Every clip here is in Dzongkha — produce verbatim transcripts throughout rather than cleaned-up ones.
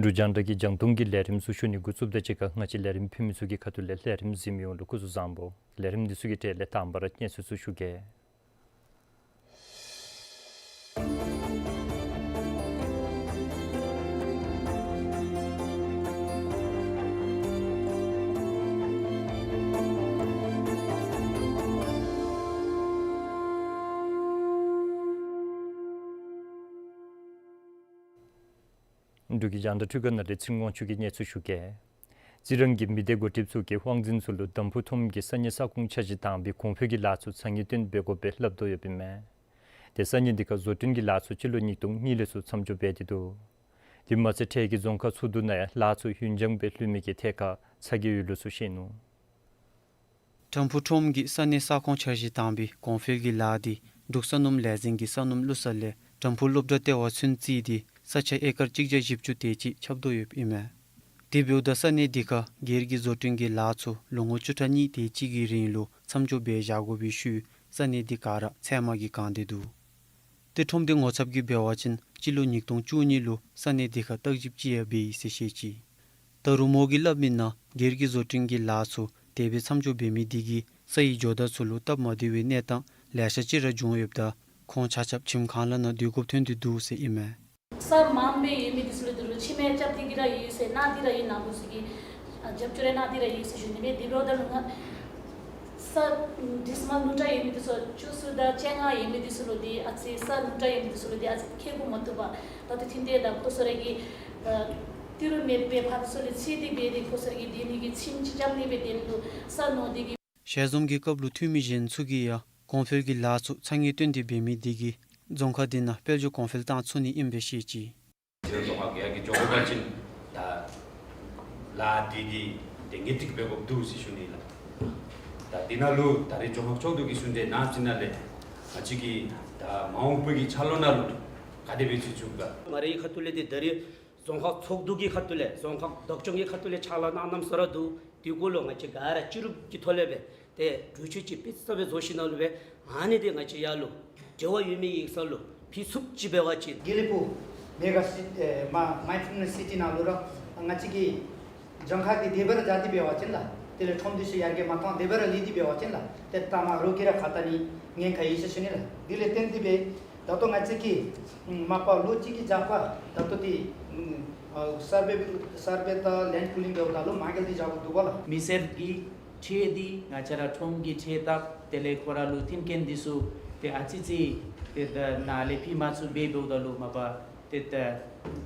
འབྲུག་རྒྱང་བསྒྲགས་ཀྱི་རྒྱང་མཐོང་གི་ལས་རིམ་ཚུ་ཞུ་ནི་འགོ་བཙུགསཔ་དང་གཅིག་ཁར་ང་བཅས་ལས་རིམ་ཕུལ་མི་ཚུ་གི་ཁ་ཐུག་ལས་ལས་རིམ་གཟིགས་མི་ཡོངས་ལུ་སྐུ་གཟུགས་བཟང་པོ། ལས་རིམ་འདི་ཚུ་གི་གྲས་ལས་དང་པ་ར་གནས་ཚུལ་ཚུ་ཞུ་གེ། འབྲུག་གི་རྒྱང་བསྒྲགས་འཕྲུལ་ཁང་ནང་ལས་ཚེ་རིང་དབང་ཕྱུག་གིས་གནས་ཚུལ་ཞུ་གེ། རྩི་རང་གི་མི་སྡེ་འགོ་ཁྲིདཔ་ཚུ་གིས་དབང་འཛིན་ཚུ་ལུ་དམ་ཕུ་ཁྲོམ་གྱི་ས་གནས་ས་ཁོངས་འཆར་གཞི་དང་པའི་གོང་འཕེལ་གྱི་ལཱ་ཚུ་ཚ་ངེས་བཏོན་འབད་དགོཔ་སྦེ་སླབ་དོ་ཡོདཔ་ཨིན་མས། ཏེ་ས་གནས་འདི་ཁར་བཟོ་སྐྲུན་གྱི་ལཱ་ཚུ་སྤྱི་ལོ་ཉིས་སྟོང་གཉིས་ལས་ཚུར་མཚམས་འཇོག་འབད་དེ་འདུག། དེ་མ་ཚད་འཕྲལ་གྱི་རྫོང་ཁག་ཚུ་དུ་ནང་ཡང་ལཱ་ཚུ་ཡུན་འགྱངས་སྦེ་ལྷོད་མི་གི་ཐད་ཁར་ཚ་གྱང་ཡོད་ལུགས་ཚུ་བཤད་ནུག། དམ་ཕུ་ཁྲོམ་གྱི་ས་གནས་ས་ཁོངས་འཆར་གཞི་དང་པའི་གོང་འཕེལ་གྱི་ལཱ་འདི་འབྲུག་ས་སྣུམ་ལས་འཛིན་གྱི་ས་སྣུམ་བླུགས་ས་ལས་དམ་ཕུ་སློབ་གྲྭ་ལྟེ་བ་ཚུན་བརྩིས་ཏེ་ས་ཆ་ཨེ་ཀར་གཅིག་བརྒྱ་བཞི་བཅུ་དེ་ཅིག་ཁྱབ་དོ་ཡོདཔ་ཨིན་མས། དེ་འབདཝ་ད་ས་གནས་འདི་ཁར་སྒེར་གྱི་བཟོ་སྐྲུན་གྱི་ལཱ་ཚུ་ལོ་ངོ་བཅུ་ཕྲག་གཉིས་དེ་ཅིག་གི་རིང་ལུ་མཚམས་འཇོག་འབད་བཞག་དགོ་པའི་ཤུལ་ས་གནས་འདི་ག་ར་ཚལ་མ་གིས་གང་སྟེ་འདུག། ཏེ་ཁྲོམ་སྡེ་ངོ་ཚབ་ཀྱིས་འབད་བ་ཅིན་སྤྱི་ལོ་ཉིས་སྟོང་བཅུ་གཉིས་ལུ་ས་གནས་འདི་ཁར་བརྟག་ཞིབ་ཅིག་ཡང་འབད་ཡི་ཟེར་བཤད་ཅི། ད་རུང་མོ་གིས་སླབ་མི་ནང་སྒེར་གྱི་བཟོ་སྐྲུན་གྱི་ལཱ་ཚུ་དེ་སྦེ་མཚམས་འཇོག་འབད་མི་འདི་གིས་ས་ཡི་ཇོ་བདག་ཚུ་ལུ་སྟབས་མ་བདེ་བའི་གནས་སྟངས་ལེ་ཤ་ཅིག་ར་བྱུང་ཡོདཔ་ད་ཁོང་ཆ་ཁྱབ་ཁྱིམ་ཁང་ལས་ནཱ་སྡོད་དགོཔ་ཐོན་ཏེ་འདུག་ཟེར་ཨིན་མས། ས་མངམ་སྦེ་ཡོད་མི་འདི་ཚུ་ལུ་ད་རུང་ཕྱེ་མར་རྐྱབ་སྟེ་གི་ར་ཡོད་ཟེར་གནང་སྟེ་ར་ཡོད་ནཱ་བུ་ཚུ་གིས། ཨ་རྒྱབ་སྐྱོར་རེ་གནང་སྟེ་ར་ཡོད་ཟེར་ཞུ་ནི་མས། དེ་འབདཝ་ད་ལུ་ང་ས་ཌིས་མཱལ་ཉུང་དྲགས་ཡོད་མི་འདི་ཚུ་བཅུ་གསུམ་དང་བཅོ་ལྔ་ཡོད་མི་འདི་ཚུ་ལུ་འདི་ཨ་ཙི་ས་ཉུང་དྲགས་ཡོད་མི་འདི་ཚུ་ལུ་འདི་ཨ་ཙི་ཁེ་གུ་མ་ཐུབ་པར་ད་ལྟོ་ཐིམ་ཐེ་དང་ཁོ་ཚུ་ར་གི་ཨ་ཏི་རུ་མེད་པའི་ཕར་ཚུར་ལས་ཚེ་འདི་འབད་དེ་ཁོ་ཚུ་ར་གི་སྡོད་ནི་གི་ཁྱིམ་ཅིག་རྐྱབ་ནི་སྦེ་དེ་ལུ་ས་ཉོ་སྟེ་གི། ཞལ་འཛོམས་ཀྱི་སྐབས་ལུ་འཐུས་མི་གཞན་ཚུ་གིས་ཡང་གོང་འཕེལ་གྱི་ལཱ་ཚུ་ཚ་ངེས་བཏོན་ཏེ་འབད་མི་འདི་གིས་རྫོང་ཁག་འདི་ནང་དཔལ་འབྱོར་གོང་འཕེལ་བཏང་ཚུགས་ནི་ཨིནམ་སྦེ་བཤད་ཅི། ཟེར་རྫོང་ཁག་གི་ཡ་གི་འགྱོ་བ་ཅིན་ད་ལཱ་འདི་གི་དེ་ངེས་ཏིག་འབད་དགོཔ་འདུག་ཟེར་ཞུ་ནི་ལགས། ད་འདི་ནང་ལུ་ད་རེས་རྫོང་ཁག་ཚོགས་འདུ་གི་ཚུན་ཚོད་ནང་ཚུན་ནང་ལས་ང་བཅས་ཀྱིས་ད་མ་འོངས་པའི་གི་འཆར་ལོ་ནང་ལུ་ག་དེ་སྦེ་ཚུད་ཚུགས་ག། ང་རའི་ཁ་ཐུག་ལས་འདི་ད་རེས་རྫོང་ཁག་ཚོགས་འདུ་གི་ཁ་ཐུག་ལས་རྫོང་ཁག་བདག་སྐྱོང་གི་ཁ་ཐུག་ལས་ཕྱག་ལཱ་གནང་གནངམ་ས་ར་འདུག། དེ་གུ་ལུ་ང་བཅས་ག་ར་སྤྱི་རུབ་ཀྱི་ཐོག་ལས་སྦེ་ཏེ་གྲོས་ཆོད་ཅིག་དཔེ་ས་སྦེ་བཟོ་ཞིནམ་ལས་སྦེ་ཨ་ནི་འདི་ང་བཅས་ཡར་ལུ་འབྲེལ་བ་ཡོད་མི་ཡིག་ཚང་ལུ་ཕུལ་ཚུགསཔ་ཅིག་འབད་བ་ཅིན། དགེ་ལེགས་ཕུག་མེ་ག་སི་ཨེ་མ་མའིན་ཌ་ཕུལ་ནེསི་སི་ཊི་ནང་ལུ་ར་ང་བཅས་ཀྱི་རྫོང་ཁག་འདི་དེ་སྦེ་ར་བཞག་སྟེ་འབད་བ་ཅིན་ལགས། དེ་ལས་ཁྲོམ་སྡེ་ཚུ་ཡར་རྒྱས་མ་བཏང་དེ་སྦེ་ར་ལུས་ཏེ་འབད་བ་ཅིན་ལགས། ཏེ་ད་མ་རོགས་ཀྱིས་ར་ཁ་ཏ་ནི་ཉེན་ཁ་ཡོད་ཟེར་ཞུ་ནི་ལགས། དེ་ལས་བརྟེན་ཏེ་སྦེ་ད་ལྟོ་ང་བཅས་ཀྱིས་མ་པ་ལོ་གཅིག་གི་རྒྱབ་ཁར་ད་ལྟོ་འདི་ཨ་སར་བེ་སར་བེ་དང་ལེནཌ་པུ་ལིང་འབདཝ་ད་ལུ་མ་དཀྱིལ་འདི་བཞག་དགོཔ་འདུག་པ་ལགས། མི་སེར་གྱི་ཁྲལ་འདི་ང་བཅས་ར་ཁྲོམ་གྱི་ཁྲལ་བཏབ། དེ་ལས་ཁོ་ར་ལུ་མཐུན་རྐྱེན་འདི་ཚུ་ཏེ་ཨ་ཙི་ཅིག་ཏེ་ད་ནཱ་ལས་ཕུལ་མ་ཚུགས་པར་འབདཝ་ད་ལུ་མ་པ་ཏེ་ད་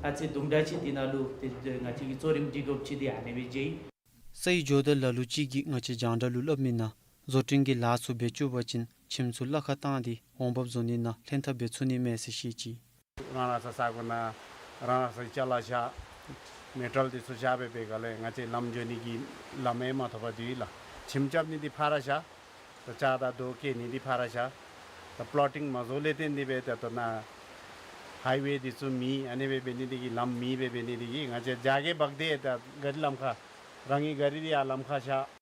ཨ་ཙི་དུམ་གྲ་ཅིག་འདི་ནང་ལུ་ཏེ་ང་བཅས་ཀྱིས་གཙོ་རིམ་སྒྲིག་དགོཔ་ཅིག་འདི་ཨ་ནེ་སྦེ་མཇལ་ཡི། ས་ཡི་ཇོ་བདག་ལ་ལུ་ཅིག་གིས་ང་བཅས་རྒྱང་བསྒྲགས་ལུ་སླབ་མི་ནང་བཟོ་སྐྲུན་གྱི་ལཱ་ཚུ་འབད་བཅུག་པ་ཅིན་ཁྱིམ་ཚུ་གླ་ཁར་བཏང་སྟེ་འོང་འབབ་བཟོ་ནི་ནང་ལྷན་ཐབས་འབད་ཚུགས་ནི་མས་ཟེར་བཤད་ཅི། རང་རང་ས་ས་གོ་ནང་རང་རང་སའི་ཅ་ལ་བཞག། མེ་ཊལ་འདི་ཚུ་བཞག་སྦེ་འབད་ག་ལས་ང་བཅས་ལམ་འགྱོ་ནི་གི་ལམ་ཡང་མ་ཐོབ་པར་སྡོད་ཡི་ལགས། ཁྱིམ་རྐྱབ་ནི་འདི་ཕར་ར་བཞག། ད་ལྕགས་དང་རྡོ་བཀལ་ནི་འདི་ཕར་བཞག། ད་པོ་ལོ་ཊིང་མ་བཟོ་ལས་བརྟེན་ཏེ་སྦེ་ད་ལྟོ་ནཱ་ཧའི་ཝེ་འདི་ཚུ་མེད། ཨ་ནི་སྦེ་འབད་ནི་འདི་གིས་ལམ་མེདཔ་སྦེ་འབད་ནི་འདི་གིས་ང་བཅས་རྒྱ་སྐྱེད་འབག་སྟེ་ད་གཱ་རི་ལམ་ཁར་རང་གི་གཱ་རི་འདི་ཡར་ལམ་ཁར་བཞག།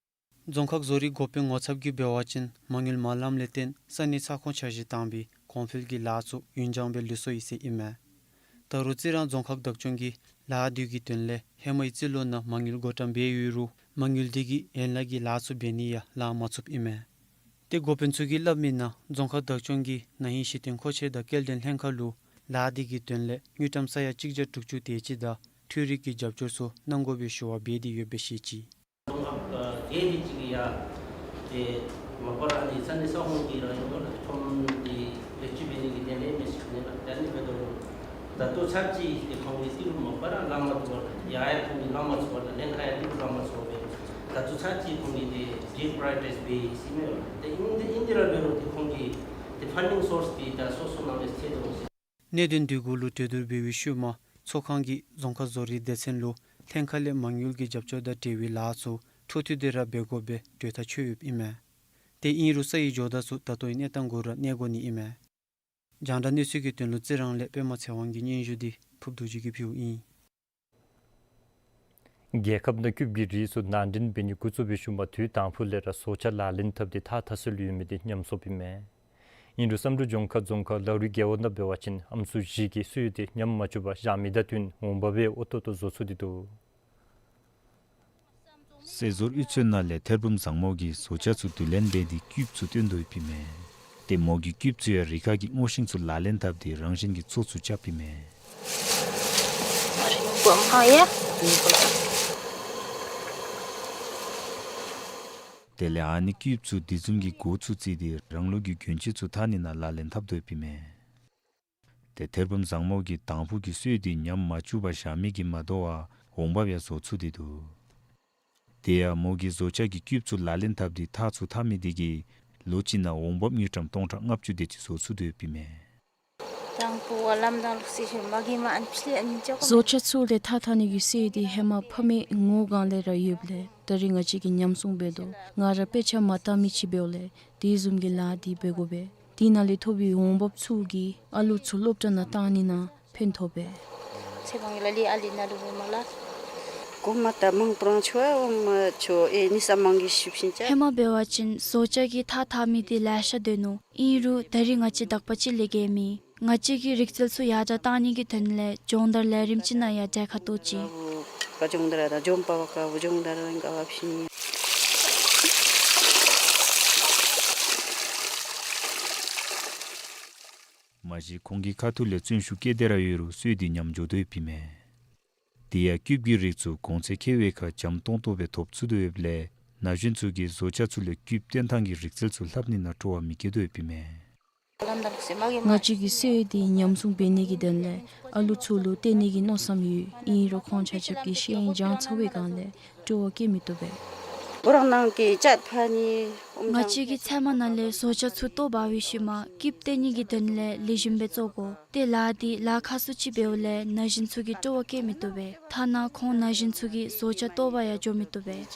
རྫོང་ཁག་བཟོ་རིག་འགོ་དཔོན་ངོ་ཚབ་ཀྱིས་འབད་བ་ཅིན་མ་དངུལ་མ་ལངམ་ལས་བརྟེན་ས་གནས་ས་ཁོངས་འཆར་གཞི་བཏང་བའི་གོང་འཕེལ་གྱི་ལཱ་ཚུ་ཡུན་འགྱངས་སྦེ་ལུས་སོ་ཡི་ཟེར་ཨིན་མས། ད་རུང་རྩི་རང་རྫོང་ཁག་བདག་སྐྱོང་གིས་ལཱ་འདི་གི་དོན་ལས་ཧེ་མའི་རྩིས་ལོ་ནང་མ་དངུལ་བགོ་བཀྲམ་འབད་ཡོད་རུང་མ་དངུལ་འདི་གིས་ཡན་ལག་གི་ལཱ་ཚུ་འབད་ནི་ཡང་ལང་མ་ཚུགསཔ་ཨིན་མས། ཏེ་འགོ་དཔོན་ཚུ་གིས་སླབ་མི་ནང་རྫོང་ཁག་བདག་སྐྱོང་གིས་ན་ཧིང་གཞི་རྟེན་མཁོ་ཆས་དང་སྐྱེལ་འདྲེན་ལྷན་ཁག་ལུ་ལཱ་འདི་གི་དོན་ལས་དངུལ་ཀྲམ་ས་ཡ་གཅིག་བརྒྱ་དྲུག་ཅུ་དེ་ཅིག་དང་འཕྲུལ་རིག་གི་རྒྱབ་སྐྱོར་ཚུ་གནང་དགོ་པའི་ཞུ་བ་འབད་དེ་ཡོདཔ་སྦེ་བཤད་ཅི། རྫོང་ཁག་ཨ་བརྒྱད་དེ་ཅིག་གིས་ཡང་ཏེ་མ་པ་ར་ཨ་ནི་ས་གནས་ས་ཁོངས་ཀྱི་རང་ཡོད་ལ་ཁྲོམ་འདི་ལེགས་བཅོས་འབད་ནི་གི་དོན་ལས་མི་ཤེས་ནི་ལ་ད་ནི་འབད་དོ། ད་ལྟོ་ཚར་གཅིག་ཏེ་ཁོང་གིས་ཏི་རུ་མ་པ་ར་ལང་མ་ཚུགས་པ་ལ་ཡ་ཡ་ཁོང་གིས་ལང་མ་ཚུགས་པ་ལ་ལྷན་ཁག་ཡང་ཏི་རུ་ལང་མ་ཚུགས་པ་སྦེ་ད་ལྟོ་ཚར་གཅིག་ཁོང་གིས་ཏེ་ཌི་པྲའི་ཡོ་རི་ཊའིཛ་འབད་ཡི་ཟེར་མས་ལགས། ཏེ་ཨིན་ཏེ་ཨིན་ཏེ་ར་འབད་རུང་ཏེ་ཁོང་གིས་ཏེ་ཕན་ཌིང་སོརསི་འདི་ད་སོ་སོ་ནང་ལས་ཐད་དོ་ཟེར། གནད་དོན་འདི་གུ་ལུ་གྲོས་བསྡུར་འབད་བའི་ཤུལ་མ་ཚོགས་ཁང་གིས་རྫོང་ཁག་བཟོ་རིག་སྡེ་ཚན་ལུ་ལྷན་ཁག་ལས་མ་དངུལ་གྱི་རྒྱབ་སྐྱོར་དང་འབྲེལ་བའི་ལཱ་ཚུ་འཕྲོ་མཐུད་དེ་ར་འབད་དགོཔ་སྦེ་གྲོས་ཐག་ཆོད་ཡོདཔ་ཨིན་མས། ཏེ་ཨིན་རུང་སའི་ཇོ་བདག་ཚུ་ད་ལྟོའི་གནས་སྟངས་གུ་ར་གནས་དགོ་ནི་ཨིན་མས། རྒྱང་བསྒྲགས་གནས་ཚུལ་གྱི་དོན་ལུ་རྩི་རང་ལས་པདྨ་ཚེ་དབང་གི་སྙན་ཞུ་འདི་ཕུརབ་རྡོ་རྗེ་གིས་ཕུལཝ་ཨིན། རྒྱལ་ཁབ་ནང་ཀིབ་ཀྱི་རིགས་ཚུ་ནང་འདྲེན་འབད་ནི་འགོ་བཙུགས་པའི་ཤུལ་མ་དུས་དང་ཕུ་ལས་ར་བཟོ་ཆ་ལག་ལེན་འཐབ་སྟེ་ཐགས་འཐག་སྲོལ་ཡོད་མི་འདི་ཉམས་སོངམ་ཨིན་མས། ཨིན་རུང་བསམ་གྲུབ་ལྗོངས་མཁར་རྫོང་ཁག་ལ་རུ་རྒེད་འོག་ནང་འབད་བ་ཅིན་ཨམ་སྲུ་བཞི་གིས་སོ་ཡི་འདི་ཉམས་མ་བཅུག་པར་བཞག་མི་དང་བསྟུན་འོང་འབབ་འབད་འོས་ཏོག་ཏོ་བཟོ་ཚུགས་ཏེ་འདུག། ཟས་བཟོ་དབུས་ཚོད་ནང་ལས་ཐེར་འབུམ་བཟང་མོ་གིས་བཟོ་ཆ་ཚུ་བསྡུ་ལེན་འབད་དེ་ཀིབ་ཚུ་བཏོན་དོ་ཡོདཔ་ཨིན་མས། ཏེ་མོ་གིས་ཀིབ་ཚུ་ཡང་རི་ཁ་གི་སྔོ་ཤིང་ཚུ་ལག་ལེན་འཐབ་སྟེ་རང་བཞིན་གྱིས་མཚོ་ཚུ་རྐྱབ་ཨིན་མས། དེ་ལས་ཨ་ནི་ཀིབ་ཚུ་འདི་བཟུམ་གྱི་འགོ་ཚུ་བཙུགས་ཏེ་རང་ལུགས་ཀྱི་གྱོན་ཆས་ཚུ་འཐག་ནི་ནང་ལག་ལེན་འཐབ་དོ་ཡོདཔ་ཨིན་མས། ཏེ་ཐེར་འབུམ་བཟང་མོ་གིས་དང་ཕུ་གི་སོ་ཡི་འདི་ཉམས་མ་བཅུག་པར་བཞག་མི་གིས་མ་དོ་བར་འོང་འབབ་ཡང་བཟོ་ཚུགས་ཏེ་འདུག། དེ་ཡང་མོ་གིས་བཟོ་ཆ་གི་ཀིབ་ཚུ་ལག་ལེན་འཐབ་སྟེ་ཐགས་ཚུ་འཐག་མི་འདི་གིས་ལོ་གཅིག་ནང་འོང་འབབ་དངུལ་ཀྲམ་སྟོང་ཕྲག་ལྔ་བཅུ་དེ་ཅིག་བཟོ་ཚུགས་དོ་ཡོདཔ་ཨིན་མས། དང་ཕུ་བ་ལམ་དང་ལུགས་སྲོལ་ཞིག་མ་གི་མ་ཨན་ཕྱི་ལས་ཨན་ཅོག། བཟོ་ཆ་ཚུ་ལས་ཐགས་འཐག་ནི་གི་སོ་ཡི་འདི་ཧེ་མ་ཕ་མའི་ངོ་གང་ལས་ར་ཡོདཔ་ལས་ད་རིས་ང་བཅས་ཀྱིས་ཉམས་སྲུང་འབད་དོ། ང་ར་དཔེ་ཆ་མ་བལྟ་མི་ཅིག་འབདཝ་ལས་དེ་བཟུམ་གྱི་ལཱ་འདི་འབད་དགོ་པས། དེ་ནང་ལས་ཐོབ་པའི་འོང་འབབ་ཚུ་གིས་ཨ་ལུ་ཚུ་སློབ་གྲྭ་ནང་གཏང་ནི་ནང་ཕན་ཐོགས་པས། ཚེ་དབང་གི་ལ་ལི་ཨ་ལི་ན་ལུ་མ་ལ། གོང་མ་ད་མང་པོ་རང་ཆོ་འོང་མ་ཆོ་ཨེ་ནི་ས་མང་གི་ཤུབ་ཤིན་ཅ། ཧེ་མ་འབད་བ་ཅིན་བཟོ་ཆ་གི་ཐགས་འཐག་མི་འདི་ལེ་ཤ་སྡོད་ནུག། ཨིན་རུང་ད་རིས་ང་བཅས་དག་པ་ཅིག་ལས་བརྒལ་མེད། ང་བཅས་ཀྱིས་རིག་རྩལ་ཚུ་ཡར་དྲག་གཏང་ནི་གི་དོན་ལས་སྦྱོང་བརྡར་ལས་རིམ་ཅིག་ནང་ཡང་གྲལ་ཁར་གཏོགས་ཅི། ཀ་སྦྱོང་བརྡར་དང་འཛོམས་པ་བ་ཀ་བུ་སྦྱོང་བརྡར་ག་བ་ཕྱིན། མ་གཞི་ཁོང་གི་ཁ་ཐུག་ལས་བརྩོན་ཤུགས་བསྐྱེད་དེ་ར་ཡོད་རུང་སོ་ཡི་འདི་ཉམས་འགྱོ་དོ་ཡོདཔ་ཨིན་མས། དེ་ཡང་ཀིབ་ཀྱི་རིགས་ཚུ་གོང་ཚད་ཁེ་བའི་ཁར་འཇམ་ཏོང་ཏོ་སྦེ་ཐོབ་ཚུགས་དོ་ཡོདཔ་ལས་ན་གཞོན་ཚུ་གིས་བཟོ་ཆ་ཚུ་ལས་ཀིབ་བཏོན་ཐངས་ཀྱི་རིག་རྩལ་ཚུ་ལྷབ་ནི་ནང་སྤྲོ་བ་མི་བསྐྱེད་དོ་ཡོདཔ་ཨིན་མས། ང་བཅས་ཀྱིས་སོ་ཡི་འདི་ཉམས་སྲུང་འབད་ནི་གི་དོན་ལས་ཨ་ལུ་ཚུ་ལུ་སྟོན་ནི་གི་མནོ་བསམ་ཡོད། ཨིན་རུང་ཁོང་ཆ་ཁྱབ་ཀྱིས་ཤེས་ཡོན་སྦྱང་ཚར་བའི་སྒང་ལས་སྤྲོ་བ་བསྐྱེད་མི་བཏུབ་པས། ཁོ་ར་ནང་གི་ཅད་ཕ་ནི་ང་བཅས་ཀྱིས་ཚལ་མ་ནང་ལས་བཟོ་ཆ་ཚུ་བཏོག་འབག་པའི་ཤུལ་མ་ཀིབ་བཏོན་ནི་གི་དོན་ལས་ལེགས་ཤོམ་སྦེ་བཙོ་དགོ། ཏེ་ལཱ་འདི་ལཱ་ཁག་སུ་ཅིག་འབདཝ་ལས་ན་གཞོན་ཚུ་གིས་སྤྲོ་བ་བསྐྱེད་མི་བཏུབ་པས། ཐ་ན་ཁོང་ན་གཞོན་ཚུ་གིས་བཟོ་ཆ་བཏོག་འབག་ཡང་འགྱོ་མི་བཏུབ་པས།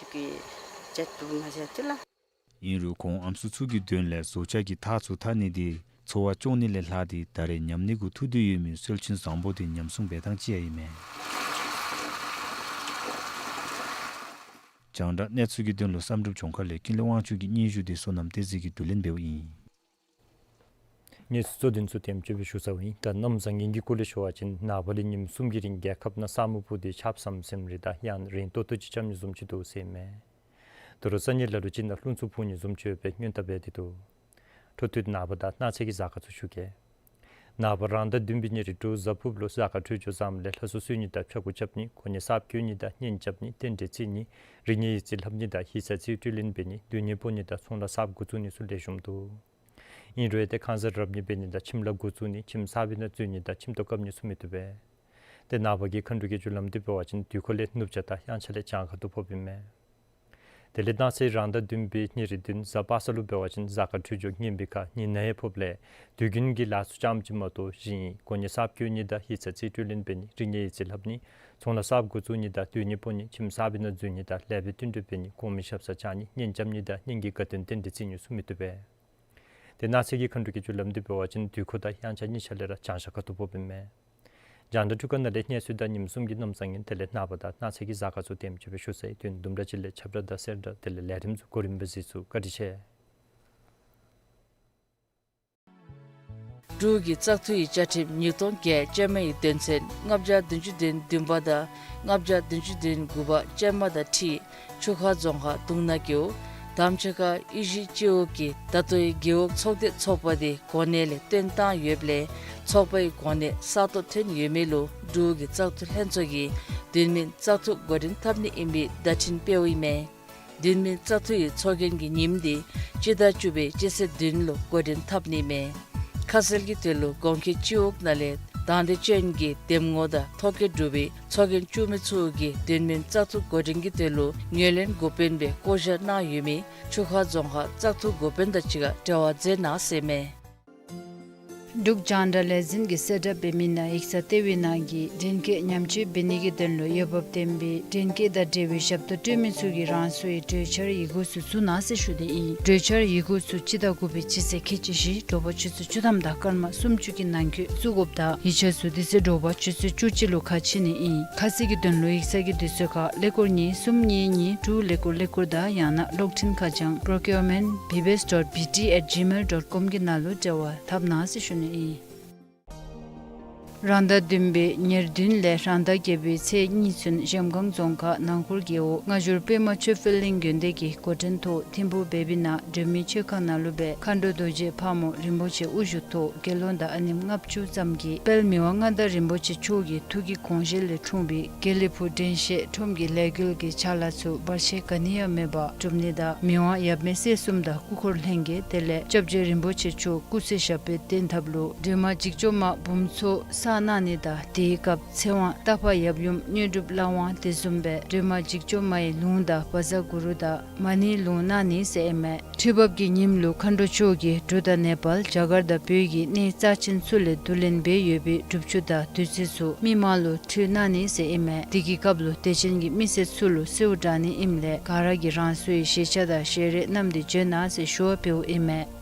ཨིན་རུང་ཁོང་ཨམ་སྲུ་ཚུ་གི་དོན་ལས་བཟོ་ཆ་གི་ཐགས་ཚུ་འཐག་ནི་འདི་འཚོ་བ་སྐྱོང་ནི་ལས་ལྷག་སྟེ་ད་རེས་ཉམས་ནི་གུ་ཐུག་སྟེ་ཡོད་མི་སྲོལ་རྒྱུན་བཟང་པོ་འདི་ཉམས་སྲུང་འབད་ཐངས་ཅིག་ཡང་ཨིན་མས། རྒྱང་བསྒྲགས་གནས་ཚུལ་གྱི་དོན་ལུ་བསམ་གྲུབ་ལྗོངས་མཁར་ལས་ཀུན་ལེགས་དབང་ཕྱུག་གི་སྙན་ཞུ་འདི་བསོད་ནམས་བསྟན་འཛིན་གྱིས་བསྡུ་ལེན་འབདཝ་ཨིན། དངོས་སུ་གཙོ་དོན་ཚུ་དེམ་ཅིག་སྦེ་ཞུ་ཚརཝ་ཨིན། ད་གནམ་བཟང་ངན་གྱི་སྐོར་ལས་ཞུ་བ་ཅིན་ནངས་པ་ལས་ཉིནམ་གསུམ་གྱི་རིང་རྒྱལ་ཁབ་ནང་ས་སྨུག་སྤུབས་ཏེ་ཆརཔ་ཟམ་ཟིམ་རེ་དང་ཡང་རན་ཏོག་ཏོ་ཅིག་རྐྱབ་ནི་བཟུམ་ཅིག་འདུག་ཟེར་མས། དོ་རུང་ས་གནས་ལ་ལུ་ཅིག་ནང་རླུང་འཚུབ་འཕུ་ནི་བཟུམ་ཅིག་ཡོད་པའི་སྔོན་བརྡ་འབད་དེ་འདུག། འཕྲོ་མཐུད་ནངས་པ་དང་གནངས་ཚེ་གི་གཟའ་སྐར་ཚུ་ཞུ་གེ། ནངས་པ་རང་ཟླ་བདུན་པའི་ཉིན་རི་ཀྲོ་གཟའ་ཕུརཔ་ལུ་གཟའ་སྐར་འཕྲོད་སྦྱོར་བཟངམ་ལས་ལྷ་སྲུ་གསོལ་ནི་དང་ཕྱྭ་འགུགས་རྐྱབ་ནི་གོ་གནས་གསརཔ་བསྐོ་ནི་དང་གཉེན་རྐྱབ་ནི་རྟེན་འབྲེལ་བརྩི་ནི་རིག་གནས་ཡིག་རྩིས་ལྷབ་ནི་དང་ཡིག་ཚང་རྩིས་སྤྲོད་ལེན་འབད་ནི་སྡུག་བསྔལ་སྤོང་ནི་དང་ཚོང་ལཱ་གསརཔ་འགོ་བཙུགས་ནི་ཚུ་ལེགས་ཤོམ་འདུག། ཨིན་རུང་ཡང་ཏེ་ཁང་གསར་རབ་གཉེར་འབད་ནི་དང་ཁྱིམ་ལཱ་འགོ་བཙུགས་ནི་ཁྱིམ་གསར་པའི་ནང་འཛུལ་ནི་དང་ཁྱིམ་ཐོག་བཀབ་ནི་ཚུ་མི་བཏུབ་པས། ཏེ་ནངས་པ་གི་མཁའ་འགྲོ་གི་རྒྱུ་ལམ་འདི་འབད་བ་ཅིན་དུས་འཁོར་ལས་ནུབ་བྱང་དང་དབྱངས་འཆར་ལས་བྱང་ཁ་ཐུག་ཕོགཔ་ཨིན་མས། དེ་ལས་གནངས་ཚེ་རང་ཟླ་བདུན་པའི་ཉེར་བདུན་གཟའ་པ་སངས་ལུ་འབད་བ་ཅིན་གཟའ་སྐར་འཕྲོད་སྦྱོར་ངན་པའི་ཁར་ཉིན་ནད་ཡང་ཕོགཔ་ལས་དུས་རྒྱུན་གྱི་ལཱ་ཚུ་ཙམ་ཅིག་མ་གཏོགས་གཞན་གོ་གནས་གསརཔ་བཀོད་ནི་དང་ཡིག་ཚང་རྩིས་སྤྲོད་ལེན་འབད་ནི་རིག་གནས་ཡིག་རྩིས་ལྷབ་ནི་ཚོང་ལཱ་གསརཔ་འགོ་བཙུགས་ནི་དང་སྡོད་གནས་སྤོ་ནི་ཁྱིམ་གསརཔ་ནང་འཛུལ་ནི་དང་ལེགས་པའི་བསྟུན་གྲོས་འབད་ནི་གོང་མའི་ཞབས་སར་བཅར་ནི་གཉེན་རྐྱབ་ནི་དང་གཉེན་གྱི་དགའ་སྟོན་རྟེན་འབྲེལ་བརྩི་ནི་ཚུ་མི་བཏུབ་པས། དེ་གནངས་ཚེ་གི་མཁའ་འགྲོ་སྐྱེ་ཚུལ་ལམ་དུ་འབད་བ་ཅིན་དུས་འཁོར་དང་དབྱངས་འཆར་གཉིས་ཆ་ལས་ར་བྱང་ཤར་ཁ་ཐུག་ཕོགཔ་ཨིན་མས། རྒྱང་བསྒྲགས་འཕྲུལ་ཁང་ནང་ལས་གནས་ཚུལ་དང་ཉིནམ་གསུམ་གྱི་གནམ་གཤིས་ཡང་དེ་ལས་ནངས་པ་དང་གནངས་ཚེ་གི་གཟའ་སྐར་ཚུ་དེམ་ཅིག་སྦེ་ཞུ་ཚར་ཡི། དོན་དུམ་གྲ་ཅིག་ལས་ཁྱབ་བསྒྲགས་དང་གསལ་བསྒྲགས་དེ་ལས་ལས་རིམ་ཚུ་གོ་རིམ་སྦེ་གཟིགས་ཚུགས། བཀའ་དྲིན་ཆེ། འབྲུག་གི་བཙག་འཐུ་ཡི་བཅའ་ཁྲིམས་ཉིས་སྟོང་བརྒྱད་ཅན་མ་ཡི་དོན་ཚན་ལྔ་བརྒྱ་བདུན་ཅུ་དོན་བདུན་པ་དང་ལྔ་བརྒྱ་བདུན་ཅུ་དོན་དགུ་པ་ཅན་མ་དང་འཁྲིལ་ཆུ་ཁ་རྫོང་ཁག་དུང་ན་རྒེད་འོག་དམ་ཆོས་ཁ་ཨི་ཤི་སྤྱི་འོག་གི་ད་ལྟོའི་རྒེད་འོག་ཚོགས་སྡེ་ཚོགས་པ་དེ་གོ་གནས་ལས་བཏོན་བཏང་ཡོདཔ་ལས་ཚོགས་པའི་གོ་གནས་ས་སྟོང་ཐོན་ཡོད་མི་ལུ་འབྲུག་གི་བཙག་འཐུ་ལྷན་ཚོགས་ཀྱིས་དུས་མིན་བཙག་འཐུ་འགོ་འདྲེན་འཐབ་ནི་ཨིན་པའི་བརྡ་འཕྲིན་སྤེལཝ་ཨིན་མས། དུས་མིན་བཙག་འཐུ་ཡི་ཚོགས་རྒྱན་གྱི་ཉིནམ་དེ་སྤྱི་ཟླ་བཅུ་པའི་སྤྱི་ཚེས་བདུན་ལུ་འགོ་འདྲེན་འཐབ་ནི་མས། ཁ་གསལ་གྱི་དོན་ལུ་གོང་འཁོད་སྤྱི་འོག་ནང་ལས་དང་འདོད་ཅན་གྱི་འདེམས་ངོ་དང་ཐོ་བཀོད་གྲུབ་པའི་ཚོགས་རྒྱན་བཙུགས་མི་ཚུ་གིས་དུས་མིན་བཙག་འཐུ་འགོ་འདྲེན་གྱི་དོན་ལུ་ངོས་ལེན་འགོ་དཔོན་སྦེ་བསྐོ་བཞག་གནང་ཡོད་མི་ཆུ་ཁ་རྫོང་ཁག་བཙག་འཐུ་འགོ་དཔོན་དང་གཅིག་ཁར་འབྲེལ་བ་མཛད་གནང་ཟེར་མས། འབྲུག་རྒྱང་བསྒྲགས་ལས་འཛིན་གྱིས་གསལ་བསྒྲགས་འབད་མི་ནང་ཡིག་ཚང་ལྟེ་བའི་ནང་གི་འདྲེན་སྐས་ཉམས་བཅོས་འབད་ནི་གི་དོན་ལུ་འོས་འབབ་ལྡན་པའི་འདྲེན་སྐས་དང་འབྲེལ་བའི་ཞབས་ཏོག་སྤྲོད་མི་ཚུ་གིས་རང་སོའི་གྲོས་འཆར་ཡི་གུ་ཚུ་བཙུགས་གནང་ཟེར་ཞུ་ནི་ཨིན། གྲོས་འཆར་ཡི་གུ་ཚུ་སྤྱི་ཟླ་དགུ་པའི་སྤྱི་ཚེས་ཁལ་གཅིག་བཞི་དྲོ་པ་ཆུ་ཚོད་བཅུ་ཐམ་དང་སྐར་མ་སུམ་ཅུ་གི་ནང་འཁོད་བཙུགས་དགོཔ་དང་ཡིག་ཆ་ཚུ་དེ་ཚེ་དྲོ་པ་ཆུ་ཚོད་བཅུ་གཅིག་ལུ་ཁ་ཕྱེ་ནི་ཨིན། ཁ་གསལ་གྱི་དོན་ལུ་ཡིག་ཚང་གི་དུས་ཚོད་ཁར་ཀླད་ཀོར་གཉིས་གསུམ་གཉིས་གཉིས་དྲུག་ཀླད་ཀོར་ཀླད་ཀོར་དང་ཡང་ན་གློག་འཕྲིན་ཁ་བྱང་procurement B B S dot B T at gmail dot com གི་ནང་ལུ་འབྲེལ་བ་འཐབ་གནང་ཟེར་ཞུ་ནི་ཨིན། རང་ཟླ་བདུན་པའི་ཉེར་བདུན་ལས་རང་ཟླ་བརྒྱད་པའི་ཚེས་གཉིས་ཚུན་གཞལམ་སྒང་རྫོང་ཁག་ནང་འཁོར་རྒེད་འོག་སྔ་འགྱུར་པདྨ་ཆོས་འཕེལ་གླིང་དགོན་སྡེ་གི་འགོ་འདྲེན་ཐོག་ཐིམ་ཕུག་བེ་བི་ན་སྒྲོལ་མའི་མཆོད་ཁང་ནང་ལུ་སྦེ་མཁའ་འགྲོ་རྡོ་རྗེ་ཕག་མོ་རིན་པོ་ཆེ་དབུ་བཞུགས་ཐོག་དགེ་སློང་དང་ཨ་ནེམ་ལྔ་བཅུ་ཙམ་གྱིས་དཔལ་མི་དབང་མངའ་བདག་རིན་པོ་ཆེ་མཆོག་གི་ཐུགས་ཀྱི་དགོངས་བཞེད་ལས་འཁྲུངས་པའི་དགེ་ལེགས་ཕུག་དྲན་ཤེས་ཁྲོམ་གྱི་ལས་འགུལ་གྱི་ཕྱག་ལཱ་ཚུ་བར་ཆད་ག་ནི་ཡང་མེད་པར་སྒྲུབ་ནི་དང་མི་དབང་ཡབ་མེས་སྲས་གསུམ་དང་སྐུ་འཁོར་ལྷན་རྒྱས་དེ་ལས་སྐྱབས་རྗེ་རིན་པོ་ཆེ་མཆོག་སྐུ་ཚེ་ཞབས་པད་བརྟན་ཐབས་ལུ་སྒྲོལ་མ་འཇིགས་བྱེད་མ་འབུམ་ཚོགས་བསགས་གནང་ནི་དང་དེའི་སྐབས་ཚེ་དབང་སྟག་ཕག་ཡབ་ཡུམ་དངོས་གྲུབ་ལྷ་དབང་དེ་བཟུམ་སྦེ་སྒྲོལ་མ་འཇིགས་བྱེད་མ་ཡི་ལུང་དང་བཛྲ་གུ་རུ་དང་མ་ཎི་ལུང་གནང་ནི་ཟེར་ཨིན་མས། ཁྲི་འབབ་ཀྱི་ཉིནམ་ལུ་མཁའ་འགྲོ་མཆོག་གིས་འབྲུག་དང་ནེ་པཱལ་རྒྱ་གར་དང་བོད་ཀྱི་གནས་རྩ་ཆེན་ཚུ་ལས་བསྡུ་ལེན་འབད་ཡོད་པའི་སྒྲུབ་ཆུ་དང་བདུད་རྩི་ཚུ་མི་མང་ལུ་ཕུལ་གནང་ནི་ཟེར་ཨིན་མས། དེ་གི་སྐབས་ལུ་དད་ཅན་གྱི་མི་སེར་ཚུ་ལུ་གསོལཝ་དྲང་ནི་ཨིནམ་ལས་ག་ར་གིས་རང་སོའི་ཞལ་ཆས་དང་ཞལ་རས་བསྣམས་ཏེ་འབྱོན་གནང་ཟེར་ཞུ་བ་འབདཝ་ཨིན་མས།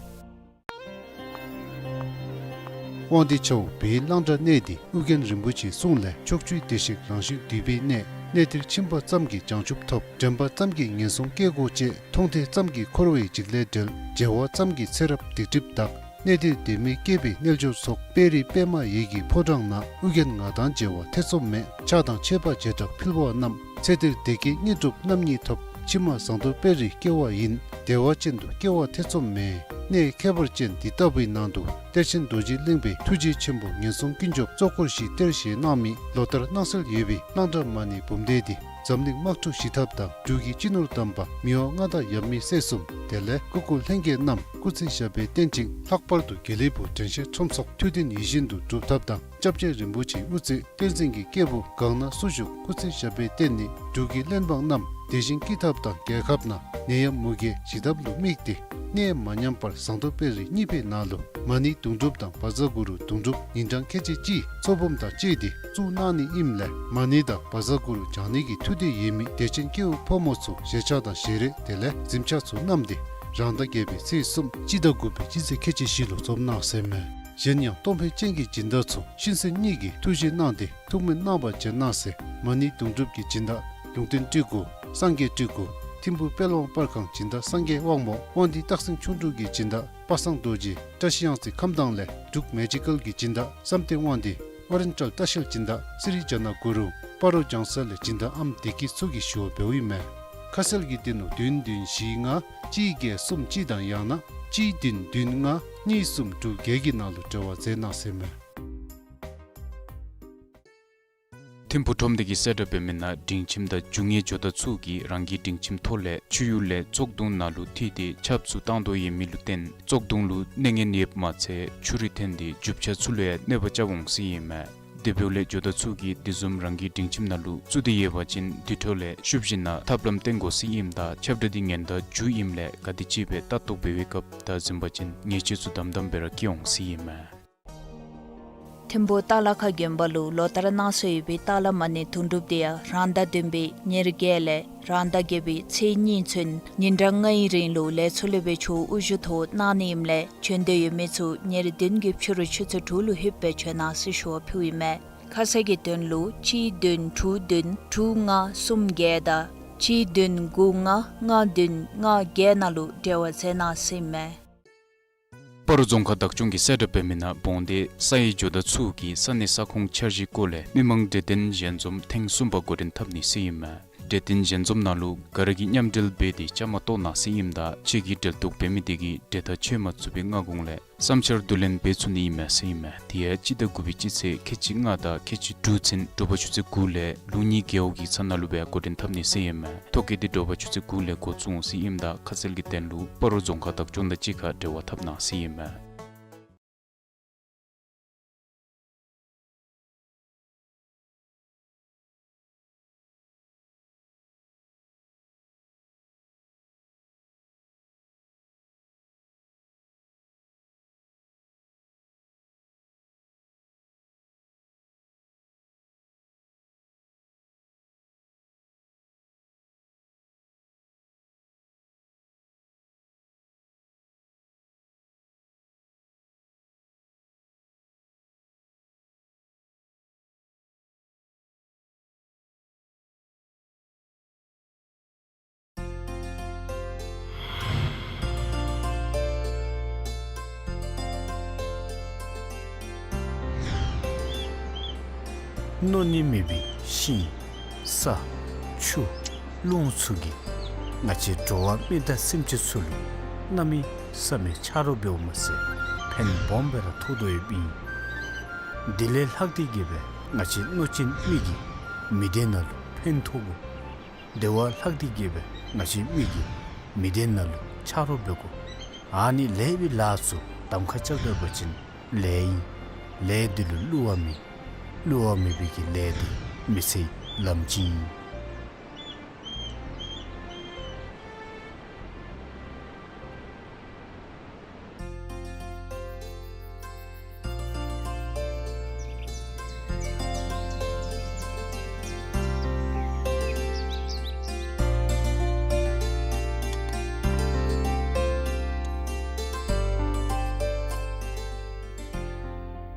དབང་འདུས་ཆ་འོག་བོད་གླང་བྲག་གནས་འདི་ཨོ་རྒྱན་རིན་པོ་ཆེའི་གསུང་ལས་ཕྱོགས་བཅུའི་བདེ་གཤེགས་རང་བཞིན་འདུས་པའི་གནས། གནས་འདིར་ཕྱིན་པ་ཙམ་གྱིས་བྱང་ཆུབ་ཐོབ། དྲན་པ་ཙམ་གྱིས་ངན་སོང་སྐྱེ་སྒོ་བཅད། མཐོང་ཐོས་ཙམ་གྱིས་འཁོར་བའི་འཇིགས་ལས་བསྒྲལ། མཇལ་བ་ཙམ་གྱིས་ཚེ་རབས་སྡིག་སྒྲིབ་འདག། གནས་འདིར་དད་མོས་སྐྱེས་པའི་རྣལ་འབྱོར་ཚོགས། དཔལ་རི་པདྨ་འོད་ཀྱི་ཕོ་བྲང་ན། ཨོ་རྒྱན་ང་དང་མཇལ་བར་ཐེ་ཚོམ་མེད། ཕྱག་དང་མཆོད་པ་བྱེ་བྲག་ཕུལ་བ་རྣམས། ཚེ་འདིར་བདེ་སྐྱིད་དངོས་གྲུབ་རྣམ་གཉིས་ཐོབ། ཕྱི་མ་ཟངས་མདོག་དཔལ་རིར་སྐྱེ་བ་ཡིན། བདེ་བ་ཅན་དུ་སྐྱེ་བར་ཐེ་ཚོམ་མེད། གནས་ཁྱད་པར་ཅན་འདི་ལྟ་བུའི་ནང་དུ་གཏེར་ཆེན་རྡོ་རྗེ་གླིང་པའི་ཐུགས་རྗེ་ཆེན་པོ་ངན་སོང་ཀུན་སྐྱོབ་གཙོ་འཁོར་བཞི་གཏེར་བཞེས་གནང་མི་ལོ་ལྟར་གནང་སྲོལ་ཡོད་པའི་གླང་བྲག་མ་ཎི་འབུམ་སྡེ་འདི་འཛམ་གླིང་དམག་འཁྲུག་ཞི་ཐབས་དང་འབྲུག་གི་སྤྱི་ནོར་དམ་པ་མི་དབང་མངའ་བདག་ཡབ་མེས་སྲས་གསུམ་དེ་ལས་སྐུ་འཁོར་ལྷན་རྒྱས་རྣམས་སྐུ་ཚེ་ཞབས་པད་བརྟན་ཅིང་ལྷག་པར་དུ་དགེ་ལེགས་ཕུག་དྲན་ཤེས་ཁྲོམ་ཚོགས་ཐུགས་འདུན་ཡིད་བཞིན་དུ་འགྲུབ་ཐབས་དང་། སྐྱབས་རྗེ་རིན་པོ་ཆེའི་དབུ་རྩེ་བསྟན་འཛིན་གྱི་སྐྱེས་བུ་གང་ན་སུ་བཞུགས་སྐུ་ཚེ་ཞབས་པད་བརྟན་ནི་འབྲུག་གི་གླེན་འབངས་རྣམས་བདེ་ཞིང་སྐྱིད་ཐབས་དང་རྒྱལ་ཁབ་ནང་ནད་ཡམས་མུ་གེ་ཞི་ཐབས་ལུ་དམིགས་ཏེ་གནས་མ་ཉམས་པར་ཟངས་མདོག་དཔལ་རི་གཉིས་པའི་ནང་ལུ་མ་ཎི་དུང་སྒྲུབ་དང་བཛྲ་གུ་རུ་དུང་སྒྲུབ་ཉིན་གྲངས་ཁལ་གཅིག་གཅིག་ཚོགས་འབུམ་དང་བཅས་ཏེ་བཙུགས་གནང་ནི་ཨིནམ་ལས་མ་ཎི་དང་བཛྲ་གུ་རུ་བགྱང་ནི་གི་ཐུགས་འདོད་ཡོད་མི་དད་ཅན་སྐྱེས་བུ་ཕོ་མོ་ཚུ་ཞལ་ཆས་དང་ཞལ་རས་དེ་ལས་གཟིམ་ཆས་ཚུ་བསྣམས་ཏེ་རང་ཟླ་བརྒྱད་པའི་ཚེས་གསུམ་སྤྱི་ཟླ་དགུ་པའི་སྤྱི་ཚེས་ཁལ་གཅིག་བཞི་ལུ་འཛོམས་གནང་ཟེར་མས། གཞན་ཡང་གཏོང་ཕོད་ཅན་གྱི་སྦྱིན་བདག་ཚུ་ཤིང་སེན་གཉིས་ཀྱི་ཐུགས་བཞེད་གནང་སྟེ་ཐུགས་སྨོན་གནང་བར་བྱོན་གནང་ཟེར། མ་ཎི་དུང་སྒྲུབ་ཀྱི་སྦྱིན་བདག་ལུང་བསྟན་སྤྲུལ་སྐུ་སངས་རྒྱས་སྤྲུལ་སྐུ། ཐིམ་ཕུག་དཔལ་དབང་པར་ཁང་སྦྱིན་བདག་སངས་རྒྱས་དབང་མོ། དབང་འདུས་སྟག་སེང་ཁྱུང་འབྲུག་གི་སྦྱིན་བདག་པ་སངས་རྡོ་རྗེ། བཀྲ་ཤིས་གཡང་རྩེ་ཁམས་དྭངས་ལས་འབྲུག་མེ་ཇི་ཀལ་གྱི་སྦྱིན་བདག་བསམ་གཏན་དབང་འདུས། ཨོ་རེན་ཊལ་ལྟ་བཤལ་སྦྱིན་བདག་སི་རི་ཇ་ན་གུ་རུ། སྤ་རོ་ལྗང་ས་ལས་སྦྱིན་བདག་ཨམ་བདེ་སྐྱིད་ཚུ་གིས་ཞུ་བ་འབདཝ་ཨིན་མས། ཁ་གསལ་གྱི་དོན་ལུ་བདུན་བདུན་བཞི་ལྔ་གཅིག་བརྒྱད་གསུམ་གཅིག་དང་ཡང་ན་གཅིག་བདུན་བདུན་ལྔ་གཉིས་གསུམ་དྲུག་བརྒྱད་ཀྱི་ནང་ལུ་འབྲེལ་བ་མཛད་གནང་ཟེར་མས། ཐིམ་ཕུག་ཁྲོམ་སྡེ་གིས་གསལ་བསྒྲགས་འབད་མི་ནང་འབྲིང་ཁྱིམ་དང་རྒྱུ་དངོས་ཇོ་བདག་ཚུ་གིས་རང་གི་འབྲིང་ཁྱིམ་ཐོག་ལས་ཆུ་ཡུར་ལས་བཙོག་དུང་ནང་ལུ་འཐིལ་ཏེ་ཆརཔ་ཚུ་བཏང་དོ་ཡོད་མི་ལུ་བརྟེན་བཙོག་དུང་ལུ་གནོད་ངལ་ཡོདཔ་མ་ཚད་ཆུ་རུད་འཐོན་ཏེ་རྒྱུ་ཆ་ཚུ་ལུ་ཡང་གནོད་པ་རྐྱབ་འོང་ཟེར་ཨིན་མས། དེ་འབདཝ་ལས་ཇོ་བདག་ཚུ་གིས་དེ་བཟུམ་རང་གི་སྒྲིང་ཁྱིམ་ནང་ལུ་བཙུགས་ཏེ་ཡོད་པ་ཅིན་དེ་འཕྲོ་ལས་ཤུབས་བཞིན་ན་ཐབས་ལམ་བསྟེན་དགོ་ཟེར་ཨིནམ་ད་ཁྱབ་བརྡལ་འདི་ངན་དང་རྒྱུ་ཨིནམ་ལས་ག་དེ་ཅིག་སྦེ་ལྟ་རྟོག་འབད་བའི་སྐབས་ད་འཛིན་པ་ཅིན་ཉེས་སྤྱོད་ཚུ་དམ་དམ་སྦེ་ར་སྐྱེ་འོང་ཟེར་ཨིན་མས། ཐིམ་ཕུག་ཏ་ལ་ཁ་དགོན་པ་ལུ་ལོ་ལྟར་གནང་སྲོལ་ཡོད་པའི་ཏ་ལ་མ་ཎི་དུང་སྒྲུབ་དེ་ཡང་རང་ཟླ་བདུན་པའི་ཉེར་བརྒྱད་ལས་རང་ཟླ་བརྒྱད་པའི་ཚེས་གཉིས་ཚུན་ཉིན་གྲངས་ལྔའི་རིང་ལུ་ལས་ཚོགས་ལུ་སྦེ་ཆུ་དབུ་བཞུགས་ཐོག་གནང་ནི་ཨིནམ་ལས་བྱོན་འདོད་ཡོད་མི་ཚུ་ཉེར་བདུན་གྱི་ཕྱི་རུ་ཆུ་ཚོད་དྲུག་ལུ་ལྷོདཔ་སྦེ་བྱོན་གནང་ཟེར་ཞུ་བ་ཕུལཝ་ཨིན་མས། ཁ་གསལ་གྱི་དོན་ལུ་གཅིག་བདུན་དྲུག་བདུན་དྲུག་ལྔ་གསུམ་བརྒྱད་དང་གཅིག་བདུན་དགུ་ལྔ་ལྔ་བདུན་ལྔ་བརྒྱད་ནང་ལུ་འབྲེལ་བ་མཛད་གནང་ཟེར་ཨིན་མས། སྤ་རོ་རྫོང་ཁག་བདག་སྐྱོང་གིས་གསལ་བསྒྲགས་འབད་མི་ནང་བོང་སྡེ་ས་ཡི་ཇོ་བདག་ཚུ་གིས་ས་གནས་ས་ཁོངས་འཆར་གཞིའི་སྐོར་ལས་མི་མང་གྲོས་བསྟུན་ཞལ་འཛོམས་ཐེངས་གསུམ་པ་འགོ་འདྲེན་འཐབ་ནི་ཟེར་ཨིན་མས། གྲོས་བསྟུན་ཞལ་འཛོམས་ནང་ལུ་ག་ར་གིས་མཉམ་འབྲེལ་འབད་དེ་བཅའ་མར་གཏོགས་གནང་ཟེར་ཨིནམ་ད་ཁྱོད་ཀྱིས་འབྲེལ་གཏོགས་འབད་མི་དེ་གིས་གྲོས་ཐག་ཆོད་མ་ཚུགས་པའི་སྔ་གོང་ལས་བསམ་འཆར་བསྡུ་ལེན་འབད་ཚུགས་ནི་ཨིན་མས་ཟེར་ཨིན་མས། དེ་ཡང་སྤྱི་ཟླ་དགུ་པའི་སྤྱི་ཚེས་ཁལ་གཅིག་ལྔ་དང་ཁལ་གཅིག་དྲུག་ཚུན་དྲོ་པ་ཆུ་ཚོད་དགུ་ལས་ལུགས་གཉིས་རྒེད་འོག་གི་ཚ་ན་ལུ་སྦེ་འགོ་འདྲེན་འཐབ་ནི་ཟེར་ཨིན་མས། ཐོ་བཀོད་དེ་དྲོ་པ་ཆུ་ཚོད་དགུ་ལས་འགོ་བཙུགས་འོང་ཟེར་ཨིནམ་ད་ཁ་གསལ་གྱི་དོན་ལུ་སྤ་རོ་རྫོང་ཁག་བདག་སྐྱོང་དང་གཅིག་ཁར་འབྲེལ་བ་འཐབ་གནང་ཟེར་ཨིན་མས། མནོ་ནི་མེད་པའི་ཤིང་ས་ཆུ་རླུང་ཚུ་གིས་ང་བཅས་འགྲོ་བ་མི་དང་སེམས་ཅན་ཚུ་ལུ་གནམ་མེད་ས་མེད་ཆ་རོགས་འབདཝ་མ་ཚད་ཕན་སྦོམ་སྦེ་ར་ཐོགས་དོ་ཡོདཔ་ཨིན། དེ་ལས་ལྷག་སྟེ་གིས་སྦེ་ང་བཅས་མནོ་ཅན་མི་གིས་མི་སྡེ་ནང་ལུ་ཕན་ཐོགས་དགོ། དེ་བ་ལྷག་སྟེ་གིས་སྦེ་ང་བཅས་མི་གིས་མི་སྡེ་ནང་ལུ་ཆ་རོགས་འབད་དགོ། ཨ་ནི་ལེགས་པའི་ལཱ་ཚུ་གདམ་ཁ་རྐྱབ་ད་པ་ཅིན་ལེགས་ཨིན། ལེགས་འདི་ལུ་བསླུ་བ་མེད། བསླུ་བ་མེད་པའི་གི་ལས་འདི་མི་ཚེའི་ལམ་སྤྱི་ཨིན།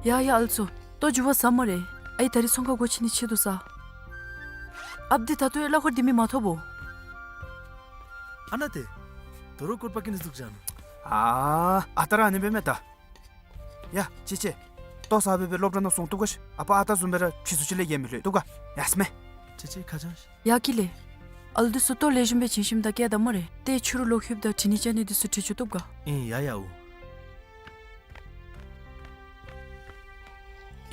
ཡ་ཡ་ཨ་ལུ་ཚུ། ལྟོ་རྒྱུ་བ་ཟ་སྨ་རེ། ཨའི་ད་རིས་ཚོང་ཁང་སྒོ་ཕྱེ་ནི་ཆེད་དུ་ཟ། ཨཔ་འདི་ད་ལྟོ་ཡང་གླ་འཁོར་འདི་མི་མ་ཐོབ་བོ། ཨ་ནཱ་ཏེ། དོ་རུང་སྐོར་པ་ཀི་ནི་འཛུགས་བཞག་ནུག། ཨ་ཨ་ད་ར་ཨ་ནི་སྦེ་མས་ད། ཡ་ཅི་ཅི། ལྟོ་ཟ་སྦེ་སྦེ་སློབ་གྲྭ་ནང་སོང་བཏུབ་ག་ཤིག། ཨ་པ་ཨ་ཏ་བཟུམ་སྦེ་ར་ཕྱི་སུ་ཅིག་ལས་ཡང་མི་ལྷོད་བཏུབ་ག། ཡ་སྨས། ཅི་ཅི་ཁ་ཅང་ཤིག། ཡ་ཀི་ལེ། ཨ་ལུ་འདི་ཚུ་ལྟོ་ལེགས་ཤོམ་སྦེ་བྱིན་ཞིནམ་ད་བསྐྱལ་ད་སྨ་རེ། ཏེ་ཕྱི་རུ་ལོག་ལྷོདཔ་ད་དྲི་ནི་བཅའ་ནི་འདི་ཚུ་དྲི་བཅུག་བཏུབ་ག། ཨིན་ཡ་ཡ་འོ།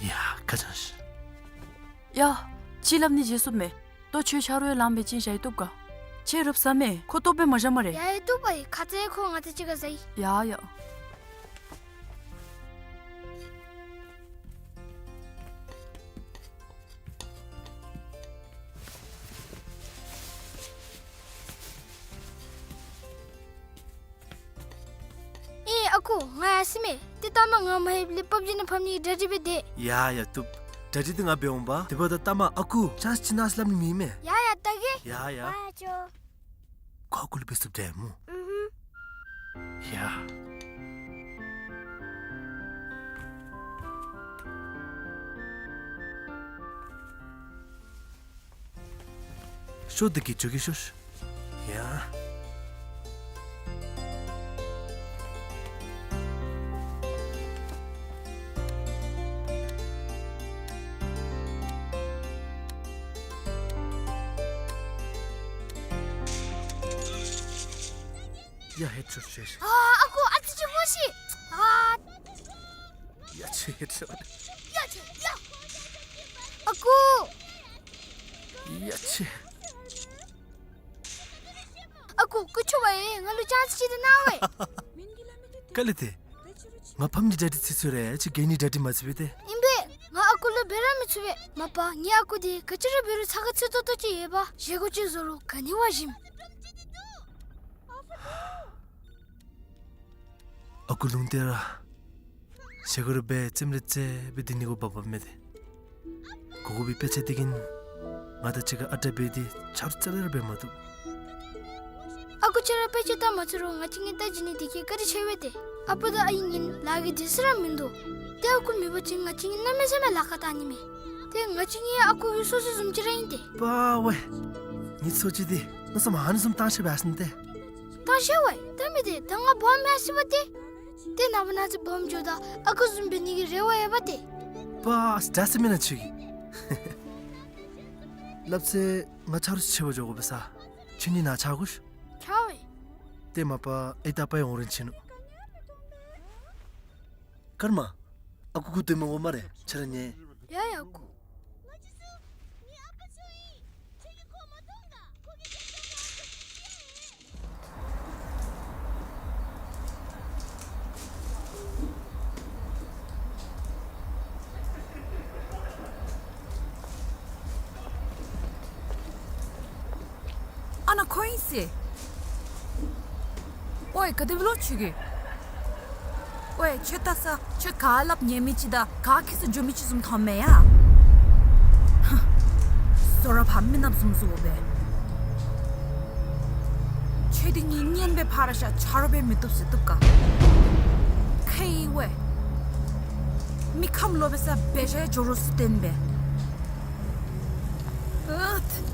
ཡ་ཁ་ཅང་ཤིག། ཡ་ཅིག་སླབ་ནི་བརྗེད་སོང་མས། ལྟོ་ཁྱོད་ཆ་རོགས་ཡང་ལངམ་སྦེ་བྱིན་བཞག་ཡི་བཏུབ་ག། ཁྱོད་རུབ་ཟ་མས། ཁོ་ལྟོཝ་སྦེ་མ་བཞག་སྨ་རེ། ཡ་ཡ་བཏུབ་པ་ཡི། ཁ་ཙ་ཁོ་ང་བཅས་གཅིག་ཁར་ཟ་ཡི། ཡ་ཡ། ཨེ་ཨ་ཁུ་ང་ཡར་སོ་ཡི་མས། ཏེ་ལྟ་མ་ང་མ་ལྷོདཔ་ལས་པབ་ཇི་ནང་ཕབ་ནི་གི་གྲ་སྒྲིག་འབད་དེས། ཡ་ཡ་བཏུབ། གྲ་སྒྲིག་འདི་ང་འབད་འོང་པ། དེ་འབདཝ་ད་ལྟ་མ་ཨ་ཁུ་ཅཱནསི་ཅིག་གནང་ཟེར་སླབ་ནི་མེད་མས། ཡ་ཡ་ལྟ་གེ། ཡ་ཡ། ཨ་ཅོ། ཁོ་ཁུ་ལུ་འབད་ཚུགསཔ་འདྲས་སྨོ། ཨུ་ཧུམ། ཡ། ཤོག་འདི་གིས་འགྱོ་གེ་ཤོག་ཤིག། ཡ། ཡ་ཧེད་ཤོག་ཤིག། ཨ་ཨ་ཁུ་ཨ་ཙི་ཅིག་སྨོ་ཤིག། ཨ། ཡ་ཆེ་ཧེད་ཤོག། ཡ་ཆེ་ཡ། ཨ་ཁུ། ཡ་ཆེ། ཨ་ཁུ་སྐུ་མཁྱེན་ང་ལུ་ཅཱནསི་ཅིག་ད་གནང་། ག་ལས་ཏེ། ང་ཕམ་གྱི་གྲ་སྒྲིག་ཚར་སོང་ར། ཁྱོད་རྒྱལ་ནི་གྲ་སྒྲིག་མ་ཚར་བས་ཏེ། ཨིན་པས། ང་ཨ་ཁུ། ཨ་ལུ་འབད་ར་མི་ཚུགས་པས། མ་པ་ངེའི་ཨ་ཁུ་འདི་ག་ཅི་ར་འབད་རུང་ཚ་ཁ་ཚུད་ཏོག་ཏོ་ཅིག་ཡོད་པ། བཞེས་སྒོ་ཅིག་བཟོ་རུང་ག་ནི་བ་ཞིམ། ཨ་ཁུ་ལུང་བསྟན་ར་བཞེས་སྒོ་ར་འབད་རྩེདམོ་ར་རྩེ་སྦེ་སྡོད་ནི་གུ་བབ་བབ་མས་ཏེ། གོ་གོ་བའི་དཔེ་ཆ་འདི་གིས་ང་དང་གཅིག་ཁར་ཨ་རྟག་འབད་དེ་ཆ་རོགས་རྩ་ལས་ར་འབད་མ་བཏུབ། ཨ་ཁུ་ཁྱོད་ར་དཔེ་ཆ་ལྟ་མ་ཚུགས་རུང་ང་བཅས་གཉིས་ལྟ་བྱིན་ནི་འདི་གིས་བཀའ་དྲིན་ཆེ་བས་ཏེ། ཨ་པ་དང་ཨའི་གཉིས་ལཱ་གི་དུས་ཚོད་ར་མིན་འདུག། ཏེ་ཨ་ཁུ་མེད་པ་ཅིན་ང་བཅས་གཉིས་གནམ་མེད་ས་མེད་ལཱ་ཁག་བཏང་ནི་མས། ཏེ་ང་བཅས་གཉིས་ཨ་ཁུ་གི་སོ་སོ་བཟུམ་ཅིག་ར་ཨིན་ཏེ། པ་ཝེ། ངེའི་སོ་སོ་འདི་མནོ་བསམ་ཨ་ནི་བཟུམ་བཏང་ཤེས་པས་ཟེར་ཏེ། བཏང་ཤེས་ཝེ། ད་མི་དེ་ད་ང་སྦོམ་མས་ཟེར་བ་ཏེ། ཏེ་ནངས་པ་གནངས་ཚེ་སྦོམ་འགྱོཝ་ད་ཨ་ཁུ་བཟུམ་འབད་ནི་གི་རེ་བ་ཡོད་པ་ཏེ། པ་ཨ་ཙི་ད་ཟེར་མེན་ན་ཁྱོད་ཀྱིས། སླབ་ཚེ་ང་ཆ་རོགས་ཆེ་བ་འགྱོ་དགོ་པས་ས། ཁྱོད་གཉིས་ནཱ་ཆ་དགོ་ཤིག། ཆ་ཝེ། ཏེ་མ་པ་ཨའི་དང་པའི་འོང་རན་ཆི་ནུག། ཀརྨ། ཨ་ཁུ་ཁུ་སྡོད་མི་དགོ་སྨ་རེ། ཁྱོད་ར་ཉལ། ཡ་ཡ་ཨ་ཁུ། ཨ་ནཱ་ཁོ་ཨིན་ཟེར། ཝའེ་ག་དེ་སྦེ་ལོ་ཁྱོད་ཀྱིས། ཝའེ་ཁྱོད་ལྟ་ས་ཁྱོད་ག་སླབ་ཉན་མི་ཅིག་དང་ག་ཁྱད་སུ་འགྱོ་མི་ཅིག་བཟུམ་མཐོངམ་མས་ཡ། ཧ། བཟོ་ར་ཕར་མི་ནགཔ་བཟུམ་བཟོ་སྦེ། ཁྱོད་འདི་གཉིས་གཉེན་སྦེ་ཕར་བཞག་ཆ་རོགས་སྦེ་མི་བཏུབ་ཟེར་བཏུབ་ག། ཁེ་ཝའེ། མི་ཁམས་ལོག་པའི་ས་འབད་བཞག་འགྱོ་རོགས་ཟེར་བསྟན་པས། ཨུད།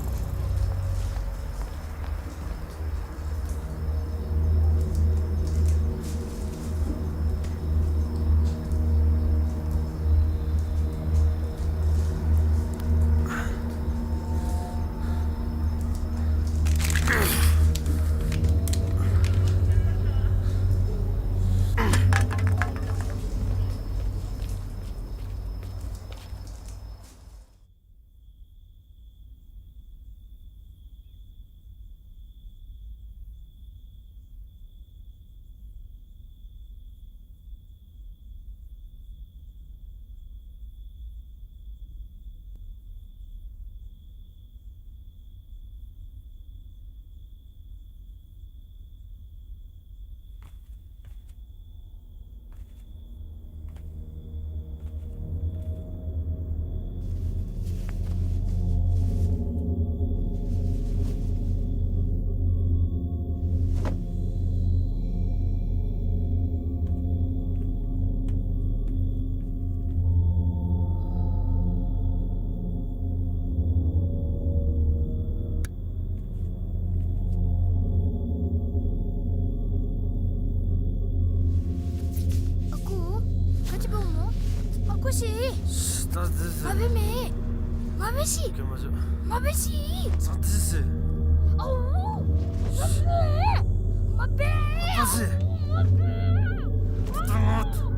ཨ་ཁུ། ག་ཅི་འབདཝ་སྨོ། ཨ་ཁུ་ཤི། ད་དེ་ཟེར། མ་འབད་མས། མ་འབད་ཤིག། ཀྱེ་མ་ཤི། མ་འབད་ཤིག། ད་དེ་ཟེར། ཨའུ། མ་འབད། མ་འབད། ད་ཟེར། མ་འབད། ད་ད་ང་། མ་འབད།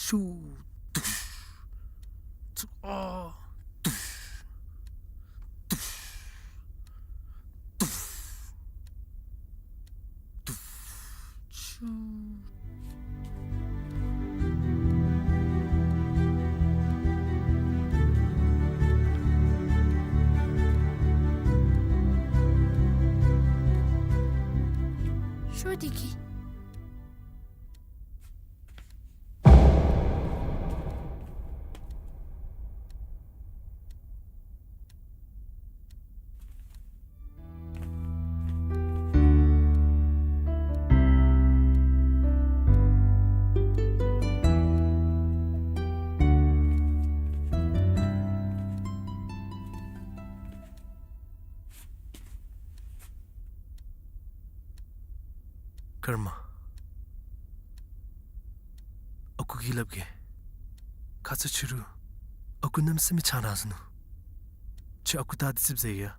ཤུ། དུཤ། ཚུ། ཨ། དུཤ། དུཤ། དུཤ། དུཤ། ཤུ། ཤོ་དེ་གི། ཀརྨ། ཨ་ཁུ་གིས་སླབ་གེ། ཁ་ཙ་ཕྱི་རུ་ཨ་ཁུ་གནམ་མེད་ས་མེད་ཆང་རག་སོ་ནུག། ཁྱོད་ཨ་ཁུ་ལྟ་སྟེ་ཙིགཔ་ཟ་ཡ།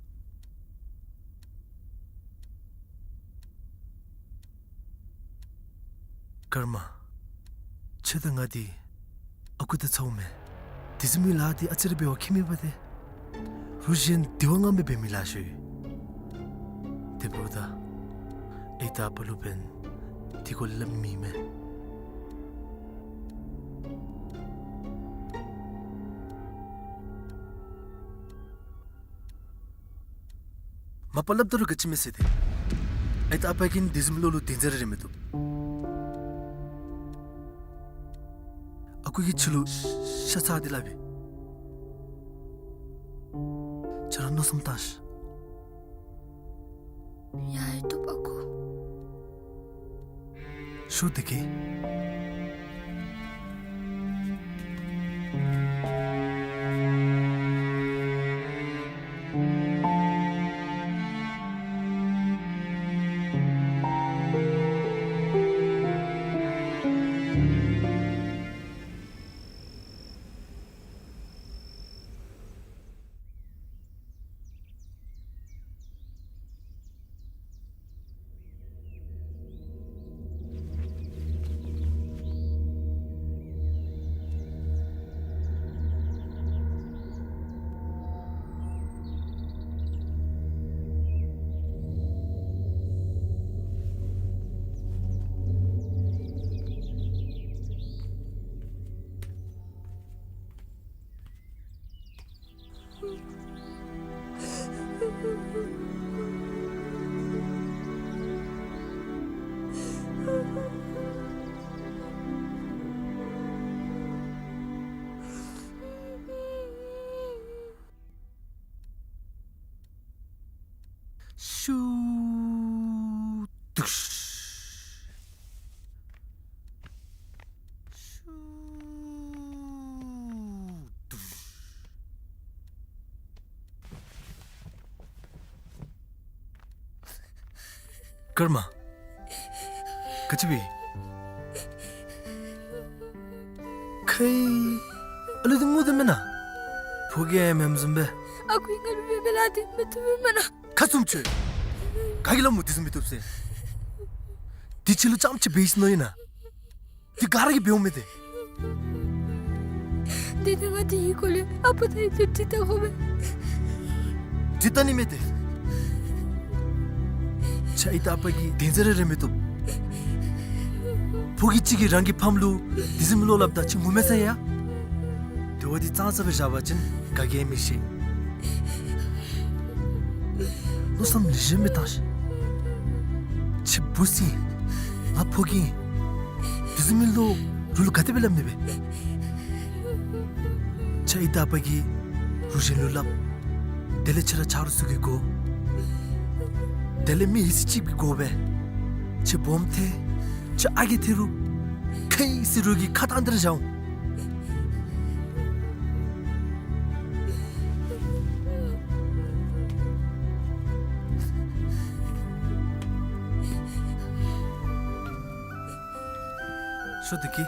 ཀརྨ། ཁྱོད་དང་ང་འདི་ཨ་ཁུ་དང་ཚ་བོ་མེན། དེ་བཟུམ་མའི་ལཱ་འདི་ཨ་ཙི་རེ་འབད་བ་ཁྱད་མེད་པ་ཏེ། རུ་གཞན་དེ་བ་ང་མི་འབད་མི་ལཱ་ཤོ་ཡི། དེ་འབདཝ་ད་ཨའི་དང་ཨ་པ་ལུ་འབདན་དེ་སྐོར་ལས་སླབ་མི་མེད། མ་པ་སླབ་ད་རུང་ག་ཅི་མེད་ཟེར་ཏེ། ཨའི་དང་ཨ་པ་གིས་དེ་བཟུམ་ལོ་ལུ་དེ་ཟེར་རེ་མི་བཏུབ། ཨ་ཁུ་གིས་ཁྱོད་ལུ་ཤ་ཚ་སྟེ་སླབ་ཨིན། ཁྱོད་ར་མནོ་བསམ་བཏང་ཤིག། ཡ་ཡ་བཏུབ་ཨ་ཁུ། ཤོ་དེ་གི། ཤུ། དུཤ། ཤུ། དུཤ། ཀརྨ། ག་ཅི་འབད། ཁའི་ཨ་ལུ་འདི་ངུ་དོ་མེན་ན། ཕོ་རྒྱས་མེནམ་བཟུམ་སྦེ། ཨ་ཁུ་ང་ལུ་འབད་མི་ལཱ་འདི་མི་བཏུབ་མེན་ན། ཁ་བཙུམ་ཁྱོད། ག་གིས་སླབ་མོ་དེ་བཟུམ་མི་བཏུབ་ཟེར། དེ་ཁྱོད་ལུ་རྐྱངམ་ཅིག་འབད་ཡི་ཟེར་མནོ་ཡི་ན། དེ་ག་ར་གིས་འབདཝ་མས་ཏེ། དེ་ནི་ང་དེའི་སྐོར་ལས་ཨ་པ་དང་ཨའི་ལུ་དྲི་བལྟ་དགོ་པས། དྲི་བལྟ་ནི་མེད་དེ། ཁྱོད་ཨའི་དང་ཨ་པ་གིས་དེ་ཟེར་རེ་མི་བཏུབ། ཕོ་རྒྱས་ཅིག་གིས་རང་གི་ཕམ་ལུ་དེ་བཟུམ་ལོ་སླབ་ད་ཁྱོད་ངུ་མས་ཟེར་ཡ། དེ་བ་འདི་ཙང་ཙ་སྦེ་བཞག་པ་ཅིན་ག་གིས་མི་ཤེས། མནོ་བསམ་ལེགས་ཤོམ་སྦེ་བཏང་ཤིག། ཁྱོད་བུ་ཟེར་ང་ཕོ་རྒྱས་ཨིན། དེ་བཟུམ་མའི་ལོ་རུ་ལུ་ག་དེ་སྦེ་སླབ་ནི་སྦེ། ཁྱོད་ཨའི་དང་ཨ་པ་གིས་རུ་གཞན་ལུ་སླབ། དེ་ལས་ཁྱོད་ར་ཆ་རོགས་ཚུ་གིས་དགོ། དེ་ལས་མི་ཧེ་སི་ཅིག་གིས་དགོ་པས། ཁྱོད་སྦོམ་ཐལ། ཁྱོད་ཨ་རྒས་ཐལ་རུང་ཁའི་ཟེར་རུང་གི་ཁ་བཏང་སྟེ་ར་བཞག་འོང་། ཤོ་དེ་གི།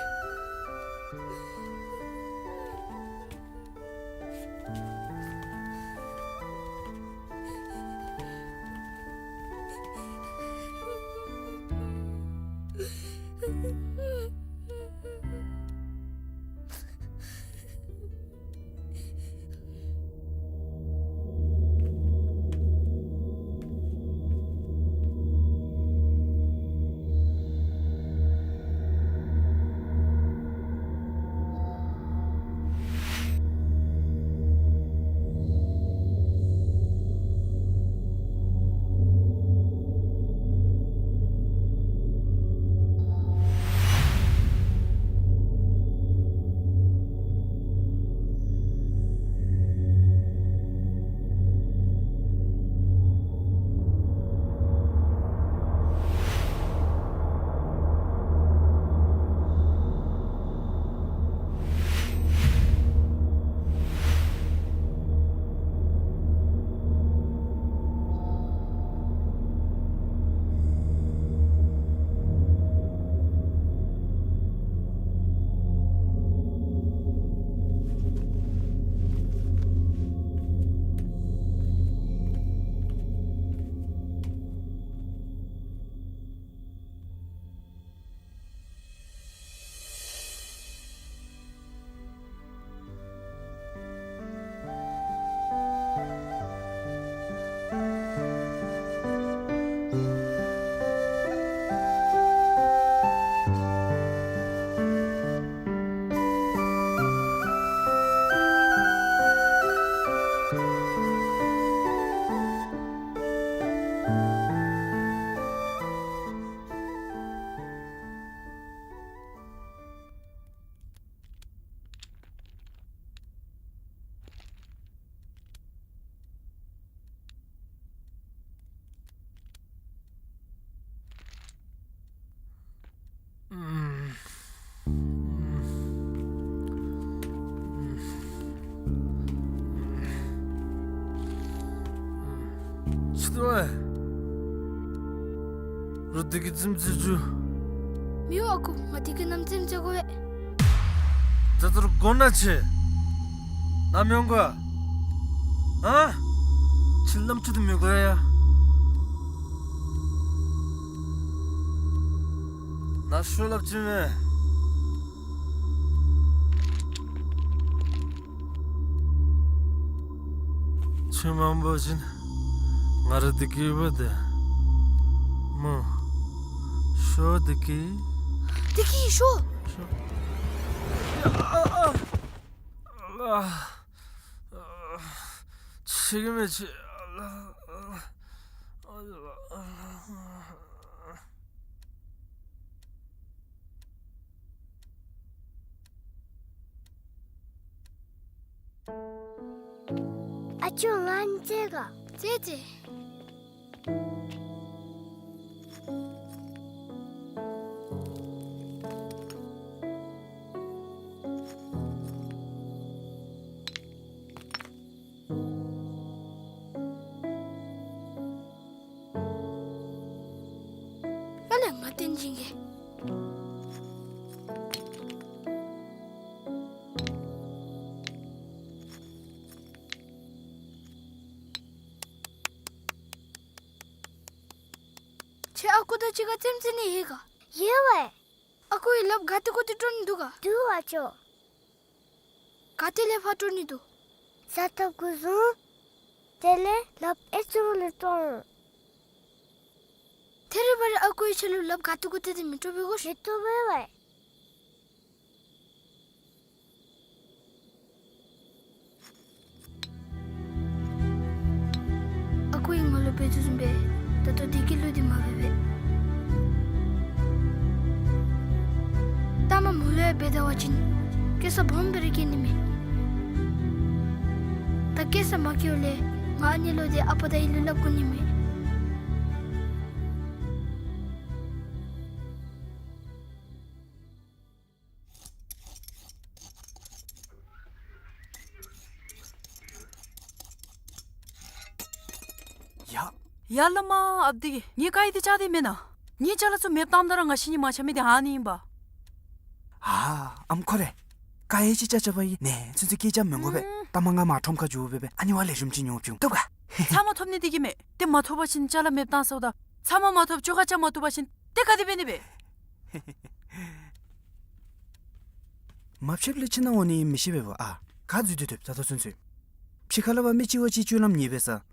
ལྟོས། རོགས་བདེ་སྐྱིད་རྩེདམོ་རྩེ་བཅུག། མི་འོང་ཨ་ཁུ། ང་བདེ་སྐྱིད་རྣམས་རྩེདམོ་རྩེ་དགོ་པས། ད་ལྟོ་ར་དགོ་ན་ཆེ། ནམ་ཡོང་ག། ཨ། ཁྱོད་རྣམ་ཅོ་དེ་མི་དགོ་ཡ། ན་ཤོ་ལབ་ཅི་མེད། ཁྱོད་མ་འབོ་བ་ཅིན་ང་ར་བདེ་སྐྱིད་ཡོད་པ་དེ་སྨོ། ཤོ་བདེ་སྐྱིད། བདེ་སྐྱིད་ཤོ། ཤོ། ཨ་ཨ་ཨ། ཨ། ཤེས་ཀྱི་མེད་ཆེ། ཨ་ཨ་ཨ། ཨ་ཅོ་ང་རྩེད་ག། རྩེད་རྩེད། ཨ་ལས་ང་བསྟན་སྦྱིན་གྱིས། ཁྱོད་ཨ་ཁུ་དང་གཅིག་ཁར་རྩེདམོ་རྩེ་ནི་ཡོད་ག། ཡོད་པས། ཨ་ཁུ་གིས་ལགཔ་ག་ཏེ་གུ་ཏེ་སྤྲོ་ནི་འདུག་ག། འདུག་ཨ་ཅོ། ག་ཏེ་ལས་ཕར་སྤྲོ་ནི་འདུག། ས་ཐོབ་གུ་བཟུང་། དེ་ལས་ལགཔ་ཨེ་ཙི་བ་ལས་སྤྲོ་འོང་། ཐེ་རི་བ་རི་ཨ་ཁུ་གིས་ཁྱོད་ལུ་ལགཔ་ག་ཏེ་གུ་ཏེ་དེ་མི་སྤྲོ་བའི་གོ་ཤེས། མི་སྤྲོ་བས་པས། ཨ་ཁུ་གིས་ང་ལུ་འབད་དོ་བཟུམ་སྦེ་ད་ལྟོ་བདེ་སྐྱིད་ལུ་དེ་མ་འབད་བས། ལྟ་མ་མོ་ལུ་ཡང་འབད་ད་བ་ཅིན་སྐྱེ་ས་སྦོམ་སྦེ་ར་སྐྱེ་ནི་མས། ད་སྐྱེ་ས་མ་སྐྱེཝ་ལས་ང་ཨ་ནི་ལུ་དེ་ཨ་པ་དང་ཨའི་ལུ་སླབ་དགོ་ནི་མས། ཡ། ཡ་བླ་མ་ཨཔ་དེ་གིས་ངེའི་ཀ་ཡི་དེ་བཅག་སྟེ་མེན་ན། ངེའི་ཅ་ལ་ཚུ་མེདཔ་བཏངམ་ད་ར་ང་ཤི་ནི་མ་ཆ་མི་དེ་ཨ་ནི་ཨིན་པ། ཨ་ཨམ་ཁོ་རེ། ཀ་ཡི་ཅིག་བཅག་བཅགཔ་ཨིན་ནི་ཚུན་ཚོད་སྐད་རྐྱབ་མི་དགོ་པས། ཨུམ། ལྟ་མ་ང་མར་ཁྲོམ་ཁར་འགྱོ་སྦེ་སྦེ་ཨ་ནི་བ་ལེགས་ཤོམ་ཅིག་ཉོ་བཅུག། བཏུབ་ག། ཚབ་མ་ཐོབ་ནི་དེ་གིས་མེན། ཏེ་མ་ཐོབ་པ་ཅིན་ཅ་ལ་མེདཔ་བཏང་སོ་ད། ཚབ་མ་མ་ཐོབ་ཅོག་ཁ་རྐྱབ་མ་བཏུབ་པ་ཅིན་ཏེ་ག་དེ་འབད་ནི་སྦེ། མ་ཕྱདཔ་ལས་ཕྱི་ནང་འོང་ནི་མི་ཤེས་པས་པ། ཨ་ག་འཛུལ་ཏེ་སྡོདཔ་ད་ལྟོ་ཚུན་ཚོད། ཕྱི་ཁ་ལས་ཕར་མི་གཅིག་བ་གཅིག་སྤྱོད་ལམ་ཉེས་པས་ས།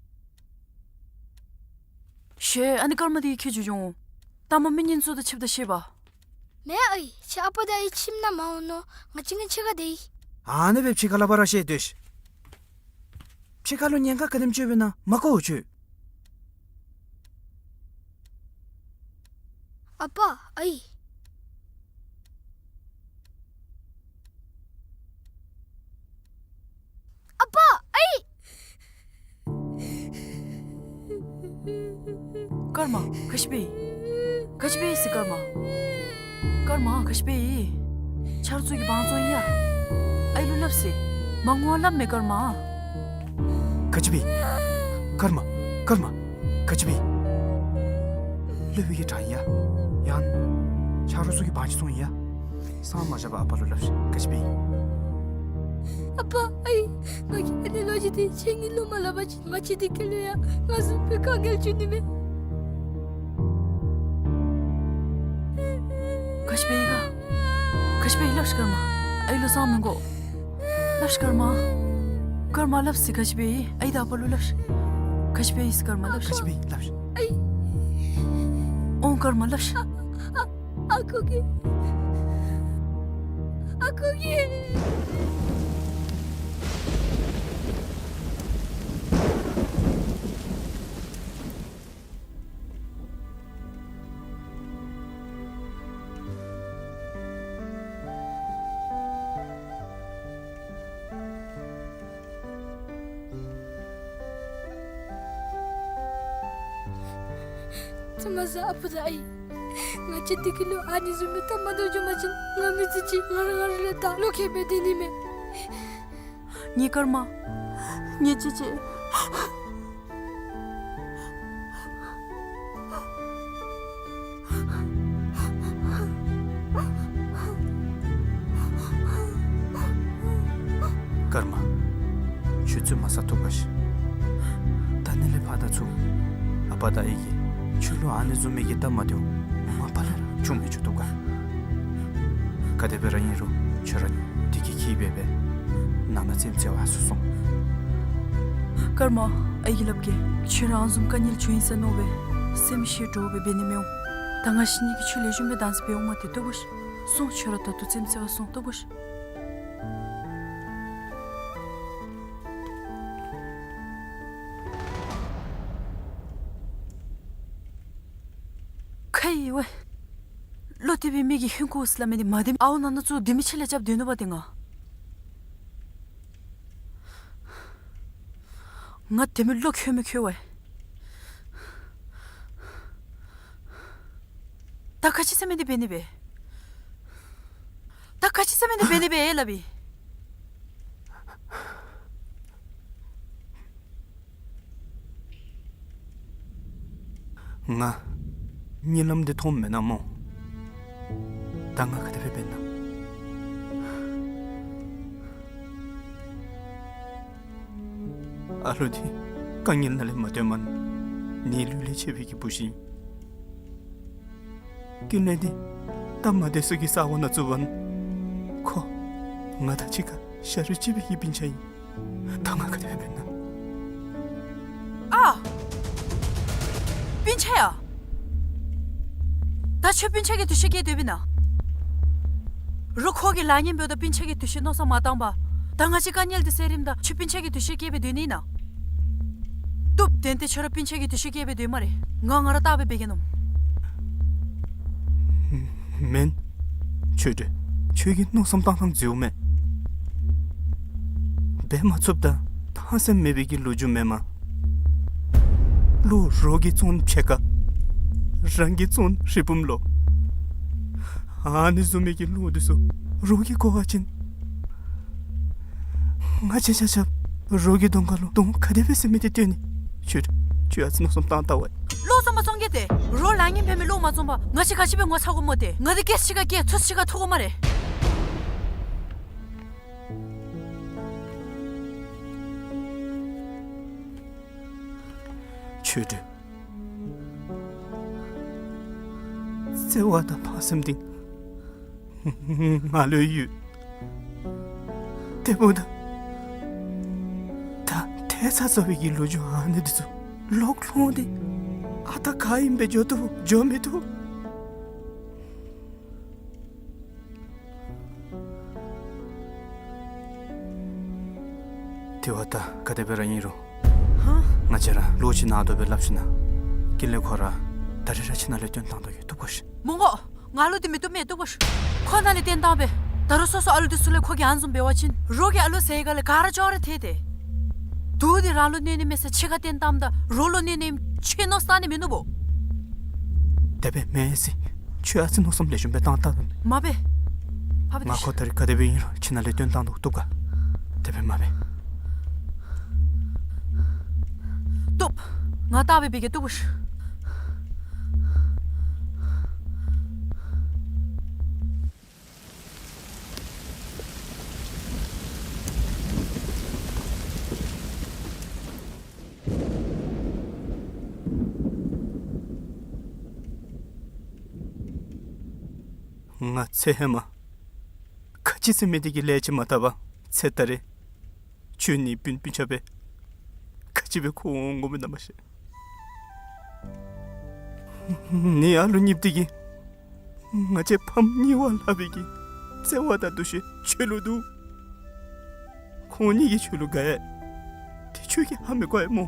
ཤེས། ཨ་ནི་སྐར་མ་དེ་ཁྱོད་ཅིག་འགྱོ་འོང་། ལྟ་མ་མི་ངན་ཚུ་དང་ཕྱདཔ་ད་ཤེས་པ། མེན་ཨའི། ཁྱོད་ཨ་པ་དང་ཨའི་ཁྱིམ་ནང་མ་འོང་ནོ། ང་གཅིག་ངེའི་ཕྱི་ཁར་སྡོད་ཡི། ཨ་ནི་སྦེ་ཕྱི་ཁ་ལས་ཕར་ར་ཤེས་སྡོད་ཤིག། ཕྱི་ཁ་ལུ་ཉེན་ཁ་ག་དེམ་ཅིག་ཡོདཔ་ཨིན་ན་མ་གོ་འོང་ཁྱོད། ཨ་པ་ཨའི། ཨ་པ་ཨའི། སྐར་མ་ག་ཅི་འབད་ཡི། ག་ཅི་འབད་ཡི་ཟེར་སྐར་མ། སྐར་མ་ག་ཅི་འབད་ཡི། ཆ་རོགས་ཚུ་གིས་བང་བཙོང་ཡི་ཡ། ཨའི་ལུ་སླབ་ཟེར། མ་ངུ་བར་སླབ་མས་སྐར་མ། ག་ཅི་འབད་ཡི། སྐར་མ། སྐར་མ། ག་ཅི་འབད་ཡི། སློབ་དཔོན་གྱིས་དྲངས་ཡི་ཡ། ཡང་ཆ་རོགས་ཚུ་གིས་བང་ཅིག་བཙོང་ཡི་ཡ། སང་མ་བཞག་པར་ཨ་པ་ལུ་སླབ་ཤིག། ག་ཅི་འབད་ཡི། ཨ་པ་ཨའི། ང་གིས་ཨ་ནི་ལོ་རྒྱུས་དེ་ཁྱེད་གཉིས་ལུ་མ་སླབ་པ་ཅིན་ང་བཅས་བདེ་སྐྱིད་ལུ་ཡང་ང་བཟུམ་སྦེ་དཀའ་ངལ་འབྱུང་ནི་མས། ག་ཅི་འབད་ཡི་ག། ག་ཅི་འབད་ཡི་སླབ་ཤིག་སྐར་མ། ཨའི་ལུ་སང་མི་དགོ། སླབ་ཤིག་སྐར་མ། སྐར་མ་སླབ་ཟེར་ག་ཅི་འབད་ཡི། ཨའི་དང་ཨ་པ་ལུ་སླབ་ཤིག། ག་ཅི་འབད་ཡི་ཟེར་སྐར་མ་སླབ་ཤིག། ག་ཅི་འབད་ཡི་སླབ་ཤིག། ཨའི། འོང་སྐར་མ་སླབ་ཤིག། ཨ་ཁུ་གིས། ཨ་ཁུ་གིས། ཚ་མ་ཟ་ཨ་པ་དང་ཨའི། ང་བཅས་བདེ་སྐྱིད་ལུ་ཨ་ནི་བཟུམ་མའི་ལྟ་མ་འདྲཝ་འབྱུང་པ་ཅིན་ང་མི་ཚེ་གཅིག་ང་ར་ང་ར་ལས་ད་བློ་ཁེལ་སྦེ་སྡོད་ནི་མས། ངེའི་སྐར་མ། ངེའི་གཅེས་གཅེས། ཁྱོད་ཚུ་མ་ཟ་བཏུབ་ག་ཤིག། ད་ནི་ལས་ཕར་ད་ཚུར་ཨ་པ་དང་ཨའི་གིས་ཁྱོད་ལུ་ཨ་ནི་བཟུམ་མའི་གི་སྟབས་མ་བདེཝ་མ་པ་ལས་ར་བྱུང་མི་བཅུག་བཏུབ་ག། ག་དེ་སྦེ་ར་ཨིན་རུང་ཁྱོད་ར་འདི་གི་ཁྱིམ་སྦེ་སྦེ་ནང་ན་རྩེདམོ་རྩེ་བར་ཚུར་སོང་། ཀརྨ། ཨའི་གིས་སླབ་གེ། ཁྱོད་ར་ཨ་ནི་བཟུམ་དཀའ་ངལ་བྱུང་ཡི་ཟེར་མནོ་སྦེ་སེམས་ཤི་འདྲོག་སྦེ་འབད་ནི་མི་འོང་། ད་ང་བཅས་གཉིས་ཀྱིས་ཁྱོད་ལེགས་ཤོམ་སྦེ་བདག་འཛིན་འབད་འོང་མ་སྟེར་བཏུབ་ག་ཤིག། སོང་། ཁྱོད་ར་ད་ལྟོ་རྩེདམོ་རྩེ་བར་སོང་། བཏུབ་ག་ཤིག། ཁ་ཡི་ཝའི། བློ་གཏད་པའི་མི་གིས་ཧིང་ཁུ་སི་ལ་མི་འདི་མ་དེ་ཨའུ་ནང་ན་ཚུ་དེ་མི་ཆེ་ལས་རྐྱབ་སྡོད་ནུག་པ་དེ་ང་། ང་དེ་མི་བློ་ཁོལ་མི་ཁོལ་ཝའི། ད་ག་ཅི་ཟེར་མི་འདི་འབད་ནི་སྦེ། ད་ག་ཅི་ཟེར་མི་འདི་འབད་ནི་སྦེ་ཨེ་སླབ་ཨིན། ང་གཉིད་ལམ་འདི་མཐོངམ་མེན་ན་སྨོ། ད་ང་ག་དེ་སྦེ་འབད་ན། ཨ་ལོ་འདི་དཀའ་ངལ་ནང་ལས་མ་བཏོན་མ་ནི་ལུས་ལས་ཆད་པའི་གི་བུ་ཅིག་ཨིན། ཀུན་ལེགས་འདི་སྟབས་མ་བདེ་སུ་གི་ས་གོ་ནང་བཙུགས་པ་ནི་ཁོ་ང་དང་གཅིག་ཁར་ཤ་རུས་གཅིག་པའི་གི་སྤུན་ཆ་ཨིན། ད་ང་ག་དེ་སྦེ་འབད་ན། ཨ། སྤུན་ཆ་ཡ། ད་ཁྱོད་སྤུན་ཆ་གི་འདུ་ཤེས་བསྐྱེད་སྡོདཔ་ཨིན་ན། རོགས་ཁོ་གིས་ལཱ་ངན་འབདཝ་ད་སྤུན་ཆ་གི་འདུ་ཤེས་མནོ་བསམ་མ་བཏང་པར་ད་ང་བཅས་དཀའ་ངལ་འདི་སེལ་རནམ་ད་ཁྱོད་སྤུན་ཆ་གི་འདུ་ཤེས་བསྐྱེད་སྦེ་སྡོད་ནི་ཨིན་ན། བཏུབ། ཏན་ཏན་ཁྱོད་ར་སྤུན་ཆ་གི་འདུ་ཤེས་བསྐྱེད་སྦེ་སྡོད་སྨ་རེ། ང་ང་ར་བལྟ་སྦེ་འབད་གེ་མནོ། མེན། ཆོས་སྒྲོན། ཁྱོད་ཀྱི་མནོ་བསམ་བཏང་ཐངས་འཛོལཝ་མས། འབད་མ་ཚུགསཔ་ད་ཕངས་སེམས་མེད་པའི་གི་ལོ་རྒྱུས་མེན་མས། བློ་རོགས་ཀྱིས་བཙོང་ཕྱེད་ཀ། རང་གིས་བཙོང་ཧྲིལ་བུམ་ལོ། ཨ་ནི་བཟུམ་མའི་གི་བློ་འདི་ཚུ་རོགས་ཀྱིས་གོ་བ་ཅིན་ང་བཅས་ཆ་ཁྱབ་རོགས་ཀྱི་གདོང་ཁ་ལུ་གདོང་ག་དེ་སྦེ་ཟེར་མི་འདི་སྟོན་ནི། ཁྱོད་ཁྱོད་ཨ་ཙི་མནོ་བསམ་བཏང་བལྟ་ཝའི། བློ་བཟང་མ་བཟང་གི་ཏེ། རོགས་ལཱ་ངན་འབད་མི་བློ་མ་བཟང་པར་ང་བཅས་ག་ཅི་སྦེ་ངོ་ཚ་དགོཔ་སྨོ་ཏེ། ང་འདི་སྐྱེས་ཤི་ག་སྐྱེས་ཚུ་ཤི་ག་ཐུག་དགོ་སྨ་རེ། ཆོས་སྒྲོན། བརྩེ་བ་དང་ཕངས་སེམས་འདི་ང་ལུ་ཡོད། དེ་འབདཝ་ད་ད་ཐལ་ཚ་ཚ་བའི་གི་ལོ་རྒྱུས་ཨ་ནི་འདི་ཚུ་ལོག་ལྷོང་སྟེ་ཨ་རྟག་ག་ཨིནམ་སྦེ་འགྱོ་བཏུབ་འགྱོ་མི་བཏུབ། དེ་བ་ད་ག་དེ་སྦེ་ར་ཨིན་རུང་ཧ། ང་བཅས་ར་ལོག་ཁྱིམ་ནང་སྡོད་སྦེ་སླབ་ཞིན་ན་ཀུན་ལེགས་ཁོ་ར་ད་རིས་ར་ཁྱིམ་ནང་ལས་བཏོན་བཏང་དོ་ཡོད། བཏུབ་ག་ཤིག། མི་དགོ། ང་ལུ་འདི་མི་བཏུབ་མས། བཏུབ་ག་ཤིག། ཁོ་ནཱ་ལས་བཏོན་བཏང་པས། ད་རུང་སོ་སོ་ཨ་ལུ་འདི་ཚུ་ལས་ཁོ་གིས་ཨ་ནི་བཟུམ་འབད་བ་ཅིན་རོགས་ཀྱི་ཨ་ལུ་ཟེར་ག་ལས་ག་ར་ཅོག་ར་འཐད་དེ། དུག་འདི་རང་ལུ་གནོད་ནི་མེད་ཟེར་ཕྱི་ཁར་བཏོན་བཏངམ་ད་རོགས་ལུ་གནོད་ནི་ཨིནམ་ཁྱོད་མནོ་བསམ་བཏང་ནི་མིན་ནུག་པོ། དེ་སྦེ་མེན་ཟེར། ཁྱོད་ཨ་ཙི་མནོ་བསམ་ལེགས་ཤོམ་སྦེ་བཏང་བལྟ་དོ། མ་འབད། ཕ་བུ་ང་ཁོ་ད་རིས་ག་དེ་སྦེ་ཨིན་རུང་ཁྱིམ་ནང་ལས་བཏོན་བཏང་དོ། བཏུབ་ག། དེ་སྦེ་མ་འབད། བཏུབ། ང་བལྟ་སྦེ་འབད་གེ། བཏུབ་ག་ཤིག། ང་ཚེ་ཧེ་མ་ག་ཅི་ཟེར་མི་འདི་གི་ལས་ཅིག་མ་བཏབ་པར་ཚེ་ད་རེས་ཁྱོད་ནི་སྤུན་སྤུན་ཆ་སྦེ་ག་ཅི་སྦེ་འཁོར་འོང་འོང་མི་ན་མ་ཤེས། ནི་ཨ་ལུ་གཉིསཔོ་འདི་གིས་ང་བཅས་ཕམ་གཉིས་པ་ལྷག་པའི་གི་བརྩེ་བ་དང་འདུ་ཤེས་ཁྱོད་ལུ་འདུག། ཁོང་གཉིས་ཀྱིས་ཁྱོད་ལུ་དགའ་ཡི། དེ་ཁྱོད་ཀྱིས་ཧ་མི་གོ་ཡི་སྨོ།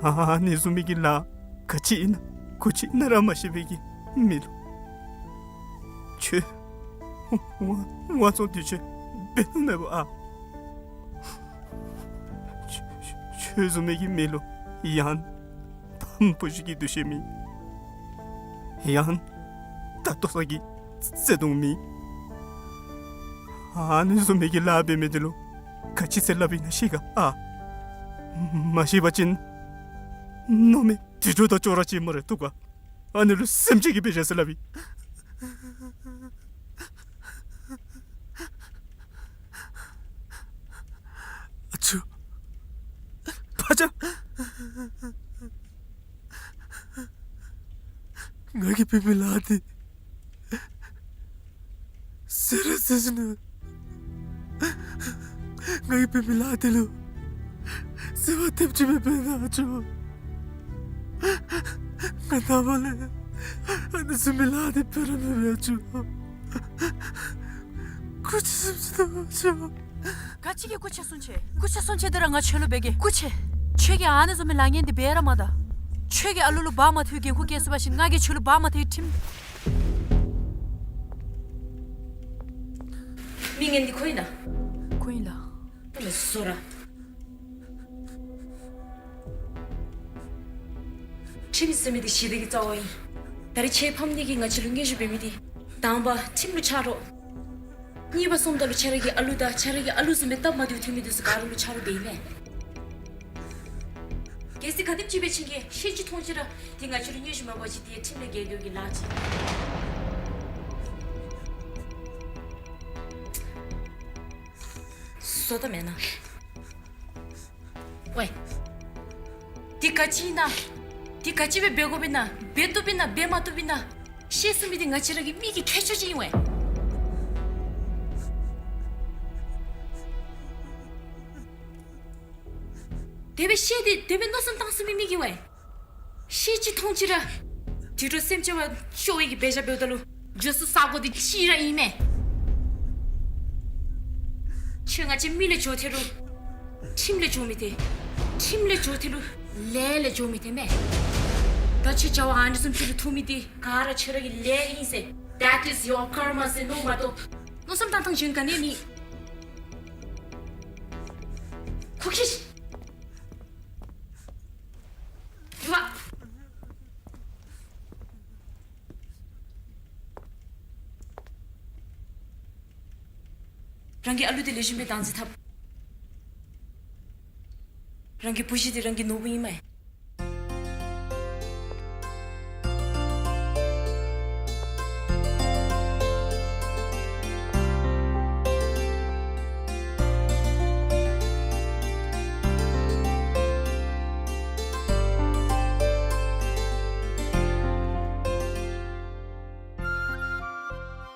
ཨ་ནི་བཟུམ་མའི་གི་ལཱ་ག་ཅི་ཨིན་ན་གུ་ཅི་ཨིན་ན་ར་མ་ཤེས་པའི་གི་མི་ལུ་ཁྱོད་དབང་དབང་བཙོང་འདི་ཁྱོད་འབད་ནི་མེད་པ་ཨ། ཁྱོད་ཁྱོད་བཟུམ་མའི་གི་མི་ལུ་ཡང་ཕམ་བུ་གཞི་གི་འདུ་ཤེས་མེད། ཡང་ད་ལྟོ་ས་གི་བརྩེ་དུང་མེད། ཨ་ནི་བཟུམ་མའི་གི་ལཱ་འབད་མི་འདི་ལུ་ག་ཅི་ཟེར་སླབ་ཨིན་ན་ཤེས་ག་ཨ། མ་ཤེས་པ་ཅིན་མནོ་མི་དྲི་དྲོ་དང་ཅོག་ར་གཅིག་སྨ་རེ། བཏུབ་ག། ཨ་ནི་ལུ་སེམས་ཅན་གྱི་དཔེ་བྱས་ཟེར་སླབ་ཨིན། ང་གིས་འབད་མི་ལཱ་འདི་ཟེར་ར་ཟེར་ནུག། ང་གིས་འབད་མི་ལཱ་འདི་ལུ་ཟེར་བ་ཐེབས་ཅིག་མེད་པས་ན་ཅོ། ང་ནངས་པ་ལས་ཨ་ནི་བཟུམ་མའི་ལཱ་འདི་འབད་ར་མི་འབད་ཅོ། སྐུ་མཁྱེན་གསུང་ཅི་ད་ཅོ། ག་ཅི་གི་སྐུ་མཁྱེན་གསུང་ཅི། སྐུ་མཁྱེན་གསུང་ཅི་འདི་ར་ང་ཁྱོད་ལུ་འབད་གེ། སྐུ་མཁྱེན། ཁྱོད་ཀྱིས་ཨ་ནི་བཟུམ་མའི་ལཱ་ངན་འདི་འབད་ར་མ་ད། ཁྱོད་ཀྱིས་ཨ་ལུ་ལུ་འབག་མ་ཐོན་འགན་ཁུར་བཀལ་ཚུགས་པ་ཅིན་ང་གིས་ཁྱོད་ལུ་འབག་མ་ཐོན་ཁྲིམས། མི་ངན་འདི་ཁོ་ཨིན་ན། ཁོ་ཨིན་ལགས། ཨ་ལ་བཟོ་ར། ཁྲིམས་ཟེར་མི་འདི་ཞི་བདེ་གི་རྩ་བ་ཨིན། ད་རེས་ཁྱོད་ཕམ་ནི་གིས་ང་བཅས་ལུ་སྙན་ཞུ་འབད་མི་འདི། དང་པ་ཁྲིམས་ལུ་ཆ་རོགས། གཉིས་པ་སོངམ་ད་ལུ་ཁྱོད་ར་གི་ཨ་ལུ་དང་ཁྱོད་ར་གི་ཨ་ལུ་བཟུམ་སྦེ་སྟབས་མ་བདེཝ་ཐོན་མི་འདི་ཚུ་ག་ར་ལུ་ཆ་རོགས་འབད་ཨིན་མས། གལ་སྲིད་ག་དེམ་ཅིག་སྦེ་ཕྱིན་གྱི་ཤེས་ཅི་མཐོང་ཅི་ར་འདི་ང་བཅས་ལུ་སྙན་ཞུ་མ་འབད་བ་ཅིན་འདི་ཁྲིམས་ལས་འགལ་འགྱོ་གི་ལཱ་ཅིག། བཟོ་ད་མེན་ན། ཝའེ། འདི་ག་ཅི་ཨིན་ན། འདི་ག་ཅི་སྦེ་འབད་དགོཔ་ཨིན་ན། འབད་བཏུབ་ཨིན་ན་འབད་མ་བཏུབ་ཨིན་ན། ཤེས་ཚུགས་མི་འདི་ང་བཅས་ར་གི་མི་གི་ཁྱད་ཆོས་ཅིག་ཨིན་ཝའེ། དེ་སྦེ་ཤེས་ཏེ་དེ་སྦེ་མནོ་བསམ་བཏང་ཚུགས་མི་མི་གི་ཝའེ། ཤེས་ཅི་མཐོང་ཅི་ར། དུད་འགྲོ་སེམས་ཅན་བ་ཤོར་བའི་གི་འབད་བཞག་འབདཝ་ད་ལུ་འགྱོ་ས་ས་གོ་འདི་གཅིག་ར་ཨིན་མས། ཁྱོད་ང་བཅས་མི་ལས་འགྱོ་ཐལ་རུང་ཁྲིམས་ལས་འགྱོ་མི་ཐལ། ཁྲིམས་ལས་འགྱོ་ཐལ་རུང་ལས་ལས་འགྱོ་མི་ཐལ་མས། ད་ཁྱོད་བྱ་བ་ཨ་ནི་བཟུམ་ཅིག་ལུ་ཐུག་མི་འདི་ག་ར་ཁྱོད་ར་གི་ལས་ཨིན་ཟེར། That is your karma ཟེར་མནོ་མ་གཏོགས་མནོ་བསམ་བཏང་ཐངས་གཞན་ག་ནི་མེད། ཁོ་ཁྱོད། རང་གི་ཨ་ལུ་འདི་ལེགས་ཤོམ་སྦེ་བདག་འཛིན་འཐབ། རང་གི་བུ་གཞི་འདི་རང་གི་ནོར་བུ་ཨིན་མས།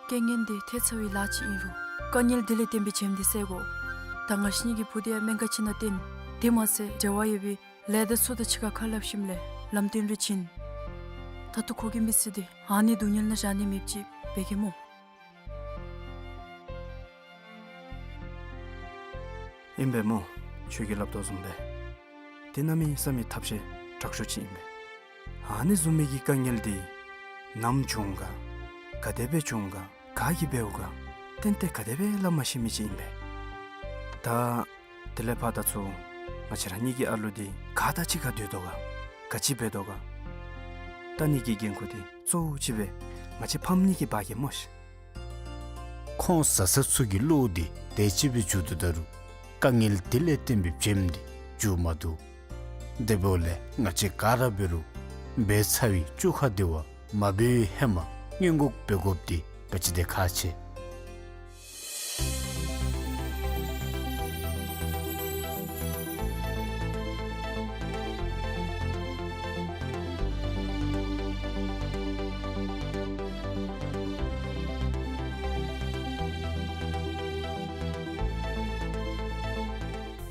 རྐྱེན་ངན་འདི་ཐེབས་ཚར་བའི་ལཱ་ཅིག་ཨིན་རུང་དཀའ་ངལ་འདི་ལས་བརྟེན་པའི་བྱེམ་འདི་བསལ་དགོ། ད་ང་བཅས་གཉིས་ཀྱི་བུ་འདི་ཡང་སྨན་ཁང་ཅིག་ནང་བཏོན། དེ་མ་ཚད་འབྲེལ་བ་ཡོད་པའི་ལས་སྡེ་ཚུ་དང་གཅིག་ཁར་ཁ་སླབ་ཞིནམ་ལས་ལམ་སྟོན་རེ་བྱིན། ད་ལྟོ་ཁོ་གི་མི་ཚེ་འདི་ཨ་ནི་སྡུག་བསྔལ་ནང་བཞག་ནི་མེདཔ་ཅིག་འབད་གེ་སྨོ། ཨིན་པས་སྨོ། ཁྱོད་ཀྱིས་སླབ་དོ་བཟུམ་སྦེ་དེ་གནམ་མེད་ས་མེད་ཐབས་ཤེས་དྲག་ཤོས་ཅིག་ཨིན་པས། ཨ་ནི་བཟུམ་མའི་གི་དཀའ་ངལ་འདི་ནམ་བྱུང་ག་ག་དེ་སྦེ་བྱུང་ག་ག་གིས་འབདཝ་ག་ཏན་ཏན་ག་དེ་སྦེ་སླབ་མ་ཤེས་མི་ཅིག་ཨིན་པས། ད་དེ་ལས་ཕར་ད་ཚུར་ང་བཅས་ར་གཉིས་ཀྱི་ཨ་ལུ་འདི་ག་དང་གཅིག་ཁར་སྡོད་དོ་ག་ག་ཅི་འབད་དོ་ག་ལྟ་ནི་གི་འགན་ཁུར་འདི་གཙོ་བོ་ཅིག་སྦེ་ང་བཅས་ཕམ་གཉིས་ཀྱིས་འབག་གེ་སྨོ་ཤིག། ཁོང་བཟའ་ཚང་ཚུ་གི་བློ་འདི་དེ་ཅིག་སྦེ་འགྱོ་དོ་ད་རུང་དཀའ་ངལ་འདི་ལས་བརྟེན་པའི་བྱེམ་འདི་འགྱོ་མ་བཏུབ། དེ་འབདཝ་ལས་ང་བཅས་ག་ར་འབད་རུང་འབད་ཚར་བའི་བཅོ་ཁ་འདི་བ་མ་འབད་བའི་ཧེ་མ་སྔོན་འགོག་འབད་དགོཔ་འདི་ག་ཅི་དེ་ཁག་ཆེ།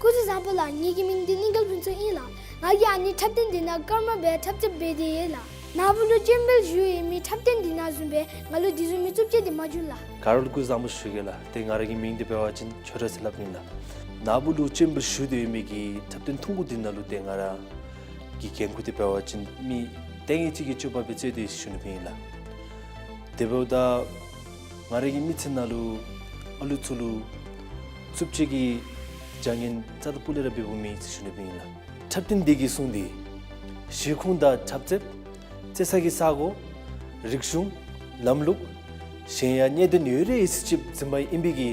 སྐུ་གཟུགས་བཟང་པོ་ལགས། ངེ་གི་མིང་འདི་གླིང་དཀར་ཕུན་ཚོགས་ཨིན་ལགས། ང་གིས་ཨ་ནི་འཁྲབ་སྟོན་འདི་ནང་ཀརྨ་སྦེ་འཁྲབ་རྩེད་འབད་དེ་ཡོད་ལགས། ནཱ་བུ་ལུ་ཅོ་འབལ་ཞུ་ཡོད་མི་འཁྲབ་སྟོན་འདི་ནང་བཟུམ་སྦེ་ང་ལུ་དེ་བཟུམ་མའི་རྩུབ་སྤྱོད་འདི་མ་བྱུང་ལགས། ག་ར་ལུ་སྐུ་གཟུགས་བཟང་པོ་ཞུ་གེ་ལགས། ཏེ་ང་ར་གི་མིང་འདི་འབད་བ་ཅིན་ཆོས་གྲགས་ཟེར་སླབ་ཨིན་ལགས། ནཱ་བུ་ལུ་ཅོ་འབལ་ཞུ་སྟེ་ཡོད་མི་གི་འཁྲབ་སྟོན་ཐུང་ཀུ་འདི་ནང་ལུ་ཏེ་ང་ར་གི་འགན་ཁུར་འདི་འབད་བ་ཅིན་མི་ལྟས་ངན་ཅིག་གི་སྤྱོད་པ་སྦེ་རྩེད་དེ་ཞུ་ནི་ཨིན་ལགས། དེ་འབདཝ་ད་ང་ར་གི་མི་ཚེ་ནང་ལུ་ཨ་ལུ་ཚུ་ལུ་རྩུབ་སྤྱོད་ཀྱི་བྱ་ངན་རྩ་དང་སྤུ་ལས་ར་འབདཝ་མེད་ཟེར་ཞུ་ནི་ཨིན་ལགས། འཁྲབ་སྟོན་འདི་གིས་བཟུང་སྟེ་གཞིས་ཁོངས་དང་འཁྲབ་རྩེད་རྩེ་ས་གི་ས་གོ་རིག་གཞུང་ལམ་ལུགས་གཞན་ཡང་གནད་དོན་ཡོད་རིགས་ཡོད་ཚད་ཅིག་འཛིན་པ་ཨིན་པའི་གི་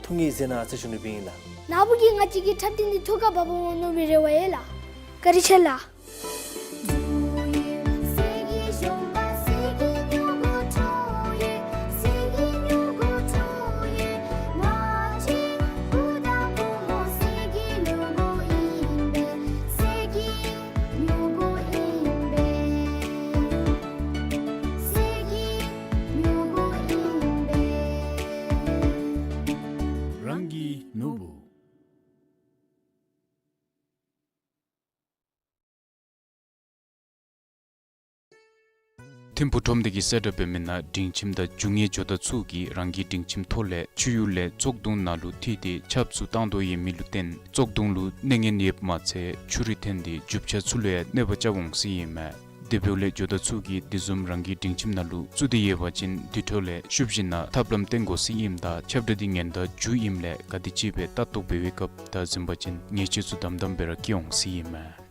ཐུགས་ངེས་མཛད་གནང་ཟེར་ཞུ་ནི་ཨིན་ལགས། ནཱ་བུ་གིས་ང་བཅས་ཀྱི་འཁྲབ་སྟོན་འདི་ཐུགས་ཁར་བབ་འོང་མནོ་བའི་རེ་བ་ཡོད་ལགས། བཀའ་དྲིན་ཆེ་ལགས། ནོར་བུ། ཐིམ་ཕུག་ཁྲོམ་སྡེ་གིས་གསལ་བསྒྲགས་འབད་མི་ནང་སྒྲིང་ཁྱིམ་དང་རྒྱུ་དངོས་ཇོ་བདག་ཚུ་གིས་རང་གི་སྒྲིང་ཁྱིམ་ཐོག་ལས་ཆུ་ཡུར་ལས་བཙོག་དུང་ནང་ལུ་ཐིམ་སྟེ་ཆརཔ་ཚུ་བཏང་དོ་ཡོད་མི་ལུ་བརྟེན་བཙོག་དུང་ལུ་གནོད་ཉེན་ཡོདཔ་མ་ཚད་ཆུ་རུད་འཐོན་ཏེ་རྒྱུ་ཆ་ཚུ་ལུ་ཡང་གནོད་པ་རྐྱབ་འོང་ཟེར་ཨིན་མས། དེ་འབདཝ་ལས་ཇོ་བདག་ཚུ་གིས་དེ་བཟུམ་རང་གི་སྒྲིང་ཁྱིམ་ནང་ལུ་བཙུགས་ཏེ་ཡོད་པ་ཅིན་དེ་འཕྲོ་ལས་ཤུལ་བཞིན་ནང་ཐབས་ལམ་བཏོན་དགོ་ཟེར་ཨིནམ་ད་ཁྱབ་བསྒྲགས་འདི་ཉེན་བརྡ་མཇུག་ཨིནམ་ལས་ག་དེམ་ཅིག་སྦེ་ལྟ་རྟོག་འབད་བའི་སྐབས་ད་གཟིམ་པ་ཅིན་ཉེས་ཆད་ཚུ་དམ་དམ་སྦེ་ར་བཀལ་འོང་ཟེར་ཨིན་མས།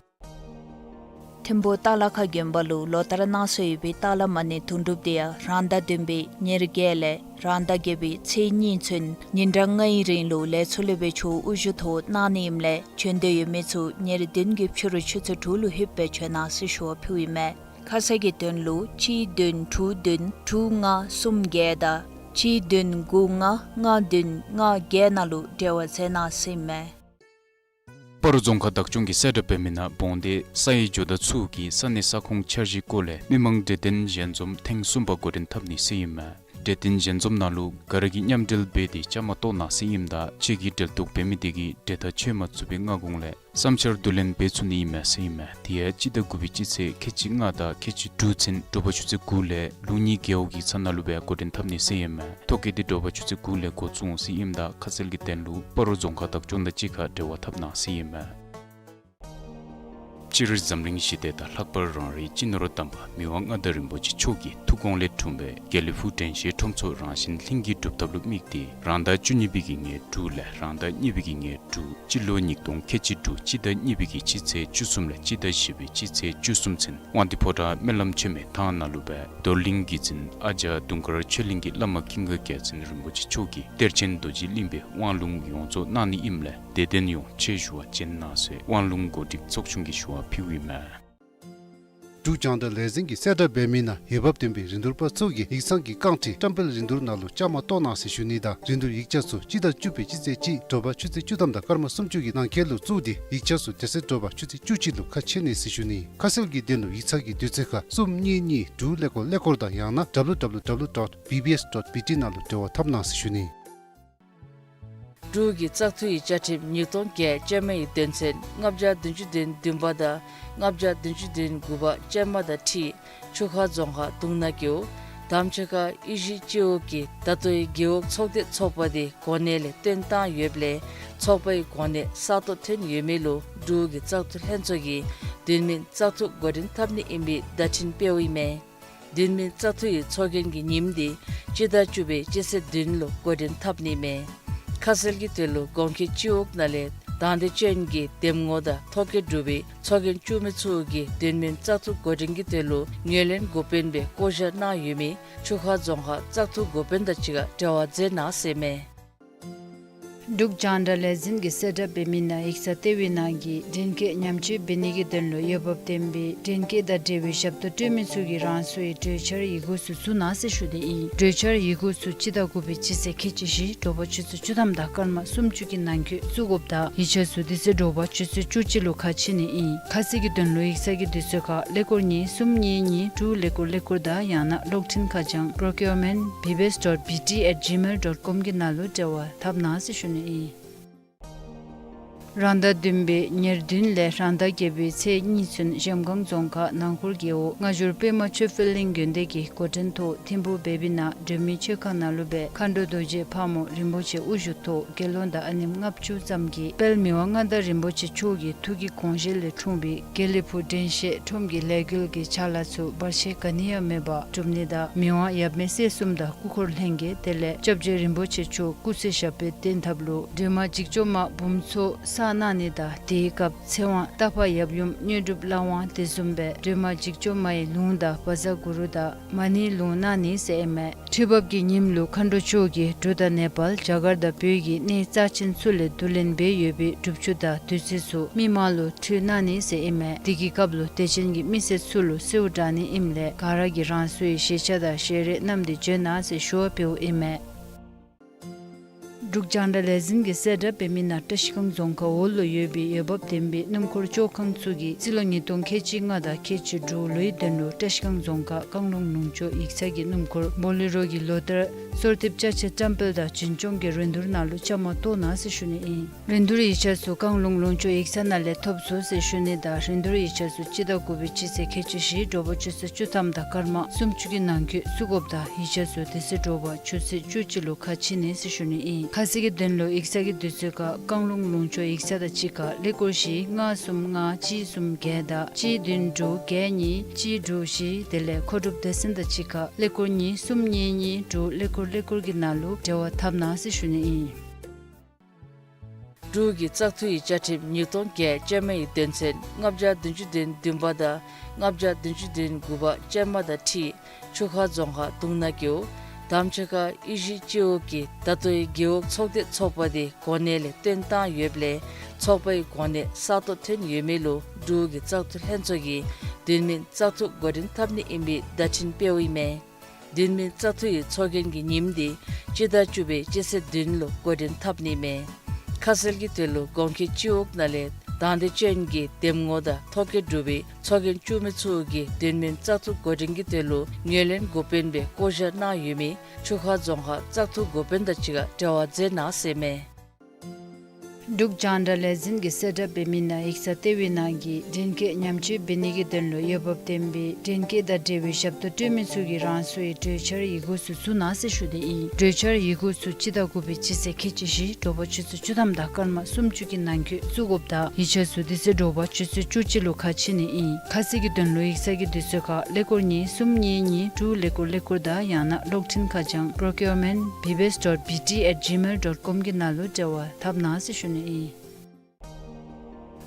ཐིམ་ཕུག་ཏ་ལ་ཁ་དགོན་པ་ལུ་ལོ་ལྟར་གནང་སྲོལ་ཡོད་པའི་ཏ་ལ་མ་ཎི་དུང་སྒྲུབ་དེ་ཡང་རང་ཟླ་བདུན་པའི་ཉེར་བརྒྱད་ལས་རང་ཟླ་བརྒྱད་པའི་ཚེས་གཉིས་ཚུན་ཉིན་གྲངས་ལྔའི་རིང་ལུ་ལས་ཚོགས་ལས་སྦེ་ཆོག་དབུ་བཞུགས་ཐོག་གནང་ནི་ཨིནམ་ལས་བྱོན་འདོད་ཡོད་མི་ཚུ་ཉེར་བདུན་གྱི་ཕྱི་རུ་ཆུ་ཚོད་དྲུག་ལུ་ལྷོདཔ་སྦེ་བྱོན་གནང་ཟེར་ཞུ་བ་ཕུལཝ་ཨིན་མས། ཁ་གསལ་གྱི་དོན་ལུ་གཅིག་བདུན་དྲུག་བདུན་དྲུག་ལྔ་གསུམ་བརྒྱད་དང་གཅིག་བདུན་དགུ་ལྔ་ལྔ་བདུན་ལྔ་བརྒྱད་ནང་ལུ་འབྲེལ་བ་མཛད་གནང་ཟེར་ཨིན་མས། སྤ་རོ་རྫོང་ཁག་བདག་སྐྱོང་གིས་གསལ་བསྒྲགས་འབད་མི་ནང་བོང་སྡེ་ས་ཡི་ཇོ་བདག་ཚུ་གིས་ས་གནས་ས་ཁོངས་འཆར་གཞིའི་སྐོར་ལས་མི་མང་གྲོས་བསྟུན་ཞལ་འཛོམས་ཐེངས་གསུམ་པ་འགོ་འདྲེན་འཐབ་ནི་ཟེར་ཨིན་མས། གྲོས་བསྟུན་ཞལ་འཛོམས་ནང་ལུ་ག་ར་གིས་མཉམ་འབྲེལ་འབད་དེ་བཅའ་མར་གཏོགས་གནང་ཟེར་ཨིནམ་ད་ཁྱེད་ཀྱིས་འབྲེལ་གཏོགས་འབད་མི་དེ་གིས་གྲོས་ཐག་ཆོད་མ་ཚུགས་པའི་སྔ་གོང་ལས་བསམ་འཆར་བསྡུ་ལེན་འབད་ཚུགས་ནི་ཨིན་མས་ཟེར་ཨིན་མས། དེ་ཡང་སྤྱི་ཟླ་དགུ་པའི་སྤྱི་ཚེས་ཁལ་གཅིག་ལྔ་དང་ཁལ་གཅིག་དྲུག་ཚུན་དྲོ་པ་ཆུ་ཚོད་དགུ་ལས་ལུགས་གཉིས་རྒེད་འོག་གི་ཚབ་ནང་ལུ་སྦེ་འགོ་འདྲེན་འཐབ་ནི་ཟེར་ཨིན་མས། ཐོ་བཀོད་འདི་དྲོ་པ་ཆུ་ཚོད་དགུ་ལས་འགོ་བཙུགས་འོང་ཟེར་ཨིནམ་ད་ཁ་གསལ་གྱི་དོན་ལུ་སྤ་རོ་རྫོང་ཁག་བདག་སྐྱོང་དང་གཅིག་ཁར་འབྲེལ་བ་འཐབ་གནང་ཟེར་ཨིན་མས། སྤྱིར་འཛམ་གླིང་ཞི་བདེ་དང་ལྷག་པར་རང་རེའི་སྤྱི་ནོར་དམ་པ་མི་དབང་མངའ་བདག་རིན་པོ་ཆེ་མཆོག་གི་ཐུགས་དགོངས་ལས་འཁྲུངས་པའི་དགེ་ལེགས་ཕུག་དྲན་ཤེས་ཁྲོམ་ཚོགས་རང་བཞིན་ལྷུན་གྱིས་གྲུབ་ཐབས་ལུ་དམིགས་ཏེ་རང་ཟླ་བཅུ་གཉིས་པའི་གི་ཉེར་དྲུག་ལས་རང་ཟླ་གཉིས་པའི་གི་ཉེར་དྲུག་སྤྱི་ལོ་ཉིས་སྟོང་ཁལ་གཅིག་དྲུག་སྤྱི་ཟླ་གཉིས་པའི་གི་སྤྱི་ཚེས་བཅུ་གསུམ་ལས་སྤྱི་ཟླ་བཞི་པའི་སྤྱི་ཚེས་བཅུ་གསུམ་ཚུན་དབང་འདུས་ཕོ་བྲང་སྨོན་ལམ་མཆོད་མེ་ཐང་ནང་ལུ་སྦེ་རྡོར་གླིང་གི་རྫུན་ཨ་ཇ་དུང་དཀར་ཆོས་གླིང་གི་བླ་མ་ཀུན་དགའ་རྒྱལ་མཚན་རིན་པོ་ཆེ་མཆོག་གིས་གཏེར་ཆེན་རྡོ་རྗེ་གླིང་པའི་དབང་ལུང་ཡོངས་རྫོགས་གནང་ནི་ཨིནམ་ལས་དད་ལྡན་ཡོངས་ཕྱག་ཞུ་བར་བྱོན་གནང་ཟེར་དབང་ལུང་གོ་སྒྲིག་ཚོགས་ཆུང་གིས་ཞུ་བ་ཕུལཝ་ཨིན་མས། འབྲུག་རྒྱང་བསྒྲགས་ལས་འཛིན་གྱིས་གསལ་བསྒྲགས་འབད་མི་ནང་འོས་འབབ་ལྡན་པའི་རིན་བསྡུར་པ་ཚུ་གིས་ཡིག་ཚང་གི་རྐང་ཁྲི་བཀྲམ་སྤེལ་རིན་བསྡུར་ནང་ལུ་བཅའ་མར་གཏོགས་གནང་ཟེར་ཞུ་ནི་དང་རིན་བསྡུར་ཡིག་ཆ་ཚུ་སྤྱི་ཟླ་བཅུ་པའི་སྤྱི་ཚེས་གཅིག་དྲོ་པ་ཆུ་ཚོད་བཅུ་ཐམ་དང་སྐར་མ་སུམ་ཅུ་གི་ནང་འཁོད་ལུ་བཙུགས་ཏེ་ཡིག་ཆ་ཚུ་དེ་ཚེ་དྲོ་པ་ཆུ་ཚོད་བཅུ་གཅིག་ལུ་ཁ་ཕྱེ་ནི་ཟེར་ཞུ་ནི། ཁ་གསལ་གྱི་དོན་ལུ་ཡིག་ཚང་གི་དུས་ཚོད་ཁར་གསུམ་གཉིས་གཉིས་དྲུག་ཀླད་ཀོར་ཀླད་ཀོར་དང་ཡང་ན་W W W dot B B S dot B T ནང་ལུ་འབྲེལ་བ་འཐབ་གནང་ཟེར་ཞུ་ནི། འབྲུག་གི་བཙག་འཐུ་ཡི་བཅའ་ཁྲིམས་ཉིས་སྟོང་བརྒྱད་ཅན་མ་ཡི་དོན་ཚན་ལྔ་བརྒྱ་བདུན་ཅུ་དོན་བདུན་པ་དང་ལྔ་བརྒྱ་བདུན་ཅུ་དོན་དགུ་པ་ཅན་མ་དང་འཁྲིལ་ཆུ་ཁ་རྫོང་ཁག་དུང་ན་རྒེད་འོག་དམ་ཆོས་ཁ་དབྱི་ཞི་སྤྱི་འོག་གི་ད་ལྟོའི་རྒེད་འོག་ཚོགས་སྡེ་ཚོགས་པ་དེ་གོ་གནས་ལས་བཏོན་བཏང་ཡོདཔ་ལས་ཚོགས་པའི་གོ་གནས་གསར་གཏོད་ཐོན་ཡོད་མི་ལུ་འབྲུག་གི་བཙག་འཐུ་ལྷན་ཚོགས་ཀྱིས་དུས་མིན་བཙག་འཐུ་འགོ་འདྲེན་འཐབ་ནི་ཨིན་པའི་བརྡ་འཕྲིན་སྤེལཝ་ཨིན་མས། དུས་མིན་བཙག་འཐུ་ཡི་ཚོགས་རྒྱན་གྱི་ཉིནམ་དེ་སྤྱི་ཟླ་བཅུ་པའི་སྤྱི་ཚེས་བདུན་ལུ་འགོ་འདྲེན་འཐབ་ནི་མས། ཁ་གསལ་གྱི་དོན་ལུ་གོང་འཁོད་སྤྱི་འོག་ནང་ལས་དང་འདོད་ཅན་གྱི་འདེམས་ངོ་དང་ཐོ་བཀོད་གྲུབ་པའི་ཚོགས་རྒྱན་བཙུགས་མི་ཚུ་གིས་དུས་མིན་བཙག་འཐུ་འགོ་འདྲེན་གྱི་དོན་ལུ་ངོས་ལེན་འགོ་དཔོན་སྦེ་བསྐོ་བཞག་གནང་ཡོད་མི་ཆུ་ཁ་རྫོང་ཁག་བཙག་འཐུ་འགོ་དཔོན་དང་གཅིག་ཁར་འབྲེལ་བ་མཛད་གནང་ཟེར་མས། འབྲུག་རྒྱང་བསྒྲགས་ལས་འཛིན་གྱིས་གསལ་བསྒྲགས་འབད་མི་ནང་ཡིག་ཚང་ལྟེ་བའི་ནང་གི་བདེན་སྐྱིད་ཉམས་བཅོས་འབད་ནི་གི་དོན་ལུ་འོས་འབབ་ལྡན་པའི་བདེན་སྐྱིད་དང་འབྲེལ་བའི་ཞབས་ཏོག་སྤྲོད་མི་ཚུ་གིས་རང་སོའི་གྲོས་འཆར་ཡི་གུ་ཚུ་བཙུགས་གནང་ཟེར་ཞུ་ནི་ཨིན། གྲོས་འཆར་ཡི་གུ་ཚུ་སྤྱི་ཟླ་དགུ་པའི་སྤྱི་ཚེས་ཁལ་གཅིག་བཞི་དྲོ་པ་ཆུ་ཚོད་བཅུ་ཐམ་དང་སྐར་མ་སུམ་ཅུ་གི་ནང་འཁོད་བཙུགས་དགོཔ་དང་ཡིག་ཆ་ཚུ་དེ་ཚེ་དྲོ་པ་ཆུ་ཚོད་བཅུ་གཅིག་ལུ་ཁ་ཕྱེ་ནི་ཨིན། ཁ་གསལ་གྱི་དོན་ལུ་ཡིག་ཚང་གི་དུས་ཚོད་ཁར་ཀླད་ཀོར་གཉིས་གསུམ་གཉིས་གཉིས་དྲུག་ཀླད་ཀོར་ཀླད་ཀོར་དང་ཡང་ན་གློག་འཕྲིན་ཁ་བྱང་procurement B B S dot B T at gmail dot com གི་ནང་ལུ་འབྲེལ་བ་འཐབ་གནང་ཟེར་ཞུ་ནི་ཨིན། རང་ཟླ་བདུན་པའི་ཉེར་བདུན་ལས་རང་ཟླ་བརྒྱད་པའི་ཚེས་གཉིས་ཚུན་གཞལམ་སྒང་རྫོང་ཁག་ནང་འཁོར་རྒེད་འོག་སྔ་འགྱུར་པདྨ་ཆོས་འཕེལ་གླིང་དགོན་སྡེ་གི་འགོ་འདྲེན་ཐོག་ཐིམ་ཕུག་བེ་བི་ན་སྒྲོལ་མའི་ཆོས་ཁང་ནང་ལུ་སྦེ་མཁའ་འགྲོ་རྡོ་རྗེ་ཕག་མོ་རིན་པོ་ཆེ་དབུ་བཞུགས་ཐོག་དགེ་སློང་དང་ཨ་ནེམ་ལྔ་བཅུ་ཙམ་གྱིས་དཔལ་མི་དབང་མངའ་བདག་རིན་པོ་ཆེ་མཆོག་གི་ཐུགས་ཀྱི་དགོངས་བཞེད་ལས་འཁྲུངས་པའི་དགེ་ལེགས་ཕུག་དྲན་ཤེས་ཁྲོམ་གྱི་ལས་འགུལ་གྱི་ཕྱག་ལཱ་ཚུ་བར་ཆད་ག་ནི་ཡང་མེད་པར་སྒྲུབ་ནི་དང་མི་དབང་ཡབ་མེས་སྲས་གསུམ་དང་སྐུ་འཁོར་ལྷན་རྒྱས་དེ་ལས་སྐྱབས་རྗེ་རིན་པོ་ཆེ་མཆོག་སྐུ་ཚེ་ཞབས་པད་བརྟན་ཐབས་ལུ་སྒྲོལ་མ་འཇིགས་བྱེད་མ་འབུམ་ཚོགས་བསགས་གནང་ནི་དང་དེའི་སྐབས་ཚེ་དབང་རྟ་ཕག་ཡབ་ཡུམ་དངོས་གྲུབ་ལྷ་དབང་དེ་བཟུམ་སྦེ་སྒྲོལ་མ་འཇིགས་བྱེད་མ་ཡི་ལུང་དང་བཛྲ་གུ་རུ་དང་མ་ཎིའི་ལུང་གནང་ནི་ཟེར་ཨིན་མས། ཁྲི་འབབ་ཀྱི་ཉིནམ་ལུ་མཁའ་འགྲོ་མཆོག་གིས་འབྲུག་དང་ནེ་པཱལ་རྒྱ་གར་དང་བོད་ཀྱི་གནས་རྩ་ཆེན་ཚུ་ལས་བསྡུ་ལེན་འབད་ཡོད་པའི་སྒྲུབ་ཆུ་དང་བདུད་རྩི་ཚུ་མི་མང་ལུ་ཕུལ་གནང་ནི་ཟེར་ཨིན་མས། དེ་གི་སྐབས་ལུ་དད་ཅན་གྱི་མི་སེར་ཚུ་ལུ་གསོལཝ་བསྒྲགས་ནི་ཨིནམ་ལས་ག་ར་གིས་རང་སོའི་ཞལ་ཆས་དང་ཞལ་རས་བསྣམས་ཏེ་བྱོན་གནང་ཟེར་ཞུ་བ་འབདཝ་ཨིན་མས། འབྲུག་རྒྱང་བསྒྲགས་ལས་འཛིན་གྱིས་གསལ་བསྒྲགས་འབད་མི་ནང་བཀྲིས་སྒང་རྫོང་ཁག་འོག་ལུ་ཡོད་པའི་འོས་འབབ་ལྡན་པའི་སྣུམ་འཁོར་བཅོ་ཁང་ཚུ་གིས་རྩིས་ལོ་ཉིས་སྟོང་ཁལ་གཅིག་ལྔ་དང་ཁལ་གཅིག་དྲུག་ལོའི་དོན་ལུ་བཀྲིས་སྒང་རྫོང་ཁག་བཀང་ལུང་ལུང་ཕྱོགས་ཡིག་ཚང་གི་སྣུམ་འཁོར་བོ་ལེ་རོ་གི་ལོ་ལྟར་སོར་ཐེབས་ཅ་ཆས་བཀྲམ་སྤེལ་དང་བྱིན་སྐྱོང་གི་རིན་བསྡུར་ནང་ལུ་བཅའ་མར་གཏོགས་གནང་ཟེར་ཞུ་ནི་ཨིན། རིན་བསྡུར་ཡིག་ཆ་ཚུ་བཀང་ལུང་ལུང་ཕྱོགས་ཡིག་ཚང་ནང་ལས་ཐོབ་ཚུགས་ཟེར་ཞུ་ནི་དང་རིན་བསྡུར་ཡིག་ཆ་ཚུ་སྤྱི་ཟླ་དགུ་པའི་སྤྱི་ཚེས་ཁལ་གཅིག་བཞི་དྲོ་པ་ཆུ་ཚོད་བཅུ་ཐམ་དང་སྐར་མ་སུམ་ཅུ་གི་ནང་འཁོད་བཙུགས་དགོཔ་དང་ཡིག་ཆ་ཚུ་དེ་ཚེ་དྲོ་པ་ཆུ་ཚོད་བཅུ་གཅིག་ལུ་ཁ་ཕྱེ་ནི་ཟེར་ཞུ་ནི་ཨིན། ཁ་གསལ་གྱི་དོན་ལུ་ཡིག་ཚང་གི་དུས་ཚོད་ཁར་བཀང་ལུང་ལུང་ཕྱོགས་ཡིག་ཚང་དང་གཅིག་ཁར་ཀླད་ཀོར་བཞི་ལྔ་གསུམ་ལྔ་གཅིག་གསུམ་བརྒྱད་དང་གཅིག་བདུན་དྲུག་བརྒྱད་གཉིས་གཅིག་དྲུག་བཞི་དེ་ལས་མཁོ་སྒྲུབ་སྡེ་ཚན་དང་གཅིག་ཁར་ཀླད་ཀོར་གཉིས་གསུམ་གཉིས་གཉིས་དྲུག་ཀླད་ཀོར་ཀླད་ཀོར་གྱི་ནང་ལུ་འབྲེལ་བ་འཐབ་གནང་ཟེར་ཞུ་ནི་ཨིན། འབྲུག་གི་བཙག་འཐུ་ཡི་བཅའ་ཁྲིམས་ཉིས་སྟོང་བརྒྱད་ཅན་མ་ཡི་དོན་ཚན་ལྔ་བརྒྱ་བདུན་ཅུ་དོན་བདུན་པ་དང་ལྔ་བརྒྱ་བདུན་ཅུ་དོན་དགུ་པ་ཅན་མ་དང་འཁྲིལ་ཆུ་ཁ་རྫོང་ཁག་གདུང་ན་རྒེད་འོག་དམ་ཆོས་ཁ་ཨི་ཤི་སྤྱི་འོག་གི་ད་ལྟོའི་རྒེད་འོག་ཚོགས་སྡེ་ཚོགས་པ་དེ་གོ་གནས་ལས་བཏོན་བཏང་ཡོདཔ་ལས་ཚོགས་པའི་གོ་གནས་གསར་གཏོད་ཐོན་ཡོད་མི་ལུ་འབྲུག་གི་བཙག་འཐུ་ལྷན་ཚོགས་ཀྱིས་དོན་མིན་བཙག་འཐུ་འགོ་འདྲེན་འཐབ་ནི་ཨིན་པའི་བརྡ་འཕྲིན་སྤེལཝ་ཨིན་མས། དོན་མིན་བཙག་འཐུ་ཡི་ཚོགས་རྒྱན་གྱི་ཉིནམ་དེ་སྤྱི་ཟླ་བཅུ་པའི་སྤྱི་ཚེས་བདུན་ལུ་འགོ་འདྲེན་འཐབ་ནི་མས། ཁ་གསལ་གྱི་དོན་ལུ་གོང་འཁོད་སྤྱི་འོག་ནང་ལས་དང་འདོད་ཅན་གྱི་འདེམས་ངོ་དང་ཐོ་བཀོད་གྲུབ་པའི་ཚོགས་རྒྱན་བཙུགས་མི་ཚུ་གིས་དོན་མིན་བཙག་འཐུ་འགོ་འདྲེན་གྱི་དོན་ལུ་ངོས་ལེན་འགོ་དཔོན་སྦེ་བསྐོ་བཞག་གནང་ཡོད་མི་ཆུ་ཁ་རྫོང་ཁག་བཙག་འཐུ་འགོ་དཔོན་དང་གཅིག་ཁར་འབྲེལ་བ་མཛད་གནང་ཟེར་མས། འབྲུག་རྒྱང་བསྒྲགས་ལས་འཛིན་གྱིས་གསལ་བསྒྲགས་འབད་མི་ནང་ཡིག་ཚང་ལྟེ་བའི་ནང་གི་འདྲེན་སྐས་ཉམས་བཅོས་འབད་ནི་གི་དོན་ལུ་འོས་འབབ་ལྡན་པའི་འདྲེན་སྐས་དང་འབྲེལ་བའི་ཞབས་ཏོག་སྤྲོད་མི་ཚུ་གིས་རང་སོའི་གྲོས་འཆར་ཡི་གུ་ཚུ་བཙུགས་གནང་ཟེར་ཞུ་ནི་ཨིན། གྲོས་འཆར་ཡི་གུ་ཚུ་སྤྱི་ཟླ་དགུ་པའི་སྤྱི་ཚེས་ཁལ་གཅིག་བཞི་དྲོ་པ་ཆུ་ཚོད་བཅུ་ཐམ་དང་སྐར་མ་སུམ་ཅུ་གི་ནང་འཁོད་བཙུགས་དགོཔ་དང་ཡིག་ཆ་ཚུ་དེ་ཚེ་དྲོ་པ་ཆུ་ཚོད་བཅུ་གཅིག་ལུ་ཁ་ཕྱེ་ནི་ཨིན། ཁ་གསལ་གྱི་དོན་ལུ་ཡིག་ཚང་གི་དུས་ཚོད་ཁར་ཀླད་ཀོར་གཉིས་གསུམ་གཉིས་གཉིས་དྲུག་ཀླད་ཀོར་ཀླད་ཀོར་དང་ཡང་ན་གློག་འཕྲིན་ཁ་བྱང་procurement B B S dot B T at gmail dot com གི་ནང་ལུ་འབྲེལ་བ་འཐབ་གནང་ཟེར་ཞུ་ནི་ཨིན།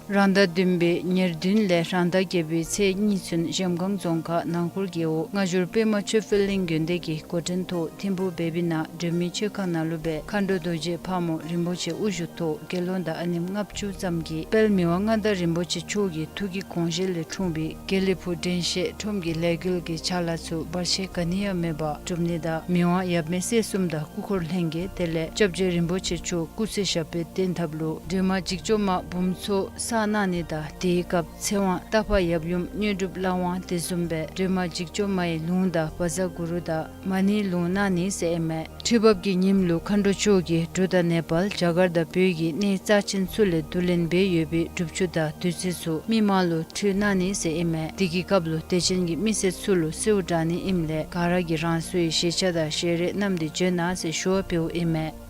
རང་ཟླ་བདུན་པའི་ཉེར་བདུན་ལས་རང་ཟླ་བརྒྱད་པའི་ཚེས་གཉིས་ཚུན་གཞལམ་སྒང་རྫོང་ཁག་ནང་འཁོར་རྒེད་འོག་སྔ་འགྱུར་པདྨ་ཆོས་འཕེལ་གླིང་དགོན་སྡེ་གི་འགོ་འདྲེན་ཐོག་ཐིམ་ཕུག་བེ་བི་ན་སྒྲོལ་མའི་མཆོད་ཁང་ནང་ལུ་སྦེ་མཁའ་འགྲོ་རྡོ་རྗེ་ཕག་མོ་རིན་པོ་ཆེ་དབུ་བཞུགས་ཐོག་དགེ་སློང་དང་ཨ་ནེམ་ལྔ་བཅུ་ཙམ་གྱིས་དཔལ་མི་དབང་མངའ་བདག་རིན་པོ་ཆེ་མཆོག་གི་ཐུགས་ཀྱི་དགོངས་བཞེད་ལས་འཁྲུངས་པའི་དགེ་ལེགས་ཕུག་དྲན་ཤེས་ཁྲོམ་གྱི་ལས་འགུལ་གྱི་ཕྱག་ལཱ་ཚུ་བར་ཆད་ག་ནི་ཡང་མེད་པར་སྒྲུབ་ནི་དང་མི་དབང་ཡབ་མེས་སྲས་གསུམ་དང་སྐུ་འཁོར་ལྷན་རྒྱས་དེ་ལས་སྐྱབས་རྗེ་རིན་པོ་ཆེ་མཆོག་སྐུ་ཚེ་ཞབས་པད་བརྟན་ཐབས་ལུ་སྒྲོལ་མ་འཇིགས་བྱེད་མ་འབུམ་ཚོགས་བསགས་གནང་ནི་དང་དེའི་སྐབས་ཚེ་དབང་རྟ་ཕག་ཡབ་ཡུམ་དངོས་གྲུབ་ལྷ་དབང་དེ་བཟུམ་སྦེ་སྒྲོལ་མ་འཇིགས་བྱེད་མ་ཡི་ལུང་དང་བཛྲ་གུ་རུ་དང་མ་ཎིའི་ལུང་གནང་ནི་ཟེར་ཨིན་མས། ཁྲི་འབབ་ཀྱི་ཉིནམ་ལུ་མཁའ་འགྲོ་མཆོག་གིས་འབྲུག་དང་ནེ་པཱལ་རྒྱ་གར་དང་བོད་ཀྱི་གནས་རྩ་ཆེན་ཚུ་ལས་བསྡུ་ལེན་འབད་ཡོད་པའི་སྒྲུབ་ཆུ་དང་བདུད་རྩི་ཚུ་མི་མང་ལུ་ཕུལ་གནང་ནི་ཟེར་ཨིན་མས། དེ་གི་སྐབས་ལུ་དད་ཅན་གྱི་མི་སེར་ཚུ་ལུ་གསོལཝ་བསྒྲགས་ནི་ཨིནམ་ལས་ག་ར་གིས་རང་སོའི་ཞལ་ཆས་དང་ཞལ་རས་བསྣམས་ཏེ་འབྱོན་གནང་ཟེར་ཞུ་བ་འབདཝ་ཨིན་མས།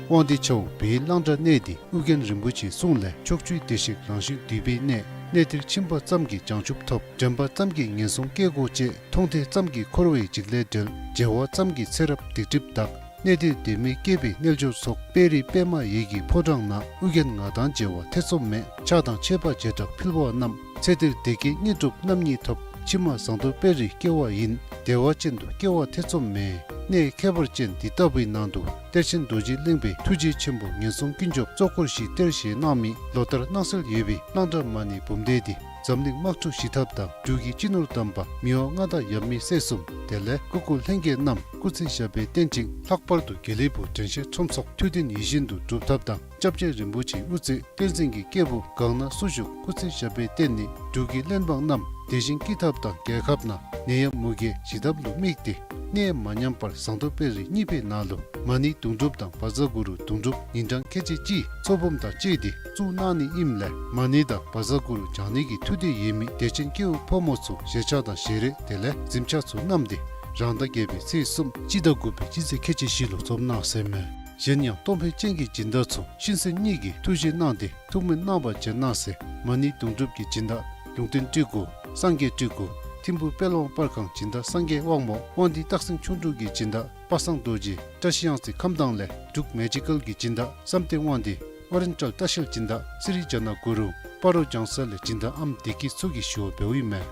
དབང་འདུས་ཆ་འོག་བོད་ཡིག་བླང་དོར་གནས་འདི་ཨོ་རྒྱན་རིན་པོ་ཆེའི་གསུང་ལས་ཕྱོགས་བཅུའི་བདེ་གཤེགས་རང་བཞིན་འདུས་པའི་གནས། གནས་འདིར་ཕྱིན་པ་ཙམ་གྱིས་བྱང་ཆུབ་ཐོབ། དྲན་པ་ཙམ་གྱིས་ངན་སོང་སྐྱེ་སྒོ་བཅད། མཐོང་ཐོས་ཙམ་གྱིས་འཁོར་བའི་འཇིགས་ལས་བྲལ། མཇལ་བ་ཙམ་གྱིས་ཚེ་རབས་སྡིག་སྒྲིབ་དག། གནས་འདིར་སྡོད་མི་སྐྱེས་པའི་རྣལ་འབྱོར་ཚོགས། དཔལ་རི་པདྨ་འོད་ཀྱི་ཕོ་བྲང་ན། ཨོ་རྒྱན་ང་དང་མཇལ་བ་ཐེ་ཚོམ་མེད། ཕྱག་དང་མཆོད་པ་བྱེ་བྲག་ཕུལ་བ་རྣམས། ཚེ་འདིར་བདེ་སྐྱིད་དངོས་གྲུབ་རྣམ་གཉིས་ཐོབ། ཕྱི་མ་ཟངས་མདོག་དཔལ་རིར་སྐྱེ་བ་ཡིན། བདེ་བ་ཅན་དུ་སྐྱེ་བ་ཐེ་ཚོམ་མེད། གནས་ཁྱད་པར་ཅན་འདི་ལྟ་བུའི་ནང་དུ་གཏེར་ཆེན་རྡོ་རྗེ་གླིང་པའི་ཐུགས་རྗེ་ཆེན་པོ་ངན་སོང་ཀུན་སྐྱོབ་གཙོ་འཁོར་བཞི་གཏེར་བཞེས་གནང་མི་ལོ་ལྟར་གནང་སྲོལ་ཡོད་པའི་གླང་བྲག་མ་ཎི་འབུམ་སྡེ་འདི་འཛམ་གླིང་དམག་འཁྲུག་ཞི་ཐབས་དང་འབྲུག་གི་སྤྱི་ནོར་དམ་པ་མི་དབང་མངའ་བདག་ཡབ་མེས་སྲས་གསུམ་དེ་ལས་སྐུ་འཁོར་ལྷན་རྒྱས་རྣམས་སྐུ་ཚེ་ཞབས་པད་བརྟན་ཅིང་ལྷག་པར་དུ་དགེ་ལེགས་ཕུག་དྲན་ཤེས་ཁྲོམ་ཚོགས་ཐུགས་བརྟན་ཡིད་བཞིན་དུ་འགྲུབ་ཐབས་དང་སྐྱབས་རྗེ་རིན་པོ་ཆེའི་དབུ་རྩེ་བསྟན་འཛིན་གྱི་སྐྱེས་བུ་གང་ན་སུ་བཞུགས་སྐུ་ཚེ་ཞབས་པད་བརྟན་ནི་འབྲུག་གི་བློན་འབངས་རྣམས་བདེ་ཞིང་སྐྱིད་ཐབས་དང་རྒྱལ་ཁབ་ནང་ནད་ཡམས་མུ་གེ་ཞི་ཐབས་ལུ་དམིགས་ཏེ་གནས་མ་ཉམས་པར་ཟངས་མདོག་དཔལ་རི་གཉིས་པའི་ནང་ལུ་མ་ཎི་དུང་སྒྲུབ་དང་བཛྲ་གུ་རུ་དུང་སྒྲུབ་ཉིན་གྲངས་ཁལ་གཅིག་གཅིག་ཚོགས་འབུམ་དང་བཅས་ཏེ་བཙུགས་གནང་ནི་ཨིནམ་ལས་མ་ཎི་དང་བཛྲ་གུ་རུ་བགྱང་ནི་གི་ཐུགས་འདོད་ཡོད་མི་དད་ཅན་སྐྱེ་བོ་ཕོ་མོ་ཚུ་ཞལ་ཆས་དང་ཞལ་རས་དེ་ལས་གཟིམ་ཆས་ཚུ་བསྣམས་ཏེ་རང་ཟླ་བརྒྱད་པའི་ཚེས་གསུམ་སྤྱི་ཟླ་དགུ་པའི་སྤྱི་ཚེས་ཁལ་གཅིག་བཞི་ལུ་འཛོམས་གནང་ཟེར་མས། གཞན་ཡང་གཏོང་ཕོད་ཅན་གྱི་སྦྱིན་བདག་ཚུ་གཤིན་གསོན་གཉིས་ཀྱི་ཐུགས་བཞེད་གནང་སྟེ་ཐུགས་སྨོན་གནང་བར་བྱོན་གནང་ཟེར། མ་ཎི་དུང་སྒྲུབ་ཀྱི་སྦྱིན་བདག་ལུང་བསྟན་སྤྲུལ་སྐུ་སངས་རྒྱས་སྤྲུལ་སྐུ་ཐིམ་ཕུག་དཔལ་དབང་པར་ཁང་སྦྱིན་བདག་སངས་རྒྱས་དབང་མོ། དབང་འདུས་སྟག་སེང་ཁྱུང་འབྲུག་གི་སྦྱིན་བདག་པ་སངས་རྡོ་རྗེ། བཀྲ་ཤིས་གཡང་རྩེ་ཁམས་དྭངས་ལས་འབྲུག་མེ་ཇི་ཀལ་གྱི་སྦྱིན་བདག་བསམ་གཏན་དབང་འདུས། ཨོ་རེན་ཊལ་ལྟ་བཤལ་སྦྱིན་བདག་སི་རི་ཇ་ན་གུ་རུ། སྤ་རོ་ལྗང་ས་ལས་སྦྱིན་བདག་ཨམ་བདེ་སྐྱིད་ཚུ་གིས་ཞུ་བ་འབདཝ་ཨིན་མས།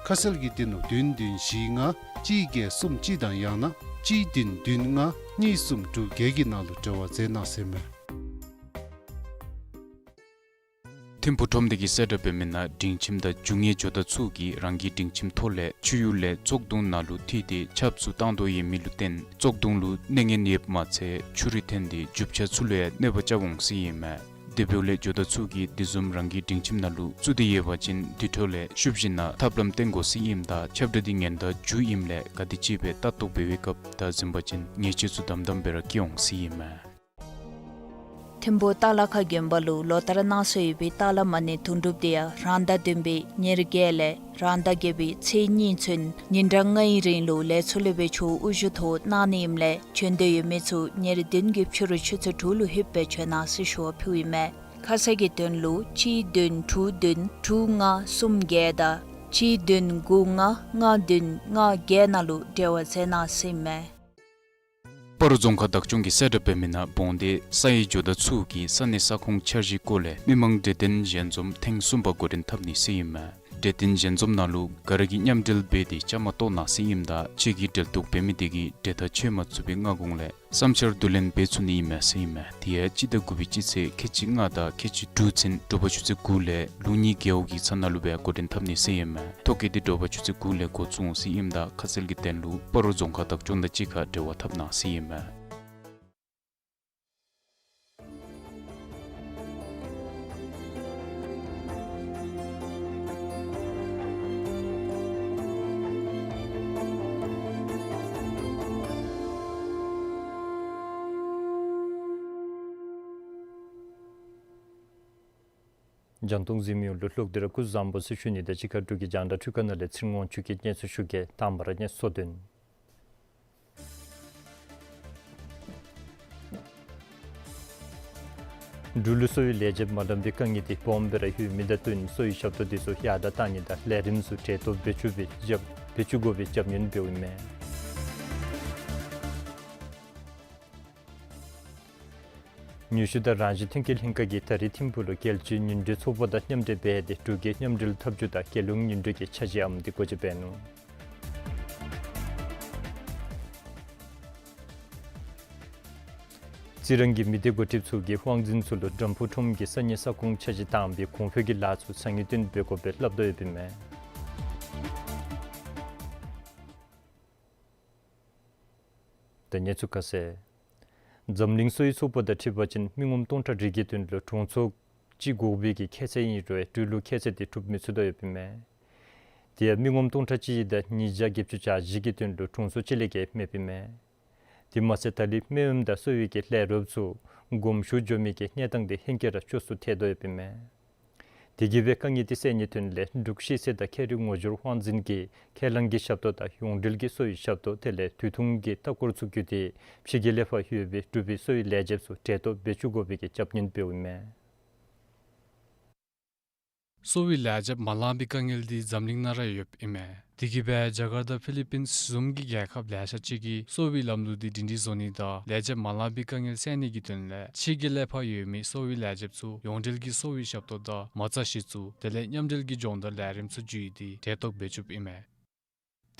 ཁ་གསལ་གྱི་དོན་ལུ་བདུན་བདུན་བཞི་ལྔ་གཅིག་བརྒྱད་གསུམ་གཅིག་དང་ཡང་ན་གཅིག་བདུན་བདུན་ལྔ་གཉིས་གསུམ་དྲུག་བརྒྱད་ཀྱི་ནང་ལུ་འབྲེལ་བ་མཛད་གནང་ཟེར་མས། ཐིམ་ཕུག་ཁྲོམ་སྡེ་གི་གསལ་བསྒྲགས་འབད་མི་ནང་སྒྲིང་ཁྱིམ་དང་རྒྱུ་དངོས་ཇོ་བདག་ཚུ་གིས་རང་གི་སྒྲིང་ཁྱིམ་ཐོག་ལས་ཆུ་ཡུར་ལས་བཙོག་དུང་ནང་ལུ་འཐིབས་ཏེ་ཆརཔ་ཚུ་བཏང་དོ་ཡོད་མི་ལུ་བརྟེན་བཙོག་དུང་ལུ་གནོད་ཉེན་ཡོདཔ་མ་ཚད་ཆུ་རུད་འཐོན་ཏེ་རྒྱུ་ཆ་ཚུ་ལུ་ཡང་གནོད་པ་རྐྱབ་འོང་ཟེར་ཨིན་མས། དེ་འབདཝ་ལས་ཇོ་བདག་ཚུ་གིས་དེ་བཟུམ་རང་གི་སྒྲིང་ཁྱིམ་ནང་ལུ་བཙུགས་ཏེ་ཡོད་པ་ཅིན་དེ་འཕྲོ་ལས་ཤུབས་བཞིན་ནང་ཐབས་ལམ་བཏོན་དགོ་ཟེར་ཨིནམ་ད་ཁྱབ་བསྒྲགས་འདི་ཉེན་བརྡ་མཇུག་ཨིནམ་ལས་ག་དེམ་ཅིག་སྦེ་ལྟ་རྟོག་འབད་བའི་སྐབས་དང་འཛིན་པ་ཅིན་ཉེས་ཆད་ཚུ་དམ་དམ་སྦེ་ར་བཀལ་འོང་ཟེར་ཨིན་མས། ཐིམ་ཕུག་སྟག་ལ་ཁ་དགོན་པ་ལུ་ལོ་ལྟར་གནང་སྲོལ་ཡོད་པའི་སྟག་ལ་མ་ཎི་དུང་སྒྲུབ་དེ་ཡང་རང་ཟླ་བདུན་པའི་ཉེར་བརྒྱད་ལས་རང་ཟླ་བརྒྱད་པའི་ཚེས་གཉིས་ཚུན་ཉིན་གྲངས་ལྔའི་རིང་ལུ་ལས་ཚོགས་སློབ་དཔོན་མཆོག་དབུ་བཞུགས་ཐོག་གནང་ནི་ཨིནམ་ལས་བྱོན་འདོད་ཡོད་མི་ཚུ་ཉེར་བདུན་གྱི་ཕྱི་རུ་ཆུ་ཚོད་དྲུག་ལུ་ལྷོདཔ་སྦེ་བྱོན་གནང་ཟེར་ཞུ་བ་ཕུལཝ་ཨིན་མས། ཁ་གསལ་གྱི་དོན་ལུ་གཅིག་བདུན་དྲུག་བདུན་དྲུག་ལྔ་གསུམ་བརྒྱད་དང་གཅིག་བདུན་དགུ་ལྔ་ལྔ་བདུན་ལྔ་བརྒྱད་ནང་ལུ་འབྲེལ་བ་མཛད་གནང་ཟེར་ཨིན་མས། སྤ་རོ་རྫོང་ཁག་བདག་སྐྱོང་གི་གསལ་བསྒྲགས་འབད་མི་ནང་བོང་སྡེ་ས་ཡི་ཇོ་བདག་ཚུ་གིས་ས་གནས་ས་ཁོངས་འཆར་གཞིའི་སྐོར་ལས་མི་མང་གྲོས་བསྟུན་ཞལ་འཛོམས་ཐེངས་གསུམ་པ་འགོ་འདྲེན་འཐབ་ནི་ཟེར་ཨིན་མས། གྲོས་བསྟུན་ཞལ་འཛོམས་ནང་ལུ་ག་ར་གིས་མཉམ་འབྲེལ་འབད་དེ་བཅའ་མར་གཏོགས་གནང་ཟེར་ཨིནམ་ད་ཕྱི་གི་འབྲེལ་གཏོགས་འབད་མི་དེ་གིས་གྲོས་ཐག་ཆོད་མ་ཚུགས་པའི་སྔ་གོང་ལས་བསམ་འཆར་བསྡུ་ལེན་འབད་ཚུགས་ནི་ཨིན་མས་ཟེར་ཨིན་མས། དེ་ཡང་སྤྱི་ཟླ་དགུ་པའི་སྤྱི་ཚེས་ཁལ་གཅིག་ལྔ་དང་ཁལ་གཅིག་དྲུག་ཚུན་དྲོ་པ་ཆུ་ཚོད་དགུ་ལས་ལུགས་གཉིས་རྒེད་འོག་གི་ཚ་ན་ལུ་སྦེ་འགོ་འདྲེན་འཐབ་ནི་ཟེར་ཨིན་མས། ཐོ་བཀོད་འདི་དྲོ་པ་ཆུ་ཚོད་དགུ་ལས་འགོ་བཙུགས་འོང་ཟེར་ཨིནམ་ད་ཁ་གསལ་གྱི་དོན་ལུ་སྤ་རོ་རྫོང་ཁག་བདག་སྐྱོང་དང་གཅིག་ཁར་འབྲེལ་བ་འཐབ་གནང་ཟེར་ཨིན་མས། རྒྱང་མཐོང་གཟིགས་མི་ཡོངས་ལུ་ལྷག་སྟེ་ར་སྐུ་གཟུགས་བཟང་པོ་ཟེར་ཞུ་ནི་དང་གཅིག་ཁར་འབྲུག་གི་རྒྱང་བསྒྲགས་འཕྲུལ་ཁང་ནང་ལས་ཚེ་རིང་དབང་ཕྱུག་གིས་སྙན་སེང་ཞུ་གེ། དང་པ་ར་གནས་ཚུལ་དོན། འབྲུག་ལུ་གསོ་བའི་ལས་བྱེདཔ་མ་ལང་པའི་དཀའ་ངལ་འདི་སྦོམ་སྦེ་ར་ཡོད་མི་དང་བསྟུན་གསོ་བའི་ཞབས་ཏོག་འདི་ཚུ་ཡར་དྲག་གཏང་ནི་དང་ལས་རིམ་ཚུ་གྲལ་གཏོགས་འབད་བཅུག་སྦེ་རྒྱབ་འབད་བཅུག་དགོ་པའི་རྒྱབ་སྣོན་འབདཝ་ཨིན་མས། ནུས་ཤུགས་དང་རང་བཞིན་མཐུན་རྐྱེན་ལྷན་ཁག་གིས་ད་རིས་ཐིམ་ཕུག་ལུ་རྒྱལ་སྤྱིའི་ཉིན་དྲོད་ཚོགས་པ་དང་མཉམ་འབྲེལ་འབད་དེ་འབྲུག་རྒྱལ་མཉམ་འབྲེལ་འཐབ་ཇུས་དང་རྒྱལ་ཡོངས་ཉིན་དྲོད་ཀྱི་འཆར་གཞིའམ་འདི་སྒོ་འབྱེད་འབད་ནུག། རྩི་རང་གི་མི་སྡེ་འགོ་ཁྲིདཔ་ཚུ་གིས་དབང་འཛིན་ཚུ་ལུ་དམ་ཕུ་ཁྲོམ་གྱི་ས་གནས་ས་ཁོངས་འཆར་གཞི་དང་པའི་གོང་འཕེལ་གྱི་ལཱ་ཚུ་ཚང་ངེས་བཏོན་འབད་དགོ་པའི་སླབ་དོ་ཡོདཔ་ཨིན་མས། ད་གནས་ཚུལ་ཁ་གསལ། འཛམ་གླིང་གསོ་བའི་ཚོགས་པ་དང་འཁྲིལ་བ་ཅིན་མི་ངོམ་སྟོང་ཕྲག་རེ་གི་དོན་ལུ་གྲོང་ཚོ་གཅིག་དགོ་པའི་གི་ཁྱད་ཚད་ཨིན་རུང་འབྲུག་ལུ་ཁྱད་ཚད་དེ་གྲུབ་མི་ཚུགས་དོ་ཡོདཔ་ཨིན་མས། དེ་ཡང་མི་ངོམ་སྟོང་ཕྲག་གཅིག་དང་ཉིས་བརྒྱ་བརྒྱད་ཅུ་གྱ་བཞི་གི་དོན་ལུ་གྲོང་ཚོ་གཅིག་ལས་བརྒལ་མེདཔ་ཨིན་མས། དེ་མ་ཚད་ད་རིས་མི་འོམ་དང་གསོ་བའི་གི་ལས་རོགསཔ་ཚུ་དགོངསམ་ཞུ་འགྱོ་མི་གི་གནས་སྟངས་དེ་ཧེང་སྐལ་ར་སྐྱོ་སུ་ཐལ་དོ་ཡོདཔ་ཨིན་མས། དེ་གིས་སྦེ་དཀའ་ངལ་དེ་སེལ་ནིའི་དོན་ལས་འབྲུག་ཤེས་ཚད་དང་ཁྱད་རིག་ངོ་སྦྱོར་དབང་འཛིན་གྱིས་ཁས་བླངས་ཀྱི་ཞབས་ཏོག་དང་ཡོངས་འབྲེལ་གྱི་གསོ་བའི་ཞབས་ཏོག་དེ་ལས་དུས་ཐུང་གི་ལྟ་སྐོར་ཚུ་བརྒྱུད་དེ་ཕྱི་རྒྱལ་ལས་ཕར་ཡོད་པའི་འབྲུག་པའི་གསོ་བའི་ལས་བྱེདཔ་ཚུ་གྲལ་གཏོགས་འབད་བཅུག་དགོ་པའི་གི་རྒྱབ་སྣོན་འབདཝ་ཨིན་མས། གསོ་བའི་ལས་བྱེདཔ་མ་ལང་པའི་དཀའ་ངལ་འདི་འཛམ་གླིང་ནང་ར་ཡོདཔ་ཨིན་མས། དེ་གིས་སྦེ་རྒྱ་གར་དང་ཕི་ལི་པིནསི་བཟུམ་གྱི་རྒྱལ་ཁབ་ལེ་ཤ་ཅིག་གིས་གསོ་བའི་ལམ་ལུགས་འདི་སྒྲིང་སྒྲིང་བཟོ་ནི་དང་ལས་བྱེདཔ་མ་ལང་པའི་དཀའ་ངལ་སེལ་ནི་གི་དོན་ལས་ཕྱི་རྒྱལ་ལས་ཕར་ཡོད་མི་གསོ་བའི་ལས་བྱེདཔ་ཚུ་ཡོངས་འབྲེལ་གྱི་གསོ་བའི་ཞབས་ཏོག་དང་མ་རྩ་གཞི་བཙུགས་དེ་ལས་མཉམ་འབྲེལ་གྱི་སྦྱོང་བརྡར་ལས་རིམ་ཚུ་བརྒྱུད་དེ་གྲལ་གཏོགས་འབད་བཅུགཔ་ཨིན་མས།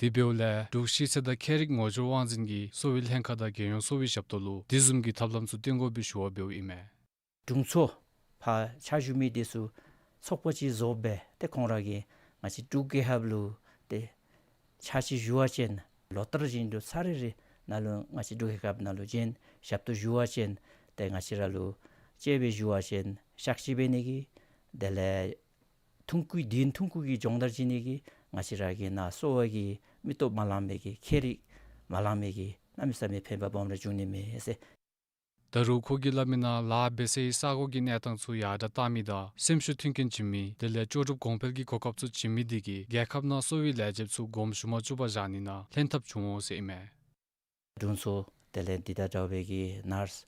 དེ་འབདཝ་ལས་འབྲུག་ཤེས་ཚད་དང་ཁྱད་རིག་ངོ་སྦྱོར་དབང་འཛིན་གྱི་གསོ་བའི་ལྷན་ཁག་དང་རྒྱལ་ཡོངས་གསོ་བའི་ཞབས་ཏོག་ལུ་དེ་བཟུམ་གྱི་ཐབས་ལམ་ཚུ་བཏོན་དགོ་པའི་ཞུ་བ་འབདཝ་ཨིན་མས། དྲུང་འཚོ་ཕར་ཕྱག་ཞུ་མི་དེ་ཚུ་ཚོགས་པ་ཅིག་བཟོ་སྦེ་ཏེ་ཁོང་ར་གིས་ང་བཅས་འབྲུག་རྒྱལ་ཁབ་ལུ་ཏེ་ཕྱག་ཕྱིད་ཞུ་བ་ཅིན་ལོ་ལྟར་བཞིན་དུ་ཚར་རེ་རེ་ནང་ལུ་ང་བཅས་འབྲུག་རྒྱལ་ཁབ་ནང་ལུ་བྱོན་ཞབས་ཏོག་ཞུ་བ་ཅིན་ཏེ་ང་བཅས་ར་ལུ་གཅེས་སྦེ་ཞུ་བ་ཅིན་ཕྱག་ཕྱིད་འབད་ནི་གི་དེ་ལས་ཐུང་ཀུའི་དུས་ཐུང་ཀུ་གི་སྦྱོང་བརྡར་བྱིན་ནི་གིས་ང་བཅས་ར་གི་ནཱ་གསོ་བ་གི་མི་སྟོབས་མ་ལང་མི་གི་ཁྱད་རིག་མ་ལང་མི་གི་གནམ་མེད་ས་མེད་ཕན་པ་སྦོམ་ར་འབྱུང་ནི་མས་ཟེར། ད་རུང་ཁོ་གིས་སླབ་མི་ནང་ལཱ་འབད་སའི་ས་གོ་གི་གནས་སྟངས་ཚུ་ཡར་དྲག་གཏང་མི་དང་སེམས་ཤུགས་མཐུན་རྐྱེན་བྱིན་མི་དེ་ལས་ལྕོགས་གྲུབ་གོང་འཕེལ་གྱི་གོ་སྐབས་ཚུ་བྱིན་མི་དེ་གིས་རྒྱལ་ཁབ་ནང་གསོ་བའི་ལས་བྱེདཔ་ཚུ་དགོངསམ་ཞུ་མ་བཅུག་པར་བཞག་ནི་ནང་ལྷན་ཐབས་བྱུང་འོང་ཟེར་ཨིན་མས། དྲུང་འཚོ་དེ་ལས་འདི་དང་འདྲ་བའི་གི་ནརསི་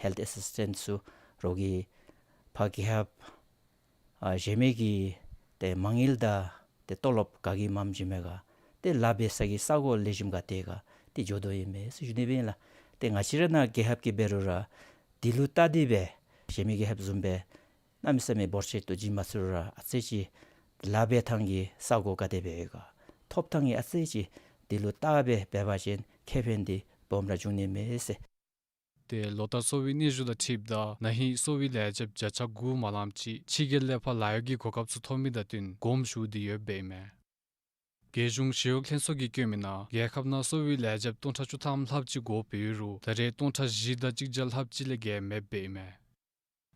ཧེལཐ་ཨེ་སིསི་ཊེནཊ་ཚུ་རོགས་ཀྱིས་ཕར་རྒྱལ་ཁབ་ཨ་གཞན་མི་གི་ཏེ་མ་དངུལ་དང་ཏེ་ཏོ་ལོབ་ག་གིས་མངམ་བྱིན་མས་ག་ཏེ་ལཱ་འབད་ས་གི་ས་གོ་ལེགས་ཤོམ་ག་དེ་ག་ཏེ་འགྱོ་དོ་ཨིན་མས་ཟེར་ཞུ་ནི་སྦེ་ཨིན་ལགས། ཏེ་ང་བཅས་ར་ནཱ་རྒྱལ་ཁབ་ཀྱི་འབད་རུང་ར་དེ་ལུ་བལྟ་སྟེ་སྦེ་གཞན་མི་རྒྱལ་ཁབ་བཟུམ་སྦེ་གནམ་མེད་ས་མེད་འབོར་ཆེ་ཏོག་ཏོ་བྱིན་མ་ཚུགས་རུང་ར་ཨ་ཙི་ཅིག་ལཱ་འབད་ཐངས་ཀྱི་ས་གོ་ག་དེ་སྦེ་ཡོད་ག་ཐོབ་ཐངས་ཀྱི་ཨ་ཙི་ཅིག་དེ་ལུ་བལྟ་སྦེ་འབད་བ་ཅིན་ཁེ་ཕན་འདི་སྦོམ་ར་འབྱུང་ནི་མས་ཟེར། ཏེ་ལོ་ལྟར་གསོ་བའི་གནས་བཞུགས་དང་འཁྲིལཝ་ད་ན་ཧིང་གསོ་བའི་ལས་བྱེདཔ་བརྒྱ་ཆ་དགུ་མ་ལངམ་ཅིག་ཕྱི་རྒྱལ་ལས་ཕར་ལཱ་གཡོག་གི་གོ་སྐབས་ཚུ་ཐོབ་མི་དང་བསྟུན་དགོངསམ་ཞུ་སྟེ་ཡོདཔ་ཨིན་མས། རྒྱལ་གཞུང་ཞི་གཡོག་ལྷན་ཚོགས་ཀྱིས་བཀོད་མི་ནང་རྒྱལ་ཁབ་ནང་གསོ་བའི་ལས་བྱེདཔ་སྟོང་ཕྲག་བཅུ་ཐམ་ལྷགཔ་ཅིག་དགོཔ་འབད་རུང་ད་རེས་སྟོང་ཕྲག་བཞི་དང་གཅིག་བརྒྱ་ལྷགཔ་ཅིག་ལས་བརྒལ་མེདཔ་ཨིན་མས།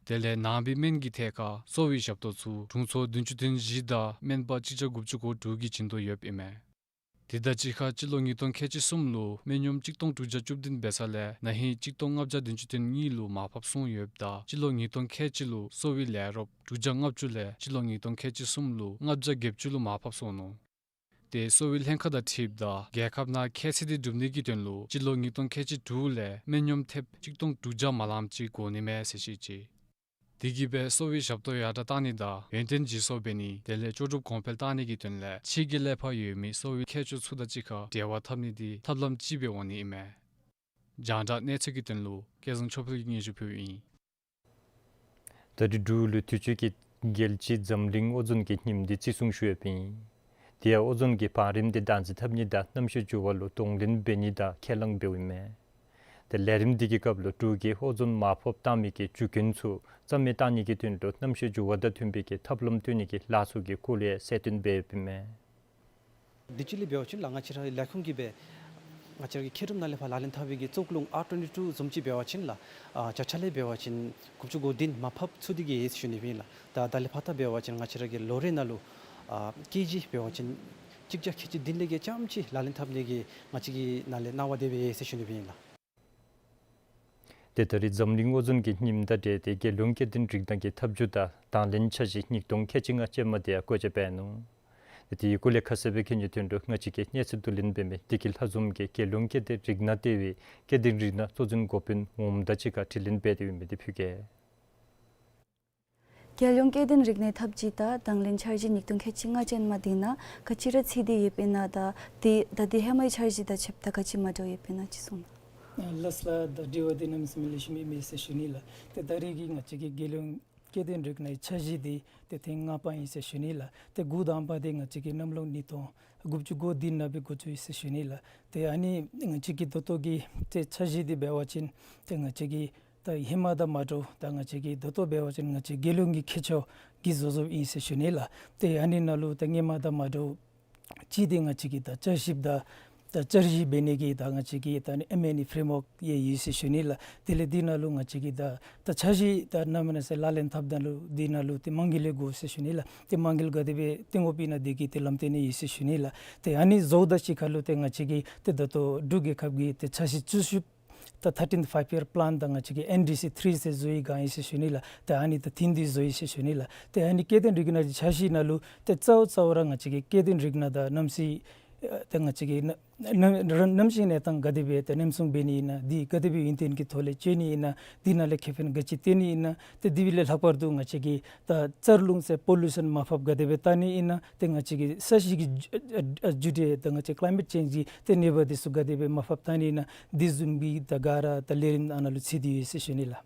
དེ་ལས་ནང་པའི་སྨན་གྱི་ཐད་ཁར་གསོ་བའི་ཞབས་ཏོག་ཚུ་དྲུང་འཚོ་བདུན་ཅུ་དོན་བཞི་དང་སྨན་པ་གཅིག་བརྒྱ་དགུ་བཅུ་གོ་དྲུག་གིས་བྱིན་དོ་ཡོདཔ་ཨིན་མས། དེ་དང་གཅིག་ཁར་སྤྱི་ལོ་ཉིས་སྟོང་ཁལ་གཅིག་གསུམ་ལུ་སྨན་གཡོགམ་གཅིག་སྟོང་དྲུག་བརྒྱ་བཅུ་བདུན་འབད་ས་ལས་ན་ཧིང་གཅིག་སྟོང་ལྔ་བརྒྱ་བདུན་ཅུ་དོན་གཉིས་ལུ་མར་ཕབ་སོང་ཡོདཔ་ད་སྤྱི་ལོ་ཉིས་སྟོང་ཁལ་གཅིག་ལུ་གསོ་བའི་ལས་རོགསཔ་དྲུག་བརྒྱ་ལྔ་བཅུ་ལས་སྤྱི་ལོ་ཉིས་སྟོང་ཁལ་གཅིག་གསུམ་ལུ་ལྔ་བརྒྱ་བརྒྱད་ཅུ་ལུ་མར་ཕབ་སོང་ནུག། ཏེ་གསོ་བའི་ལྷན་ཁག་དང་འཁྲིལཝ་ད་རྒྱལ་ཁབ་ནང་ཁྱད་ཚད་འདི་སྒྲུབ་ནི་གི་དོན་ལུ་སྤྱི་ལོ་ཉིས་སྟོང་ཁལ་གཅིག་དྲུག་ལས་སྨན་གཡོགམ་ཐེབས་གཅིག་སྟོང་དྲུག་བརྒྱ་མ་ལངམ་ཅིག་དགོ་ནི་མས་ཟེར་བཤད་ཅི། དེ་གིས་སྦེ་གསོ་བའི་ཞབས་ཏོག་ཡར་དྲག་གཏང་ནི་དང་ཡོན་ཏན་བརྗེ་སོར་འབད་ནི་དེ་ལས་ལྕོགས་གྲུབ་གོང་འཕེལ་གཏང་ནི་གི་དོན་ལས་ཕྱི་རྒྱལ་ལས་ཕར་ཡོད་མི་གསོ་བའི་མཁས་མཆོག་ཚུ་དང་གཅིག་ཁར་འབྲེལ་བ་འཐབ་ནི་འདི་ཐབས་ལམ་ཅིག་སྦེ་འོང་ནི་ཨིན་མས། རྒྱང་བསྒྲགས་གནས་ཚུལ་གྱི་དོན་ལུ་སྐལ་བཟང་ཆོས་འཕེལ་གྱིས་སྙན་ཞུ་ཕུལཝ་ཨིན། ད་རེས་འབྲུག་ལུ་དུས་ཅི་གི་རྒྱལ་སྤྱི་འཛམ་གླིང་ཨོ་ཛོན་གྱི་ཉིནམ་འདི་བརྩི་སྲུང་ཞུ་ཡོདཔ་ཨིན། དེ་ཡང་ཨོ་ཛོན་གྱི་བང་རིམ་འདི་བདག་འཛིན་འཐབ་ནི་དང་གནམ་གཤིས་འགྱུར་བ་ལུ་གདོང་ལེན་འབད་ནི་དང་ཁས་བླངས་འབདཝ་ཨིན་མས། ཏེ་ལས་རིམ་འདི་གི་སྐབས་ལུ་འབྲུག་གིས་ཨོ་ཛོན་མར་ཕབ་བཏང་མི་གི་བྱུས་རྐྱེན་ཚུ་རྩ་མེད་བཏང་ནི་གི་དོན་ལུ་གནམ་གཤིས་འགྱུར་བ་དང་བསྟུན་པའི་གི་ཐབས་ལམ་བཏོན་ནི་གི་ལཱ་ཚུ་གི་སྐོར་ལས་གསལ་སྟོན་འབད་ཡོདཔ་ཨིན་མས། དུས་ཅི་ལས་འབད་བ་ཅིན་ལགས་ང་བཅས་རའི་ལས་ཁུངས་ཀྱིས་སྦེ་ང་བཅས་རའི་མཁས་གྲུབ་ནང་ལས་ཕར་ལག་ལེན་འཐབ་པའི་གི་བཙོག་རླུང་ཨར་ཊུ་ཝེན་ཊི་ཊུ་བཟུམ་ཅིག་འབད་བ་ཅིན་ལགས་ཨ་བརྒྱ་ཆ་ལས་འབད་བ་ཅིན་དགུ་བཅུ་གོ་བདུན་མར་ཕབ་ཚུགས་ཏེ་གི་ཡོད་ཟེར་ཞུ་ནི་ཨིན་ལགས། ད་ད་ལས་ཕར་ད་འབད་བ་ཅིན་ང་བཅས་ར་གི་ལོ་རེ་ནང་ལུ་ཨ་ཀེ་ཇི་འབད་བ་ཅིན་གཅིག་བརྒྱ་ཁལ་གཅིག་བདུན་ལས་བརྒལ་རྐྱངམ་ཅིག་ལག་ལེན་འཐབ་ནི་གི་ང་བཅས་ཀྱི་ནང་ལས་གནང་བ་དེ་སྦེ་ཡོད་ཟེར་ཞུ་ནི་ཨིན་ལགས། ཏེ་ད་རེས་འཛམ་གླིང་ཨོ་ཛོན་གྱི་ཉིནམ་དང་འབྲེལ་ཏེ་རྒྱལ་ཡོངས་སྐྱེ་ལྡན་རིགས་སྣ་གི་ཐབས་བྱུས་དང་དང་ལེན་འཆར་གཞི་ཉིས་སྟོང་ཁལ་གཅིག་ལྔ་ཅན་མ་དེ་ཡང་བཀོད་རྒྱ་འབད་ནུག། ཏེ་དེའི་སྐོར་ལས་ཁ་གསལ་སྦེ་མཁྱེན་ནིའི་དོན་ལུ་ང་བཅས་ཀྱིས་གནས་ཚུལ་བསྡུ་ལེན་འབད་མི་བདེ་སྐྱིད་ལྷ་འཛོམས་ཀྱིས་རྒྱལ་ཡོངས་སྐྱེ་ལྡན་རིགས་སྣ་ལྟེ་བའི་སྐྱེ་ལྡན་རིགས་སྣ་གཙོ་འཛིན་འགོ་དཔོན་ངོམ་དང་གཅིག་ཁར་དྲི་ལན་འབད་དེ་ཡོད་མི་འདི་ཕུལ་གེ། རྒྱལ་ཡོངས་སྐྱེ་ལྡན་རིགས་སྣའི་ཐབས་བྱུས་དང་དང་ལེན་འཆར་གཞི་ཉིས་སྟོང་ཁལ་གཅིག་ལྔ་ཅན་མ་འདི་ནང་ག་ཅི་ར་ཚུད་དེ་ཡོདཔ་ཨིན་ན་དང་ཏེ་ད་ལྟོའི་ཧེ་མའི་འཆར་གཞི་དང་ཕྱདཔ་ད་ག་ཅི་མ་འདྲཝ་ཡོདཔ་ཨིན་ན་ཅིག་གསུང་གནང་། ལགས་ལགས། ད་དྲི་བ་འདི་གནམ་མེད་ས་མེད་ལེགས་ཤོམ་ཨིན་མས་ཟེར་ཞུ་ནི་ལགས། ཏེ་ད་རེས་ཀྱི་ང་བཅས་ཀྱི་རྒྱལ་ཡོངས་སྐྱེ་ལྡན་རིགས་སྣའི་འཆར་གཞི་འདི་ཏེ་ཐེངས་ལྔ་པ་ཨིན་ཟེར་ཞུ་ནི་ལགས། ཏེ་འགོ་དང་པ་འདི་ང་བཅས་ཀྱིས་གནམ་ལོ་ཉིས་སྟོང་དགུ་བཅུ་གོ་བདུན་ནང་སྦེ་འགོ་བཙུགས་ཡི་ཟེར་ཞུ་ནི་ལགས། ཏེ་ཨ་ནི་ང་བཅས་ཀྱི་ད་ལྟོ་གི་ཏེ་འཆར་གཞི་འདི་འབད་བ་ཅིན་ཏེ་ང་བཅས་ཀྱི་ད་ཧེ་མ་དང་མ་འདྲཝ་ད་ང་བཅས་ཀྱི་ད་ལྟོ་འབད་བ་ཅིན་ང་བཅས་རྒྱལ་ཡོངས་ཀྱི་ཁྱད་ཆོས་ཀྱིས་བཟོ་བཟོཝ་ཨིན་ཟེར་ཞུ་ནི་ལགས། ཏེ་ཨ་ནི་ནང་ལུ་ད་སྔོན་མ་དང་མ་འདྲཝ་ཅིག་འདི་ང་བཅས་ཀྱི་ད་བསྐྱར་ཞིབ་དང་ད་བསྐྱར་ཞིབ་འབད་ནི་གི་ད་ང་བཅས་ཀྱི་ད་ཨ་ནི་ཨེམ་ཨེན་ཨི་ཕེརེམ་ཝརཀ་ཡང་ཡོད་ཟེར་ཞུ་ནི་ལགས། དེ་ལས་འདི་ནང་ལུ་ང་བཅས་ཀྱི་ད་ད་འཆར་གཞི་ད་གནམ་མེད་ས་མེད་ལག་ལེན་འཐབ་ད་ལུ་འདི་ནང་ལུ་ཏེ་དམངས་འགུལ་ཡང་དགོ་ཟེར་ཞུ་ནི་ལགས། ཏེ་དམངས་འགུལ་ག་དེ་སྦེ་བཏོན་དགོཔ་ཨིན་ན་འདི་གི་ཏེ་ལམ་སྟོན་ཡང་ཡོད་ཟེར་ཞུ་ནི་ལགས། ཏེ་ཨ་ནི་བཟོཝ་ད་གཅིག་ཁར་ལུ་ཏེ་ང་བཅས་ཀྱི་ཏེ་ད་ལྟོ་འབྲུག་རྒྱལ་ཁབ་ཀྱི་ཏེ་འཆར་གཞི་བཅུ་གསུམ་ད་ཐར་ཊིན་ཕའིབ་ཡིར་པི་ལཱན་དང་ང་བཅས་ཀྱི་ཨེན་ཌི་སི་ཐིརི་ཟེར་བཟོ་བའི་སྒང་ཨིན་ཟེར་ཞུ་ནི་ལགས། ཏེ་ཨ་ནི་ད་ཐིམ་འདི་བཟོ་ཡི་ཟེར་ཞུ་ནི་ལགས། ཏེ་ཨ་ནི་སྐྱེ་ལྡན་རིགས་སྣ་གི་འཆར་གཞི་ནང་ལུ་ཏེ་གཙོ་བོ་གཙོ་བོ་ར་ང་བཅས་ཀྱི་སྐྱེ་ལྡན་རིགས་སྣ་དང་གནམ་སའི་ཨ་ཏེ་ང་བཅས་ཀྱི་གནམ་གནམ་གནམ་གཤིས་གནས་སྟངས་ག་དེ་སྦེ་ཏེ་གནམ་སྲུང་འབད་ནི་ཨིན་ན་འདི་ག་དེ་སྦེ་ཡུན་བརྟན་གྱི་ཐོག་ལས་སྤྱོད་ནི་ཨིན་ན་འདི་ནང་ལས་ཁེ་ཕན་ག་ཅི་བཏོན་ནི་ཨིན་ན་ཏེ་དེ་བ་ལས་ལྷག་པར་དུ་ང་བཅས་ཀྱི་ད་རྩ་རླུང་ཟེར་པོ་ལུ་ཤཱན་མར་ཕབ་ག་དེ་སྦེ་བཏང་ནི་ཨིན་ན་ཏེ་ང་བཅས་ཀྱི་ས་གཞི་གི་འགྱུར་འགྱུར་འགྲོས་ད་ང་བཅས་ཀི་ལའི་མེཊ་ཅེནཇ་གི་ཏེ་གནོད་པ་འདི་ཚུ་ག་དེ་སྦེ་མར་ཕབ་བཏང་ནི་ཨིན་ན་འདི་བཟུམ་གྱི་ད་ག་ར་ད་ལས་རིམ་ཨ་ནཱ་ལུ་ཚུད་དེ་ཡོད་ཟེར་ཞུ་ནི་ལགས།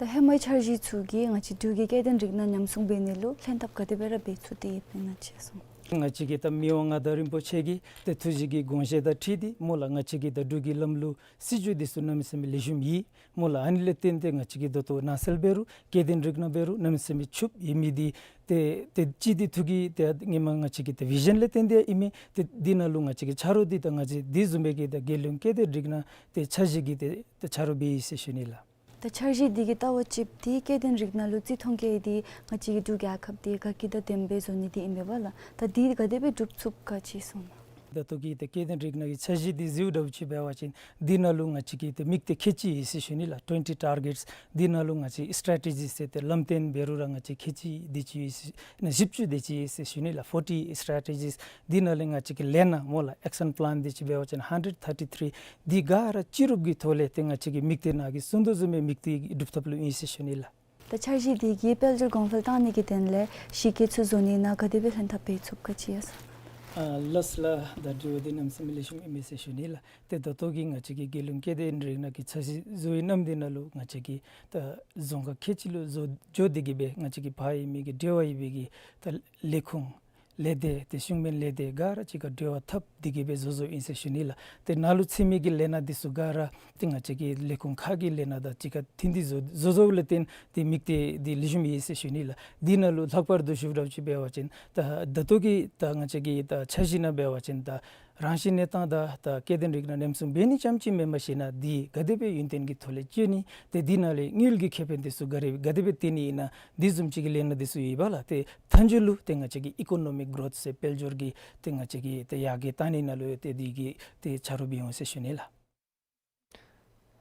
ད་ཧེ་མའི་འཆར་གཞི་ཚུ་གིས་ང་བཅས་འབྲུག་གི་སྐྱེ་ལྡན་རིགས་སྣ་ཉམས་སྲུང་འབད་ནི་ལུ་ལྷན་ཐབས་ག་དེ་སྦེ་ར་འབད་ཚུགས་ཏེ་ཡོདཔ་ཨིན་ན་ཅིག་གསུང་། ང་བཅས་ཀྱི་ད་མི་དབང་མངའ་བདག་རིན་པོ་ཆེ་གི་ཏེ་ཐུགས་བཞེད་ཀྱི་དགོངས་བཞེད་དང་འཁྲིལ་ཏེ་སྨོ་ལགས། ང་བཅས་ཀྱི་ད་འབྲུག་གི་ལམ་ལུགས་སྲིད་བྱུས་འདི་ཚུ་གནམ་མེད་ས་མེད་ལེགས་ཤོམ་ཡོད་སྨོ་ལགས། ཨ་ནི་ལས་བརྟེན་ཏེ་ང་བཅས་ཀྱི་ད་ལྟོ་ནགས་ཚལ་འབད་རུང་སྐྱེ་ལྡན་རིགས་སྣ་འབད་རུང་གནམ་མེད་ས་མེད་ཕྱུགཔོ་ཡོད་མི་འདི་ཏེ་ཏེ་ཅིག་འདི་ཐུགས་ཀྱི་ཏེ་སྔོན་མ་ང་བཅས་ཀྱི་ཏེ་བི་ཞཱན་ལས་བརྟེན་ཏེ་ཨིན་མི་ཏེ་འདི་ནང་ལུ་ང་བཅས་ཀྱི་ཆ་རོགས་འདི་ད་ང་བཅས་འདི་བཟུམ་སྦེ་གི་ད་རྒྱལ་ཡོངས་སྐྱེ་ལྡན་རིགས་སྣ་ཏེ་འཆར་གཞི་གི་ཏེ་ཏེ་ཆ་རོགས་འབད་ཡི་ཟེར་ཞུ་ནི་ལགས། ད་འཆར་གཞི་འདི་གི་ལྟ་བ་ཅིག་འདི་སྐྱེ་ལྡན་རིགས་སྣ་ལུ་བརྩི་མཐོང་བསྐྱེད་དེ་ང་བཅས་ཀྱི་འབྲུག་རྒྱལ་ཁབ་འདི་དགའ་སྐྱིད་དང་ལྡན་པའི་བཟོ་ནི་འདི་ཨིན་པས་ལགས། ད་འདི་ག་དེ་སྦེ་འགྲུབ་ཚུགས་ག་ཅིག་གསུང་གནང་། ད་ལྟོ་གི་ད་སྐྱེ་ལྡན་རིགས་སྣ་གི་འཆར་གཞི་འདི་ཟེརཝ་ད་ཅིག་འབད་བ་ཅིན་འདི་ནང་ལུ་ང་བཅས་ཀྱི་ད་དམིགས་གཏད་ཁལ་གཅིག་ཡོད་ཟེར་ཞུ་ནི་ལགས། ཊུ་ཝེན་ཊི་ཊར་གེཊས། འདི་ནང་ལུ་ང་བཅས་སི་ཊེ་ཊི་ཇིས་ཟེར་ཏེ་ལམ་སྟོན་འབད་རུང་ར་ང་བཅས་ཁལ་གཅིག་དེ་ཅིག་ཡོད་ཟེར་ན་བཞི་བཅུ་དེ་ཅིག་ཡོད་ཟེར་ཞུ་ནི་ལགས། ཕོར་ཊི་སི་ཊེ་ཊི་ཇིས། འདི་ནང་ལས་ང་བཅས་ཀྱི་ལས་སྣ་སྨོ་ལགས་ཨེག་ཤན་པི་ལཱན་དེ་ཅིག་འབད་བ་ཅིན་ཧན་ཌེཌ་ཐར་ཊི་ཐིརི། འདི་ག་ར་སྤྱི་རུབ་ཀྱི་ཐོག་ལས་ཏེ་ང་བཅས་ཀྱི་དམིགས་གཏད་ནང་གི་གསུང་དོ་བཟུམ་མའི་དམིགས་གཏད་སྒྲུབ་ཐབས་ལུ་ཨིན་ཟེར་ཞུ་ནི་ལགས། ད་འཆར་གཞི་འདི་གིས་དཔལ་འབྱོར་གོང་འཕེལ་གཏང་ནི་གི་དོན་ལས་གཞི་བཀོད་ཚུ་བཟོ་ནི་ནང་ག་དེ་སྦེ་ལྷན་ཐབས་འབད་ཚུགས་ག་ཅིག་ཡང་གསུང་གནང་། ལགས་ལགས། ད་དྲི་བ་འདི་གནམ་མེད་ས་མེད་ལེགས་ཤོམ་ཨིན་མས་ཟེར་ཞུ་ནི་ལགས། ཏེ་ད་ལྟོ་གི་ང་བཅས་ཀྱི་རྒྱལ་ཡོངས་སྐྱེ་ལྡན་རིགས་སྣ་གི་འཆར་གཞི་བཟོ་བའི་ནམ་འདི་ནང་ལུ་ང་བཅས་ཀྱི་ད་རྫོང་ཁག་ཁལ་གཅིག་ལུ་བཟོ་བཟོ་སྟེ་གི་སྦེ་ང་བཅས་ཀྱི་ཕར་ཡོད་མི་གི་འབྲེལ་བ་ཡོད་པའི་གི་ད་ལས་ཁུངས་ ལས་སྡེ་ཏེ་གཞུང་མིན་ལས་སྡེ་ག་ར་གཅིག་ཁར་འབྲེལ་བ་འཐབ་སྟེ་གིས་སྦེ་བཟོ་བཟོཝ་ཨིན་ཟེར་ཞུ་ནི་ལགས། ཏེ་ནཱ་ལུ་ཚུད་མི་གི་ལས་སྣ་འདི་ཚུ་ག་ར་ཏེ་ང་བཅས་ཀྱི་ལས་ཁུངས་ཁག་གི་ལས་སྣ་དང་གཅིག་ཁར་མཐུན་ཏེ་བཟོ་བཟོ་བཟོཝ་ལས་བརྟེན་ཏེ་དམིགས་གཏད་འདི་ལེགས་ཤོམ་ཨིན་ཟེར་ཞུ་ནི་ལགས། འདི་ནང་ལུ་ལྷག་པར་དུ་ཞུཝ་འདྲཝ་ཅིག་འབད་བ་ཅིན་ད་ད་ལྟོ་གི་ད་ང་བཅས་ཀྱི་ད་འཆར་གཞི་ནང་འབད་བ་ཅིན་ད་རང་བཞིན་གནས་སྟངས་དང་ད་སྐྱེ་ལྡན་རིགས་ནང་ནེམ་སྲུང་འབད་ནི་རྐྱངམ་ཅིག་མེན་པར་ཞིན་ན་འདི་ག་དེ་སྦེ་ཡུན་བརྟན་གྱི་ཐོག་ལས་སྤྱོད་ནི་ཏེ་འདི་ནང་ལས་དངུལ་གྱི་ཁེ་ཕན་འདི་ཚུ་ག་ར་ག་དེ་སྦེ་བཏོན་ནི་ཨིན་ན་འདི་བཟུམ་ཅིག་གི་ལས་སྣ་འདི་ཚུ་ཡོདཔ་ལགས། ཏེ་མཐའ་མཇུག་ལུ་ཏེ་ང་བཅས་ཀྱི་ཨི་ཀོ་ནོ་མིག་གྲོཐ་ཟེར་དཔལ་འབྱོར་གྱི་ཏེ་ང་བཅས་ཀྱི་ཏེ་ཡར་རྒྱས་གཏང་ནི་ནང་ལུ་ཏེ་འདི་གིས་ཏེ་ཆ་རོགས་འབད་འོང་ཟེར་ཞུ་ནི་ལགས།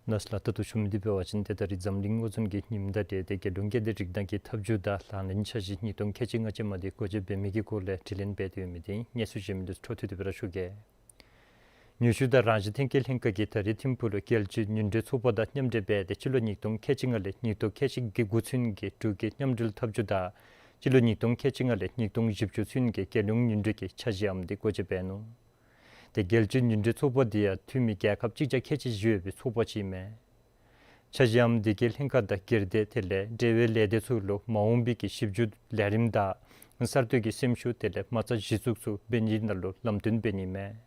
ནཱ་ལས་ད་ལྟོ་ཞུ་མི་འདི་འབད་བ་ཅིན་ཏེ་ད་རིས་འཛམ་གླིང་དབུས་གཙང་གི་ཉིནམ་དང་འབྲེལ་ཏེ་རྒྱལ་ལུང་སྐྱེ་ལྡན་རིགས་སྣ་གི་འཐབ་ཇུས་དང་ལག་ལེན་འཆར་གཞི་ཉིས་སྟོང་ཁལ་གཅིག་ལྔ་ཅན་མ་འདི་འགོ་འབྱེད་འབད་མི་གི་སྐོར་ལས་དྲི་ལན་འབད་དེ་ཡོད་མི་འདི་སྙན་སེང་ཞུ་མི་འདི་འཕྲོ་མཐུད་དེ་སྦེ་ར་ཞུ་གེ། ནུས་ཤུགས་དང་རང་བཞིན་ཐོན་སྐྱེད་ལྷན་ཁག་གིས་ད་རིས་ཐིམ་ཕུག་ལུ་རྒྱལ་སྤྱིའི་ཉིན་རེའི་ཚོགས་པ་དང་མཉམ་འབྲེལ་འབད་དེ་སྤྱི་ལོ་ཉིས་སྟོང་ཁལ་གཅིག་ལྔ་ལས་ཉིས་སྟོང་ཁལ་གཅིག་གི་དགུ་ཚུན་གྱི་འབྲུག་གི་མཉམ་འབྲེལ་འཐབ་ཇུས་དང་སྤྱི་ལོ་ཉིས་སྟོང་ཁལ་གཅིག་ལྔ་ལས་ཉིས་སྟོང་བཞི་བཅུ་ཚུན་གྱི་རྒྱལ་ཡོངས་ཉིན་རེའི་འཆར་གཞིའམ་འདི་འགོ་འབྱེད་འབད་ནུག། ཏེ་རྒྱལ་སྤྱིའི་ཉིན་རེའི་ཚོགས་པ་འདི་ཡང་འཐུས་མི་རྒྱལ་ཁབ་གཅིག་བརྒྱ་ཁལ་གཅིག་བཞི་ཡོད་པའི་ཚོགས་པ་ཅིག་ཨིན་མས། འཆར་གཞིའམ་འདི་གིས་ལྷན་ཁག་དང་སྒེར་སྡེ་དེ་ལས་འབྲེལ་བའི་ལས་སྡེ་ཚུ་ལུ་མ་འོངས་པའི་གི་ཞིབ་འཇུག་ལས་རིམ་དང་གསར་གཏོད་ཀྱི་སེམས་ཤུགས་དེ་ལས་མ་རྩ་གཞི་བཙུགས་ཚུ་འབད་ནི་ནང་ལུ་ལམ་སྟོན་འབད་ནི་མས།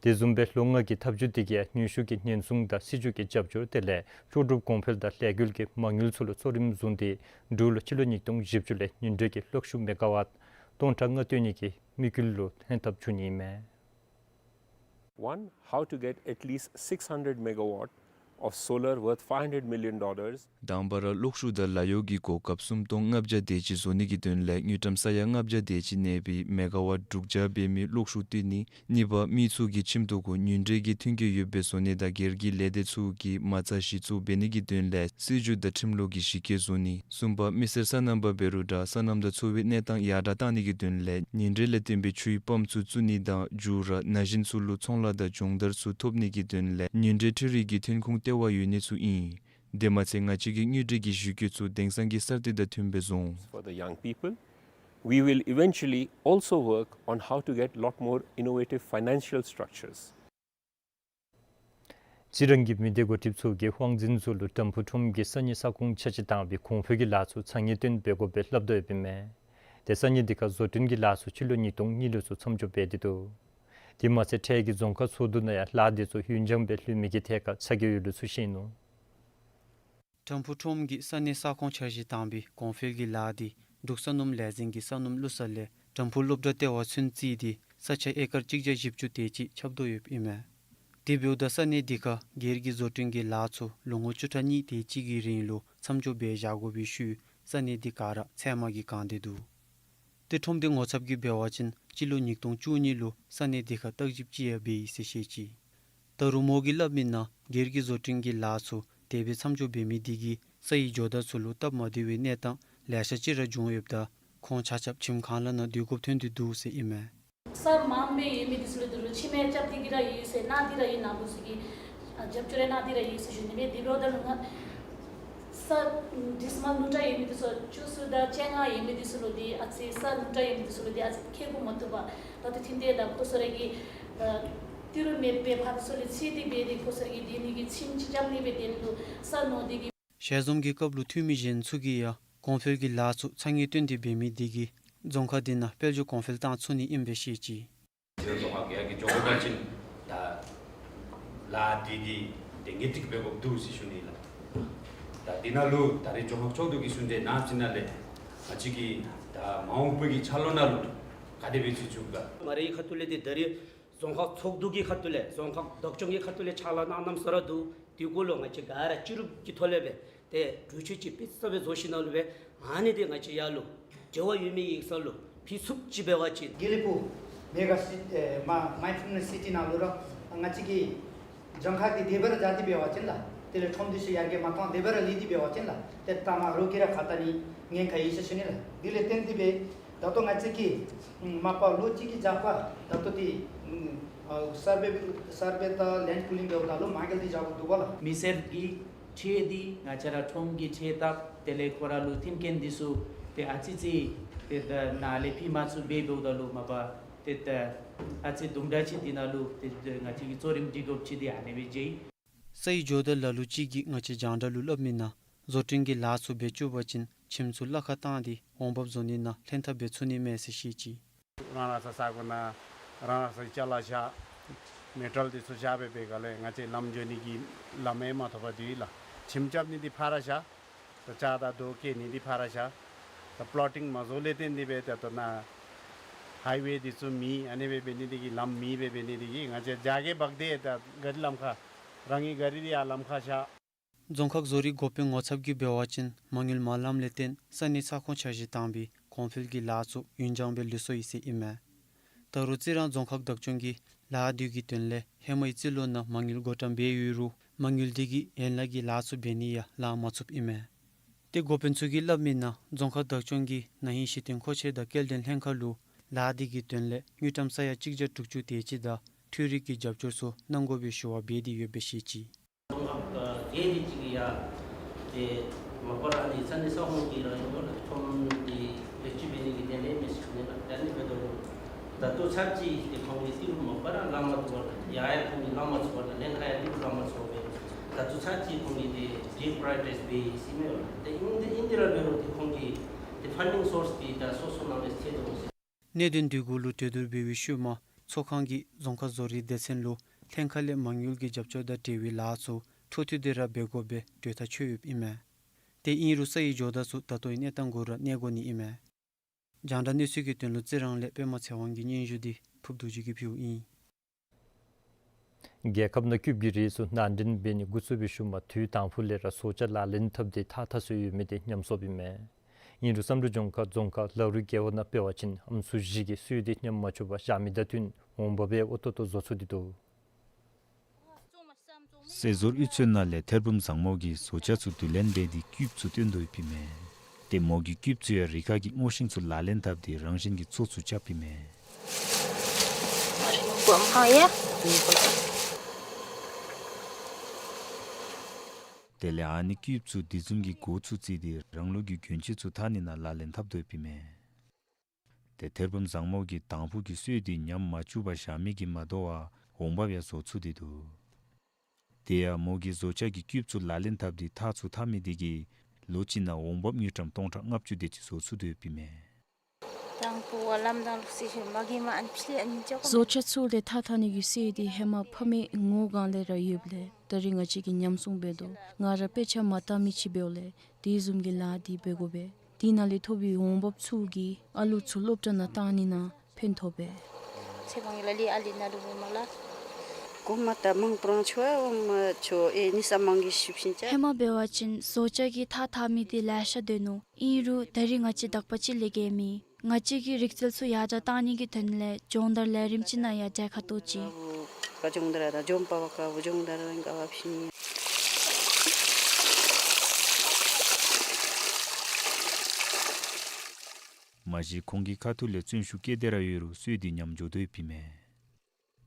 དེ་བཟུམ་སྦེ་ལོ་ལྔ་གི་འཐབ་ཇུས་འདི་གིས་ནུས་ཤུགས་ཀྱི་ཉེན་སྲུང་དང་སྲིད་བྱུས་ཀྱི་རྒྱབ་སྐྱོར་དེ་ལས་ལྕོགས་གྲུབ་གོང་འཕེལ་དང་ལས་འགུལ་གྱི་མ་དངུལ་ཚུ་ལུ་གཙོ་རིམ་བཟུང་སྟེ་འབྲུག་ལུ་སྤྱི་ལོ་ཉིས་སྟོང་བཞི་བཅུ་ལས་ཉིན་རེའི་གློག་ཤུགས་མེ་ག་ཝཊ་སྟོང་ཕྲག་ལྔ་བཏོན་ནི་གི་དམིགས་ཡུལ་ལུ་ལྷན་ཐབས་བྱུང་ནི་ཨིན་མས། One, how to get at least six hundred megawatt of solar worth five hundred million dollars. དང་པ་ར་གློག་ཤུགས་དང་ལཱ་གཡོག་གི་གོ་སྐབས་སུམ་སྟོང་ལྔ་བརྒྱ་དེ་ཅིག་བཟོ་ནི་གི་དོན་ལས་དངུལ་ཀྲམ་ས་ཡ་ལྔ་བརྒྱ་དེ་ཅིག་གནས་པའི་མེ་ག་ཝཊ་དྲུག་བརྒྱ་འབད་མི་གློག་ཤུགས་བཏོན་ནི། གཉིས་པ་མི་ཚུ་གི་ཁྱིམ་ཐོག་གུ་ཉིན་རེའི་ཐོན་སྐྱེད་ཡོདཔ་སྦེ་བཟོ་ནི་དང་སྒེར་གྱི་ལས་སྡེ་ཚུ་གི་མ་རྩ་གཞི་བཙུགས་འབད་ནི་གི་དོན་ལས་སྲིད་བྱུས་དང་ཁྲིམས་ལུགས་ཀྱི་གཞི་བཀོད་བཟོ་ནི། གསུམ་པ་མི་སེར་སོ་ནམ་པ་འབད་རུང་འདྲ་སོ་ནམ་དང་འཚོ་བའི་གནས་སྟངས་ཡར་དྲག་གཏང་ནི་གི་དོན་ལས་ཉིན་རེ་ལས་བཏོན་པའི་ཆུའི་པམཔ་ཚུ་བཙུགས་ནི་དང་མཇུག་ར་ན་གཞོན་ཚུ་ལུ་ཚོང་ལཱ་དང་སྦྱོང་བརྡར་ཚུ་ཐོབ་ནི་གི་དོན་ལས་ཉིན་རེའི་འཕྲུལ་རིག་གི་ཐོན་ཁུངས་ལྟེ་བ་ཡོད་ནི་ཚུ་ཨིན། དེ་མ་ཚད་ང་བཅས་ཀྱིས་དངུལ་འབྲེལ་གྱི་གཞི་བཀོད་ཚུ་དེང་སང་གི་གསར་གཏོད་དང་མཐུནམ་སྦེ་བཟོ་འོང་། For the young people, we will eventually also work on how to get lot more innovative financial structures. རྩི་རང་གི་མི་སྡེ་འགོ་ཁྲིདཔ་ཚུ་གིས་དབང་འཛིན་ཚུ་ལུ་དམ་ཕུ་ཁྲོམ་གྱི་ས་གནས་ས་ཁོངས་འཆར་གཞི་དང་པའི་གོང་འཕེལ་གྱི་ལཱ་ཚུ་ཚ་ངེས་བཏོན་འབད་དགོཔ་སྦེ་སླབ་དོ་ཡོདཔ་ཨིན་མས། ཏེ་ས་གནས་འདི་ཁར་བཟོ་སྐྲུན་གྱི་ལཱ་ཚུ་སྤྱི་ལོ་ཉིས་སྟོང་གཉིས་ལུ་ཚུ་མཚམས་འཇོག་འབད་དེ་འདུག། དེ་མ་ཚད་འཕྲལ་གྱི་རྫོང་ཁག་ཚོགས་འདུ་ནང་ཡང་ལཱ་དེ་ཚུ་ཡུན་འགྱངས་སྦེ་ལྷོད་མི་གི་ཐད་ཁར་ཚ་གྱང་ཡོད་ལུགས་ཚུ་བཤད་ནུག། དམ་ཕུ་ཁྲོམ་གྱི་ས་གནས་ས་ཁོངས་འཆར་གཞི་དང་པའི་གོང་འཕེལ་གྱི་ལཱ་འདི་འབྲུག་སོ་ནམ་ལས་འཛིན་གྱི་སོ་ནམ་བླུག་ས་ལས་དམ་ཕུ་སློབ་གྲྭ་ལྟེ་བ་ཚུན་བརྩིས་ཏེ་ས་ཆ་ཨེ་ཀར་གཅིག་བརྒྱ་བཞི་བཅུ་དེ་ཅིག་ཁྱབ་དོ་ཡོདཔ་ཨིན་མས། དེ་འབདཝ་ད་ས་གནས་འདི་ཁར་སྒེར་གྱི་བཟོ་སྐྲུན་གྱི་ལཱ་ཚུ་ལོ་ངོ་བཅུ་ཕྲག་གཉིས་དེ་ཅིག་གི་རིང་ལུ་མཚམས་འཇོག་འབད་བཞག་དགོ་པའི་ཤུལ་ས་གནས་འདི་ག་ར་ཚལ་མ་གིས་གང་སྟེ་འདུག། ཏེ་ཁྲོམ་སྡེ་ངོ་ཚབ་ཀྱིས་འབད་བ་ཅིན་སྤྱི་ལོ་ཉིས་སྟོང་བཅུ་གཉིས་ལུ་ས་གནས་འདི་ཁར་བརྟག་ཞིབ་ཅིག་ཡང་འབད་ཡི་ཟེར་བཤད་ཅི། ད་རུང་མོ་གིས་སླབ་མི་ནང་སྒེར་གྱི་བཟོ་སྐྲུན་གྱི་ལཱ་ཚུ་དེ་སྦེ་མཚམས་འཇོག་འབད་མི་འདི་གིས་ས་ཡི་ཇོ་བདག་ཚུ་ལུ་སྟབས་མ་བདེ་བའི་གནས་སྟངས་ལེ་ཤ་ཅིག་ར་བྱུང་ཡོདཔ་ད་ཁོང་ཆ་ཁྱབ་ཁྱིམ་ཁང་ལས་ནཱ་སྡོད་དགོཔ་ཐོན་ཏེ་འདུག་ཟེར་ཨིན་མས། ས་མངམ་སྦེ་ཡོད་མི་འདི་ཚུ་ལུ་ཏེ་རུང་ཁྱིམ་མེད་རྐྱབ་སྟེ་གི་ར་ཡོད་ཟེར་གནང་སྟེ་ར་ཡོད་ནཱ་བུ་ཚུ་གིས་ཨ་རྒྱབ་སྐྱོར་རེ་གནང་སྟེ་ར་ཡོད་ཟེར་ཞུ་ནི་མས། དེ་འབདཝ་ད་ལུ་ང་ས་ཌི་སི་མལ་ཉུང་དྲགས་ཡོད་མི་འདི་ཚུ་བཅུ་གསུམ་དང་བཅོ་ལྔ་ཡོད་མི་འདི་ཚུ་ལུ་ཏེ་ཨ་ཙི་ས་ཉུང་དྲགས་ཡོད་མི་འདི་ཚུ་ལུ་ཏེ་ཨ་ཙི་ཁེ་གུ་མ་ཐུབ་པར་ད་ལྟོ་ཐིམ་སྟེ་ད་ཁོང་ཚུ་ར་གི་ཨ་ཏི་རུ་མེད་པའི་ཕར་ཚུར་ལས་འཚོལ་ཏེ་འབད་དེ་ཁོང་ཚུ་ར་གི་སྡོད་ནི་གི་ཁྱིམ་ཅིག་རྐྱབ་ནི་སྦེ་དེ་ལུ་ས་ཉོ་སྟེ་གི། ཞལ་འཛོམས་ཀྱི་སྐབས་ལུ་འཐུས་མི་གཞན་ཚུ་གིས་ཡང་གོང་འཕེལ་གྱི་ལཱ་ཚུ་ཚ་ངེས་བཏོན་ཏེ་འབད་མི་འདི་གིས་རྫོང་ཁག་འདི་ནང་དཔལ་འབྱོར་གོང་འཕེལ་བཏང་ཚུགས་ནི་ཨིནམ་སྦེ་བཤད་ཅི། ཏེ་རྫོང་ཁག་གི་ཡར་རྒྱས་འགྱོ་དགོ་པ་ཅིན་ད་ལཱ་འདི་གི་ཏེ་ངེས་ཏིག་འབད་དགོཔ་འདུག་ཟེར་ཞུ་ནི་ལགས། ད་འདི་ནང་ལུ་ད་རེས་རྫོང་ཁག་ཚོགས་འདུ་གི་ཚུན་ཚོད་ནང་ཚུན་ནང་ལས་ང་བཅས་ཀྱིས་ད་མ་འོངས་པའི་གི་འཆར་ལོ་ནང་ལུ་ག་དེ་སྦེ་བྱེད་ཚུགས་ག། མ་རེ་ཡི་ཁ་ཐུག་ལས་ཏེ་ད་རེས་རྫོང་ཁག་ཚོགས་འདུ་གི་ཁ་ཐུག་ལས་རྫོང་ཁག་བདག་སྐྱོང་གི་ཁ་ཐུག་ལས་ཕྱག་ལཱ་གནང་གནངམ་ས་ར་འདུག། དེ་གུ་ལུ་ང་བཅས་ག་ར་སྤྱི་རུབ་ཀྱི་ཐོག་ལས་སྦེ་ཏེ་གྲོས་ཆོད་ཅིག་དཔེ་ཚུ་སྦེ་བཟོ་ཞིནམ་ལས་སྦེ་ཨ་ནི་འདི་ང་བཅས་ཡར་ལུ་འབྲེལ་བ་ཡོད་མི་ཡིག་ཚང་ལུ་ཕུལ་ཚུགསཔ་ཅིག་འབད་བ་ཅིན། དགེ་ལེགས་ཕུག་མེ་ག་སི་ཨེ་མ་མའིན་ཌ་ཕུལ་ནེསི་སི་ཊི་ནང་ལུ་ར་ང་བཅས་ཀྱི་རྫོང་ཁག་འདི་བདེ་སྦེ་ར་བཞག་སྟེ་འབད་བ་ཅིན་ལགས། དེ་ལས་ཁྲོམ་སྡེ་ཚུ་ཡར་རྒྱས་མ་བཏང་བདེ་སྦེ་ར་ལུས་ཏེ་འབད་བ་ཅིན་ལགས། ཏེ་ད་མ་རོགས་ཀྱིས་ར་ཁ་ཏ་ནི་ཉེན་ཁ་ཡོད་ཟེར་ཞུ་ནི་ལགས། དེ་ལས་བརྟེན་ཏེ་སྦེ་ད་ལྟོ་ང་བཅས་ཀྱིས་མ་པ་ལོ་གཅིག་གི་རྒྱབ་ཁར་ད་ལྟོ་འདི་ཨ་སར་བེ་སར་བེ་དང་ལེནཌ་པུ་ལིང་འབདཝ་ད་ལུ་མ་འགལ་ཏེ་བཞག་དགོཔ་འདུག་པ་ལགས། མི་སེར་གྱི་ཁྲལ་འདི་ང་བཅས་ར་ཁྲོམ་གྱི་ཁྲལ་དང་དེ་ལས་ཁོ་ར་ལུ་མཐུན་རྐྱེན་འདི་ཚུ་ཏེ་ཨ་ཙི་ཅིག་ཏེ་ད་ནཱ་ལས་ཕུལ་མ་ཚུགས་པར་འབདཝ་ད་ལུ་མ་པ་ཏེ་ད་ཨ་ཙི་དུམ་གྲ་ཅིག་འདི་ནང་ལུ་ཏེ་ང་བཅས་ཀྱིས་གཙོ་རིམ་སྒྲིག་དགོཔ་ཅིག་འདི་ཨ་ནི་སྦེ་མཇལ་ཡི། ས་ཡི་ཇོ་བདག་ལ་ལུ་ཅིག་གིས་ང་བཅས་རྒྱང་བསྒྲགས་ལུ་སླབ་མི་ནང་བཟོ་སྐྲུན་གྱི་ལཱ་ཚུ་འབད་བཅུག་པ་ཅིན་ཁྱིམ་ཚུ་གླ་ཁར་བཏང་སྟེ་འོང་འབབ་བཟོ་ནི་ནང་ལྷན་ཐབས་འབད་ཚུགས་ནི་མས་ཟེར་བཤད་ཅི། རང་རང་ས་ས་གོ་ནང་རང་རང་སའི་ཅ་ལ་བཞག། མེ་ཊལ་འདི་ཚུ་བཞག་སྦེ་འབད་སྒང་ལས་ང་བཅས་ལམ་འགྱོ་ནི་གི་ལམ་ཡང་མ་ཐོབ་པར་སྡོད་ཡི་ལགས། ཁྱིམ་རྐྱབ་ནི་འདི་ཕར་ར་བཞག། ད་ལྕགས་དང་རྡོ་བཀལ་ནི་འདི་ཕར་ར་བཞག། ད་པློ་ཊིང་མ་བཟོ་ལས་བརྟེན་ཏེ་སྦེ་ད་ལྟོ་ནཱ་ཧའི་ཝེ་འདི་ཚུ་མེད། ཨ་ནི་སྦེ་འབད་ནི་འདི་གིས་ལམ་མེད་སྦེ་འབད་ནི་འདི་གིས་ང་བཅས་རྒྱ་སྐྱེད་འབག་སྟེ་ད་གཱ་རི་ལམ་ཁར་རང་གི་གཱ་རི་འདི་ཡར་ལམ་ཁར་བཞག། རྫོང་ཁག་བཟོ་རིག་འགོ་དཔོན་ངོ་ཚབ་ཀྱིས་འབད་བ་ཅིན་མ་དངུལ་མ་ལངམ་ལས་བརྟེན་ས་གནས་ས་ཁོངས་འཆར་གཞི་དང་པའི་གོང་འཕེལ་གྱི་ལཱ་ཚུ་ཡུན་འགྱངས་སྦེ་ལུས་སོ་ཡི་ཟེར་ཨིན་མས། ད་རུང་རྩི་རང་རྫོང་ཁག་བདག་སྐྱོང་གིས་ལཱ་འདི་གི་དོན་ལས་ཧེ་མའི་རྩིས་ལོ་ནང་མ་དངུལ་བགོ་བཀྲམ་འབད་ཡོད་རུང་མ་དངུལ་འདི་གིས་ཡན་ལག་གི་ལཱ་ཚུ་འབད་ནི་ཡང་ལང་མ་ཚུགསཔ་ཨིན་མས། ཏེ་འགོ་དཔོན་ཚུ་གིས་སླབ་མི་ནང་རྫོང་ཁག་བདག་སྐྱོང་གིས་ན་ཧིང་གཞི་རྟེན་མཁོ་ཆས་དང་སྐྱེལ་འདྲེན་ལྷན་ཁག་ལུ་ལཱ་འདི་གི་དོན་ལས་དངུལ་ཀྲམ་ས་ཡ་གཅིག་བརྒྱ་དྲུག་ཅུ་དེ་ཅིག་དང་འཕྲུལ་རིག་གི་རྒྱབ་སྐྱོར་ཚུ་གནང་དགོ་པའི་ཞུ་བ་འབད་དེ་ཡོདཔ་སྦེ་བཤད་ཅི། རྫོང་ཁག་བརྒྱད་དེ་ཅིག་གིས་ཡང་ཏེ་མ་པ་ར་ཨ་ནི་ས་གནས་ས་ཁོངས་ཀྱི་རང་ཡོང་ལ་ཁྲོམ་འདི་བེད་སྤྱོད་འབད་ནི་གི་དོན་ལས་མི་ཤེས་ནི་ལགས། ད་ཨ་ནི་འབད་དོ་ད་ལྟོ་ཚར་གཅིག་ཏེ་ཁོང་གིས་ཏི་རུ་མ་པ་ར་ལང་མ་ཚུགས་པར་ཡ་ཡ་ཁོང་གིས་ལང་མ་ཚུགས་པར་ལེན་ཁ་ཡང་ཏི་རུ་ལང་མ་ཚུགས་པར་ད་ལྟོ་ཚར་གཅིག་ཁོང་གིས་ཏེ་ཌི་པ་རའི་ཡོ་རི་ཊའིཛ་འབད་ཡི་ཟེར་མས་ལགས། ཏེ་ཨིན་ཏེ་ཨིན་ཏེ་ར་འབད་རུང་ཏེ་ཁོང་གིས་ཏེ་ཕན་ཌིང་སོརསི་འདི་ད་སོ་སོ་ནང་ལས་ཚད་དོ་ཟེར། གནད་དོན་འདི་གུ་ལུ་གྲོས་བསྡུར་འབད་བའི་ཤུལ་མ་ཚོགས་ཁང་གིས་རྫོང་ཁག་བཟོ་རིག་སྡེ་ཚན་ལུ་ལྷན་ཁག་ལས་མ་དངུལ་གྱི་རྒྱབ་སྐྱོར་དང་འབྲེལ་བའི་ལཱ་ཚུ་འཕྲོ་མཐུད་དེ་ར་འབད་དགོ་པའི་གྲོས་ཐག་ཆོད་ཡོདཔ་ཨིན་མས། ཏེ་ཨིན་རུང་སའི་ཇོ་བདག་ཚུ་ད་ལྟོའི་གནས་སྟངས་གུ་ར་གནས་དགོ་ནི་ཨིན་མས། རྒྱང་བསྒྲགས་གནས་ཚུལ་གྱི་དོན་ལུ་རྩི་རང་ལས་པདྨ་ཚེ་དབང་གི་སྙན་ཞུ་འདི་ཕུརབ་རྡོ་རྗེ་གིས་ཕུལཝ་ཨིན། རྒྱལ་ཁབ་ནང་ཀིབ་ཀྱི་རིགས་ཚུ་ནང་འདྲེན་འབད་ནི་འགོ་བཙུགས་པའི་ཤུལ་མ་དུས་དང་ཕུ་ལས་ར་བཟོ་ཆ་ལག་ལེན་འཐབ་སྟེ་ཐགས་ཐག་སོ་ཡོད་མི་འདི་ཉམས་སོཔ་ཨིན་མས། ཨིན་རུང་བསམ་གྲུབ་ལྗོངས་མཁར་རྫོང་ཁག་ལ་རུ་རྒེད་འོག་ནང་འབད་བ་ཅིན་ཨམ་སྲུ་བཞི་གིས་སོ་འདི་ཉམས་མ་བཅུག་པར་བཞག་མི་དང་བསྟུན་འོང་འབབ་ཡང་འོས་ཏོག་ཏོ་བཟོ་ཚུགས་ཏེ་འདུག། ཟས་བཟོ་དབུས་ཚོད་ནང་ལས་ཐེར་འབུམ་བཟང་མོ་གིས་བཟོ་ཆ་ཚུ་བསྡུ་ལེན་འབད་དེ་ཀིབ་ཚུ་བཏོན་དོ་ཡོདཔ་ཨིན་མས། ཏེ་མོ་གིས་ཀིབ་ཚུ་ཡང་རི་ཁ་གི་སྔོ་ཤིང་ཚུ་ལག་ལེན་འཐབ་སྟེ་རང་བཞིན་གྱིས་ཚོགས་ཚུ་རྐྱབ་ཨིན་མས། དེ་ལས་ཨ་ནི་ཀིབ་ཚུ་འདི་བཟུམ་གྱི་འགོ་ཚུ་བརྩིས་ཏེ་རང་ལུགས་ཀྱི་གྱོན་ཆས་ཚུ་འཐག་ནི་ནང་ལག་ལེན་འཐབ་དོ་ཡོདཔ་ཨིན་མས། ཏེ་ཐེར་འབུམ་བཟང་མོ་གིས་དང་ཕུ་གི་སོ་འདི་ཉམས་མ་བཅུག་པར་བཞག་མི་གིས་མ་དོ་བར་འོང་འབབ་ཡང་བཟོ་ཚུགས་ཏེ་འདུག། དེ་ཡང་མོ་གིས་བཟོ་ཆ་གི་ཀིབ་ཚུ་ལག་ལེན་འཐབ་སྟེ་ཐགས་ཚུ་འཐག་མི་འདི་གིས་ལོ་གཅིག་ནང་འོང་འབབ་དངུལ་ཀྲམ་སྟོང་ཕྲག་ལྔ་བཅུ་དེ་ཅིག་བཟོ་ཚུགས་དོ་ཡོདཔ་ཨིན་མས། དང་ཕུ་བ་ལམ་དང་ལུགས་སྲོལ་ཤོར་མ་གི་མ་ཨན་ཕི་ལི་ཨན་ཅོ་ཀོ། བཟོ་ཆ་ཚུ་ལས་ཐགས་འཐག་ནི་གི་སོ་འདི་ཧེ་མ་ཕ་མའི་ངོ་སྒང་ལས་ར་ཡོདཔ་ལས་ད་རིས་ང་བཅས་ཀྱིས་ཉམས་སྲུང་འབད་དོ། ང་ར་དཔེ་ཆ་མ་བལྟ་མི་ཅིག་འབདཝ་ལས་དེ་བཟུམ་གྱི་ལཱ་འདི་འབད་དགོ་པས། དེ་ནང་ལས་ཐོབ་པའི་འོང་འབབ་ཚུ་གིས་ཨ་ལུ་ཚུ་སློབ་གྲྭ་ནང་བཏང་ནི་ནང་ཕན་ཐོགས་པས། ཚེ་དབང་གི་ལ་ལི་ཨ་ལི་ན་ལུ་མོ་མ་ལ། གོ་མ་ད་མང་པོ་རང་ཆོ་འོང་མ་ཆོ་ཨེ་ནི་ས་མང་གི་ཤུབ་ཤིན་ཅ། ཧེ་མ་འབད་བ་ཅིན་བཟོ་ཆ་གི་ཐགས་འཐག་མི་འདི་ལེ་ཤ་སྡོད་ནུག། ཨིན་རུང་ད་རིས་ང་བཅས་དག་པ་ཅིག་ལས་བརྒལ་མེད། ང་བཅས་ཀྱིས་རིག་རྩལ་ཚུ་ཡར་དྲག་གཏང་ནི་གི་དོན་ལས་སྦྱོང་བརྡར་ལས་རིམ་ཅིག་ནང་ཡང་གྲལ་ཁར་གཏོགས་ཅི། སྦྱོང་བརྡར་དང་སྦྱོང་པ་བ་ཀ་བུ་སྦྱོང་བརྡར་ག་བ་ཕྱིན། མ་གཞི་ཁོང་གི་ཁ་ཐུག་ལས་བརྩོན་ཤུགས་བསྐྱེད་དེ་ར་ཡོད་རུང་སོ་འདི་ཉམས་འགྱོ་དོ་ཡོདཔ་ཨིན་མས།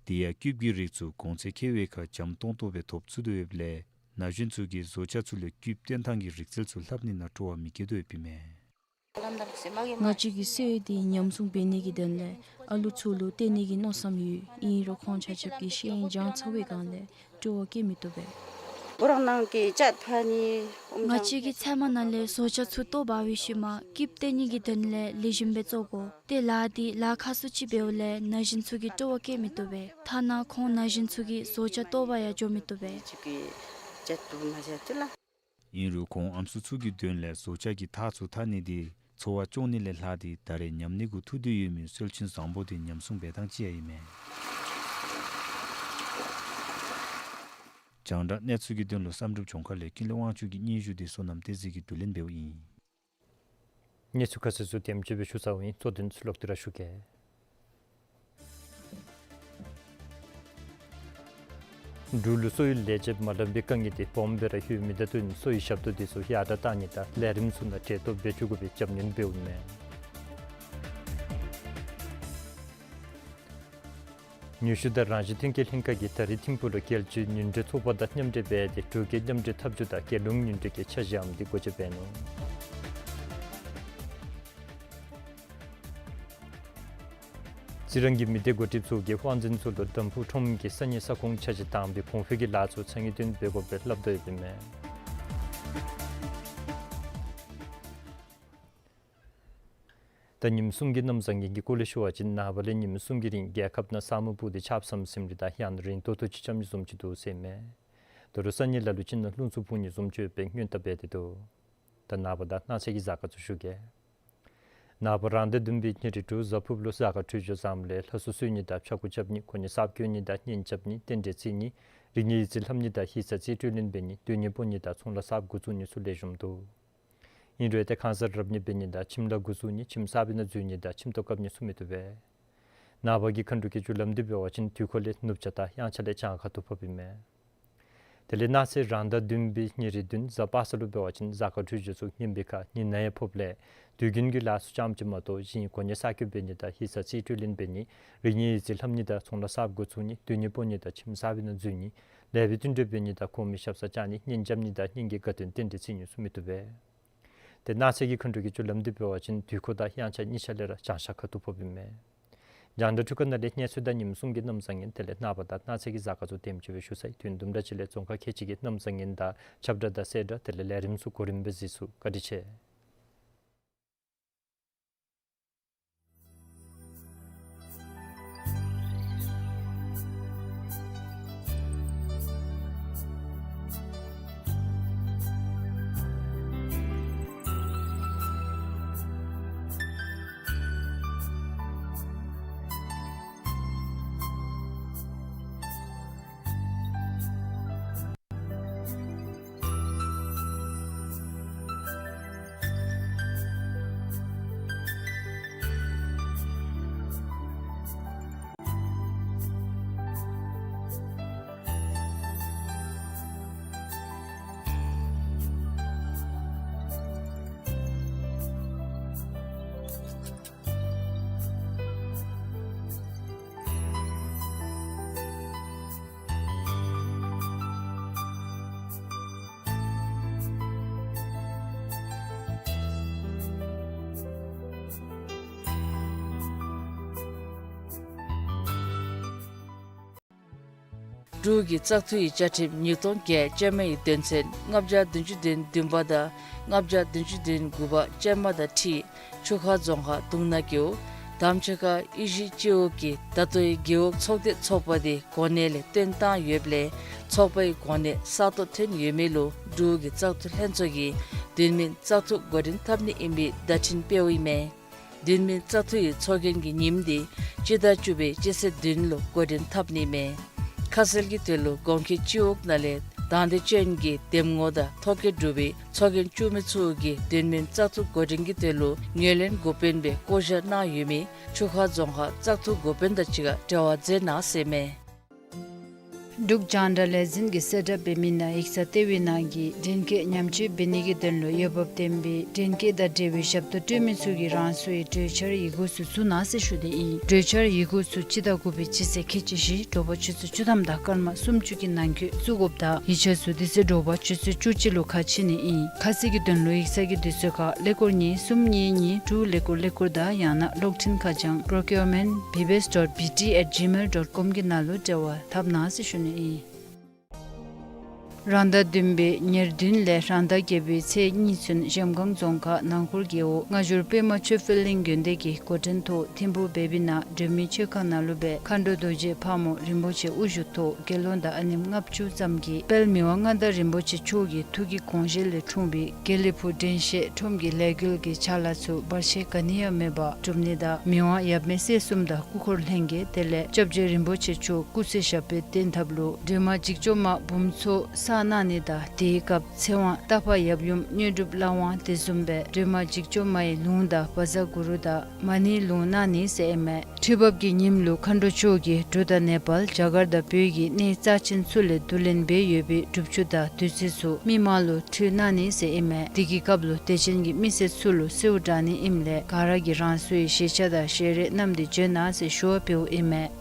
དེ་ཡང་ཀིབ་ཀྱི་རིགས་ཚུ་གོང་ཚད་ཁེ་བའི་ཁར་འཇམ་ཏོང་ཏོ་སྦེ་ཐོབ་ཚུགས་དོ་ཡོདཔ་ལས་ན་གཞོན་ཚུ་གིས་བཟོ་ཆ་ཚུ་ལས་ཀིབ་བཏོན་ཐངས་ཀྱི་རིག་རྩལ་ཚུ་ལྷབ་ནི་ནང་སྤྲོ་བ་མི་བསྐྱེད་དོ་ཡོདཔ་ཨིན་མས། ང་བཅས་ཀྱིས་སོ་འདི་ཉམས་སྲུང་འབད་ནི་གི་དོན་ལས་ཨ་ལུ་ཚུ་ལུ་སྟོན་ནི་གི་མནོ་བསམ་ཡོད། ཨིན་རུང་ཁོང་ཆ་ཁྱབ་ཀྱིས་ཤེས་ཡོན་སྦྱང་ཚར་བའི་སྒང་ལས་སྤྲོ་བ་བསྐྱེད་མི་བཏུབ་པས། ཁོ་ར་ནང་གི་ཅ་ཕ་ནི་ང་བཅས་ཀྱིས་ཚལ་མ་ནང་ལས་བཟོ་ཆ་ཚུ་བཏོག་འབག་པའི་ཤུལ་མ་ཀིབ་བཏོན་ནི་གི་དོན་ལས་ལེགས་ཤོམ་སྦེ་བཙོག་དགོ། ཏེ་ལཱ་འདི་ལཱ་ཁག་སུ་ཅིག་འབདཝ་ལས་ན་གཞོན་ཚུ་གིས་སྤྲོ་བ་བསྐྱེད་མི་བཏུབ་པས། ཐ་ན་ཁོང་ན་གཞོན་ཚུ་གིས་བཟོ་ཆ་བཏོག་པར་ཡང་འགྱོ་མི་བཏུབ་པས། ཨིན་རུང་ཁོང་ཨམ་སྲུ་ཚུ་གི་དོན་ལས་བཟོ་ཆ་གི་ཐགས་ཚུ་འཐག་ནི་འདི་འཚོ་བ་སྐྱོང་ནི་ལས་ལྷག་སྟེ་ད་རེས་ཉམས་ནི་གུ་ཐུག་སྟེ་ཡོད་མི་སྲོལ་རྒྱུན་བཟང་པོ་འདི་ཉམས་སྲུང་འབད་ཐངས་ཅིག་ཡང་ཨིན་མས། རྒྱང་བསྒྲགས་གནས་ཚུལ་གྱི་དོན་ལུ་བསམ་གྲུབ་ལྗོངས་མཁར་ལས་ཀུན་ལེགས་དབང་ཕྱུག་གི་སྙན་ཞུ་འདི་བསོད་ནམས་བསྟན་འཛིན་གྱིས་བསྡུ་ལེན་འབདཝ་ཨིན། གནས་ཚུལ་ཁ་གསལ་ཚུ་དེམ་ཅིག་སྦེ་ཞུ་ཚརཝ་ཨིན། གཙོ་དོན་ཚུ་ལོག་སྟེ་ར་ཞུ་གེ། འབྲུག་ལུ་གསོ་བའི་ལས་བྱེད་མ་ལང་པའི་དཀའ་ངལ་འདི་སྦོམ་སྦེ་ར་ཡོད་མི་དང་བསྟུན་གསོ་བའི་ཞབས་ཏོག་འདི་ཚུ་ཡར་དྲག་གཏང་ནི་དང་ལས་རིམ་ཚུ་ནང་གྲལ་གཏོགས་འབད་བཅུག་དགོ་པའི་རྒྱབ་སྣོན་འབདཝ་མས། ནུས་ཤུགས་དང་རང་བཞིན་ཐོན་སྐྱེད་ལྷན་ཁག་གིས་ད་རིས་ཐིམ་ཕུག་ལུ་རྒྱལ་སྤྱིའི་ཉིན་རེའི་ཚོགས་པ་དང་མཉམ་འབྲེལ་འབད་དེ་འབྲུག་རྒྱལ་མཉམ་འབྲེལ་འཐབ་ཇུས་དང་རྒྱལ་ཡོངས་ཉིན་རེའི་འཆར་གཞིའམ་འདི་སྒོ་འབྱེད་འབད་ནུག། རྩི་རང་གི་མི་སྡེ་འགོ་ཁྲིདཔ་ཚུ་གིས་དབང་འཛིན་ཚུ་ལུ་དམ་ཕུ་ཁྲོམ་གྱི་ས་གནས་ས་ཁོངས་འཆར་གཞི་དང་པའི་གོང་འཕེལ་གྱི་ལཱ་ཚུ་ཚང་གི་དོན་འབད་དགོ་པའི་སླབ་དོ་ཡོདཔ་ཨིན་མས། ད་ཉིནམ་གསུམ་གྱི་གནམ་བཟང་ངན་གྱི་སྐོར་ལས་ཞུ་བ་ཅིན་ནངས་པ་ལས་ཉིནམ་གསུམ་གྱི་རིང་རྒྱལ་ཁབ་ནང་ས་སྨུག་སྤུབས་ཏེ་ཆརཔ་ཟམ་ཟིམ་རེ་དང་ཡང་ན་རིང་ཏོག་ཏོ་ཅིག་རྐྱབ་ནི་བཟུམ་ཅིག་འདུག་ཟེར་མས། ད་རུང་སང་ཉིན་ལ་ལུ་ཅིག་ནང་རླུང་འཚུབ་འཕུ་ནི་བཟུམ་ཅིག་ཡོད་པའི་སྔོན་བརྡ་འབད་དེ་འདུག། ད་ནངས་པ་དང་གནངས་ཚེ་གི་གཟའ་སྐར་ཚུ་ཞུ་གེ། ནངས་པ་རང་ཟླ་བདུན་པའི་ཉེར་དྲུག་གཟའ་ཕུར་བུ་ལུ་གཟའ་སྐར་འཕྲོད་སྦྱོར་བཟངམ་ལས་ལྷ་སྲུ་གསོལ་ནི་དང་ཕྱྭ་འགུགས་རྐྱབ་ནི་གོ་གནས་གསརཔ་བསྐོ་ནི་དང་གཉེན་རྐྱབ་ནི་རྟེན་འབྲེལ་བརྩི་ནི་རིག་གནས་ཡིག་རྩིས་ལྷབ་ནི་དང་ཡིག་ཚང་རྩིས་སྤྲོད་ལེན་འབད་ནི་སྡོད་གནས་སྤོ་ནི་དང་ཚོང་ལཱ་གསརཔ་འགོ་བཙུགས་ནི་ཚུ་ལེགས་ཤོམ་འདུག། ཨིན་རུང་ཏེ་ཁང་གསར་རབ་གནས་འབད་ནི་དང་ཁྱིམ་ལཱ་འགོ་བཙུགས་ནི་ཁྱིམ་གསར་པའི་ནང་འཛུལ་ནི་དང་ཁྱིམ་ཐོག་བཀབ་ནི་ཚུ་མི་བཏུབ་པས། ནངས་པ་གི་མཁའ་འགྲོ་གི་རྒྱུ་ལམ་འདི་འབད་བ་ཅིན་དུས་འཁོར་ལས་ནུབ་བྱང་དང་དབྱངས་འཆར་ལས་བྱང་ཁ་ཐུག་ཕོགཔ་ཨིན་མས། དེ་ལས་གནངས་ཚེ་རང་ཟླ་བདུན་པའི་ཉེར་བདུན་གཟའ་པ་སངས་ལུ་འབད་བ་ཅིན་གཟའ་སྐར་འཕྲོད་སྦྱོར་ཚུ་ངན་པའི་ཁར་ཉིན་ནངས་ཡང་ཕོགཔ་ལས་དུས་རྒྱུན་གྱི་ལཱ་ཚུ་ཙམ་ཅིག་མ་གཏོགས་གཞན་གོ་གནས་གསར་བསྐོ་འབད་ནི་དང་ཡིག་ཚང་རྩིས་སྤྲོད་ལེན་འབད་ནི་རིག་གནས་ཡིག་རྩིས་ལྷབ་ནི་དང་ཚོང་ལཱ་གསརཔ་འགོ་བཙུགས་ནི་སྡོད་གནས་སྤོ་ནི་དང་ཁྱིམ་གསར་པའི་ནང་འཛུལ་ནི་ལེགས་པའི་བསྟུན་གྲོས་འབད་ནི་དང་གོང་མའི་ཞབས་སར་བཅར་ནི་གཉེན་རྐྱབ་ནི་དང་གཉེན་གྱི་དགའ་སྟོན་རྟེན་འབྲེལ་བརྩི་ནི་ཚུ་མི་བཏུབ་པས། ཏེ་གནངས་ཚེ་གི་མཁའ་འགྲོ་གི་རྒྱུ་ལམ་འདི་འབད་བ་ཅིན་དུས་འཁོར་དང་དབྱངས་འཆར་གཉིས་ཆ་ལས་ར་བྱང་ཤར་ཁ་ཐུག་ཕོགཔ་ཨིན་མས། རྒྱང་བསྒྲགས་འཕྲུལ་ཁང་ནང་ལས་གནས་ཚུལ་དང་ཉིནམ་གསུམ་གྱི་གནམ་བཟང་ངན་དེ་ལས་ནངས་པ་དང་གནངས་ཚེ་གི་གཟའ་སྐར་ཚུ་དེམ་ཅིག་སྦེ་ཞུ་ཚར་ཡི། དུས་ཡུན་དུམ་གྲ་ཅིག་ལས་རྫོང་ཁག་ཁལ་གཅིག་གི་གནམ་བཟང་ངན་དང་ཁྱབ་བསྒྲགས་དང་གསལ་བསྒྲགས་དེ་ལས་ལས་རིམ་ཚུ་གོ་རིམ་སྦེ་གཟིགས་ཚུགས། བཀའ་དྲིན་ཆེ། འབྲུག་གི་བཙག་འཐུ་ཡི་བཅའ་ཁྲིམས་ཉིས་སྟོང་བརྒྱད་ཅན་མ་ཡི་དོན་ཚན་ལྔ་བརྒྱ་བདུན་ཅུ་དོན་བདུན་པ་དང་ལྔ་བརྒྱ་བདུན་ཅུ་དོན་དགུ་པ་ཅན་མ་དང་འཁྲིལ་ཆུ་ཁ་རྫོང་ཁག་དུང་ནག་རྒེད་འོག་དམ་ཆོས་ཁ་ཨི་ཤི་སྤྱི་འོག་གི་ད་ལྟོའི་རྒེད་འོག་ཚོགས་སྡེ་ཚོགས་པ་དེ་གོ་གནས་ལས་བཏོན་བཏང་ཡོདཔ་ལས་ཚོགས་པའི་གོ་གནས་གསར་གཏོད་ཐོན་ཡོད་མི་ལུ་འབྲུག་གི་བཙག་འཐུ་ལྷན་ཚོགས་ཀྱིས་དུས་མིན་བཙག་འཐུ་འགོ་འདྲེན་འཐབ་ནི་ཨིན་པའི་བརྡ་འཕྲིན་སྤེལཝ་ཨིན་མས། དུས་མིན་བཙག་འཐུ་ཡི་ཚོགས་རྒྱན་གྱི་ཉིནམ་དེ་སྤྱི་ཟླ་བཅུ་པའི་སྤྱི་ཚེས་བདུན་ལུ་འགོ་འདྲེན་འཐབ་ནི་མས། ཁ་གསལ་གྱི་དོན་ལུ་གོང་འཁོད་སྤྱི་འོག་ནང་ལས་དང་འདོད་ཅན་གྱི་འདེམས་ངོ་དང་ཐོ་བཀོད་གྲུབ་པའི་ཚོགས་རྒྱན་བཙུགས་མི་ཚུ་གིས་དུས་མིན་བཙག་འཐུ་འགོ་འདྲེན་གྱི་དོན་ལུ་ངོས་ལེན་འགོ་དཔོན་སྦེ་བསྐོ་བཞག་གནང་ཡོད་མི་ཆུ་ཁ་རྫོང་ཁག་བཙག་འཐུ་འགོ་དཔོན་དང་གཅིག་ཁར་འབྲེལ་བ་མཛད་གནང་ཟེར་མས། འབྲུག་རྒྱང་བསྒྲགས་ལས་འཛིན་གྱིས་གསལ་བསྒྲགས་འབད་མི་ནང་ཡིག་ཚང་ལྟེ་བའི་ནང་གི་འདྲེན་སྐས་ཉམས་བཅོས་འབད་ནི་གི་དོན་ལུ་འོས་འབབ་ལྡན་པའི་འདྲེན་སྐས་དང་འབྲེལ་བའི་ཞབས་ཏོག་སྤྲོད་མི་ཚུ་གིས་རང་སོའི་གྲོས་འཆར་ཡི་གུ་ཚུ་བཙུགས་གནང་ཟེར་ཞུ་དེ་ཨིན། གྲོས་འཆར་ཡི་གུ་ཚུ་སྤྱི་ཟླ་དགུ་པའི་སྤྱི་ཚེས་ཁལ་གཅིག་བཞི་དྲོ་པ་ཆུ་ཚོད་བཅུ་ཐམ་དང་སྐར་མ་སུམ་ཅུ་གི་ནང་འཁོད་བཙུགས་དགོཔ་དང་ཡིག་ཆ་ཚུ་དེ་ཚེ་དྲོ་པ་ཆུ་ཚོད་བཅུ་གཅིག་ལུ་ཁ་ཕྱེ་ནི་ཨིན། ཁ་གསལ་གྱི་དོན་ལུ་ཡིག་ཚང་གི་དུས་ཚོད་ཁར་ཀླད་ཀོར་གཉིས་གསུམ་གཉིས་གཉིས་དྲུག་ཀླད་ཀོར་ཀླད་ཀོར་དང་ཡང་ན་གློག་འཕྲིན་ཁ་བྱང་procurement bbs dot bt at gmail dot com གི་ནང་ལུ་འབྲེལ་བ་འཐབ་གནང་ཟེར་ཞུ་ནི་ཨིན། རང་ཟླ་བདུན་པའི་ཉེར་བདུན་ལས་རང་ཟླ་བརྒྱད་པའི་ཚེས་གཉིས་ཚུན་གཞལམ་སྒང་རྫོང་ཁག་ནང་འཁོར་རྒེད་འོག་སྔ་འགྱུར་པདྨ་ཆོས་འཕེལ་གླིང་དགོན་སྡེ་གི་འགོ་འདྲེན་ཐོག་ཐིམ་ཕུག་བེ་བི་ནང་སྒྲོལ་མའི་མཆོད་ཁང་ནང་ལུ་སྦེ་མཁའ་འགྲོ་རྡོ་རྗེ་ཕག་མོ་རིན་པོ་ཆེ་དབུ་བཞུགས་ཐོག་དགེ་སློང་དང་ཨ་ནེམོ་ལྔ་བཅུ་ཙམ་གྱིས་དཔལ་མི་དབང་མངའ་བདག་རིན་པོ་ཆེ་མཆོག་གི་ཐུགས་ཀྱི་དགོངས་བཞེད་ལས་འཁྲུངས་པའི་དགེ་ལེགས་ཕུག་དྲན་ཤེས་ཁྲོམ་གྱི་ལས་འགུལ་གྱི་ཕྱག་ལཱ་ཚུ་བར་ཆད་ག་ནི་ཡང་མེད་པར་གྲུབ་ནི་དང་མི་དབང་ཡབ་མེས་སྲས་གསུམ་དང་སྐུ་འཁོར་ལྷན་རྒྱས་དེ་ལས་སྐྱབས་རྗེ་རིན་པོ་ཆེ་མཆོག་སྐུ་ཚེ་ཞབས་པད་བརྟན་ཐབས་ལུ་སྒྲོལ་མ་འཇིགས་བྱེད་མ་འབུམ་ཚོགས་བསགས་གནང་ནི་དང་དེའི་སྐབས་ཚེ་དབང་རྟ་ཕག་ཡབ་ཡུམ་དངོས་གྲུབ་ལྷ་དབང་དེ་བཟུམ་སྦེ་སྒྲོལ་མ་འཇིགས་བྱེད་མ་ཡི་ལུང་དང་བཛྲ་གུ་རུ་དང་མ་ཎིའི་ལུང་གནང་ནི་ཟེར་ཨིན་མས། ཁྲི་འབབ་ཀྱི་ཉིནམ་ལུ་མཁའ་འགྲོ་མཆོག་གིས་འབྲུག་དང་ནེ་པཱལ་རྒྱ་གར་དང་བོད་ཀྱི་གནས་རྩ་ཆེན་ཚུ་ལས་བསྡུ་ལེན་འབད་ཡོད་པའི་སྒྲུབ་ཆུ་དང་བདུད་རྩི་ཚུ་མི་མང་ལུ་ཁྲུས་གནང་ནི་ཟེར་ཨིན་མས། དེ་གི་སྐབས་ལུ་དད་ཅན་གྱི་མི་སེར་ཚུ་ལུ་གསོལཝ་དྲང་ནི་ཨིནམ་ལས་ག་ར་གིས་རང་སོའི་ཞལ་ཆས་དང་ཞལ་རས་བསྣམས་ཏེ་འབྱོན་གནང་ཟེར་ཞུ་བ་འབདཝ་ཨིན་མས།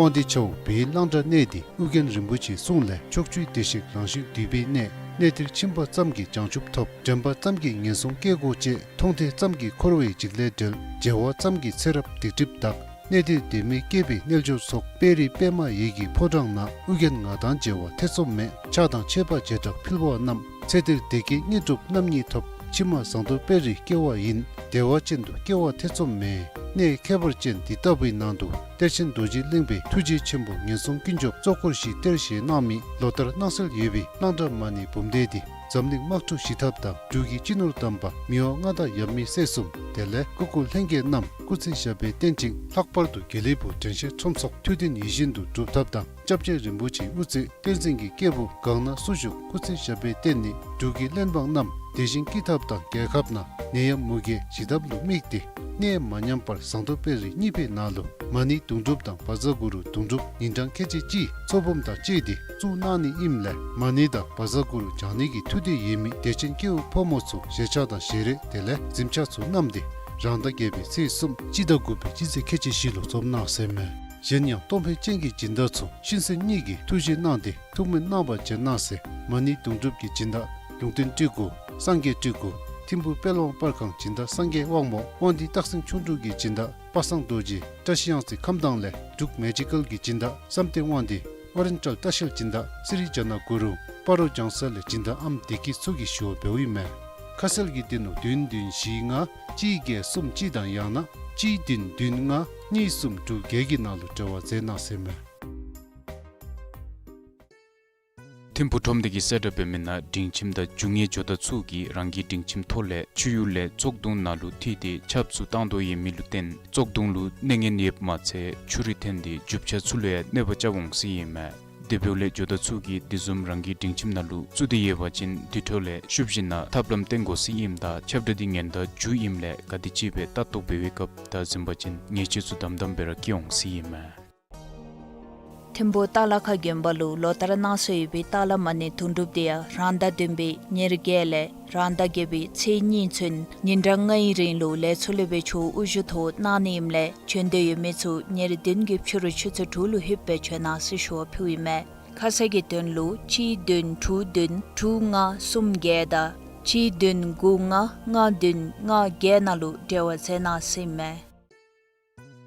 དབང་འདུས་ཆབ་འབིགས་གླང་ཁྲ་གནས་འདི་ཨོ་རྒྱན་རིན་པོ་ཆེའི་གསུང་ལས་ཕྱོགས་བཅུའི་བདེ་གཤེགས་ལང་གཤེགས་འདུས་པའི་གནས། གནས་འདིར་ཕྱིན་པ་ཙམ་གྱིས་བྱང་ཆུབ་ཐོབ། དྲན་པ་ཙམ་གྱིས་ངན་སོང་སྐྱེ་དགོས་ཅེས། མཐོང་ཐོས་ཙམ་གྱིས་འཁོར་བའི་འཇིགས་ལས་བྲལ། མཇལ་བ་ཙམ་གྱིས་ཚེ་རབས་སྡིག་སྒྲིབ་འདག། གནས་འདིར་བདེ་མི་སྐྱེས་པའི་རྣལ་འབྱོར་ཚོགས། དཔལ་རི་པདྨ་ཡིད་ཀྱི་ཕོ་བྲང་ན། ཨོ་རྒྱན་ང་དང་མཇལ་བ་ཐེ་ཚོམ་མེད། ཕྱག་དང་མཆོད་པ་བྱེ་བྲག་ཕུལ་བ་རྣམས། ཚེ་འདིར་བདེ་སྐྱིད་དངོས་གྲུབ་རྣམ་གཉིས་ཐོབ། ཕྱི་མ་ཟངས་མདོག་དཔལ་རིར་སྐྱེ་བ་ཡིན། བདེ་བ་ཅན་དུ་སྐྱེ་བ་ཐེ་ཚོམ་མེད། གནས་ཁྱད་པར་ཅན་འདི་ལྟ་བུའི་ནང་དུ་གཏེར་ཆེན་རྡོ་རྗེ་གླིང་པའི་ཐུགས་རྗེ་ཆེན་པོ་ངན་སོང་ཀུན་སྐྱོབ་གཙོ་འཁོར་བཞི་གཏེར་བཞེས་གནང་མི་ལོ་ལྟར་གནང་སྲོལ་ཡོད་པའི་གླང་བྲག་མ་ཎི་འབུམ་སྡེ་འདི་འཛམ་གླིང་དམག་འཁྲུག་ཞི་ཐབས་དང་འབྲུག་གི་སྤྱི་ནོར་དམ་པ་མི་དབང་མངའ་བདག་ཡབ་མེས་སྲས་གསུམ་དེ་ལས་སྐུ་འཁོར་ལྷན་རྒྱས་རྣམས་སྐུ་ཚེ་ཞབས་པད་བརྟན་ཅིང་ལྷག་པར་དུ་དགེ་ལེགས་ཕུག་དྲན་ཤེས་ཁྲོམ་ཚོགས་ཐུགས་འདུན་ཡིད་བཞིན་དུ་འགྲུབ་ཐབས་དང་། སྐྱབས་རྗེ་རིན་པོ་ཆེའི་དབུ་ཚད་བསྟན་འཛིན་གྱི་སྐྱེས་བུ་གང་ན་སུ་བཞུགས་སྐུ་ཚེ་ཞབས་པད་བརྟན་ནས་འབྲུག་གི་བློན་འབངས་རྣམས་བདེ་ཞིང་སྐྱིད་ཐབས་དང་རྒྱལ་ཁབ་ནང་ནད་ཡམས་མུ་གེ་ཞི་ཐབས་ལུ་དམིགས་ཏེ་གནས་མ་ཉམས་པར་ཟངས་མདོག་དཔལ་རི་གཉིས་པའི་ནང་ལུ་མ་ཎི་དུང་སྒྲུབ་དང་བཛྲ་གུ་རུ་དུང་སྒྲུབ་ཉིན་གྲངས་ཁལ་གཅིག་གཅིག་ཚོགས་འབུམ་དང་བཅས་ཏེ་བཙུགས་གནང་ནི་ཨིནམ་ལས་མ་ཎི་དང་བཛྲ་གུ་རུ་བགྱང་ནི་གི་ཐུགས་འདོད་ཡོད་མི་དད་ཅན་སྐྱེ་བོ་ཕོ་མོ་ཚུ་བཞེས་ཆས་དང་བཞེས་རས་དེ་ལས་གཟིམ་ཆས་ཚུ་བསྣམས་ཏེ་རང་ཟླ་བརྒྱད་པའི་ཚེས་གསུམ་སྤྱི་ཟླ་དགུ་པའི་སྤྱི་ཚེས་ཁལ་གཅིག་བཞི་ལུ་འཛོམས་གནང་ཟེར་མས། གཞན་ཡང་གཏོར་མ་ཅན་གྱི་སྦྱིན་བདག་ཚུ་ཤིང་སེན་གཉིས་ཀྱི་ཐུགས་རྗེ་གནང་སྟེ་ཐུགས་སྨོན་གནང་བར་བྱོན་གནང་ཟེར། མ་ཎི་དུང་སྒྲུབ་ཀྱི་སྦྱིན་བདག་ལུང་བསྟན་སྤྲུལ་སྐུ་སངས་རྒྱས་སྤྲུལ་སྐུ་ཐིམ་ཕུ་དཔལ་དབང་པར་ཁང་སྦྱིན་བདག་སངས་རྒྱས་དབང་མོ་དབང་འདུས་སྟག་སེང་ཁྱུང་འབྲུག་གི་སྦྱིན་བདག་པ་སངས་རྡོ་རྗེ་བཀྲ་ཤིས་གཡང་རྩེ་ཁམས་དྭངས་ལས་འབྲུག་མེ་ཇི་ཀལ་གྱི་སྦྱིན་བདག་བསམ་གཏན་དབང་འདུས་ཨོ་རེན་ཊལ་ལྟ་བཤལ་སྦྱིན་བདག་སི་རི་ཛྙཱ་ན་གུ་རུ་སྤ་རོ་ལྗང་ས་ལས་སྦྱིན་བདག་ཨམ་བདེ་སྐྱིད་ཚུ་གིས་ཞུ་བ་འབདཝ་ཨིན་མས། ཁ་གསལ་གྱི་དོན་ལུ་བདུན་བདུན་བཞི་ལྔ་གཅིག་བརྒྱད་གསུམ་གཅིག་དང་ཡང་ན་གཅིག་བདུན་བདུན་ལྔ་གཉིས་གསུམ་དྲུག་བརྒྱད་ཀྱི་ནང་ལུ་འབྲེལ་བ་མཛད་གནང་ཟེར་མས། ཐིམ་ཕུ་ཁྲོམ་སྡེ་གིས་གསལ་བསྒྲགས་འབད་མི་ནང་སྒྲིང་ཁྱིམ་དང་རྒྱུ་དངོས་ཇོ་བདག་ཚུ་གིས་རང་གི་སྒྲིང་ཁྱིམ་ཐོག་ལས་ཆུ་ཡུར་ལས་བཙོག་དུང་ནང་ལུ་ཐིམ་སྟེ་ཆརཔ་ཚུ་བཏང་དོ་ཡོད་མི་ལུ་བརྟེན་བཙོག་དུང་ལུ་གནོད་ངན་ཡོདཔ་མ་ཚད་ཆུ་རུད་ཐོན་ཏེ་རྒྱུ་ཆ་ཚུ་ལུ་ཡང་གནོད་པ་རྐྱབ་འོང་ཟེར་ཨིན་མས། དེ་འབདཝ་ལས་ཇོ་བདག་ཚུ་གིས་དེ་བཟུམ་རང་གི་སྒྲིང་ཁྱིམ་ནང་ལུ་བཙུགས་ཏེ་ཡོད་པ་ཅིན་དེ་འཕྲོ་ལས་ཤུལ་བཞིན་ནང་ཐབས་ལམ་བཏོན་དགོ་ཟེར་ཨིནམ་ད་ཁྱབ་བསྒྲགས་འདི་ཉེན་བརྡ་མཇུག་ཨིནམ་ལས་ག་དེམ་ཅིག་སྦེ་ལྟ་རྟོག་འབད་བའི་སྐབས་དང་གཟིམ་པ་ཅིན་ཉེས་ཆད་ཚུ་དམ་དམ་སྦེ་ར་བཀལ་འོང་ཟེར་ཨིན་མས། ཐིམ་ཕུ་ཏ་ལ་ཁ་དགོན་པ་ལུ་ལོ་ལྟར་གནང་སྲོལ་ཡོད་པའི་ཏ་ལ་མ་ཎི་དུང་སྒྲུབ་འདི་ཡང་རང་ཟླ་བདུན་པའི་ཉེར་བརྒྱད་ལས་རང་ཟླ་བརྒྱད་པའི་ཚེས་གཉིས་ཚུན་ཉིན་གྲངས་ལྔའི་རིང་ལུ་ལས་ཚོགས་སློབ་དཔོན་མཆོག་དབུ་བཞུགས་ཐོག་གནང་ནི་ཨིནམ་ལས་བྱོན་འདོད་ཡོད་མི་ཚུ་ཉེར་བདུན་གྱི་ཕྱི་རུ་ཆུ་ཚོད་དྲུག་ལུ་ལྷོདཔ་སྦེ་བྱོན་གནང་ཟེར་ཞུ་བ་ཕུལཝ་ཨིན་མས། ཁ་གསལ་གྱི་དོན་ལུ་གཅིག་བདུན་དྲུག་བདུན་དྲུག་ལྔ་གསུམ་བརྒྱད་དང་གཅིག་བདུན་དགུ་ལྔ་ལྔ་བདུན་ལྔ་བརྒྱད་ནང་ལུ་འབྲེལ་བ་མཛད་གནང་ཟེར་ཨིན་མས།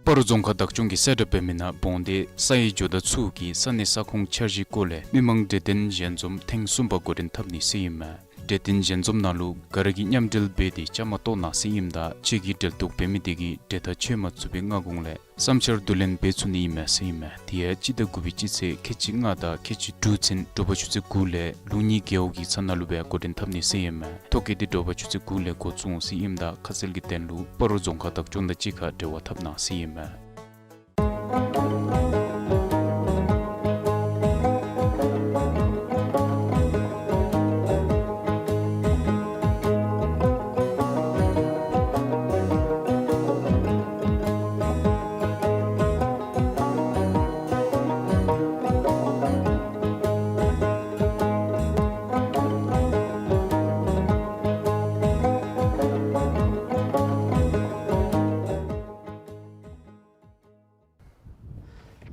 སྤ་རོ་རྫོང་ཁག་བདག་སྐྱོང་གིས་གསལ་བསྒྲགས་འབད་མི་ནང་བོང་སྡེ་ས་ཡི་ཇོ་བདག་ཚུ་གིས་ས་གནས་ས་ཁོངས་འཆར་གཞིའི་སྐོར་ལས་མི་མང་གྲོས་བསྟུན་ཞལ་འཛོམས་ཐེངས་གསུམ་པ་འགོ་འདྲེན་འཐབ་ནི་ཟེར་ཨིན་མས། གྲོས་བསྟུན་ཞལ་འཛོམས་ནང་ལུ་ག་ར་གིས་མཉམ་འབྲེལ་འབད་དེ་བཅའ་མར་གཏོགས་གནང་ཟེར་ཨིནམ་ད་ཁྱོད་ཀྱིས་འབྲེལ་གཏོགས་འབད་མི་དེ་གིས་གྲོས་ཐག་ཆོད་མ་ཚུགས་པའི་སྔ་གོང་ལས་བསམ་འཆར་བསྡུ་ལེན་འབད་ཚུགས་ནི་ཨིན་མས་ཟེར་ཨིན་མས། དེ་ཡང་སྤྱི་ཟླ་དགུ་པའི་སྤྱི་ཚེས་ཁལ་གཅིག་ལྔ་དང་ཁལ་གཅིག་དྲུག་ཚུན་དྲོ་པ་ཆུ་ཚོད་དགུ་ལས་ལུགས་གཉིས་རྒེད་འོག་གི་ས་ནང་ལུ་སྦེ་འགོ་འདྲེན་འཐབ་ནི་ཟེར་ཨིན་མས། ཐོ་བཀོད་འདི་དྲོ་པ་ཆུ་ཚོད་དགུ་ལས་འགོ་བཙུགས་འོང་ཟེར་ཨིནམ་ད་ཁ་གསལ་གྱི་དོན་ལུ་སྤ་རོ་རྫོང་ཁག་བདག་སྐྱོང་དང་གཅིག་ཁར་འབྲེལ་བ་འཐབ་གནང་ཟེར་ཨིན་མས།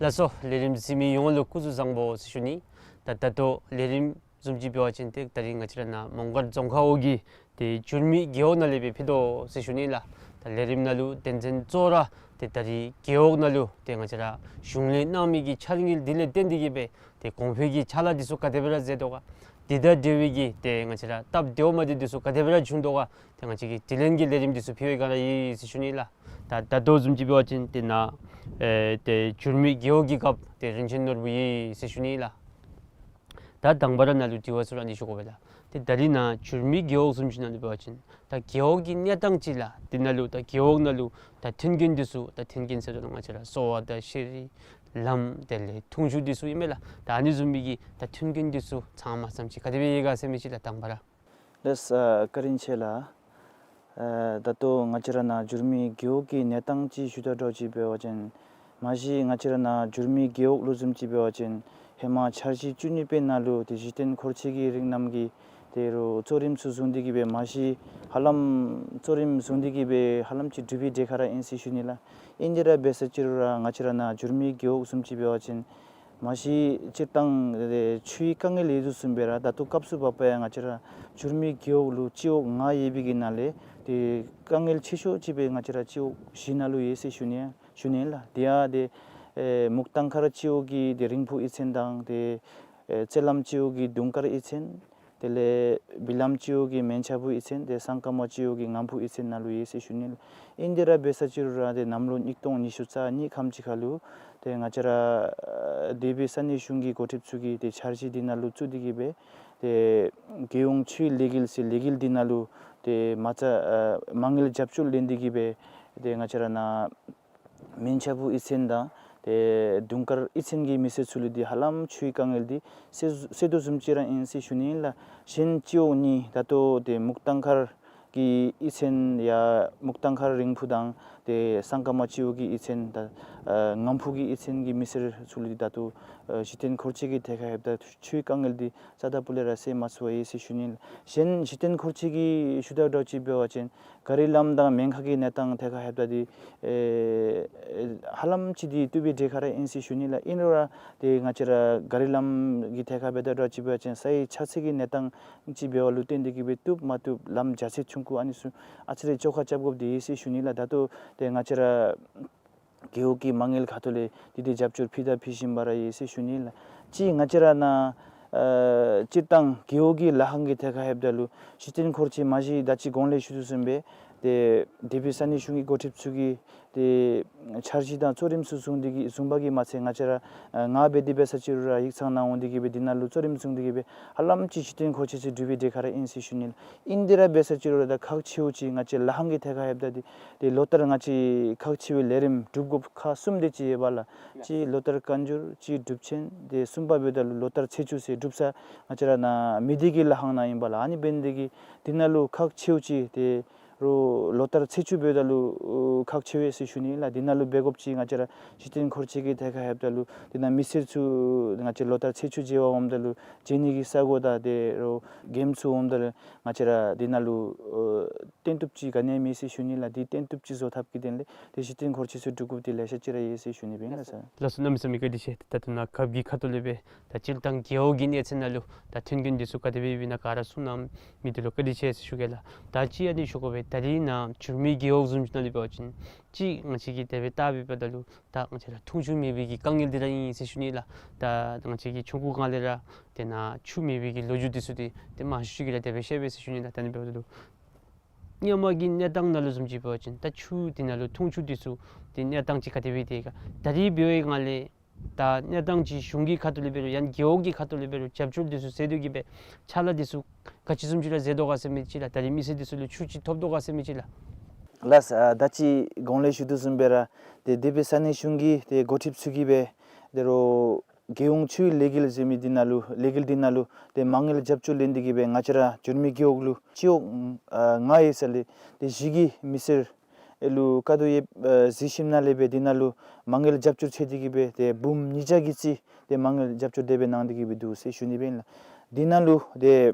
ལགས་སོ། ལས་རིམ་གཟིགས་མི་ཡོངས་ལུ་སྐུ་གཟུགས་བཟང་པོ་ཟེར་ཞུ་ནི། ད་ད་ལྟོ་ལས་རིམ་བཟུམ་ཅིག་འབད་བ་ཅིན་ཏེ་ད་རིས་ང་བཅས་ར་ནཱ་མོང་སྒར་རྫོང་ཁག་འོག་གི་ཏེ་འགྱུར་མེད་རྒེད་འོག་ནང་ལས་སྦེ་ཕུལ་དོ་ཟེར་ཞུ་ནི་ལགས། ད་ལས་རིམ་ནང་ལུ་དོན་ཚན་གཙོ་བོ་ར་ཏེ་ད་རིས་རྒེད་འོག་ནང་ལུ་ཏེ་ང་བཅས་ར་གཞུང་ལས་གནང་མི་གི་འཆར་དངུལ་འདི་ལས་བརྟེན་ཏེ་གིས་སྦེ་ཏེ་གོང་འཕེལ་གྱི་ཕྱག་ལཱ་འདི་ཚུ་ག་དེ་སྦེ་ར་མཛད་དོ་ག། དེ་དང་འབྲེལ་བའི་གི་ཏེ་ང་བཅས་ར་སྟབས་བདེཝ་མ་བདེཝ་འདི་ཚུ་ག་དེ་སྦེ་ར་བྱུང་དོ་ག། ཏེ་ང་བཅས་ཀྱིས་དྲི་ལན་གྱི་ལས་རིམ་འདི་ཚུ་ཕུལ་བའི་སྒང་ར་ཨིན་ཟེར་ཞུ་ནི་ལགས། ད་ད་ལྟོ་བཟུམ་ཅིག་འབད་བ་ཅིན་ཏེ་ནཱ་ཨེ་ཏེ་འགྱུར་མེད་རྒེད་འོག་གི་སྐབས་ཏེ་རིན་ཆེན་ནོར་བུ་ཨིན་ཟེར་ཞུ་ནི་ལགས། ད་དང་པ་ར་ནཱ་ལུ་དྲི་བ་ཚུ་ར་འདི་ཞུ་དགོ་པས་ལགས། ཏེ་ད་རིས་ནཱ་འགྱུར་མེད་རྒེད་འོག་བཟུམ་ཅིག་ནང་ལུ་འབད་བ་ཅིན་ད་རྒེད་འོག་གི་གནས་སྟངས་ཅིག་ལགས། དེ་ནང་ལུ་ད་རྒེད་འོག་ནང་ལུ་ད་མཐུན་རྐྱེན་འདི་ཚུ་ད་མཐུན་རྐྱེན་ཟེར་རུང་ང་བཅས་ར་གསོ་བ་དང་ཤེས་རིག་ལམ་དེ་ལས་འཐུང་ཆུ་འདི་ཚུ་ཨིན་མས་ལགས། ད་ཨ་ནི་བཟུམ་མའི་གི་ད་མཐུན་རྐྱེན་འདི་ཚུ་ཚང་མ་ཙམ་ཅིག་ག་དེ་སྦེ་ཡོད་ག་ཟེར་མི་ཅིག་ལགས་དང་པ་ར། ལགས་སོ། བཀའ་དྲིན་ཆེ་ལགས། ཨ་ད་ལྟོ་ང་བཅས་ར་ནཱ་འགྱུར་མེད་རྒེད་འོག་གི་གནས་སྟངས་ཅིག་ཞུ་དོ་འདྲཝ་ཅིག་འབད་བ་ཅིན་མ་གཞི་ང་བཅས་ར་ནཱ་འགྱུར་མེད་རྒེད་འོག་ལུ་བཟུམ་ཅིག་འབད་བ་ཅིན་ཧེ་མ་འཆར་གཞི་བཅུ་གཉིས་པའི་ནང་ལུ་ཏེ་གཞི་རྟེན་འཁོར་ཆེན་གྱི་རིང་རྣམ་གྱི་ཏེ་རུང་གཙོ་རིམ་ཚུ་བཟུང་སྟེ་གིས་སྦེ་མ་གཞི་ཧ་ལམ་གཙོ་རིམ་བཟུང་སྟེ་གིས་སྦེ་ཧ་ལམ་ཅིག་གྲུབ་པའི་གྲས་ཁར་ར་ཨིན་ཟེར་ཞུ་ནི་ལགས། ཨིན་ཏེ་ར་འབད་ས་ཅིག་རུང་ར་ང་བཅས་ར་ནཱ་འགྱུར་མེད་རྒེད་འོག་བཟུམ་ཅིག་འབད་བ་ཅིན་མ་གཞི་སྤྱིར་བཏང་ཆུའི་དཀའ་ངལ་ཡོད་དོ་བཟུམ་སྦེ་ར་ད་ལྟོ་སྐབས་སུ་བབ་པ་ཡང་ང་བཅས་ར་འགྱུར་མེད་རྒེད་འོག་ལུ་སྤྱི་འོག་ལྔ་ཡོད་པའི་གི་ནང་ལས་ཏེ་དཀའ་ངལ་ཆེ་ཤོས་ཅིག་སྦེ་ང་བཅས་ར་སྤྱི་འོག་བཞི་ནང་ལུ་ཡོད་ཟེར་ཞུ་ནི་ཞུ་ནི་ལགས། དེ་ཡང་ཏེ་ཨེ་མུག་ཐང་ཁ་ར་སྤྱི་འོག་གི་ཏེ་རིང་ཕུ་གཡུས་ཚན་དང་ཏེ་ཨེ་རྩེ་ལམ་སྤྱི་འོག་གི་དུང་དཀར་གཡུས་ཚན། དེ་ལས་བི་ལམ་སྤྱི་འོག་གི་མན་ཆབ་བུ་གཡུས་ཚན་དེ་སང་ཀ་མ་སྤྱི་འོག་གི་ངམ་ཕུག་གཡུས་ཚན་ནང་ལུ་ཡོད་ཟེར་ཞུ་ནི་ལགས། ཨིན་དེ་ར་འབད་ས་ཅིག་རུང་ར་དེ་གནམ་ལོ་ཉིས་སྟོང་ཉི་ཤུ་རྩ་གཉིས་ཁམས་ཅིག་ཁར་ལུ་དེ་ང་བཅས་ར་ཨ་དེ་སྦེ་ས་གནས་གཞུང་གི་འགོ་ཁྲིདཔ་ཚུ་གིས་དེ་འཆར་གཞི་འདི་ནང་ལུ་བཙུགས་ཏེ་གིས་སྦེ་དེ་རྒྱལ་ཡོངས་ཆུའི་ལས་འགུལ་ཟེར་ལས་འགུལ་འདི་ནང་ལུ་དེ་མ་རྩ་ཨ་མ་དངུལ་རྒྱབ་སྐྱོར་ལེན་ཏེ་གིས་སྦེ་དེ་ང་བཅས་ར་ནཱ་མན་ཆབ་བུ་གཡུས་ཚན་དང་དེ་དུང་དཀར་གཡུས་ཚན་གྱི་མི་སེར་ཚུ་ལུ་དེ་ཧ་ལམ་ཆུའི་དཀའ་ངལ་འདི་སེལ་སེལ་དོ་བཟུམ་ཅིག་ར་ཨིན་ཟེར་ཞུ་ནི་ཨིན་ལགས། གཞན་སྤྱི་འོག་གཉིས་ད་ལྟོ་དེ་མུག་ཐང་མཁར་གྱི་གཡུས་ཚན་ཡང་མུག་ཐང་མཁར་རིང་ཕུ་དང་དེ་སང་ཀ་མ་སྤྱི་འོག་གི་གཡུས་ཚན་དང་ཨ་ངམ་ཕུག་གི་གཡུས་ཚན་གྱི་མི་སེར་ཚུ་ལུ་དེ་ད་ལྟོ་ཨ་གཞི་རྟེན་འཁོར་ཆས་ཀྱི་ཐད་ཁར་ལྷོདཔ་ད་ཆུའི་དཀའ་ངལ་འདི་རྩ་དང་སྤུ་ལས་ར་སེལ་མ་ཚུགས་པས་ཟེར་ཞུ་ནི་ཨིན་ལགས། གཞན་གཞི་རྟེན་འཁོར་ཆས་ཀྱི་ཞུ་དག་འདྲཝ་ཅིག་འབད་བ་ཅིན་ག་རི་ལམ་དང་མེན་ཁ་གི་གནས་སྟངས་ཐད་ཁར་ལྷོདཔ་ད་དེ་ཨེ་ཧ་ལམ་ཅིག་དེ་བཏུབ་པའི་གྲས་ཁར་ར་ཨིན་ཟེར་ཞུ་ནི་ལགས། ཨིན་རུང་ར་དེ་ང་བཅས་ར་ག་རི་ལམ་གྱི་ཐད་ཁར་འབད་དག་འདྲཝ་ཅིག་འབད་བ་ཅིན་སའི་ཆགས་ཚད་ཀྱི་གནས་སྟངས་ཅིག་འབདཝ་ལུ་བརྟེན་ཏེ་གིས་སྦེ་བཏུབ་མ་བཏུབ་ལམ་རྒྱ་ཚད་ཆུང་ཀུ་ཨ་ནི་ཚུ་ཨ་ཙི་རེ་བཅོ་ཁ་རྐྱབ་དགོཔ་འདི་ཨིན་ཟེར་ཞུ་ནི་ལགས། ད་ལྟོ་དེ་ང་བཅས་ར་རྒེད་འོག་གི་མ་དངུལ་ཁ་ཐུག་ལས་དེ་དེ་རྒྱབ་སྐྱོར་ཕུལ་དང་ཕུལ་བཞིན་པ་ར་ཡོད་ཟེར་ཞུ་ནི་ལགས། གཅིག་ང་བཅས་ར་ནཱ་ཨ་སྤྱིར་བཏང་རྒེད་འོག་གི་ལཱ་ཁང་གི་ཐད་ཁར་ལྷོདཔ་ད་ལུ་གཞི་རྟེན་འཁོར་ཆས་མ་གཞི་ད་ཅི་གོང་ལས་ཞུ་དོ་བཟུམ་སྦེ་དེ་དེ་སྦེ་ས་གནས་གཞུང་གི་འགོ་ཁྲིདཔ་ཚུ་གིས་དེ་འཆར་གཞི་དང་གཙོ་རིམ་ཚུ་བཟུང་སྟེ་གིས་བཟུང་པ་གིས་མ་ཚད་ང་བཅས་ར་ཨ་ང་འབད་དེ་འབད་ས་ཅིག་རུང་ར་ཡིག་ཚང་ནང་འོང་སྟེ་གིས་སྦེ་དེ་ནང་ལུ་གཙོ་རིམ་བཟུང་སྟེ་གིས་སྦེ་ཧ་ལམ་ཅིག་གཞི་རྟེན་འཁོར་ཆས་ཚུ་གྲུབ་པའི་གྲས་ཁར་ར་ཨིན་ཟེར་ཞུ་ནི་ལགས། ཨིན་དེ་ར་འབད་ས་ཅིག་རུང་ར་ད་ཁག་ཆེཝ་ཅིག་ང་བཅས་ལཱ་ཁང་གི་ཐད་ཁར་ལྷོདཔ་ད་དེ་དེ་ལོ་ལྟར་ང་བཅས་ཁག་ཆེ་བའི་ལས་རིམ་སྒྲུབ་དགོཔ་ཁག་གསུམ་དེ་ཅིག་ཡོད་པ་ལགས། གཅིག་ལོ་ལྟར་བཀའ་འགྱུར་གཅིག་སྒྲུབ་ཆེན་དེ་གསུམ་པ་འབདཝ་ད་ལུ་ལོ་ལྟར་ཚེས་བཅུ་ཟེར་སྒྲུབ་ས་ང་བཅས་ར་ནཱ་མི་སྡེ་གི་ལཱ་ཁང་ནང་ཨིན་པ་ལགས། ཨ་ནི་འབད་ནི་དེ་གིས་དེ་ནང་ལུ་ཁག་ཆེཝ་ཅིག་དེ་རུང་ལོ་ལྟར་ཚེས་བཅུ་འབདཝ་ད་ལུ་ཁག་ཆེ་བས་ཟེར་ཞུ་ནི་ལགས། དེ་ནང་ལུ་འབད་དགོཔ་ཅིག་ང་བཅས་ར་གཞི་རྟེན་འཁོར་ཆས་ཀྱི་ཐད་ཁར་ལྷོདཔ་ད་ལུ་དེ་ནང་མི་སེར་ཚུ་ང་བཅས་ལོ་ལྟར་ཚེས་བཅུ་མཇལ་བར་འོངམ་ད་ལུ་མཇལ་ནི་གི་ས་གོ་དང་དེ་རུང་མགྱོནམ་ཚུ་འོངམ་ད་ལུ་ང་བཅས་ར་དེ་ནང་ལུ་ཨ་སྟོན་བཏུབ་ཅིག་ག་ནི་ཡང་མེད་ཟེར་ཞུ་ནི་ལགས། དེ་སྟོན་བཏུབ་ཅིག་བཟོ་ཐབས་ཀྱི་དོན་ལས་དེ་གཞི་རྟེན་འཁོར་ཆས་ཚུ་སྒྲུབ་དགོཔ་དེ་ལེ་ཤ་ཅིག་ར་ཡོད་ཟེར་ཞུ་ནི་སྦེ་ཨིན་ལགས་སར། ལགས་སོ། གནམ་མེད་ས་མེད་བཀའ་དྲིན་ཆེ། ད་ལྟོ་ནཱ་རྒཔོ་གི་ཁ་ཐུག་ལས་སྦེ་ད་སྤྱིར་བཏང་རྒེད་འོག་གི་གནས་ཚད་ནང་ལུ་ད་མཐུན་རྐྱེན་འདི་ཚུ་ག་དེ་སྦེ་ཡོདཔ་ཨིན་ན་ག་ར་གསུངས་གནང་མི་འདི་ལུ་བཀའ་དྲིན་ཆེ་ཟེར་ཞུ་གེ་ལགས། ད་ཅི་ཨ་ནི་ཞུ་དགོ་པས། ད་རིས་ནཱ་འགྱུར་མེད་རྒེད་འོག་བཟུམ་ཅིག་ནང་ལུ་འབད་བ་ཅིན་ཅིག་ང་བཅས་ཀྱིས་དེ་སྦེ་བལྟ་འབདཝ་ད་ལུ་ད་ང་བཅས་ར་འཐུང་ཆུ་མེད་པའི་གི་དཀའ་ངལ་འདི་ར་ཨིན་ཟེར་ཞུ་ནི་ལགས། ད་ང་བཅས་ཀྱི་ཆུང་ཀུ་སྒང་ལས་ར་དེ་ནཱ་ཆུ་མེད་པའི་གི་ལོ་རྒྱུས་འདི་ཚུ་འདི་དེ་མང་ཤོས་ཅིག་གིས་ར་དེ་སྦེ་ཤེས་པས་ཟེར་ཞུ་ནི་ལགས། ད་ཨ་ནི་འབདཝ་ད་ལུ་སྔོན་མ་གི་གནས་སྟངས་ནང་ལུ་བཟུམ་ཅིག་འབད་བ་ཅིན་ད་ཆུ་དེ་ནང་ལུ་འཐུང་ཆུ་འདི་ཚུ་དེ་གནས་སྟངས་ཅིག་ག་དེ་སྦེ་དེ་ག་ད་རིས་འབདཝ་ཡི་སྒང་ལས་ད་གནས་སྟངས་ཅིག་གཞུང་གི་ཁ་ཐུག་ལས་འབད་རུང་ཡང་རྒེད་འོག་གི་ཁ་ཐུག་ལས་འབད་རུང་རྒྱབ་སྐྱོར་འདི་ཚུ་མཛད་དེ་གིས་སྦེ་ཕྱག་ལཱ་འདི་ཚུ་ག་ཅི་བཟུམ་ཅིག་ར་མཛད་དོ་ག་ཟེར་མི་ཅིག་ལགས། ད་རིས་མི་སེར་འདི་ཚུ་ལུ་ཆུ་ཅིག་ཐོབ་དོ་ག་ཟེར་མི་ཅིག་ལགས། ལགས་སོ། ཨ་ད་ཅི་གོང་ལས་ཞུ་དོ་བཟུམ་སྦེ་ར་དེ་དེ་སྦེ་ས་གནས་གཞུང་གི་དེ་འགོ་ཁྲིདཔ་ཚུ་གིས་སྦེ་དེ་རུང་རྒྱལ་ཡོངས་ཆུའི་ལས་འགུལ་ཟེར་མི་འདི་ནང་ལུ་ལས་འགུལ་འདི་ནང་ལུ་དེ་མ་དངུལ་རྒྱབ་སྐྱོར་ལེན་ཏེ་གིས་སྦེ་ང་བཅས་ར་འགྱུར་མེད་རྒེད་འོག་ལུ་སྤྱི་འོག་ཨ་ལྔ་ཡོད་ས་ལས་དེ་བཞི་གི་མི་སེར་ཨེ་ལུ་དཀའ་སྡུག་ཡོདཔ་ཨེ་གཟིགས་ཞིནམ་ལས་སྦེ་དེ་ནང་ལུ་མ་དངུལ་རྒྱབ་སྐྱོར་མཛད་དེ་གིས་སྦེ་དེ་འབུམ་ཉིས་བརྒྱ་གི་རྩིས་དེ་མ་དངུལ་རྒྱབ་སྐྱོར་དེ་སྦེ་གནང་སྟེ་གིས་སྦེ་འདུག་ཟེར་ཞུ་ནི་སྦེ་ཨིན་ལགས། དེ་ནང་ལུ་དེ་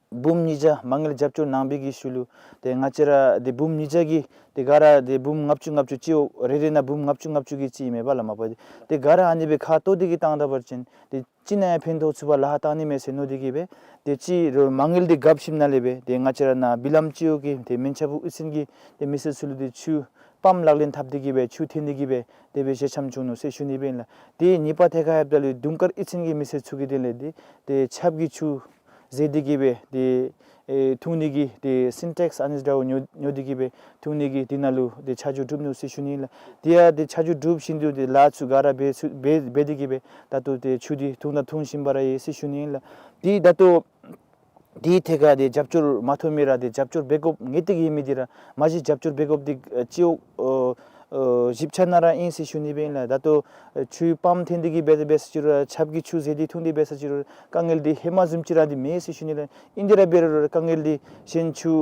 འབུམ་ཉིས་བརྒྱ་མ་དངུལ་རྒྱབ་སྐྱོར་གནང་པའི་གི་ཤུལ་ལུ་དེ་ང་བཅས་ར་དེ་འབུམ་ཉིས་བརྒྱ་གི་དེ་ག་ར་དེ་འབུམ་ལྔ་བཅུ་ལྔ་བཅུ་སྤྱི་འོག་རེ་རེ་ནང་འབུམ་ལྔ་བཅུ་ལྔ་བཅུ་གི་རྩིས་མེན་པ་ལགས། མ་པ་དེ་དེ་ག་ར་ཨ་ནི་སྦེ་ཁ་གཏོགས་ཏེ་གིས་བཏང་ད་པ་ཅིན་དེ་ཅིག་ནང་ཡང་ཕན་ཐོགས་ཚུགས་པར་ལཱ་ཁག་བཏང་ནི་མས་ཟེར་མནོ་སྟེ་གིས་སྦེ་དེ་ཅིག་རོགས་མ་དངུལ་འདི་རྒཔ་ཞིནམ་ལས་སྦེ་དེ་ང་བཅས་ར་ནཱ་བི་ལམ་སྤྱི་འོག་གི་དེ་མན་ཆབ་བུ་གཡུས་ཚན་གྱི་དེ་མི་སེར་ཚུ་ལུ་དེ་ཆུ་པམཔ་ལག་ལེན་འཐབ་སྟེ་གིས་སྦེ་ཆུ་འཐེན་ཏེ་གིས་སྦེ་དེ་སྦེ་བཞེས་བཅའ་བྱུང་ནུག་ཟེར་ཞུ་ནི་སྦེ་ཨིན་ལགས། དེ་གཉིས་པ་ཐད་ཁར་ལྷོདཔ་ད་ལུ་དུང་དཀར་གཡུས་ཚན་གྱི་མི་སེར་ཚུ་གི་དོན་ལས་དེ་དེ་ཆབ་ཀྱི་ཆུ་བཟོ་སྟེ་གིས་སྦེ་དེ་ཨེ་འཐུང་ནི་གི་དེ་སིན་ཊེགསི་ཨ་ནི་འདྲཝ་ཉོ་ཉོ་སྟེ་གིས་སྦེ་འཐུང་ནི་གི་དེ་ནང་ལུ་དེ་ཆ་འཇོག་གྲུབ་ནུག་ཟེར་ཞུ་ནི་ཨིན་ལགས། དེ་ཡང་དེ་ཆ་འཇོག་གྲུབ་བཞིན་དུ་དེ་ལཱ་ཚུ་ག་ར་འབད་ཚུ་འབད་འབད་དེ་གིས་སྦེ་ད་ལྟོ་དེ་ཆུ་དེ་འཐུང་དང་འཐུང་བཞིན་པ་ར་ཡོད་ཟེར་ཞུ་ནི་ཨིན་ལགས། དེ་ད་ལྟོ་དེའི་ཐད་ཁར་དེ་རྒྱབ་སྐྱོར་མ་ཐོབ་མི་ར་དེ་རྒྱབ་སྐྱོར་འབད་དགོཔ་ངེས་ཏིག་ཨིན་མི་དེ་ར་མ་གཞི་རྒྱབ་སྐྱོར་འབད་དགོཔ་དེ་ཨ་སྤྱི་འོག་ཨ་ཨ་བཞི་ཆ་ནང་ར་ཨིན་ཟེར་ཞུ་ནི་སྦེ་ཨིན་ལགས། ད་ལྟོ་ཨ་ཆུ་པམཔ་འཐེན་ཏེ་གིས་འབད་འབད་ས་ཅིག་རུང་ཆབ་ཀྱི་ཆུ་བཟོ་སྟེ་འཐུང་སྟེ་འབད་ས་ཅིག་རུང་དཀའ་ངལ་དེ་ཧེ་མ་བཟུམ་ཅིག་ར་དེ་མེད་ཟེར་ཞུ་ནི་ལགས། ཨིན་དེ་ར་འབད་རུང་དཀའ་ངལ་དེ་གཞན་ཆུ་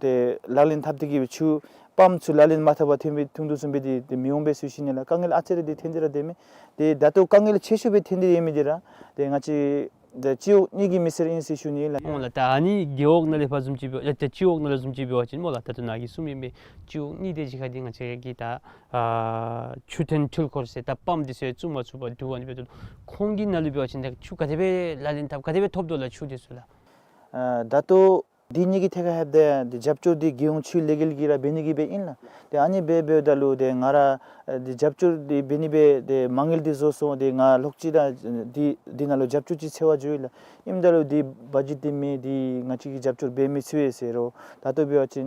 དེ་ལག་ལེན་འཐབ་སྟེ་གིས་ཆུ་པམཔ་ཚུ་ལག་ལེན་མ་འཐབ་པར་འཐེན་སྦེ་འཐུང་དོ་བཟུམ་སྦེ་དེ་དེ་མི་འོང་པས་ཟེར་ཞུ་ནི་ལགས། དཀའ་ངལ་ཨ་ཙི་རེ་དེ་འཐོན་ཏེ་ར་དེ་མས། དེ་ད་ལྟོ་དཀའ་ངལ་ཆེ་ཤོས་སྦེ་འཐོན་ཏེ་ཡོད་མི་དེ་ར་དེ་ང་བཅས་དེ་སྤྱི་འོག་གཉིས་ཀྱི་མི་སེར་ཨིན་ཟེར་ཞུ་ནི་ཨིན་ལགས། སྨོ་ལགས། ད་ཨ་ནི་རྒེད་འོག་ནང་ལས་ཕར་བཟུམ་ཅིག་འབད་ད་སྤྱི་འོག་ནང་ལས་བཟུམ་ཅིག་འབད་བ་ཅིན་སྨོ་ལགས། ད་ལྟོ་ནཱ་གིས་གསུངས་མི་སྦེ་སྤྱི་འོག་གཉིས་དེ་ཅིག་ཁར་དེ་ང་བཅས་ཀྱིས་ད་ཨ་ཆུ་འཐེན་འཕྲུལ་འཁོར་ཟེར་ད་པམཔ་དེ་ཚུ་བཙུགས་མ་ཚུགས་པར་འདུག། ཨ་ནི་འབདཝ་ད་ཁོང་གི་ནང་ལུ་འབད་བ་ཅིན་ད་ཆུ་ག་དེ་སྦེ་ལག་ལེན་འཐབ་ག་དེ་སྦེ་ཐོབ་དོ་ལགས་ཆུ་དེ་ཚུ་ལགས། ཨ་ད་ལྟོ་ འདི་གཉིས་ཀྱི་ཐད་ཁར་ལྷོདཔ་ད་ཡང་འདི་རྒྱབ་སྐྱོར་འདི་རྒྱལ་ཡོངས་ཆུའི་ལས་འགུལ་གྱིས་ར་འབད་ནི་གི་སྦེ་ཨིན་ལགས། ཏེ་ཨ་ནི་སྦེ་འབདཝ་ད་ལུ་ཏེ་ང་ར་ཨ་འདི་རྒྱབ་སྐྱོར་འདི་འབད་ནི་སྦེ་ཏེ་མ་དངུལ་འདི་བཟོ་སོང་། ཏེ་ང་ལོག་ཅི་ར་འདི་འདི་ནང་ལུ་རྒྱབ་སྐྱོར་ཅིག་འཚོལ་བར་འགྱོ་ཡི་ལགས། ཨིནམ་ད་ལུ་འདི་བ་ཇེཊ་འདི་མེད། འདི་ང་བཅས་ཀྱིས་རྒྱབ་སྐྱོར་འབད་མི་ཚུགས་ཟེར་རུང་། ད་ལྟོ་འབད་བ་ཅིན་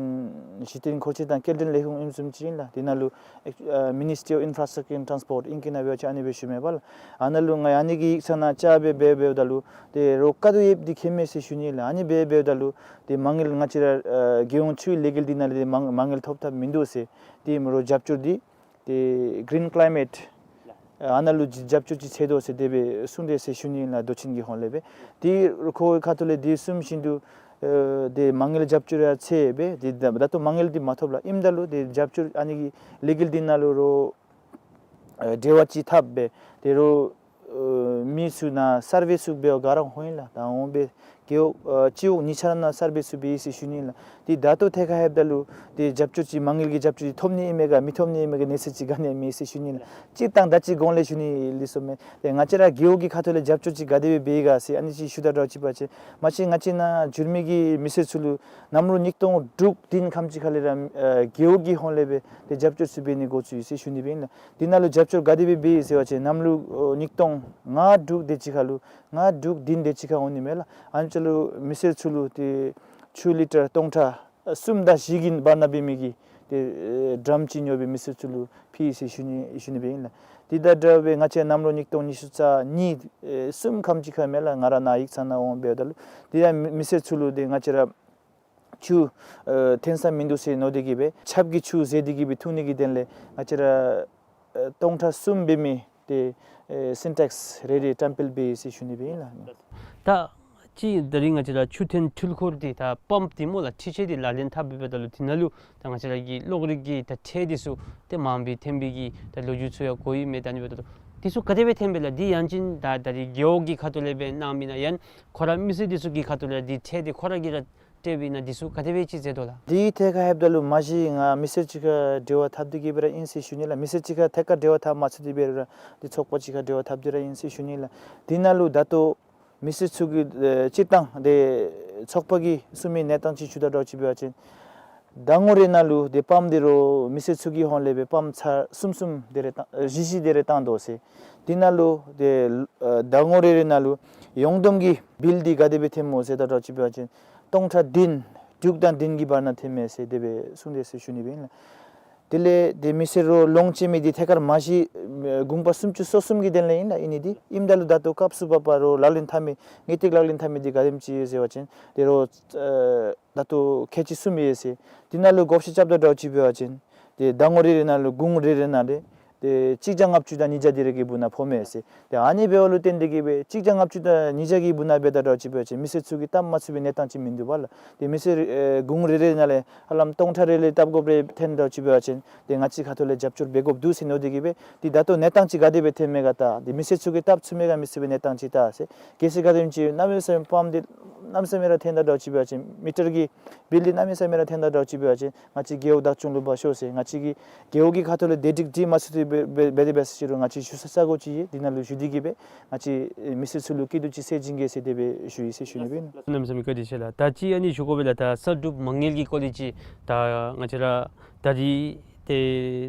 གཞི་རྟེན་མཁོ་ཆས་དང་སྐྱེལ་འདྲེན་ལས་ཁུངས་ཨིནམ་བཟུམ་ཅིག་ཨིན་ལགས། འདི་ནང་ལུ་ཨེག་ཨ་Ministry of Infrastructure and Transport ཨིང་སྐད་ནང་འབད་བ་ཅིན་ཨ་ནི་སྦེ་ཞུ་མས་པ་ལགས། ཨ་ནཱ་ལུ་ང་ཨ་ནི་གི་ཡིག་ཚང་ནང་བཅར་སྦེ་འབད་འབདཝ་ད་ལུ་ཏེ་རོགས་ག་དེ་སྦེ་འདི་མཁྱེན་མས་ཟེར་ཞུ་ནི་ལགས། ཨ་ནི་སྦེ་འབདཝ་ད་ལུ་ཏེ་མ་དངུལ་ང་བཅས་ར་ཨ་རྒྱལ་ཡོངས་ཆུའི་ལས་འགུལ་འདི་ནང་ལས་མ་མ་དངུལ་ཐོབ་ཐབས་མིན་འདུག་ཟེར། ཏེ་མོ་རོགས་རྒྱབ་སྐྱོར་འདི་ཏེ་གི་རིན་ཀ་ལའི་མེཊ་ཨ་ནཱ་ལུ་རྒྱབ་སྐྱོར་ཅིག་འཚོལ་དོ་ཟེར་དེ་སྦེ་གསུངས་དེས་ཟེར་ཞུ་ནི་ལགས། མདོ་ཆེན་གྱི་ཧོངས་ལས་སྦེ། ཏེ་ཁོ་གི་ཁ་ཐུག་ལས་འདི་གསུངམ་བཞིན་དུ་ཨེ་ཏེ་མ་དངུལ་རྒྱབ་སྐྱོར་ཡང་འཚོལ་སྦེ་ཏེ་ད་ད་ལྟོ་མ་དངུལ་འདི་མ་ཐོབ་ལགས། ཨིནམ་ད་ལུ་ཏེ་རྒྱབ་སྐྱོར་ཨ་ནི་གི་ལས་འགུལ་འདི་ནང་ལུ་རོགས་ཨེ་འབྲེལ་བ་ཅིག་འཐབ་སྦེ་ཏེ་རོགས་ཨེ་མི་ཚུ་ནང་སར་ཝེ་ཚུ་འབདཝ་ག་ར་འོང་ཡི་ལགས། ད་འོང་སྦེ་རྒེད་འོག་ཨེ་སྤྱི་འོག་གཉིས་ཆ་ར་ནང་སར་ཝེ་ཚུ་འབད་ཡི་ཟེར་ཞུ་ནི་ལགས། ཏེ་ད་ལྟོ་ཐད་ཁར་ལྷོདཔ་ད་ལུ་ཏེ་རྒྱབ་སྐྱོར་ཅིག་མ་དངུལ་གྱི་རྒྱབ་སྐྱོར་ཅིག་ཐོབ་ནི་ཨིན་མས་ག་མི་ཐོབ་ནི་ཨིན་མས་ག་གནས་ཚུལ་ཅིག་ག་ནི་མེད་ཟེར་ཞུ་ནི་ལགས། སྤྱིར་བཏང་ད་ཅི་གོང་ལས་ཞུ་ནི་ལེགས་སོ་མས། ཏེ་ང་བཅས་ར་རྒེད་འོག་གི་ཁ་ཐུག་ལས་རྒྱབ་སྐྱོར་ཅིག་ག་དེ་སྦེ་འབད་ཡི་ག་ཟེར་ཨ་ནི་ཅིག་ཞུ་དོ་འདྲཝ་ཅིག་འབད་བ་ཅིན་མ་གཞི་ང་བཅས་ནཱ་འགྱུར་མི་གི་མི་སེར་ཚུ་ལུ་གནམ་ལོ་ཉིས་སྟོང་དྲུག་བདུན་ཁམས་ཅིག་ཁ་ལས་ར་ཨེ་རྒེད་འོག་གི་ཧོངས་ལས་སྦེ་ཏེ་རྒྱབ་སྐྱོར་ཚུ་འབད་ནི་འགོ་བཙུགས་ཡི་ཟེར་ཞུ་ནི་སྦེ་ཨིན་ལགས། འདི་ནང་ལུ་རྒྱབ་སྐྱོར་ག་དེ་སྦེ་འབད་ཡི་ཟེར་བ་ཅིན་གནམ་ལོ་ཨོ་ཉིས་སྟོང་ལྔ་དྲུག་དེ་ཅིག་ཁར་ལུ་ལྔ་དྲུག་བདུན་དེ་ཅིག་ཁར་འོང་ནི་མས་ལགས། ཨ་ནི་ཅིག་ལུ་མི་སེར་ཚུ་ལུ་ཏེ་ཆུ་ལི་ཊར་སྟོང་ཕྲག་གསུམ་དང་བཞི་གི་བར་ན་འབད་མི་གི་ཏེ་ཨེ་ཌམ་ཅིག་ཉོ་སྦེ་མི་སེར་ཚུ་ལུ་ཕུལ་ཡི་ཟེར་ཞུ་ནི་ཞུ་ནི་སྦེ་ཨིན་ལགས། དེ་དང་འདྲ་བའི་ང་བཅས་གནམ་ལོ་ཉིས་སྟོང་ཉི་ཤུ་རྩ་གཉིས་ཨེ་གསུམ་ཁམས་ཅིག་ཁར་མས་ལགས། ང་ར་ནཱ་ཡིག་ཚང་ནང་འོང་འབདཝ་ད་ལུ་དེ་ཡང་མི་མི་སེར་ཚུ་ལུ་ཏེ་ང་བཅས་ར་ཆུ་ཨེ་ཐོན་ས་མིན་འདུག་ཟེར་མནོ་སྟེ་གི་སྦེ་ཆརཔ་གི་ཆུ་བཟོ་སྟེ་གི་སྦེ་འཐུང་ནི་གི་དོན་ལས་ང་བཅས་ར་ཨེ་སྟོང་ཕྲག་གསུམ་འབད་མི་ཏེ་ཨེ་སིན་ཊེགསི་རེ་རེ་བཀྲམ་སྤེལ་འབད་ཡི་ཟེར་ཞུ་ནི་སྦེ་ཨིན་ལགས། ད་ཅི་ད་རིས་ང་བཅས་ར་ཆུ་ཐོན་འཕྲུལ་འཁོར་འདི་ད་པམཔ་འདི་སྨོ་ལགས། འཕྲུལ་ཆས་འདི་ལག་ལེན་འཐབ་འབདཝ་ད་ལུ་དེ་ནང་ལུ་ད་ང་བཅས་ར་གི་གློག་རིག་གི་ད་ཁྲལ་འདི་ཚུ་ཏེ་མངམ་སྦེ་ཐོན་པའི་གི་ད་ལོ་རྒྱུས་ཚུ་ཡང་གོ་ཡི་མས། ད་ཨ་ནི་འབདཝ་ད་ལུ་འདི་ཚུ་ག་དེ་སྦེ་ཐོན་པས་ལགས། འདི་ཡང་ཅིན་ད་ད་རིས་རྒེད་འོག་གི་ཁ་ཐུག་ལས་སྦེ་གནངམ་ཨིན་ན་ཡང་ཁོ་ར་མི་སེར་འདི་ཚུ་གི་ཁ་ཐུག་ལས་འདི་ཁྲལ་འདི་ཁོ་ར་གིས་ར་སྤྲོད་པས་ན་འདི་ཚུ་ག་དེ་སྦེ་ཅིག་མཛད་དོ་ལགས། འདི་ཐད་ཁར་ལྷོདཔ་ད་ལུ་མ་གཞི་ང་མི་སེར་ཅིག་ཁར་འབྲེལ་བ་འཐབ་སྟེ་གི་སྦེ་ར་ཨིན་ཟེར་ཞུ་ནི་ལགས། མི་སེར་ཅིག་ཁར་ཐད་ཀར་འབྲེལ་བ་འཐབ་མ་ཚུགས་ཏེ་འབད་རུང་ར་འདི་ཚོགས་པ་ཅིག་ཁར་འབྲེལ་བ་འཐབ་སྟེ་ར་ཨིན་ཟེར་ཞུ་ནི་ལགས། འདི་ནང་ལུ་ད་ལྟོ་མི་སེར་ཚུ་གིས་ཨེ་སྤྱིར་བཏང་ཏེ་ཚོགས་པ་གིས་གསུང་མི་གནས་སྟངས་ཅིག་ཞུ་དོ་འདྲཝ་ཅིག་འབད་བ་ཅིན་ཟླ་ངོ་རེ་ནང་ལུ་ཏེ་པམཔ་འདི་རོགས་མི་སེར་ཚུ་གི་ཧོངས་ལས་སྦེ་པམཔ་ཚར་གསུམ་གསུམ་དེ་རེ་བཏང་ཨེ་བཞི་བཞི་དེ་རེ་བཏང་དོ་ཟེར། འདི་ནང་ལུ་ཏེ་ཨེ་ཟླ་ངོ་རེ་རེ་ནང་ལུ་ཡོངས་བསྡོམས་ཀྱི་བིལ་འདི་ག་དེ་སྦེ་ཐོནམ་སྨོ་ཟེར་དོ་འདྲཝ་ཅིག་འབད་བ་ཅིན་སྟོང་ཕྲག་བདུན་དྲུག་དང་བདུན་གྱི་བར་ན་ཐོནམ་མས་ཟེར་དེ་སྦེ་གསུངས་དེས་ཟེར་ཞུ་ནི་སྦེ་ཨིན་ལགས། དེ་ལས་ཏེ་མི་སེར་རོགས་ལོངས་སྤྱོད་མི་འདི་ཐད་ཀར་མ་གཞི་ཨེ་དགུན་པ་སུམ་ཅུ་སོ་གསུམ་གྱི་དོན་ལས་ཨིན་ལགས། ཨིན་ནི་འདི་ཨིནམ་ད་ལུ་ད་ལྟོ་སྐབས་སུ་བབ་པ་རོགས་ལག་ལེན་འཐབ་མི་དངུལ་རྟགས་ལག་ལེན་འཐབ་མི་འདི་ག་དེམ་ཅིག་ཡོད་ཟེར་བ་ཅིན་ཏེ་རོགས་ཨེ་ད་ལྟོ་ཁལ་གཅིག་གསུམ་ཡོད་ཟེར། འདི་ནང་ལུ་བགོ་བཤའ་རྐྱབ་དོ་འདྲཝ་ཅིག་འབད་བ་ཅིན་ཏེ་ཟླ་ངོ་རེ་རེ་ནང་ལུ་གུང་རེ་རེ་ནང་ལས་ཏེ་གཅིག་བརྒྱ་ལྔ་བཅུ་དང་ཉིས་བརྒྱ་དེ་རེ་གི་སྦུག་ན་ཕོགཔ་མས་ཟེར། ཏེ་ཨ་ནི་འབདཝ་ལུ་བརྟེན་ཏེ་གི་སྦེ་གཅིག་བརྒྱ་ལྔ་བཅུ་དང་ཉིས་བརྒྱ་གི་སྦུག་ན་འབད་དོ་འདྲཝ་ཅིག་འབད་བ་ཅིན་མི་སེར་ཚུ་གིས་བཏབ་མ་ཚུགས་པའི་གནས་སྟངས་ཅིག་མིན་འདུག་པ་ལགས། ཏེ་མི་སེར་ཨེ་གུང་རེ་རེ་ནང་ལས་ཧ་ལམ་སྟོང་ཕྲག་རེ་ལས་བཏབ་དགོཔ་རེ་ཐོན་དོ་འདྲཝ་ཅིག་འབད་བ་ཅིན་ཏེ་ང་བཅས་ཁ་ཐུག་ལས་རྒྱབ་སྐྱོར་འབད་དགོཔ་འདུག་ཟེར་མནོ་སྟེ་གི་སྦེ་ཏེ་ད་ལྟོ་གནས་སྟངས་ཅིག་ག་དེ་སྦེ་ཐོནམ་མས་ག་ད་ཏེ་མི་སེར་ཚུ་གིས་བཏབ་ཚུགས་མས་ག་མི་ཚུགས་པའི་གནས་སྟངས་ཅིག་ད་ཟེར། གལ་སྲིད་ག་དེམ་ཅིག་གནམ་མེད་ས་མེད་པམཔ་འདི་གནམ་མེད་ས་མེད་ར་ཐོན་དོ་འདྲཝ་ཅིག་འབད་བ་ཅིན་མི་ཊར་གྱི་བིལ་འདི་གནམ་མེད་ས་མེད་ར་ཐོན་དོ་འདྲཝ་ཅིག་འབད་བ་ཅིན་ང་བཅས་རྒེད་འོག་བདག་སྐྱོང་ལུ་འབག་ཤོག་ཟེར། ང་བཅས་ཀྱི་རྒེད་འོག་གི་ཁ་ཐུག་ལས་བདེ་སྒྲིག་འདི་མ་ཚུགས་ཏེ་འབད་འབད་དེ་འབད་ས་ཅིག་རུང་ང་བཅས་ཞུ་ས་ས་གོ་ཅིག་ཡོད། འདི་ནང་ལུ་ཞུ་སྟེ་གི་སྦེ་ང་བཅས་མི་སེར་ཚུ་ལུ་སྐྱིད་སྡུག་ཅིག་སེལ་བྱིན་གེ་ཟེར་དེ་སྦེ་ཞུ་ཡི་ཟེར་ཞུ་ནི་སྦེ་ཨིན། གནམ་མེད་ས་མེད་བཀའ་དྲིན་ཆེ་ལགས། ད་ཅི་ཨ་ནི་ཞུ་དགོ་པས་ལགས། ད་གསར་སྒྲུབ་མ་དངུལ་གྱི་སྐོར་ལས་ཅིག་ད་ང་བཅས་ར་ད་རིས་ཏེ་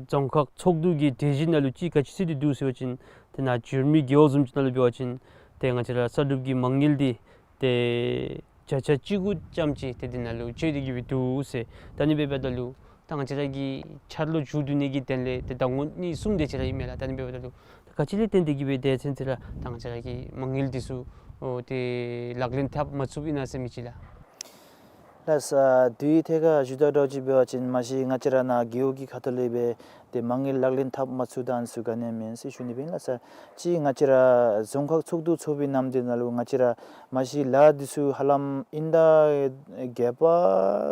རྫོང་ཁག་ཚོགས་འདུ་གི་གྲོས་གཞི་ནང་ལུ་ཅིག་ག་ཅི་གསུངས་ཏེ་འདུག་ཟེར་བ་ཅིན་ཏེ་ནཱ་འགྱུར་མེད་རྒེད་འོག་བཟུམ་ཅིག་ནང་ལུ་འབད་བ་ཅིན་ཏེ་ང་བཅས་ར་གསར་སྒྲུབ་ཀྱི་མ་དངུལ་འདི་ཏེ་བརྒྱ་ཆ་བཅུ་དགུ་ཙམ་ཅིག་ཏེ་འདི་ནང་ལུ་སྤྱོད་དེ་གི་སྦེ་འདུག་ཟེར། ད་ཨ་ནི་འབདཝ་ད་ལུ་ད་ང་བཅས་ར་གི་འཆར་ལོ་མཇུག་བསྡུ་ནི་གི་དོན་ལས་ཏེ་ཟླ་ངོ་གཉིས་གསུམ་དེ་ཅིག་ར་ཨིན་མས་ལགས། ད་ཨ་ནི་འབདཝ་ད་ལུ་ད་ག་ཅི་ལས་བརྟེན་ཏེ་གི་སྦེ་དེ་ཚུན་ཚོད་ར་ད་ང་བཅས་ར་གི་མ་དངུལ་འདི་ཚུ་ཨོ་ཏེ་ལག་ལེན་འཐབ་མ་ཚུགསཔ་ཨིན་ན་ཟེར་མི་ཅིག་ལགས། ལགས་སོ། དེའི་ཐད་ཁར་ཞུ་དོ་འདྲཝ་ཅིག་འབད་བ་ཅིན་མ་གཞི་ང་བཅས་ར་ནཱ་རྒེད་འོག་གི་ཁ་ཐུག་ལས་སྦེ་ཏེ་མ་དངུལ་ལག་ལེན་འཐབ་མ་ཚུགས་ད་ཨ་ནི་ཚུ་ག་ནི་མེན་ཟེར་ཞུ་ནི་སྦེ་ཨིན་ལགས་སོ། ཅིག་ང་བཅས་ར་རྫོང་ཁག་ཚོགས་འདུ་ཚོགས་པའི་ནམ་དུས་ནང་ལུ་ང་བཅས་ར་མ་གཞི་ལཱ་འདི་ཚུ་ཧ་ལམ་ཨིན་ཟླ་བརྒྱད་པ་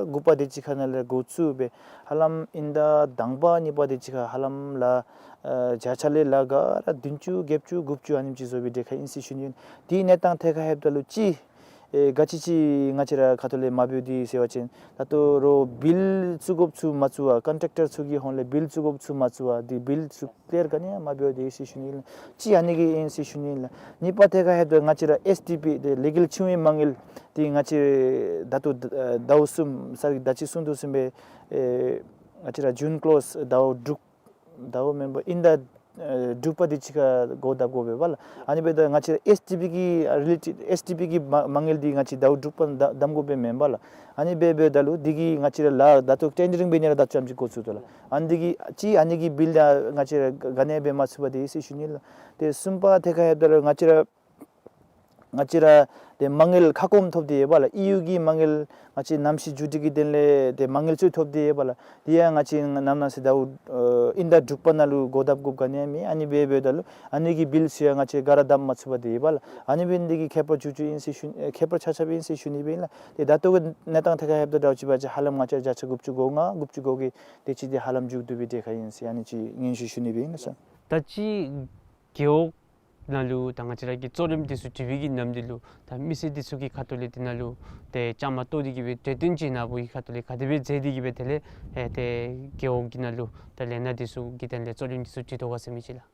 དགུ་པ་དེ་ཅིག་ཁ་ནང་ལས་འགོ་བཙུགས་སྦེ་ཧ་ལམ་ཨིན་ཟླ་དང་པ་གཉིས་པ་དེ་ཅིག་ཁར་ཧ་ལམ་ལཱ་ཨ་བརྒྱ་ཆ་ལས་ལཱ་ག་ར་བདུན་ཅུ་བརྒྱད་ཅུ་དགུ་བཅུ་ཨ་ནེམ་ཅིག་བཟོ་བའི་གྲས་ཁར་ཨིན་ཟེར་ཞུ་ནི། དེའི་གནས་སྟངས་ཐད་ཁར་ལྷོདཔ་ད་ལུ་ཅིག་ ཨེ་ག་ཅི་ཅིག་ང་བཅས་ར་ཁ་ཐུག་ལས་མ་འབདཝ་འདི་ཟེར་བ་ཅིན་ད་ལྟོ་རོགས་བིལ་བཙུགས་དགོཔ་ཚུ་མ་བཙུགས་པར་ཀོན་ཊེཀ་ཊར་ཚུ་གི་ཧོངས་ལས་བིལ་བཙུགས་དགོཔ་ཚུ་མ་བཙུགས་པར་འདི་བིལ་ཚུ་ཀླིར་ག་ནི་ཡང་མ་འབདཝ་འདི་ཟེར་ཞུ་ནི་ཨིན་ལགས། གཅིག་ཨ་ནི་གི་ཨིན་ཟེར་ཞུ་ནི་ཨིན་ལགས། གཉིས་པ་ཐད་ཁར་ལྷོདཔ་ད་ང་བཅས་ར་ཨེས་ཊི་པི་ཏེ་ལི་གལ་འཆིང་བའི་མ་དངུལ་འདི་ང་བཅས་ད་ལྟོ་ཟླཝ་གསུམ་ས་ད་ཅི་གསུང་དོ་བཟུམ་སྦེ་ཨེ་ང་བཅས་ར་ཇུན་ཀློས་ཟླཝ་དྲུག་ཟླཝ་མེན་པར་དབྱིན་ཟླ་ཨེ་དྲུག་པ་འདི་ཅིག་ཁར་བགོ་བསྡབ་དགོ་པས་ལགས། ཨ་ནི་འབདཝ་ད་ང་བཅས་ར་ཨེས་ཊི་པི་གི་རི་ལེ་ཊེཌ་ཨེས་ཊི་པི་གི་མ་མ་དངུལ་འདི་ང་བཅས་ཟླཝ་དྲུག་པ་གནང་གནང་དགོ་པས་མེན་པ་ལགས། ཨ་ནི་འབད་འབདཝ་ད་ལུ་འདི་གིས་ང་བཅས་ར་ལཱ་ད་ལྟོ་ཊེན་ཌ་རིང་འབད་ནི་ར་ད་ལྟོ་ཙམ་ཅིག་འགོ་བཙུགས་དོ་ལགས། ཨ་ནི་འདི་གིས་གཅིག་ཨ་ནི་གི་བིལ་ཡང་ང་བཅས་ར་ག་ནི་ཡང་འབད་མ་ཚུགས་པར་འདི་ཟེར་ཞུ་ནི་ཨིན་ལགས། ཏེ་གསུམ་པ་ཐད་ཁར་ལྷོདཔ་ད་ལུ་ང་བཅས་ར་ང་བཅས་ར་ཏེ་མ་དངུལ་ཁ་སྐོམ་ཐོབ་སྟེ་ཡོད་པ་ལགས། ཨི་ཡུ་གི་མ་དངུལ་ང་བཅས་གནམ་གཤིས་འགྱུར་ལྡོག་གི་དོན་ལས་ཏེ་མ་དངུལ་ཚུ་ཐོབ་སྟེ་ཡོད་པ་ལགས། དེ་ཡང་ང་བཅས་ནམ་ནང་ཟླཝ་ཨེ་དབྱིན་ཟླ་དྲུག་པ་ནང་ལུ་བགོ་བསྡབ་དགོཔ་ག་ནི་ཡང་མེད། ཨ་ནི་འབད་འབདཝ་ད་ལུ་ཨ་ནི་གི་བིལ་ཚུ་ཡང་ང་བཅས་ག་ར་བསྡབ་མ་ཚུགས་པར་འདི་ཡོད་པ་ལགས། ཨ་ནི་འབད་ནི་འདི་གིས་ཁྱད་པར་ཚུ་ཚུ་ཨིན་ཟེར་ཞུ་ཨེ་ཁྱད་པར་ཆ་ཁྱབ་ཨིན་ཟེར་ཞུ་ནི་སྦེ་ཨིན་ལགས། ཏེ་ད་ལྟོ་གི་གནས་སྟངས་ཐད་ཁར་ལྷོདཔ་ད་འདྲཝ་ཅིག་འབད་བ་ཅིན་ཧ་ལམ་ང་བཅས་བརྒྱ་ཆ་དགུ་བཅུ་གོ་ལྔ་དགུ་བཅུ་གོ་བརྒྱད་དེ་ཅིག་འདི་ཧ་ལམ་མཇུག་བསྡུ་སྦེ་སྡོད་ཁར་ཨིན་ཟེར་ཨ་ནི་ཅིག་སྙན་ཞུ་ཞུ་ནི་སྦེ་ཨིན་ལགས་སར། ད་ཅི་རྒེད་འོག་ནང་ལུ་ད་ང་བཅས་ར་གི་གཙོ་རིམ་འདི་ཚུ་སྒྲིག་པའི་གི་ནམ་དུས་ལུ་ད་མི་སེར་འདི་ཚུ་གི་ཁ་ཐུག་ལས་འདི་ནང་ལུ་ཏེ་བཅའ་མར་གཏོགས་ཏེ་གི་སྦེ་གྲོས་བསྟུན་ཅིག་ནཱ་བུ་གི་ཁ་ཐུག་ལས་ག་དེ་སྦེ་མཛད་དེ་གི་སྦེ་དེ་ལས་ཨེ་ཏེ་རྒེད་འོག་གི་ནང་ལུ་ད་ལས་སྣ་འདི་ཚུ་གི་དོན་ལས་གཙོ་རིམ་འདི་ཚུ་སྒྲིག་དོ་ག་ཟེར་མི་ཅིག་ལགས།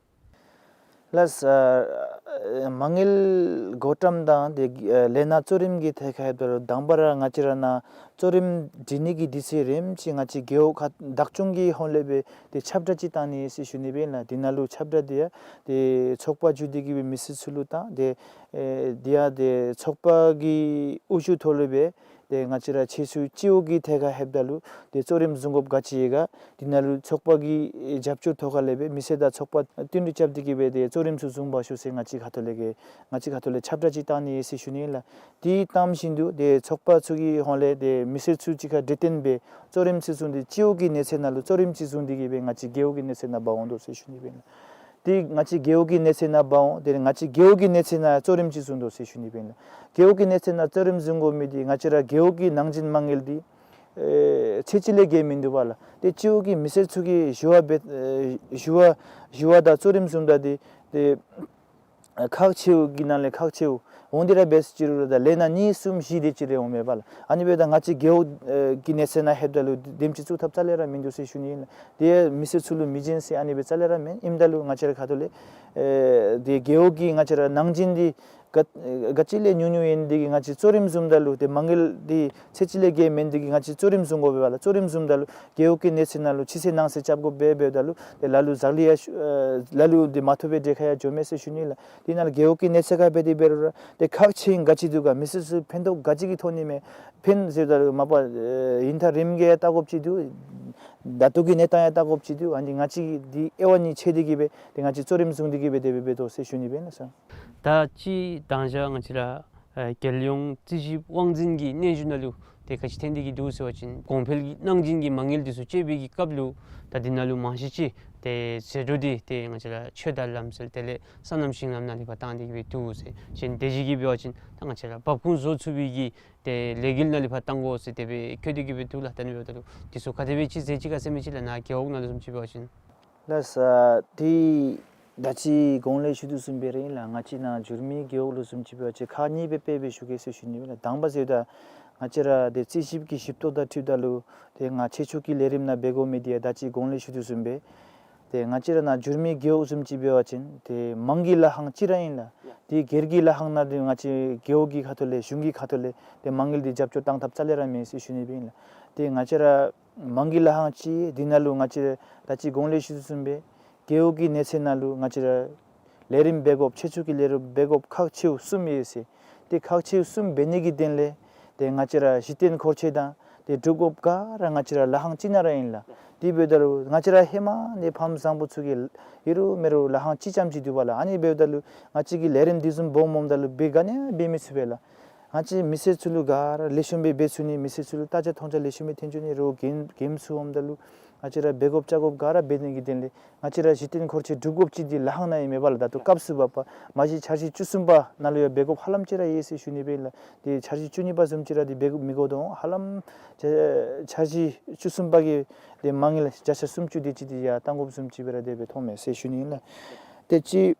ལགས། ཨ་མ་དངུལ་བགོ་བཀྲམ་དང་ཏེ་ཨ་ལས་སྣ་གཙོ་རིམ་གྱི་ཐད་ཁར་ལྷོདཔ་ད་ལུ་དང་པ་ར་ང་བཅས་ར་ནཱ་གཙོ་རིམ་སྒྲིག་ནི་གི་དུས་ཚོད་རནམ་ཅིག་ང་བཅས་རྒེད་འོག་ཁག་བདག་སྐྱོང་གི་ཧོངས་ལས་སྦེ་ཏེ་ཁྱབ་བསྒྲགས་ཅིག་བཏང་ནི་ཟེར་ཞུ་ནི་སྦེ་ཨིན་ལགས། འདི་ནང་ལུ་ཁྱབ་བསྒྲགས་འདི་ཡང་ཏེ་ཚོགས་པ་བརྒྱུད་དེ་གི་སྦེ་མི་སེར་ཚུ་ལུ་དང་ཏེ་ཨེ་འདི་ཡང་ཏེ་ཚོགས་པ་གི་དབུ་བཞུགས་ཐོག་ལས་སྦེ་ཏེ་ང་བཅས་ར་ཆེད་ཞུ་སྤྱི་འོག་གི་ཐད་ཁར་ལྷོདཔ་ད་ལུ་ཏེ་གཙོ་རིམ་བཟུང་དགོཔ་ག་ཅི་ཡོད་ག་འདི་ནང་ལུ་ཚོགས་པ་གི་ཨེ་རྒྱབ་སྐྱོར་ཐོག་ཁར་ལས་སྦེ་མི་སེར་དང་ཚོགས་པ་བསྟུན་གྲོས་རྐྱབ་སྟེ་གི་སྦེ་ཏེ་གཙོ་རིམ་ཚུ་བཟུང་པར་ཤོག་ཟེར་ང་བཅས་ཁ་ཐུག་ལས་གི་ང་བཅས་ཁ་ཐུག་ལས་ཁྱབ་བསྒྲགས་ཅིག་བཏང་ནི་ཟེར་ཞུ་ནི་ཨིན་ལགས། དེ་བཏངམ་བཞིན་དུ་ཏེ་ཚོགས་པ་ཚུ་གི་ཧོངས་ལས་ཏེ་མི་སེར་ཚུ་གཅིག་ཁར་གྲོས་བསྟུན་འབད་གཙོ་རིམ་ཚུ་བཟུང་སྟེ་སྤྱི་འོག་གི་གནས་ཚད་ནང་ལུ་གཙོ་རིམ་ཅིག་བཟུང་སྟེ་གི་སྦེ་ང་བཅས་རྒེད་འོག་གི་གནས་ཚད་ནང་འབག་འོང་དོ་ཟེར་ཞུ་ནི་སྦེ་ཨིན་ལགས། ཏེ་ང་བཅས་རྒེད་འོག་གི་གནས་ཚད་ནང་འབག་འོང་། ཏེ་ང་བཅས་རྒེད་འོག་གི་གནས་ཚད་ནང་གཙོ་རིམ་ཅིག་བཟུང་དོ་ཟེར་ཞུ་ནི་སྦེ་ཨིན་ལགས། རྒེད་འོག་གི་གནས་ཚད་ནང་གཙོ་རིམ་བཟུང་དགོ་མི་འདི་ང་བཅས་ར་རྒེད་འོག་གི་ནང་འཛིན་མ་དངུལ་འདི་ཨེ་ཚད་ཅིག་ལས་བརྒལ་མིན་འདུག་པ་ལགས། ཏེ་སྤྱི་འོག་གི་མི་སེར་ཚུ་གིས་ཞུ་བ་འབད་ཨེ་ཞུ་བ་ཞུ་བ་དང་གཙོ་རིམ་བཟུངམ་ད་འདི་ཏེ་ཨ་ཁག་ཆེཝ་གི་ནང་ལས་ཁག་ཆེཝ་འོང་སྟེ་ར་འབད་ཅི་རུང་ར་ད་ལས་སྣ་གཉིས་གསུམ་བཞི་དེ་ཅིག་རེ་འོང་མས་པ་ལགས། ཨ་ནི་འབདཝ་ད་ང་བཅས་རྒེད་འོག་ཨེ་གི་གནས་ཚད་ནང་ལྷོདཔ་ད་ལུ་དེམ་ཅིག་བཙུགས་ཐབས་རྩ་ལས་ར་མིན་འདུག་ཟེར་ཞུ་ནི་ཨིན་ལགས། ཏེ་མི་སེར་ཚུ་ལུ་མི་བྱིན་ཟེར་ཨ་ནི་སྦེ་རྩ་ལས་ར་མེན། ཨིནམ་ད་ལུ་ང་བཅས་ར་ཁ་ཐུག་ལས་ཨེ་ཏེ་རྒེད་འོག་གི་ང་བཅས་ར་ནང་འཛིན་འདི་ག་ག་ཅི་ལས་ཉུང་ཉུང་ཨིན་འདི་གིས་ང་བཅས་གཙོ་རིམ་བཟུངམ་ད་ལུ་ཏེ་མ་དངུལ་འདི་ཚད་ཅིག་ལས་བརྒལ་མེན་འདི་གིས་ང་བཅས་གཙོ་རིམ་བཟུང་དགོ་པས་པ་ལགས། གཙོ་རིམ་བཟུངམ་ད་ལུ་རྒེད་འོག་གི་གནས་ཚད་ནང་ལུ་ཕྱི་གསལ་ནང་གསལ་རྐྱབ་དགོ་པས། འབདཝ་ད་ལུ་ཏེ་ལ་ལུ་ཟག་ལི་ཡང་ཤུ་ཨེ་ལ་ལུ་འདི་མ་ཐོབ་པའི་གྲས་ཁར་ཡང་འགྱོ་མས་ཟེར་ཞུ་ནི་ལགས། དེ་ནང་ལུ་རྒེད་འོག་གི་གནས་ཚད་ཁར་འབད་དེ་འབད་རུང་ར་ཏེ་ཁག་ཆེ་ཨིན་ག་ཅི་འདུག་ག་མི་སེར་ཚུ་ཕན་ཐོགས་ག་ཅི་གི་ཐོག་ནི་མས། ཕན་ཟེརཝ་ད་ལུ་མ་པ་ཨེ་ཡུན་ཐག་རིངམོ་གི་ཡང་བལྟ་དགོཔ་ཅིག་འདུག། ད་ལྟོ་གི་གནས་སྟངས་ཡང་བལྟ་དགོཔ་ཅིག་འདུག། ཨ་ནི་ང་བཅས་འདི་དབྱེ་བ་གཉིས་ཕྱེ་སྟེ་གི་སྦེ་ཏེ་ང་བཅས་གཙོ་རིམ་བཟུང་སྟེ་གི་སྦེ་དེ་སྦེ་འབད་དོ་ཟེར་ཞུ་ནི་སྦེ་ཨིན་ལགས་སར། ད་ཅི་དང་ཞག་ང་བཅས་ར་ཨེ་རྒྱལ་ཡོངས་རྩིས་ཞིབ་དབང་འཛིན་གྱི་སྙན་ཞུ་ནང་ལུ་ཏེ་ག་ཅི་ཐོན་ཏེ་གི་འདུག་ཟེར་བ་ཅིན་གོང་འཕེལ་གྱི་ནང་འཛིན་གྱི་མ་དངུལ་འདི་ཚུ་སྤྱོད་པའི་གི་སྐབས་ལུ་ད་འདི་ནང་ལུ་མང་ཤོས་ཅིག་ཏེ་ཟད་འགྲོ་འདི་ཏེ་ང་བཅས་ར་ཆོས་དང་ལམ་སྲོལ་དེ་ལས་སོ་ནམ་ཞིང་ལམ་ནང་ལུ་ཕར་བཏང་སྟེ་གི་སྦེ་འདུག་ཟེར། གཞན་དེ་བཞིན་གྱི་འབད་བ་ཅིན་ད་ང་བཅས་ར་འབབ་ཁུངས་བཟོ་ཚུགས་པའི་གི་ཏེ་ལས་འགུལ་ནང་ལུ་ཕར་བཏང་དགོ་ཟེར་དེ་སྦེ་བཀོད་དེ་གི་སྦེ་འདུག་ལགས། ད་ཨ་ནི་འབདཝ་ད་ལུ་འདི་ཚུ་ག་དེ་སྦེ་ཅིག་མཛད་ཅི་ག་ཟེར་མི་ཅིག་ལགས། ནཱ་རྒེད་འོག་ནང་ལུ་བཟུམ་ཅིག་འབད་བ་ཅིན། ལགས་སོ། ཏེ་ད་ཅི་གོང་ལས་ཞུ་དོ་བཟུམ་སྦེ་ར་ཨིན་ལགས། ང་བཅས་ནཱ་འགྱུར་མེད་རྒེད་འོག་ལུ་བཟུམ་ཅིག་འབད་བ་ཅིན་ཁག་གཉིས་སྦེ་དཔེ་སྦེ་ཞུ་གེ་ཟེར་ཞུ་ནི་ཨིན་ལགས། དང་པ་ཟེརཝ་ད་ང་བཅས་ར་ཏེ་རྩིས་ཞིབ་ཀྱི་ཞིབ་རྟོག་དང་འཁྲིལཝ་ད་ལུ་ཏེ་ང་ཆེད་ཕྱོགས་ཀྱི་ལས་རིམ་ནང་འབད་དགོ་མི་འདི་ཡང་ད་ཅི་གོང་ལས་ཞུ་དོ་བཟུམ་སྦེ་ཏེ་ང་བཅས་ར་ནཱ་འགྱུར་མེད་རྒེད་འོག་བཟུམ་ཅིག་འབད་བ་ཅིན་ཏེ་མང་གི་ལཱ་ཁང་གཅིག་ར་ཨིན་ལགས། ཏེ་སྒེར་གྱི་ལཱ་ཁང་ནང་འདི་ང་བཅས་རྒེད་འོག་གི་ཁ་ཐུག་ལས་གཞུང་གི་ཁ་ཐུག་ལས་ཏེ་མ་དངུལ་འདི་རྒྱབ་སྐྱོར་བཏང་ཐབས་རྩ་ལས་ར་མེད་ཟེར་ཞུ་ནི་སྦེ་ཨིན་ལགས། ཏེ་ང་བཅས་ར་མང་གི་ལཱ་ཁང་གཅིག་འདི་ནང་ལུ་ང་བཅས་ར་ད་ཅི་གོང་ལས་ཞུ་དོ་བཟུམ་སྦེ་རྒེད་འོག་གི་གནས་ཚད་ནང་ལུ་ང་བཅས་ར་ལས་རིམ་འབད་དགོཔ་ཆེད་ཕྱོགས་ཀྱི་ལས་རིམ་འབད་དགོཔ་ཁག་ཆེཝ་གསུམ་ཡོད་ཟེར། ཏེ་ཁག་ཆེཝ་གསུམ་འབད་ནི་གི་དོན་ལས་ཏེ་ང་བཅས་ར་གཞི་རྟེན་འཁོར་ཆས་དང་ཏེ་སྒྲུབ་དགོཔ་ག་ར་ང་བཅས་ར་ལཱ་ཁང་གཅིག་ནང་ར་ཨིན་ལགས། དེ་འབདཝ་ད་ལུ་ང་བཅས་ར་ཧེ་མ་ནས་ཕམ་བཟང་པོ་ཚུ་གི་ཨིན་རུང་མེན་རུང་ལཱ་ཁང་གཅིག་རྐྱངམ་ཅིག་འདུག་པ་ལགས། ཨ་ནི་འབདཝ་ད་ལུ་ང་བཅས་ཀྱིས་ལས་རིམ་འདི་བཟུམ་སྦོམ་སྦོམ་ད་ལུ་འབད་ག་ནི་ཡང་འབད་མི་ཚུགས་པས་ལགས། ང་བཅས་མི་སེར་ཚུ་ལུ་ག་ར་ལེགས་ཤོམ་སྦེ་འབད་ཚུགས་ནི་མི་སེར་ཚུ་ལུ་ལྟ་རྒྱ་མཐོང་རྒྱ་ལེགས་ཤོམ་སྦེ་ཐོན་ཚུགས་ནི་རོགས་འགན་འགན་ཚུ་འོངམ་ད་ལུ་ང་བཅས་ར་འབད་དགོཔ་བཅའ་དགོཔ་ག་ར་འབད་ནི་གི་དོན་ལས་ང་བཅས་ར་གཞི་རྟེན་འཁོར་ཆས་སྒྲུབ་དགོཔ་ཅིག་འདི་ལཱ་ཁང་ནང་ཨིན་མས་པ་ལགས། ད་ལྟོ་སྐབས་སུ་བབ་པ་མ་གཞི་འཆར་གཞི་བཅུ་གསུམ་པ་ནང་ལུ་ཡང་འབད་དགོཔ་ཧ་ལམ་ཅིག་ར་ཡོད་ཟེར་ཞུ་ནི་སྦེ་ཨིན་ལགས། ཏེ་འཆར་གཞི་བཅུ་གཉིས་པ་བཟུམ་ཅིག་ར་འདི་འབད་དགོཔ་མི་དགོ་དོ་ཧ་ལམ་འཆར་གཞི་བཅུ་གསུམ་པ་གི་ཏེ་མ་དངུལ་བརྒྱ་ཆ་སུམ་ཅུ་དེ་ཅིག་འདི་ཡང་བཏང་དགོཔ་བཟུམ་ཅིག་སྦེ་ར་དེ་སྦེ་མཐོངམ་མས་ཟེར་ཞུ་ནི་ཨིན་ལགས། ཏེ་ཅིག་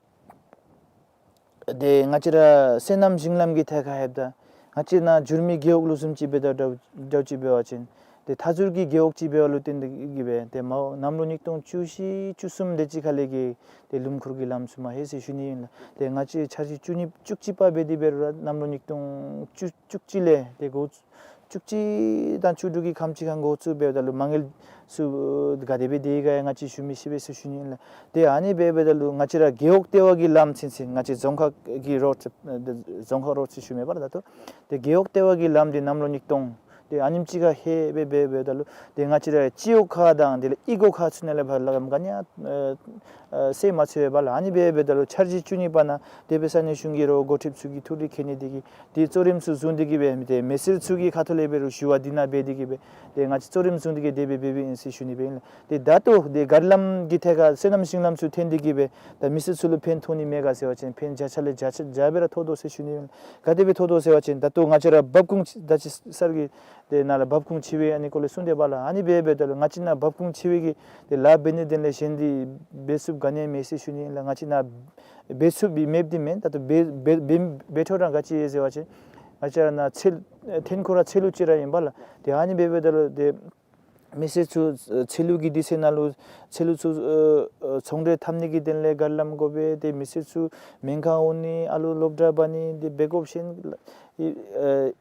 ཏེ་ང་བཅས་ར་སོ་ནམ་ཞིང་ལམ་གྱི་ཐད་ཁར་ལྷོདཔ་ད་ ང་བཅས་ནཱ་འགྱུར་མེད་རྒེད་འོག་ལུ་བཟུམ་ཅིག་འབད་དེ་འདྲཝ་འདྲཝ་ཅིག་འབད་བ་ཅིན་ཏེ་མཐའ་ཟུར་གྱི་རྒེད་འོག་ཅིག་འབདཝ་ལུ་བརྟེན་ཏེ་གིས་སྦེ་ཏེ་མ་གནམ་ལོ་ཉིས་སྟོང་བཅུ་བཞི་བཅུ་གསུམ་དེ་ཅིག་ཁ་ལས་ཀྱི་ཏེ་ལུང་འཁོར་གྱི་ལམ་ཚུ་མ་ལྷོད་ཟེར་ཞུ་ནི་ཨིན་ལགས། ཏེ་ང་བཅས་འཆར་གཞི་བཅུ་གཉིས་བཅུ་གཅིག་པ་འབད་དེ་འབད་རུང་ར་གནམ་ལོ་ཉིས་སྟོང་བཅུ་བཅུ་གཅིག་ལས་ཏེ་འགོ་བཅུ་གཅིག་དང་བཅུ་དྲུག་གི་ཁམས་ཅིག་ཁར་འགོ་བཙུགས་འབདཝ་ད་ལུ་མ་དངུལ་ཚུ་ག་དེ་སྦེ་སྡོད་ཡི་ག་ཡང་ང་བཅས་ཞུ་མི་ཤེས་པས་ཟེར་ཞུ་ནི་ཨིན་ལགས། ཏེ་ཨ་ནི་སྦེ་འབདཝ་ད་ལུ་ང་བཅས་ར་རྒེད་འོག་ལྟེ་བ་གི་ལམ་ཚུན་ཚོད་ང་བཅས་རྫོང་ཁག་གི་རོཌ་རྫོང་ཁག་རོཌ་ཟེར་ཞུ་མི་འབད་ལགས། ད་ལྟོ་ཏེ་རྒེད་འོག་ལྟེ་བ་གི་ལམ་འདི་གནམ་ལོ་ཉིས་སྟོང་ཏེ་ཨ་ནེམ་ཅིག་ཁར་ལྷོད་སྦེ་འབད་འབདཝ་ད་ལུ་ཏེ་ང་བཅས་ར་སྤྱི་འོག་ཁག་དང་དེ་ལས་གཡུས་སྒོ་ཁག་ཚུ་ནང་ལས་ཕར་ལམ་ག་ནི་ཡང་ཨེ་ཨེ་སེལ་མ་ཚུགས་པས་ལགས། ཨ་ནི་སྦེ་འབདཝ་ད་ལུ་འཆར་གཞི་བཅུ་གཉིས་པ་ནང་དེ་སྦེ་ས་གནས་གཞུང་གི་རོགས་འགོ་ཁྲིདཔ་ཚུ་གིས་ཐུགས་རེ་བསྐྱེད་ནི་དེ་གིས་ཏེ་གཙོ་རིམ་ཚུ་བཟུང་སྟེ་གིས་སྦེ་མི་ཏེ་མི་སེར་ཚུ་གི་ཁ་ཐུག་ལས་འབད་རུང་ཞུ་བ་འདི་ནང་འབད་དེ་གིས་སྦེ་ཏེ་ང་བཅས་གཙོ་རིམ་བཟུང་སྟེ་གིས་དེ་སྦེ་འབད་འབདཝ་ཨིན་ཟེར་ཞུ་ནི་སྦེ་ཨིན་ལགས། ཏེ་ད་ལྟོ་ཏེ་ག་རི་ལམ་གྱི་ཐད་ཁར་སོ་ནམ་ཞིང་ལམ་ཚུ་ཐོན་ཏེ་གིས་སྦེ་ད་མི་སེར་ཚུ་ལུ་ཕན་ཐོགས་ནི་མེད་ག་ཟེར་བ་ཅིན་ཕན་བརྒྱ་ཆ་ལས་བརྒྱ་ཆ་བརྒྱ་སྦེ་ར་ཐོགས་དོ་ཟེར་ཞུ་ནི་ཨིན། ག་དེ་སྦེ་ཐོགས་དོ་ཟེར་བ་ཅིན་ད་ལྟོ་ང་བཅས་ར་འབབ་ཁུངས་ད་ཅི་སར་གྱིས་ཏེ་ནཱ་ལས་འབབ་ཁུངས་ཆེ་བའི་ཨ་ནི་སྐོར་ལས་གསུངས་ཏེ་འབད་ལགས། ཨ་ནི་སྦེ་འབདཝ་ད་ལུ་ང་བཅས་ནཱ་འབབ་ཁུངས་ཆེ་བའི་གི་ཏེ་ལཱ་འབད་ནི་དེ་ལས་གཞན་འདི་འབད་ཚུགསཔ་ག་ནི་ཡང་མེད་ཟེར་ཞུ་ནི་ཨིན་ལགས། ང་བཅས་ནཱ་འབད་ཚུགསཔ་མེདཔ་འདི་མེན། ད་ལྟོ་འབད་འབད་འབད་འབད་འཕྲོ་ར་ག་ཅི་ཡོད་ཟེར་བ་ཅིན་ང་བཅས་ར་ནཱ་ཚལ་ཐོན་ཁུངས་ར་ཚལ་ལུ་ཅིག་ར་ཨིན་པས་ལགས། ཏེ་ཨ་ནི་སྦེ་འབདཝ་ད་ལུ་ཏེ་མི་སེར་ཚུ་ཚལ་ལུ་གི་དུས་ཚོད་ནང་ལུ་ཚལ་ལུ་ཚུ་ཨེ་ཚོང་འབྲེལ་འཐབ་ནི་གི་དོན་ལས་ག་རི་ལམ་དགོ་པས། ཏེ་མི་སེར་ཚུ་སྨན་ཁང་འོང་ནི་ཨ་ལུ་སློབ་གྲྭ་འབག་ནི་ཏེ་འབད་དགོཔ་ཤེས་ཨེ་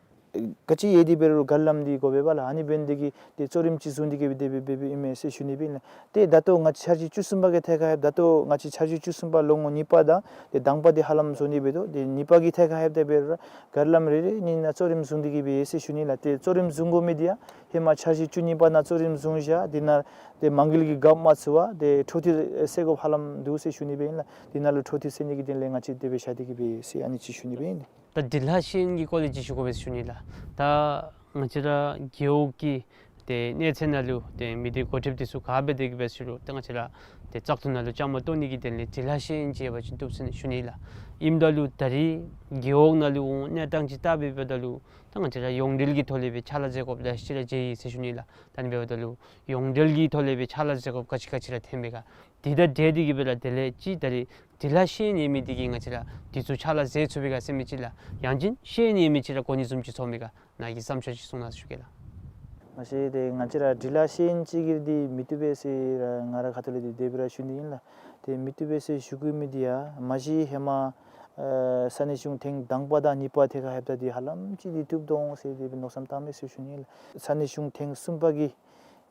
ག་ཅི་ཡོད་དེ་འབད་རུང་ག་རི་ལམ་འདི་དགོ་པས་ལགས། ཨ་ནི་འབད་ནི་དེ་གིས་ཏེ་གཙོ་རིམ་ཅིག་བཟུང་སྟེ་གིས་སྦེ་དེ་སྦེ་འབད་འབདཝ་ཨིན་མས་ཟེར་ཞུ་ནི་སྦེ་ཨིན་ལགས། ཏེ་ད་ལྟོ་ང་བཅས་འཆར་གཞི་བཅུ་གསུམ་པ་གི་ཐད་ཁར་ཡོདཔ་ད་ལྟོ་ང་བཅས་འཆར་གཞི་བཅུ་གསུམ་པ་ལོ་ངོ་གཉིས་པ་དང་ཏེ་དང་པ་འདི་ཧ་ལམ་བཟོ་ནི་འབད་དོ། ཏེ་གཉིས་པ་གི་ཐད་ཁར་ཡོདཔ་ད་འབད་རུང་ག་རི་ལམ་རེ་རེ་གཉིས་ནང་གཙོ་རིམ་བཟུང་སྟེ་གིས་སྦེ་ཡོད་ཟེར་ཞུ་ནི་ལགས། ཏེ་གཙོ་རིམ་བཟུང་དགོ་མི་འདི་ཡང་ཧེ་མ་འཆར་གཞི་བཅུ་གཉིས་པ་ནང་གཙོ་རིམ་བཟུང་བཞག། འདི་ནང་ཏེ་མ་དངུལ་གྱི་རྒཔོ་མ་ཚུད་པར་ཏེ་འཕྲོ་མཐུད་སེལ་དགོཔ་ཧ་ལམ་འདུག་ཟེར་ཞུ་ནི་སྦེ་ཨིན་ལགས། འདི་ནང་ལུ་འཕྲོ་མཐུད་སེལ་ནི་གི་དོན་ལས་ང་བཅས་དེ་སྦེ་བཞག་སྟེ་གིས་སྦེ་ཡོད་ཟེར་ཨ་ནི་ཅིག་ཞུ་ནི་སྦེ་ཨིན། ད་འབྲི་ལྷག་ཤེས་ཡོན་གྱི་སྐོར་ལས་ཅིག་ཞུ་དགོ་པས་ཟེར་ཞུ་ནི་ལགས། ད་ང་བཅས་ར་རྒེད་འོག་གི་ཏེ་གནས་ཚད་ནང་ལུ་ཏེ་མི་སྡེ་འགོ་ཁྲིདཔ་འདི་ཚུ་ག་འབད་དེ་གིས་འབད་ཟེར་རུང་ཏེ་ང་བཅས་ར་ཏེ་བཙག་འཐུ་ནང་ལུ་བཅའ་མར་གཏོགས་ནི་གི་དོན་ལས་འབྲི་ལྷག་ཤེས་ཡོན་ཅིག་ཡོད་པ་ཅིན་བཏུབ་ཟེར་ཞུ་ནི་ལགས། ཨིནམ་ད་ལུ་ད་རེས་རྒེད་འོག་ནང་ལུ་འོང་གནས་སྟངས་ཅིག་བལྟ་སྦེ་འབདཝ་ད་ལུ་ད་ང་བཅས་ར་ཡོངས་འབྲེལ་གྱི་ཐོག་ལས་སྦེ་ཕྱག་ལཱ་མཛད་དགོཔ་ལེ་ཤ་ཅིག་ར་མཇལ་ཡི་ཟེར་ཞུ་ནི་ལགས། ད་ཨ་ནི་འབདཝ་ད་ལུ་ཡོངས་འབྲེལ་གྱི་ཐོག་ལས་སྦེ་ཕྱག་ལཱ་མཛད་དགོཔ་ག་ཅི་ག་ཅི་ར་ཐོན་མས་ག། དེ་དང་འབྲེལ་ཏེ་གིས་སྦེ་ར་དེ་ལས་ཅིག་ད་རེས་འབྲི་ལྷག་ཤེས་ཡོན་ཡོད་མི་འདི་གིས་ང་བཅས་ར་འདི་ཚུ་ཕྱག་ལཱ་མཛད་ཚུགས་པས་ག་ཟེར་མི་ཅིག་ལགས། ཡང་ཅིན་ཤེས་ཡོན་ཡོད་མི་ཅིག་ར་གོ་ནི་བཟུམ་ཅིག་ཚོར་མི་ག། ནཱ་གི་བསམ་འཆར་ཅིག་གསུང་གནང་ཞུ་གེ་ལགས། མ་གཞི་ཏེ་ང་བཅས་ར་འབྲི་ལྷག་ཤེས་ཡོན་ཅིག་གིས་འདི་མི་བཏུབ་པས་ཟེར་ར་ང་ར་ཁ་ཐུག་ལས་འདི་དེ་སྦེ་ར་ཞུ་ནི་ཨིན་ལགས། ཏེ་མི་བཏུབ་པས་ཟེར་ཞུ་དགོ་མི་འདི་ཡང་མ་གཞི་ཧེ་མ་ཨེ་ས་གནས་གཞུང་ཐེངས་དང་པ་དང་གཉིས་པ་ཐད་ཁར་ལྷོདཔ་ད་འདི་ཧ་ལམ་ཅིག་འདི་བཏུབ་དོ་འོང་ཟེར་འདི་སྦེ་མནོ་བསམ་བཏངམ་མས་ཟེར་ཞུ་ནི་ཨིན་ལགས། ས་གནས་གཞུང་ཐེངས་གསུམ་པ་གི་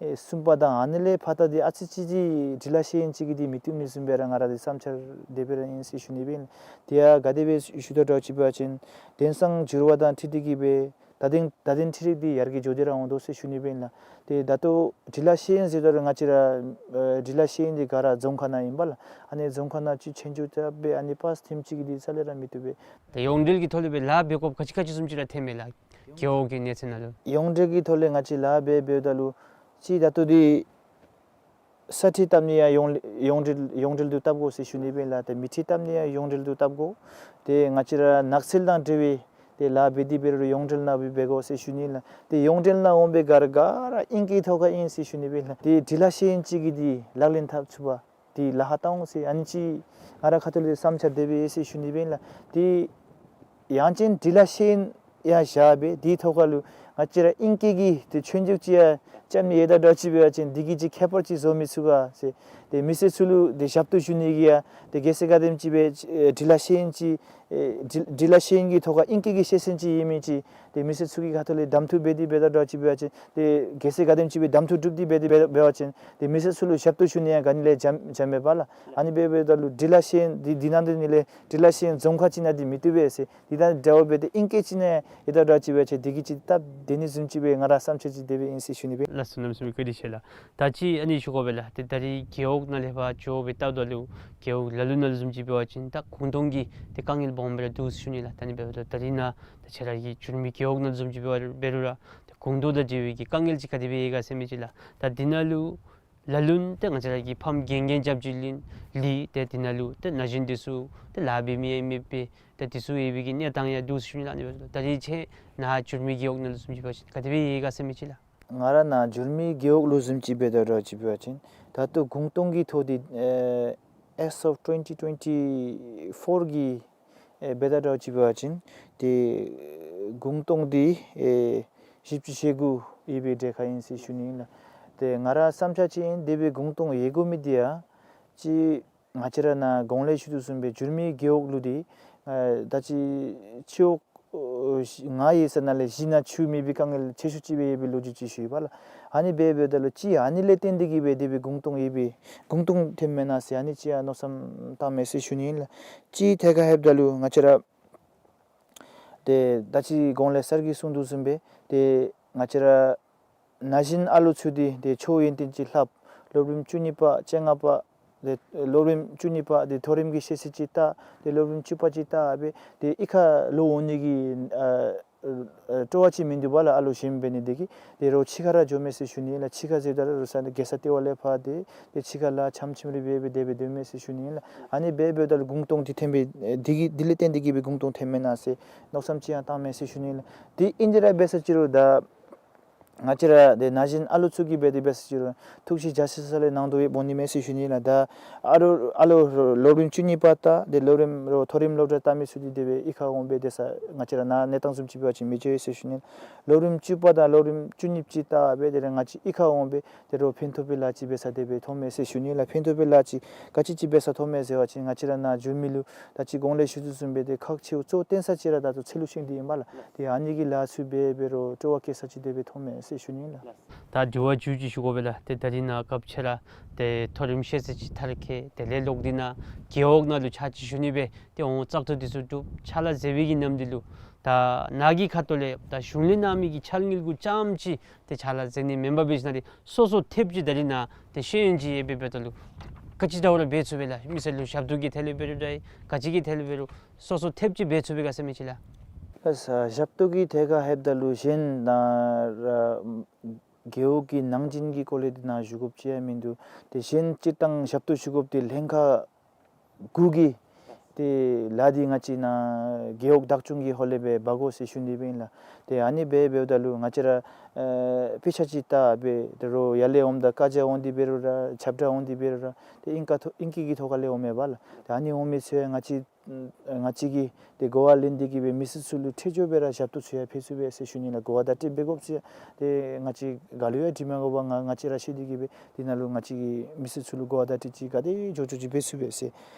ཨེ་གསུམ་པ་དང་ཨ་ནི་ལས་ཕར་ད་འདི་ཨ་ཙི་ཅིག་འདི་འབྲི་ལྷག་ཤེས་ཡོན་ཅིག་གིས་འདི་མི་བཏུབ་ནི་བཟུམ་སྦེ་ར་ང་ར་འདི་བསམ་འཆར་དེ་སྦེ་ར་ཨིན་ཟེར་ཞུ་ནི་སྦེ་ཨིན། དེ་ཡང་ག་དེ་སྦེ་ཞུ་དོ་འདྲཝ་ཅིག་འབད་བ་ཅིན་དེང་སང་འགྱུར་བ་དང་འཁྲིལ་ཏེ་གིས་སྦེ་ད་ཐེངས་ད་ཐེངས་འཕྲུལ་རིག་འདི་ཡར་རྒྱས་འགྱོ་སྟེ་ར་འོང་དོ་ཟེར་ཞུ་ནི་སྦེ་ཨིན་ལགས། ཏེ་ད་ལྟོ་འབྲི་ལྷག་ཤེས་ཡོན་ཟེརཝ་ད་ལུ་ང་བཅས་ར་ཨེ་འབྲི་ལྷག་ཤེས་ཡོན་འདི་ག་ར་རྫོང་ཁ་ནང་ཨིན་པས་ལགས། ཨ་ནི་རྫོང་ཁ་ནང་ཅིག་ཆོས་རྒྱུགས་རྐྱབ་སྦེ་ཨ་ནི་པཱསི་ཐེངས་ཅིག་གིས་འདི་རྩ་ལས་ར་མི་བཏུབ་པས། ད་ཡོངས་འབྲེལ་གྱི་ཐོག་ལས་སྦེ་ལཱ་འབད་དགོཔ་ག་ཅི་ག་ཅི་བཟུམ་ཅིག་ར་ཐོན་མས་ལགས། རྒེད་འོག་གི་གནས་ཚད་ནང་ལུ། ཡོངས་འབྲེལ་གྱི་ཐོག་ལས་ང་བཅས་ལཱ་འབད་འབདཝ་ད་ལུ་ཅིག་ད་ལྟོ་འདི་ས་ཁྲལ་བཏབ་ནི་ཡང་ཡོངས་ཡོངས་འབྲེལ་ཡོངས་འབྲེལ་དུ་བཏབ་དགོ་ཟེར་ཞུ་ནི་སྦེ་ཨིན་ལགས། ཏེ་མི་ཐོབ་བཏབ་ནི་ཡང་ཡོངས་འབྲེལ་དུ་བཏབ་དགོ། ཏེ་ང་བཅས་ར་ནགས་ཚལ་དང་འབྲེལ་བའི་ཏེ་ལཱ་འབད་དེ་འབད་རུང་ཡོངས་འབྲེལ་ནང་སྦེ་འབད་དགོ་ཟེར་ཞུ་ནི་ཨིན་ལགས། ཏེ་ཡོངས་འབྲེལ་ནང་འོང་སྦེ་ག་ར་ག་ར་ཨིང་སྐད་ཐོག་ཁར་ཨིན་ཟེར་ཞུ་ནི་སྦེ་ཨིན་ལགས། ཏེ་འབྲི་ལྷག་ཤེས་ཡོན་ཅིག་གིས་འདི་ལག་ལེན་འཐབ་ཚུགས་པར་ཏེ་ལཱ་ཁག་བཏང་འོང་ཟེར་ཨ་ནི་ཅིག་ང་ར་ཁ་ཐུག་ལས་བསམ་འཆར་དེ་སྦེ་ཨིན་ཟེར་ཞུ་ནི་སྦེ་ཨིན་ལགས། ཏེ་ཡང་ཅིན་འབྲི་ལྷག་ཤེས་ཡོན་ཡང་བཞག་སྦེ་དེའི་ཐོག་ཁར་ལུ་ང་བཅས་ར་ཨིང་སྐད་ཀྱི་ཏེ་ཆོས་རྒྱུགས་ཅིག་ཡང་རྐྱབ་ནི་ཡོད་དོ་འདྲཝ་ཅིག་འབད་བ་ཅིན་འདི་གིས་ཅིག་ཁྱད་པར་ཅིག་བཟོ་མི་ཚུགས་ག་ཟེར། ཏེ་མི་སེར་ཚུ་ལུ་ཏེ་ཞབས་ཏོག་ཞུ་ནི་གི་ཡང་ཏེ་གལ་སྲིད་ག་དེམ་ཅིག་སྦེ་ཨེ་འབྲི་ལྷག་ཤེས་ཡོན་ཅིག་ཨེ་འབྲི་འབྲི་ལྷག་ཤེས་ཡོན་གྱི་ཐོག་ཁར་ཨིང་སྐད་ཀྱི་ཤེས་ཚད་ཅིག་ཡོད་མི་ཅིག་ཏེ་མི་སེར་ཚུ་གི་ཁ་ཐུག་ལས་གདམ་འཐུ་འབད་དེ་འབད་དོ་འདྲཝ་ཅིག་འབད་བ་ཅིན་ཏེ་གལ་སྲིད་ག་དེམ་ཅིག་སྦེ་གདམ་འཐུ་གྲུབ་སྟེ་འབད་དེ་འབད་འབད་བ་ཅིན་ཏེ་མི་སེར་ཚུ་ལུ་ཞབས་ཏོག་ཞུ་ནི་ཡང་ག་ནི་ལས་འཇམ་འཇམ་མས་པ་ལགས། ཨ་ནི་འབད་འབདཝ་ད་ལུ་འབྲི་ལྷག་ཤེས་ཡོན་འདི་འདི་ནང་འདི་ནི་ལས་འབྲི་ལྷག་ཤེས་ཡོན་རྫོང་ཁག་ཅིག་ནང་འདི་མི་བཏུབ་པས་ཟེར། འདི་དང་འདྲཝ་འབད་དེ་ཨིང་སྐད་ཅིག་ནང་ཡོད་དོ་འདྲཝ་ཅིག་འབད་བ་ཅིན་འདི་གིས་ཅིག་སྟབས་བདེ་ནི་བཟུམ་ཅིག་སྦེ་ང་ར་བསམ་འཆར་ཅིག་དེ་སྦེ་ཨིན་ཟེར་ཞུ་ནི་སྦེ། ལགས་སོ། གནམ་མེད་ས་མེད་བཀའ་དྲིན་ཆེ་ལགས། ད་ཅི་ཨ་ནི་ཞུ་དགོ་པས་ལགས། ཏེ་ད་རེས་རྒེད་འོག་ནང་ལས་ཕར་འགྱོ་སྦེ་བལྟཝ་ད་ལུ་རྒེད་འོག་ལ་ལུ་ནང་ལུ་བཟུམ་ཅིག་འབད་བ་ཅིན་ད་གུང་སྟོང་གི་ཏེ་དཀའ་ངལ་སྦོམ་སྦེ་ར་འདུག་ཟེར་ཞུ་ནི་ལགས། ད་ཨ་ནི་འབདཝ་ད་ད་རེས་ནཱ་ད་ཁྱེད་ར་གི་འགྱུར་མེད་རྒེད་འོག་ནང་ལུ་བཟུམ་ཅིག་འབད་རུང་ར་ཏེ་གུང་སྟོང་དང་འབྲེལ་བའི་གི་དཀའ་ངལ་ཅིག་ག་དེ་སྦེ་ཡོད་ག་ཟེར་མི་ཅིག་ལགས། ད་འདི་ནང་ལུ་ལ་ལུ་ནང་ཏེ་ང་བཅས་ར་གི་ཕམ་རྒན་རྒས་རྐྱབ་ཅིག་ལུ་ལུ་ཏེ་འདི་ནང་ལུ་ཏེ་ན་གཞོན་འདི་ཚུ་ཏེ་ལཱ་འབད་མི་ཡང་མེད་པས། ཏེ་འདི་ཚུ་ཡོད་པའི་གི་གནས་སྟངས་ཡང་འདུག་ཟེར་ཞུ་ནི་ལགས། ཨ་ནི་འབདཝ་ད་ད་རེས་ཁྱེད་ནཱ་འགྱུར་མེད་རྒེད་འོག་ནང་ལུ་བཟུམ་ཅིག་འབད་བ་ཅིན་ག་དེ་སྦེ་ཡོད་ག་ཟེར་མི་ཅིག་ལགས། ང་ར་ནཱ་འགྱུར་མེད་རྒེད་འོག་ལུ་བཟུམ་ཅིག་འབད་དོ་འདྲཝ་ཅིག་འབད་བ་ཅིན་ད་ལྟོ་གུང་སྟོང་གི་ཐོག་འདི་ཨེ་as of twenty twenty-four གི་ཨེ་འབད་དོ་འདྲཝ་ཅིག་འབད་བ་ཅིན་ ཏེ་གུང་སྟོང་འདི་ཨེ་བཞི་བཅུ་ཞེ་དགུ་ཡོད་པའི་གྲས་ཁར་ཨིན་ཟེར་ཞུ་ནི་ཨིན་ལགས། ཏེ་ང་ར་བསམ་འཆར་ཅིག་ཨིན། དེ་སྦེ་གུང་སྟོང་ཡོད་དགོ་མི་འདི་ཡང་ཅིག་ང་བཅས་ར་ནཱ་གོང་ལས་ཞུ་དོ་བཟུམ་སྦེ་འགྱུར་མེད་རྒེད་འོག་ལུ་འདི་ཨེ་ད་ཅི་སྤྱི་འོག་ཨོ་ལྔ་ཡོད་ས་ནང་ལས་བཞི་ནང་ཆུ་མེད་པའི་དཀའ་ངལ་ཆེ་ཤོས་ཅིག་སྦེ་ཡོད་པའི་ལོ་རྒྱུས་ཅིག་ཞུ་ཡི་པ་ལགས། ཨ་ནི་སྦེ་འབདཝ་ད་ལུ་ཅིག་ཨ་ནི་ལས་བརྟེན་ཏེ་གིས་སྦེ་དེ་སྦེ་གུང་སྟོང་ཡོད་པའི་གུང་སྟོང་ཐོནམ་མེན་ན་ཟེར་ཨ་ནི་ཅིག་ཡང་མནོ་བསམ་བཏངམ་མས་ཟེར་ཞུ་ནི་ཨིན་ལགས། ཅིག་ཐད་ཁར་ལྷོདཔ་ད་ལུ་ང་བཅས་ར་ཏེ་ད་ཅི་གོང་ལས་སར་གྱིས་གསུང་དོ་བཟུམ་སྦེ་ཏེ་ང་བཅས་ར་ན་གཞོན་ཨ་ལོ་ཚུ་འདི་ཏེ་ཆོས་ཡོན་ཏན་ཅིག་ལྷབ། སློབ་རིམ་བཅུ་གཉིས་པ་བཅོ་ལྔ་པ་ཏེ་སློབ་རིམ་བཅུ་གཉིས་པ་ཏེ་མཐོ་རིམ་གྱི་ཤེས་ཚད་ཅིག་བལྟ། ཏེ་སློབ་རིམ་བཅུ་པ་ཅིག་བལྟ་སྦེ་ཏེ་གཡུས་ཁར་ལོག་འོང་ནི་གི་ཨ་ཨ་སྤྲོ་བ་ཅིག་མིན་འདུག་པ་ལགས། ཨ་ལོ་གཞོནམ་འབད་ནི་དེ་གིས་ཏེ་རོགས་ཕྱི་ཁར་ར་འགྱོཝ་མས་ཟེར་ཞུ་ནི་ཨིན་ལགས། ཕྱི་ཁར་ཟེརཝ་ད་ལུ་རོགས་ས་ནི་རྒྱལ་ས་ལྟེ་བ་ལས་ཕར་ཏེ་ཏེ་ཕྱི་ཁར་ལཱ་འཆམ་འཆམ་རེ་འབད་སྦེ་དེ་སྦེ་སྡོདཔ་མས་ཟེར་ཞུ་ནི་ཨིན་ལགས། ཨ་ནི་སྦེ་འབདཝ་ད་ལུ་གུང་སྟོང་འདི་ཐོན་པའི་ཨེ་འདི་གིས་འདི་ལས་བརྟེན་ཏེ་གིས་སྦེ་གུང་སྟོང་ཐོནམ་མེན་ན་ཟེར་མནོ་བསམ་ཅིག་ཡང་བཏངམ་མས་ཟེར་ཞུ་ནི་ཨིན་ལགས། ཏེ་ཨིན་དེ་ར་འབད་ས་ཅིག་རུང་ད་ང་བཅས་ར་ཏེ་ན་གཞོན་ཨ་ལོ་ཚུ་གིས་འབད་དེ་འབད་ས་ཅིག་རུང་ཐུགས་ཞིབ་རྒྱ་ཆེ་ས་ལས་གནང་དོ་ཡོདཔ་འོང་ནི་མས་ཟེར་ཞུ་ནི་ཨིན་ལགས། ད་ཨ་རོགས་སློབ་རིམ་བཅུ་གཉིས་པ་བལྟ་ཏེ་སློབ་རིམ་རོགས་མཐོ་རིམ་སློབ་གྲྭ་བལྟ་མི་ཚུ་འདི་དེ་སྦེ་གཡུས་ཁར་འོང་སྦེ་སྡོད་ས་ང་བཅས་ར་ནཱ་གནས་སྟངས་བཟུམ་ཅིག་འབད་བ་ཅིན་མི་འགྱོ་ཡི་ཟེར་ཞུ་ནི་ཨིན་ལགས། སློབ་རིམ་བཅུ་པ་དང་སློབ་རིམ་བཅུ་གཉིས་ཅིག་བལྟ་སྦེ་དེ་ལས་ང་བཅས་གཡུས་ཁར་འོང་སྦེ་ཏེ་རོགས་ཕན་ཐོགས་པའི་ལཱ་ཅིག་འབད་ས་དེ་སྦེ་མཐོངམ་མས་ཟེར་ཞུ་ནི་ཨིན་ལགས། ཕན་ཐོགས་པའི་ལཱ་ཅིག་ག་ཅི་ཅིག་འབད་ས་མཐོངམ་མས་ཟེར་བ་ཅིན་ང་བཅས་ར་ནཱ་འགྱུར་མེད་ལུ་ད་ཅི་གོང་ལས་ཞུ་དོ་བཟུམ་སྦེ་ཏེ་ཁག་ཆེཝ་གཙོ་བོ་བཏོན་ས་ཅིག་ར་ད་ལྟོ་ཚལ་ལུ་ཤིང་འདི་ཨིན་པ་ལགས། ཏེ་ཨ་ནི་གི་ལཱ་ཚུ་འབད་འབད་རུང་སྤྲོ་བ་བསྐྱེད་ས་ཅིག་དེ་སྦེ་མཐོངམ་མས་ཟེར་ཞུ་ནི་ཨིན་ལགས། ད་དྲི་བ་མཇུག་ཅིག་ཞུ་དགོ་པས་ལགས། ཏེ་ད་རིས་ནཱ་སྐབས་ཅིག་ར་ཏེ་མཐོ་རིམ་ཤེས་ཚད་ཅིག་མཐར་འཁྱོལ་དེ་ལས་ལོག་སྟེ་ནཱ་རྒེད་འོག་ནང་ལུ་ཕྱག་ཕྱིད་ཞུ་ནི་སྦེ་ཏེ་འོང་བཙག་འཐུ་འདི་ཚུ་གྲུབ་ཕྱག་ལཱ་མཛད་པའི་གི་ནམ་དུས་ལུ་ད་ནཱ་གི་ཁ་ཐུག་ལས་ད་གཞུང་ལས་གནང་མི་གི་འཆར་དངུལ་གུ་རྐྱངམ་ཅིག་ཏེ་ཕྱག་ལཱ་མཛད་ནི་མེན་པར་འབད་ཞིནམ་ལས་སོ་སོ་ཐེབས་ཅིག་ད་རིས་ནཱ་ཏེ་ཤེས་ཡོན་ཅིག་ཡོད་པའི་འབདཝ་ད་ལུ་ག་ཅི་འདྲཝ་ར་འབད་ཚུགས་པས་ལགས། མི་སེར་ལུ་ཞབས་ཏོག་གི་ཐད་ལས་འབད་རུང་འདྲ་ག་ཅི་གི་ཐད་ལས་འབད་རུང་སོ་སོ་ཐེབས་ཅིག་འབད་ཚུགས་པས་ག་ཟེར་མི་ཅིག་ལགས། ལགས་སོ། ཞབས་ཏོག་གི་ཐད་ཁར་ལྷོདཔ་ད་ལུ་གཞན་ནཱ་ར་རྒེད་འོག་གི་ནང་འཛིང་གི་སྐོར་ལས་འདི་ནཱ་ཞུ་དགོཔ་ཅིག་ཡང་མིན་འདུག། ཏེ་གཞན་སྤྱིར་བཏང་ཞབས་ཏོག་ཞུ་དགོཔ་འདི་ལྷན་ཁག་གུ་གི་ཏེ་ལཱ་འདི་ང་བཅས་ནཱ་རྒེད་འོག་བདག་སྐྱོང་གི་ཧོང་ལས་སྦེ་འབག་དགོ་ཟེར་ཞུ་ནི་སྦེ་ཨིན་ལགས། ཏེ་ཨ་ནི་སྦེ་འབདཝ་ད་ལུ་ང་བཅས་ར་ཨེ་དཔེ་ཆ་ཅིག་བལྟ་སྦེ་དོ་རུང་ཡར་ལས་འོངམ་ད་བཀའ་རྒྱ་འོང་སྟེ་འབད་རུང་ར་ཁྱབ་བསྒྲགས་འོང་སྟེ་འབད་རུང་ར་ཏེ་ཨིང་སྐད་ཐོག་ཨིང་སྐད་ཀྱི་ཐོག་ཁ་ལས་འོངམ་མས་པ་ལགས། ཏེ་ཨ་ནི་འོང་མི་ཚུ་ཡང་ང་བཅས་ང་བཅས་ཀྱིས་ཏེ་གོ་བ་ལེན་ཏེ་གིས་སྦེ་མི་སེར་ཚུ་ལུ་འཕྲལ་མགྱོགས་སྦེ་ར་ཞབས་ཏོག་ཚུ་ཡང་ཕུལ་ཚུགས་པས་ཟེར་ཞུ་ནི་ལགས། གོ་བ་བརྡ་སྤྲོད་འབད་དགོཔ་ཚུ་ཡང་ཏེ་ང་བཅས་ག་ལུ་ཡང་དྲི་མ་དགོ་པར་ང་ང་བཅས་ར་ཤེས་ཏེ་གིས་སྦེ་འདི་ནང་ལུ་ང་བཅས་ཀྱིས་མི་སེར་ཚུ་ལུ་གོ་བ་བརྡ་སྤྲོད་ཅིག་ག་དེ་མགྱོགས་མགྱོགས་ཅིག་འབད་ཚུགས་པས་ཟེར།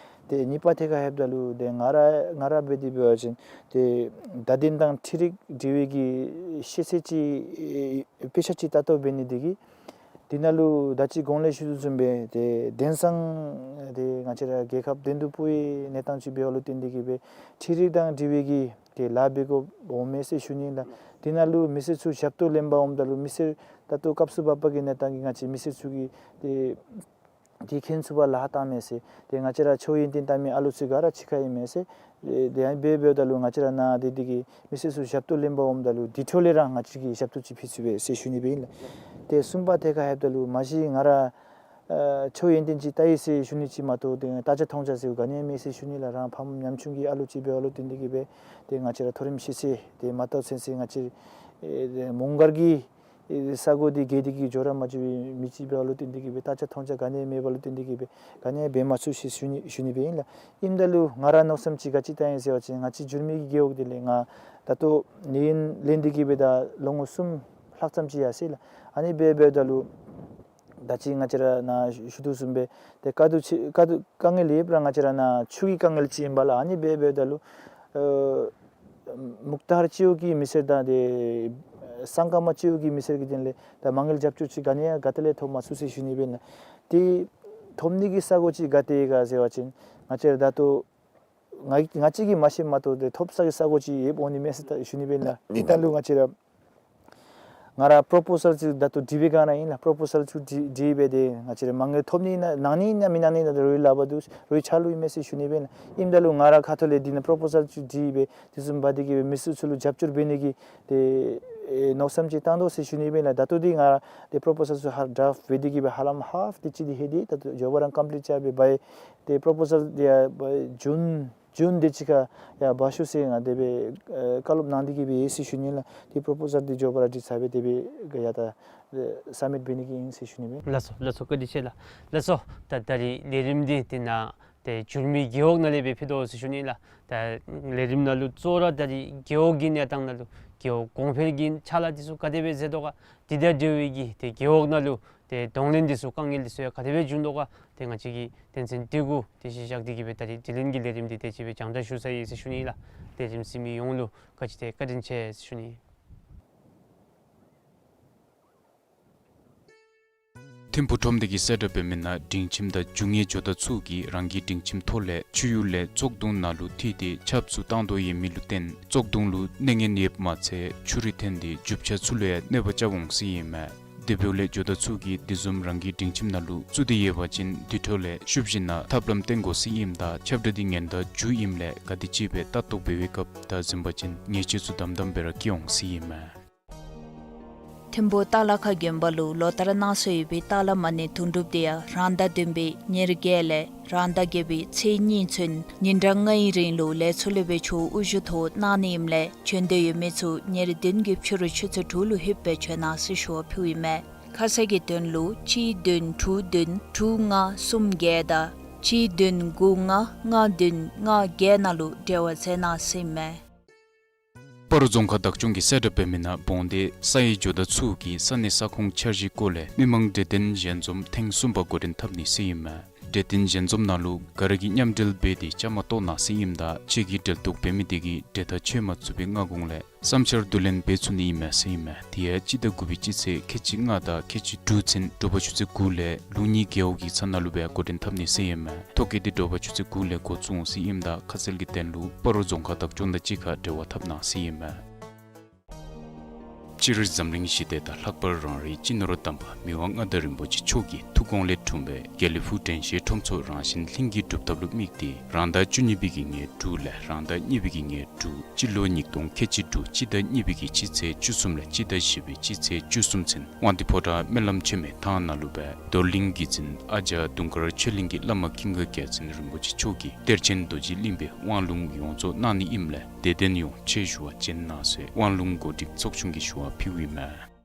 ཏེ་གཉིས་པ་ཐད་ཁར་ལྷོདཔ་ད་ལུ་ཏེ་ང་ར་ང་ར་འབད་དེ་འབད་བ་ཅིན་ཏེ་བརྡ་དོན་དང་འཕྲུལ་རིག་འབྲེལ་བའི་གི་ཤེས་ཚད་ཅིག་དཔེ་ཆ་ཅིག་བལྟ་དོ་འབད་ནི་དེ་གིས་འདི་ནང་ལུ་ད་ཅི་གོང་ལས་ཞུ་དོ་བཟུམ་སྦེ་ཏེ་དེང་སང་ཏེ་ང་བཅས་ར་རྒྱལ་ཁབ་བདེ་སྡུག་ཕུག་པའི་གནས་སྟངས་ཅིག་འབདཝ་ལུ་བརྟེན་ཏེ་གིས་སྦེ་འཕྲུལ་རིག་དང་འབྲེལ་བའི་གི་ཏེ་ལཱ་འབད་དགོཔ་འོངམ་མས་ཟེར་ཞུ་ནི་ལགས། འདི་ནང་ལུ་མི་སེར་ཚུ་ཞབས་ཏོག་ལེན་པར་འོངམ་ད་ལུ་མི་སེར་ད་ལྟོ་སྐབས་སུ་བབ་པའི་གི་གནས་སྟངས་ཀྱིས་ང་བཅས་མི་སེར་ཚུ་གིས་ཏེ་ཏེ་མཁྱེན་ཚུགས་པར་ལཱ་བཏངམ་མས་ཟེར། ཏེ་ང་བཅས་ར་ཆོས་ཡོན་ཏན་བལྟ་མི་ཨ་ལོ་ཚུ་ག་ར་ཕྱི་ཁར་ཨིན་མས་ཟེར། ཏེ་ཨ་ནི་སྦེ་འབདཝ་ད་ལུ་ང་བཅས་ར་ནཱ་ཏེ་འདི་གིས་མི་སེར་ཚུ་ཞབས་ཏོག་ལེན་པར་འོངམ་ད་ལུ་དེ་འཕྲོ་ལས་ར་ང་བཅས་ཀྱིས་ཞབས་ཏོག་ཅིག་ཕུལ་ཚུགས་པས་ཟེར་ཞུ་ནི་སྦེ་ཨིན་ལགས། ཏེ་གསུམ་པ་ཐད་ཁར་ལྷོདཔ་ད་ལུ་མ་གཞི་ང་ར་ཨ་ཆོས་ཡོན་ཏན་ཅིག་བལྟ་ཡི་ཟེར་ཞུ་ནི་ཅིག་མ་གཏོགས་ཏེ་ལྟ་རྒྱ་མཐོང་རྒྱ་ཟེར་ག་ནི་ཡང་མེད་ཟེར་ཞུ་ནི་ལགས། རང་ཕམ་ཉམ་ཆུང་གི་ཨ་ལོ་ཅིག་འབདཝ་ལུ་བརྟེན་ཏེ་གིས་སྦེ་ཏེ་ང་བཅས་ར་མཐོ་རིམ་ཤེས་ཚད་ཏེ་མ་བལྟ་ཚུན་ཚོད་ང་བཅས་ཨེ་མོང་སྒར་གྱི་ཨེ་ས་གོ་འདི་བརྒལ་ཏེ་གིས་འགྱོ་ར་མ་འགྱོ་བའི་མི་ཅིག་འབདཝ་ལུ་བརྟེན་ཏེ་གིས་སྦེ་ལྟ་རྒྱ་མཐོང་རྒྱ་ག་ནི་ཡང་མེད་པ་ལུ་བརྟེན་ཏེ་གིས་སྦེ་ག་ནི་ཡང་འབད་མ་ཚུགས་ཟེར་ཞུ་ནི་ཞུ་ནི་སྦེ་ཨིན་ལགས། ཨིནམ་ད་ལུ་ང་ར་མནོ་བསམ་ཅིག་ག་ཅི་བཏང་ཡི་ཟེར་བ་ཅིན་ང་བཅས་འགྱུར་མེད་ཀྱི་རྒེད་འོག་འདི་ལས་ང་ད་ལྟོ་ནི་ཡུན་ལེན་ཏེ་གིས་སྦེ་ད་ལོ་ངོ་གསུམ་ལྷག་ཙམ་ཅིག་ཡར་སོ་ཡི་ལགས། ཨ་ནི་སྦེ་འབདཝ་ད་ལུ་ད་ཅི་ང་བཅས་ར་ནཱ་ཞུ་དོ་བཟུམ་སྦེ་ཏེ་དཀའ་སྡུག་ཅིག་དཀའ་སྡུག་དཀའ་ངལ་ཡོདཔ་ར་ང་བཅས་ར་ནཱ་ཆུ་གི་དཀའ་ངལ་ཅིག་ཨིན་པས་ལགས། ཨ་ནི་སྦེ་འབདཝ་ད་ལུ་ཨ་མུག་ཐར་སྤྱི་འོག་གི་མི་སེར་དང་ཏེ་སང་ཀ་མ་སྤྱི་འོག་གི་མི་སེར་གྱི་དོན་ལས་ད་མ་དངུལ་རྒྱབ་སྐྱོར་ཅིག་ག་ནི་ཡང་ག་ཏེ་ལས་ཐོབ་མ་ཚུགས་ཟེར་ཞུ་ནི་སྦེ་ཨིན་ལགས། ཏེ་ཐོབ་ནི་གི་ས་གོ་ཅིག་ག་ཏེ་ཡོད་ག་ཟེར་བ་ཅིན་ང་བཅས་ར་ད་ལྟོ་ང་ང་བཅས་ཀྱིས་མ་ཤེས་མ་གཏོགས་ཏེ་ཐོབ་ས་གི་ས་གོ་ཅིག་ཡོདཔ་འོང་ནི་མས་ཟེར་ད་ཞུ་ནི་སྦེ་ཨིན་ལགས། ཨིནམ་ད་ལུ་ང་བཅས་ར་ང་ར་པོརོ་པོ་ཟལ་ཅིག་ད་ལྟོ་བྲིས་པའི་སྒང་ར་ཨིན་ལགས། པོརོ་པོ་ཟལ་ཅིག་བྲིས་བྲིས་སྦེ་ཏེ་ང་བཅས་ར་མ་དངུལ་ཐོབ་ནི་ཨིན་ན་གནང་ནི་ཨིན་ན་མི་གནང་ནི་ཨིན་ན་རོགས་ཀྱི་ལག་པར་དུ་རོགས་ཀྱི་ཕྱག་ལུ་ཨིན་མས་ཟེར་ཞུ་ནི་སྦེ་ཨིན་ལགས། ཨིནམ་ད་ལུ་ང་ར་ཁ་ཐུག་ལས་འདི་ནང་པོརོ་པོ་ཟལ་ཅིག་བྲིས་སྦེ་དེ་བཟུམ་འབད་དེ་གིས་སྦེ་མི་སེར་ཚུ་ལུ་རྒྱབ་སྐྱོར་འབད་ནི་གི་ཏེ་ཨེ་མནོ་བསམ་ཅིག་བཏང་དོ་ཟེར་ཞུ་ནི་སྦེ་ཨིན་ལགས། ད་ལྟོ་འདི་ང་ར་ཏེ་པོརོ་པོ་ཟལ་ཚུ་ཧ་ཌ་རཕཊ་འབད་དེ་གིས་སྦེ་ཧ་ལམ་ཧཱཕ་དེ་ཅིག་འདི་ལྷོད་དེ་ད་ལྟོ་མགྱོགས་པ་ར་ཀམ་པི་ལིཊ་རྐྱབ་སྦེ་འབད་ཡི། ཏེ་པོརོ་པོ་ཟལ་འདི་ཡང་ཇུན་ཇུན་དེ་ཅིག་ཁར་ཡར་འབག་ཤོག་ཟེར་ང་དེ་སྦེ་ཨེ་བཀའ་སློབ་གནང་སྟེ་གིས་སྦེ་ཡོད་ཟེར་ཞུ་ནི་ལགས། ཏེ་པོརོ་པོ་ཟལ་འདི་མགྱོགས་པ་ར་བྲིས་ཚར་སྦེ་དེ་སྦེ་ཡར་ད་ཨེ་སབ་མིཊ་འབད་ནི་གི་ཨིན་ཟེར་ཞུ་ནི་སྦེ། ལགས་སོ་ལགས་སོ། བཀའ་དྲིན་ཆེ་ལགས། ལགས་སོ། ད་ད་རིས་ལས་རིམ་འདི་འདི་ནང་ ཏེ་འགྱུར་མེད་རྒེད་འོག་ནང་ལས་སྦེ་ཕུལ་དོ་ཟེར་ཞུ་ནི་ལགས། ད་ལས་རིམ་ནང་ལུ་གཙོ་བོ་ར་ད་རེས་རྒེད་འོག་གི་གནས་སྟངས་ནང་ལུ་རྒེད་འོག་གོང་འཕེལ་གྱི་ཕྱག་ལཱ་འདི་ཚུ་ག་དེ་སྦེ་མཛད་དོ་ག། དེ་དང་འབྲེལ་བའི་གི་ཏེ་རྒེད་འོག་ནང་ལུ་ཏེ་གདོང་ལེན་འདི་ཚུ་དཀའ་ངལ་འདི་ཚུ་ཡང་ག་དེ་སྦེ་བྱུང་དོ་ག། ཏེ་ང་བཅས་ཀྱིས་དོན་ཚན་དེ་གུ་ཏེ་གཞི་བཞག་སྟེ་གི་སྦེ་ད་རེས་དྲི་ལན་གྱི་ལས་རིམ་འདི་དེ་ཅིག་སྦེ་རྒྱང་བསྒྲགས་ཞུ་ཚར་ཡི་ཟེར་ཞུ་ནི་ལགས། ལས་རིམ་གཟིགས་མི་ཡོངས་ལུ་ག་ཅི་ཏེ་བཀའ་དྲིན་ཆེ་ཟེར་ཞུ་ནི། ཐིམ་ཕུག་ཁྲོམ་སྡེ་གིས་གསལ་བསྒྲགས་འབད་མི་ནང་སྒྲིང་ཁྱིམ་དང་རྒྱུ་དངོས་ཇོ་བདག་ཚུ་གིས་རང་གི་སྒྲིང་ཁྱིམ་ཐོག་ལས་ཆུ་ཡུར་ལས་བཙོག་དུང་ནང་ལུ་ཐིམ་སྟེ་ཆརཔ་ཚུ་བཏང་དོ་ཡོད་མི་ལུ་བརྟེན་བཙོག་དུང་ལུ་གནོད་ངན་ཡོདཔ་མ་ཚད་ཆུ་རུད་ཐོན་ཏེ་རྒྱུ་ཆ་ཚུ་ལུ་ཡང་གནོད་པ་རྐྱབ་འོང་ཟེར་ཨིན་མས། དེ་འབདཝ་ལས་ཇོ་བདག་ཚུ་གིས་དེ་བཟུམ་རང་གི་སྒྲིང་ཁྱིམ་ནང་ལུ་བཙུགས་ཏེ་ཡོད་པ་ཅིན་དེ་འཕྲོ་ལས་ཤུལ་བཞིན་ནང་ཐབས་ལམ་བཏོན་དགོ་ཟེར་ཨིནམ་ད་ཁྱབ་བསྒྲགས་འདི་ཉེན་བརྡ་མཇུག་ཨིནམ་ལས་ག་དེམ་ཅིག་སྦེ་ལྟ་རྟོག་འབད་བའི་སྐབས་ད་གཟིམ་པ་ཅིན་ཉེས་ཆད་ཚུ་དམ་དམ་སྦེ་ར་བཀལ་འོང་ཟེར་ཨིན་མས། ཐིམ་ཕུག་སྟག་ལ་ཁ་དགོན་པ་ལུ་ལོ་ལྟར་གནང་སྲོལ་ཡོད་པའི་སྟག་ལ་མ་ཎི་དུང་སྒྲུབ་དེ་ཡང་རང་ཟླ་བདུན་པའི་ཉེར་བརྒྱད་ལས་རང་ཟླ་བརྒྱད་པའི་ཚེས་གཉིས་ཚུན་ཉིན་གྲངས་ལྔའི་རིང་ལུ་ལས་ཚོགས་ལུ་སྦེ་ཚོགས་དབུ་བཞུགས་ཐོག་གནང་ནི་ཨིནམ་ལས་བྱོན་འདོད་ཡོད་མི་ཚུ་ཉེར་བདུན་གྱི་ཕྱི་རུ་ཆུ་ཚོད་དྲུག་ལུ་ལྷོདཔ་སྦེ་བྱོན་གནང་ཟེར་ཞུ་བ་ཕུལཝ་ཨིན་མས། ཁ་གསལ་གྱི་དོན་ལུ་གཅིག་བདུན་དྲུག་བདུན་དྲུག་ལྔ་གསུམ་བརྒྱད་དང་གཅིག་བདུན་དགུ་ལྔ་ལྔ་བདུན་ལྔ་བརྒྱད་ནང་ལུ་འབྲེལ་བ་མཛད་གནང་ཟེར་ཨིན་མས། སྤ་རོ་རྫོང་ཁག་བདག་སྐྱོང་གིས་གསལ་བསྒྲགས་འབད་མི་ནང་བོང་སྡེ་ས་ཡི་ཇོ་བདག་ཚུ་གིས་ས་གནས་ས་ཁོངས་འཆར་གཞིའི་སྐོར་ལས་མི་མང་གྲོས་བསྟུན་ཞལ་འཛོམས་ཐེངས་གསུམ་པ་འགོ་འདྲེན་འཐབ་ནི་ཟེར་ཨིན་མས། གྲོས་བསྟུན་ཞལ་འཛོམས་ནང་ལུ་ག་ར་གིས་མཉམ་འབྲེལ་འབད་དེ་བཅའ་མར་གཏོགས་གནང་ཟེར་ཨིནམ་ད་ཁྱོད་ཀྱིས་འབྲེལ་གཏོགས་འབད་མི་དེ་གིས་གྲོས་ཐག་ཆོད་མ་ཚུགས་པའི་སྔ་གོང་ལས་བསམ་འཆར་བསྡུ་ལེན་འབད་ཚུགས་ནི་ཨིན་མས་ཟེར་ཨིན་མས། དེ་ཡང་སྤྱི་ཟླ་དགུ་པའི་སྤྱི་ཚེས་ཁལ་གཅིག་ལྔ་དང་ཁལ་གཅིག་དྲུག་ཚུན་དྲོ་པ་ཆུ་ཚོད་དགུ་ལས་ལུང་གཉིས་རྒེད་འོག་གི་ཚབ་ནང་ལུ་སྦེ་འགོ་འདྲེན་འཐབ་ནི་ཟེར་ཨིན་མས། ཐོ་བཀོད་དེ་དྲོ་པ་ཆུ་ཚོད་དགུ་ལས་འགོ་བཙུགས་འོང་ཟེར་ཨིནམ་ད་ཁ་གསལ་གྱི་དོན་ལུ་སྤ་རོ་རྫོང་ཁག་བདག་སྐྱོང་དང་གཅིག་ཁར་འབྲེལ་བ་འཐབ་གནང་ཟེར་ཨིན་མས། སྤྱིར་འཛམ་གླིང་ཞི་བདེ་དང་ལྷག་པར་རང་རེའི་སྤྱི་ནོར་དམ་པ་མི་དབང་མངའ་བདག་རིན་པོ་ཆེ་མཆོག་གི་ཐུགས་དགོངས་ལས་འཁྲུངས་པའི་དགེ་ལེགས་ཕུག་དྲན་ཤེས་ཁྲོམ་ཚོགས་རང་བཞིན་ལྷུན་གྱིས་གྲུབ་ཐབས་ལུ་དམིགས་ཏེ་རང་ཟླ་བཅུ་གཉིས་པའི་གི་ཉེར་དྲུག་ལས་རང་ཟླ་གཉིས་པའི་གི་ཉེར་དྲུག་སྤྱི་ལོ་ཉིས་སྟོང་ཁལ་གཅིག་དྲུག་སྤྱི་ཟླ་གཉིས་པའི་གི་སྤྱི་ཚེས་བཅུ་གསུམ་ལས་སྤྱི་ཟླ་བཞི་པའི་སྤྱི་ཚེས་བཅུ་གསུམ་ཚུན་དབང་འདུས་ཕོ་བྲང་སྨོན་ལམ་ཆེན་མོའི་ཐང་ནང་ལུ་སྦེ་རྡོར་གླིང་གི་གི་འཛིན་ཨ་ཇ་དུང་དཀར་ཆོས་གླིང་གི་བླ་མ་ཀུན་དགའ་རྒྱལ་མཚན་རིན་པོ་ཆེ་མཆོག་གིས་གཏེར་ཆེན་རྡོ་རྗེ་གླིང་པའི་དབང་ལུང་ཡོངས་རྫོགས་གནང་ནི་ཨིནམ་ལས་དད་ལྡན་ཡོངས་མཆོད་ཞུ་བ་བྱོན་གནང་ཟེར་དབང་ལུང་གོ་སྒྲིག་ཚོགས་ཆུང་གིས་ཞུ་བ་ཕུལཝ་ཨིན་མས།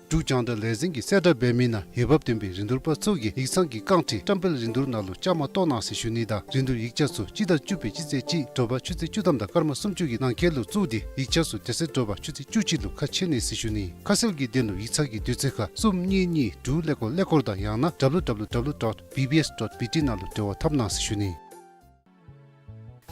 འབྲུག་རྒྱང་བསྒྲགས་ལས་འཛིན་གྱིས་གསལ་བསྒྲགས་འབད་མི་ནང་འོས་འབབ་ལྡན་པའི་རིན་བསྡུར་པ་ཚུ་གིས་ཡིག་ཚང་གི་རྐང་ཁྲི་བཀྲམ་སྤེལ་རིན་བསྡུར་ནང་ལུ་བཅའ་མར་གཏོགས་གནང་ཟེར་ཞུ་ནི་དང་རིན་བསྡུར་ཡིག་ཆ་ཚུ་སྤྱི་ཟླ་བཅུ་པའི་སྤྱི་ཚེས་གཅིག་དྲོ་པ་ཆུ་ཚོད་བཅུ་ཐམ་དང་སྐར་མ་སུམ་ཅུ་གི་ནང་འཁོད་ལུ་བཙུགས་ཏེ་ཡིག་ཆ་ཚུ་དེ་ཚེ་དྲོ་པ་ཆུ་ཚོད་བཅུ་གཅིག་ལུ་ཁ་ཕྱེ་ནི་ཟེར་ཞུ་ནི། ཁ་གསལ་གྱི་དོན་ལུ་ཡིག་ཚང་གི་དུས་ཚོད་ཁར་གསུམ་གཉིས་གཉིས་དྲུག་ཀླད་ཀོར་ཀླད་ཀོར་དང་ཡང་ན་W W W dot B B S dot B T ནང་ལུ་འབྲེལ་བ་འཐབ་གནང་ཟེར་ཞུ་ནི།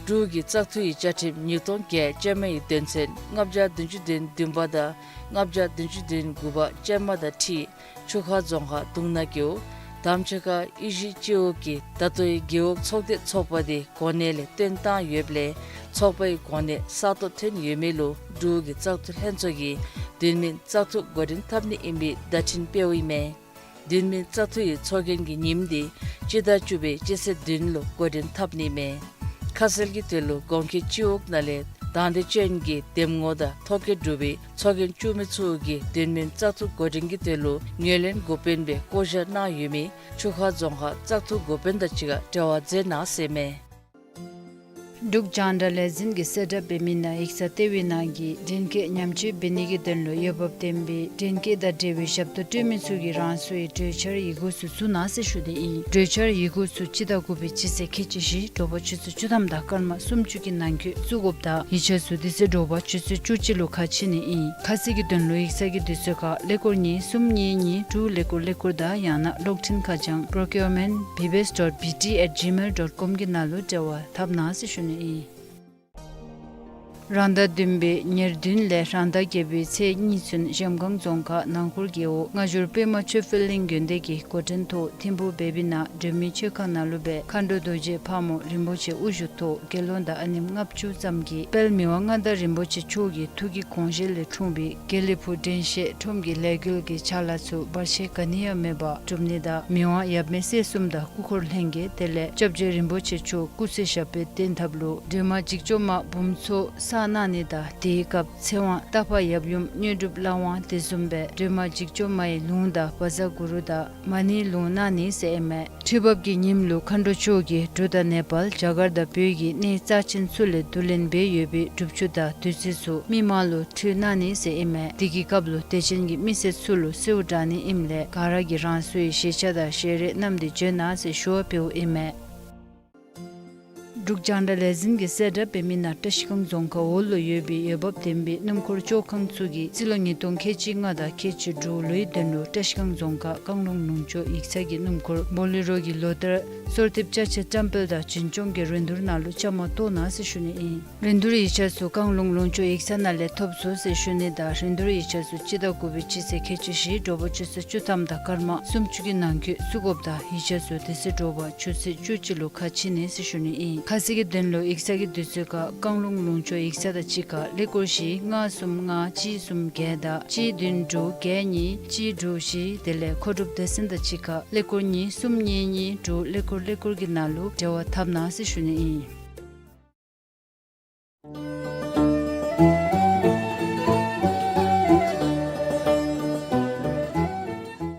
འབྲུག་གི་བཙག་འཐུ་ཡི་བཅའ་ཁྲིམས་ཉིས་སྟོང་བརྒྱད་ཅན་མ་ཡི་དོན་ཚན་ལྔ་བརྒྱ་བདུན་ཅུ་དོན་བདུན་པ་དང་ལྔ་བརྒྱ་བདུན་ཅུ་དོན་དགུ་པ་ཅན་མ་དང་འཁྲིལ་ཆུ་ཁ་རྫོང་ཁག་གདུང་ན་རྒེད་འོག་དམ་ཆོས་ཁ་དབྱེ་ཞིབ་སྤྱི་འོག་གིས་ད་ལྟོའི་རྒེད་འོག་ཚོགས་སྡེ་ཚོགས་པ་དེ་གོ་གནས་ལས་བཏོན་བཏང་ཡོདཔ་ལས་ཚོགས་པའི་གོ་གནས་གསར་གཏོད་ཐོན་ཡོད་མི་ལུ་འབྲུག་གི་བཙག་འཐུ་ལྷན་ཚོགས་ཀྱིས་དོན་མིན་བཙག་འཐུ་འགོ་འདྲེན་འཐབ་ནི་ཨིན་པའི་བརྡ་འཕྲིན་སྤེལཝ་ཨིན་མས། དོན་མིན་བཙག་འཐུ་ཡི་ཚོགས་རྒྱན་གྱི་ཉིནམ་དེ་སྤྱི་ཟླ་བཅུ་པའི་སྤྱི་ཚེས་བདུན་ལུ་འགོ་འདྲེན་འཐབ་ནི་མས། ཁ་གསལ་གྱི་དོན་ལུ་གོང་འཁོད་སྤྱི་འོག་ནང་ལས་དང་འདོད་ཅན་གྱི་འདེམས་ངོ་དང་ཐོ་བཀོད་གྲུབ་པའི་ཚོགས་རྒྱན་བཙུགས་མི་ཚུ་གིས་དོན་མིན་བཙག་འཐུ་འགོ་འདྲེན་གྱི་དོན་ལུ་ངོས་ལེན་འགོ་དཔོན་སྦེ་བསྐོ་བཞག་གནང་ཡོད་མི་ཆུ་ཁ་རྫོང་ཁག་བཙག་འཐུ་འགོ་དཔོན་དང་གཅིག་ཁར་འབྲེལ་བ་མཛད་གནང་ཟེར་མས། འབྲུག་རྒྱང་བསྒྲགས་ལས་འཛིན་གྱིས་གསལ་བསྒྲགས་འབད་མི་ནང་ཡིག་ཚང་ལྟེ་བའི་ནང་གི་འདྲེན་སྐས་ཉམས་བཅོས་འབད་ནི་གི་དོན་ལུ་འོས་འབབ་ལྡན་པའི་འདྲེན་སྐས་དང་འབྲེལ་བའི་ཞབས་ཏོག་སྤྲོད་མི་ཚུ་གིས་རང་སོའི་གྲོས་འཆར་ཡི་གུ་ཚུ་བཙུགས་གནང་ཟེར་ཞུ་ནི་ཨིན། གྲོས་འཆར་ཡི་གུ་ཚུ་སྤྱི་ཟླ་དགུ་པའི་སྤྱི་ཚེས་ཁལ་གཅིག་བཞི་དྲོ་པ་ཆུ་ཚོད་བཅུ་ཐམ་དང་སྐར་མ་སུམ་ཅུ་གི་ནང་འཁོད་བཙུགས་དགོཔ་དང་ཡིག་ཆ་ཚུ་དེ་ཚེ་དྲོ་པ་ཆུ་ཚོད་བཅུ་གཅིག་ལུ་ཁ་ཕྱེ་ནི་ཨིན། ཁ་གསལ་གྱི་དོན་ལུ་ཡིག་ཚང་གི་དུས་ཚོད་ཁར་ཀླད་ཀོར་གཉིས་གསུམ་གཉིས་གཉིས་དྲུག་ཀླད་ཀོར་ཀླད་ཀོར་དང་ཡང་ན་གློག་འཕྲིན་ཁ་བྱང་procurement B B S dot B T at gmail dot com གི་ནང་ལུ་འབྲེལ་བ་འཐབ་གནང་ཟེར་ཞུ་ནི་ཨིན། རང་ཟླ་བདུན་པའི་ཉེར་བདུན་ལས་རང་ཟླ་བརྒྱད་པའི་ཚེས་གཉིས་ཚུན་གཞལམ་སྒང་རྫོང་ཁག་ནང་འཁོར་རྒེད་འོག་སྔ་འགྱུར་པདྨ་ཆོས་འཕེལ་གླིང་དགོན་སྡེ་གི་འགོ་འདྲེན་ཐོག་ཐིམ་ཕུག་བེ་བི་ན་སྒྲོལ་མའི་མཆོད་ཁང་ནང་ལུ་སྦེ་མཁའ་འགྲོ་རྡོ་རྗེ་ཕག་མོ་རིན་པོ་ཆེ་དབུ་བཞུགས་ཐོག་དགེ་སློང་དང་ཨ་ནེམ་ལྔ་བཅུ་ཙམ་གྱིས་དཔལ་མི་དབང་མངའ་བདག་རིན་པོ་ཆེ་མཆོག་གི་ཐུགས་ཀྱི་དགོངས་བཞེད་ལས་འཁྲུངས་པའི་དགེ་ལེགས་ཕུག་དྲན་ཤེས་ཁྲོམ་གྱི་ལས་འགུལ་གྱི་ཕྱག་ལཱ་ཚུ་བར་ཆད་ག་ནི་ཡང་མེད་པར་སྒྲུབ་ནི་དང་མི་དབང་ཡབ་མེས་སྲས་གསུམ་དང་སྐུ་འཁོར་ལྷན་རྒྱས་དེ་ལས་སྐྱབས་རྗེ་རིན་པོ་ཆེ་མཆོག་སྐུ་ཚེ་ཞབས་པད་བརྟན་ཐབས་ལུ་སྒྲོལ་མ་འཇིགས་བྱེད་མ་འབུམ་ཚོགས་བསགས་གནང་ནི་དང་དེའི་སྐབས་ཚེ་དབང་སྟག་ཕག་ཡབ་ཡུམ་དངོས་གྲུབ་བླ་དབང་དེ་བཟུམ་སྦེ་སྒྲོལ་མ་འཇིགས་བྱེད་མ་ཡི་ལུང་དང་བཛྲ་གུ་རུ་དང་མ་ཎིའི་ལུང་གནང་ནི་ཟེར་ཨིན་མས། ཁྲི་འབབ་ཀྱི་ཉིནམ་ལུ་མཁའ་འགྲོ་མཆོག་གིས་འབྲུག་དང་ནེ་པཱལ་རྒྱ་གར་དང་བོད་ཀྱི་གནས་རྩ་ཆེན་ཚུ་ལས་བསྡུ་ལེན་འབད་ཡོད་པའི་སྒྲུབ་ཆུ་དང་བདུད་རྩི་ཚུ་མི་མང་ལུ་ཁྲུས་གནང་ནི་ཟེར་ཨིན་མས། དེ་གི་སྐབས་ལུ་དད་ཅན་གྱི་མི་སེར་ཚུ་ལུ་གསོལཝ་བསྒྲགས་ནི་ཨིནམ་ལས་ག་ར་གིས་རང་སོའི་ཞལ་ཆས་དང་ཞལ་རས་བསྣམས་ཏེ་བྱོན་གནང་ཟེར་ཞུ་བ་ཕུལཝ་ཨིན་མས། འབྲུག་རྒྱང་བསྒྲགས་ལས་འཛིན་གྱིས་གསལ་བསྒྲགས་འབད་མི་ནང་བཀྲིས་སྒང་རྫོང་ཁག་འོག་ལུ་ཡོད་པའི་འོས་འབབ་ལྡན་པའི་སྣུམ་འཁོར་བཅོ་ཁང་ཚུ་གིས་རྩིས་ལོ་ཉིས་སྟོང་ཁལ་གཅིག་ལྔ་དང་ཁལ་གཅིག་དྲུག་ལོའི་དོན་ལུ་བཀྲིས་སྒང་རྫོང་ཁག་བཀང་ལུང་ལུང་ཕྱོགས་ཡིག་ཚང་གི་སྣུམ་འཁོར་བོ་ལི་རོ་གི་ལོ་ལྟར་གསོལ་འདེབས་ཅ་ཆས་བཀྲམ་སྤེལ་དང་བྱིན་སྐྱོང་གི་རིན་བསྡུར་ནང་ལུ་བཅའ་མར་གཏོགས་གནང་ཟེར་ཞུ་ནི་ཨིན། རིན་བསྡུར་ཡིག་ཆ་ཚུ་བཀང་ལུང་ལུང་ཕྱོགས་ཡིག་ཚང་ནང་ལས་ཐོབ་ཚུགས་ཟེར་ཞུ་ནི་དང་རིན་བསྡུར་ཡིག་ཆ་ཚུ་སྤྱི་ཟླ་དགུ་པའི་སྤྱི་ཚེས་ཁལ་གཅིག་བཞི་དྲོ་པ་ཆུ་ཚོད་བཅུ་ཐམ་དང་སྐར་མ་སུམ་ཅུ་གི་ནང་འཁོད་བཙུགས་དགོཔ་དང་ཡིག་ཆ་ཚུ་དེ་ཚེ་དྲོ་པ་ཆུ་ཚོད་བཅུ་གཅིག་ལུ་ཁ་ཕྱེ་ནི་ཟེར་ཞུ་ནི་ཨིན། ཁ་གསལ་གྱི་དོན་ལུ་ཡིག་ཚང་གི་དུས་ཚོད་ཁར་བཀང་ལུང་ལུང་ཕྱོགས་ཡིག་ཚང་དང་གཅིག་ཁར་ཀླད་ཀོར་བཞི་ལྔ་གསུམ་ལྔ་གཅིག་གསུམ་བརྒྱད་དང་གཅིག་བདུན་དྲུག་བརྒྱད་གཉིས་གཅིག་དྲུག་བཞི་དེ་ལས་མཁོ་སྒྲུབ་སྡེ་ཚན་དང་གཅིག་ཁར་ཀླད་ཀོར་གཉིས་གསུམ་གཉིས་གཉིས་དྲུག་ཀླད་ཀོར་ཀླད་ཀོར་གྱི་ནང་ལུ་འབྲེལ་བ་འཐབ་གནང་ཟེར་ཞུ་ནི་ཨིན།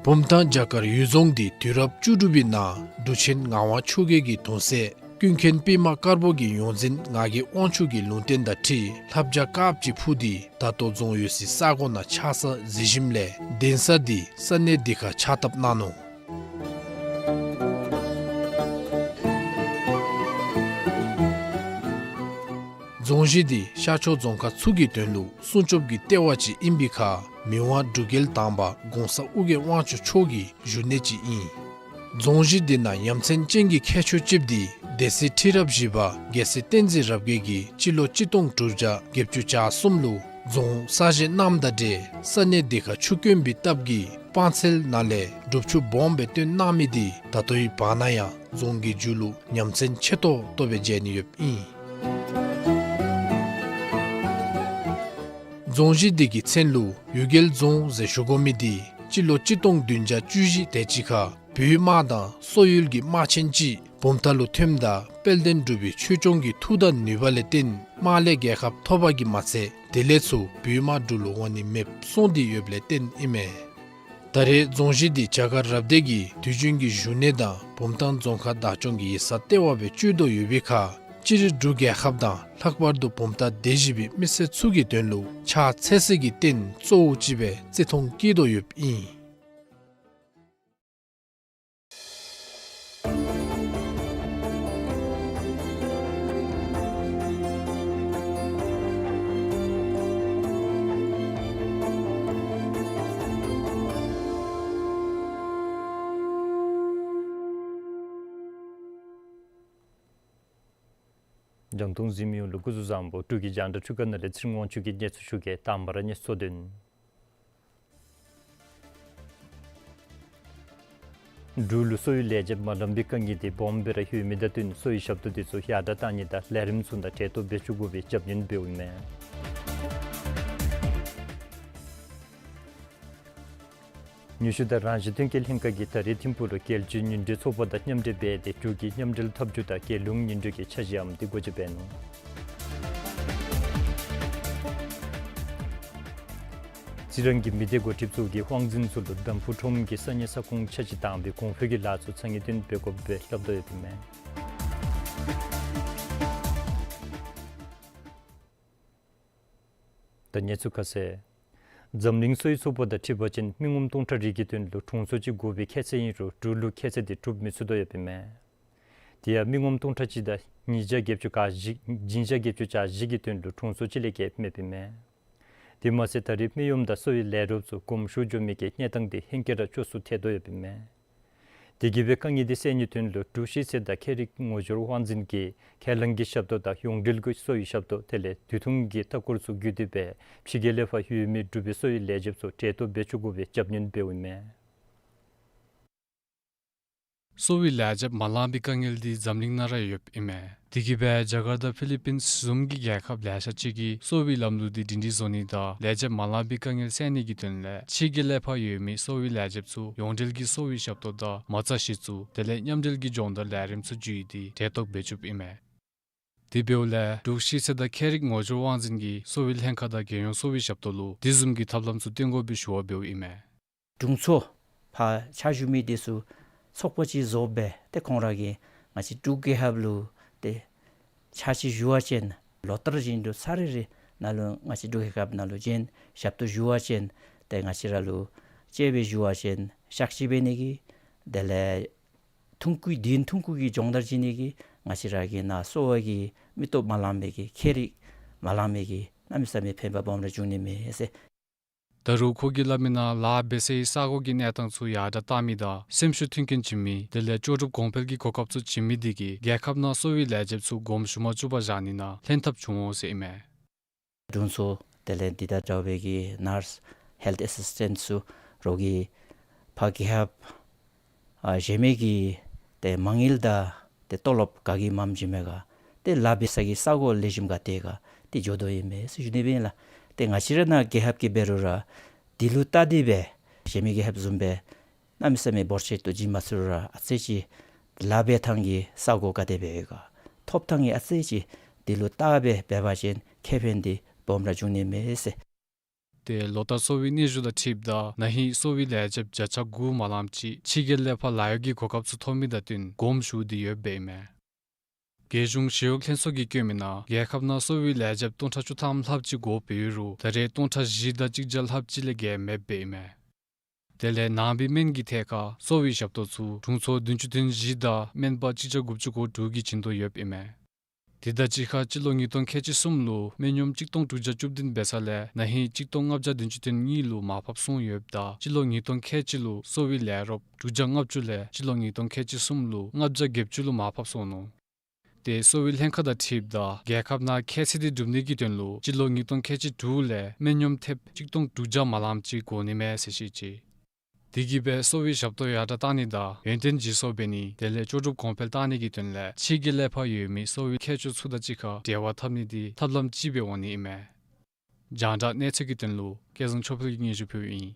བུམ་ཐང་བྱ་དཀར་གཡུལ་རྫོང་འདི་དུས་རབས་བཅུ་དྲུག་པའི་ནང་འབྲུག་ཆེན་ངག་དབང་ཆོས་རྒྱལ་གྱི་གདུང་སྲས་ཀུན་མཁྱེན་པདྨ་དཀར་པོ་གིས་ཡོངས་འཛིན་ངག་གི་དབང་ཕྱུག་གི་ལུང་བསྟན་དང་འཁྲིལ་ལྷ་བྱ་དཀརཔོ་ཅིག་འཕུར་ཏེ་ད་ལྟོ་རྫོང་ཡོད་སའི་ས་གོ་ནང་ཆགས་ས་གཟིགས་ཞིནམ་ལས་གདན་ས་འདི་ས་གནས་འདི་ཁར་ཕྱག་བཏབ་གནང་ནུག། རྫོང་གཞི་འདི་ཤར་ཕྱོགས་རྫོང་ཁག་ཚུ་གི་དོན་ལུ་སྲུང་སྐྱོབ་ཀྱི་ལྟེ་བ་ཅིག་ཨིན་པའི་ཁར་མི་དབང་འབྲུག་རྒྱལ་དང་པ་གོང་ས་ཨོ་རྒྱན་དབང་ཕྱུག་མཆོག་གི་བཞུགས་གནས་ཅིག་ཨིན། རྫོང་གཞི་འདི་ནང་ཡ་མཚན་ཅན་གྱི་ཁྱད་ཆོས་ཅིག་འདི་སྡེ་སྲིད་ཁྲི་རབས་བཞི་པ་རྒྱལ་སྲས་བསྟན་འཛིན་རབ་རྒྱས་ཀྱིས་སྤྱི་ལོ་གཅིག་སྟོང་དྲུག་བརྒྱ་བརྒྱད་ཅུ་གྱ་གསུམ་ལུ་རྫོང་གསར་བཞེངས་གནངམ་དང་འབྲེལ་ས་གནས་འདི་ཁར་ཆུ་དཀོན་པའི་སྟབས་ཀྱིས་སྤང་ཚལ་ནང་ལས་སྒྲུབ་ཆུ་སྦོམ་སྦེ་བཏོན་གནང་མི་འདི་ད་ལྟོའི་བར་ན་ཡང་རྫོང་གི་མཇུག་ལུ་ཡ་མཚན་ཆེ་ཏོག་ཏོ་སྦེ་མཇལ་ནི་ཡོདཔ་ཨིན། རྫོང་གཞི་འདི་གི་མཚན་ལུ་གཡུལ་རྒྱལ་རྫོང་ཟེར་ཞུ་དགོ་མི་འདི་སྤྱི་ལོ་གཅིག་སྟོང་བདུན་བརྒྱ་བཅུ་བཞི་དེ་ཅིག་ཁར་བོད་དམག་དང་སོག་ཡུལ་གྱི་དམག་ཆེན་ཅིག་བུམ་ཐང་ལུ་ཐོནམ་ད་དཔལ་ལྡན་འབྲུག་པའི་ཆོས་སྐྱོང་གི་མཐུ་དང་ནུས་པ་ལས་བརྟེན་དམག་ལས་རྒྱལ་ཁ་ཐོབ་པ་གིས་མ་ཚད་དེ་ལས་ཚུར་བོད་དམག་འབྲུག་ལུ་འོང་ནི་མེདཔ་སོང་སྟེ་ཡོདཔ་ལས་བརྟེན་ཨིན་མས། ད་རེས་རྫོང་གཞི་འདི་བྱ་དཀར་རབ་སྡེ་གི་དུས་རྒྱུན་གྱི་བཞུགས་གནས་དང་བུམ་ཐང་རྫོང་ཁག་བདག་སྐྱོང་གི་ཡིག་ཚང་ལྟེ་བ་སྦེ་སྤྱོད་དོ་ཡོད་པའི་ཁར་སྤྱིར་འབྲུག་རྒྱལ་ཁབ་དང་ལྷག་པར་དུ་བུམ་ཐང་སྡེ་བཞི་པའི་མི་སེར་ཚུ་གི་དོན་ལུ་ཕྱག་འཚལ་ས་གི་རྟེན་གཙོ་བོ་ཅིག་སྦེ་བརྩི་མཐོང་བསྐྱེད་དོ་ཡོདཔ་ཨིན། རྒྱང་མཐོང་གཟིགས་མི་ཡོངས་ལུ་སྐུ་གཟུགས་བཟང་པོ། འབྲུག་གི་རྒྱང་བསྒྲགས་ཁྲུས་ཁང་ནང་ལས་ཚེ་རིང་དབང་ཕྱུག་གིས་གནས་ཚུལ་ཞུ་གེ། དང་པ་ར་གནས་ཚུལ་དོན། འབྲུག་ལུ་གསོ་བའི་ལས་བྱེདཔ་མ་ལང་པའི་དཀའ་ངལ་འདི་སྦོམ་སྦེ་ར་ཡོད་མི་དང་བསྟུན་གསོ་བའི་ཞབས་ཏོག་འདི་ཚུ་ཡར་དྲག་གཏང་ནི་དང་ལས་རིམ་ཚུ་དང་འབྲེལ་གཏོགས་འབད་བཅུག་དགོ་པའི་རྒྱབ་སྣོན་འབདཝ་ཨིན་མས། ནུས་ཤུགས་དང་རང་བཞིན་ཐོན་སྐྱེད་ལྷན་ཁག་གིས་ད་རིས་ཐིམ་ཕུག་ལུ་རྒྱལ་སྤྱིའི་ཉིན་དྲོད་ཚོགས་པ་དང་མཉམ་འབྲེལ་འབད་དེ་འབྲུག་གི་མཉམ་འབྲེལ་འཐབ་ཇུས་དང་རྒྱལ་ཡོངས་ཉིན་དྲོད་ཀྱི་འཆར་གཞིའམ་འདི་སྒོ་འབྱེད་འབད་ནུག། རྩི་རང་གི་མི་སྡེ་འགོ་ཁྲིདཔ་ཚུ་གིས་དབང་འཛིན་ཚུ་ལུ་དམ་ཕུ་ཁྲོམ་གྱི་ས་གནས་ས་ཁོངས་ཆ་ཅིག་དང་པའི་གོང་འཕེལ་གྱི་ལཱ་ཚུ་ཚ་ངེས་བཏོན་འབད་དགོཔ་སྦེ་སླབ་དོ་ཡོདཔ་ཨིན་མས། ད་གནས་ཚུལ་ཁ་གསལ། འཛམ་གླིང་གསོ་བའི་ཚོགས་པ་དང་འཁྲིལ་བ་ཅིན་མི་ངོམ་སྟོང་ཕྲག་རེ་གི་དོན་ལུ་དྲུང་འཚོ་ཅིག་དགོ་པའི་ཁྱད་ཚད་ཨིན་རུང་འབྲུག་ལུ་ཁྱད་ཚད་འདི་གྲུབ་མི་ཚུགས་དོ་ཡོདཔ་ཨིན་མས། དེ་ཡང་མི་ངོམ་སྟོང་ཕྲག་གཅིག་དང་ཉིས་བརྒྱ་བརྒྱད་ཅུ་གྱ་བཞི་ཉིས་བརྒྱ་བརྒྱད་ཅུ་གྱ་བཞི་གི་དོན་ལུ་དྲུང་འཚོ་གཅིག་ལས་བརྒལ་མེདཔ་ཨིན་མས། དེ་མ་ཚད་ད་རིས་མི་ཡོམ་དང་གསོ་བའི་ལས་རོགསཔ་ཚུ་གོམ་ཞུགས་འགྱོ་མི་གི་གནས་སྟངས་འདི་ཧེང་སྐལ་ར་སྐྱོ་སུ་ཐལ་དོ་ཡོདཔ་ཨིན་མས། དེ་གིས་སྦེ་དཀའ་ངལ་འདི་སེལ་ནིའི་དོན་ལུ་འབྲུག་ཤེས་ཚད་དང་ཁྱད་རིག་ངོ་སྦྱོར་དབང་འཛིན་གྱིས་ཁས་བླངས་ཀྱི་ཞབས་ཏོག་དང་ཡོངས་འབྲེལ་གྱི་གསོ་བའི་ཞབས་ཏོག་དེ་ལས་དུས་ཐུང་གི་ལྟ་སྐོར་ཚུ་བརྒྱུད་དེ་སྦེ་ཕྱི་རྒྱལ་ལས་ཕར་ཡོད་མི་འབྲུག་པའི་གསོ་བའི་ལས་བྱེདཔ་ཚུ་འབྲེལ་གཏོགས་འབད་བཅུག་དགོ་པའི་རྒྱབ་སྣོན་འབདཝ་ཨིན་མས། གསོ་བའི་ལས་བྱེདཔ་མ་ལང་པའི་དཀའ་ངལ་འདི་འཛམ་གླིང་ནང་ར་ཡོདཔ་ཨིན་མས། དེ་གིས་སྦེ་རྒྱ་གར་དང་ཕི་ལི་པིནསི་བཟུམ་གྱི་རྒྱལ་ཁབ་ལེ་ཤ་ཅིག་གིས་གསོ་བའི་ལམ་ལུགས་འདི་སྒྲིང་སྒྲི་བཟོ་ནི་དང་ལས་བྱེདཔ་མ་ལང་པའི་དཀའ་ངལ་སེལ་ནི་གི་དོན་ལས་ཕྱི་རྒྱལ་ལས་ཕར་ཡོད་མི་གསོ་བའི་ལས་བྱེདཔ་ཚུ་ཡོངས་འབྲེལ་གྱི་གསོ་བའི་ཞབས་ཏོག་དང་མ་རྩ་གཞི་བཙུགས་དེ་ལས་མཉམ་འབྲེལ་གྱི་སྦྱོང་བརྡར་ལས་རིམ་ཚུ་བརྒྱུད་དེ་འབྲེལ་གཏོགས་འབད་བཅུགཔ་ཨིན་མས། དེ་འབདཝ་ལས་འབྲུག་ཤེས་ཚད་དང་ཁྱད་རིག་ངོ་སྦྱོར་དབང་འཛིན་གྱིས་གསོ་བའི་ལྷན་ཁག་དང་རྒྱལ་ཡོངས་གསོ་བའི་ཞབས་ཏོག་ལུ་དེ་བཟུམ་གྱི་ཐབས་ལམ་ཚུ་བཏོན་དགོ་པའི་ཞུ་བ་འབདཝ་ཨིན་མས། དྲུང་འཚོ་ཕར་ཕྱག་ཞུ་མི་འདི་ཚུ་ཚོགས་པ་ཅིག་བཟོ་སྦེ་ཏེ་ཁོང་ར་གིས་ང་བཅས་འབྲུག་རྒྱལ་ཁབ་ལུ་ཏེ་ཕྱག་ཕྱིད་ཞུ་བ་ཅིན་ལོ་ལྟར་བཞིན་དུ་ཚར་རེ་རེ་ནང་ལུ་ང་བཅས་འབྲུག་རྒྱལ་ཁབ་ནང་ལུ་བྱོན་ཞབས་ཏོག་ཞུ་བ་ཅིན་ཏེ་ང་བཅས་ར་ལུ་གཅེས་པའི་ཞུ་བ་ཅིན་གཤག་བཅོས་འབད་ནི་གི་དེ་ལས་ཐུང་ཀུའི་དུས་ཐུང་ཀུ་གི་སྦྱོང་བརྡར་བྱིན་ནི་གི་ ང་བཅས་ར་གི་ནཱ་གསོ་བ་གི་མི་སྟོབས་མ་ལང་མི་གི་ཁྱད་རིག་མ་ལང་མི་གི་གནམ་མེད་ས་མེད་ཕན་པ་སྦོམ་ར་འབྱུང་ནི་མས་ཟེར། ད་རུང་ཁོ་གིས་སླབ་མི་ནང་ལཱ་འབད་སའི་ས་གོ་གི་གནས་སྟངས་ཚུ་ཡར་དྲག་བཏང་མི་དང་སེམས་ཤུགས་མཐུན་རྐྱེན་བྱིན་མི་དེ་ལས་ལྕོགས་གྲུབ་གོང་འཕེལ་གྱི་གོ་སྐབས་ཚུ་བྱིན་མི་དེ་གིས་རྒྱལ་ཁབ་ནང་གསོ་བའི་ལས་བྱེདཔ་ཚུ་དགོངསམ་ཞུ་མ་བཅུག་པར་བཞག་ནི་ནང་ལྷན་ཐབས་བྱུང་འོང་ཟེར་ཨིན་མས། དྲུང་འཚོ་དེ་ལས་འདི་དང་འདྲ་བའི་གི་ནརསི་ཧེལཐ་ཨེ་སིས་ཊེནཊ་ཚུ་རོགས་ཀྱིས་ཕར་རྒྱལ་ཁབ་ཨ་གཞན་མི་གི་ཏེ་མ་དངུལ་དང་ཏེ་ཏོ་ལོབ་ག་གིས་མངམ་བྱིན་མས་ག། ཏེ་ལཱ་འབད་ས་གི་ས་གོ་ལེགས་ཤོམ་ག་ཏེ་ག་ཏེ་འགྱོ་དོ་ཨིན་མས་ཟེར་ཞུ་ནི་སྦེ་ཨིན་ལགས། ཏེ་ང་བཅས་ར་ནཱ་རྒྱལ་ཁབ་ཀྱིས་འབད་རུང་ར་དེ་ལུ་བལྟ་སྟེ་སྦེ་གཞན་མི་རྒྱལ་ཁབ་བཟུམ་སྦེ་གནམ་མེད་ས་མེད་འབོར་ཆེ་ཏོག་ཏོ་བྱིན་མ་ཚུགས་རུང་ར་ཨ་ཙི་ཅིག་ལཱ་འབད་ཐངས་ཀྱི་ས་གོ་ག་དེ་སྦེ་ཡོད་ག། ཐོབ་ཐངས་ཀྱི་ཨ་ཙི་ཅིག་དེ་ལུ་བལྟ་སྦེ་འབད་བ་ཅིན་ཁེ་ཕན་འདི་སྦོམ་ར་འབྱུང་ནི་མས་ཟེར། ཏེ་ལོ་ལྟར་གསོ་བའི་གནས་ཚུལ་དང་འཁྲིལཝ་ད་ན་ཧིང་གསོ་བའི་ལས་བྱེདཔ་བརྒྱ་ཆ་དགུ་མ་ལངམ་ཅིག་ཕྱི་རྒྱལ་ལས་ཕར་ལཱ་གཡོག་གི་གོ་སྐབས་ཚུ་ཐོབ་མི་དང་བསྟུན་དགོངསམ་ཞུ་སྟེ་ཡོདཔ་ཨིན་མས། རྒྱལ་གཞུང་ཞི་གཡོག་ལྷན་ཚོགས་ཀྱིས་བཀོད་མི་ནང་རྒྱལ་ཁབ་ནང་གསོ་བའི་ལས་བྱེདཔ་སྟོང་ཕྲག་བཅུ་ཐམ་ལྷགཔ་ཅིག་དགོཔ་འབད་རུང་ད་རེས་སྟོང་ཕྲག་བཞི་དང་གཅིག་བརྒྱ་ལྷགཔ་ཅིག་ལས་བརྒལ་མེདཔ་ཨིན་མས། དེ་ལས་ནང་པའི་སྨན་གྱི་ཐད་ཁར་གསོ་བའི་ཞབས་ཏོག་ཚུ་དྲུང་འཚོ་བདུན་ཅུ་དོན་བཞི་དང་སྨན་པ་གཅིག་བརྒྱ་དགུ་བཅུ་གོ་དྲུག་གིས་བྱིན་དོ་ཡོདཔ་ཨིན་མས། དེ་དང་གཅིག་ཁར་སྤྱི་ལོ་ཉིས་སྟོང་ཁལ་གཅིག་གསུམ་ལུ་སྨན་གཡོགམ་གཅིག་སྟོང་དྲུག་བརྒྱ་བཅུ་བདུན་འབད་ས་ལས་ན་ཧིང་གཅིག་སྟོང་ལྔ་བརྒྱ་བདུན་ཅུ་དོན་གཉིས་ལུ་མར་ཕབ་སོང་ཡོདཔ་ད་སྤྱི་ལོ་ཉིས་སྟོང་ཁལ་གཅིག་ལུ་གསོ་བའི་ལས་རོགསཔ་དྲུག་བརྒྱ་ལྔ་བཅུ་ལས་སྤྱི་ལོ་ཉིས་སྟོང་ཁལ་གཅིག་གསུམ་ལུ་ལྔ་བརྒྱ་བརྒྱད་ཅུ་ལུ་མར་ཕབ་སོང་ནུག། ཏེ་གསོ་བའི་ལྷན་ཁག་དང་འཁྲིལཝ་ད་རྒྱལ་ཁབ་ནང་ཁྱད་ཚད་འདི་སྒྲུབ་ནི་གི་དོན་ལུ་སྤྱི་ལོ་ཉིས་སྟོང་ཁལ་གཅིག་དྲུག་ལས་སྨན་གཡོགམ་ཐེབས་གཅིག་སྟོང་དྲུག་བརྒྱ་མ་ལངམ་ཅིག་དགོ་ནི་མས་ཟེར་བཤད་ཅི། དེ་གིས་སྦེ་གསོ་བའི་ཞབས་ཏོག་ཡར་དྲག་བཏང་ནི་དང་ཡོན་ཏན་ལྗིད་སོང་འབད་ནི་དེ་ལས་ལྕོགས་གྲུབ་གོང་འཕེལ་བཏང་ནི་གི་དོན་ལས་ཕྱི་རྒྱལ་ལས་ཕར་ཡོད་མི་གསོ་བའི་མཁས་མཆོག་ཚུ་དང་གཅིག་ཁར་འབྲེལ་བ་འཐབ་ནི་འདི་ཐབས་ལམ་ཅིག་སྦེ་འོང་ནི་ཨིན་མས། རྒྱང་བསྒྲགས་གནས་ཚུལ་གྱི་དོན་ལུ་སྐལ་བཟང་ཆོས་འཕེལ་གྱིས་སྙན་ཞུ་ཕུལཝ་ཨིན།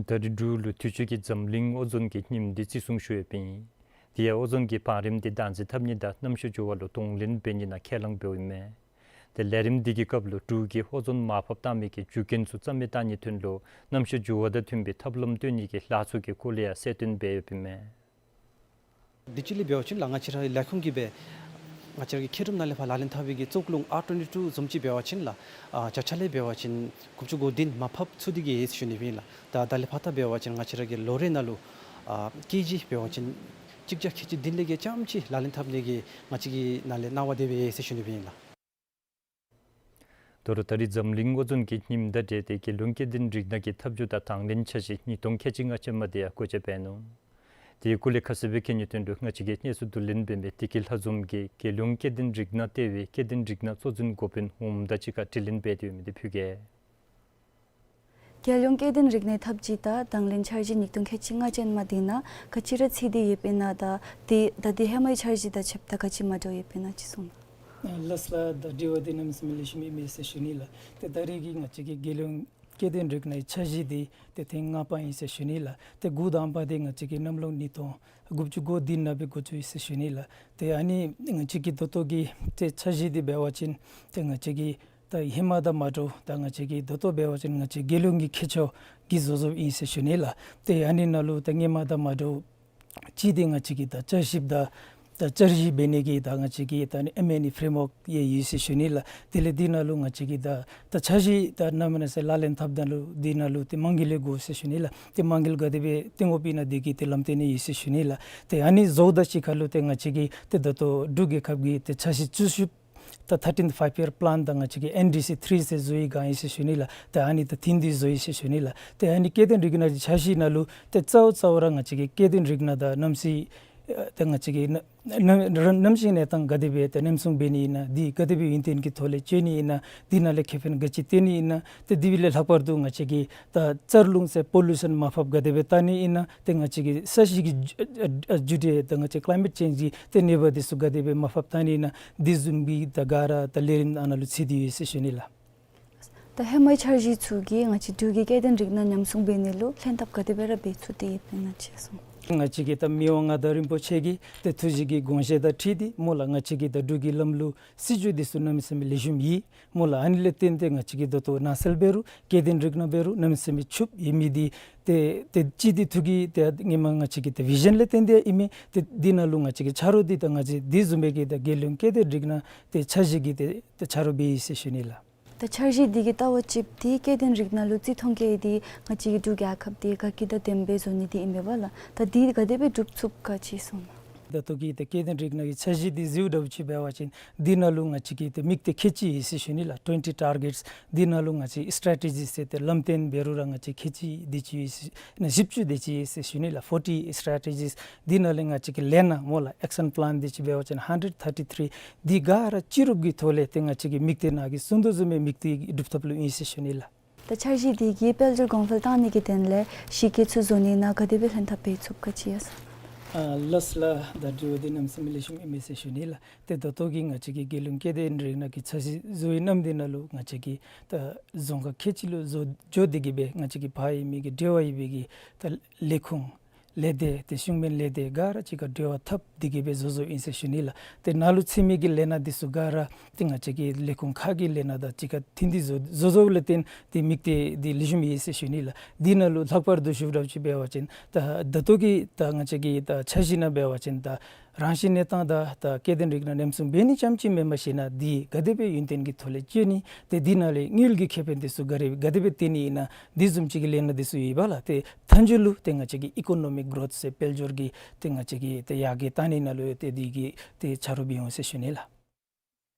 ད་རེས་འབྲུག་ལུ་དུས་ཅི་གི་འཛམ་གླིང་ཨོ་ཛོན་གྱི་ཉིནམ་འདི་བརྩི་སྲུང་ཞུ་ཡོདཔ་ཨིན། དེ་ཡང་ཨོ་ཛོན་གྱི་བང་རིམ་འདི་བདག་འཛིན་འཐབ་ནི་དང་གནམ་གཤིས་འགྱུར་བ་ལུ་གདོང་ལེན་འབད་ནི་ནང་ཁས་བླངས་འབདཝ་ཨིན་མས། ཏེ་ལས་རིམ་འདི་གི་སྐབས་ལུ་འབྲུག་གིས་ཨོ་ཛོན་མར་ཕབ་བཏང་མི་གི་རྒྱུ་རྐྱེན་ཚུ་རྩ་མེད་བཏང་ནིའི་དོན་ལུ་གནམ་གཤིས་འགྱུར་བ་དང་མཐུན་པའི་ཐབས་ལམ་སྟོན་ནི་གི་ལཱ་ཚུ་གི་སྐོར་ལས་ཡང་གསལ་སྟོན་འབད་ཡོདཔ་ཨིན་མས། དུས་ཅི་ལས་འབད་བ་ཅིན་ལགས་ང་བཅས་རའི་ལས་ཁུངས་ཀྱིས་སྦེ་ང་བཅས་ར་གི་མཁས་གྲུབ་ནང་ལས་ཕར་ལག་ལེན་འཐབ་པའི་གི་བཙོག་རླུང་ཨར་ཊུ་ཝེན་ཊི་ཊུ་བཟུམ་ཅིག་འབད་བ་ཅིན་ལགས་ཨ་བརྒྱ་ཆ་ལས་འབད་བ་ཅིན་དགུ་བཅུ་གོ་བདུན་མར་ཕབ་ཚུགས་ཏེ་གི་ཡོད་ཟེར་ཞུ་ནི་ཨིན་ལགས། ད་ད་ལས་ཕར་ད་འབད་བ་ཅིན་ང་བཅས་ར་གི་ལོ་རེ་ནང་ལུ་ཨ་ཀེ་ཇི་འབད་བ་ཅིན་གཅིག་བརྒྱ་ཁལ་གཅིག་བདུན་ལས་བརྒལ་རྐྱངམ་ཅིག་ལག་ལེན་འཐབ་ནི་གི་ང་བཅས་ཀྱི་ནང་ལས་གནང་བ་དེ་སྦེ་ཡོད་ཟེར་ཞུ་ནི་ཨིན་ལགས། དོ་རུང་ད་རེས་འཛམ་གླིང་ཨོ་ཛོན་གྱི་ཉིནམ་དང་འབྲེལ་ཏེ་རྒྱལ་ཡོངས་སྐྱེ་ལྡན་རིགས་སྣ་གི་ཐབས་བྱུས་དང་དང་ལེན་འཆར་གཞི་ཉིས་སྟོང་ཁལ་གཅིག་ལྔ་ཅན་མ་དེ་ཡང་སྒོ་འབྱེད་འབད་ནུག། དེ་གི་སྐོར་ལས་ཁ་གསལ་སྦེ་མཁྱེན་ནིའི་དོན་ལུ་ང་བཅས་ཀྱིས་གནས་ཚུལ་བསྡུ་ལེན་འབད་མི་བདེ་སྐྱིད་ལྷ་འཛོམས་ཀྱིས་རྒྱལ་ཡོངས་སྐྱེ་ལྡན་རིགས་སྣ་ལྟེ་བའི་སྐྱེ་ལྡན་རིགས་སྣ་གཙོ་འཛིན་འགོ་དཔོན་འོགམ་དང་གཅིག་ཁར་དྲི་ལན་འབད་དེ་ཡོད་མི་དེ་ཕུལ་གེ། རྒྱལ་ཡོངས་སྐྱེ་ལྡན་རིགས་སྣའི་ཐབས་བྱུས་དང་དང་ལེན་འཆར་གཞི་ཉིས་སྟོང་ཁལ་གཅིག་ལྔ་ཅན་མ་དེ་ནང་ག་ཅི་ར་ཚུད་དེ་ཡོདཔ་ཨིན་ན་དང་དེ་ད་དེ་ཧེ་མའི་འཆར་གཞི་དང་ཕྱདཔ་ད་ག་ཅི་མ་འདྲཝ་ཡོདཔ་ཨིན་ན་ཅིག་གསུང་གནང་། ལགས་ལགས། ད་དྲི་བ་འདི་གནམ་མེད་ས་མེད་ལེགས་ཤོམ་ཨིན་མས་ཟེར་ཞུ་ནི་ལགས། ཏེ་ད་རེས་ཀྱི་ང་བཅས་ཀྱི་རྒྱལ་ཡོངས་སྐྱེ་ལྡན་རིགས་སྣའི་འཆར་གཞི་འདི་ཏེ་ཐེངས་ལྔ་པ་ཨིན་ཟེར་ཞུ་ནི་ལགས། ཏེ་འགོ་དང་པ་འདི་ང་བཅས་ཀྱིས་གནམ་ལོ་ཉིས་སྟོང་དགུ་བཅུ་གོ་བདུན་ནང་སྦེ་འགོ་བཙུགས་ཡི་ཟེར་ཞུ་ནི་ལགས། ཏེ་ཨ་ནི་ང་བཅས་ཀྱི་ད་ལྟོ་གི་ཏེ་འཆར་གཞི་འདི་འབད་བ་ཅིན་ཏེ་ང་བཅས་ཀྱི་ད་ཧེ་མ་དང་མ་འདྲཝ་ད་ང་བཅས་ཀྱི་ད་ལྟོ་འབད་བ་ཅིན་ང་བཅས་རྒྱལ་ཡོངས་ཀྱི་མཁས་མཆོག་གིས་བཟོ་བཟོཝ་ཨིན་ཟེར་ཞུ་ནི་ལགས། ཏེ་ཨ་ནི་ནང་ལུ་ད་སྔོན་མ་དང་མ་འདྲཝ་ཅིག་འདི་ང་བཅས་ཀྱི་ད་བསྐྱར་ཞིབ་དང་ད་བསྐྱར་ཞིབ་འབད་ནི་གི་ད་ང་བཅས་ཀྱི་ད་ཨ་ནི་ཨེམ་ཨེན་ཨི་ཕྲེམ་ཝརཀ་ཡང་ཡོད་ཟེར་ཞུ་ནི་ལགས། དེ་ལས་འདི་ནང་ལུ་ང་བཅས་ཀྱི་ད་ད་འཆར་གཞི་ད་གནམ་མེད་ས་མེད་ལག་ལེན་འཐབ་ད་ལུ་འདི་ནང་ལུ་ཏེ་མ་དངུལ་ལས་དགོ་ཟེར་ཞུ་ནི་ལགས། ཏེ་མ་དངུལ་ག་དེ་སྦེ་བཏོན་དགོཔ་ཨིན་ན་འདི་གི་ཏེ་ལམ་སྟོན་ནི་ཡོད་ཟེར་ཞུ་ནི་ལགས། ཏེ་ཨ་ནི་བཟོཝ་ད་གཅིག་ཁར་ལུ་ཏེ་ང་བཅས་ཀྱི་ཏེ་ད་ལྟོ་འབྲུག་རྒྱལ་ཁབ་ཀྱི་ཏེ་འཆར་གཞི་བཅུ་བཞི་ད་ཐར་ཊིན་ཕའིབ་ཡར་པ་ལཱན་དང་ང་བཅས་ཀྱི་ཨེན་ཌི་སི་ཐིརི་ཟེར་བཟོ་ཡི་ག་ཨིན་ཟེར་ཞུ་ནི་ལགས། ཏེ་ཨ་ནི་ད་ཐིམ་འདི་བཟོ་ཡི་ཟེར་ཞུ་ནི་ལགས། ཏེ་ཨ་ནི་སྐྱེ་ལྡན་རིགས་སྣ་འདི་འཆར་གཞི་ནང་ལུ་ཏེ་གཙོ་བོ་གཙོ་བོ་ར་ང་བཅས་ཀྱི་སྐྱེ་ལྡན་རིགས་སྣ་དང་གནམ་ས་ཨེ་ད་ང་བཅས་ཀྱི་གནམ་གནམ་གནམ་གཤིས་གནས་སྟངས་ག་དེ་སྦེ་ཏེ་ཉམས་སྲུང་འབད་ནི་ཨིན་ན་འདི་ག་དེ་སྦེ་ཡུན་བརྟན་གྱི་ཐོག་ལས་སྤྱོད་ནི་ཨིན་ན་འདི་ནང་ལས་ཁེ་ཕན་ག་ཅི་བཏོན་ནི་ཨིན་ན་ཏེ་དེ་ལས་ལྷག་པར་དུ་ང་བཅས་ཀྱི་ད་རྩ་རླུང་ཟེར་པོ་ལུ་ཤཱན་མར་ཕབ་ག་དེ་སྦེ་བཏང་ནི་ཨིན་ན་ཏེ་ང་བཅས་ཀྱི་ས་གཞི་གི་འགྱུར་འགྱུར་འགྱུར་འགྲོས་དང་ང་བཅས་ཀླའི་མེཊ་ཅེནཇ་གི་ཏེ་གནོད་པ་འདི་ཚུ་ག་དེ་སྦེ་མར་ཕབ་བཏང་ནི་ཨིན་ན་འདི་བཟུམ་གྱི་ད་ག་ར་ད་ལས་རིམ་ཨ་ནཱ་ལུ་ཚུད་དེ་ཡོད་ཟེར་ཞུ་ནི་ལགས། ད་ཧེ་མའི་འཆར་གཞི་ཚུ་གིས་ང་བཅས་འབྲུག་གི་སྐྱེ་ལྡན་རིགས་སྣ་ཉམས་སྲུང་འབད་ནི་ལུ་ལྷན་ཐབས་ག་དེ་སྦེ་ར་འབད་ཚུགས་ཏེ་ཡོདཔ་ཨིན་ན་ཅིག་གསུང་། ང་བཅས་ཀྱི་ད་མི་དབང་མངའ་བདག་རིན་པོ་ཆེ་གི་ཏེ་ཐུགས་བཞེད་ཀྱི་དགོངས་བཞེད་དང་འཁྲིལ་ཏེ་སྨོ་ལགས། ང་བཅས་ཀྱི་ད་འབྲུག་གི་ལམ་ལུགས་སྲིད་བྱུས་འདི་ཚུ་གནམ་མེད་ས་མེད་ལེགས་ཤོམ་ཨིན་སྨོ་ལགས། ཨ་ནི་ལས་བརྟེན་ཏེ་ང་བཅས་ཀྱི་ད་ལྟོ་ནགས་ཚལ་འབད་རུང་སྐྱེ་ལྡན་རིགས་སྣ་འབད་རུང་གནམ་མེད་ས་མེད་ཕྱུགཔོ་ཨིན་མི་འདི་ཏེ་ཏེ་སྤྱི་འཐུས་ཐུགས་ཀྱི་ཏེ་སྔོན་མ་ང་བཅས་ཀྱི་ཏེ་བི་ཞཱན་ལས་བརྟེན་ཏེ་ཨིན་མས། ཏེ་འདི་ནང་ལུ་ང་བཅས་ཀྱི་ཆ་རོགས་འདི་ད་ང་བཅས་འདི་བཟུམ་སྦེ་གི་ད་རྒྱལ་ཡོངས་སྐྱེ་ལྡན་རིགས་སྣ་ཏེ་འཆར་གཞི་གི་ཏེ་ཏེ་ཆ་རོགས་འབད་ཡི་ཟེར་ཞུ་ནི་ལགས། ད་འཆར་གཞི་འདི་གི་ལྟ་བ་ཅིག་འདི་སྐྱེ་ལྡན་རིགས་སྣ་ལུ་བརྩི་མཐོང་བསྐྱེད་དེ་ང་བཅས་ཀྱི་འབྲུག་རྒྱལ་ཁབ་འདི་དགའ་སྐྱིད་དང་ལྡན་པའི་བཟོ་ནི་འདི་ཨིན་པས་ལགས། ད་འདི་ག་དེ་སྦེ་འགྲུབ་ཚུགས་ག་ཅིག་གསུང་གནང་། ད་ལྟོ་གི་ཏེ་སྐྱེ་ལྡན་རིགས་སྣ་གི་འཆར་གཞི་འདི་གཟིགས་འདྲཝ་ཅིག་འབད་བ་ཅིན་འདི་ནང་ལུ་ང་བཅས་ཀྱིས་ཏེ་དམིགས་གཏད་ཁལ་གཅིག་ཡོད་ཟེར་ཞུ་ནི་ལགས། twenty targets། འདི་ནང་ལུ་ང་བཅས་strategies ཟེར་ཏེ་ལམ་སྟོན་འབད་རུང་ར་ང་བཅས་ཁལ་གཅིག་དེ་ཅིག་ཡོད་ཟེར་ན་བཞི་བཅུ་དེ་ཅིག་ཡོད་ཟེར་ཞུ་ནི་ལགས། forty strategies། འདི་ནང་ལས་ང་བཅས་ཀྱི་ལས་སྣ་སྨོ་ལགས། action plan དེ་ཅིག་འབད་བ་ཅིན་hundred thirty three། འདི་ག་ར་སྤྱི་རུབ་ཀྱི་ཐོག་ལས་ཏེ་ང་བཅས་ཀྱི་དམིགས་གཏད་ནང་གི་བཟུང་དོ་བཟུམ་མའི་དམིགས་གཏད་སྒྲུབ་ཐབས་ལུ་ཨིན་ཟེར་ཞུ་ནི་ལགས། ད་འཆར་གཞི་འདི་གིས་དཔལ་འབྱོར་གོང་འཕེལ་བཏང་ནི་གི་དོན་ལས་གཞི་བཀོད་ཚུ་བཟོ་ནི་ནང་ག་དེ་སྦེ་ལྷན་ཐབས་འབད་ཚུགས་ག་ཅི་ཡོད་ཟེར། ཨ་ལགས་ལགས། ད་དྲི་བ་འདི་གནམ་མེད་ས་མེད་ལེགས་ཤོམ་ཨིན་མས་ཟེར་ཞུ་ནི་ལགས། ཏེ་ད་ལྟོ་གི་ང་བཅས་ཀྱི་རྒྱལ་ཡོངས་སྐྱེ་ལྡན་རིགས་སྣ་གི་འཆར་གཞི་བཟོ་བའི་ནམ་དུས་ནང་ལུ་ང་བཅས་ཀྱིས་ད་རྫོང་ཁག་ཁལ་གཅིག་ལུ་བཟོ་འགྱོ་སྟེ་གི་སྦེ་ང་བཅས་ཀྱི་ཕར་ཨིན་མི་གི་འབྲེལ་བ་ཡོད་པའི་གི་ད་ལས་ཁུངས་ལས་སྡེ་ཏེ་གཞུང་མིན་ལས་སྡེ་ག་ར་གཅིག་ཁར་འབྲེལ་བ་འཐབ་སྟེ་གི་སྦེ་བཟོ་བཟོཝ་ཨིན་ཟེར་ཞུ་ནི་ལགས། ཏེ་ནཱ་ལུ་ཚུད་མི་གི་ལས་སྣ་འདི་ཚུ་ག་ར་ཏེ་ང་བཅས་ཀྱི་ལས་ཁུངས་ཁག་གི་ལས་སྣ་དང་གཅིག་ཁར་མཐུད་དེ་བཟོ་བཟོ་བཟོཝ་ལས་བརྟེན་ཏེ་དམིགས་གཏད་འདི་ལེགས་ཤོམ་ཡོད་ཟེར་ཞུ་ནི་ལགས། འདི་ནང་ལུ་ལྷག་པར་དུ་ཞུ་འདྲཝ་ཅིག་འབད་བ་ཅིན་ད་ད་ལྟོ་གི་ད་ང་བཅས་ཀྱི་ད་འཆར་གཞི་ནང་འབད་བ་ཅིན་ད་རང་བཞིན་གནས་སྟངས་དང་ད་སྐྱེ་ལྡན་རིགས་སྣ་ཉམས་སྲུང་འབད་ནི་རྐྱངམ་ཅིག་མེན་པར་ཞིན་ན་འདི་ག་དེ་སྦེ་ཡུན་བརྟན་གྱི་ཐོག་ལས་སྤྱོད་ནི་ཏེ་འདི་ནང་ལས་དངུལ་གྱི་ཁེ་ཕན་འདི་ཚུ་ག་ར་ག་དེ་སྦེ་བཏོན་ནི་ཨིན་ན་འདི་བཟུམ་ཅིག་གི་ལས་སྣ་འདི་ཚུ་ཡོདཔ་ལགས། ཏེ་མཐའ་མཇུག་ལུ་ཏེ་ང་བཅས་ཀྱི་ཨི་ཀོ་ནོ་མིག་གྲོཐ་ཟེར་དཔལ་འབྱོར་གྱི་ཏེ་ང་བཅས་ཀྱི་ཏེ་ཡར་རྒྱས་བཏང་ནི་ནང་ལུ་ཏེ་འདི་གིས་ཏེ་ཆ་རོགས་འབད་འོང་ཟེར་ཞུ་ནི་ལགས།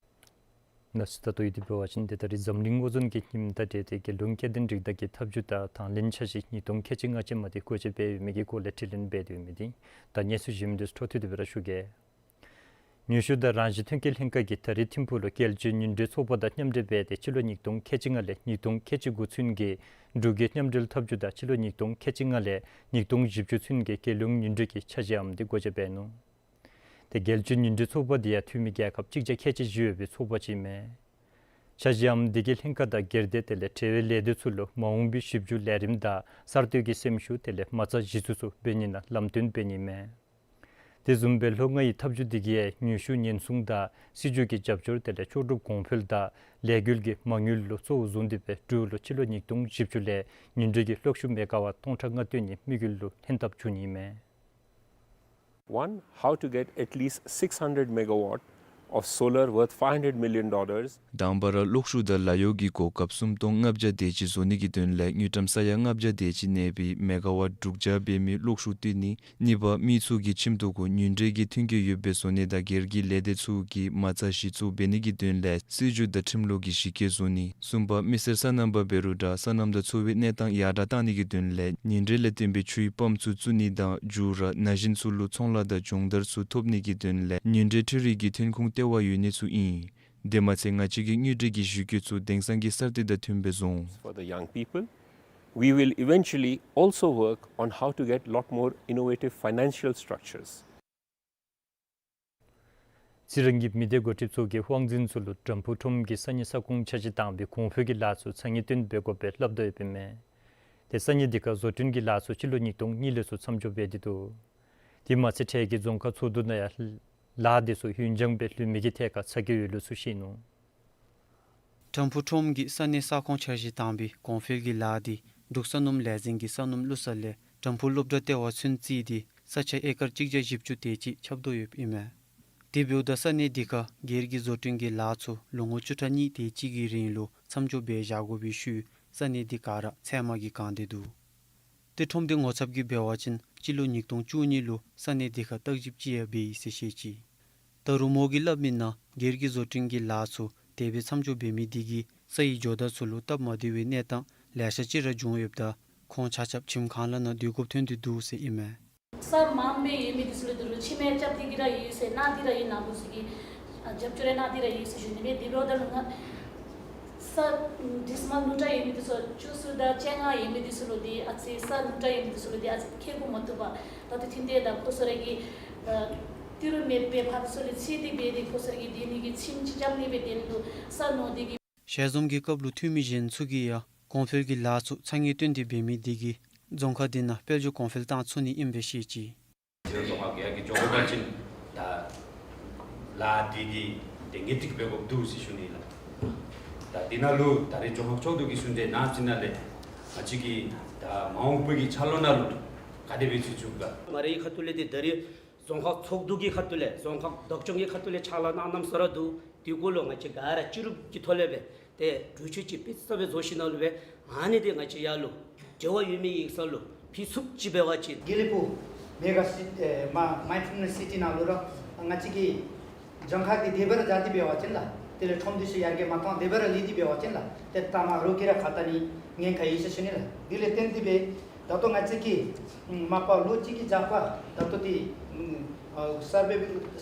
ལགས་སོ། ད་ལྟོ་ཡོད་དེ་འབད་བ་ཅིན་ཏེ་ད་རིས་འཛམ་གླིང་བཟོ་སྐྲུན་གྱི་ཉིནམ་དང་འབྲེལ་ཏེ་རྒྱལ་ཡོངས་སྐྱེ་ལྡན་རིགས་སྣ་གི་ཐབས་བྱུས་དང་དང་ལེན་འཆར་གཞི་ཉིས་སྟོང་ཁལ་གཅིག་ལྔ་ཅན་མ་དེ་སྒོ་འབྱེད་འབད་ཡོད་མི་གི་སྐོར་ལས་དྲི་ལན་འབད་དེ་ཡོད་མི་འདི་ད་གནས་ཚུལ་གཞན་མི་འདི་ཚུ་འཕྲོ་མཐུད་དེ་སྦེ་ར་ཞུ་གེ། ནུས་ཤུགས་དང་རང་བཞིན་ཐོན་སྐྱེད་ལྷན་ཁག་གིས་ད་རིས་ཐིམ་ཕུག་ལུ་རྒྱལ་སྤྱིའི་ཉིན་དྲོད་ཚོགས་པ་དང་མཉམ་འབྲེལ་འབད་དེ་སྤྱི་ལོ་ཉིས་སྟོང་ཁལ་གཅིག་ལྔ་ལས་ཉིས་སྟོང་ཁལ་གཅིག་དགུ་ཚུན་གྱི་འབྲུག་གི་མཉམ་འབྲེལ་ཐབས་བྱུས་དང་སྤྱི་ལོ་ཉིས་སྟོང་ཁལ་གཅིག་ལྔ་ལས་ཉིས་སྟོང་བཞི་བཅུ་ཚུན་གྱི་རྒྱལ་ཡོངས་ཉིན་དྲོད་ཀྱི་འཆར་གཞིའམ་འདི་སྒོ་འབྱེད་འབད་ནུག། ཏེ་རྒྱལ་སྤྱིའི་ཉིན་དྲོད་ཚོགས་པ་འདི་ཡང་འཐུས་མི་རྒྱལ་ཁབ་གཅིག་བརྒྱ་ཁལ་གཅིག་བཞི་ཡོད་པའི་ཚོགས་པ་ཅིག་མས། འཆར་གཞིའམ་འདི་གིས་ལྷན་ཁག་དང་སྒེར་སྡེ་དེ་ལས་འབྲེལ་བའི་ལས་སྡེ་ཚུ་ལུ་མ་འོངས་པའི་ཞིབ་འཇུག་ལས་རིམ་དང་གསར་གཏོད་ཀྱི་སེམས་ཤུགས་དེ་ལས་མ་རྩ་གཞི་བཙུགས་ཚུ་འབད་ནི་ནང་ལམ་སྟོན་འབད་ནི་མས། དེ་བཟུམ་སྦེ་ལྷོ་ལྔ་ཡི་ཐབས་བྱུས་འདི་གིས་ནུས་ཤུགས་ཉེན་སྲུང་དང་སྲིད་བྱུས་ཀྱི་རྒྱབ་སྐྱོར་དེ་ལས་ལྕོགས་གྲུབ་གོང་འཕེལ་དང་ལས་འགུལ་གྱི་མ་དངུལ་ལུ་གཙོ་བོ་བཟུང་སྟེ་སྦེ་འབྲུག་ལུ་སྤྱི་ལོ་ཉིས་སྟོང་བཞི་བཅུ་ལས་ཉིན་དྲོད་ཀྱི་གློག་ཤུགས་མེ་ག་ཝཊ་སྟོང་ཕྲག་ལྔ་བཏོན་ནིའི་དམིགས་ཡུལ་ལུ་ལྷན་ཐབས་བྱུང་ནི་མས། One, how to get at least six hundred megawatt of solar worth five hundred million dollars. དང་པ་ར་གློག་ཤུགས་དང་ལཱ་གཡོག་གི་གོ་སྐབས་སུམ་སྟོང་ལྔ་བརྒྱ་དེ་ཅིག་བཟོ་ནི་གི་དོན་ལས་དངུལ་ཀྲམ་ས་ཡ་ལྔ་བརྒྱ་དེ་ཅིག་གནས་པའི་མེ་ག་ཝཊ་དྲུག་བརྒྱ་འབད་མི་གློག་ཤུགས་བཏོན་ནི། གཉིས་པ་མི་ཚུ་གིས་ཁྱིམ་ཐོག་གུ་ཉིན་དྲོད་ཀྱི་ཐོན་སྐྱེད་ཡོདཔ་སྦེ་བཟོ་ནི་དང་སྒེར་གྱི་ལས་སྡེ་ཚུ་གིས་མ་རྩ་གཞི་བཙུགས་འབད་ནི་གི་དོན་ལས་སྲིད་བྱུས་དང་ཁྲིམས་ལུགས་ཀྱི་གཞི་བཀོད་བཟོ་ནི། གསུམ་པ་མི་སེར་སོ་ནམ་པ་འབད་རུང་འདྲ་སོ་ནམ་དང་འཚོ་བའི་གནས་སྟངས་ཡར་དྲག་བཏང་ནི་གི་དོན་ལས་ཉིན་དྲོད་ལས་བཏོན་པའི་ཆུའི་པམཔ་ཚུ་བཙུགས་ནི་དང་མཇུག་ར་ན་གཞོན་ཚུ་ལུ་ཚོང་ལཱ་དང་སྦྱོང་བརྡར་ཚུ་ཐོབ་ནི་གི་དོན་ལས་ཉིན་དྲོད་འཕྲུལ་རིག་གི་ཐོན་ཁུངས་ལྟེ་བ་ཡོད་ནི་ཚུ་ཨིན། དེ་མ་ཚད་ང་བཅས་ཀྱིས་དངུལ་འབྲེལ་གྱི་གཞི་བཀོད་ཚུ་དེང་སང་གི་གསར་གཏོད་དང་མཐུནམ་སྦེ་བཟོ་འོང་། For the young people, we will eventually also work on how to get lot more innovative financial structures. རྩི་རང་གི་མི་སྡེ་འགོ་ཁྲིདཔ་ཚུ་གིས་དབང་འཛིན་ཚུ་ལུ་དམ་ཕུ་ཁྲོམ་གྱི་ས་གནས་ས་ཁོངས་འཆར་གཞི་དང་པའི་གོང་འཕེལ་གྱི་ལཱ་ཚུ་ཚ་ངེས་བཏོན་འབད་དགོཔ་སྦེ་སླབ་དོ་ཡོདཔ་ཨིན་མས། ཏེ་ས་གནས་འདི་ཁར་བཟོ་སྐྲུན་གྱི་ལཱ་ཚུ་སྤྱི་ལོ་ཉིས་སྟོང་གཉིས་ལས་ཚུར་མཚམས་འཇོག་འབད་དེ་འདུག། དེ་མ་ཚད་འཕྲལ་གྱི་རྫོང་ཁག་ཚོགས་འདུ་ནང་ཡང་ལཱ་འདི་ཚུ་ཡུན་འགྱངས་སྦེ་ལྷོད་མི་གི་ཐད་ཁར་ཚ་གྱང་ཡོད་ལུགས་ཚུ་བཤད་ནུག། དམ་ཕུ་ཁྲོམ་གྱི་ས་གནས་ས་ཁོངས་འཆར་གཞི་དང་པའི་གོང་འཕེལ་གྱི་ལཱ་འདི་འབྲུག་སོ་ནམ་ལས་འཛིན་གྱི་སོ་ནམ་བླུག་ས་ལས་དམ་ཕུ་སློབ་གྲྭ་ལྟེ་བ་ཚུན་བརྩིས་ཏེ་ས་ཆ་ཨེ་ཀར་གཅིག་བརྒྱ་བཞི་བཅུ་དེ་ཅིག་ཁྱབ་དོ་ཡོདཔ་ཨིན་མས། དེ་འབདཝ་ད་ས་གནས་འདི་ཁར་སྒེར་གྱི་བཟོ་སྐྲུན་གྱི་ལཱ་ཚུ་ལོ་ངོ་བཅུ་ཕྲག་གཉིས་དེ་ཅིག་གི་རིང་ལུ་མཚམས་འཇོག་འབད་བཞག་དགོ་པའི་ཤུལ་ས་གནས་འདི་ག་ར་ཚལ་མ་གིས་གང་སྟེ་འདུག། ཏེ་ཁྲོམ་སྡེ་ངོ་ཚབ་ཀྱིས་འབད་བ་ཅིན་སྤྱི་ལོ་ཉིས་སྟོང་བཅུ་གཉིས་ལུ་ས་གནས་འདི་ཁར་བརྟག་ཞིབ་ཅིག་ཡང་འབད་ཡི་ཟེར་བཤད་ཅི། ད་རུང་མོ་གིས་སླབ་མི་ནང་སྒེར་གྱི་བཟོ་སྐྲུན་གྱི་ལཱ་ཚུ་དེ་སྦེ་མཚམས་འཇོག་འབད་མི་འདི་གིས་ས་ཡི་ཇོ་བདག་ཚུ་ལུ་སྟབས་མ་བདེ་བའི་གནས་སྟངས་ལེ་ཤ་ཅིག་ར་བྱུང་ཡོདཔ་ད་ཁོང་ཆ་ཁྱབ་ཁྱིམ་ཁང་ལས་ནཱ་སྡོད་དགོཔ་ཐོན་ཏེ་འདུག་ཟེར་ཨིན་མས། ས་མངམ་སྦེ་ཡོད་མི་འདི་ཚུ་ལུ་ཏེ་རུང་ཕྱེ་མར་རྐྱབ་སྟེ་གི་ར་ཡོད་ཟེར་གནང་སྟེ་ར་ཡོད། ནཱ་བུ་ཚུ་གིས་ཨ་རྒྱབ་སྐྱོར་རེ་གནང་སྟེ་ར་ཡོད་ཟེར་ཞུ་ནི་མས། དེ་འབདཝ་ད་ལུ་ང་ས་ཌི་སི་མལ་ཉུང་དྲགས་ཡོད་མི་འདི་ཚུ་བཅུ་གསུམ་དང་བཅོ་ལྔ་ཡོད་མི་འདི་ཚུ་ལུ་ཏེ་ཨ་ཙི་ས་ཉུང་དྲགས་ཡོད་མི་འདི་ཚུ་ལུ་ཏེ་ཨ་ཙི་ཁེ་གོ་མ་ཐུབ་པར་ད་ལྟོ་ཐོན་ཏེ་ད་ཁོང་ཚུ་ར་གི་ཨ་ཏི་རུ་མེད་པའི་ཕར་ཚུར་ལས་འཚོལ་ཏེ་འབད་དེ་ཁོང་ཚུ་ར་གི་སྡོད་ནི་གི་ཁྱིམ་ཅིག་རྐྱབ་ནི་སྦེ་དེ་ལུ་ས་ཉོ་སྟེ་གི། ཞལ་འཛོམས་ཀྱི་སྐབས་ལུ་འཐུས་མི་གཞན་ཚུ་གིས་ཡང་གོང་འཕེལ་གྱི་ལཱ་ཚུ་ཚ་ངེས་བཏོན་ཏེ་འབད་མི་འདི་གིས་རྫོང་ཁག་འདི་ནང་དཔལ་འབྱོར་གོང་འཕེལ་བཏང་ཚུགས་ནི་ཨིནམ་སྦེ་བཤད་ཅི། རྫོང་ཁག་གི་ཡ་གི་འགྱོ་དགོ་པ་ཅིན་ད་ལཱ་འདི་གི་དེ་ངེས་ཏིག་འབད་དགོཔ་འདུག་ཟེར་ཞུ་ནི་ལགས། ད་འདི་ནང་ལུ་ད་རེས་རྫོང་ཁག་ཚོགས་འདུ་གི་ཚུན་ཚོད་ནང་ཚུན་ནང་ལས་ང་བཅས་ཀྱིས་ད་མ་འོངས་པའི་གི་འཆར་ལོ་ནང་ལུ་ག་དེ་སྦེ་བྱེད་ཚུགས་ག། ང་རའི་ཁ་ཐུག་ལས་འདི་ད་རེས་རྫོང་ཁག་ཚོགས་འདུ་གི་ཁ་ཐུག་ལས་རྫོང་ཁག་བདག་སྐྱོང་གི་ཁ་ཐུག་ལས་ཕྱག་ལཱ་གནང་གནངམ་ས་ར་འདུག། དེ་གུ་ལུ་ང་བཅས་ག་ར་སྤྱི་རུབ་ཀྱི་ཐོག་ལས་སྦེ་ཏེ་གྲོས་ཆོད་ཅིག་དཔེ་ཚ་སྦེ་བཟོ་ཞིནམ་ལས་སྦེ་ཨ་ནི་འདི་ང་བཅས་ཡར་ལུ་འབྲེལ་བ་ཡོད་མི་ཡིག་ཚང་ལུ་ཕུལ་ཚུགསཔ་ཅིག་འབད་བ་ཅིན་དགེ་ལེགས་ཕུག་ མེ་ག་སི་ཨེ་མ་མའིནཌ་ཕུལ་ནེསི་སི་ཊི་ནང་ལུ་ར་ང་བཅས་ཀྱི་གྱངས་ཁ་འདི་དེ་སྦེ་ར་བཞག་སྟེ་འབད་བ་ཅིན་ལགས། དེ་ལས་ཁྲོམ་འདི་ཚུ་ཡར་རྒྱས་མ་བཏང་དེ་སྦེ་ར་ལུས་ཏེ་འབད་བ་ཅིན་ལགས། ཏེ་ད་མ་རོགས་ཀྱིས་ར་ཁ་ད་ནི་ཉེན་ཁ་ཡོད་ཟེར་ཞུ་ནི་ལགས། དེ་ལས་བརྟེན་ཏེ་སྦེ་ད་ལྟོ་ང་བཅས་ཀྱིས་མ་པ་ལོ་གཅིག་གི་རྒྱབ་ཁར་ད་ལྟོ་འདི་ཨ་སར་བེ་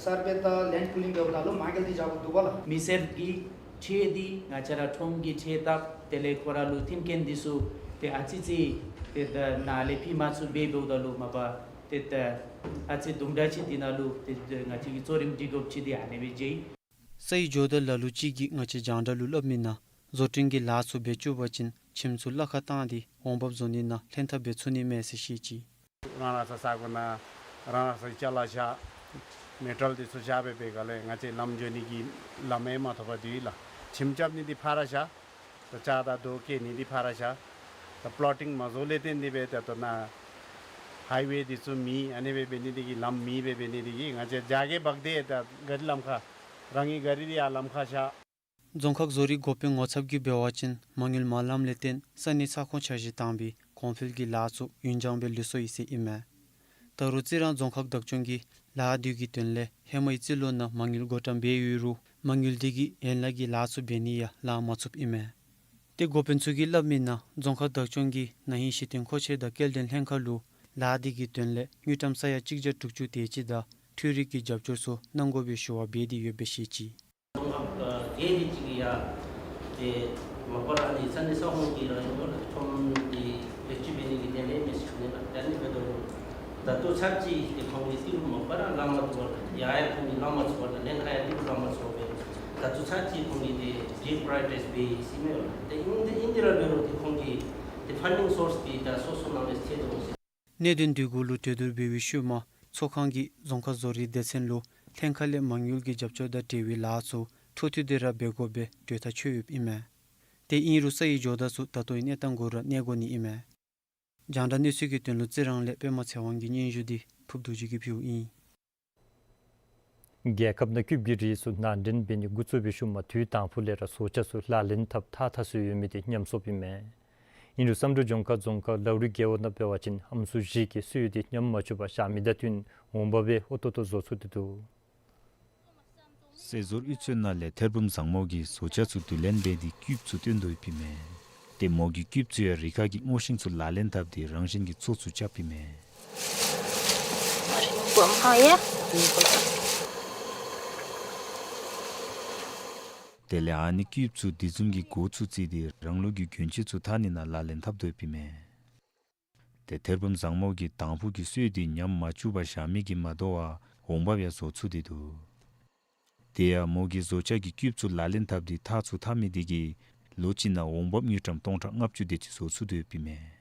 སར་བེ་དང་ལེནཌ་ཕུ་ལིང་འབདཝ་ད་ལུ་མ་དངུལ་འདི་བཞག་དགོཔ་འདུག་པ་ལགས། མི་སེར་གྱི་ཁྲལ་འདི་ང་བཅས་ར་ཁྲོམ་གྱི་ཁྲལ་བཏབ། དེ་ལས་ཁོ་ར་ལུ་མཐུན་རྐྱེན་འདི་ཚུ་ཏེ་ཨ་ཙི་ཙི་ཏེ་ད་ནཱ་ལས་ཕུལ་མ་ཚུགས་པར་འབདཝ་ད་ལུ་མ་པ་ཏེ་ད་ཨ་ཙི་དུམ་གྲ་ཅིག་འདི་ནང་ལུ་ཏེ་ང་བཅས་ཀྱིས་གཙོ་རིམ་སྒྲིག་དགོཔ་ཅིག་འདི་ཨ་ནི་སྦེ་མཇལ་ཡི། སའི་ཇོ་བདག་ལ་ལུ་ཅིག་གིས་ང་བཅས་རྒྱང་བསྒྲགས་ལུ་སླབ་མི་ནང་བཟོ་སྐྲུན་གྱི་ལཱ་ཚུ་འབད་བཅུག་པ་ཅིན་ཁྱིམ་ཚུ་གླ་ཁར་བཏང་སྟེ་འོང་འབབ་བཟོ་ནི་ནང་ལྷན་ཐབས་འབད་ཚུགས་ནི་མས་ཟེར་བཤད་ཅི། རང་རང་ས་ས་གོ་ནང་རང་རང་ས་ཅ་ལ་བཞག། མེ་ཊལ་འདི་ཚུ་བཞག་སྦེ་འབད་ག་ལས་ང་བཅས་ལམ་འགྱོ་ནི་གི་ལམ་ཡང་མ་ཐོབ་པར་སྡོད་ཡི་ལགས། ཁྱིམ་རྐྱབ་ནི་འདི་ཕར་ར་བཞག། ད་ཅ་དང་རྡོ་བཀལ་ནི་འདི་ཕར་ར་བཞག། ད་པི་ལོ་ཊིང་མ་བཟོ་ལས་བརྟེན་ཏེ་སྦེ་ད་ལྟོ་ནཱ་ཧའི་ཝེ་འདི་ཚུ་མེད། ཨ་ནི་སྦེ་འབད་ནི་འདི་གིས་ལམ་མེད་པར་འབད་ནི་འདི་གིས་ང་བཅས་རྒྱ་སྐྱེད་འབག་སྟེ་ད་ག་རི་ལམ་ཁར་རང་གི་ག་རི་འདི་ཡར་ལམ་ཁར་བཞག། རྫོང་ཁག་བཟོ་རིག་འགོ་དཔོན་ངོ་ཚབ་ཀྱིས་འབད་བ་ཅིན་མ་དངུལ་མ་ལངམ་ལས་བརྟེན་ས་གནས་ས་ཁོངས་འཆར་གཞི་དང་པའི་གོང་འཕེལ་གྱི་ལཱ་ཚུ་ཡུན་འགྱངས་སྦེ་ལུས་སོ་ཡི་ཟེར་ཨིན་མས། ད་རུང་རྩི་རང་རྫོང་ཁག་བདག་སྐྱོང་གིས་ལཱ་འདི་གི་དོན་ལས་ཧེ་མའི་རྩིས་ལོ་ནང་མ་དངུལ་བགོ་བཀྲམ་འབད་ཡོད་རུང་མ་དངུལ་འདི་གིས་ཡན་ལག་གི་ལཱ་ཚུ་འབད་ནི་ཡང་ལང་མ་ཚུགསཔ་ཨིན་མས། ཏེ་འགོ་དཔོན་ཚུ་གིས་སླབ་མི་ནང་རྫོང་ཁག་བདག་སྐྱོང་གིས་ན་ཧིང་གཞི་རྟེན་མཁོ་ཆས་དང་སྐྱེལ་འདྲེན་ལྷན་ཁག་ལུ་ལཱ་འདི་གི་དོན་ལས་དངུལ་ཀྲམ་ས་ཡ་གཅིག་བརྒྱ་དྲུག་ཅུ་དེ་ཅིག་དང་འཕྲུལ་རིག་གི་རྒྱབ་སྐྱོར་ཚུ་གནང་དགོ་པའི་ཞུ་བ་འབད་དེ་ཡོདཔ་སྦེ་བཤད་ཅི། རྫོང་ཁག་བརྒྱད་དེ་ཅིག་གིས་ཡང་ཏེ་མ་པ་ར་ཨ་ནི་ས་གནས་ས་ཁོངས་ཀྱི་རང་བཞིན་ལུ་ཁྲོམ་འདི་བེད་སྤྱོད་འབད་ནི་གི་དོན་ལས་མི་སེར་ནི་ལགས། ད་ནི་འབད་དོ་ད་ལྟོ་ཚར་ཅིག་ཏེ་ཁོང་གིས་ཏི་རུ་མ་པ་ར་ལང་མ་ཚུགས་པར་ཡར་ཡང་ཁོང་གིས་ལང་མ་ཚུགས་པར་ལེན་ཁ་ཡང་ཏི་རུ་ལང་མ་ཚུགས་པར་ད་ལྟོ་ཚར་ཅིག་ཁོང་གིས་ཏེ་ཌི་པྲའི་ཡོ་རི་ཊའིཛ་འབད་ཡི་ཟེར་མས་ལགས། ཏེ་ཨིན་ཏེ་ཨིན་ཏེ་ར་འབད་རུང་ཏེ་ཁོང་གིས་ཏེ་ཕན་ཌིང་སོརསི་འདི་ད་སོ་སོ་ནང་ལས་ཐོབ་དོ་ཟེར། གནད་དོན་འདི་གུ་ལུ་གྲོས་བསྡུར་འབད་བའི་ཤུལ་མ་ཚོགས་ཁང་གིས་རྫོང་ཁག་བཟོ་རིག་སྡེ་ཚན་ལུ་ལྷན་ཁག་ལས་མ་དངུལ་གྱི་རྒྱབ་སྐྱོར་དང་འབྲེལ་བའི་ལཱ་ཚུ་ཐུགས་མཐུན་ཏེ་ར་འབད་དགོ་པའི་གྲོས་ཐག་བཅད་ཡོདཔ་ཨིན་མས། ཏེ་ཨིན་རུང་སའི་ཇོ་བདག་ཚུ་ད་ལྟོའི་གནས་སྟངས་གུ་ར་གནས་དགོ་ནི་ཨིན་མས། རྒྱང་བསྒྲགས་གནས་ཚུལ་གྱི་དོན་ལུ་རྩི་རང་ལས་པདྨ་ཚེ་དབང་གི་སྙན་ཞུ་འདི་ཕུརབ་རྡོ་རྗེ་གིས་ཕུལཝ་ཨིན། རྒྱལ་ཁབ་ནང་ཀིབ་ཀྱི་རིགས་ཚུ་ནང་འདྲེན་འབད་ནི་འགོ་བཙུགས་པའི་ཤུལ་མ་དུས་དང་ཕུ་ལས་ར་བཟོ་ཆ་ཚུ་ལག་ལེན་འཐབ་ཐགས་ཐགས་སྲོལ་ཡོད་མི་འདི་ཉམས་སོཔ་ཨིན་མས། ཨིན་རུང་བསམ་གྲུབ་ལྗོངས་མཁར་རྫོང་ཁག་ལའུ་རི་རྒེད་འོག་ནང་འབད་བ་ཅིན་ཨམ་སྲུ་བཞི་གིས་སྲོལ་འདི་ཉམས་མ་བཅུག་པར་བཞག་མི་དང་བསྟུན་འོང་འབབ་སྦེ་ཨོ་ཏོ་ཏོ་བཟོ་ཚུགས་ཏེ་འདུག། ཟས་བཟོ་དབུས་ཚོད་ནང་ལས་ཐེར་འབུམ་བཟང་མོ་གིས་བཟོ་ཆ་ཚུ་བསྡུ་ལེན་འབད་དེ་ཀིབ་ཚུ་བཏོན་དོ་ཡོདཔ་ཨིན་མས། ཏེ་མོ་གིས་ཀིབ་ཚུ་ཡང་རི་ཁ་གི་སྔོ་ཤིང་ཚུ་ལག་ལེན་འཐབ་སྟེ་རང་བཞིན་གྱིས་ཚོགས་ཚུ་རྐྱབ་ཨིན་མས། དེ་ལས་ཨ་ནི་ཀིབ་ཚུ་འདི་བཟུམ་གྱི་འགོ་ཚུ་བཙུགས་ཏེ་རང་ལུགས་ཀྱི་གྱོན་ཆས་ཚུ་འཐག་ནི་ནང་ལག་ལེན་འཐབ་དོ་ཡོདཔ་ཨིན་མས། ཏེ་ཐེར་འབུམ་བཟང་མོ་གིས་དང་ཕུ་གི་སྲོལ་འདི་ཉམས་མ་བཅུག་པར་བཞག་མི་གིས་མ་དོ་བར་འོང་འབབ་ཡང་བཟོ་ཚུགས་ཏེ་འདུག། དེ་ཡང་མོ་གིས་བཟོ་ཆ་གི་ཀིབ་ཚུ་ལག་ལེན་འཐབ་སྟེ་ཐགས་ཚུ་འཐག་མི་དེ་གིས་ལོ་གཅིག་ནང་འོང་འབབ་དངུལ་ཀྲམ་སྟོང་ཕྲག་ལྔ་བཅུ་དེ་ཅིག་བཟོ་ཚུགས་དོ་ཡོདཔ་ཨིན་མས།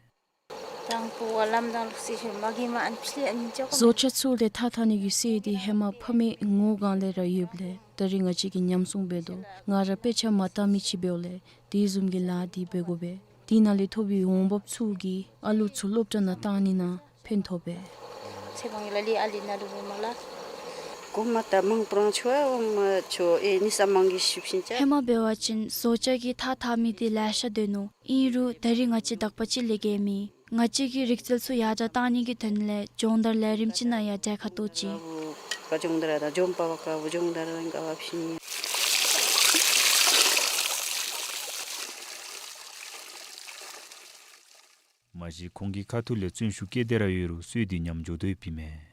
བཟོ་ཆ་ཚུ་ལས་ཐགས་འཐག་ནི་གི་སྲོལ་འདི་ཧེ་མ་ཕ་མའི་ངོ་གང་ལས་ར་ཡོདཔ་ལས་ད་རིས་ང་བཅས་ཀྱིས་ཉམས་སྲུང་འབད་དོ། ང་ར་དཔེ་ཆ་མ་བལྟ་མི་ཅིག་འབདཝ་ལས་དེ་བཟུམ་གྱི་ལཱ་འདི་འབད་དགོ་པས། དེ་ནང་ལས་ཐོབ་པའི་འོང་འབབ་ཚུ་གིས་ཨ་ལུ་ཚུ་སློབ་གྲྭ་ནང་བཏང་ནི་ནང་ཕན་ཐོགས་པས། ཚེ་དབང་གིས་ལ་ལུ་ཨ་ལུ་ནང་ལུ་འབད་མ་ལགས། གོ་མ་ད་མང་པོ་རང་ཆོ་འོང་མ་ཆོ་ཨེ་ནི་ས་མང་གི་ཤུབ་ཤིན་ཅ། ཧེ་མ་འབད་བ་ཅིན་བཟོ་ཆ་གི་ཐགས་འཐག་མི་འདི་ལེ་ཤ་འདུག་ནུག། ཨིན་རུང་ད་རིས་ང་བཅས་དག་པ་ཅིག་ལས་བརྒལ་མེད། ང་བཅས་ཀྱིས་རིག་རྩལ་ཚུ་ཡར་དྲག་བཏང་ནི་གི་དོན་ལས་སྦྱོང་བརྡར་ལས་རིམ་ཅིག་ནང་ཡང་གྲལ་ཁར་གཏོགས་ཅི། ཀ་སྦྱོང་བརྡར་དང་འཇོམས་པ་བ་ཀ་བུ་སྦྱོང་བརྡར་རང་ག་བ་ཕྱིན། མ་གཞི་ཁོང་གི་ཁ་ཐུག་ལས་བརྩོན་ཤུགས་བསྐྱེད་དེ་ར་ཡོད་རུང་སྲོལ་འདི་ཉམས་འགྱོ་དོ་ཡོདཔ་ཨིན་མས།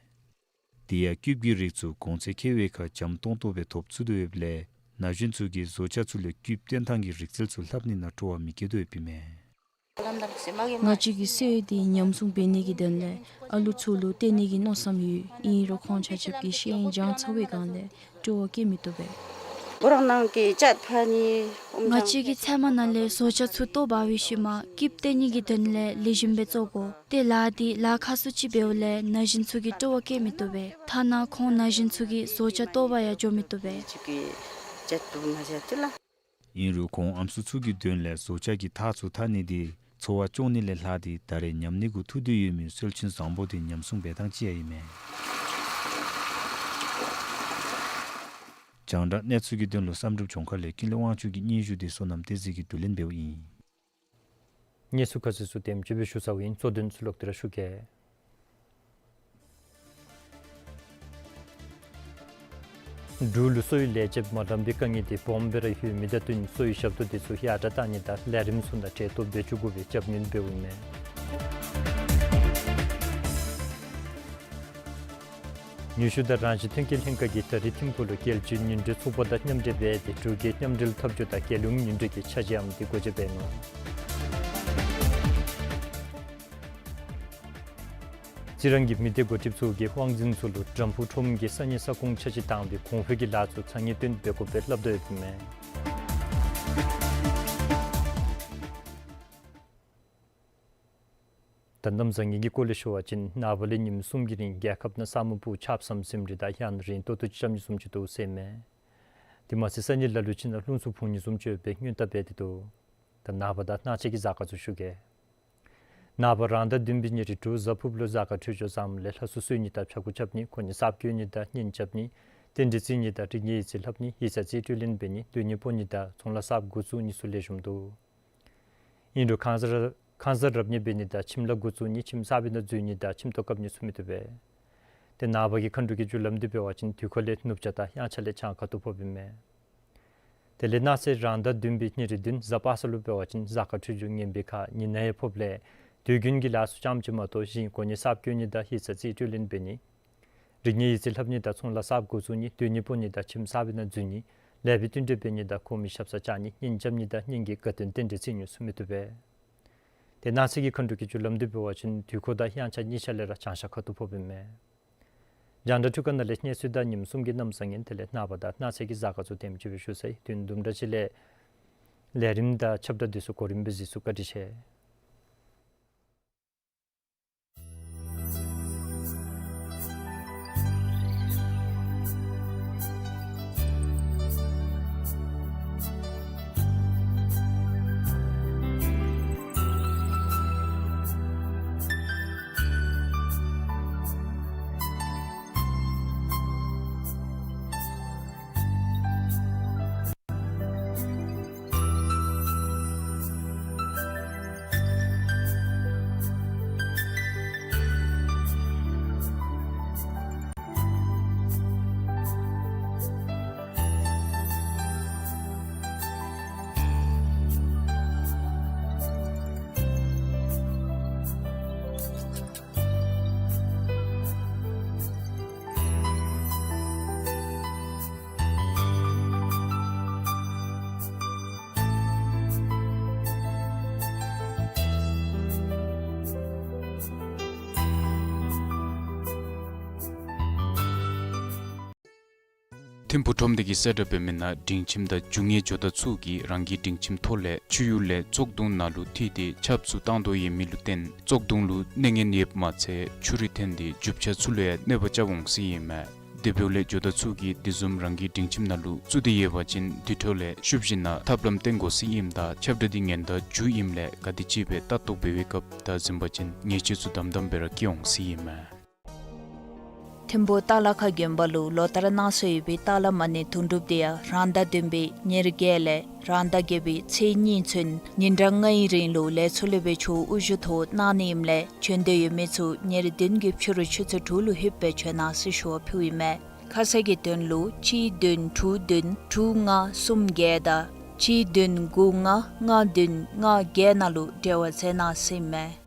དེ་ཡང་ཀིབ་ཀྱི་རིགས་ཚུ་གོང་ཚད་ཁེ་བའི་ཁར་འཇམ་ཏོང་ཏོ་སྦེ་ཐོབ་ཚུགས་དོ་ཡོདཔ་ལས་ན་གཞོན་ཚུ་གིས་བཟོ་ཆ་ཚུ་ལས་ཀིབ་བཏོན་ཐངས་ཀྱི་རིག་རྩལ་ཚུ་ལྷབ་ནི་ནང་སྤྲོ་བ་མི་བསྐྱེད་དོ་ཡོདཔ་ཨིན་མས། ང་བཅས་ཀྱིས་སྲོལ་འདི་ཉམས་སྲུང་འབད་ནི་གི་དོན་ལས་ཨ་ལུ་ཚུ་ལུ་སྟོན་ནི་གི་མནོ་བསམ་ཡོད། ཨིན་རུང་ཁོང་ཆ་ཁྱབ་ཀྱི་ཤེས་ཡོན་སྦྱང་ཚར་བའི་སྒང་ལས་སྤྲོ་བ་བསྐྱེད་མི་བཏུབ་པས། ཁོ་ར་ནང་གི་ཅ་ཕ་ནི་ང་བཅས་ཀྱིས་ཚལ་མ་ནང་ལས་བཟོ་ཆ་ཚུ་བཏོག་འབག་པའི་ཤུལ་མ་ཀིབ་སྟོན་ནི་གི་དོན་ལས་ལེགས་ཤོམ་སྦེ་བཙོ་དགོ། ཏེ་ལཱ་འདི་ལཱ་ཁག་སུ་ཅིག་འབདཝ་ལས་ན་གཞོན་ཚུ་གིས་སྤྲོ་བ་བསྐྱེད་མི་བཏུབ་པས། ཐ་ན་ཁོང་ན་གཞོན་ཚུ་གིས་བཟོ་ཆ་བཏོག་པར་ཡང་འགྱོ་མི་བཏུབ་པས། ཨིན་རུང་ཁོང་ཨམ་སྲུ་ཚུ་གི་དོན་ལས་བཟོ་ཆ་གི་ཐགས་ཚུ་འཐག་ནི་འདི་འཚོ་བ་སྐྱོང་ནི་ལས་ལྷག་སྟེ་ད་རེས་ཉམས་ནི་གུ་ཐུག་སྟེ་ཡོད་མི་སྲོལ་རྒྱུན་བཟང་པོ་འདི་ཉམས་སྲུང་འབད་ཐངས་ཅིག་ཡང་ཨིན་མས། རྒྱང་བསྒྲགས་གནས་ཚུལ་གྱི་དོན་ལུ་བསམ་གྲུབ་ལྗོངས་མཁར་ལས་ཀུན་ལེགས་དབང་ཕྱུག་གི་སྙན་ཞུ་འདི་བསོད་ནམས་བསྟན་འཛིན་གྱིས་བསྡུ་ལེན་འབདཝ་ཨིན། གནས་ཚུལ་ཁ་གསལ་ཚུ་དེམ་ཅིག་སྦེ་ཞུ་ཚརཝ་ཨིན། གཙོ་དོན་ཚུ་ལོག་སྟེ་ར་ཞུ་གེ། འབྲུག་ལུ་གསོ་བའི་ལས་བྱེདཔ་མ་ལངམ་པའི་དཀའ་ངལ་དེ་སྦོམ་སྦེ་ར་ལྷོད་མི་དང་བསྟུན་གསོ་བའི་ཞབས་ཏོག་དེ་ཚུ་ཡར་དྲག་གཏང་ནི་དང་ལས་རིམ་ཚུ་ནང་གྲལ་གཏོགས་འབད་བཅུག་དགོ་པའི་རྒྱབ་སྣོན་འབདཝ་ཨིན་མས། ནུས་ཤུགས་དང་རང་བཞིན་ཐོན་སྐྱེད་ལྷན་ཁག་གིས་ད་རིས་ཐིམ་ཕུག་ལུ་རྒྱལ་སྤྱིའི་ཉིན་རེའི་ཚོགས་པ་དང་མཉམ་འབྲེལ་འབད་དེ་འབྲུག་རྒྱལ་མཉམ་འབྲེལ་འཐབ་ཇུས་དང་རྒྱལ་ཡོངས་ཉིན་རེའི་འཆར་གཞིའམ་དེ་འགོ་འབྱེད་འབད་ནུག། རྩི་རང་གི་མི་སྡེ་འགོ་ཁྲིདཔ་ཚུ་གིས་དབང་འཛིན་ཚུ་ལུ་དམ་ཕུག་ཁྲོམ་གྱི་ས་གནས་ས་ཁོངས་འཆར་གཞི་དང་པའི་གོང་འཕེལ་གྱི་ལཱ་ཚུ་ཚ་ངེས་བཏོན་འབད་དགོཔ་སྦེ་སླབ་དོ་ཡོདཔ་ཨིན་མས། ད་གནམ་བཟང་ངན་གྱི་སྐོར་ལས་ཞུ་བ་ཅིན་ནངས་པ་ལས་ཉིནམ་གསུམ་གྱི་རིང་རྒྱལ་ཁབ་ནང་ས་སྨུག་སྤུབ་ཆརཔ་སྦོམ་ཟིམ་རི་དང་ཡང་རིང་ཏོག་ཏོ་ཅིག་རྐྱབ་ནི་བཟུམ་ཅིག་འདུག་ཟེར་ཨིན་མས། དེ་མ་ཚད་ས་གནས་ལ་ལུ་ཅིག་ནང་རླུང་འཚུབ་འཕུ་ནི་བཟུམ་ཅིག་ཡོད་པའི་སྔོན་བརྡ་འབད་དེ་འདུག། ད་ནངས་པ་དང་གནངས་ཚེ་གི་གཟའ་སྐར་ཚུ་ཞུ་གེ། ནངས་པ་རང་ཟླ་བདུན་པའི་ཉེར་དྲུག་གཟའ་ཕུར་བུ་ལུ་གཟའ་སྐར་འཕྲོད་སྦྱོར་བཟངམ་ལས་ལྷ་གསོལ་གསོལ་ནི་དང་ཕྱྭ་འགུགས་རྐྱབ་ནི་གོ་གནས་གསརཔ་བསྐོ་ནི་དང་གཉེན་རྐྱབ་ནི་རྟེན་འབྲེལ་བརྩི་ནི་དང་རིག་གནས་ཡིག་རྩིས་ལྷབ་ནི་ཡིག་ཚང་རྩིས་སྤྲོད་ལེན་འབད་ནི་སྡོད་གནས་སྤོ་ནི་དང་ཚོང་ལཱ་གསརཔ་འགོ་བཙུགས་ནི་ཚུ་ལེགས་ཤོམ་འདུག། ཨིན་རུང་ཁང་གསར་ཁང་གསར་རབ་གནས་འབད་ནི་དང་ཁྱིམ་ལཱ་འགོ་བཙུགས་ནི་ཁྱིམ་གསར་པའི་ནང་འཛུལ་ནི་དང་ཁྱིམ་ཐོག་བཀབ་ནི་ཚུ་མི་བཏུབ་པས། ཏེ་ནངས་པ་གི་མཁའ་འགྲོ་གི་རྒྱུ་ལམ་འདི་འབད་བ་ཅིན་དུས་འཁོར་ལས་ནུབ་བྱང་དང་དབྱངས་འཆར་ལས་བྱང་ཁ་ཐུག་ཕོགཔ་ཨིན་མས། དེ་ལས་གནངས་ཚེ་རང་ཟླ་བདུན་པའི་ཉེར་བདུན་གཟའ་པ་སངས་ལུ་འབད་བ་ཅིན་གཟའ་སྐར་འཕྲོད་སྦྱོར་ངན་པའི་ཁར་ཉི་ནག་ཡང་ཕོགཔ་ལས་དུས་རྒྱུན་གྱི་ལཱ་ཚུ་ཙམ་ཅིག་མ་གཏོགས་གཞན་གོ་གནས་གསརཔ་བསྐོ་ནི་དང་ཡིག་ཚང་རྩིས་སྤྲོད་ལེན་འབད་ནི་རིག་གནས་ཡིག་རྩིས་ལྷབ་ནི་དང་ཚོང་ལཱ་གསརཔ་འགོ་བཙུགས་ནི་སྡོད་གནས་སྤོ་ནི་དང་ཁྱིམ་གསར་པའི་ནང་འཛུལ་ནི་ལེགས་པའི་བསྟུན་གྲོས་འབད་ནི་དང་ཁོ་མི་ཞབས་སར་བཅར་ནི་གཉེན་རྐྱབ་ནི་དང་གཉེན་གྱི་དགའ་སྟོན་རྟེན་འབྲེལ་བརྩི་ནི་ཚུ་མི་བཏུབ་པས། ཏེ་གནངས་ཚེ་གི་མཁའ་འགྲོ་གི་རྒྱུ་ལམ་འདི་འབད་བ་ཅིན་དུས་འཁོར་དང་དབྱངས་འཆར་གཉིས་ཆ་ལས་ར་བྱང་ཤར་ཁ་ཐུག་ཕོགཔ་ཨིན་མས། རྒྱང་བསྒྲགས་འཕྲུལ་ཁང་ནང་ལས་གནས་ཚུལ་དང་ཉིནམ་གསུམ་གྱི་གནམ་བཟང་ངན་དེ་ལས་ནངས་པ་དང་གནངས་ཚེ་གི་གཟའ་སྐར་ཚུ་དེམ་ཅིག་སྦེ་ཞུ་ཚར་ཡི། དུས་དུམ་གྲ་ཅིག་ལས་ལས་རིམ་དང་ཁྱབ་བསྒྲགས་འདི་ཚུ་གོ་རིམ་སྦེ་གཟིགས་ཚུགས། བཀའ་དྲིན་ཆེ། ཐིམ་ཕུག་ཁྲོམ་སྡེ་གིས་གསལ་བསྒྲགས་འབད་མི་ནང་སྒྲིང་ཁྱིམ་དང་རྒྱུ་དངོས་ཇོ་བདག་ཚུ་གིས་རང་གི་སྒྲིང་ཁྱིམ་ཐོག་ལས་ཆུ་ཡུར་ལས་བཙོག་དུང་ནང་ལུ་འཐིབས་ཏེ་ཆརཔ་ཚུ་བཏང་དོ་ཡོད་མི་ལུ་བརྟེན་བཙོག་དུང་ལུ་གནོད་ངལ་ཡོདཔ་མ་ཚད་ཆུ་རུད་འཐོན་ཏེ་རྒྱུ་ཆ་ཚུ་ལུ་ཡང་གནོད་པ་རྐྱབ་འོང་ཟེར་ཨིན་མས། དེ་འབདཝ་ལས་ཇོ་བདག་ཚུ་གིས་དེ་བཟུམ་རང་གི་སྒྲིང་ཁྱིམ་ནང་ལུ་བཙུགས་ཏེ་ཡོད་པ་ཅིན་དེ་འཕྲོ་ལས་ཤུལ་བཞིན་ནང་ཐབས་ལམ་བཏོན་དགོ་ཟེར་ཨིནམ་ད་ཁྱབ་བསྒྲགས་འདི་ཉེན་བརྡ་མཇུག་ཨིནམ་ལས་ག་དེམ་ཅིག་སྦེ་ལྟ་རྟོག་འབད་བའི་སྐབས་ད་གཟིམ་པ་ཅིན་ཉེས་ཆད་ཚུ་དམ་དམ་སྦེ་ར་བཀལ་འོང་ཟེར་ཨིན་མས། ཐིམ་ཕུག་ཏ་ལ་ཁ་དགོན་པ་ལུ་ལོ་ལྟར་གནང་སྲོལ་ཡོད་པའི་ཏ་ལ་མ་ཎི་དུང་སྒྲུབ་དེ་ཡང་རང་ཟླ་བདུན་པའི་ཉེར་བརྒྱད་ལས་རང་ཟླ་བརྒྱད་པའི་ཚེས་གཉིས་ཚུན་ཉིན་གྲངས་ལྔའི་རིང་ལུ་ལས་ཚོགས་སློབ་དཔོན་མཆོག་དབུ་བཞུགས་ཐོག་གནང་ནི་ཨིནམ་ལས་བྱོན་འདོད་ཡོད་མི་ཚུ་ཉེར་བདུན་གྱི་ཕྱི་རུ་ཆུ་ཚོད་དྲུག་ལུ་ལྷོདཔ་སྦེ་བྱོན་གནང་ཟེར་ཞུ་བ་ཕུལཝ་ཨིན་མས། ཁ་གསལ་གྱི་དོན་ལུ་གཅིག་བདུན་དྲུག་བདུན་དྲུག་ལྔ་གསུམ་བརྒྱད་དང་གཅིག་བདུན་དགུ་ལྔ་ལྔ་བདུན་ལྔ་བརྒྱད་ནང་ལུ་འབྲེལ་བ་མཛད་གནང་ཟེར་ཨིན་མས།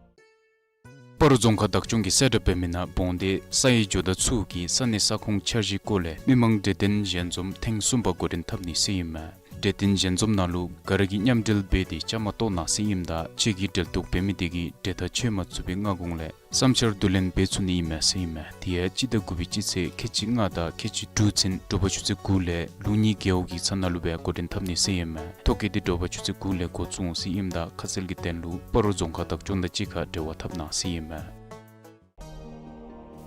སྤ་རོ་རྫོང་ཁག་བདག་སྐྱོང་གིས་གསལ་བསྒྲགས་འབད་མི་ནང་བོང་སྡེ་ས་ཡི་ཇོ་བདག་ཚུ་གིས་ས་གནས་ས་ཁོངས་འཆར་གཞིའི་སྐོར་ལས་མི་མང་གྲོས་བསྟུན་ཞལ་འཛོམས་ཐེངས་གསུམ་པ་འགོ་འདྲེན་འཐབ་ནི་ཟེར་ཨིན་མས། གྲོས་བསྟུན་ཞལ་འཛོམས་ནང་ལུ་ག་ར་གིས་མཉམ་འབྲེལ་འབད་དེ་བཅའ་མར་གཏོགས་གནང་ཟེར་ཨིནམ་ད་ཁྱོད་ཀྱིས་འབྲེལ་གཏོགས་འབད་མི་དེ་གིས་གྲོས་ཐག་ཆོད་མ་ཚུགས་པའི་སྔ་གོང་ལས་བསམ་འཆར་བསྡུ་ལེན་འབད་ཚུགས་ནི་ཨིན་མས་ཟེར་ཨིན་མས། དེ་ཡང་སྤྱི་ཟླ་དགུ་པའི་སྤྱི་ཚེས་ཁལ་གཅིག་ལྔ་དང་ཁལ་གཅིག་དྲུག་ཚུན་དྲོ་པ་ཆུ་ཚོད་དགུ་ལས་ལུགས་གཉིས་རྒེད་འོག་གི་ཚ་ན་ལུ་སྦེ་འགོ་འདྲེན་འཐབ་ནི་ཟེར་ཨིན་མས། ཐོ་བཀོད་དེ་དྲོ་པ་ཆུ་ཚོད་དགུ་ལས་འགོ་བཙུགས་འོང་ཟེར་ཨིནམ་ད་ཁ་གསལ་གྱི་དོན་ལུ་སྤ་རོ་རྫོང་ཁག་བདག་སྐྱོང་དང་གཅིག་ཁར་འབྲེལ་བ་འཐབ་གནང་ཟེར་ཨིན་མས།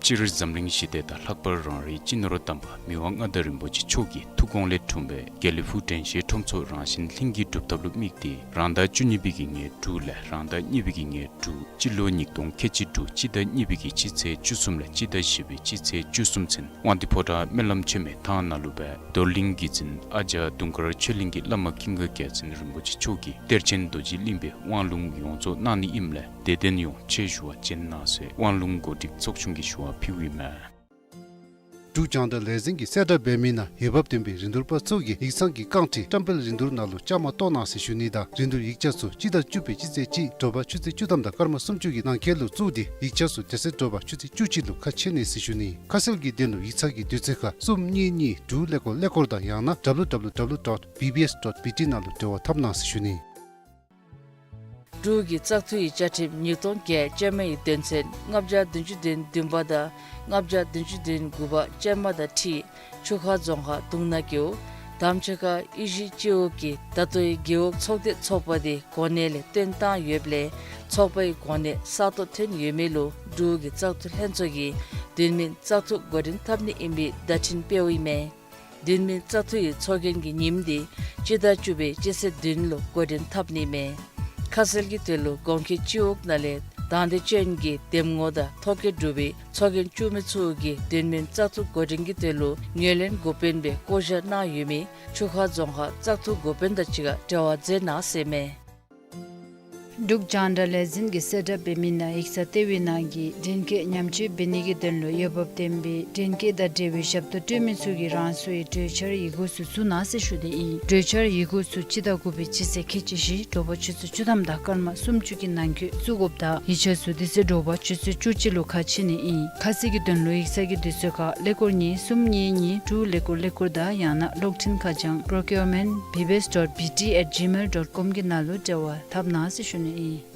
སྤྱིར་འཛམ་གླིང་ཞི་བདེ་དང་ལྷག་པར་རང་རེའི་སྤྱི་ནོར་དམ་པ་མི་དབང་མངའ་བདག་རིན་པོ་ཆེ་མཆོག་གི་ཐུགས་དགོངས་ལས་འཁྲུངས་པའི་དགེ་ལེགས་ཕུག་དྲན་ཤེས་ཁྲོམ་ཚོགས་རང་བཞིན་ལྷན་སྐྱེས་སྒྲུབ་ཐབས་ལུ་དམིགས་ཏེ་རང་ཟླ་བཅུ་གཉིས་པའི་གི་ཉེར་དྲུག་ལས་རང་ཟླ་གཉིས་པའི་གི་ཉེར་དྲུག་སྤྱི་ལོ་ཉིས་སྟོང་ཁལ་གཅིག་དྲུག་སྤྱི་ཟླ་གཉིས་པའི་གི་སྤྱི་ཚེས་བཅུ་གསུམ་ལས་སྤྱི་ཟླ་བཞི་པའི་སྤྱི་ཚེས་བཅུ་གསུམ་ཚུན་དབང་འདུས་ཕོ་བྲང་སྨོན་ལམ་ཆེན་མོའི་ཐང་ནང་ལུ་སྦེ་རྡོར་གླིང་གི་གི་འཛིན་ཨ་ཛྱ་དུང་དཀར་ཆོས་གླིང་གི་བླ་མ་ཀུན་དགའ་རྒྱལ་མཚན་རིན་པོ་ཆེ་མཆོག་གིས་གཏེར་ཆེན་རྡོ་རྗེ་གླིང་པའི་དབང་ལུང་ཡོངས་རྫོགས་གནང་ནི་ཨིནམ་ལས་དད་ལྡན་ཡོངས་ཆེད་ཞུ་བ་བྱོན་གནང་ཟེར་དབང་ལུང་གོ་སྒྲིག་ཚོགས་ཆུང་གིས་ཞུ་བ་ཕུལཝ་ཨིན་མས། འབྲུག་རྒྱང་བསྒྲགས་ལས་འཛིན་གྱིས་གསལ་བསྒྲགས་འབད་མི་ནང་འོས་འབབ་ལྡན་པའི་རིན་བསྡུར་པ་ཚུ་གིས་ཡིག་ཚང་གི་རྐང་ཁྲི་བཀྲམ་སྤེལ་རིན་བསྡུར་ནང་ལུ་བཅའ་མར་གཏོགས་གནང་ཟེར་ཞུ་ནི་དང་རིན་བསྡུར་ཡིག་ཆ་ཚུ་སྤྱི་ཟླ་བཅུ་པའི་སྤྱི་ཚེས་གཅིག་དྲོ་པ་ཆུ་ཚོད་བཅུ་ཐམ་དང་སྐར་མ་སུམ་ཅུ་གི་ནང་འཁོད་ལུ་བཙུགས་ཏེ་ཡིག་ཆ་ཚུ་དེ་ཚེ་དྲོ་པ་ཆུ་ཚོད་བཅུ་གཅིག་ལུ་ཁ་ཕྱེ་ནི་ཟེར་ཞུ་ནི། ཁ་གསལ་གྱི་དོན་ལུ་ཡིག་ཚང་གི་དུས་ཚོད་ཁར་གསུམ་གཉིས་གཉིས་དྲུག་ཀླད་ཀོར་ཀླད་ཀོར་དང་ཡང་ན་W W W dot B B S dot B T ནང་ལུ་འབྲེལ་བ་འཐབ་གནང་ཟེར་ཞུ་ནི། འབྲུག་གི་བཙག་འཐུ་ཡི་བཅའ་ཁྲིམས་ཉིས་སྟོང་བརྒྱད་ཅན་མའི་དོན་ཚན་ལྔ་བརྒྱ་བདུན་ཅུ་དོན་བདུན་པ་དང་ལྔ་བརྒྱ་བདུན་ཅུ་དོན་དགུ་པ་ཅན་མ་དང་འཁྲིལ་ཆུ་ཁ་རྫོང་ཁག་དུང་ན་རྒེད་འོག་དམ་ཆོས་ཁ་ཨི་ཤི་སྤྱི་འོག་གི་ད་ལྟོའི་རྒེད་འོག་ཚོགས་སྡེ་ཚོགས་པ་དེ་གོ་གནས་ལས་བཏོན་བཏང་ཡོདཔ་ལས་ཚོགས་པའི་གོ་གནས་གསར་གཏོད་ཐོན་ཡོད་མི་ལུ་འབྲུག་གི་བཙག་འཐུ་ལྷན་ཚོགས་ཀྱིས་དུས་མིན་བཙག་འཐུ་འགོ་འདྲེན་འཐབ་ནི་ཨིན་པའི་བརྡ་འཕྲིན་སྤེལཝ་ཨིན་མས། དུས་མིན་བཙག་འཐུ་ཡི་ཚོགས་རྒྱན་གྱི་ཉིནམ་དེ་སྤྱི་ཟླ་བཅུ་པའི་སྤྱི་ཚེས་བདུན་ལུ་འགོ་འདྲེན་འཐབ་ནི་མས། ཁ་གསལ་གྱི་དོན་ལུ་གོང་འཁོད་སྤྱི་འོག་ནང་ལས་དང་འདོད་ཅན་གྱི་འདེམས་ངོ་དང་ཐོ་བཀོད་གྲུབ་པའི་ཚོགས་རྒྱན་བཙུགས་མི་ཚུ་གིས་དུས་མིན་བཙག་འཐུ་འགོ་འདྲེན་གྱི་དོན་ལུ་ངོས་ལེན་འགོ་དཔོན་སྦེ་བསྐོ་བཞག་གནང་ཡོད་མི་ཆུ་ཁ་རྫོང་ཁག་བཙག་འཐུ་འགོ་དཔོན་དང་གཅིག་ཁར་འབྲེལ་བ་མཛད་གནང་ཟེར་མས། འབྲུག་རྒྱང་བསྒྲགས་ལས་འཛིན་གྱིས་གསལ་བསྒྲགས་འབད་མི་ནང་ཡིག་ཚང་ལྟེ་བའི་ནང་གི་འདྲེན་སྐས་ཉམས་བཅོས་འབད་ནི་གི་དོན་ལུ་འོས་འབབ་ལྡན་པའི་འདྲེན་སྐས་དང་འབྲེལ་བའི་ཞབས་ཏོག་སྤྲོད་མི་ཚུ་གིས་རང་སོའི་གྲོས་འཆར་ཡི་གུ་ཚུ་བཙུགས་གནང་ཟེར་ཞུ་ནི་ཨིན། གྲོས་འཆར་ཡི་གུ་ཚུ་སྤྱི་ཟླ་དགུ་པའི་སྤྱི་ཚེས་ཁལ་གཅིག་བཞི་དྲོ་པ་ཆུ་ཚོད་བཅུ་ཐམ་དང་སྐར་མ་སུམ་ཅུ་གི་ནང་འཁོད་བཙུགས་དགོཔ་དང་ཡིག་ཆ་ཚུ་དེ་ཚེ་དྲོ་པ་ཆུ་ཚོད་བཅུ་གཅིག་ལུ་ཁ་ཕྱེ་ནི་ཨིན། ཁ་གསལ་གྱི་དོན་ལུ་ཡིག་ཚང་གི་དུས་ཚོད་ཁར་ཀླད་ཀོར་གཉིས་གསུམ་གཉིས་གཉིས་དྲུག་ཀླད་ཀོར་ཀླད་ཀོར་དང་ཡང་ན་གློག་འཕྲིན་ཁ་བྱང་procurement B B S dot B T at gmail dot com གི་ནང་ལུ་འབྲེལ་བ་འཐབ་གནང་ཟེར་ཞུ་ནི་ཨིན།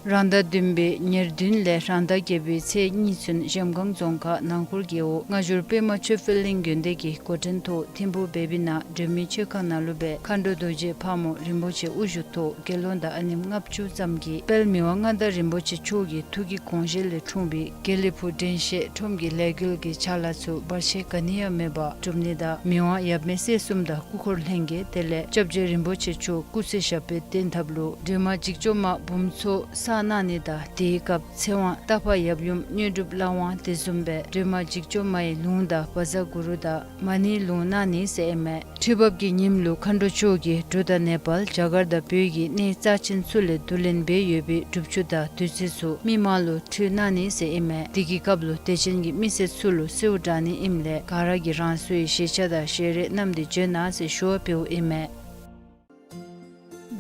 རང་ཟླ་བདུན་པའི་ཉེར་བདུན་ལས་རང་ཟླ་བརྒྱད་པའི་ཚེས་གཉིས་ཚུན་གཞལམ་སྒང་རྫོང་ཁག་ནང་འཁོར་རྒེད་འོག་སྔ་འགྱུར་པདྨ་ཆོས་འཕེལ་གླིང་དགོན་སྡེ་གི་འགོ་འདྲེན་ཐོག་ཐིམ་ཕུག་བེ་བི་ནང་སྒྲོལ་མའི་མཆོད་ཁང་ནང་ལུ་སྦེ་མཁའ་འགྲོ་རྡོ་རྗེ་ཕག་མོ་རིན་པོ་ཆེ་དབུ་བཞུགས་ཐོག་དགེ་སློང་དང་ཨ་ནེམོ་ལྔ་བཅུ་ཙམ་གྱིས་དཔལ་མི་དབང་མངའ་བདག་རིན་པོ་ཆེ་མཆོག་གི་ཐུགས་ཀྱི་དགོངས་བཞེད་ལས་འཁྲུངས་པའི་དགེ་ལེགས་ཕུག་དྲན་ཤེས་ཁྲོམ་གྱི་ལས་འགུལ་གྱི་ཕྱག་ལཱ་ཚུ་བར་ཆད་ག་ནི་ཡང་མེད་པར་གྲུབ་ནི་དང་མི་དབང་ཡབ་མེས་སྲས་གསུམ་དང་སྐུ་འཁོར་ལྷན་རྒྱས་དེ་ལས་སྐྱབས་རྗེ་རིན་པོ་ཆེ་མཆོག་སྐུ་ཚེ་ཞབས་པད་བརྟན་ཐབས་ལུ་སྒྲོལ་མ་འཇིགས་བྱེད་མ་འབུམ་ཚོགས་བསགས་གནང་ནི་དང་དེའི་སྐབས་ཚེ་དབང་རྟག་པ་ཡབ་ཡུམ་དངོས་གྲུབ་ལྷ་དབང་དེ་བཟུམ་སྦེ་སྒྲོལ་མ་འཇིགས་བྱེད་མ་ཡི་ལུང་དང་བཛྲ་གུ་རུ་དང་མ་ཎིའི་ལུང་གནང་ནི་ཟེར་ཨིན་མས། ཁྲི་འབབ་ཀྱི་ཉིནམ་ལུ་མཁའ་འགྲོ་མཆོག་གིས་འབྲུག་དང་ནེ་པཱལ་རྒྱ་གར་དང་བོད་ཀྱི་གནས་རྩ་ཆེན་ཚུ་ལས་བསྡུ་ལེན་འབད་ཡོད་པའི་སྒྲུབ་ཆུ་དང་བདུད་རྩི་ཚུ་མི་མང་ལུ་ཕུལ་གནང་ནི་ཟེར་ཨིན་མས། དེ་གི་སྐབས་ལུ་དད་ཅན་གྱི་མི་སེར་ཚུ་ལུ་གསོལཝ་དྲང་ནི་ཨིནམ་ལས་ག་ར་གིས་རང་སོའི་ཤེས་བྱ་དང་ཤེས་རིག་བསྣམས་ཏེ་བྱོན་གནང་ཟེར་ཞུ་བ་འབདཝ་ཨིན་མས།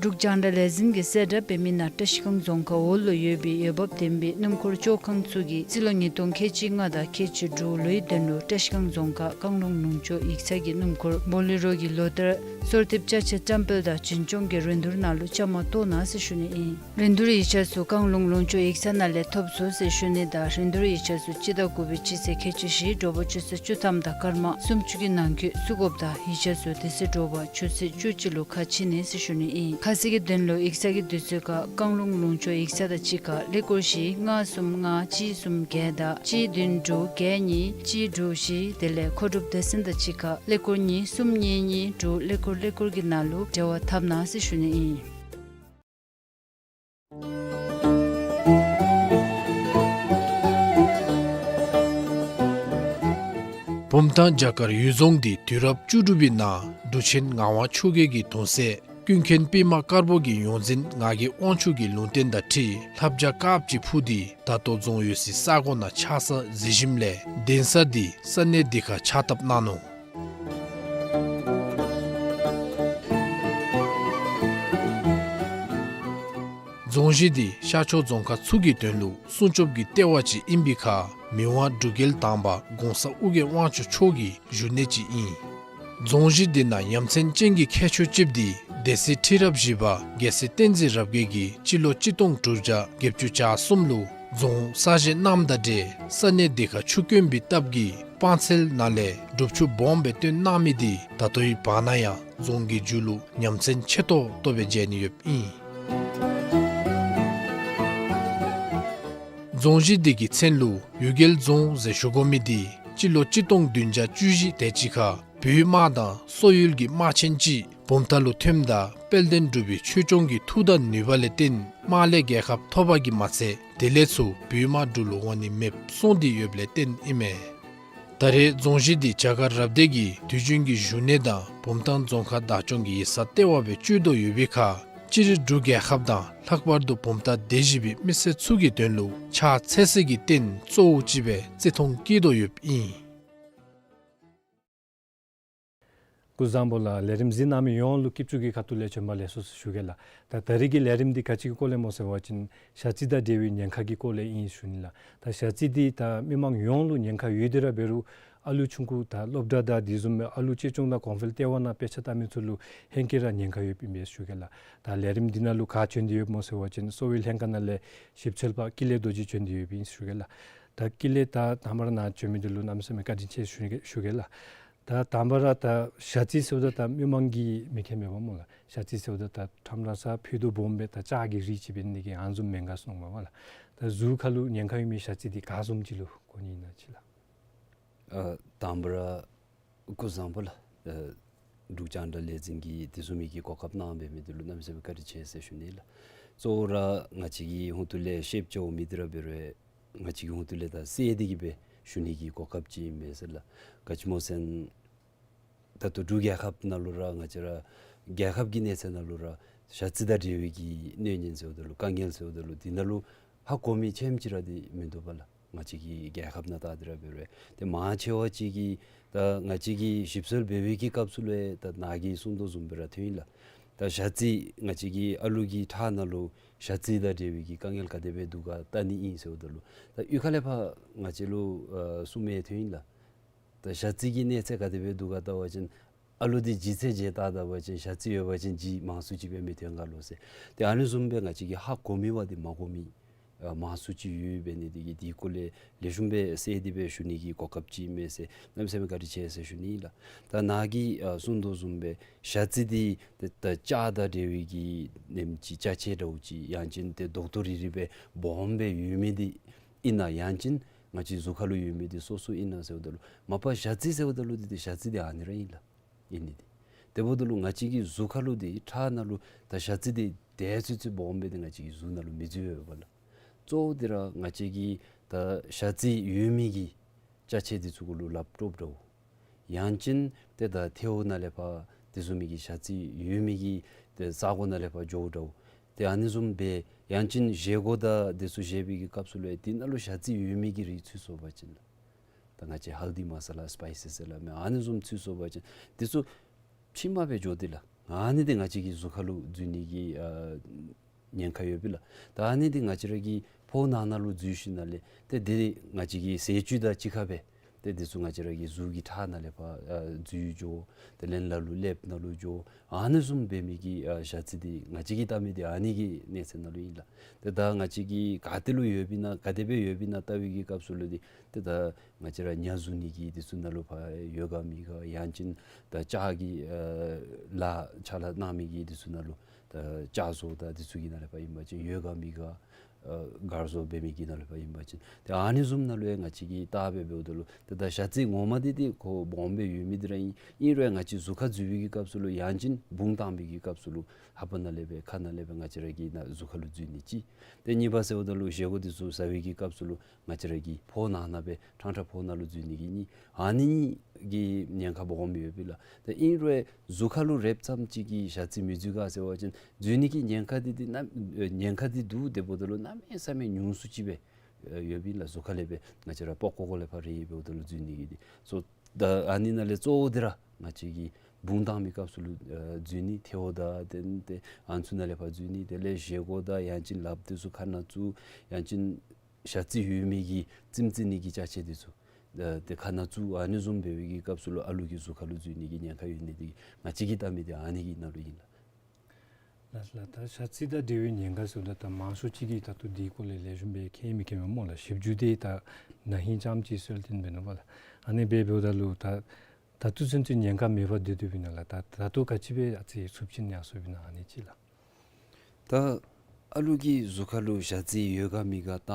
འབྲུག་རྒྱང་བསྒྲགས་ལས་འཛིན་གྱིས་གསལ་བསྒྲགས་འབད་མི་ནང་བཀྲ་ཤིས་སྒང་རྫོང་ཁག་འོག་ལུ་ཡོད་པའི་འོས་འབབ་ལྡན་པའི་སྣུམ་འཁོར་བཅོ་ཁང་ཚུ་གིས་རྩིས་ལོ་ཉིས་སྟོང་ཁལ་གཅིག་ལྔ་དང་ཁལ་གཅིག་དྲུག་ལོའི་དོན་ལུ་བཀྲ་ཤིས་སྒང་རྫོང་ཁག་བཀང་ལུང་ལུང་ཕྱོགས་ཡིག་ཚང་གི་སྣུམ་འཁོར་བོ་ལེ་རོ་གི་ལོ་ལྟར་གསོལ་འདེབས་ཅ་ཆས་བཀྲམ་སྤེལ་དང་འཛིན་སྐྱོང་གི་རིན་བསྡུར་ནང་ལུ་བཅའ་མར་གཏོགས་གནང་ཟེར་ཞུ་ནི་ཨིན། རིན་བསྡུར་ཡིག་ཆ་ཚུ་བཀང་ལུང་ལུང་ཕྱོགས་ཡིག་ཚང་ནང་ལས་ཐོབ་ཚུགས་ཟེར་ཞུ་ནི་དང་རིན་བསྡུར་ཡིག་ཆ་ཚུ་སྤྱི་ཟླ་དགུ་པའི་སྤྱི་ཚེས་ཁལ་གཅིག་བཞི་དྲོ་པ་ཆུ་ཚོད་བཅུ་ཐམ་དང་སྐར་མ་སུམ་ཅུ་གི་ནང་འཁོད་བཙུགས་དགོཔ་དང་ཡིག་ཆ་ཚུ་དེ་ཚེ་དྲོ་པ་ཆུ་ཚོད་བཅུ་གཅིག་ལུ་ཁ་ཕྱེ་ནི་ཟེར་ཞུ་ནི་ཨིན། ཁ་གསལ་གྱི་དོན་ལུ་ཡིག་ཚང་གི་དུས་ཚོད་ཁར་བཀང་ལུང་ལུང་ཕྱོགས་ཡིག་ཚང་དང་གཅིག་ཁར་ཀླད་ཀོར་བཞི་ལྔ་གསུམ་ལྔ་གཅིག་གསུམ་བརྒྱད་དང་གཅིག་བདུན་དྲུག་བརྒྱད་གཉིས་གཅིག་དྲུག་བཞི་དེ་ལས་མཁོ་སྒྲུབ་སྡེ་ཚན་དང་གཅིག་ཁར་ཀླད་ཀོར་གཉིས་གསུམ་གཉིས་གཉིས་དྲུག་ཀླད་ཀོར་ཀླད་ཀོར་གྱི་ནང་ལུ་འབྲེལ་བ་འཐབ་གནང་ཟེར་ཞུ་ནི་ཨིན། བུམ་ཐང་བྱ་དཀར་གཡུལ་རྫོང་འདི་དུས་རབས་བཅུ་དྲུག་པའི་ནང་འབྲུག་ཆེན་ངག་དབང་ཆོས་རྒྱལ་གྱི་གདུང་སྲས་ཀུན་མཁྱེན་པདྨ་དཀར་པོ་གི་ཡོངས་འཛིན་ངག་གི་དབང་ཕྱུག་གི་ལུང་བསྟན་དང་འཁྲིལ་ལྷ་བྱ་དཀརཔོ་ཅིག་འཕུར་ཏེ་ད་ལྟོ་རྫོང་ཡོད་སའི་ས་གོ་ནང་ཆགས་ས་གཟིགས་ཞིནམ་ལས་གདན་ས་འདི་ས་གནས་འདི་ཁར་ཕྱག་བཏབ་གནང་ནུག། རྫོང་གཞི་འདི་ཤར་ཕྱོགས་རྫོང་ཁག་ཚུ་གི་དོན་ལུ་སྲུང་སྐྱོབ་ཀྱི་ལྟེ་བ་ཅིག་ཨིན་པའི་ཁར་མི་དབང་འབྲུག་རྒྱལ་དང་པ་གོང་ས་ཨོ་རྒྱན་དབང་ཕྱུག་མཆོག་གི་བཞུགས་གནས་ཅིག་ཨིན། རྫོང་གཞི་འདི་ནང་ཡ་མཚན་ཅན་གྱི་ཁྱད་ཆོས་ཅིག་འདི་སྡེ་སྲིད་ཁྲི་རབས་བཞི་པ་རྒྱལ་སྲས་བསྟན་འཛིན་རབ་རྒྱས་ཀྱིས་སྤྱི་ལོ་གཅིག་སྟོང་དྲུག་བརྒྱ་བརྒྱད་ཅུ་གྱ་གསུམ་ལུ་རྫོང་གསར་བཞེངས་གནངམ་དང་འབྲེལ་ས་གནས་འདི་ཁར་ཆུ་དཀོན་པའི་སྟབས་ཀྱིས་སྤང་ཚལ་ནང་ལས་སྒྲུབ་ཆུ་སྦོམ་སྦེ་བཏོན་གནང་མི་འདི་ད་ལྟོའི་བར་ན་ཡང་རྫོང་གི་མཇུག་ལུ་ཉམས་མཚར་ཆེ་ཏོག་ཏོ་སྦེ་མཇལ་ནི་ཡོདཔ་ཨིན། རྫོང་གཞི་འདི་གི་མཚན་ལུ་གཡུལ་རྒྱལ་རྫོང་ཟེར་ཞུ་དགོ་མི་འདི་སྤྱི་ལོ་གཅིག་སྟོང་བདུན་བརྒྱ་བཅུ་བཞི་དེ་ཅིག་ཁར་བོད་དམག་དང་སོག་ཡུལ་གྱི་དམག་ཆེན་ཅིག་བུམ་ཐང་ལུ་ཐོནམ་ད་དཔལ་ལྡན་འབྲུག་པའི་ཆོས་སྐྱོང་གི་མཐུ་དང་ནུས་པ་ལས་བརྟེན་དམག་ལས་རྒྱལ་ཁ་ཐོབ་པ་གིས་མ་ཚད་དེ་ལས་ཚུར་བོད་དམག་འབྲུག་ལུ་འོང་ནི་མེདཔ་སོང་སྟེ་ཡོདཔ་ལས་བརྟེན་ཨིན་མས། ད་རེས་རྫོང་གཞི་འདི་བྱ་དཀར་རབ་སྡེ་གི་དུས་རྒྱུན་གྱི་བཞུགས་གནས་དང་བུམ་ཐང་རྫོང་ཁག་བདག་སྐྱོང་གི་ཡིག་ཚང་ལྟེ་བ་སྦེ་སྤྱོད་དོ་ཡོད་པའི་ཁར་ སྤྱིར་འབྲུག་རྒྱལ་ཁབ་དང་ལྷག་པར་དུ་བུམ་ཐང་སྡེ་བཞི་པའི་མི་སེར་ཚུ་གི་དོན་ལུ་ཕྱག་འཚལ་སའི་གི་རྟེན་གཙོ་བོ་ཅིག་སྦེ་བརྩི་མཐོང་བསྐྱེད་དོ་ཡོདཔ་ཨིན། སྐུ་གཟུགས་བཟང་པོ་ལགས། ལས་རིམ་གཟིགས་གནང་མི་ཡོངས་ལུ་སྐྱིད་ཆུ་གི་ཁ་ཐུག་ལས་བྱོན་པ་ལེགས་སོ་ཞུ་གེ་ལགས། ད་ད་རིས་ཀྱི་ལས་རིམ་འདི་ག་ཅི་གི་སྐོར་ལས་སྨོ་ཟེར་བ་ཅིན་ཞ་རྩི་དང་འབྲེལ་བའི་ཉེན་ཁ་གི་སྐོར་ལས་ཨིན་ཞུ་ནི་ལགས། ད་ཞ་རྩི་འདི་ད་མི་མང་ཡོངས་ལུ་ཉེན་ཁ་ཡོད་དེ་ར་འབད་རུང་ཨ་ལུ་ཆུང་ཀུ་ད་སློབ་གྲྭ་དང་དེ་བཟུམ་མའི་ཨ་ལུ་གཅེས་སྐྱོང་དང་གོང་འཕེལ་ལྟེ་བ་ནང་དཔེ་ཆ་ལྟ་མི་ཚུ་ལུ་ཧེང་སྐལ་ར་ཉེན་ཁ་ཡོདཔ་ཨིན་པས་ཞུ་གེ་ལགས། ད་ལས་རིམ་འདི་ནང་ལུ་ག་བྱོན་ཏེ་ཡོདཔ་སྨོ་ཟེར་བ་ཅིན་གསོ་བའི་ལྷན་ཁག་ནང་ལས་ཞིབ་འཚོལ་པ་ཀུན་ལེགས་རྡོ་རྗེ་བྱོན་ཏེ་ཡོདཔ་ཨིན་ཞུ་གེ་ལགས། ད་ཀུན་ལེགས་ད་དང་པ་ར་ནཱ་བྱོན་མི་འདི་ལུ་གནམ་མེད་ས་མེད་བཀའ་དྲིན་ཆེ་ཞུ་གེ་ཞུ་གེ་ལགས། ད་དང་པ་ར་ད་ཞ་རྩི་ཟེརཝ་ད་ད་མི་མང་གིས་མི་མཁྱེན་མས་པ་སྨོ་ལགས། ཞ་རྩི་ཟེརཝ་ད་ད་ཁྲམ་ར་ས་ཕུད་རྡོག་སྦོམ་སྦེ་ད་ལྕགས་ཀྱི་རིགས་ཅིག་འབད་ནི་དེ་གིས་ཨ་ནི་བཟུམ་མེན་ག་ཟེར་མས་པ་ལགས། ད་གཟུགས་ཁ་ལུ་ཉེན་ཁ་ཡོད་མི་ཞ་རྩི་འདི་ག་བཟུམ་ཅིག་ལུ་གོ་ནི་ཨིན་ན་ཅིག་ལགས། ཨ་དང་པ་ར་སྐུ་གཟུགས་བཟང་པོ་ལགས། ཨ་འབྲུག་རྒྱང་བསྒྲགས་ལས་འཛིན་གྱིས་དེ་བཟུམ་མའི་གི་གོ་སྐབས་གནང་འབད་མི་འདི་ལུ་གནམ་མེད་ས་མེད་བཀའ་དྲིན་ཆེ་ཟེར་ཞུ་ནི་ལགས། གཙོ་བོ་ར་ང་བཅས་ཀྱི་ཧོངས་ཏོ་ལས་ཤེསཔ་ཅིག་འོང་མི་འདི་ར་འབད་རུང་ང་བཅས་ཀྱི་ཧོངས་ཏོ་ལས་ད་གསལ་ཏེ་གི་སྦེ་ཞུ་ནི་གི་གོ་སྐབས་ཅིག་ཨིན་པས་ཟེར་ལགས། ག་ཅི་སྨོ་ཟེར་ན་ད་ལྟོ་འབྲུག་རྒྱལ་ཁབ་ནང་ལུ་ར་ང་བཅས་ར་རྒྱལ་ཁབ་ཀྱི་གནས་ཚད་ནང་ལུ་ར་ཞ་རྩི་དང་འབྲེལ་བའི་གི་གནོད་ཉེན་ཟེརཝ་ད་ལུ་དཀའ་ངལ་ཟེརཝ་ད་ལུ་འདི་ནང་ལུ་ཧ་གོ་མི་ཆེམ་ཅིག་ར་འདི་མིན་འདུག་པ་ལགས། ང་བཅས་ཀྱི་རྒྱལ་ཁབ་ནང་ལྟ་སྟེ་ར་འབད་རུང་ཏེ་མང་ཆེ་བ་ཅིག་གིས་ད་ང་བཅས་ཀྱིས་ཞིབ་འཚོལ་འབད་བའི་གི་སྐབས་སུ་ལུ་ད་ནཱ་གིས་གསུངས་དོ་བཟུམ་སྦེ་ར་ཐོན་ཡི་ལགས། ད་ཞ་རྩི་ང་བཅས་ཀྱི་ཨ་ལུ་གི་ཁྲག་ནང་ལུ་ཞ་རྩི་དང་འབྲེལ་བའི་གི་དཀའ་ངལ་ག་དེ་སྦེ་འདུག་ག་ལྟ་ནི་ཨིན་ཟེརཝ་ད་ལུ་ད་གཡུས་ཁ་ལས་ཕར་ང་བཅས་ལུ་ཨ་གསུངས་མི་ཐོན་ཡི་ལགས། ད་ཞ་རྩི་གི་གནས་ཚད་ག་དེ་སྦེ་འདུག་ག་ལྟ་བ་ཅིན་ཨ་ལུ་འདི་ལྗིད་ཚད་བཞེས་བལྟ་བལྟ་བ་ཅིན་ཞ་རྩི་ཡོད་པ་ཅིན་ལྗིད་མང་སུ་ཅིག་སྦེ་མི་ཐོན་ག་ལོ་ཟེར། ཏེ་ཨ་ནི་བཟུམ་སྦེ་ང་བཅས་ཀྱིས་ཧ་གོ་མི་བ་འདི་མ་གོ་མི་ཨ་མང་སུ་ཅིག་ཡོདཔ་འབད་ནི་དེ་གིས་དེའི་སྐོར་ལས་ལེགས་ཤོམ་སྦེ་གསལ་ཏེ་སྦེ་ཞུ་ནི་གི་གོ་སྐབས་ཅིག་ཨིན་མས་ཟེར་གནམ་མེད་ས་མེད་བཀའ་དྲིན་ཆེ་ཟེར་ཞུ་ནི་ལགས། ད་ནཱ་གིས་ཨ་གསུངས་དོ་བཟུམ་སྦེ་ཞ་རྩི་འདི་ད་ད་ལྕགས་དང་འབྲེལ་བའི་གི་ནེམ་ཅིག་ཅ་ཆས་འདྲཝ་ཅིག་ཡང་ཅིན་ཏེ་རྡོག་ཏོ་རིལ་རི་སྦེ་སྦོམ་སྦེ་ཡོད་མི་འདི་ཨིན་ན་ཡང་ཅིན་ང་བཅས་གཟུགས་ཁ་ལུ་ཡོད་མི་འདི་སོ་སོ་ཨིན་ན་ཟེརཝ་ད་ལུ་མ་པ་ཞ་རྩི་ཟེརཝ་ད་ལུ་འདི་ཏེ་ཞ་རྩི་འདི་ཨ་ནི་ར་ཨིན་ལགས། ཨིན་ནི་འདི། དེ་འབདཝ་ད་ལུ་ང་བཅས་ཀྱི་གཟུགས་ཁ་ལུ་འདི་ཁྲག་ནང་ལུ་ད་ཞ་རྩི་འདི་དེ་ཚུན་ཚོད་སྦོམ་སྦེ་འདི་ང་བཅས་ཀྱི་གཟུགས་ནང་ལུ་མི་འཛུལ་བས་པ་ལགས། གཙོ་བོ་འདི་ར་ང་བཅས་ཀྱི་ད་ཞ་རྩི་ཡོད་མི་གི་ཅ་ཆས་འདི་ཚུ་གུ་ལུ་ལགཔ་དཀྲོགཔ་འདྲཝ། ཡང་ཅིན་ཏེ་ད་ཐལཝ་ནང་ལས་ཕར་དེ་བཟུམ་མའི་གི་ཞ་རྩི་ཡོད་མི་གི་ཏེ་ས་གོ་ནང་ལས་ཕར་འགྱོཝ་འདྲཝ། ཏེ་ཨ་ནི་བཟུམ་སྦེ་ཡང་ཅིན་བཞེས་སྒོ་དང་དེ་ཚུ་བཞེས་པའི་གི་སྐབས་སུ་ལུ་འདི་ནང་ལུ་ཞ་རྩི་ཡོད་མི་གི་རིགས་ཚུད་སོང་པ་ཅིན་ལགས། ད་ང་བཅས་ཧལ་དི་མ་ས་ལ་སི་པའི་སི་ཟེར་སླབ་མི་ཨ་ནི་བཟུམ་ཚུད་སོང་པ་ཅིན་འདི་ཚུ་ཕྱི་མ་སྦེ་འགྱོ་སྟེ་ལགས། ཨ་ནི་འདི་ང་བཅས་ཀྱི་གཟུགས་ཁ་ལུ་འཛུལ་ནི་གི་ཨ་ཉེན་ཁ་ཡོད་པས་ལགས། ད་ཨ་ནི་འདི་ང་བཅས་ར་གི་ཕོཝ་ནང་ན་ལུ་འཛུལ་ཞིནམ་ལས་ཏེ་འདི་ང་བཅས་ཀྱི་ཟས་བཅུད་དང་གཅིག་ཁར་སྦེ་ཏེ་འདི་ཚུ་ང་བཅས་ར་གི་གཟུགས་ཀྱི་ཁྲག་ནང་ལས་ཕར་ཨ་འཛུལ་འགྱོ། ཏེ་ལན་ལ་ལུ་ཀླདཔ་ནང་ལུ་འགྱོ། ཨ་ནི་བཟུམ་འབད་མི་གི་ཨ་ཞ་རྩི་འདི་ང་བཅས་ཀྱིས་བལྟ་མི་འདི་ཨ་ནི་གི་གནས་ཚད་ནང་ལུ་ཨིན་ལགས། ཏེ་ད་ང་བཅས་ཀྱིས་ག་ཏེ་ལུ་ཡོདཔ་ཨིན་ན་ག་དེ་སྦེ་ཡོདཔ་ཨིན་ན་བལྟ་བའི་གི་སྐབས་སུ་ལུ་འདི་ཏེ་ད་ང་བཅས་ར་ཉ་བཟུང་ནི་གི་འདི་ཚུ་ནང་ལུ་ཕར་ཡོད་ག་མེད་ག། ཡང་ཅིན་ད་ལྕགས་ཀྱི་ཨ་ལག་ཕྱག་ལཱ་གནང་མི་གི་འདི་ཚུ་ནང་ལུ་ད་ལྕགས་བཟོ་དང་འདི་ཚུ་གི་ནང་ལས་ཕར་ཨིན་པ་ཅིན་ཡོད་ག་མེད་ག། ཨ་མགར་བཟོ་འབད་མི་གི་ནང་ལས་ཕར་ཨིན་པ་ཅིན་ཏེ་ཨ་ནི་བཟུམ་ནང་ལུ་ཡང་ང་བཅས་ཀྱིས་བལྟ་སྦེ་འབདཝ་ད་ལུ་ཏེ་ད་ཞ་རྩི་ངོ་མ་འདི་ཏེ་ཁོ་སྦོམ་སྦེ་ཡོད་མི་འདི་ར་ཨིན། ཨིན་རུང་ཡང་ང་བཅས་གཟུགས་ཁར་འཛུལ་བའི་གི་སྐབས་སུ་ལུ་ཡང་ཅིན་བུང་བཏང་བའི་གི་སྐབས་སུ་ལུ་ལྷ་པ་ནང་ལས་སྦེ་ཁ་ནང་ལས་སྦེ་ང་བཅས་ར་གི་ནང་གཟུགས་ཁ་ལུ་འཛུལ་ནི་གཅིག། ཏེ་གཉིས་པ་ཟེརཝ་ད་ལུ་བཞེས་སྒོ་འདི་ཚུ་ཟ་བའི་གི་སྐབས་སུ་ལུ་ང་བཅས་ར་གི་ཕོཝ་ནང་ན་སྦེ་ཕྲང་ཕྲང་ཕོཝ་ནང་ལུ་འཛུལ་ནི་གི་གཉིས། ཨ་ནི་གཉིས་ཀྱི་ཉེན་ཁ་སྦོམ་ཡོད་པས་ལགས། ཏེ་ཨིན་རུང་གཟུགས་ཁ་ལུ་རེགཔ་ཙམ་ཅིག་གིས་ཞ་རྩི་མི་འཛུལ་ག་ཟེར་བ་ཅིན་འཛུལ་ནི་གི་ཉེན་ཁ་འདི་འདི་གནམ་ཨེ་ཉེན་ཁ་འདི་འདུག། དེ་འབདཝ་ད་ལུ་གནམ་མེད་ས་མེད་ཉུང་སུ་ཅིག་སྦེ་ཨེ་ཡོད་པས་ལགས། གཟུགས་ཁ་ལས་སྦེ་ང་བཅས་ར་པགས་ཀོ་ཀོ་ལས་ཕར་རེག་འབདཝ་ད་ལུ་འཛུལ་ནི་གི་འདི་ཚུ། ད་ཨ་ནི་ནང་ལས་གཙོ་བོ་འདི་ར་ང་བཅས་ཀྱིས་བུང་བཏང་མི་སྐབས་སུ་ལུ་ཨེ་འཛུལ་ནི། ཐལཝ་དང་ཏེ་ཏེ་ཨ་ཚུ་ནང་ལས་ཕར་འཛུལ་ནི། དེ་ལས་བཞེས་སྒོ་དང་ཡང་ཅིན་ལགཔ་འདི་ཚུ་ཁ་ནང་བཙུགས། ཡང་ཅིན་ཞ་རྩི་ཡོད་མི་གི་རྩེདམོ་རྩེ་ནི་གི་ཅ་ཆས་འདི་ཚུ་ཨེ་ཏེ་ཁ་ནང་བཙུགས། ཨ་ནི་བཟུམ་འབད་བའི་གི་སྐབས་སུ་ལུ་ཨ་ལུ་གི་གཟུགས་ཁ་ལུ་འཛུལ་ནི་གི་ཉེན་ཁ་ཡོད་ནི་འདི་ང་བཅས་ཀྱིས་བལྟ་མི་འདི་ཨ་ནི་གི་ནང་ལུ་ཨིན་ལགས། ལགས་ལགས། ད་ཞ་རྩི་དང་འབྲེལ་བའི་ཉེན་ཁ་ཟེརཝ་ད་ད་མང་ཤོས་ཅིག་གིས་ད་ལྟོ་འདི་སྐོར་ལས་ལེགས་ཤོམ་སྦེ་མཁྱེན་མི་མཁྱེན་མས་སྨོ་ལགས། ཞིབ་འཇུག་འདི་ད་ན་ཧིང་རྐྱངམ་ཅིག་གསོལ་སྟོན་འབད་ནུག་པ་ལགས། ཨ་ནི་སྦེ་འབདཝ་ད་ལུ་ད་ད་ལྟོ་ཚུན་ཚོད་ཉེན་ཁ་མེད་པར་སྡོད་སྡོདཔ་ཨིན་ན་ལགས། ད་ད་ལྟོ་ག་ཅི་སྦེ་ཨ་ཙི་ཚུབ་ཅིག་ཡར་སོངམ་ཨིན་ན་ཨ་ནི་ཅིག་ལགས། ད་ཨ་ལུ་གི་གཟུགས་ཁ་ལུ་ཞ་རྩི་ཡོད་ག་མེད་ག་བལྟ་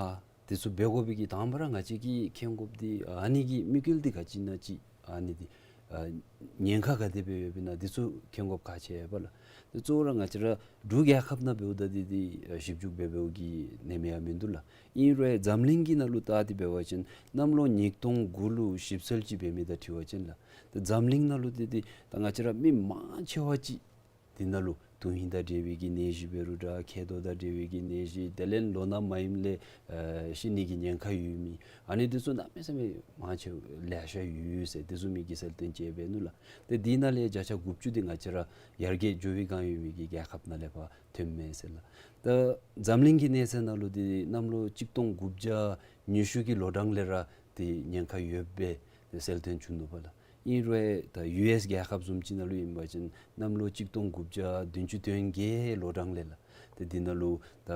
དེ་ཚུ་འབད་དགོ་པའི་གི་དང་པ་ར་ང་བཅས་ཀྱིས་མཁྱེན་དགོཔ་འདི་ཨ་ནི་གི་དམིགས་ཡུལ་འདི་ག་ཅི་ཨིན་ན་ཅིག། ཨ་ནི་འདི་ཨ་ཉེན་ཁ་ག་དེ་སྦེ་ཡོདཔ་ཨིན་ན་འདི་ཚུ་མཁྱེན་དགོཔ་ཁག་ཆེ་བས་ལགས། དེ་གཙོ་བོ་ར་ང་བཅས་ར་འབྲུག་རྒྱལ་ཁབ་ནང་འབདཝ་ད་འདི་འདི་ཨ་ཞིབ་འཇུག་འབད་འབདཝ་གི་ནེམ་ཡང་མིན་འདུག་ལགས། ཨིན་རུང་འཛམ་གླིང་གི་ནང་ལུ་བལྟ་སྟེ་འབད་བ་ཅིན་གནམ་ལོ་ཉིས་སྟོང་དགུ་ལུ་ཞིབ་འཚོལ་ཅིག་འབད་མི་དང་འཁྲིལ་བ་ཅིན་ལགས། ཏེ་འཛམ་གླིང་ནང་ལུ་འདི་འདི་ད་ང་བཅས་ར་མི་མང་ཆེ་བ་ཅིག་འདི་ནང་ལུ་ དོན་ཧིང་དང་འབྲེལ་བའི་གི་ནད་གཞི་འབད་རུང་འདྲ། མཁལ་རྡོག་དང་འབྲེལ་བའི་གི་ནད་གཞི། དེ་ལས་ལོ་ན་མ་ཡིན་ལས་ཨ་ཤི་ནི་གི་ཉེན་ཁ་ཡོད་མི་ཨ་ནི་འདི་ཚུ་གནམ་མེད་ས་མེད་མང་ཆེ་ལེ་ཤ་ཡོད་ཟེར་འདི་བཟུམ་མའི་གི་གསལ་སྟོན་ཅིག་འབད་ནུག་ལགས། ཏེ་འདི་ནང་ལས་བརྒྱ་ཆ་དགུ་བཅུ་འདི་ང་བཅས་ར་ཡར་རྒྱས་འགྱོ་བའི་སྒང་ཡོད་མི་གི་རྒྱལ་ཁབ་ནང་ལས་ཕར་ཐོནམ་མས་ཟེར་ལགས། ད་འཛམ་གླིང་གི་གནས་ཚད་ནང་ལུ་འདི་གནམ་ལོ་གཅིག་སྟོང་དགུ་བརྒྱ་ཉི་ཤུ་གི་ལོ་གྲངས་ལས་ར་འདི་ཉེན་ཁ་ཡོདཔ་སྦེ་གསལ་སྟོན་བྱུང་ནུག་པ་ལགས། ཨིན་རུང་ད་ཡུ་ཨེསི་རྒྱལ་ཁབ་བཟུམ་ཅིག་ནང་ལུ་ཨིན་པ་ཅིན་གནམ་ལོ་གཅིག་སྟོང་དགུ་བརྒྱ་བདུན་ཅུ་དོན་བརྒྱད་ལོ་གྲངས་ལས་ལགས། ཏེ་འདི་ནང་ལུ་ད་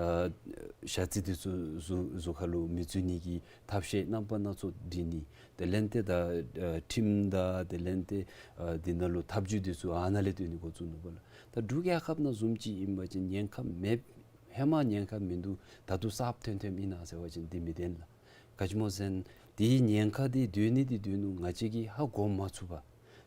ཞ་རྩི་འདི་ཚུ་གཟུགས་གཟུགས་ཁར་ལུ་མི་འཛུལ་ནི་གི་ཐབས་ཤེས་རྣམ་པ་སྣ་ཚོགས་སྒྲིག་ནི། དེ་ལས་ཏེ་ད་ཨ་ཁྲིམས་དང་དེ་ལས་ཏེ་ཨ་འདི་ནང་ལུ་ཐབས་བྱུས་འདི་ཚུ་ཨ་ནཱ་ལས་བཏོན་ནི་འགོ་བཙུགས་ནུག་པ་ལགས། ད་འབྲུག་རྒྱལ་ཁབ་ནང་བཟུམ་ཅིག་ཨིན་པ་ཅིན་ཉེན་ཁ་མེད། ཧེ་མ་ཉེན་ཁ་མིན་འདུག། ད་ལྟོ་གསརཔ་ཐོན་ཐོནམ་ཨིན་ན་ཟེར་བ་ཅིན་འདི་མི་བདེན་ལགས། ག་ཅི་སྨོ་ཟེར་ན་འདི་ཉེན་ཁ་འདི་སྡོད་ནི་འདི་སྡོད་ནུག། ང་བཅས་ཀྱིས་ཧ་གོ་མ་ཚུགས་པར་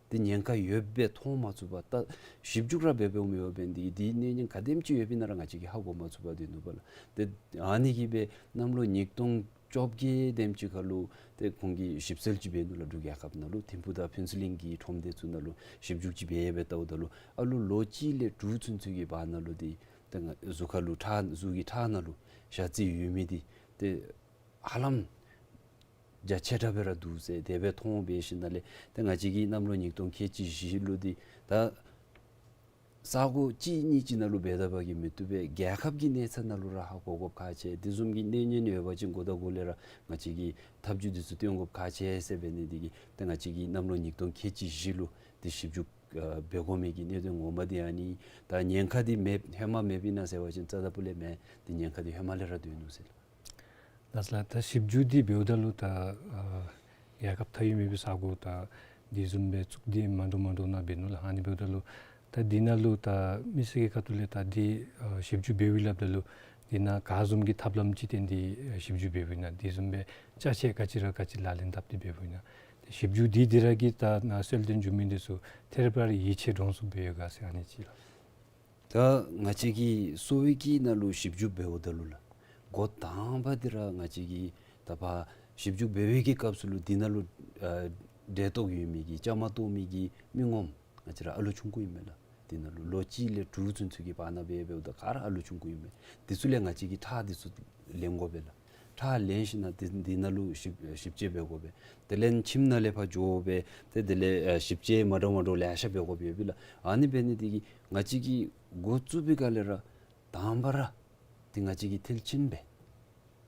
འདི་ཉེན་ཁ་ཡོདཔ་སྦེ་མཐོང་མ་ཚུགས་པར་ད་ཞིབ་འཇུག་ར་འབད་འབདཝ་མེད་པར་འབད་ནི་འདི་གིས་འདི་གནོད་ཉེན་ག་དེམ་ཅིག་ཡོདཔ་ཨིན་ན་ར་ང་བཅས་ཀྱིས་ཧ་གོ་མ་ཚུགས་པར་སྡོད་ནུག་པ་ལགས། ཏེ་ཨ་ནི་གིས་སྦེ་གནམ་ལོ་ཉིས་སྟོང་བཅོ་བརྒྱད་དེམ་ཅིག་ཁར་ལུ་ཏེ་ཁོང་གིས་ཞིབ་འཚོལ་ཅིག་འབད་ནུག་ལགས། འབྲུག་རྒྱལ་ཁབ་ནང་ལུ་ཐིམ་ཕུག་དང་ཕུན་ཚོགས་གླིང་གི་ཁྲོམ་སྡེ་ཚུ་ནང་ལུ་ཞིབ་འཇུག་ཅིག་འབད་འབད་བལྟཝ་ད་ལུ་ཨ་ལུ་ལོ་གཅིག་ལས་དྲུག་ཚུན་ཚོད་ཀྱི་བར་ན་ལུ་འདི་ཏེ་ང་གཟུགས་ཁར་ལུ་ཁྲག་གཟུགས་ཀྱི་ཁྲག་ནང་ལུ་ཞ་རྩི་ཡོད་མི་འདི་ཏེ་ཧ་ལམ་རྒྱ་ཆེ་དྲགས་སྦེ་ར་འདུག་ཟེར་དེ་སྦེ་མཐོང་འབད་ཞིནམ་ལས་ཏེ་ང་བཅས་ཀྱིས་གནམ་ལོ་ཉིས་སྟོང་ཁལ་གཅིག་བཞི་ལུ་འདི་ད་ས་གོ་གཅིག་གཉིས་ཅིག་ནང་ལུ་འབད་ད་པ་གིས་མི་བཏུབ་པས། རྒྱལ་ཁབ་ཀྱི་གནས་ཚད་ནང་ལུ་ར་ཧ་གོ་དགོཔ་ཁག་ཆེ། དེ་བཟུམ་གྱི་གནོད་ཉེན་ཡོད་པ་ཅིན་འགོ་དང་འགོ་ལས་ར་ང་བཅས་ཀྱིས་ཐབས་བྱུས་འདི་ཚུ་སྟོན་དགོཔ་ཁག་ཆེ་ཟེར་འབད་ནི་འདི་གིས་ཏེ་ང་བཅས་ཀྱིས་གནམ་ལོ་ཉིས་སྟོང་ཁལ་གཅིག་བཞི་ལུ་འདི་ཞིབ་འཇུག་ཨ་འབད་དགོ་མི་གི་གནད་དོན་ངོ་མ་འདི་ཨ་ནི། ད་ཉེན་ཁ་འདི་མེདཔ་ཧེ་མ་མེདཔ་ཨིན་ན་ཟེར་བ་ཅིན་རྩ་དང་སྤུ་ལས་མེན། འདི་ཉེན་ཁ་འདི་ཧེ་མ་ལས་ར་སྡོད་ནུག་ཟེར་ལགས། ལགས་སོ་ལགས། ད་ཞིབ་འཇུག་འདི་འབདཝ་ད་ལུ་ད་ཨ་རྒྱལ་ཁབ་མཐའ་དབུས་མེད་པའི་ས་གོ་ད་འདི་བཟུམ་སྦེ་བཙུགས་ཏེ་མ་འདྲཝ་མ་འདྲཝ་ནང་འབད་ནུག་ལགས། ཨ་ནི་འབདཝ་ད་ལུ་ད་འདི་ནང་ལུ་ད་མི་སེར་གྱི་ཁ་ཐུག་ལས་ད་འདི་ཨ་ཞིབ་འཇུག་འབདཝ་ཨིན་སླབ་ད་ལུ་འདི་ནང་ག་བཟུམ་གྱི་ཐབས་ལམ་ཅིག་བཏོན་ཏེ་ཨ་ཞིབ་འཇུག་འབདཝ་ཨིན་ན། འདི་བཟུམ་སྦེ་ཅ་ཆས་ག་ཅི་ར་ག་ཅི་ལག་ལེན་འཐབ་སྟེ་འབདཝ་ཨིན་ན། ཏེ་ཞིབ་འཇུག་འདི་འདི་ར་གི་ད་ནཱ་གསལ་སྟོན་བྱུང་མི་འདི་ཚུ་ཐད་རི་བ་རི་ཡིད་ཆེས་འདྲོངས་ཚུགསཔ་སྦེ་ཡོད་ག་ཟེར་ཨ་ནི་ཅིག་ལགས། ད་ང་བཅས་ཀྱིས་གསོ་བའི་གི་ནང་ལུ་ཞིབ་འཇུག་འབདཝ་ད་ལུ་ལགས། འགོ་དང་པ་འདི་ར་ང་བཅས་ཀྱིས་ད་ཕར་ཞིབ་འཇུག་འབད་བའི་གི་སྐབས་སུ་ལུ་འདི་ནང་ལུ་ཨ་འབྲས་རྟོག་ཡོད་མི་གི་བཅའ་མར་གཏོགས་མི་གི་མི་ངོམ་ང་བཅས་ར་ཨ་ལུ་ཆུང་ཀུ་ཨིན་མས་ལགས། འདི་ནང་ལུ་ལོ་གཅིག་ལས་དྲུག་ཚུན་ཚོད་ཀྱི་བར་ན་འབད་འབདཝ་ད་ག་ར་ཨ་ལུ་ཆུང་ཀུ་ཨིན་མས། འདི་ཚུ་ལས་ང་བཅས་ཀྱིས་ཁྲག་འདི་ཚུ་ལེན་དགོ་པས་ལགས། ཁྲག་ལེན་ཞིནམ་ལས་འདི་འདི་ནང་ལུ་ཞིབ་ཞིབ་དཔྱད་འབད་དགོ་པས། དེ་ལས་ཁྱིམ་ནང་ལས་ཕར་འགྱོ་སྦེ་ཏེ་དེ་ལས་ཨ་ཞིབ་དཔྱད་མ་འདྲཝ་མ་འདྲཝ་ལེ་ཤ་འབད་དགོཔ་ཡོད་པས་ལགས། ཨ་ནི་འབད་ནི་འདི་གིས་ང་བཅས་ཀྱིས་འགོ་བཙུགས་པའི་སྒང་ལས་ར་དང་པ་ར་འདི་ང་བཅས་ཀྱིས་མཐིལ་ཕྱིན་སྦེ་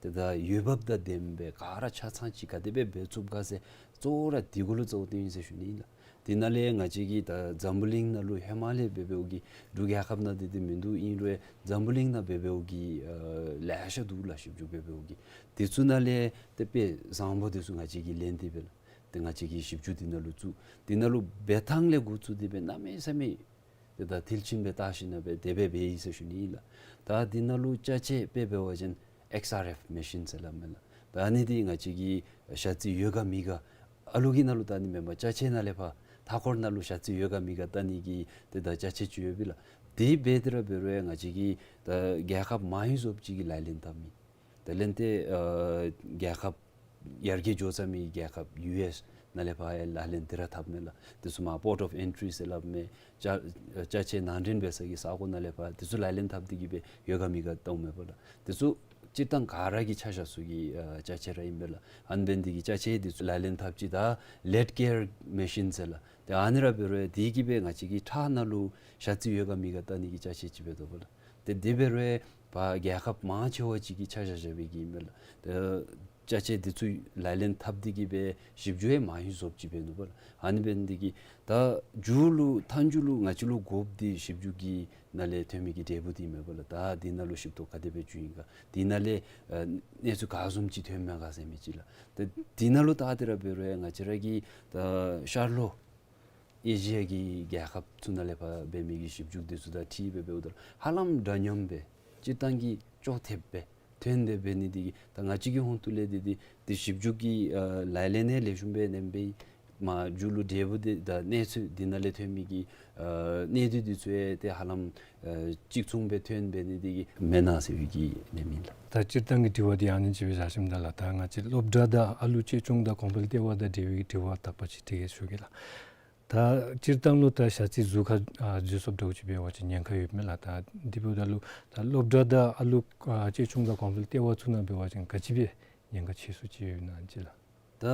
ཏེ་ད་ཡོད་བབ་དང་ལྡནམ་སྦེ་ག་ར་ཆ་ཚང་ཅིག་ག་དེ་སྦེ་འབད་ཚུགས་ག་ཟེར་གཙོ་བོ་ར་འདི་གུ་ལུ་གཙོ་བོ་བཏོན་ཡི་ཟེར་ཞུ་ནི་ཨིན་ལགས། འདི་ནང་ལས་ང་བཅས་ཀྱིས་ད་འཛམ་བུ་གླིང་ནང་ལུ་ཧེ་མ་ལས་འབད་འབདཝ་གི་འབྲུག་རྒྱལ་ཁབ་ནང་འདི་འདི་མིན་འདུག། ཨིན་རུང་འཛམ་བུ་གླིང་ནང་འབད་འབདཝ་གི་ཨ་ལེ་ཤ་འདུག་ལགས། ཞིབ་འཇུག་འབད་འབདཝ་གི་འདི་ཚུ་ནང་ལས་ཏེ་དཔེ་བཟང་པོ་འདི་ཚུ་ང་བཅས་ཀྱིས་ལེན་ཏེ་སྦེ་ལགས། ཏེ་ང་བཅས་ཀྱིས་ཞིབ་འཇུག་འདི་ནང་ལུ་བཙུགས། འདི་ནང་ལུ་འབད་ཐངས་ལས་འགོ་བཙུགས་ཏེ་སྦེ་གནམ་མེད་ས་མེད་ཏེ་ད་མཐིལ་ཕྱིན་སྦེ་བལྟ་ཞིནམ་ལས་སྦེ་དེ་སྦེ་འབད་ཡི་ཟེར་ཞུ་ནི་ཨིན་ལགས། ད་འདི་ནང་ལུ་ཅ་ཆས་དཔེ་འབད་བ་ཅིན་ཨེགསི་ཨར་ཨེཕ་མེ་ཤིན་ཟེར་སླབ་མས་ལགས། ད་ཨ་ནི་འདི་ང་བཅས་ཀྱིས་ཞ་རྩི་ཡོད་ག་མེད་ག་ཨ་ལུ་གི་ནང་ལུ་བལྟ་ནི་མེན་པར་ཅ་ཆས་ནང་ལས་ཕར་མཐའ་འཁོར་ནང་ལུ་ཞ་རྩི་ཡོད་ག་མེད་ག་བལྟ་ནི་གི་ཏེ་ད་ཅ་ཆས་ཅིག་ཡོད་པས་ལགས། དེ་འབད་དེ་ར་འབད་རུང་ང་བཅས་ཀྱིས་ད་རྒྱལ་ཁབ་མང་རབས་ཅིག་གིས་ལག་ལེན་འཐབ་མི་དེ་ལས་ཏེ་ཨ་རྒྱལ་ཁབ་ཡར་རྒྱས་འགྱོ་ཚར་མི་རྒྱལ་ཁབ་ཡུ་ཨེསི་ནང་ལས་ཕར་ཡང་ལག་ལེན་འདི་ར་འཐབ་མས་ལགས། དེ་ཚུ་མར་པོརཊ་ཨོཕ་ཨེན་ཊི་རི་ཟེར་སླབ་མས། ཅ་ཅ་ཆས་ནང་འདྲེན་འབད་ས་གི་ས་གོ་ནང་ལས་ཕར་དེ་ཚུ་ལག་ལེན་འཐབ་སྟེ་གི་སྦེ་ཡོད་ག་མེད་ག་བལྟཝ་མས་པ་ལགས། དེ་ཚུ་སྤྱིར་བཏང་ག་ར་གིས་ཆ་བཞག་ས་གི་ཨ་ཅ་ཆས་ར་ཨིན་པས་ལགས། ཨ་ནི་འབད་ནི་འདི་གིས་ཅ་ཆས་འདི་ཚུ་ལག་ལེན་འཐབ་ཅི། ད་ལེཌ་ཀེར་མེ་ཤིན་ཟེར་ལགས། ཏེ་ཨ་ནི་ར་འབད་རུང་དེ་གིས་སྦེ་ང་བཅས་ཀྱི་ཁྲག་ནང་ལུ་ཞ་རྩི་ཡོད་ག་མེད་ག་བལྟ་ནི་གི་ཅ་ཆས་ཅིག་འབད་དོ་པ་ལགས། ཏེ་དེ་འབད་རུང་ཕར་རྒྱལ་ཁབ་མང་ཆེ་བ་ཅིག་གིས་ཆ་བཞག་བཞག་པའི་གི་ཨིན་པས་ལགས། ཏེ་ཅ་ཆས་འདི་ཚུ་ལག་ལེན་འཐབ་སྟེ་གི་སྦེ་ཞིབ་འཇུག་ཡང་མང་རབས་ཅིག་འབད་ནུག་པ་ལགས། ཨ་ནི་འབད་ནི་འདི་གིས་ད་མཇུག་ལུ་མཐའ་མཇུག་ལུ་ང་བཅས་ལུ་དགོཔ་འདི་ཞིབ་འཇུག་གི་ནང་ལས་ཐོན་མི་གི་འབྲས་བུ་འདི་ཨིན་མས་པ་ལགས། ད་འདི་ནང་ལུ་ཞིབ་རྟོག་ག་དེ་སྦེ་བྱུང་ཡི་ག། འདི་ནང་ལས་ཨ་གནས་ཚུལ་ག་བཟུམ་ཅིག་ཐོན་མས་ག་ཟེར་མི་ཅིག་ལགས། ཏེ་འདི་ནང་ལུ་ད་དེ་ར་འབད་རུང་ང་བཅས་ར་གི་ད་ཤར་ལྷོ་ཨེ་ཤི་ཡ་གི་རྒྱལ་ཁབ་ཚུ་ནང་ལས་ཕར་འབད་མི་གི་ཞིབ་འཇུག་འདི་ཚུ་དང་འཁྲིལ་སྦེ་འབདཝ་ད་ཧ་ལམ་འདྲ་མཉམ་སྦེ་སྤྱིར་བཏང་གི་ཅོག་འཐདཔ་སྦེ་ཐོན་ཏེ་འབད་ནི་འདི་གིས་ད་ང་བཅས་ཀྱི་ཧོང་ཏོ་ལས་འདི་འདི་འདི་ཞིབ་འཇུག་གི་ཨ་ལག་ལེན་ཡང་ལེགས་ཤོམ་སྦེ་ཨིན་པས། མཇུག་ལུ་འབྲས་བུ་འདི་དང་གནས་ཚུལ་འདི་ནང་ལས་ཐོན་མི་གི་ཨ་གནད་དོན་འདི་ཚུ་ཡང་ཏེ་ཧ་ལམ་ཨ་གཅིག་མཚུངས་སྦེ་ཐོན་འབད་ནི་འདི་གིས་མེན་ན་ཟེར་བའི་གི་ལན་ཨིན་ལགས། ད་སྤྱིར་བཏང་གི་དྲི་བ་འདི་ཨ་ནི་ཅིག་སྦེ་བཞག་ཞིནམ་ད་ལགས། ད་ང་བཅས་སློབ་གྲྭ་དང་ཨ་ལུ་གཅེས་སྐྱོང་དང་གོང་འཕེལ་ལྟེ་བ་དང་འབྲེལ་བའི་དྲི་བ་དག་པ་ཅིག་དྲི་གེ་ཞུ་གེ་ལགས། ད་སྤྱིར་བཏང་ལུ་ད་ཞ་རྩི་གཟུགས་ཁར་ཨ་འཛུལ་སོངམ་འདྲཝ་ཅིག་འབད་བ་ཅིན་ཉེན་ཁ་ཡོདཔ་མས་ལགས། ད་དེ་འབདཝ་ད་ལུ་ད་སློབ་གྲྭ་དང་ཨ་ལུ་ཨ་གཅེས་སྐྱོང་དང་གོང་འཕེལ་ལྟེ་བ་ཚུ་ནང་འབད་བ་ཅིན་ག་ཅི་སྦེ་ཉེན་ཁ་ཆེ་སུ་ཅིག་ཡོདཔ་ཨིན་ན་ཅིག་ལགས། ད་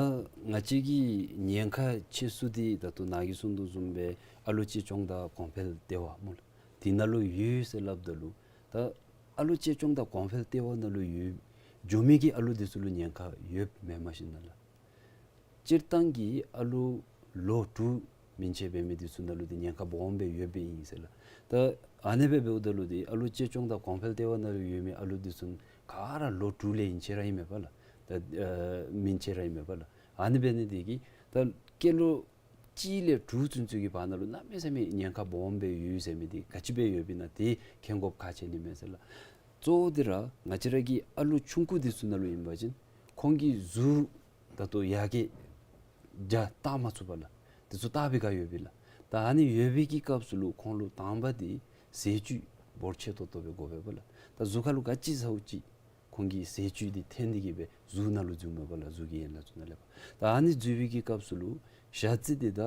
ང་བཅས་ཀྱི་ཉེན་ཁ་ཆེ་སུ་འདི་ད་ལྟོ་ནཱ་གིས་གསུངས་དོ་བཟུམ་སྦེ་ཨ་ལུ་གཅེས་སྐྱོང་དང་གོང་འཕེལ་ལྟེ་བ་སྨོ་ལགས། དེ་ནང་ལུ་ཡོད་ཟེར་སླབ་ད་ལུ་ད་ཨ་ལུ་གཅེས་སྐྱོང་དང་གོང་འཕེལ་ལྟེ་བ་ནང་ལུ་ཡོད་འགྱོ་མི་གི་ཨ་ལུ་འདི་ཚུ་ལུ་ཉེན་ཁ་ཡོདཔ་མེན་མས་ཤིག་ན་ལགས། སྤྱིར་བཏང་གི་ཨ་ལུ་ལོ་དྲུག་མན་ཆད་འབད་མི་འདི་ཚུ་ནང་ལུ་འདི་ཉེན་ཁ་སྦོམ་སྦེ་ཡོདཔ་ཨིན་ཟེར་ལགས། ད་ཨ་ནི་སྦེ་འབདཝ་ད་ལུ་འདི་ཨ་ལུ་གཅེས་སྐྱོང་དང་གོང་འཕེལ་ལྟེ་བ་ནང་ལུ་ཡོད་མི་ཨ་ལུ་འདི་ཚུ་ག་ར་ལོ་དྲུག་ལས་ཨིན་ཅི་ར་ཨིན་མས་པ་ལགས། ད་ཨ་མན་ཆད་ར་ཨིན་མས་པ་ལགས། ཨ་ནི་འབད་ནི་འདི་གིས་ད་སྐྱེས་ལོ་གཅིག་ལས་དྲུག་ཚུན་ཚོད་ཀྱི་བར་ན་ལུ་གནམ་མེད་ས་མེད་ཉེན་ཁ་སྦོམ་སྦེ་ཡོད་ཟེར་མི་འདི་ག་ཅི་སྦེ་ཡོདཔ་ཨིན་ན་འདི་མཁྱེན་དགོཔ་ཁག་ཆེ་ནི་མས་ཟེར་ལགས། གཙོ་བོ་འདི་ར་ང་བཅས་ར་གི་ཨ་ལུ་ཆུང་ཀུ་འདི་ཚུ་ནང་ལུ་ཨིན་པ་ཅིན་ཁོང་གི་གཟུགས་ད་ལྟོ་ཡར་རྒྱས་རྒྱ་བཏགས་མ་ཚུགས་པ་ལགས། འདི་ཚུ་བཏགས་པའི་སྒང་ཡོདཔ་ཨིན་ལགས། ད་ཨ་ནི་ཡོད་པའི་གི་སྐབས་སུ་ལུ་ཁོང་ལུ་དང་པ་འདི་ཟས་བཅུད་འབོར་ཆེ་ཏོག་ཏོ་སྦེ་དགོ་པས་པ་ལགས། ད་གཟུགས་ཁར་ལུ་ག་ཅི་ཟཝ་ཅིག་ཁོང་གི་ཟས་བཅུད་འདི་འཐོན་ཏེ་གི་སྦེ་གཟུགས་ནང་ལུ་འཛུལཝ་མས་པ་ལགས། གཟུགས་ཀྱི་ཡན་ལག་ཚུ་ནང་ལས་ཕར། ད་ཨ་ནི་འཛུལ་བའི་གི་སྐབས་སུ་ལུ་ཞ་རྩི་འདི་ད་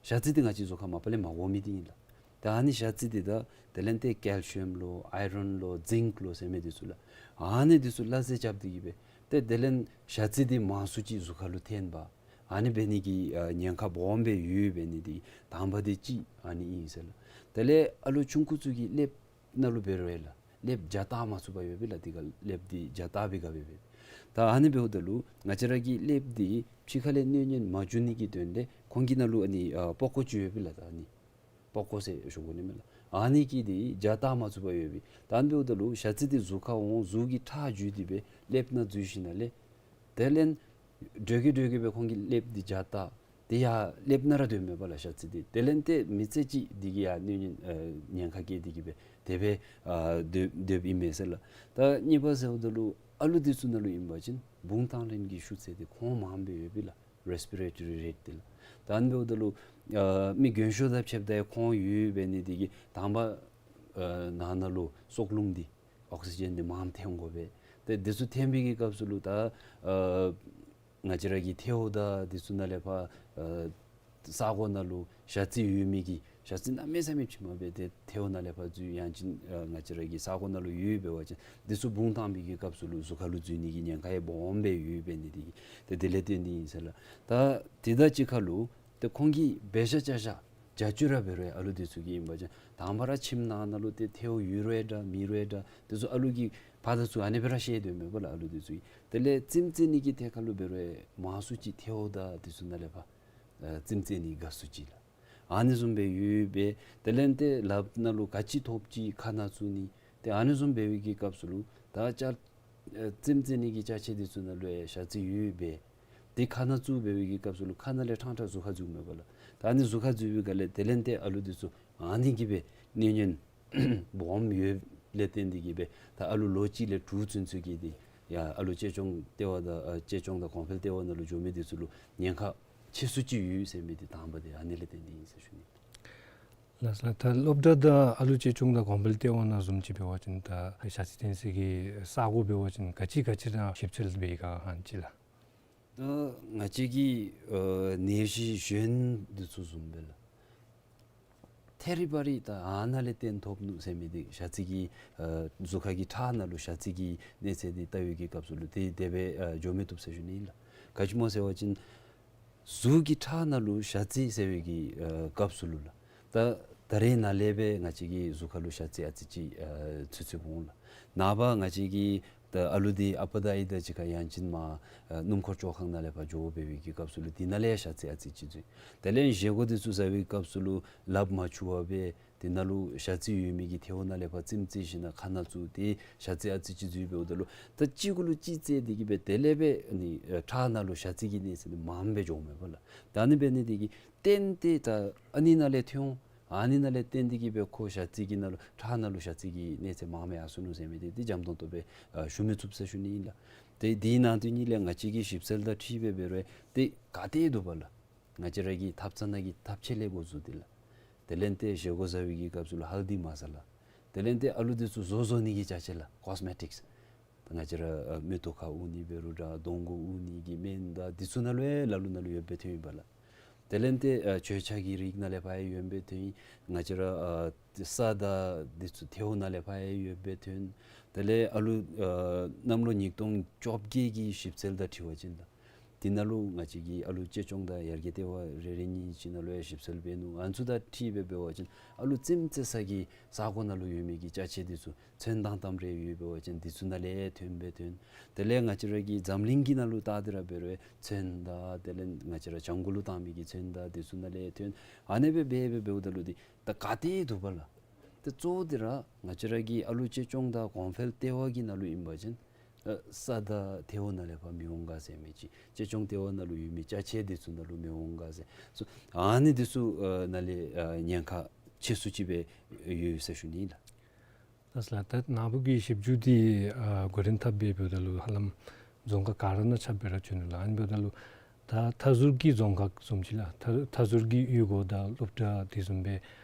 ཞ་རྩི་འདི་ང་བཅས་གཟུགས་ཁར་མ་པ་ལས་མ་དགོ་མི་འདི་ཨིན་ལགས། ད་ཨ་ནི་ཞ་རྩི་འདི་ད་དེ་ལས་ཏེ་ཀལ་ཤི་ཡམ་ལོ་ཨའི་རོན་ལོ་ཛིང་ཀ་ལོ་ཟེར་མི་འདི་ཚུ་ལགས། ཨ་ནི་འདི་ཚུ་སླ་བསྲེ་རྐྱབ་སྟེ་གི་སྦེ་ཏེ་དེ་ལས་ཞ་རྩི་འདི་མང་སུ་ཅིག་གཟུགས་ཁར་ལུ་འཐོན་པ། ཨ་ནི་འབད་ནི་གི་ཨ་ཉེན་ཁ་སྦོམ་སྦེ་ཡོད་འབད་ནི་འདི་དང་པ་འདི་གཅིག་ཨ་ནི་ཨིན་ཟེར་ལགས། དེ་ལས་ཨ་ལུ་ཆུང་ཀུ་ཚུ་གི་ཀླདཔ་ནང་ལུ་འབད་རུང་ཡང་ལགས། ཀླདཔ་རྒྱ་བཏགས་མ་ཚུགས་པར་ཡོདཔ་ཨིན་ལགས། འདི་ག་ཀླདཔ་འདི་རྒྱ་བཏགས་པའི་སྒང་སྦེ་འབད། ད་ཨ་ནི་འབདཝ་ད་ལུ་ང་བཅས་ར་གི་ཀླདཔ་འདི་ཕྱི་ཁ་ལས་གནོད་ཉེན་མ་འགྱོ་ནི་གི་དོན་ལས་ཁོང་གི་ནང་ལུ་ཨ་ནི་ཨ་པགས་ཀོ་ཅིག་ཡོདཔ་ཨིན་ལགས། ད་ཨ་ནི་པགས་ཀོ་ཟེར་ཞུ་དགོ་ནི་མས་ལགས། ཨ་ནི་གིས་འདི་རྒྱ་བཏགས་མ་ཚུགས་པར་ཡོདཔ་ཨིན། ད་ཨ་ནི་འབདཝ་ད་ལུ་ཞ་རྩི་འདི་གཟུགས་ཁར་འོང་གཟུགས་ཀྱི་ཁྲག་འཇུ་སྟེ་སྦེ་ཀླདཔ་ནང་འཛུལ་ཞིནམ་ལས་དེ་ལས་འགྲོས་ཀྱིས་འགྲོས་ཀྱིས་སྦེ་ཁོང་གི་ཀླདཔ་འདི་རྒྱ་བཏགས། དེ་ཡང་ཀླདཔ་ནང་ར་སྡོདཔ་མས་པ་ལགས་ཞ་རྩི་འདི། དེ་ལས་ཏེ་མི་ཚེ་གཅིག་འདི་གིས་ཡང་གནོད་ཉེན་ཨ་ཉེན་ཁ་བཀལ་ཏེ་གི་སྦེ་དེ་སྦེ་ཨ་སྡོད་སྡོདཔ་ཨིན་མས་ཟེར་ལགས། ད་གཉིས་པ་ཟེརཝ་ད་ལུ་ཨ་ལུ་འདི་ཚུ་ནང་ལུ་ཨིན་པ་ཅིན་བུང་བཏང་ལེན་གྱི་ཤུགས་ཚད་འདི་ཁོང་མངམ་སྦེ་ཡོདཔ་ཨིན་ལགས། རེས་པི་རེ་ཊོ་རི་རེཊ་འདི་ལགས། ད་ཨ་ནི་འབདཝ་ད་ལུ་ཨ་མི་རྒན་ཤོས་དང་ཕྱདཔ་ད་ཡང་ཁོང་ཡོད་འབད་ནི་འདི་གིས་དང་པ་ཨ་ནང་ན་ལུ་སྲོག་རླུང་འདི་ཨོག་སི་ཇེན་འདི་མངམ་འཐོན་དགོ་པས། ཏེ་འདི་ཚུ་འཐོན་པའི་གི་སྐབས་སུ་ལུ་ད་ཨ་ང་བཅས་ར་གི་ཐལཝ་དང་འདི་ཚུ་ནང་ལས་ཕར་ཨ་ས་གོ་ནང་ལུ་ཞ་རྩི་ཡོད་མི་གི་ཞ་རྩི་གནམ་མེད་ས་མེད་ཕྱི་མ་སྦེ་ཏེ་ཐལཝ་ནང་ལས་ཕར་འཛུལ་ཡང་ཅིན་ཨ་ང་བཅས་ར་གི་ས་གོ་ནང་ལུ་ཡོད་འབད་བ་ཅིན་འདི་ཚུ་བུང་བཏང་པའི་གི་སྐབས་སུ་ལུ་གཟུགས་ཁར་ལུ་འཛུལ་ནི་གི་ཉེན་ཁ་ཡང་སྦོམ་སྦེ་ཡོད་འབད་ནི་འདི་གིས་ཏེ་དེ་ལས་བརྟེན་ཏེ་ཨིན་ཟེར་ལགས། ད་དེ་དང་གཅིག་ཁར་ལུ་ཏེ་ཁོང་གི་འབད་བཞག་བྱ་བཞག་བྱ་སྤྱོད་ར་འབད་རུང་ཡང་ཨ་ལུ་འདི་ཚུ་གི་ཨིན་པ་ཅིན་དང་པ་ར་ཁྱིམ་ནང་ན་ལུ་ཏེ་ཐལཝ་ཡོད་རུང་ཡང་འདྲ་མེད་རུང་ཡང་འདྲ་འདི་ཚུ་ཨ་ལུ་གིས་ཕར་དང་ཚུར་ཨ་ནི་སྦེ་ར་བཤལ་སྡོདཔ་མས་པ་ལགས་ཨ་ལུ་འདི་ཚུ་གིས། དེ་ལས་རྩེདམོ་རྩེ་ནི་གི་ཐད་ཁར་ལུ་འབད་རུང་ཡང་མང་སུ་ཅིག་ཐལཝ་དང་འདི་ཚུ་ནང་ལས་ཕར་ཨ་རྩེདམོ་རྩེ་ནི་དགའ་སུ་ཅིག་ལགས། ཨ་ནི་བཟུམ་སྦེ་ཡོད་པས། དེ་ལས་ཏེ་ལགཔ་ནང་ལུ་ག་ཅི་ཐོབ་ཅི་ཁ་ནང་བཙུགས་ནི། ཏེ་ཨ་ནི་བཟུམ་འབད་བའི་གི་སྐབས་སུ་ལུ་ད་ཅ་ཨ་རྩེདམོ་རྩེ་ནི་གི་ཅ་ཆས་འདི་ཚུ་ནང་ལུ་ཡང་ཞ་རྩི་ཡོད་པས། ཏེ་ཁ་ནང་བཙུགས་འབད་བའི་གི་སྐབས་སུ་ལུ་ཁ་ནང་ལས་ཕྲང་ཕྲང་གཟུགས་ཁར་འཛུལཝ་མས་པ་ལགས། ད་ཨ་ནི་གཟུགས་ཁར་འཛུལ་བའི་སྒང་ལས་དེ་ལས་ཏེ་ཨ་ལུ་འདི་ཚུ་ཨ་ནི་གིས་སྦེ་གནོད་ཉེན་སྦོམ་ཡོདཔ་ལས་བརྟེན་ཏེ་གི་སྦེ་ད་ཨ་ལུ་ལོ་གཅིག་ལས་དྲུག་ཚུན་ཚོད་ཀྱི་འདི་ཡང་ཨ་ལུ་གཅེས་སྐྱོང་ལྟེ་བ་དང་ཨ་གཅེས་སྐྱོང་དང་གོང་འཕེལ་ལྟེ་བ་ནང་ལུ་འགྱོ་མི་འདི་ཚུ་ལུ་ཉེན་ཁ་ཆེ་སུ་ཅིག་ཡོད་ཟེར་མི་འདི་དང་པ་འདི་ཨ་ནི་ལས་བརྟེན་ཏེ་ཨིན་ཟེར་ཞུ་ནི། ལགས་སོ་ལགས། ད་སློབ་གྲྭ་དང་ཨ་ལུ་གཅེས་སྐྱོང་དང་གོང་འཕེལ་ལྟེ་བ་ནང་བཟུམ་ཅིག་འབད་བ་ཅིན་ད་ཞ་རྩི་འཐོན་སའི་གི་ས་གོ་འབད་བ་ཅིན་ག་ཅི་ག་ཅི་ར་ཞིབ་འཚོལ་འབད་ག་ཧན་ཅི་ལགས། ད་ང་བཅས་ཀྱི་ཨ་ནད་གཞི་གཞན་འདི་ཚུ་བཟུམ་སྦེ་ལགས། ཐེ་རི་བ་རི་ད་ཨ་ནཱ་ལས་བརྟེན་ཐོབ་ནུག་ཟེར་མི་འདི་ཞ་རྩི་གི་ཨ་གཟུགས་ཁ་གི་ཁྲག་ནང་ལུ་ཞ་རྩི་གི་གནས་ཚད་འདི་བལྟ་བའི་གི་སྐབས་སུ་ལུ་ཏེ་དེ་སྦེ་ཨ་འགྱོ་མི་བཏུབ་ཟེར་ཞུ་ནི་ཨིན་ལགས། ག་ཅི་སྨོ་ཟེར་བ་ཅིན་གཟུགས་ཀྱི་ཁྲག་ནང་ལུ་ཞ་རྩི་ཟེར་བའི་གི་ཨ་སྐབས་སུ་ལུ་ལགས། ད་ད་རེས་ནཱ་ལས་སྦེ་ང་བཅས་ཀྱི་གཟུགས་ཁར་ལུ་ཞ་རྩི་ཨ་ཙི་ཅིག་ཨ་ཚུད་ཚུདཔ་འོང་ལགས། ནངས་པ་ང་བཅས་ཀྱི་ད་ཨ་ལུ་འདི་ཨ་པ་དང་ཨའི་དང་གཅིག་ཁར་ཡང་ཅིན་མར་ཨ་སྣུམ་འཁོར་བཅོ་ཁང་ནང་ལས་ཕར་འགྱོ་འབད་བའི་གི་སྐབས་སུ་ལུ་འདི་ནང་ལས་ཡང་ཞ་རྩི་ཨ་ཙི་ཅིག་འཛུལ། དེ་ལས་བཞེས་སྒོ་འདི་ཚུ་བཟའ་བའི་སྐབས་སུ་ལུ་ལགཔ་མ་འཁྱུ་བར་སྦེ་འདི་ནང་ལུ་ཞ་རྩི་ཡོད་མི་གི་ཐལཝ་ནང་ལས་ཕར་རྩེདམོ་རྩེ་ཞིནམ་ལས་ཁ་ནང་བཙུགས་ཏེ་ཞ་རྩི་ཨ་ཙི་ཅིག་འཛུལ་འབདཝ་ད་ལུ་ད་གཅིག་གུ་ལུ་གཅིག་རྩེ་སྟེ་གི་སྦེ་དེ་ལས་སྦེ་ཨ་ནི་ཨ་ཁྲག་ནང་ལུ་ཞ་རྩི་གི་གནས་ཚད་འདི་མངམ་སྦེ་འགྱོཝ་མས་པ་ལགས། ད་ཨ་ནི་འབད་ནི་འདི་གིས་བརྟེན་ཏེ་ད་ཨ་ནི་ནང་ལས་ཐོན་འོང་། ཨ་ནི་ནང་ལས་བརྟེན་ཏེ་གི་སྦེ་ཁོ་ཞ་རྩི་གི་ནང་ལུ་ཁྲག་ནང་ལུ་ཞ་རྩི་གི་གནས་ཚད་མངམ་སྦེ་ཡར་སོ་ནུག་ཟེར་མི་འདི་འདི་འཇམ་ཏོང་ཏོ་སྦེ་ཨ་ཞུ་མི་ཚུགས་ཟེར་ཞུ་ནི་ཨིན་ལགས། ཏེ་དེའི་ནང་དོན་ཉིད་ལས་ང་བཅས་ཀྱིས་ཞིབ་འཚོལ་དང་འཁྲིལ་སྦེ་འབད་རུང་ཏེ་ག་ཏེ་འདུག་པ་ལགས། ང་བཅས་ར་གི་ཐབ་ཚང་ནང་གི་ཐབ་ཆས་ལས་འགོ་བཙུགས་ཏེ་ལགས། དེ་ལས་ཏེ་བཞེས་སྒོ་བཟའ་བའི་གི་སྐབས་སུ་ལུ་ཧལ་དི་མ་ས་ལ། དེ་ལས་ཏེ་ཨ་ལུ་འདི་ཚུ་བཟོ་བཟོ་ནི་གི་ཅ་ཆས་ལགས། ཀོས་མེ་ཊིཀསི། ད་ང་བཅས་ར་ཨ་མིག་ཏོ་ཁར་དབུར་ནི་འབད་རུང་འདྲ་གདོང་གུ་དབུར་ནི་གི་སྨན་དང་འདི་ཚུ་ནང་ལུ་ཡང་ལ་ལུ་ནང་ལུ་ཡོདཔ་སྦེ་ཐོན་ཡི་པ་ལགས། དེ་ལས་ཏེ་ཨ་གྱོད་ཆག་གི་རིགས་ནང་ལས་ཕར་ཡང་ཡོདཔ་སྦེ་ཐོན། ང་བཅས་ར་ཨ་ས་དང་འདི་ཚུ་ཐལཝ་ནང་ལས་ཕར་ཡང་ཡོདཔ་སྦེ་ཐོན། དེ་ལས་ཨ་ལུ་ཨ་གནམ་ལོ་ཉིས་སྟོང་བཅོ་བརྒྱད་ཀྱི་ཞིབ་འཚོལ་དང་འཁྲིལ་བ་ཅིན་ལགས། དེ་ནང་ལུ་ང་བཅས་ཀྱིས་ཨ་ལུ་གཅེས་སྐྱོང་དང་ཡར་རྒྱས་ལྟེ་བ་རེ་རེ་གཉིས་ཅིག་ནང་ལུ་ཡང་ཞིབ་འཚོལ་འབད་ནུག། ཨ་ནི་ཚུ་དང་འཁྲིལ་སྦེ་འབད་བ་ཅིན་ཨ་ལུ་རྩེདམོ་རྩེ་ས་གི་ས་གོ་ནང་ལུ་ཡོད་མི་གི་ཅ་ཆས་འདི་ཚུ་ཚོན་དང་ཏམ་རེ་ཡོདཔ་འབད་བ་ཅིན་འདི་ཚུ་ནང་ལས་ཐོནམ་སྦེ་ཐོན། དེ་ལས་ང་བཅས་ར་གི་འཛམ་གླིང་གི་ནང་ལུ་བལྟ་སྟེ་ར་འབད་རུང་ཚོན་དང་དེ་ལས་ང་བཅས་ར་བྱང་གུ་ལུ་བཏང་མི་གི་ཚོན་དང་འདི་ཚུ་ནང་ལས་ཐོན། ཨ་ནི་སྦེ་འབད་འབད་འབདཝ་ད་ལུ་འདི་ད་ག་ཏེ་འདུག་པ་ལགས། ཏེ་གཙོ་བོ་འདི་ར་ང་བཅས་ར་གི་ཨ་ལུ་གཅེས་སྐྱོང་དང་གོང་འཕེལ་ལྟེ་བ་གི་ནང་ལུ་ཨིན་པ་ཅིན་ཨ་ས་དང་ཐལཝ་ནང་ལས་ཕར་མི་འོང་ག་ཟེར་མི་ཅིག། གཅེས་སྐྱོང་ལྟེ་བ་ནང་ལུ་ཡོད་མི་ཅ་ཆས་འདི་ཚུ་ནང་ལུ་མི་འོང་ག་ཟེར་སོ། ཨ་ནི་འདི་ཚུ་ཨ་ནང་ལས་ཨ་ཉེན་ཁ་ཆེ་སུ་ཅིག་སྦེ་ཡོད་ཟེར་ཞུ་ནི་ཨིན་ལགས། ལགས་སོ་ལགས། ད་ནཱ་བུ་གི་ཞིབ་འཇུག་འདི་ཨ་འགོ་འདྲེན་འཐབ་སྦེ་འབདཝ་ད་ལུ་ཧ་ལམ་རྫོང་ཁག་ག་ར་ནང་ཁྱབ་སྦེ་ར་བྱོན་ནུག་ལགས། ཨ་ནི་འབདཝ་ད་ལུ་ད་མཐའ་ཟུར་གྱི་རྫོང་ཁག་བཟུམ་ཅིག་ལགས། མཐའ་མཐའ་ཟུར་གྱི་གཡུས་སྒོ་དང་སློབ་གྲྭ་དེ་བཟུམ་སྦེ་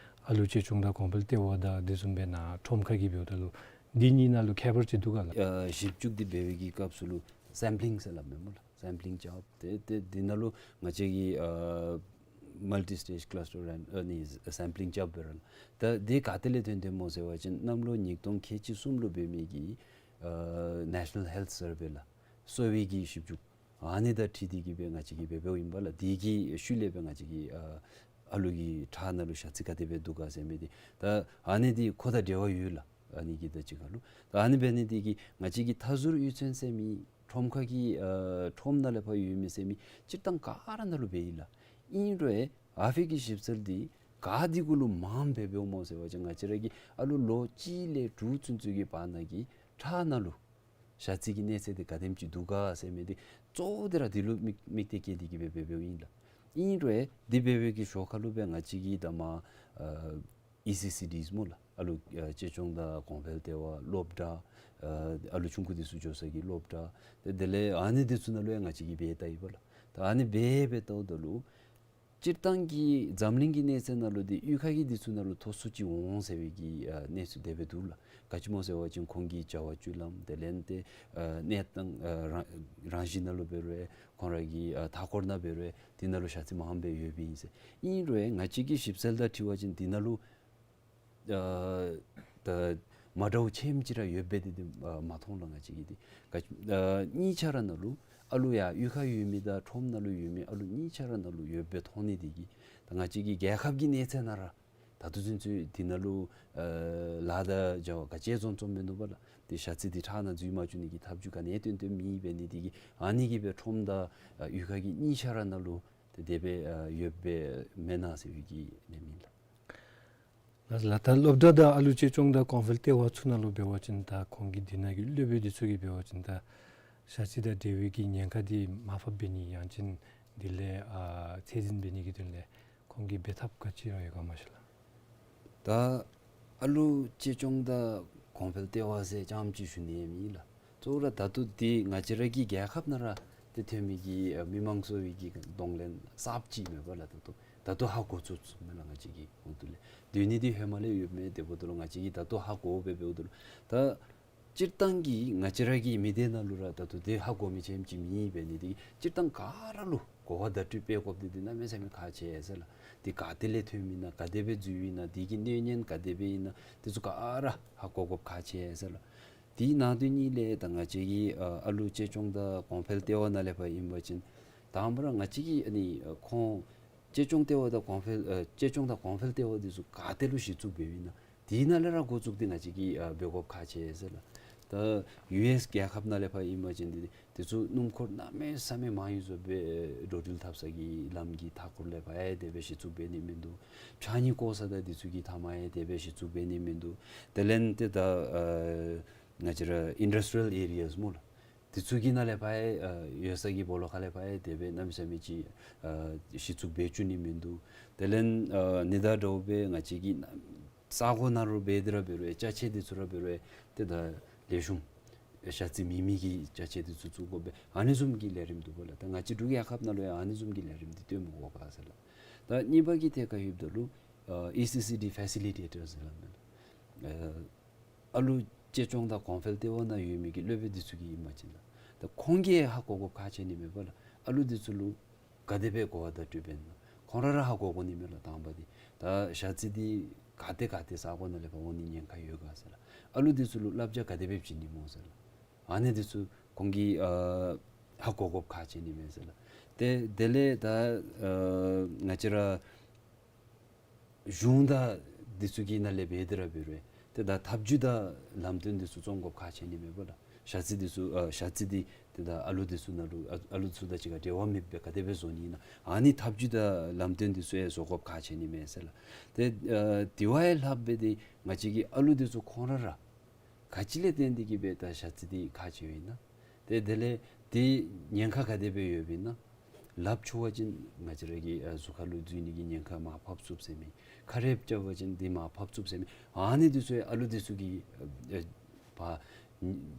ཨ་ལུ་གཅེས་སྐྱོང་དང་གོང་འཕེལ་ལྟེ་བ་དང་དེ་བཟུམ་སྦེ་ནཱ་ཁྲོམ་ཁ་གི་འབདཝ་ད་ལུ་འདི་གཉིས་ནང་ལུ་ཁྱད་པར་ཅིག་འདུག་ག་ལགས། ཨ་ཞིབ་འཇུག་འདི་འབད་བའི་གི་སྐབས་སུ་ལུ་སེམ་པི་ལིང་ཟེར་སླབ་མས་སྨོ་ལགས། སེམ་པི་ལིང་རྐྱབ། ཏེ་ཏེ་འདི་ནང་ལུ་ང་བཅས་ཀྱིས་ཨ་མལ་ཊི་སི་ཊེཇ་ཀ་ལཱས་ཊར་རེན་ཨ་ནི་སེམ་པི་ལིང་རྐྱབ་འབད་རུང་ད་འདི་ག་ཏེ་ལས་ཐོན་ཐོནམ་སྨོ་ཟེར་བ་ཅིན་གནམ་ལོ་ཉིས་སྟོང་ཁལ་གཅིག་གསུམ་ལུ་འབད་མི་གི་ཨ་ནེ་ཤ་ནཱལ་ཧེལཐ་སར་ཝེ་ལགས། གསོ་བའི་གི་ཞིབ་འཇུག་ཨ་ནི་དང་འཁྲིལ་ཏེ་གིས་སྦེ་ང་བཅས་ཀྱིས་འབད་འབདཝ་ཨིན་པ་ལགས། དེ་གི་ཤུལ་ལས་སྦེ་ང་བཅས་ཀྱིས་ཨ་ཨ་ལུ་གི་ཁྲག་ནང་ལུ་ཞ་རྩི་ག་དེ་སྦེ་འདུག་ག་ཟེར་མི་འདི་ད་ཨ་ནི་འདི་ཁོ་དང་འབྲེལ་བ་ཡོད་ལགས། ཨ་ནི་གི་ད་ཅི་ཁ་ལུ་ད་ཨ་ནི་འབད་ནི་འདི་གིས་ང་བཅས་ཀྱི་མཐའ་ཟུར་གཡུས་ཚན་ཟེར་མི་ཁྲོམ་ཁ་གི་ཨ་ཁྲོམ་ནང་ལས་ཕར་ཡོད་མི་ཟེར་མི་སྤྱིར་བཏང་ག་ར་ནང་ལུ་འབད་ཡི་ལགས། ཨིན་རུང་ཨ་ཕི་གི་ཞིབ་འཚོལ་འདི་ག་འདི་གུ་ལུ་མངམ་སྦེ་འབདཝ་སྨོ་ཟེར་བ་ཅིན་ང་བཅས་ར་གི་ཨ་ལུ་ལོ་གཅིག་ལས་དྲུག་ཚུན་ཚོད་ཀྱི་བར་ན་གི་ཁྲག་ནང་ལུ་ཞ་རྩི་གི་གནས་ཚད་འདི་ག་དེམ་ཅིག་འདུག་ག་ཟེར་མི་འདི་གཙོ་བོ་འདི་ར་འདི་ལུ་དམིགས་དམིགས་གཏད་བསྐྱེད་དེ་གིས་སྦེ་འབད་འབདཝ་ཨིན་ལགས། ཨིན་རུང་འདི་འབད་བའི་གི་ཞོར་ཁ་ལུ་སྦེ་ང་བཅས་ཀྱིས་ད་མ་ཨ་ཨི་སི་སི་ཌི་སྨོ་ལགས། ཨ་ལུ་ཨ་གཅེས་སྐྱོང་དང་གོང་འཕེལ་ལྟེ་བ། སློབ་གྲྭ། ཨ་ཨ་ལུ་ཆུང་ཀུ་འདི་ཚུ་འགྱོ་ས་གི་སློབ་གྲྭ། ཏེ་དེ་ལས་ཨ་ནི་འདི་ཚུ་ནང་ལུ་ཡང་ང་བཅས་ཀྱིས་འབད་བལྟ་ཡི་པ་ལགས། ད་ཨ་ནི་འབད་འབད་བལྟཝ་ད་ལུ་སྤྱིར་བཏང་གི་འཛམ་གླིང་གི་གནས་ཚད་ནང་ལུ་འདི་གཡུས་ཁ་གི་འདི་ཚུ་ནང་ལུ་མཐོ་སུ་ཅིག་འོང་ཟེར་བའི་གི་ཨ་གནས་ཚུལ་དེ་སྦེ་འདུག་ལགས། ག་ཅི་སྨོ་ཟེར་བ་ཅིན་ཁོང་གི་བྱ་བ་སྤྱོད་ལམ་དེ་ལས་ཏེ་ཨ་གནས་སྟངས་ཨ་རང་རང་བཞིན་ནང་ལུ་འབད་རུང་ཁོང་ར་གི་ཨ་མཐའ་འཁོར་ནང་འབད་རུང་དེ་ནང་ལུ་ཞ་རྩི་མངམ་སྦེ་ཡོདཔ་ཨིན་ཟེར། ཨིན་རུང་ང་བཅས་ཀྱི་ཞིབ་འཚོལ་དང་འཁྲིལ་བ་ཅིན་དེ་ནང་ལུ་ཨ་ད་མ་འདྲཝ་ཆེམ་ཅིག་ར་ཡོདཔ་སྦེ་འདི་འདི་ཨ་མ་མཐོང་ལགས། ང་བཅས་ཀྱིས་འདི་ག་ཨ་གཉིས་ཆ་ར་ནང་ལུ་ཨ་ལུ་ཡར་གཡུས་ཁར་ཡོད་མི་དང་ཁྲོམ་ནང་ལུ་ཡོད་མི་ཨ་ལུ་གཉིས་ཆ་ར་ནང་ལུ་ཡོདཔ་སྦེ་མཐོང་ནི་འདི་གིས་ད་ང་བཅས་ཀྱི་རྒྱལ་ཁབ་ཀྱི་གནས་ཚད་ནང་ར་ད་ལྟོ་ཚུན་ཚོད་འདི་ནང་ལུ་ཨ་ལཱ་དང་བྱ་བ་ག་ཅི་བཟུམ་བཟུམ་མིན་འདུག་པ་ལགས། ཏེ་ཞ་རྩི་འདི་ཁྲག་ནང་འཛུལ་མ་བཅུག་ནི་གི་ཐབས་བྱུས་ག་ནི་ཡང་སྟོན་སྟོནམ་མེད་པས། ནི་འདི་གིས་ཨ་ནི་གིས་སྦེ་ཁྲོམ་དང་ཨ་གཡུས་ཁ་གི་གཉིས་ཆ་ར་ནང་ལུ་ཏེ་དེ་སྦེ་ཨ་ཡོདཔ་སྦེ་མེན་ན་ཟེར་བའི་གི་ཨིནམ་ཨིན་ལགས། ལགས་ལགས། ད་སློབ་གྲྭ་དང་ཨ་ལུ་གཅེས་སྐྱོང་དང་གོང་འཕེལ་ལྟེ་བ་ཚུ་ནང་ལུ་འབད་བ་ཅིན་ད་ཁོང་གི་འདི་ནང་གི་སློབ་དཔོན་འདི་ཚུ་གིས་འབད་བ་ཅིན་ད་ཞ་རྩི་དང་འབྲེལ་བའི་གི་ཉེན་ཁ་འདི་མར་ཕབ་འབད་ནི་ཡང་ཅིན་དེ་ལས་ཨ་ཚད་འཛིན་འབད་ནི་གི་དོན་ལས་ཁོང་གིས་འབད་ཐབས་ག་ཅི་ར་ཡོད་ག་མ་ཤེས་ལགས། ད་ཨ་ལུ་གཅེས་སྐྱོང་དང་གོང་འཕེལ་ལྟེ་བ་ཟེར་རྐྱངམ་ཅིག་ཞུ་ནི་ཡང་མེན་ལགས། གཙོ་བོ་ར་ད་ལྟོ་འདི་ང་བཅས་ར་གི་རྒྱལ་ཁབ་ནང་ར་ཏེ་ཐོན་མི་གི་ཨ་མི་མང་གསོ་བའི་གི་གདོང་ལེན་གསརཔ་ཅིག་མེན་པ་ལགས། ད་ལྟོ་ད་ལྟོ་ཧ་གོ་ཚུགས་ཚུགས་མས་ལགས། ང་བཅས་ཀྱི་ཧོངས་ཏོ་ལས་སྡོད་ནི་འདི་ཧེ་མ་ལས་ཡོདཔ་མས། དེ་འབདཝ་ད་ལུ་ང་བཅས་ཀྱིས་ད་ལྟོ་ཧ་གོ་སྦེ་འབདཝ་ད་ལུ་ད་སྤྱིར་བཏང་གི་ང་བཅས་ར་གི་མི་སྡེ་ནང་ལུ་ར་ད་ལྟོ་དེ་ཧ་གོ་མི་ཆེམ་ཅིག་མེད་པས། ནི་འདི་སྤྱིར་བཏང་ག་ར་ལུ་གོ་བ་བརྡ་སྤྲོད་འབད་དགོཔ་འདི་འདི་གནམ་མེད་ས་མེད་ཁག་ཆེ་ཟེར་ལགས། འདི་ག་ཏེ་ལས་ཐོནམ་ཨིན་ན་ག་དེ་སྦེ་འཛུལཝ་ཨིན་ན་འདི་གི་གནོད་ཉེན་ག་དེ་སྦེ་ཨིན་ན་འདི་ཚུ་ག་ར་ཧ་གོ་དགོཔ་ཁག་ཆེ་ཟེར་ལགས། དེ་ནང་དོན་གཉིས་ལས་ད་ང་བཅས་ཀྱི་ཨ་ཨ་ལུ་གཅེས་སྐྱོང་དང་གོང་འཕེལ་ལྟེ་བ་ནང་ལས་ཕར་ཨིན་པ་ཅིན་དང་པ་ར་ང་བཅས་ཀྱིས་ཨ་ནི་ཨ་ཁོང་གཅེས་སྐྱོང་ལྟེ་བ་དང་གོང་འཕེལ་ཨ་གཅེས་སྐྱོང་དང་གོང་འཕེལ་ལྟེ་བ་འདི་ཚུ་ག་ཏེ་ལུ་གཞི་བཙུགས་འབདཝ་ཨིན་ན་དེ་ནང་ལས་ར་འགོ་བཙུགས་ཏེ་ང་བཅས་ཀྱིས་ཨ་འབད་དགོཔ་ཁག་ཆེ་ཟེར་ལགས། ད་ཡུ་ཨེསི་རྒྱལ་ཁབ་ནང་ལས་ཕར་ཨིན་པ་ཅིན་འདི་འདི་ཚུ་སྣུམ་འཁོར་གནམ་མེད་ས་མེད་མང་ཡོད་ཟེར་སྦེ་འགྲོ་འགྲུལ་འཐབ་ས་གི་ལམ་གྱི་མཐའ་འཁོར་ལས་ཕར་ཡང་དེ་སྦེ་གཞི་བཙུགས་འབད་ནི་མིན་འདུག། ཕྱགས་སྙིགས་བཀོ་ས་དང་འདི་ཚུ་གི་མཐའ་མར་ཡང་དེ་སྦེ་གཞི་བཙུགས་འབད་ནི་མིན་འདུག། དེ་ལས་ཏེ་ད་ཨ་ང་བཅས་ར་ཨིན་ཌསི་ཊི་རི་ཡལ་ཨེ་རི་ཡཱས་སྨོ་ལགས། འདི་ཚུ་གི་ནང་ལས་ཕར་ཡང་ཨ་ཡོད་ས་གི་སྦོ་ལོགས་ཁ་ལས་ཕར་ཡང་དེ་སྦེ་གནམ་མེད་ས་མེད་ཅིག་ཨ་གཞི་བཙུགས་འབད་བཅུག་ནི་མིན་འདུག། དེ་ལས་ཨ་ནི་དང་འདྲཝ་སྦེ་ང་བཅས་ཀྱི་ས་གོ་ནང་རུ་འབད་དེ་ར་འབད་རུང་ཅ་ཆས་འདི་ཚུ་ར་འབད་རུང་ཏེ་ད་ལེགས་ཤོམ་ཞ་རྩི་མེད་མི་གི་ཅ་ཆས་འདི་ཚུ་བཙུགས་དགོ་པས། ཨ་ནི་བཟུམ་གྱི་ལས་རིམ་འདུག་པ་ལགས། ད་ང་བཅས་འབྲུག་རྒྱལ་ཁབ་ནང་ལུ་ཡང་ཨ་ནི་བཟུམ་གྱི་ལས་རིམ་འདི་སྟོནམ་དགོ་ག་ཟེར་ལགས། ད་གཉིས་པ་གི་ཐད་ཁར་ཡོདཔ་ད་ལུ་ཨ་ཨི་སི་སི་ཌི་ཕེ་སི་ལི་ཊེ་ཊར་ཟེར་སླབ་མས་ལགས། ཨ་ཨ་ལུ་གཅེས་སྐྱོང་དང་གོང་འཕེལ་ལྟེ་བ་ནང་ཡོད་མི་གི་སློབ་དཔོན་འདི་ཚུ་གིས་ཨིན་པ་ཅིན་ལགས། ད་ཁོང་གིས་ཧ་གོ་དགོཔ་ཁག་ཆེ་ནི་མས་པ་ལགས། ཨ་ལུ་འདི་ཚུ་ལུ་ག་དེ་སྦེ་གོ་བ་བརྡ་སྤྲོད་འབད་ནི་ན། ཁོང་ར་ར་ཧ་གོ་དགོ་ནི་མས་ལགས། དང་པ་འདི་ད་ཞ་རྩི་འདི་ག་ཏེ་ག་ཏེ་ས་གོ་ནང་ལས་ཕར་འོང་ནི་ཉེན་ཁ་ཡོད་ག་ཟེར་ལགས། ཨ་ལུ་འདི་ཚུ་ལུ་བསླབ་བྱ་ག་དེ་སྦེ་བྱིན་ནི་སྨོ་ཟེར་ལགས། ཨ་ནི་འདི་ཚུ་ཁོང་གིས་ཨ་ཧ་གོ་དགོཔ་ཁག་ཆེ་ནི་མས་ཟེར་ལགས། ཏེ་དེ་ལས་ད་ཨ་ང་བཅས་ར་གཞུང་དང་འདི་ཚུ་གི་ནང་ལས་འབད་དེ་ར་འབད་རུང་ཏེ་ད་ཐབས་བྱུས་དང་ལམ་སྟོན་འདི་ཚུ་བརྩམ་དགོཔ་ཁག་ཆེ་ནི་མས་པ་ལགས། ཞ་རྩི་འདི་ཚུ་ཨ་ཞ་རྩི་འདི་ཏེ་ད་ཨ་ལུ་འདི་ཚུ་ནང་ལུ་ཨ་ཨ་ལུ་ཚུ་དང་གཅིག་ཁར་འབྲེལ་བ་མེདཔ་སྦེ་ག་དེ་སྦེ་བཟོ་ནི་ཨིན་ན། ཨ་ནི་ཐབས་བྱུས་དང་ལམ་སྟོན་འདི་ཚུ་ཡང་བཟོ་དགོཔ་ཁག་ཆེ་ནི་མས་ཟེར་ལགས། ཏེ་ཨ་དེ་བ་ཡང་ལྷགཔ་སྦེ་ཏེ་ང་བཅས་ཀྱི་ཨ་ལུ་འདི་ཚུ་ཁོང་ར་ར་ག་ཅི་ལས་བརྟེན་ཏེ་གིས་སྦེ་ད་ཞ་རྩི་འདི་ཁག་ཆེཝ་ཨིན་ན། ཏེ་དེ་ལས་འདི་ཉེན་ཁ་ག་དེ་སྦེ་ཡོདཔ་ཨིན་ན། ལགཔ་འཁྱུ་བ་ཅིན་ང་བཅས་ར་གི་ཨ་གཟུགས་ཁ་ལུ་འཛུལ་ནི་གི་ཉེན་ཁ་མར་ཕབ་ཚུགས་ཟེར་མི། ཁ་རས་རྐྱབ་པ་ཅིན་འདི་མར་ཕབ་ཚུགས་ཟེར་མི། ཨ་ནི་འདི་ཚུ་ཡང་ཨ་ལུ་འདི་ཚུ་གིས་ཨ་ཨ་ཕར་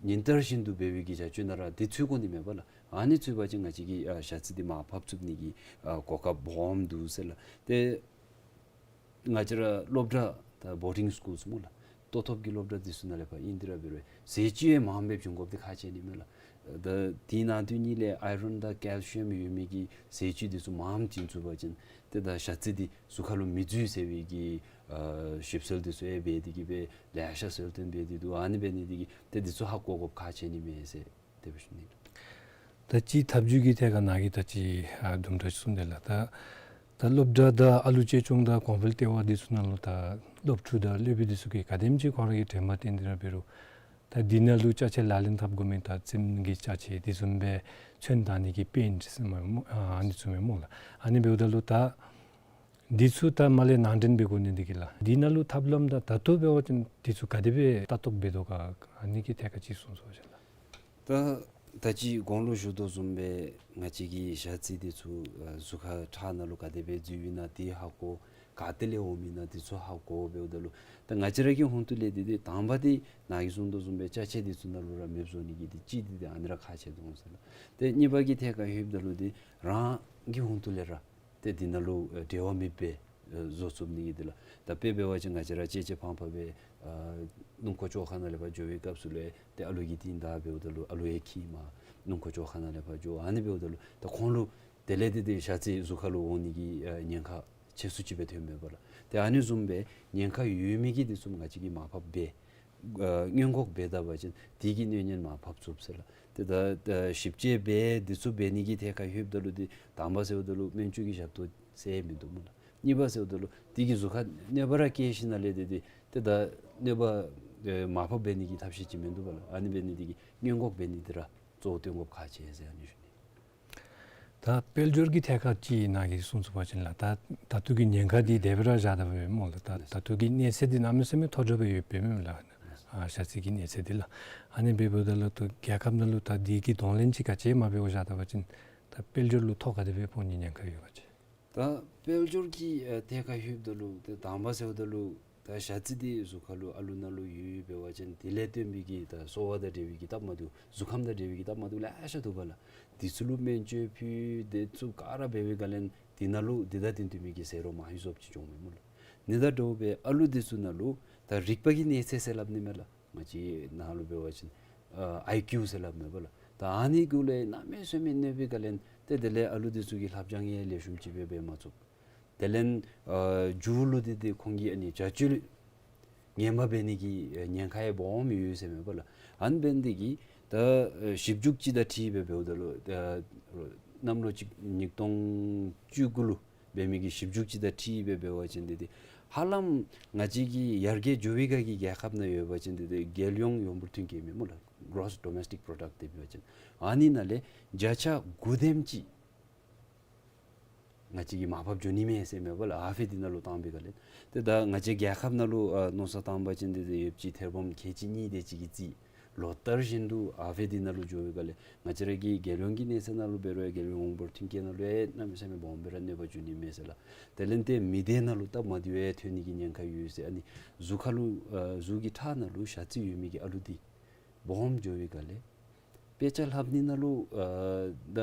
ཉིན་ལྟར་བཞིན་དུ་འབད་བའི་གི་བྱ་སྤྱོད་ནང་ར་འདི་ཚུད་དགོ་ནི་མས་པ་ལགས། ཨ་ནི་ཚུད་པ་ཅིན་ང་བཅས་ཀྱི་ཨ་ཞ་རྩི་འདི་མར་ཕབ་ཚུགས་ནི་གི་ཨ་གོ་སྐབས་སྦོམ་འདུག་ཟེར་ལགས། ཏེ་ང་བཅས་ར་སློབ་གྲྭ་ད་བོར་ཌིང་སི་ཀུལསི་སྨོ་ལགས། ལྟོ་ཐོབ་ཀྱི་སློབ་གྲྭ་འདི་ཚུ་ནང་ལས་ཕར་ཨིན་ཏེ་ར་འབད་རུང་ཟས་བཅུད་ཡང་མངམ་སྦེ་བྱིན་དགོཔ་འདི་ཁག་ཆེ་ནི་མས་ལགས། ད་དེ་ནང་དོན་གཉིས་ལས་ཨའི་རོན་དང་ཀེལ་ཤི་ཡམ་ཡོད་མི་གི་ཟས་བཅུད་འདི་ཚུ་མངམ་བྱིན་ཚུགས་པ་ཅིན་ཏེ་ད་ཞ་རྩི་འདི་གཟུགས་ཁ་ལུ་མི་འཛུལ་ཟེར་བའི་གི་ཨ་ཞིབ་འཚོལ་འདི་ཚུ་ཡང་འབད་དེ་གིས་སྦེ་ལེ་ཤ་འཚོལ་སྟོན་འབད་དེ་འདུག། ཨ་ནི་འབད་ནི་འདི་གིས་ཏེ་འདི་ཚུ་ཧ་གོ་དགོཔ་ཁག་ཆེ་ནི་མས་ཟེར་དེ་སྦེ་ཞུ་ནི། ད་ཅི་ཐབས་བྱུས་ཀྱི་ཐད་ཁར་ནཱ་གིས་ད་ཅི་ཨ་དུམ་གྲ་ཅིག་གསུངས་དེས་ལགས། ད་ད་སློབ་གྲྭ་དང་ཨ་ལུ་གཅེས་སྐྱོང་དང་གོང་འཕེལ་ལྟེ་བ་འདི་ཚུ་ནང་ལུ་ད་སློབ་ཕྲུག་དང་སློབ་དཔོན་འདི་ཚུ་གིས་ག་དེམ་ཅིག་ཁོང་ར་གི་དྲན་པ་བསྟེན་ཏེ་ར་འབད་རུང་ད་འདི་ནང་ལུ་ཅ་ཆས་ལག་ལེན་འཐབ་དགོ་མི་ད་རྩེདམོ་གི་ཅ་ཆས་དེ་བཟུམ་སྦེ་ཚོན་བཏགས་ནི་གི་པེནཊ་ཟེར་མི་སྨོ་ཨ་ཨ་ནི་ཚུ་མས་སྨོ་ལགས། ཨ་ནི་འབདཝ་ད་ལུ་ད་འདི་ཚུ་ད་མར་ལས་ནང་འདྲེན་འབད་དགོ་ནི་འདི་གིས་ལགས། འདི་ནང་ལུ་ཐབས་ལམ་དང་ད་ལྟོ་འབད་བ་ཅིན་འདི་ཚུ་ག་དེ་སྦེ་ལྟ་རྟོག་འབད་དོ་ག་ཨ་ནི་གི་ཐད་ཁར་ཅིག་གསུང་ཟེར་བ་ཅིན་ལགས། ད་ད་ཅི་གོང་ལུ་ཞུ་དོ་བཟུམ་སྦེ་ང་བཅས་ཀྱི་ཞ་རྩི་འདི་ཚུ་ཨ་གཟུགས་ཁ་ཁྲག་ནང་ལུ་ག་དེ་སྦེ་འཛུལཝ་ཨིན་ན་འདི་ཧ་གོ། ག་ཏེ་ལས་འོངམ་ཨིན་ན་འདི་ཚུ་ཧ་གོ་འབདཝ་ད་ལུ་ད་ང་བཅས་ར་གི་ཧོངས་ཏོ་ལས་འདི་འདི་དང་པ་འདི་ནཱ་གིས་གསུང་དོ་བཟུམ་སྦེ་ཅ་ཆས་འདི་ཚུ་ནང་ལུ་ར་མེདཔ་བཟོ་ནི་གི་འདི་གཅིག་འདི་འདི་ཨ་ནི་ར་ཁག་ཆེ་དོ་འོང་ཟེར་ལགས། ཏེ་གཉིས་པ་གི་ཐད་ཁར་ལྷོདཔ་ད་ལུ་འདི་རང་གི་ཧོངས་ཏོ་ལས་ར་ཏེ་འདི་ནང་ལུ་ཨེ་འབྲེལ་བ་མེདཔ་སྦེ་ཨེ་བཟོ་ཚུགས་ནི་གི་འདི་ལགས། ད་དཔེ་འབད་བ་ཅིན་ང་བཅས་ར་གཅེས་གཅེས་ཕངས་ཕངས་སྦེ་ཨ་སྣུམ་འཁོར་བཅོ་ཁ་ནང་ལས་ཕར་འགྱོ་བའི་སྐབས་སུ་ལས་ཏེ་ཨ་ལུ་གིས་འདི་བདའ་འབདཝ་ད་ལུ་ཨ་ལུ་ཡང་འཁྱིད་མར་སྣུམ་འཁོར་བཅོ་ཁ་ནང་ལས་ཕར་འགྱོ། ཨ་ནི་འབདཝ་ད་ལུ་ད་ཁོང་ལུ་དེ་ལས་འདི་འདི་ཞ་རྩི་གཟུགས་ཁ་ལུ་འོང་ནི་གི་ཨ་ཉེན་ཁ་ཆེ་སུ་ཅིག་སྦེ་ཐོནམ་མས་པ་ལགས། ཏེ་ཨ་ནི་བཟུམ་སྦེ་ཉེན་ཁ་ཡོད་མི་གི་འདི་ཚུ་ང་བཅས་ཀྱིས་མར་ཕབ་འབད་ཨ་སྔོན་འགོག་འབད་ད་པ་ཅིན་དེ་གི་གནོད་ཉེན་མར་ཕབ་ཚུགས་ཟེར་ལགས། ཏེ་ད་ད་ཞིབ་དཔྱད་འབད་འདི་ཚུ་འབད་ནི་གི་ཐད་ཁར་ལྷོདཔ་ད་ལུ་འདི་དང་པ་ཟེརཝ་ད་ལུ་སྨན་བཅོས་ཀྱི་ཞབས་ཏོག་ཟེར་མིན་འདུག་སྨོ་ལགས། གཉིས་པ་ཟེརཝ་ད་ལུ་དེ་གིས་གཟུགས་ཁར་གནོད་པ་ར་བཀལ་ཞིནམ་ལས་འདི་འདི་ཏེ་ད་གནོད་པ་ཨེ་མར་ཕབ་འབད་ནི་གི་ཐབས་ཤེས་ཅིག་མིན་འདུག་པ་ལགས། ཨ་ནི་འབད་ནི་འདི་གིས་སྔོན་འགོག་འབད་ནི་འདི་ར་གཙོ་བོ་བཏོན་དགོཔ་ཁག་ཆེ་ཟེར་ཨ་ནི་ཞུ་ནི། ད་དཔལ་འབྱོར་གྱི་ཐད་ཁར་ཅིག་ནཱ་གིས་གསུངས་ཚུགས་པ་ཅིན་ལགས། ད་ད་ལྟོ་གི་ཉེན་ཁ་འདི་དེ་སྦེ་ར་བཞག་ད་པས་སྨོ་ལགས། ད་ད་ལྟོ་གི་གནས་ཚད་འདི་གནམ་མེད་ས་མེད་མཐོ་དྲགས་སྦེ་ཡོདཔ་མས་ལགས། ཨ་ཞ་རྩི་གི་གནས་ཚད་འདི་ལགས། ཨ་ནི་འབདཝ་ད་ལུ་ད་རྒྱལ་ཁབ་ནང་ལུ་ད་འདི་གི་གདོང་ལེན་ཅིག་ག་ཅི་མ་འབད་བར་བཞག་ད་པ་ཅིན་ད་དཔལ་འབྱོར་ལུ་ཐོ་ག་དེ་སྦེ་ཕོག་ནི་ཉེན་ཁ་ཡོད་ག་ཅི། ད་དཔལ་འབྱོར་གྱི་ཨ་ཐད་ཁར་ལྷོདཔ་ད་ལུ་ཏེ་དང་པ་ཟེརཝ་ད་ལུ་ད་ཞ་རྩི་འདི་གཟུགས་ཁ་ལུ་ཨ་ལུ་ནང་ལུ་ཡོད་འབད་བ་ཅིན་དེ་ལས་བརྟེན་པའི་གི་ད་གསོ་བ་དང་འབྲེལ་བའི་གི་སྟབས་མ་བདེཝ་གཟུགས་ཁམས་དང་འབྲེལ་བའི་གི་སྟབས་མ་བདེཝ་ལེ་ཤ་འདུག་པ་ལགས། འདི་ཚུ་ལུ་སྨན་བཅོས་ཕུལ་དེ་ཚུ་ག་ར་འབད་བའི་སྒང་ལས་འདི་ནང་ལུ་འདི་དང་དེ་མཐུན་མི་གི་ཟས་རོགས་མང་ཤོས་ཅིག་འབྱུངམ་མས་སྨོ་ལགས། ནི་ད་འདྲཝ་སྦེ་ཨ་ལུ་འདི་ཚུ་ནང་ལུ་ད་རིག་པ་གི་གནས་ཚད་ཟེར་སླབ་ནི་མས་ལགས། ང་བཅས་ནང་ལུ་འབད་བ་ཅིན་ཨ་ཨའི་ཀིའུ་ཟེར་སླབ་མས་པ་ལགས། ད་ཨ་ནི་གུ་ལས་གནམ་མེད་ས་མེད་གནོད་པའི་སྒང་ལས་ཏེ་དེ་ལས་ཨ་ལུ་འདི་ཚུ་གིས་ལྷབ་སྦྱང་ཡང་ལེགས་ཤོམ་ཅིག་སྦེ་འབད་མ་ཚུགས། དེ་ལས་ཨ་མཇུག་ལུ་འདི་འདི་ཁོང་གི་ཨ་ནི་བྱ་སྤྱོད་ངན་པ་འབད་ནི་གི་ཨ་ཉེན་ཁ་ཡང་སྦོམ་ཡོད་ཟེར་མས་པ་ལགས། ཨ་ནི་འབད་ནི་འདི་གིས་ད་ཨ་ཞིབ་འཇུག་ཅིག་དང་འཁྲིལ་སྦེ་འབདཝ་ད་ལུ་ད་གནམ་ལོ་གཅིག་ཉིས་སྟོང་བཅུ་དགུ་ལུ་འབད་མི་གི་ཞིབ་འཇུག་ཅིག་དང་འཁྲིལ་སྦེ་འབད་བ་ཅིན་འདི་འདི་ཧ་ལམ་ང་བཅས་ཀྱི་ཡར་རྒྱས་འགྱོ་བའི་སྒང་གི་རྒྱལ་ཁབ་ནང་ཡོད་པ་ཅིན་འདི་འདི་རྒྱལ་ཡོངས་ཡོངས་འབོར་ཐོན་སྐྱེད་མས་སྨོ་ལགས། གྲོསི་ཌོ་མེསི་ཊིཀ་པོ་རོ་ཌགཊ་འདི་འབད་བ་ཅིན་ཨ་ནི་ནང་ལས་བརྒྱ་ཆ་དགུ་དེམ་ཅིག་ང་བཅས་ཀྱིས་མར་ཕབ་འགྱོ་ནི་མས་ཟེར་མས་པ་ལགས། ཨ་ཕི་འདི་ནང་ལུ་བཏང་པའི་སྒང་ལས། ཏེ་ད་ང་བཅས་རྒྱལ་ཁབ་ནང་ལུ་ཨ་མནོ་བསམ་བཏང་པ་ཅིན་འདི་འདི་ཡོདཔ་ཅིག་ཐེར་འབུམ་ཁལ་གཅིག་གཉིས་དེ་ཅིག་གི་རྩིས། ལོ་ལྟར་བཞིན་དུ་ཨ་ཕི་འདི་ནང་ལུ་འགྱོ་བའི་སྒང་ལས་ང་བཅས་ར་གི་རྒྱལ་ཡོངས་ཀྱི་གནས་ཚད་ནང་ལུ་འབད་རུང་རྒྱལ་ཡོངས་ཡོངས་འབོར་ཐོན་སྐྱེད་ནང་ལུ་ཡང་གནམ་མེད་ས་མེད་སྦོམ་སྦེ་ར་གནོད་པ་འབྱུང་ནི་མས་ཟེར་ལགས། དེ་ལས་ཏེ་མི་སྡེ་ནང་ལུ་སྟབས་མ་བདེཝ་ཡང་ཐོན་ནི་གི་ཉེན་ཁ་ཡོད་ཟེར། ཨ་ནི་གཟུགས་ཁ་ལུ་ཨ་གཟུགས་ཀྱི་ཁྲག་ནང་ལུ་ཞ་རྩི་ཡོད་མི་གི་ཨ་ལུ་འདི་སྦོམ་འགྱོ་བའི་སྒང་ལས་དཔེ་ཆ་ལྷབ་ནི་ནང་ལུ་ཨ་ད་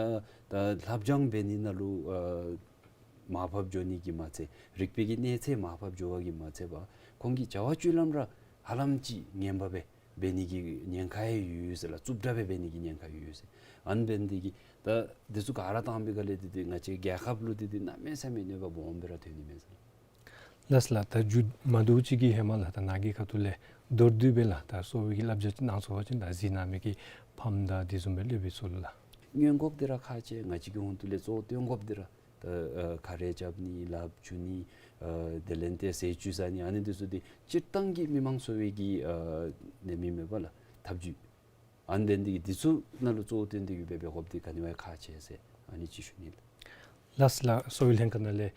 ད་ལྷབ་སྦྱང་འབད་ནི་ནང་ལུ་ཨ་མར་ཕབ་འགྱོ་ནི་གིས་མ་ཚད་རིག་པའི་གི་གནས་ཚད་མར་ཕབ་འགྱོ་བ་གིས་མ་ཚད་པར་ཁོང་གི་བྱ་བ་སྤྱོད་ལམ་ར་ཧ་ལམ་ཅིག་ངན་པ་སྦེ་ འབད་ནི་གི་ཉེན་ཁ་ཡང་ཡོད་ཟེར་ལགས། རྩུབ་དྲགས་སྦེ་འབད་ནི་གི་ཉེན་ཁ་ཡོད་ཟེར། ཨ་ནི་འབད་ནི་དེ་གིས་ད་འདི་ཚུ་ག་ར་བཏང་པའི་སྒང་ལས་འདི་འདི་ང་བཅས་རྒྱལ་ཁབ་ལུ་འདི་འདི་གནམ་མེད་ས་མེད་གནོད་པ་སྦོམ་སྦེ་ར་ཐོན་ནི་མས་ཟེར་ལགས། ལགས་ལགས། ད་མཇུག་མ་བསྡུ་ཅིག་གི་ཧེ་མ་ལགས་ད་ནཱ་གི་ཁ་ཐུག་ལས་མདོར་བསྡུས་སྦེ་ལགས་ད་གསོ་བའི་གི་བསླབ་བྱ་ཅིག་གནང་ཚུགས་པ་ཅིན་ད་གཟིགས་གནང་མི་གི་ཕམ་དང་དེ་བཟུམ་སྦེ་སློབ་དཔོན་ཚུ་ལུ་ལགས། སྔོན་འགོག་འདི་ར་ཁག་ཆེ། ང་བཅས་ཀྱི་ཧོངས་ཏོ་ལས་གཙོ་བོ་སྟོན་དགོཔ་འདི་ར་ད་ཨ་ཁ་རས་རྐྱབ་ནི་ལགཔ་འཁྱུ་ནི་ཨ་དེ་ལས་ཏེ་ཟས་བཅུད་ཟ་ནི་ཨ་ནི་འདི་ཚུ་འདི་སྤྱིར་བཏང་གི་མི་མང་གསོ་བའི་གི་ཨ་ནད་མེད་མེད་པ་ལགས་ཐབས་བྱུས། ཨ་ནི་འདི་འདི་འདི་ཚུ་ནང་ལུ་གཙོ་བོ་བཏོན་ཏེ་གི་འབད་འབད་དགོཔ་འདི་ག་ནི་བ་ཁག་ཆེ་ཟེར་ཨ་ནི་ཅིག་ཞུ་ནི་ལགས། ལགས་ལགས། གསོ་བའི་ལྷན་ཁག་ནང་ལས་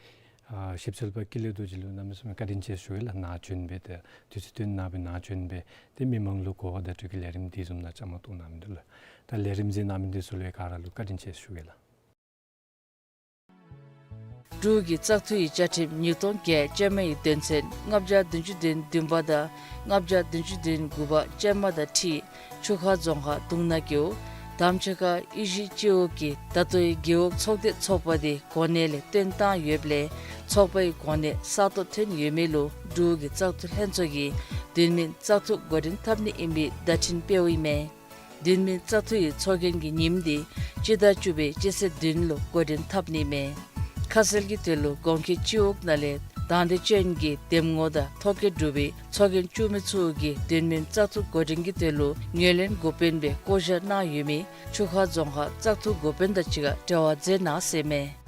ཨ་ཞིབ་འཚོལ་པ་ཀུན་ལེགས་རྡོ་རྗེ་ལུ་གནམ་མེད་ས་མེད་བཀའ་དྲིན་ཆེ་ཞུ་ཡི་ལགས། ནཱ་བྱོན་སྦེ་ཏེ་དུས་ཚོད་བཏོན་གནང་སྦེ་ནཱ་བྱོན་སྦེ་ཏེ་མི་མང་ལུ་གོ་བ་བརྡ་སྤྲོད་ཀྱི་ལས་རིམ་འདི་བཟུམ་ནང་བཅའ་མར་གཏོགས་གནང་མི་འདི་ལུ་ད་ལས་རིམ་གཟིགས་གནང་མི་འདི་ཚུ་ལུ་ཡང་ག་ར་ལུ་བཀའ་དྲིན་ཆེ་ཞུ་ཡི་ལགས། འབྲུག་གི་བཙག་འཐུ་ཡི་བཅའ་ཁྲིམས་ཉིས་སྟོང་བརྒྱད་ཅན་མ་ཡི་དོན་ཚན་ལྔ་བརྒྱ་བདུན་ཅུ་དོན་བདུན་པ་དང་ལྔ་བརྒྱ་བདུན་ཅུ་དོན་དགུ་པ་ཅན་མ་དང་འཁྲིལ་ཆུ་ཁ་རྫོང་ཁག་གདུང་ནག་རྒེད་འོག་དམ་ཆོས་ཁ་ཨི་ཤི་སྤྱི་འོག་གི་ད་ལྟོའི་རྒེད་འོག་ཚོགས་སྡེ་ཚོགས་པ་དེ་གོ་གནས་ལས་བཏོན་བཏང་ཡོདཔ་ལས་ཚོགས་པའི་གོ་གནས་གསར་གཏོད་ཐོན་ཡོད་མི་ལུ་འབྲུག་གི་བཙག་འཐུ་ལྷན་ཚོགས་ཀྱིས་དུས་མིན་བཙག་འཐུ་འགོ་འདྲེན་འཐབ་ནི་ཨིན་པའི་བརྡ་འཕྲིན་སྤེལཝ་ཨིན་མས། དུས་མིན་བཙག་འཐུ་ཡི་ཚོགས་རྒྱན་གྱི་ཉིནམ་དེ་སྤྱི་ཟླ་བཅུ་པའི་སྤྱི་ཚེས་བདུན་ལུ་འགོ་འདྲེན་འཐབ་ནི་མས། ཁ་གསལ་གྱི་དོན་ལུ་གོང་འཁོད་སྤྱི་འོག་ནང་ལས་དང་འདོད་ཅན་གྱི་འདེམས་ངོ་དང་ཐོ་བཀོད་གྲུབ་པའི་ཚོགས་རྒྱན་བཙུགས་མི་ཚུ་གིས་དུས་མིན་བཙག་འཐུ་འགོ་འདྲེན་གྱི་དོན་ལུ་ངོས་ལེན་འགོ་དཔོན་སྦེ་བསྐོ་བཞག་གནང་ཡོད་མི་ཆུ་ཁ་རྫོང་ཁག་བཙག་འཐུ་འགོ་དཔོན་དང་གཅིག་ཁར་འབྲེལ་བ་མཛད་གནང་ཟེར་མས།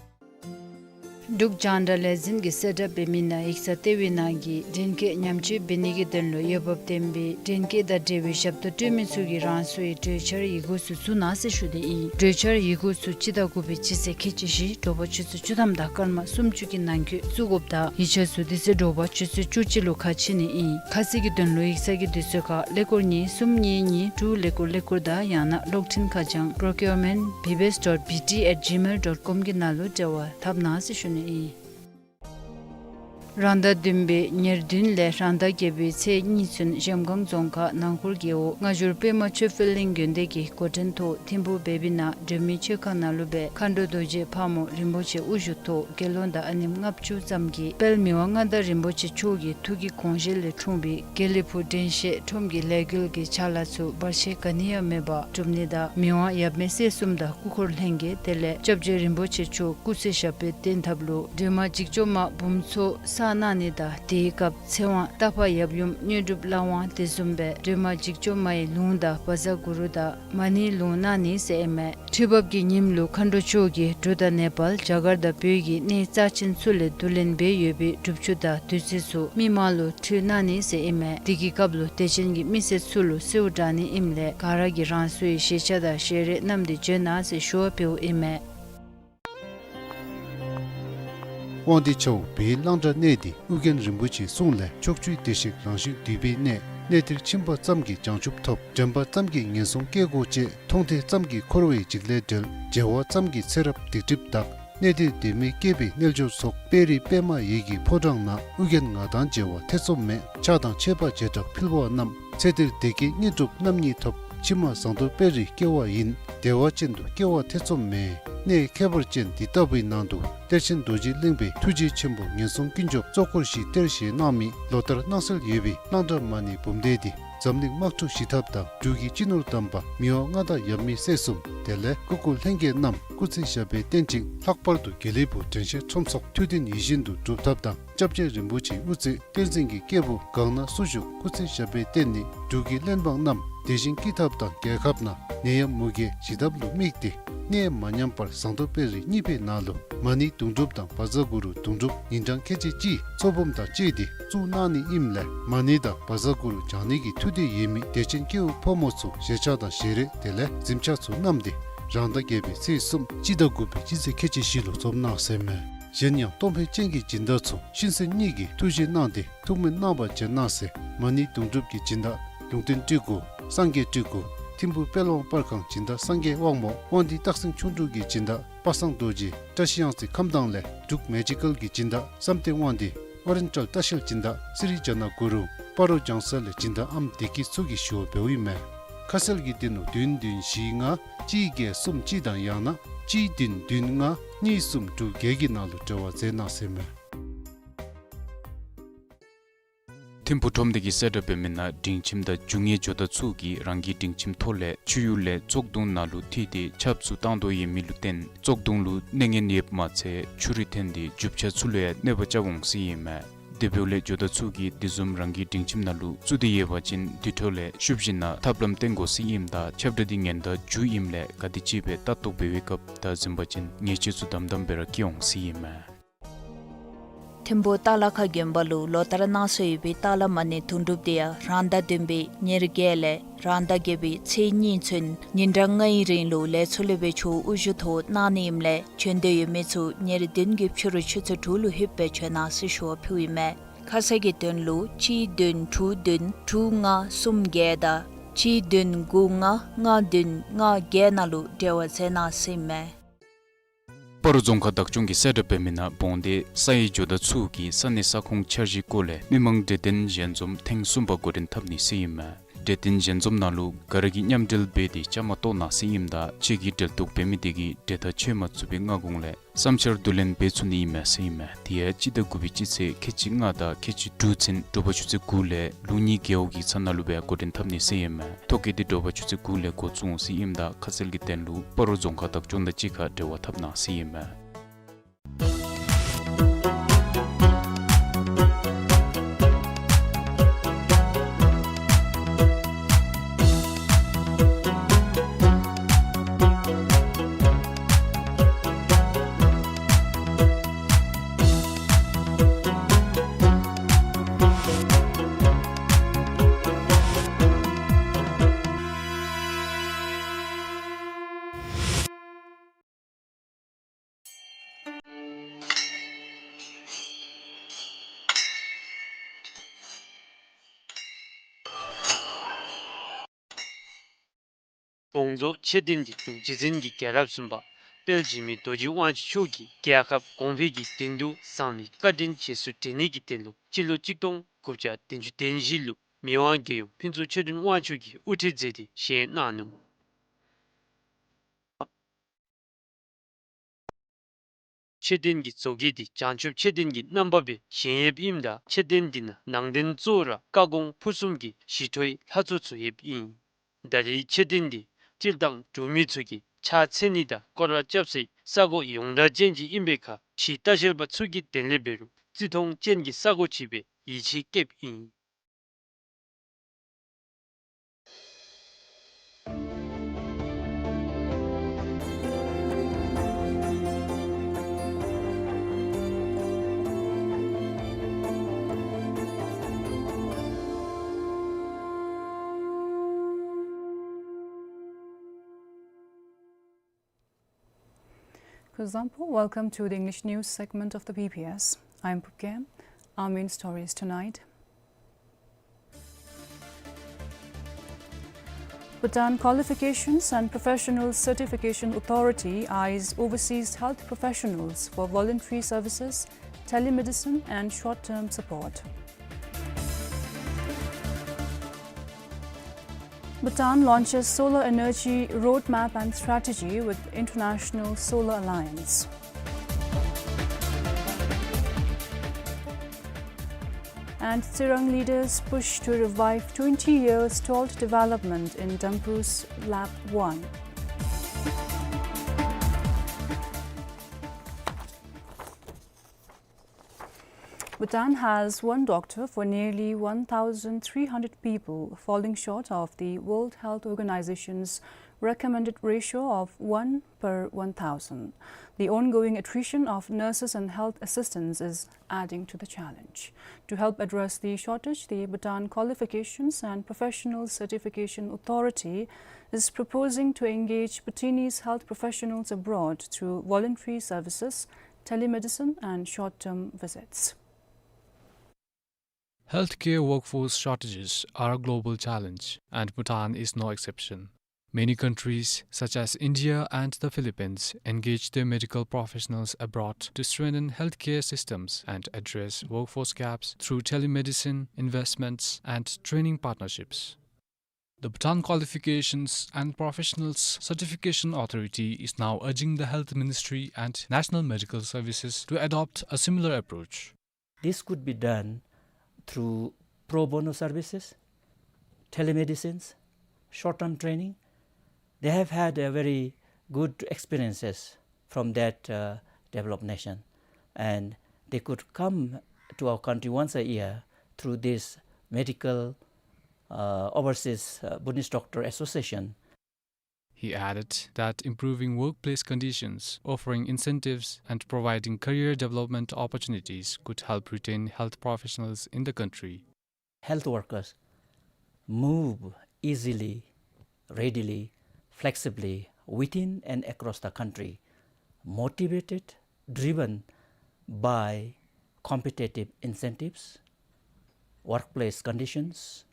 འབྲུག་རྒྱང་བསྒྲགས་ལས་འཛིན་གྱིས་གསལ་བསྒྲགས་འབད་མི་ནང་ཡིག་ཚང་ལྟེ་བའི་ནང་གི་འདྲེན་སྐས་ཉམས་བཅོས་འབད་ནི་གི་དོན་ལུ་འོས་འབབ་ལྡན་པའི་འདྲེན་སྐས་དང་འབྲེལ་བའི་ཞབས་ཏོག་སྤྲོད་མི་ཚུ་གིས་རང་སོའི་གྲོས་འཆར་ཡི་གུ་ཚུ་བཙུགས་གནང་ཟེར་ཞུ་ནི་ཨིན། གྲོས་འཆར་ཡི་གུ་ཚུ་སྤྱི་ཟླ་དགུ་པའི་སྤྱི་ཚེས་ཁལ་གཅིག་བཞི་དྲོ་པ་ཆུ་ཚོད་བཅུ་ཐམ་དང་སྐར་མ་སུམ་ཅུ་གི་ནང་འཁོད་བཙུགས་དགོཔ་དང་ཡིག་ཆ་ཚུ་དེ་ཚེ་དྲོ་པ་ཆུ་ཚོད་བཅུ་གཅིག་ལུ་ཁ་ཕྱེ་ནི་ཨིན། ཁ་གསལ་གྱི་དོན་ལུ་ཡིག་ཚང་གི་དུས་ཚོད་ཁར་ཀླད་ཀོར་གཉིས་གསུམ་གཉིས་གཉིས་དྲུག་ཀླད་ཀོར་ཀླད་ཀོར་དང་ཡང་ན་གློག་འཕྲིན་ཁ་བྱང་procurement B B S dot B T at gmail dot com གི་ནང་ལུ་འབྲེལ་བ་འཐབ་གནང་ཟེར་ཞུ་ནི་ཨིན། རང་ཟླ་བདུན་པའི་ཉེར་བདུན་ལས་རང་ཟླ་བརྒྱད་པའི་ཚེས་གཉིས་ཚུན་གཞལམ་སྒང་རྫོང་ཁག་ནང་འཁོར་རྒེད་འོག་སྔ་འགྱུར་པདྨ་ཆོས་འཕེལ་གླིང་དགོན་སྡེ་གི་འགོ་འདྲེན་ཐོག་ཐིམ་ཕུག་བེ་བི་ན་སྒྲོལ་མའི་ཆོས་ཁང་ནང་ལུ་སྦེ་མཁའ་འགྲོ་རྡོ་རྗེ་ཕག་མོ་རིན་པོ་ཆེ་དབུ་བཞུགས་ཐོག་དགེ་སློང་དང་ཨ་ནེམ་ལྔ་བཅུ་ཙམ་གྱིས་དཔལ་མི་དབང་མངའ་བདག་རིན་པོ་ཆེ་མཆོག་གི་ཐུགས་ཀྱི་དགོངས་བཞེད་ལས་འཁྲུངས་པའི་དགེ་ལེགས་ཕུག་དྲན་ཤེས་ཁྲོམ་གྱི་ལས་འགུལ་གྱི་ཕྱག་ལཱ་ཚུ་བར་ཆད་ག་ནི་ཡང་མེད་པར་གྲུབ་ནི་དང་མི་དབང་ཡབ་མེས་སྲས་གསུམ་དང་སྐུ་འཁོར་ལྷན་རྒྱས་དེ་ལས་སྐྱབས་རྗེ་རིན་པོ་ཆེ་མཆོག་སྐུ་ཚེ་ཞབས་པད་བརྟན་ཐབས་ལུ་སྒྲོལ་མ་འཇིགས་བྱེད་མ་འབུམ་ཚོགས་བསགས་གནང་ནི་དང་དེའི་སྐབས་ཚེ་དབང་རྟ་ཕག་ཡབ་ཡུམ་དངོས་གྲུབ་བླ་དབང་དེ་བཟུམ་སྦེ་སྒྲོལ་མ་འཇིགས་བྱེད་མ་ཡི་ལུང་དང་བཛྲ་གུ་རུ་དང་མ་ཎིའི་ལུང་གནང་ནི་ཟེར་ཨིན་མས། ཁྲི་འབབ་ཀྱི་ཉིནམ་ལུ་མཁའ་འགྲོ་མཆོག་གིས་འབྲུག་དང་ནེ་པཱལ་རྒྱ་གར་དང་བོད་ཀྱི་གནས་རྩ་ཆེན་ཚུ་ལས་བསྡུ་ལེན་འབད་ཡོད་པའི་སྒྲུབ་ཆུ་དང་བདུད་རྩི་ཚུ་མི་མང་ལུ་ཁྲུས་གནང་ནི་ཟེར་ཨིན་མས། དེ་གི་སྐབས་ལུ་དད་ཅན་གྱི་མི་སེར་ཚུ་ལུ་གསོལཝ་དྲང་ནི་ཨིནམ་ལས་ག་ར་གིས་རང་སོའི་ཞལ་ཆས་དང་ཞལ་རས་བསྣམས་ཏེ་འབྱོན་གནང་ཟེར་ཞུ་བ་འབདཝ་ཨིན་མས། དབང་འདུས་ཆབ་འབངས་གླང་དར་གནས་འདི་ཨོ་རྒྱན་རིན་པོ་ཆེའི་གསུང་ལས་ཕྱོགས་བཅུའི་བདེ་གཤེགས་རང་བཞིན་འདུས་པའི་གནས། གནས་འདིར་ཕྱིན་པ་ཙམ་གྱིས་བྱང་ཆུབ་ཐོབ། དྲན་པ་ཙམ་གྱིས་ངན་སོང་སྐྱེ་སྒོ་བཅད། མཐོང་ཐོས་ཙམ་གྱིས་འཁོར་བའི་འཇིགས་ལས་བྲལ། མཇལ་བ་ཙམ་གྱིས་ཚེ་རབས་སྡིག་སྒྲིབ་འདག། གནས་འདིར་དད་མོས་སྐྱེས་པའི་རྣལ་འབྱོར་ཚོགས། དཔལ་རི་པདྨ་འོད་ཀྱི་ཕོ་བྲང་ན། ཨོ་རྒྱན་ང་དང་མཇལ་བ་ཐེ་ཚོམ་མེད། ཕྱག་དང་མཆོད་པ་བྱེ་བྲག་ཕུལ་བ་རྣམས། ཚེ་འདིར་བདེ་སྐྱིད་དངོས་གྲུབ་རྣམ་གཉིས་ཐོབ། ཕྱི་མ་ཟངས་མདོག་དཔལ་རིར་སྐྱེ་བ་ཡིན། བདེ་བ་ཅན་དུ་སྐྱེ་བ་ཐེ་ཚོམ་མེད། གནས་ཁྱད་པར་ཅན་འདི་ལྟ་བུའི་ནང་དུ་གཏེར་ཆེན་རྡོ་རྗེ་གླིང་པའི་ཐུགས་རྗེ་ཆེན་པོ་ངན་སོང་ཀུན་སྐྱོབ་གཙོ་འཁོར་བཞི་གཏེར་བཞེས་གནང་མི་ལོ་ལྟར་སྣང་གསལ་ཡོད་པའི་གླང་དར་མ་ཎི་འབུམ་སྡེ་འདི་འཛམ་གླིང་དམག་འཁྲུག་ཞི་ཐབས་དང་འབྲུག་གི་སྤྱི་ནོར་དམ་པ་མི་དབང་མངའ་བདག་ཡབ་མེས་སྲས་གསུམ་དེ་ལས་སྐུ་འཁོར་ལྷན་རྒྱས་རྣམས་སྐུ་ཚེ་ཞབས་པད་བརྟན་ཅིང་ལྷག་པར་དུ་དགེ་ལེགས་ཕུག་དྲན་ཤེས་ཁྲོམ་ཚོགས་ཐུགས་འདུན་ཡིད་བཞིན་དུ་འགྲུབ་ཐབས་དང་། སྐྱབས་རྗེ་རིན་པོ་ཆེའི་དབུ་རྩེ་བསྟན་འཛིན་གྱི་སྐྱེས་བུ་གང་ན་སུ་བཞུགས་སྐུ་ཚེ་ཞབས་པད་བརྟན་ནི་འབྲུག་གི་བློན་འབངས་རྣམས་བདེ་ཞིང་སྐྱིད་ཐབས་དང་རྒྱལ་ཁབ་ནང་ནད་ཡམས་མུ་གེ་ཞི་ཐབས་ལུ་དམིགས་ཏེ་གནས་མ་ཉམས་པར་ཟངས་མདོག་དཔལ་རི་གཉིས་པའི་ནང་ལུ་མ་ཎི་དུང་སྒྲུབ་དང་བཛྲ་གུ་རུ་དུང་སྒྲུབ་ཉིན་གྲངས་ཁལ་གཅིག་གཅིག་ཚོགས་འབུམ་དང་བཅས་ཏེ་བཙུགས་གནང་ནི་ཨིནམ་ལས་མ་ཎི་དང་བཛྲ་གུ་རུ་བགྱང་ནི་གི་ཐུགས་འདོད་ཡོད་མི་དད་ཅན་སྐྱེ་བོ་ཕོ་མོ་ཚུ་ཞལ་ཆས་དང་ཞལ་རས་དེ་ལས་གཟིམ་ཆས་ཚུ་བསྣམས་ཏེ་རང་ཟླ་བརྒྱད་པའི་ཚེས་གསུམ་སྤྱི་ཟླ་དགུ་པའི་སྤྱི་ཚེས་ཁལ་གཅིག་བཞི་ལུ་འཛོམས་གནང་ཟེར་མས། གཞན་ཡང་གཏོང་ཕོད་ཅན་གྱི་སྦྱིན་བདག་ཚུ་གཤིན་གསོན་གཉིས་ཀྱི་ཐུགས་བཞེད་གནང་སྟེ་ཐུགས་སྨོན་གནང་བར་བྱོན་གནང་ཟེར། མ་ཎི་དུང་སྒྲུབ་ཀྱི་སྦྱིན་བདག་ལུང་བསྟན་སྤྲུལ་སྐུ་སངས་རྒྱས་སྤྲུལ་སྐུ་ཐིམ་ཕུག་དཔལ་དབང་པར་ཁང་སྦྱིན་བདག་སངས་རྒྱས་དབང་མོ་དབང་འདུས་སྟག་སེང་ཁྱུང་འབྲུག་གི་སྦྱིན་བདག་པ་སངས་རྡོ་རྗེ་བཀྲ་ཤིས་གཡང་རྩེ་ཁམས་དྭངས་ལས་འབྲུག་མེ་ཇི་ཀལ་གྱི་སྦྱིན་བདག་བསམ་གཏན་དབང་འདུས་ཨོ་རེན་ཊལ་ལྟ་བཤལ་སྦྱིན་བདག་སི་རི་ཇ་ན་གུ་རུ་སྤ་རོ་ལྗང་ས་ལས་སྦྱིན་བདག་ཨམ་བདེ་སྐྱིད་ཚུ་གིས་ཞུ་བ་འབདཝ་ཨིན་མས། ཁ་གསལ་གྱི་འདི་ནུ་བདུན་བདུན་བཞི་ལྔ་གཅིག་བརྒྱད་གསུམ་གཅིག་དང་ཡང་ན་གཅིག་བདུན་བདུན་ལྔ་གཉིས་གསུམ་དྲུག་བརྒྱད་ཀྱི་ནང་ལུ་འབྲེལ་བ་མཛད་གནང་ཟེར་མས། ཐིམ་ཕུག་ཁྲོམ་སྡེ་གི་གསལ་བསྒྲགས་འབད་མི་ནང་སྒྲིང་ཁྱིམ་དང་རྒྱུ་དངོས་འབྱོར་དང་ཚུ་གིས་རང་གི་སྒྲིང་ཁྱིམ་ཐོག་ལས་ཆུ་ཡུར་ལས་བཙོག་དུང་ནང་ལུ་ཐིམ་སྟེ་ཆརཔ་ཚུ་བཏང་དོ་ཡོད་མི་ལུ་བརྟེན་བཙོག་དུང་ལུ་གནོད་ངལ་ཡོདཔ་མ་ཚད་ཆུ་རུད་འཐོན་ཏེ་རྒྱུ་ཆ་ཚུ་ལུ་ཡང་གནོད་པ་རྐྱབ་འོང་ཟེར་ཨིན་མས། དེ་འབདཝ་ལས་འབྱོར་དང་ཚུ་གིས་དེ་བཟུམ་རང་གི་སྒྲིང་ཁྱིམ་ནང་ལུ་བཙུགས་ཏེ་ཡོད་པ་ཅིན་དེ་འཕྲོ་ལས་ཤུལ་བཞིན་ནང་ཐབས་ལམ་བཏོན་དགོ་ཟེར་ཨིནམ་ད་ཁྱབ་བསྒྲགས་འདི་ཉེན་བརྡ་མཇུག་ཨིནམ་ལས་ག་དེམ་ཅིག་སྦེ་ལྟ་རྟོག་འབད་བའི་སྐབས་ད་གཟིམ་པ་ཅིན་ཉེས་ཆད་ཚུ་དམ་དམ་སྦེ་ར་བཀལ་འོང་ཟེར་ཨིན་མས། ཐིམ་ཕུག་ཏ་ལ་ཁ་དགོན་པ་ལུ་ལོ་ལྟར་གནང་སྲོལ་ཡོད་པའི་ཏ་ལ་མ་ཎི་དུང་སྒྲུབ་དེ་ཡང་རང་ཟླ་བདུན་པའི་ཉེར་བརྒྱད་ལས་རང་ཟླ་བརྒྱད་པའི་ཚེས་གཉིས་ཚུན་ཉིན་གྲངས་ལྔའི་རིང་ལུ་ལས་ཚོགས་ལས་སྦེ་ཆོས་དབུ་བཞུགས་ཐོག་གནང་ནི་ཨིནམ་ལས་བྱོན་འདོད་ཡོད་མི་ཚུ་ཉེར་བདུན་གྱི་ཕྱི་རུ་ཆུ་ཚོད་དྲུག་ལུ་ལྷོདཔ་སྦེ་བྱོན་གནང་ཟེར་ཞུ་བ་ཕུལཝ་ཨིན་མས། ཁ་གསལ་གྱི་དོན་ལུ་གཅིག་བདུན་དྲུག་བདུན་དྲུག་ལྔ་གསུམ་བརྒྱད་དང་གཅིག་བདུན་དགུ་ལྔ་ལྔ་བདུན་ལྔ་བརྒྱད་ནང་ལུ་འབྲེལ་བ་མཛད་གནང་ཟེར་ཨིན་མས། སྤ་རོ་རྫོང་ཁག་བདག་སྐྱོང་གི་གསལ་བསྒྲགས་འབད་མི་ནང་འབོང་སྡེ་ས་ཡི་འབྱོར་དང་ཚུ་གིས་ས་གནས་ས་ཁོངས་འཆར་གཞིའི་སྐོར་ལས་མི་མང་གྲོས་བསྟུན་ཞལ་འཛོམས་ཐེངས་གསུམ་པ་འགོ་འདྲེན་འཐབ་ནི་ཟེར་ཨིན་མས། གྲོས་བསྟུན་ཞལ་འཛོམས་ནང་ལུ་ག་ར་གིས་མཉམ་འབྲེལ་འབད་དེ་བཅའ་མར་གཏོགས་གནང་ཟེར་ཨིནམ་ད་ཁྱེད་ཀྱིས་འབྲེལ་གཏོགས་འབད་མི་དེ་གིས་གྲོས་ཐག་ཆོད་མ་ཚུགས་པའི་སྔ་གོང་ལས་བསམ་འཆར་བསྡུ་ལེན་འབད་ཚུགས་ནི་ཨིན་མས་ཟེར་ཨིན་མས། དེ་ཡང་སྤྱི་ཟླ་དགུ་པའི་སྤྱི་ཚེས་ཁལ་གཅིག་ལྔ་དང་ཁལ་གཅིག་དྲུག་ཚུན་དྲོ་པ་ཆུ་ཚོད་དགུ་ལས་ལུགས་གཉིས་རྒེད་འོག་གི་ཚ་ན་ལུ་སྦེ་འགོ་འདྲེན་འཐབ་ནི་ཟེར་ཨིན་མས། ཐོ་བཀོད་འདི་དྲོ་པ་ཆུ་ཚོད་དགུ་ལས་འགོ་བཙུགས་འོང་ཟེར་ཨིནམ་ད་ཁ་གསལ་གྱི་དོན་ལུ་སྤ་རོ་རྫོང་ཁག་བདག་སྐྱོང་དང་གཅིག་ཁར་འབྲེལ་བ་འཐབ་གནང་ཟེར་ཨིན་མས། དགོངས་རྫོགས་མཆོད་རྟེན་གྱི་ཐུགས་རྗེ་ཅན་གྱི་རྒྱལ་རབས་གསུམ་པ་དཔལ་འཇིགས་མེད་རྡོ་རྗེ་དབང་ཕྱུག་མཆོག་གིས་རྒྱལ་ཁབ་གོང་འཕེལ་གྱི་དོན་དུ་བསམ་ཡས་བཀའ་དྲིན་རྗེས་སུ་དྲན་ནི་གི་དོན་ལུ་སྤྱི་ལོ་གཅིག་སྟོང་དགུ་བརྒྱ་བདུན་ཅུ་དོན་བཞི་ལུ་མི་དབང་རྒྱལ་ཡུམ་ཕུན་ཚོགས་ཆོས་སྒྲོན་དབང་ཕྱུག་གིས་དབུ་ཁྲིད་མཛད་དེ་བཞེངས་གནང་ནུག། མཆོད་རྟེན་གྱི་མཛོད་དཀྱིལ་འདི་བྱང་ཆུབ་མཆོད་རྟེན་གྱི་རྣམ་པ་སྦེ་བཞེངས་ཡོདཔ་ཨིནམ་ད་མཆོད་རྟེན་འདི་ནང་ནང་རྟེན་གཙོ་བོ་ར་བཀའ་དགོངས་ཕུར་གསུམ་གྱི་ཞི་ཁྲོའི་ལྷ་ཚོགས་ཚུ་ཡོདཔ་ཨིན། ད་རེས་མཆོད་རྟེན་འདི་སྤྱིར་བཏང་འབྲུག་མི་ཚུ་གིས་ཕྱག་འཚལ་ནི་དང་སྐོར་ར་རྐྱབ་སའི་ས་གོ་ཡོངས་གྲགས་ཅན་ཅིག་ཨིན་པའི་ཁར་ཕྱིའི་ལྟ་བཤལ་པ་ཚུ་གི་དོན་ལས་འབད་རུང་བརྩི་མཐོང་ཅན་གྱི་ས་གོ་ཅིག་སྦེ་ཡིད་ཆེས་བསྐྱེདཔ་ཨིན། Khuzanpo, welcome to the English news segment of the B B S. I'm Pupkem. Our main stories tonight. Bhutan Qualifications and Professional Certification Authority eyes overseas health professionals for voluntary services, telemedicine and short-term support. Bhutan launches solar energy roadmap and strategy with International Solar Alliance. And Tsirang leaders push to revive twenty years stalled development in Damprus Lap one. Bhutan has one doctor for nearly one thousand three hundred people, falling short of the World Health Organization's recommended ratio of one per one thousand. The ongoing attrition of nurses and health assistants is adding to the challenge. To help address the shortage, the Bhutan Qualifications and Professional Certification Authority is proposing to engage Bhutanese health professionals abroad through voluntary services, telemedicine and short-term visits. Healthcare workforce shortages are a global challenge, and Bhutan is no exception. Many countries, such as India and the Philippines, engage their medical professionals abroad to strengthen healthcare systems and address workforce gaps through telemedicine, investments, and training partnerships. The Bhutan Qualifications and Professionals Certification Authority is now urging the Health Ministry and National Medical Services to adopt a similar approach. This could be done through pro bono services, telemedicines, short-term training. They have had a very good experiences from that, uh, developed nation. And they could come to our country once a year through this medical, uh, overseas, uh, Bhutanese Doctor Association. He added that improving workplace conditions, offering incentives, and providing career development opportunities could help retain health professionals in the country. Health workers move easily, readily, flexibly within and across the country, motivated, driven by competitive incentives, workplace conditions,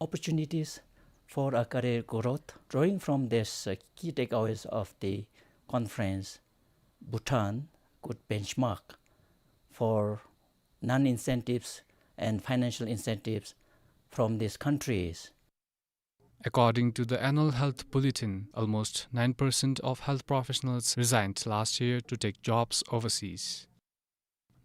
opportunities for a career growth. Drawing from this, uh, key takeaways of the conference, Bhutan could benchmark for non-incentives and financial incentives from these countries. According to the annual health bulletin, almost nine percent of health professionals resigned last year to take jobs overseas.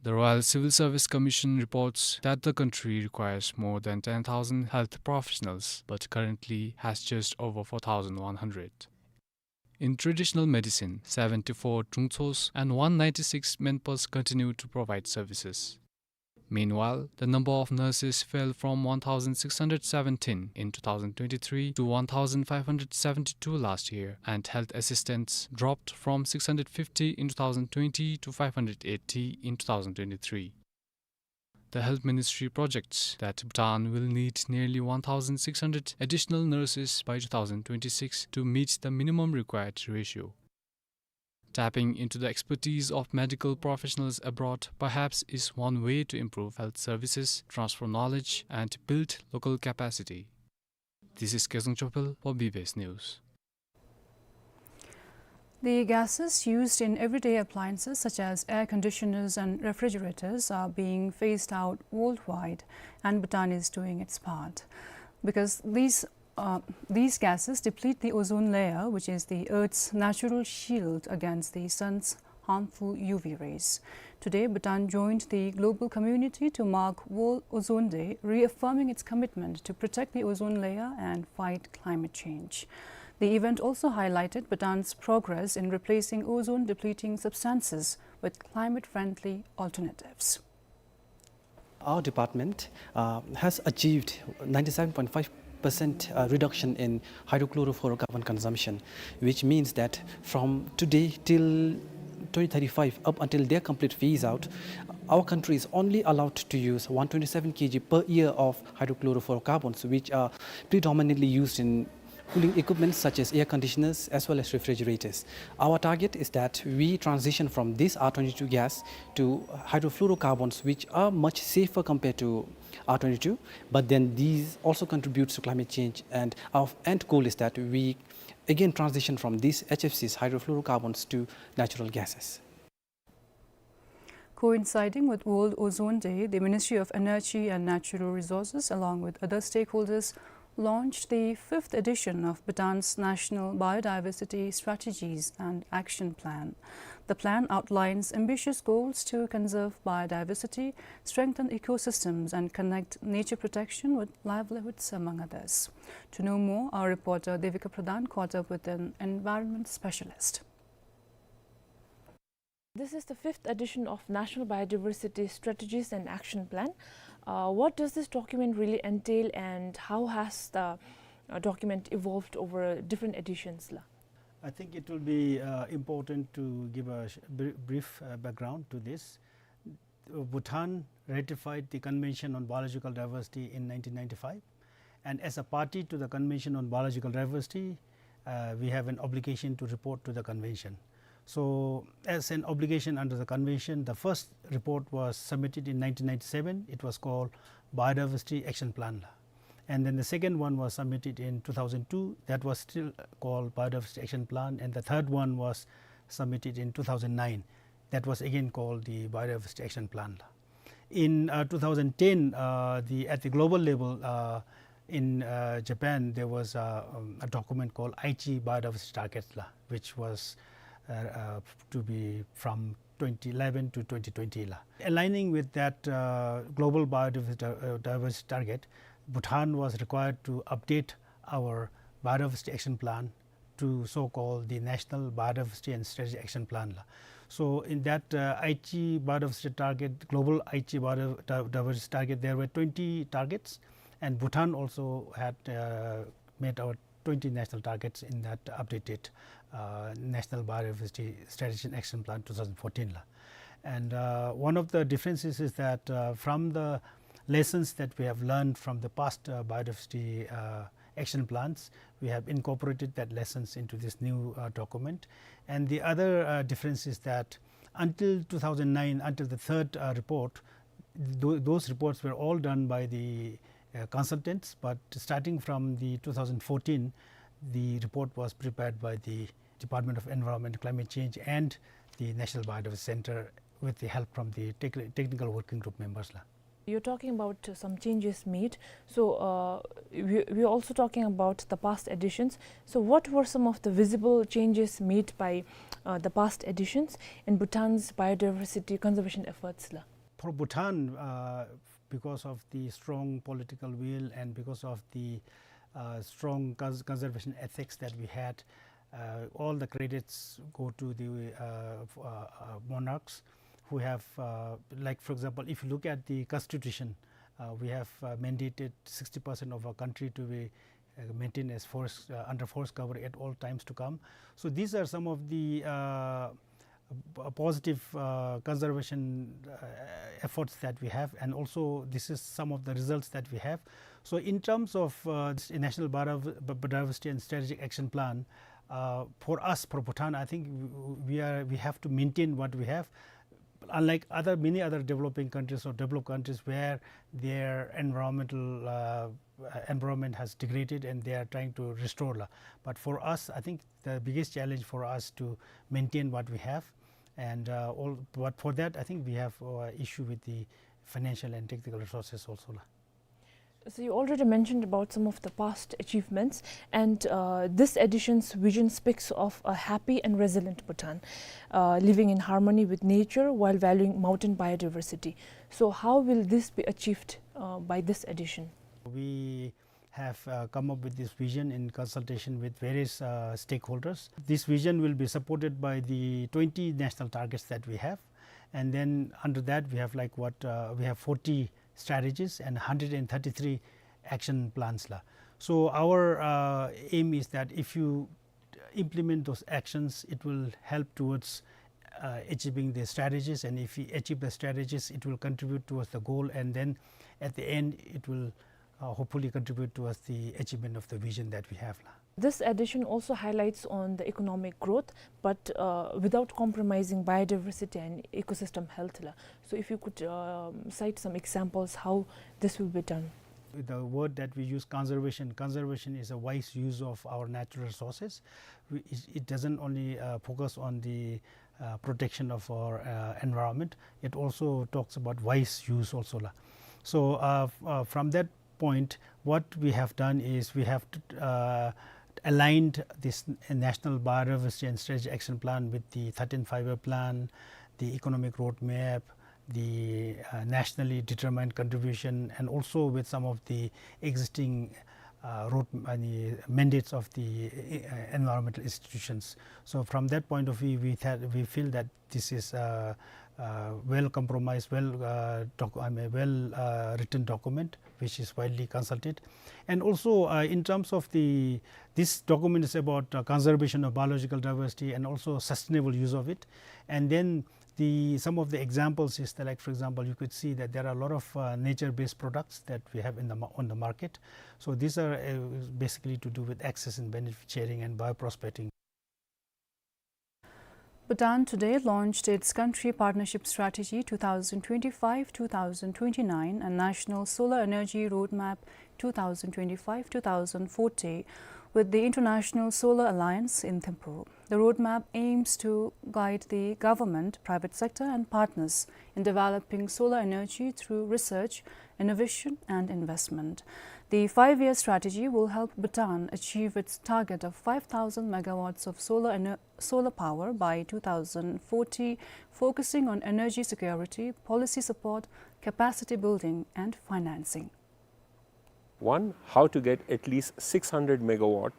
The Royal Civil Service Commission reports that the country requires more than ten thousand health professionals, but currently has just over four thousand one hundred. In traditional medicine, seventy-four Trungtsos and one ninety-six Menpas continue to provide services. Meanwhile, the number of nurses fell from one thousand six hundred seventeen in two thousand twenty-three to one thousand five hundred seventy-two last year, and health assistants dropped from six hundred fifty in two thousand twenty to five hundred eighty in two thousand twenty-three. The Health Ministry projects that Bhutan will need nearly one thousand six hundred additional nurses by two thousand twenty-six to meet the minimum required ratio. Tapping into the expertise of medical professionals abroad perhaps is one way to improve health services, transfer knowledge, and build local capacity. This is Kezang Chopel for B B S News. The gases used in everyday appliances such as air conditioners and refrigerators are being phased out worldwide, and Bhutan is doing its part. Because these, uh, these gases deplete the ozone layer, which is the Earth's natural shield against the sun's harmful U V rays. Today, Bhutan joined the global community to mark World Ozone Day, reaffirming its commitment to protect the ozone layer and fight climate change. The event also highlighted Bhutan's progress in replacing ozone-depleting substances with climate-friendly alternatives. Our department, uh, has achieved ninety-seven point five percent, uh, reduction in hydrochlorofluorocarbon consumption, which means that from today till twenty thirty-five, up until their complete phase out, our country is only allowed to use one twenty-seven kilogram per year of hydrochlorofluorocarbons, which are predominantly used in cooling equipment such as air conditioners as well as refrigerators. Our target is that we transition from this R twenty-two gas to hydrofluorocarbons, which are much safer compared to R twenty-two, but then these also contributes to climate change, and our end goal is that we again transition from these H F Cs, hydrofluorocarbons, to natural gases. Coinciding with World Ozone Day, the Ministry of Energy and Natural Resources, along with other stakeholders, launched the fifth edition of Bhutan's National Biodiversity Strategies and Action Plan. The plan outlines ambitious goals to conserve biodiversity, strengthen ecosystems, and connect nature protection with livelihoods, among others. To know more, our reporter Devika Pradhan caught up with an environment specialist. This is the fifth edition of National Biodiversity Strategies and Action Plan. Uh, what does this document really entail, and how has the, uh, document evolved over different editions, la? I think it will be, uh, important to give a sh-, br-, brief, uh, background to this. Bhutan ratified the Convention on Biological Diversity in nineteen ninety-five, and as a party to the Convention on Biological Diversity, uh, we have an obligation to report to the convention. So, as an obligation under the convention, the first report was submitted in nineteen ninety-seven. It was called Biodiversity Action Plan. And then the second one was submitted in two thousand two. That was still called Biodiversity Action Plan. And the third one was submitted in two thousand nine. That was again called the Biodiversity Action Plan. In, uh, two thousand ten, uh, the, at the global level, uh, in, uh, Japan, there was, uh, um, a document called Aichi Biodiversity Target, la, which was, uh, uh, to be from twenty eleven to twenty twenty la. Aligning with that, uh, global biodiversity, uh, diversity target, Bhutan was required to update our biodiversity action plan to so-called the National Biodiversity and Strategic Action Plan la. So in that, uh, Aichi biodiversity target, global Aichi biodiversity target, there were twenty targets, and Bhutan also had, uh, met our twenty national targets in that updated, uh, National Biodiversity Strategy and Action Plan two thousand fourteen la. And, uh, one of the differences is that, uh, from the lessons that we have learned from the past, uh, biodiversity, uh, action plans, we have incorporated that lessons into this new, uh, document. And the other, uh, difference is that until two thousand nine, until the third, uh, report, tho-, those reports were all done by the, uh, consultants, but starting from the two thousand fourteen, the report was prepared by the Department of Environment and Climate Change and the National Biodiversity Center with the help from the tech-, technical working group members la. You're talking about, uh, some changes made. So, uh, we, we're also talking about the past editions. So, what were some of the visible changes made by, uh, the past editions in Bhutan's biodiversity conservation efforts la? For Bhutan, uh, because of the strong political will and because of the, uh, strong cons-, conservation ethics that we had, uh, all the credits go to the, uh, f-, uh, uh, monarchs who have, uh, like, for example, if you look at the constitution, uh, we have, uh, mandated sixty percent of our country to be, uh, maintained as forest, uh, under forest cover at all times to come. So these are some of the, uh, p-, positive, uh, conservation, uh, efforts that we have, and also this is some of the results that we have. So in terms of, uh, this National Bio-, Biodiversity and Strategic Action Plan, uh, for us, for Bhutan, I think w-, w-, we are, we have to maintain what we have. Unlike other, many other developing countries or developed countries where their environmental, uh, uh, environment has degraded and they are trying to restore la. But for us, I think the biggest challenge for us to maintain what we have, and, uh, all, but for that, I think we have, uh, issue with the financial and technical resources also la. So you already mentioned about some of the past achievements, and, uh, this edition's vision speaks of a happy and resilient Bhutan, uh, living in harmony with nature while valuing mountain biodiversity. So how will this be achieved, uh, by this edition? We have, uh, come up with this vision in consultation with various, uh, stakeholders. This vision will be supported by the twenty national targets that we have. And then under that, we have, like, what, uh, we have forty strategies and hundred and thirty-three action plans la. So our, uh, aim is that if you implement those actions, it will help towards, uh, achieving the strategies. And if we achieve the strategies, it will contribute towards the goal. And then at the end, it will, uh, hopefully contribute towards the achievement of the vision that we have la. This edition also highlights on the economic growth, but, uh, without compromising biodiversity and ecosystem health la. So if you could, um, cite some examples how this will be done. The word that we use, conservation. Conservation is a wise use of our natural resources. We, it, it doesn't only, uh, focus on the, uh, protection of our, uh, environment. It also talks about wise use also la. So, uh, f-, uh, from that point, what we have done is we have t-, uh, aligned this n-, National Biodiversity and Strategic Action Plan with the thirteenth Five-Year Plan, the economic roadmap, the, uh, nationally determined contribution, and also with some of the existing, uh, road, uh, the mandates of the, uh, environmental institutions. So from that point of view, we th-, we feel that this is a, uh, well compromised, well, uh, doc-, I mean, well, uh, written document which is widely consulted. And also, uh, in terms of the, this document is about, uh, conservation of biological diversity and also sustainable use of it. And then the, some of the examples is that, like, for example, you could see that there are a lot of, uh, nature-based products that we have in the ma-, on the market. So these are, uh, basically to do with access and benefit sharing and bioprospecting. Bhutan today launched its Country Partnership Strategy two thousand twenty-five two thousand twenty-nine and National Solar Energy Roadmap two thousand twenty-five two thousand forty with the International Solar Alliance in Thimphu. The roadmap aims to guide the government, private sector and partners in developing solar energy through research, innovation and investment. The five-year strategy will help Bhutan achieve its target of five thousand megawatts of solar ener-, solar power by two thousand forty, focusing on energy security, policy support, capacity building, and financing. One, how to get at least six hundred megawatt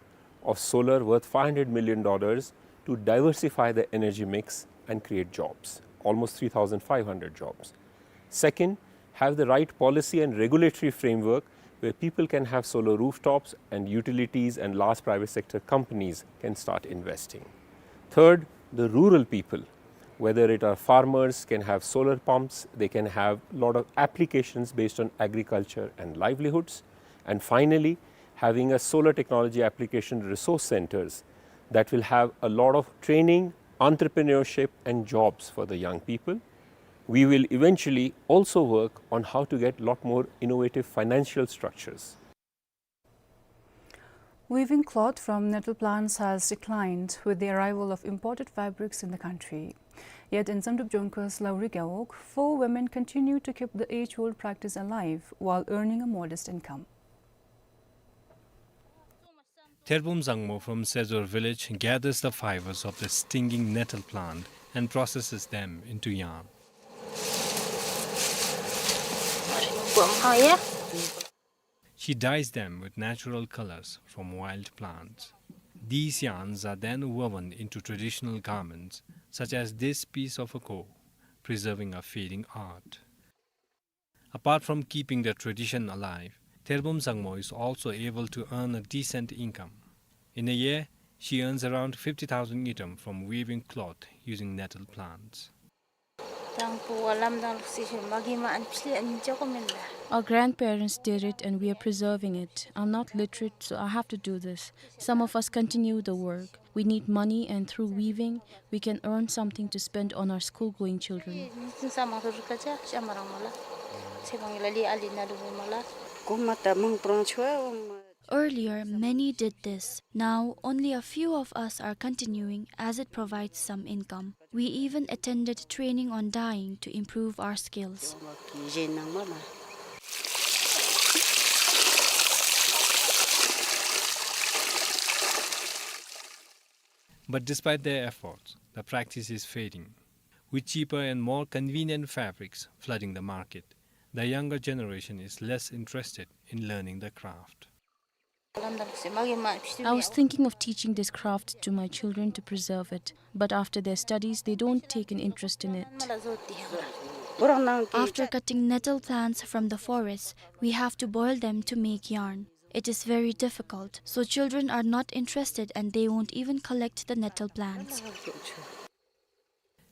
of solar worth five hundred million dollars to diversify the energy mix and create jobs, almost three thousand five hundred jobs. Second, have the right policy and regulatory framework where people can have solar rooftops and utilities and large private sector companies can start investing. Third, the rural people, whether it are farmers, can have solar pumps, they can have lot of applications based on agriculture and livelihoods. And finally, having a solar technology application resource centers that will have a lot of training, entrepreneurship, and jobs for the young people. We will eventually also work on how to get lot more innovative financial structures. Weaving cloth from nettle plants has declined with the arrival of imported fabrics in the country. Yet in Samdrup Jongkhar, Lauri Gewog, four women continue to keep the age-old practice alive while earning a modest income. Therbom Zangmo from Sezor village gathers the fibers of the stinging nettle plant and processes them into yarn. She dyes them with natural colors from wild plants. These yarns are then woven into traditional garments, such as this piece of ako, preserving a fading art. Apart from keeping the tradition alive, Therbom Zangmo is also able to earn a decent income. In a year, she earns around fifty thousand ngultrum from weaving cloth using nettle plants. Our grandparents did it and we are preserving it. I'm not literate, so I have to do this. Some of us continue the work. We need money, and through weaving, we can earn something to spend on our school-going children. Earlier, many did this. Now, only a few of us are continuing as it provides some income. We even attended training on dyeing to improve our skills. But despite their efforts, the practice is fading. With cheaper and more convenient fabrics flooding the market, the younger generation is less interested in learning the craft. I was thinking of teaching this craft to my children to preserve it, but after their studies, they don't take an interest in it. After cutting nettle plants from the forest, we have to boil them to make yarn. It is very difficult, so children are not interested and they won't even collect the nettle plants.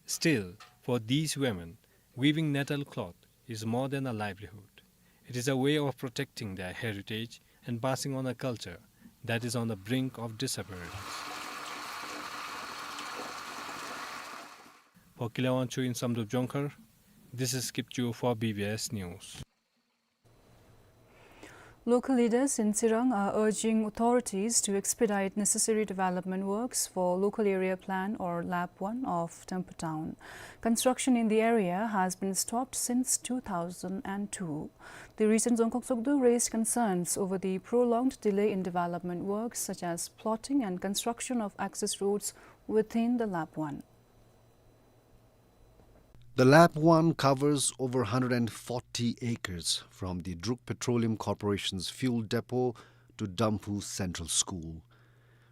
Still, for these women, weaving nettle cloth is more than a livelihood. It is a way of protecting their heritage and passing on a culture that is on the brink of disappearance. For Kilawan Chu in Samdrup Jongkhar, this is Kipchu for B B S News. Local leaders in Tsirang are urging authorities to expedite necessary development works for Local Area Plan or LAP one of Dampu town. Construction in the area has been stopped since two thousand and two. The recent Dzongkhag Tshogdu raised concerns over the prolonged delay in development works such as plotting and construction of access roads within the LAP one. The LAP one covers over hundred and forty acres from the Druk Petroleum Corporation's fuel depot to Dampu Central School.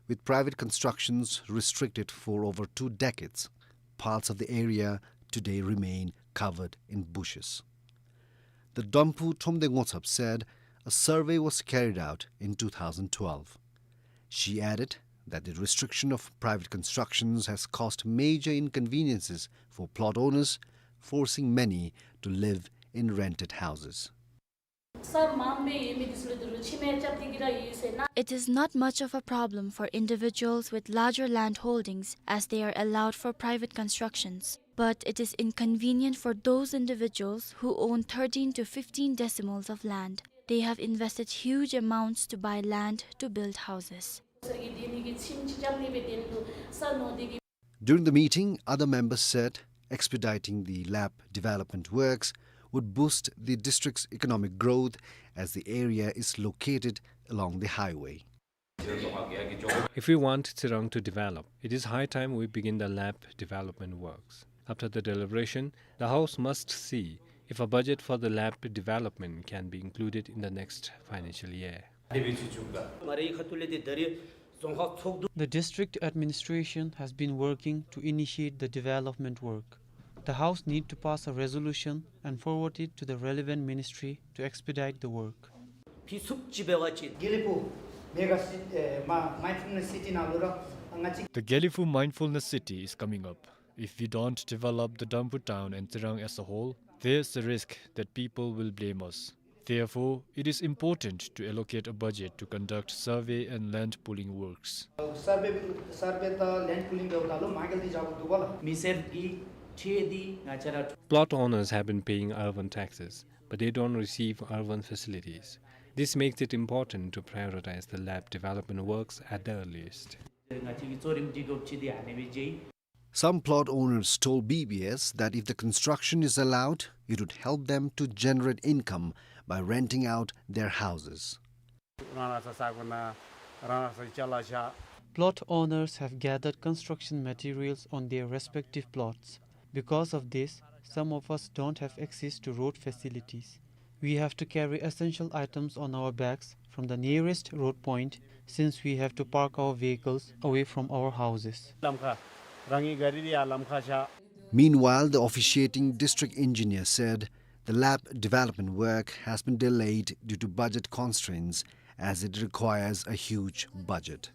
With private constructions restricted for over two decades, parts of the area today remain covered in bushes. The Dampu Thromde Ngotsap said a survey was carried out in two thousand twelve. She added that the restriction of private constructions has caused major inconveniences for plot owners, forcing many to live in rented houses. It is not much of a problem for individuals with larger land holdings as they are allowed for private constructions. But it is inconvenient for those individuals who own thirteen to fifteen decimals of land. They have invested huge amounts to buy land to build houses. During the meeting, other members said expediting the LAP development works would boost the district's economic growth as the area is located along the highway. If we want Tsirang to develop, it is high time we begin the lab development works. After the deliberation, the House must see if a budget for the lab development can be included in the next financial year. The district administration has been working to initiate the development work. The House need to pass a resolution and forward it to the relevant ministry to expedite the work. དགེ་ལེགས་ཕུག་མེ་ག་སི་ཨེ་མ་མའིནཌ་ཕུལ་ནེས་སི་ཊི་ནང་ལུ་ར་ང་བཅས། The Gelephu Mindfulness City is coming up. If we don't develop the Dhampur town and Tsirang as a whole, there's a risk that people will blame us. Therefore, it is important to allocate a budget to conduct survey and land pooling works. Survey, survey དང་land pooling འབདཝ་ད་ལུ་མ་གལ་ཏེ་བཞག་དགོཔ་འདུག་པ་ལགས། མི་སེར་གྱི་ཁྲལ་འདི་ང་བཅས་ར། Plot owners have been paying urban taxes, but they don't receive urban facilities. This makes it important to prioritize the lab development works at the earliest. ང་བཅས་ཀྱི་གཙོ་རིམ་སྒྲིག་དགོཔ་ཅིག་འདི་ཨ་ནི་སྦེ་མཇལ། Some plot owners told B B S that if the construction is allowed, it would help them to generate income by renting out their houses. རང་རང་ས་ས་གོ་ནང་རང་རང་ས་ཅ་ལ་བཞག། Plot owners have gathered construction materials on their respective plots. Because of this, some of us don't have access to road facilities. We have to carry essential items on our backs from the nearest road point, since we have to park our vehicles away from our houses. ལམ་ཁ་རང་གི་ག་རི་འདི་ཡར་ལམ་ཁ་བཞག། Meanwhile, the officiating district engineer said the lab development work has been delayed due to budget constraints, as it requires a huge budget.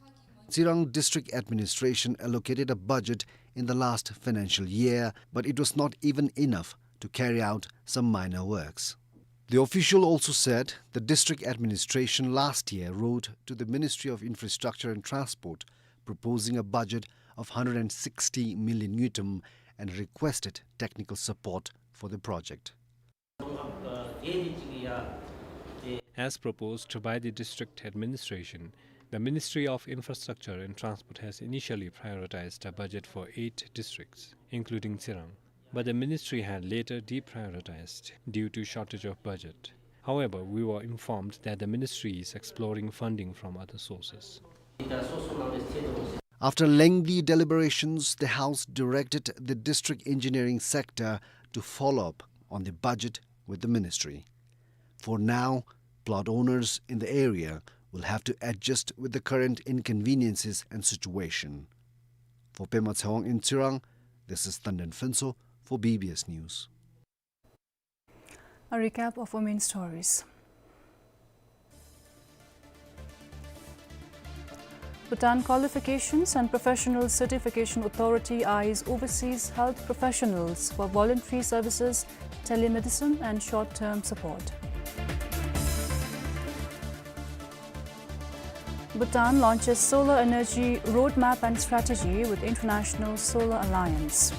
Tsirang District Administration allocated a budget in the last financial year, but it was not even enough to carry out some minor works. The official also said the district administration last year wrote to the Ministry of Infrastructure and Transport proposing a budget of hundred and sixty million ngultrum and requested technical support for the project. As proposed by the district administration, the Ministry of Infrastructure and Transport has initially prioritized a budget for eight districts, including Tsirang. But the ministry had later deprioritized due to shortage of budget. However, we were informed that the ministry is exploring funding from other sources. After lengthy deliberations, the House directed the district engineering sector to follow up on the budget with the ministry. For now, plot owners in the area will have to adjust with the current inconveniences and situation. For Pema Tshewang in Tsirang, this is Tanden Phuntsho for B B S News. A recap of our main stories. Bhutan Qualifications and Professional Certification Authority eyes overseas health professionals for voluntary services, telemedicine and short-term support. Bhutan launches solar energy roadmap and strategy with International Solar Alliance.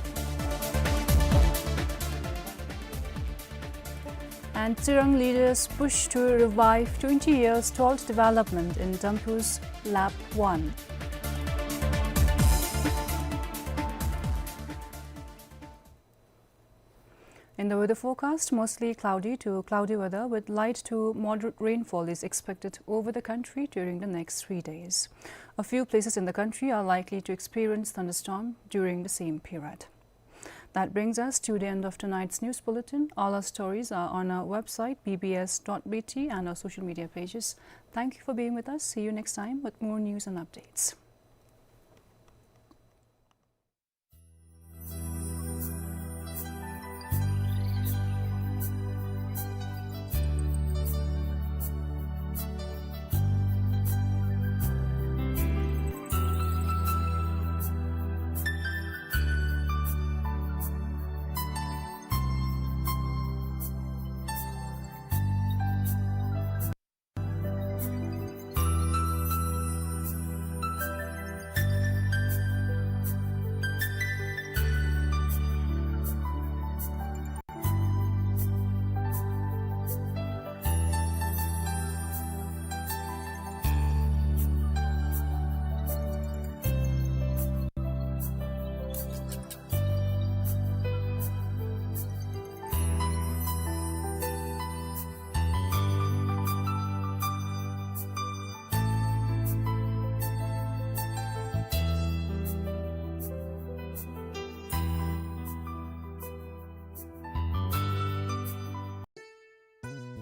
And Tsirang leaders push to revive twenty years stalled development in Dhampur's Lap One. In the weather forecast, mostly cloudy to cloudy weather with light to moderate rainfall is expected over the country during the next three days. A few places in the country are likely to experience thunderstorm during the same period. That brings us to the end of tonight's news bulletin. All our stories are on our website, B B S dot B T, and our social media pages. Thank you for being with us. See you next time with more news and updates.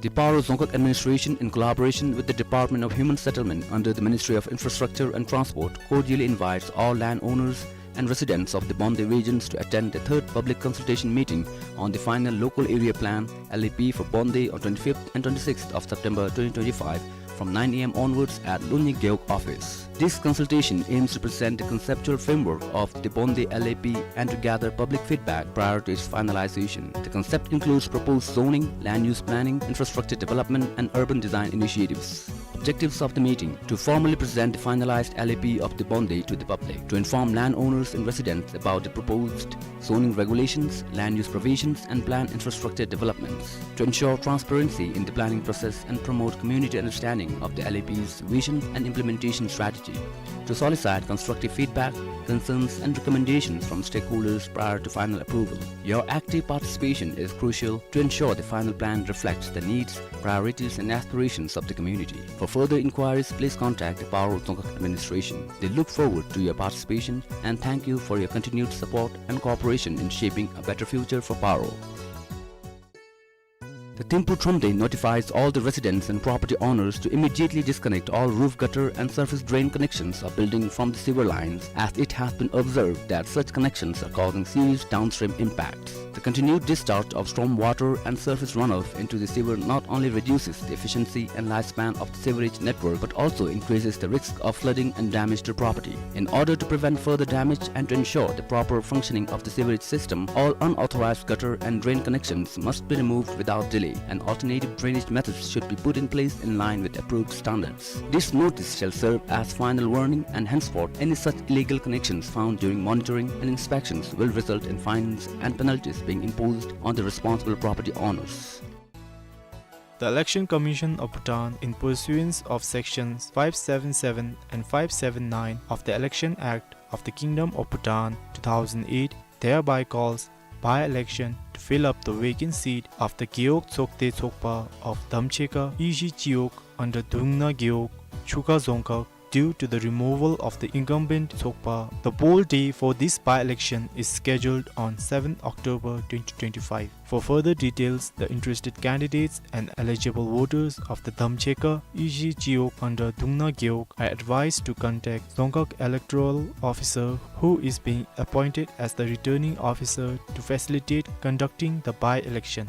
The Paro Dzongkhag Administration, in collaboration with the Department of Human Settlement under the Ministry of Infrastructure and Transport, cordially invites all landowners and residents of the Bonde regions to attend the third public consultation meeting on the final local area plan, L A P, for Bonde on twenty-fifth and twenty-sixth of September twenty twenty-five from nine A M onwards at Lunyi Gewog office. This consultation aims to present the conceptual framework of the Bonde L A P and to gather public feedback prior to its finalization. The concept includes proposed zoning, land use planning, infrastructure development, and urban design initiatives. Objectives of the meeting: to formally present the finalized L A P of the Bonde to the public, to inform landowners and residents about the proposed zoning regulations, land use provisions, and planned infrastructure developments, to ensure transparency in the planning process and promote community understanding of the L A P's vision and implementation strategy, to solicit constructive feedback, concerns, and recommendations from stakeholders prior to final approval. Your active participation is crucial to ensure the final plan reflects the needs, priorities, and aspirations of the community. For further inquiries, please contact the Paro Dzongkhag Administration. They look forward to your participation and thank you for your continued support and cooperation in shaping a better future for Paro. The Thimphu Thromde notifies all the residents and property owners to immediately disconnect all roof gutter and surface drain connections of building from the sewer lines, as it has been observed that such connections are causing serious downstream impacts. The continued discharge of storm water and surface runoff into the sewer not only reduces the efficiency and lifespan of the sewerage network but also increases the risk of flooding and damage to property. In order to prevent further damage and to ensure the proper functioning of the sewerage system, all unauthorized gutter and drain connections must be removed without delay, and alternative drainage methods should be put in place in line with approved standards. This notice shall serve as final warning, and henceforth any such illegal connections found during monitoring and inspections will result in fines and penalties being imposed on the responsible property owners. The Election Commission of Bhutan, in pursuance of Sections five seven seven and five seven nine of the Election Act of the Kingdom of Bhutan two thousand eight, thereby calls by-election to fill up the vacant seat of the Gewog Tsokde Tsokpa of Damchekha Ishi Chiyog under Dungna Gewog, Chukha Dzongkhag, due to the removal of the incumbent Tsokpa. The poll day for this by-election is scheduled on seventh October twenty twenty-five. For further details, the interested candidates and eligible voters of the Damchekha Ishi Chiyog under Dungna Gewog are advised to contact Dzongkhag Electoral Officer, who is being appointed as the returning officer, to facilitate conducting the by-election.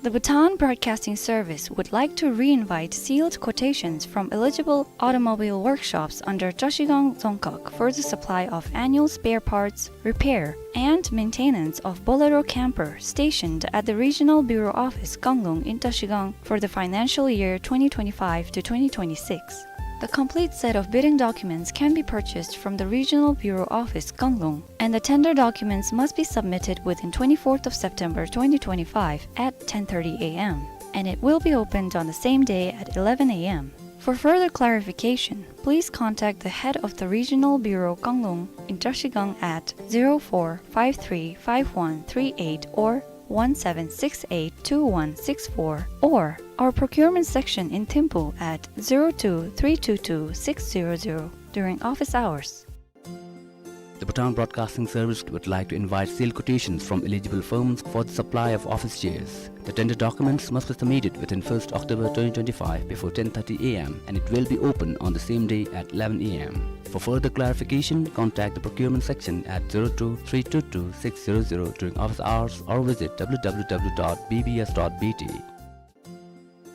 The Bhutan Broadcasting Service would like to re-invite sealed quotations from eligible automobile workshops under Trashigang Dzongkhag for the supply of annual spare parts, repair, and maintenance of Bolero camper stationed at the Regional Bureau Office, Kanglung in Trashigang for the financial year twenty twenty-five to twenty twenty-six. The complete set of bidding documents can be purchased from the Regional Bureau Office, Kanglung, and the tender documents must be submitted within twenty-fourth of September twenty twenty-five at ten thirty A M, and it will be opened on the same day at eleven A M. For further clarification, please contact the head of the Regional Bureau, Kanglung in Trashigang at zero four five three five one three eight or one seven six eight two one six four, or our procurement section in Thimphu at zero two three two two six zero zero during office hours. The Bhutan Broadcasting Service would like to invite sealed quotations from eligible firms for the supply of office chairs. The tender documents must be submitted within first October twenty twenty-five before ten thirty A M, and it will be open on the same day at eleven A M. For further clarification, contact the procurement section at zero two three two two six zero zero during office hours or visit W W W dot B B S dot B T.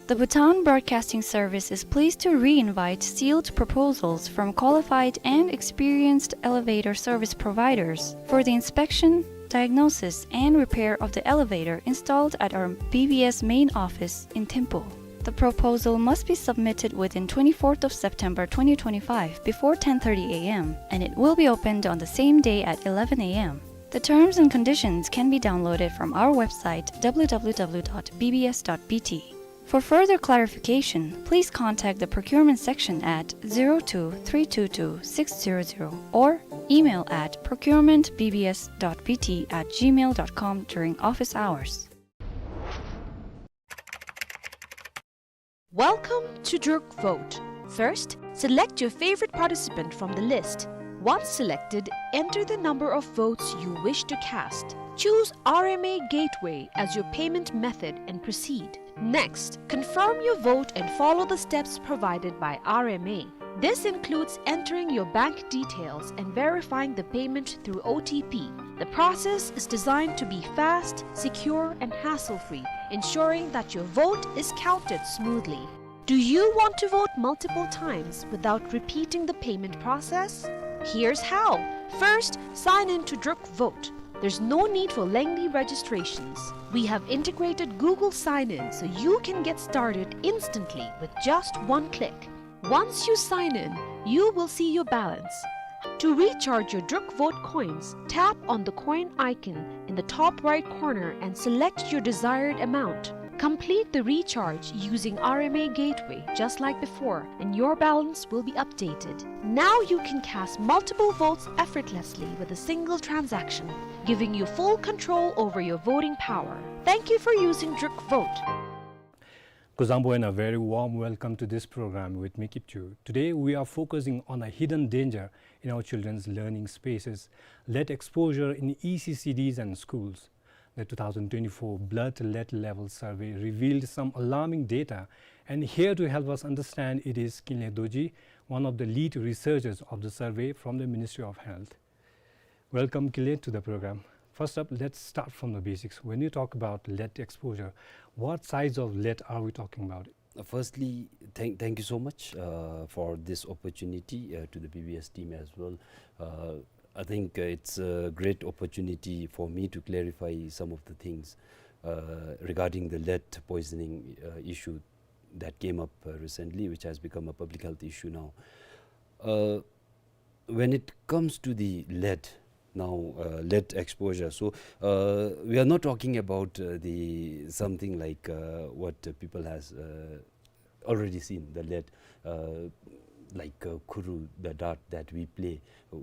The Bhutan Broadcasting Service is pleased to re-invite sealed proposals from qualified and experienced elevator service providers for the inspection, diagnosis, and repair of the elevator installed at our B B S main office in Thimphu. The proposal must be submitted within twenty-fourth of September twenty twenty-five before ten thirty A M, and it will be opened on the same day at eleven A M. The terms and conditions can be downloaded from our website, W W W dot B B S dot B T. For further clarification, please contact the procurement section at zero two three two two six zero zero or email at procurement B B S dot B T at gmail dot com during office hours. Welcome to Druk Vote. First, select your favorite participant from the list. Once selected, enter the number of votes you wish to cast. Choose R M A Gateway as your payment method and proceed. Next, confirm your vote and follow the steps provided by R M A. This includes entering your bank details and verifying the payment through O T P. The process is designed to be fast, secure, and hassle-free, ensuring that your vote is counted smoothly. Do you want to vote multiple times without repeating the payment process? Here's how. First, sign in to Druk Vote. There's no need for lengthy registrations. We have integrated Google Sign-In so you can get started instantly with just one click. Once you sign in, you will see your balance. To recharge your Druk Vote coins, tap on the coin icon in the top right corner and select your desired amount. Complete the recharge using R M A Gateway just like before, and your balance will be updated. Now you can cast multiple votes effortlessly with a single transaction, giving you full control over your voting power. Thank you for using Druk Vote. Kuzuzangpo and a very warm welcome to this program with me, Kipchu. Today we are focusing on a hidden danger in our children's learning spaces, lead exposure in E C C Ds and schools. The two thousand twenty-four Blood Lead Level Survey revealed some alarming data, and here to help us understand it is Kinley Dorji, one of the lead researchers of the survey from the Ministry of Health. Welcome, Kinley, to the program. First up, let's start from the basics. When you talk about lead exposure, what size of lead are we talking about? Uh, firstly, thank, thank you so much, uh, for this opportunity, uh, to the B B S team as well. Uh, I think, uh, it's a great opportunity for me to clarify some of the things, uh, regarding the lead poisoning, uh, issue that came up, uh, recently, which has become a public health issue now. Uh, when it comes to the lead, now, uh, lead exposure, so, uh, we are not talking about, uh, the something like, uh, what, uh, people has, uh, already seen, the lead, uh, like, uh, khuru, the dart that we play, uh,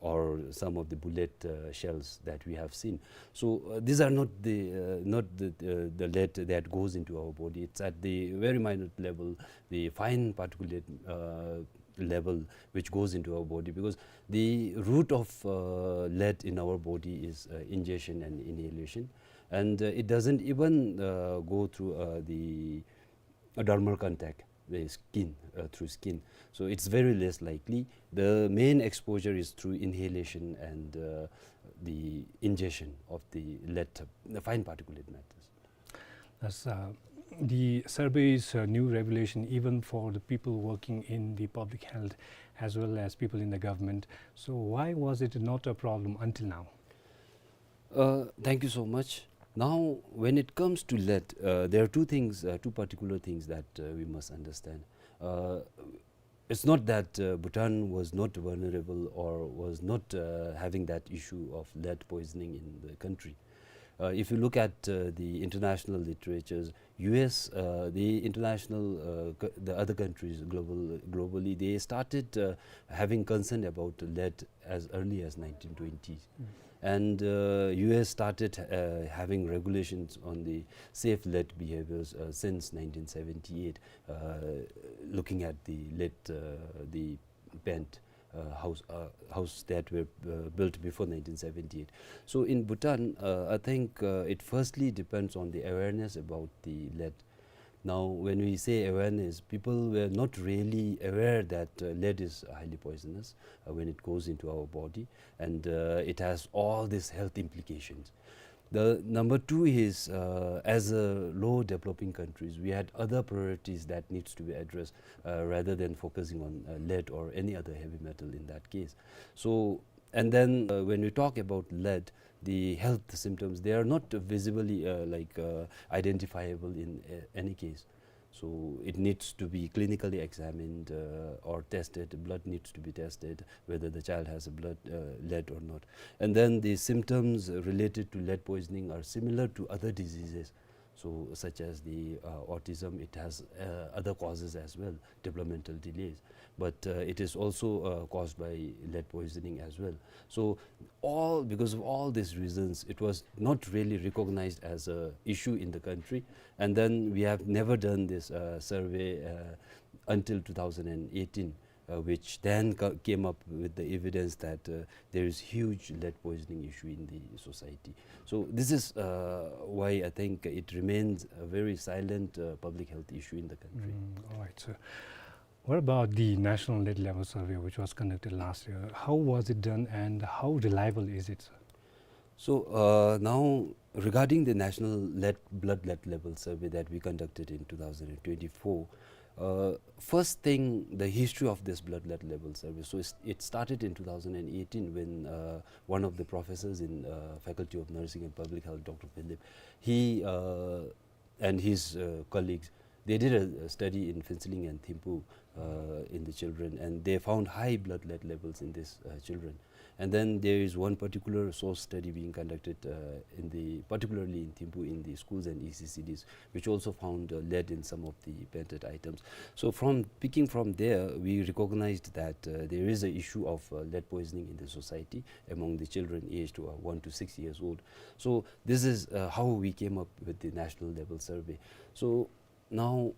or some of the bullet, uh, shells that we have seen. So, uh, these are not the, uh, not the, uh, the lead that goes into our body. It's at the very minute level, the fine particulate, uh, level which goes into our body, because the root of, uh, lead in our body is, uh, ingestion and inhalation, and, uh, it doesn't even, uh, go through, uh, the dermal contact, the skin, uh, through skin. So it's very less likely. The main exposure is through inhalation and, uh, the ingestion of the lead, the fine particulate matters. That's, uh, the survey is a new revelation even for the people working in the public health as well as people in the government. So why was it not a problem until now? Uh, thank you so much. Now, when it comes to lead, uh, there are two things, uh, two particular things that, uh, we must understand. Uh, it's not that, uh, Bhutan was not vulnerable or was not, uh, having that issue of lead poisoning in the country. Uh, if you look at, uh, the international literatures, U S, uh, the international, uh, co-, the other countries global, globally, they started, uh, having concern about lead as early as nineteen twenties. Mm. And, uh, U S started, uh, having regulations on the safe lead behaviors, uh, since nineteen seventy-eight, uh, looking at the lead, uh, the pent, uh, house, uh, house that were, uh, built before nineteen seventy-eight. So in Bhutan, uh, I think, uh, it firstly depends on the awareness about the lead. Now, when we say awareness, people were not really aware that, uh, lead is highly poisonous, uh, when it goes into our body, and, uh, it has all these health implications. The number two is, uh, as a low developing countries, we had other priorities that needs to be addressed, uh, rather than focusing on, uh, lead or any other heavy metal in that case. So, and then, uh, when we talk about lead, the health symptoms, they are not visibly, uh, like, uh, identifiable in, uh, any case. So it needs to be clinically examined, uh, or tested. Blood needs to be tested, whether the child has a blood, uh, lead or not. And then the symptoms related to lead poisoning are similar to other diseases. So such as the, uh, autism, it has, uh, other causes as well, developmental delays. But, uh, it is also, uh, caused by lead poisoning as well. So all, because of all these reasons, it was not really recognized as a issue in the country. And then we have never done this, uh, survey, uh, until two thousand and eighteen, uh, which then ca- came up with the evidence that uh, there is huge lead poisoning issue in the society. So this is uh, why I think it remains a very silent uh, public health issue in the country. Mm, all right, sir. What about the National Lead Level Survey, which was conducted last year? How was it done and how reliable is it, sir? So uh, now, regarding the National Lead, Blood Lead Level Survey that we conducted in two thousand twenty-four, uh, first thing, the history of this Blood Lead Level Survey. So it's, it started in two thousand eighteen when uh, one of the professors in uh, Faculty of Nursing and Public Health, Doctor Philip, he uh, and his uh, colleagues, they did a, a study in Phuentsholing and Thimphu uh, in the children, and they found high blood lead levels in these uh, children. And then there is one particular source study being conducted uh, in the, particularly in Thimphu, in the schools and E C C Ds, which also found uh, lead in some of the painted items. So from, picking from there, we recognized that uh, there is an issue of uh, lead poisoning in the society among the children aged uh, one to six years old. So this is uh, how we came up with the national level survey. So now,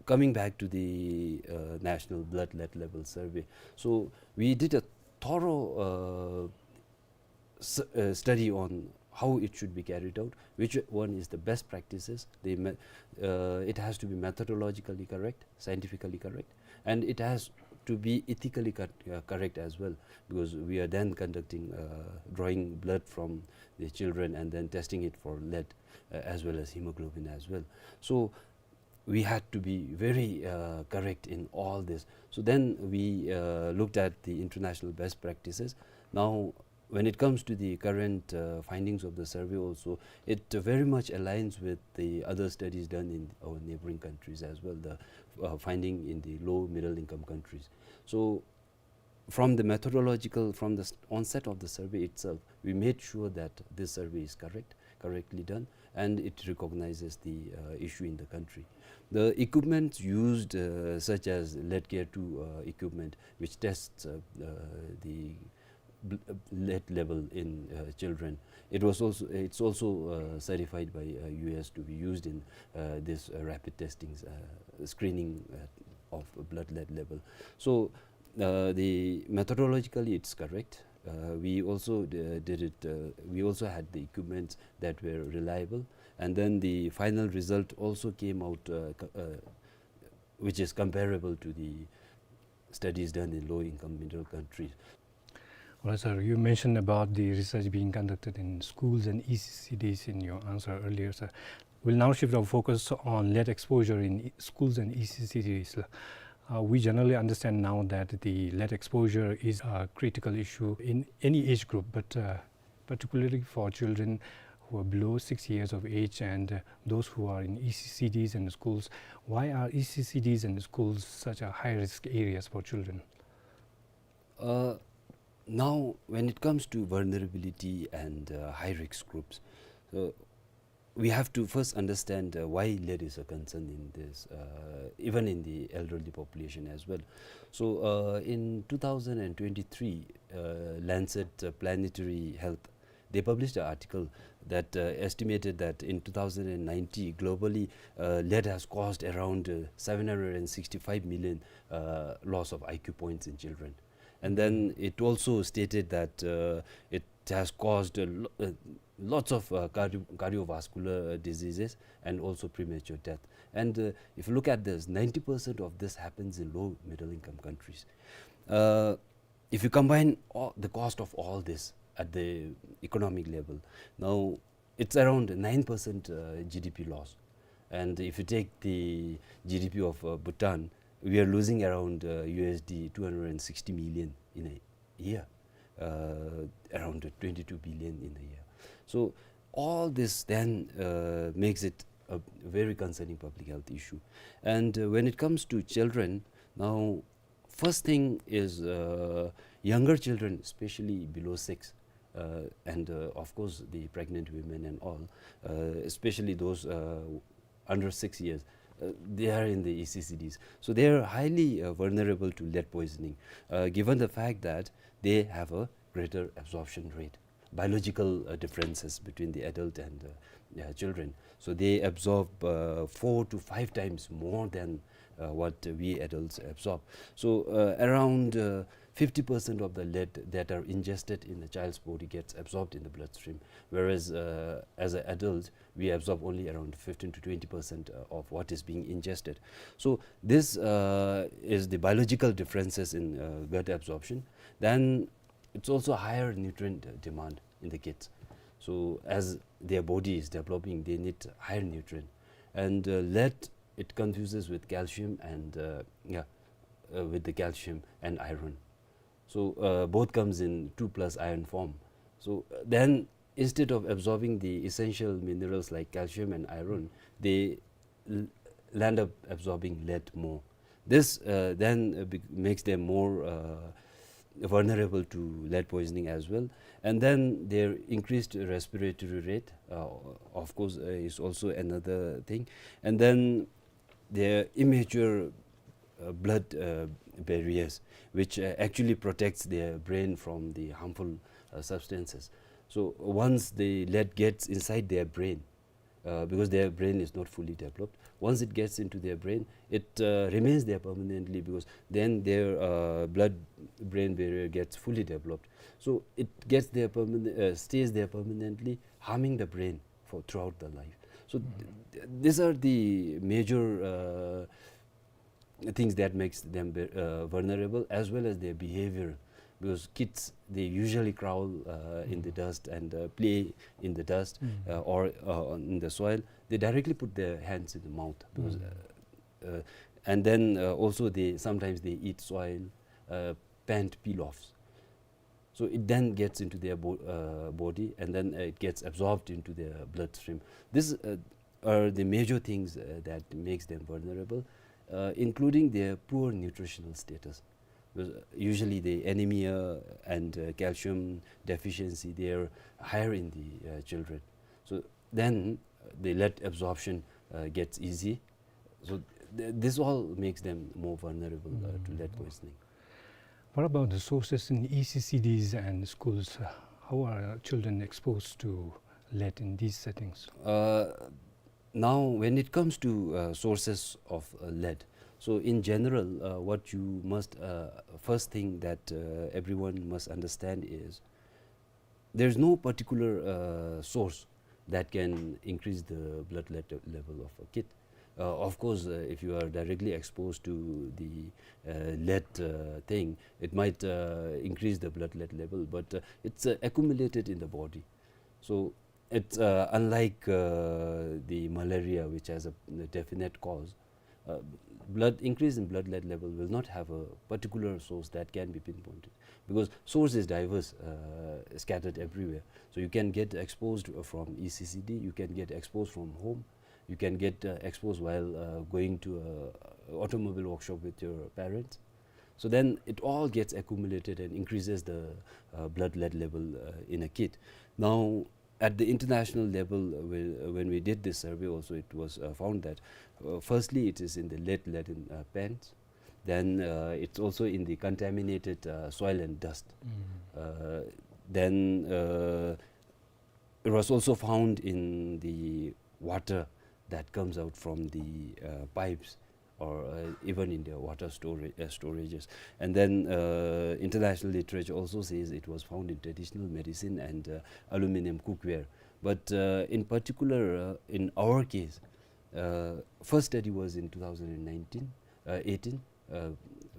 coming back to the uh, National Blood Lead Level Survey, so we did a thorough uh, s- uh, study on how it should be carried out, which one is the best practices. They me- uh, it has to be methodologically correct, scientifically correct, and it has to be ethically co- uh, correct as well, because we are then conducting uh, drawing blood from the children and then testing it for lead uh, as well as hemoglobin as well. So we had to be very uh, correct in all this. So then we uh, looked at the international best practices. Now, when it comes to the current uh, findings of the survey also, it uh, very much aligns with the other studies done in our neighboring countries as well, the uh, finding in the low middle income countries. So from the methodological, from the s- onset of the survey itself, we made sure that this survey is correct, correctly done, and it recognizes the uh, issue in the country. The equipments used, uh, such as Leadcare two uh, equipment, which tests uh, uh, the bl- uh, lead level in uh, children, it was also, it's also uh, certified by uh, U S to be used in uh, this uh, rapid testings, uh, screening uh, of blood lead level. So uh, the methodologically it's correct. Uh, we also d- did it. Uh, we also had the equipments that were reliable, and then the final result also came out, uh, co- uh, which is comparable to the studies done in low-income middle countries. Well, sir, you mentioned about the research being conducted in schools and E C C Ds in your answer earlier, sir. We'll now shift our focus on lead exposure in e- schools and E C C Ds. Uh, we generally understand now that the lead exposure is a critical issue in any age group, but uh, particularly for children who are below six years of age and uh, those who are in E C C Ds and schools. Why are E C C Ds and schools such a high risk areas for children? Uh, now, when it comes to vulnerability and uh, high risk groups, uh, we have to first understand uh, why lead is a concern in this, uh, even in the elderly population as well. So, uh, in two thousand twenty-three, uh, Lancet uh, Planetary Health, they published an article that uh, estimated that in two thousand ninety, globally, uh, lead has caused around uh, seven hundred sixty-five million uh, loss of I Q points in children. And then it also stated that uh, it has caused a lo- uh, lots of uh, cardio- cardiovascular uh, diseases and also premature death. And uh, if you look at this, ninety percent of this happens in low middle income countries. Uh, if you combine all, the cost of all this at the economic level, now it's around nine percent uh, G D P loss. And if you take the G D P of uh, Bhutan, we are losing around uh, U S D two hundred sixty million in a year, uh, around twenty-two billion in a year. So all this then uh, makes it a very concerning public health issue. And uh, when it comes to children, now first thing is uh, younger children, especially below six, uh, and uh, of course the pregnant women and all, uh, especially those uh, under six years, uh, they are in the E C C Ds. So they are highly uh, vulnerable to lead poisoning, uh, given the fact that they have a greater absorption rate. Biological uh, differences between the adult and uh, uh, children. So they absorb uh, four to five times more than uh, what we adults absorb. So, uh, around, uh, fifty percent of the lead that are ingested in a child's body gets absorbed in the bloodstream, whereas, uh, as an adult, we absorb only around fifteen to twenty percent, uh, of what is being ingested. So this, uh, is the biological differences in, uh, gut absorption. Then it's also higher nutrient, uh, demand in the kids. So as their body is developing, they need higher nutrient. And, uh, lead, it confuses with calcium and, uh, yeah, uh, with the calcium and iron. So, uh, both comes in two plus iron form. So, uh, then instead of absorbing the essential minerals like calcium and iron, they l-, land up absorbing lead more. This, uh, then, uh, bec-, makes them more, uh, vulnerable to lead poisoning as well. And then their increased respiratory rate, uh, of course, uh, is also another thing. And then their immature, uh, blood, uh, barriers, which, uh, actually protects their brain from the harmful, uh, substances. So once the lead gets inside their brain, uh, because their brain is not fully developed, once it gets into their brain, it, uh, remains there permanently, because then their, uh, blood-brain barrier gets fully developed. So it gets there perman-, uh, stays there permanently, harming the brain for throughout the life. So th-, th-, these are the major, uh, things that makes them ve-, uh, vulnerable, as well as their behavior, because kids, they usually crawl, uh, in the dust and, uh, play in the dust, uh, or, uh, in the soil. They directly put their hands in the mouth because, uh, uh, and then, uh, also they, sometimes they eat soil, uh, pant peel-offs. So it then gets into their bo-, uh, body, and then, uh, it gets absorbed into their bloodstream. These, uh, are the major things, uh, that makes them vulnerable, uh, including their poor nutritional status. Because, uh, usually the anemia and, uh, calcium deficiency, they are higher in the, uh, children. So then, uh, the lead absorption, uh, gets easy. So th-, this all makes them more vulnerable, uh, to lead poisoning. What about the sources in E C C Ds and schools? Uh, how are children exposed to lead in these settings? Uh, now, when it comes to, uh, sources of, uh, lead, so in general, uh, what you must, uh, first thing that, uh, everyone must understand is there's no particular, uh, source that can increase the blood lead level of a kid. Uh, of course, uh, if you are directly exposed to the, uh, lead, uh, thing, it might, uh, increase the blood lead level, but, uh, it's, uh, accumulated in the body. So it's, uh, unlike, uh, the malaria, which has a, a definite cause. Uh, blood, increase in blood lead level will not have a particular source that can be pinpointed, because source is diverse, uh, scattered everywhere. So you can get exposed from E C C D, you can get exposed from home, you can get, uh, exposed while, uh, going to a automobile workshop with your parents. So then it all gets accumulated and increases the, uh, blood lead level, uh, in a kid. Now, at the international level, uh, we, uh, when we did this survey also, it was, uh, found that, uh, firstly, it is in the lead-laden, uh, pans. Then, uh, it's also in the contaminated, uh, soil and dust. Uh, then, uh, it was also found in the water that comes out from the, uh, pipes or, uh, even in the water stora-, uh, storages. And then, uh, international literature also says it was found in traditional medicine and, uh, aluminum cookware. But, uh, in particular, uh, in our case, uh, first study was in two thousand and nineteen, uh, eighteen, uh,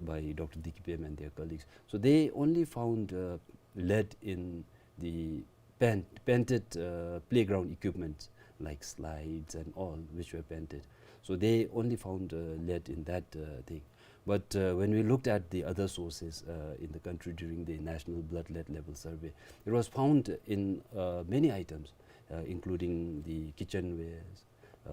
by Doctor Dikipem and their colleagues. So they only found, uh, lead in the pant-, panted, uh, playground equipment like slides and all, which were panted. So they only found, uh, lead in that, uh, thing. But, uh, when we looked at the other sources, uh, in the country during the National Blood Lead Level Survey, it was found in, uh, many items, uh, including the kitchenwares, uh,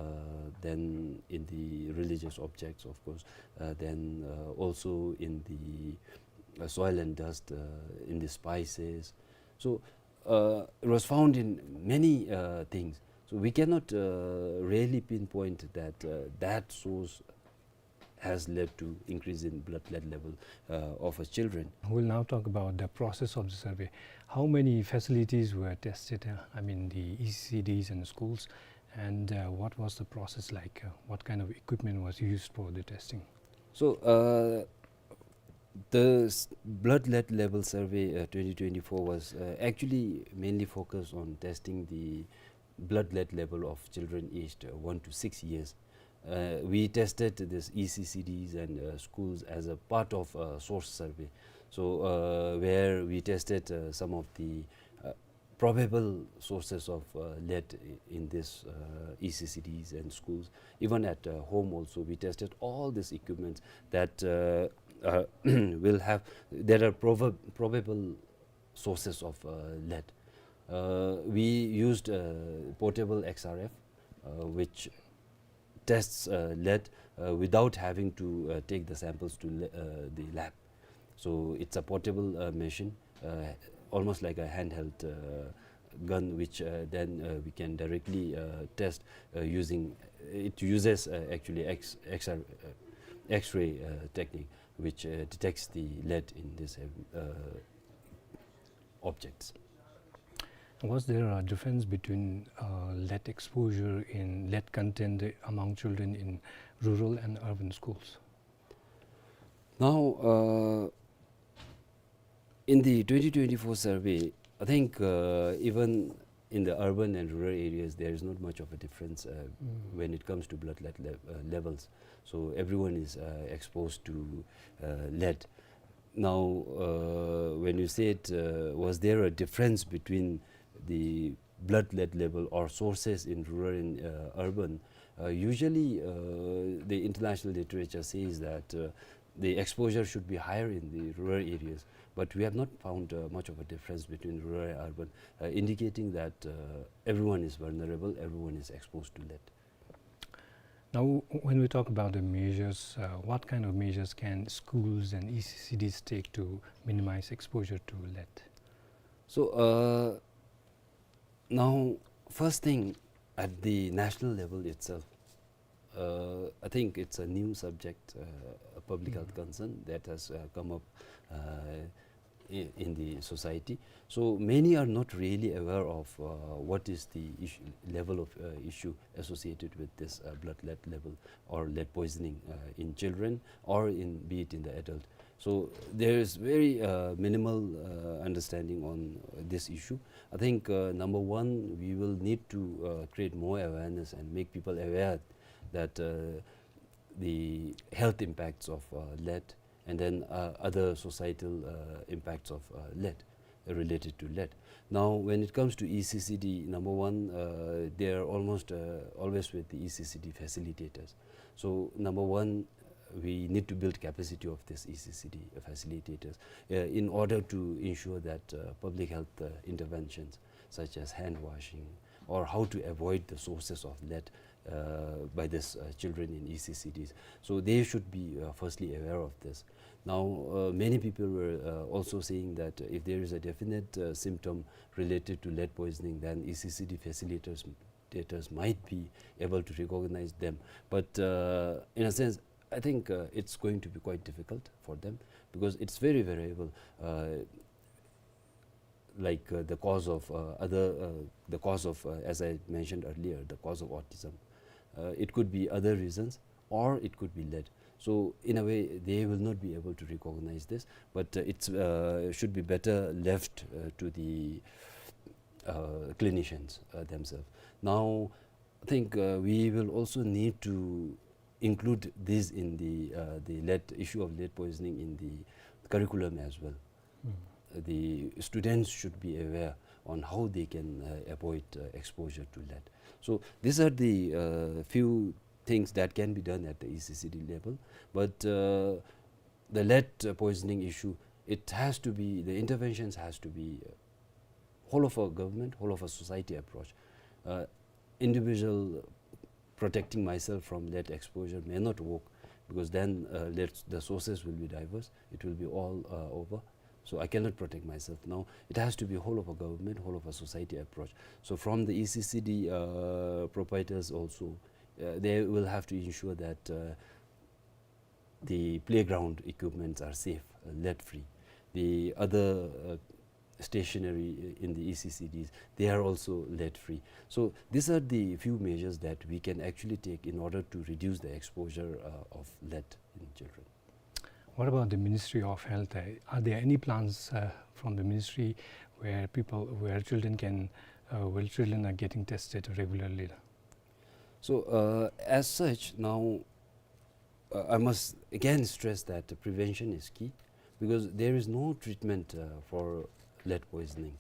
then in the religious objects, of course, uh, then, uh, also in the, uh, soil and dust, uh, in the spices. So, uh, it was found in many, uh, things. So we cannot, uh, really pinpoint that, uh, that source has led to increase in blood lead level, uh, of our children. We'll now talk about the process of the survey. How many facilities were tested, uh, I mean, the E C Ds and schools, And uh, what was the process like? Uh, what kind of equipment was used for the testing? So, uh, the s- blood lead level survey uh, twenty twenty-four was uh, actually mainly focused on testing the blood lead level of children aged uh, one to six years. Uh, we tested this E C C Ds and uh, schools as a part of a source survey. So, uh, where we tested uh, some of the uh, probable sources of uh, lead i- in this uh, E C C Ds and schools. Even at uh, home also, we tested all these equipments that uh, uh, will have, that are prob- probable sources of uh, lead. Uh, we used uh, portable X R F, uh, which tests uh, lead uh, without having to uh, take the samples to le- uh, the lab. So it's a portable uh, machine, uh, almost like a handheld uh, gun, which uh, then uh, we can directly uh, test uh, using, it uses uh, actually X, X R, uh, X-ray uh, technique, which uh, detects the lead in this uh, objects. Was there a difference between uh, lead exposure in lead content among children in rural and urban schools? Now, uh, in the twenty twenty-four survey, I think uh, even in the urban and rural areas, there is not much of a difference uh, when it comes to blood lead le- uh, levels. So everyone is uh, exposed to uh, lead. Now, uh, when you said, uh, was there a difference between the blood lead level or sources in rural and uh, urban? Uh, usually, uh, the international literature says that uh, the exposure should be higher in the rural areas, but we have not found uh, much of a difference between rural and urban, uh, indicating that uh, everyone is vulnerable, everyone is exposed to lead. Now, w- when we talk about the measures, uh, what kind of measures can schools and E C C Ds take to minimize exposure to lead? So, uh, now, first thing, at the national level itself, uh, I think it's a new subject, uh, a public health concern that has uh, come up uh, i- in the society. So many are not really aware of uh, what is the issue, level of uh, issue associated with this uh, blood lead level or lead poisoning uh, in children or in, be it in the adult. So there is very uh, minimal uh, understanding on uh, this issue. I think uh, number one, we will need to uh, create more awareness and make people aware that uh, the health impacts of uh, lead and then uh, other societal uh, impacts of uh, lead, related to lead. Now, when it comes to E C C D, number one, uh, they are almost uh, always with the E C C D facilitators. So, number one, we need to build capacity of this E C C D facilitators uh, in order to ensure that uh, public health uh, interventions such as hand washing or how to avoid the sources of lead uh, by these uh, children in E C C Ds. So they should be uh, firstly aware of this. Now, uh, many people were uh, also saying that if there is a definite uh, symptom related to lead poisoning, then E C C D facilitators facilitators might be able to recognize them. But uh, in a sense, I think uh, it's going to be quite difficult for them because it's very variable. Uh, like uh, the cause of uh, other, uh, the cause of, uh, as I mentioned earlier, the cause of autism. Uh, it could be other reasons, or it could be lead. So in a way, they will not be able to recognize this, but uh, it uh, should be better left uh, to the uh, clinicians uh, themselves. Now, I think uh, we will also need to include this in the uh, the lead issue of lead poisoning in the curriculum as well. The students should be aware on how they can uh, avoid uh, exposure to lead. So these are the uh, few things that can be done at the E C C D level. But uh, the lead uh, poisoning issue, it has to be, the interventions has to be uh, whole of a government, whole of a society approach. Uh, individual protecting myself from lead exposure may not work, because then uh, lead, the sources will be diverse. It will be all uh, over. So I cannot protect myself. Now it has to be whole of a government, whole of a society approach. So from the E C C D uh, proprietors also, uh, they will have to ensure that uh, the playground equipments are safe, uh, lead free. The other uh, stationery in the E C C Ds, they are also lead free. So these are the few measures that we can actually take in order to reduce the exposure, uh, of lead in children. What about the Ministry of Health? Uh, are there any plans, uh, from the ministry where people, where children can, uh, where children are getting tested regularly? So, uh, as such, now, uh, I must again stress that prevention is key, because there is no treatment, uh, for lead poisoning,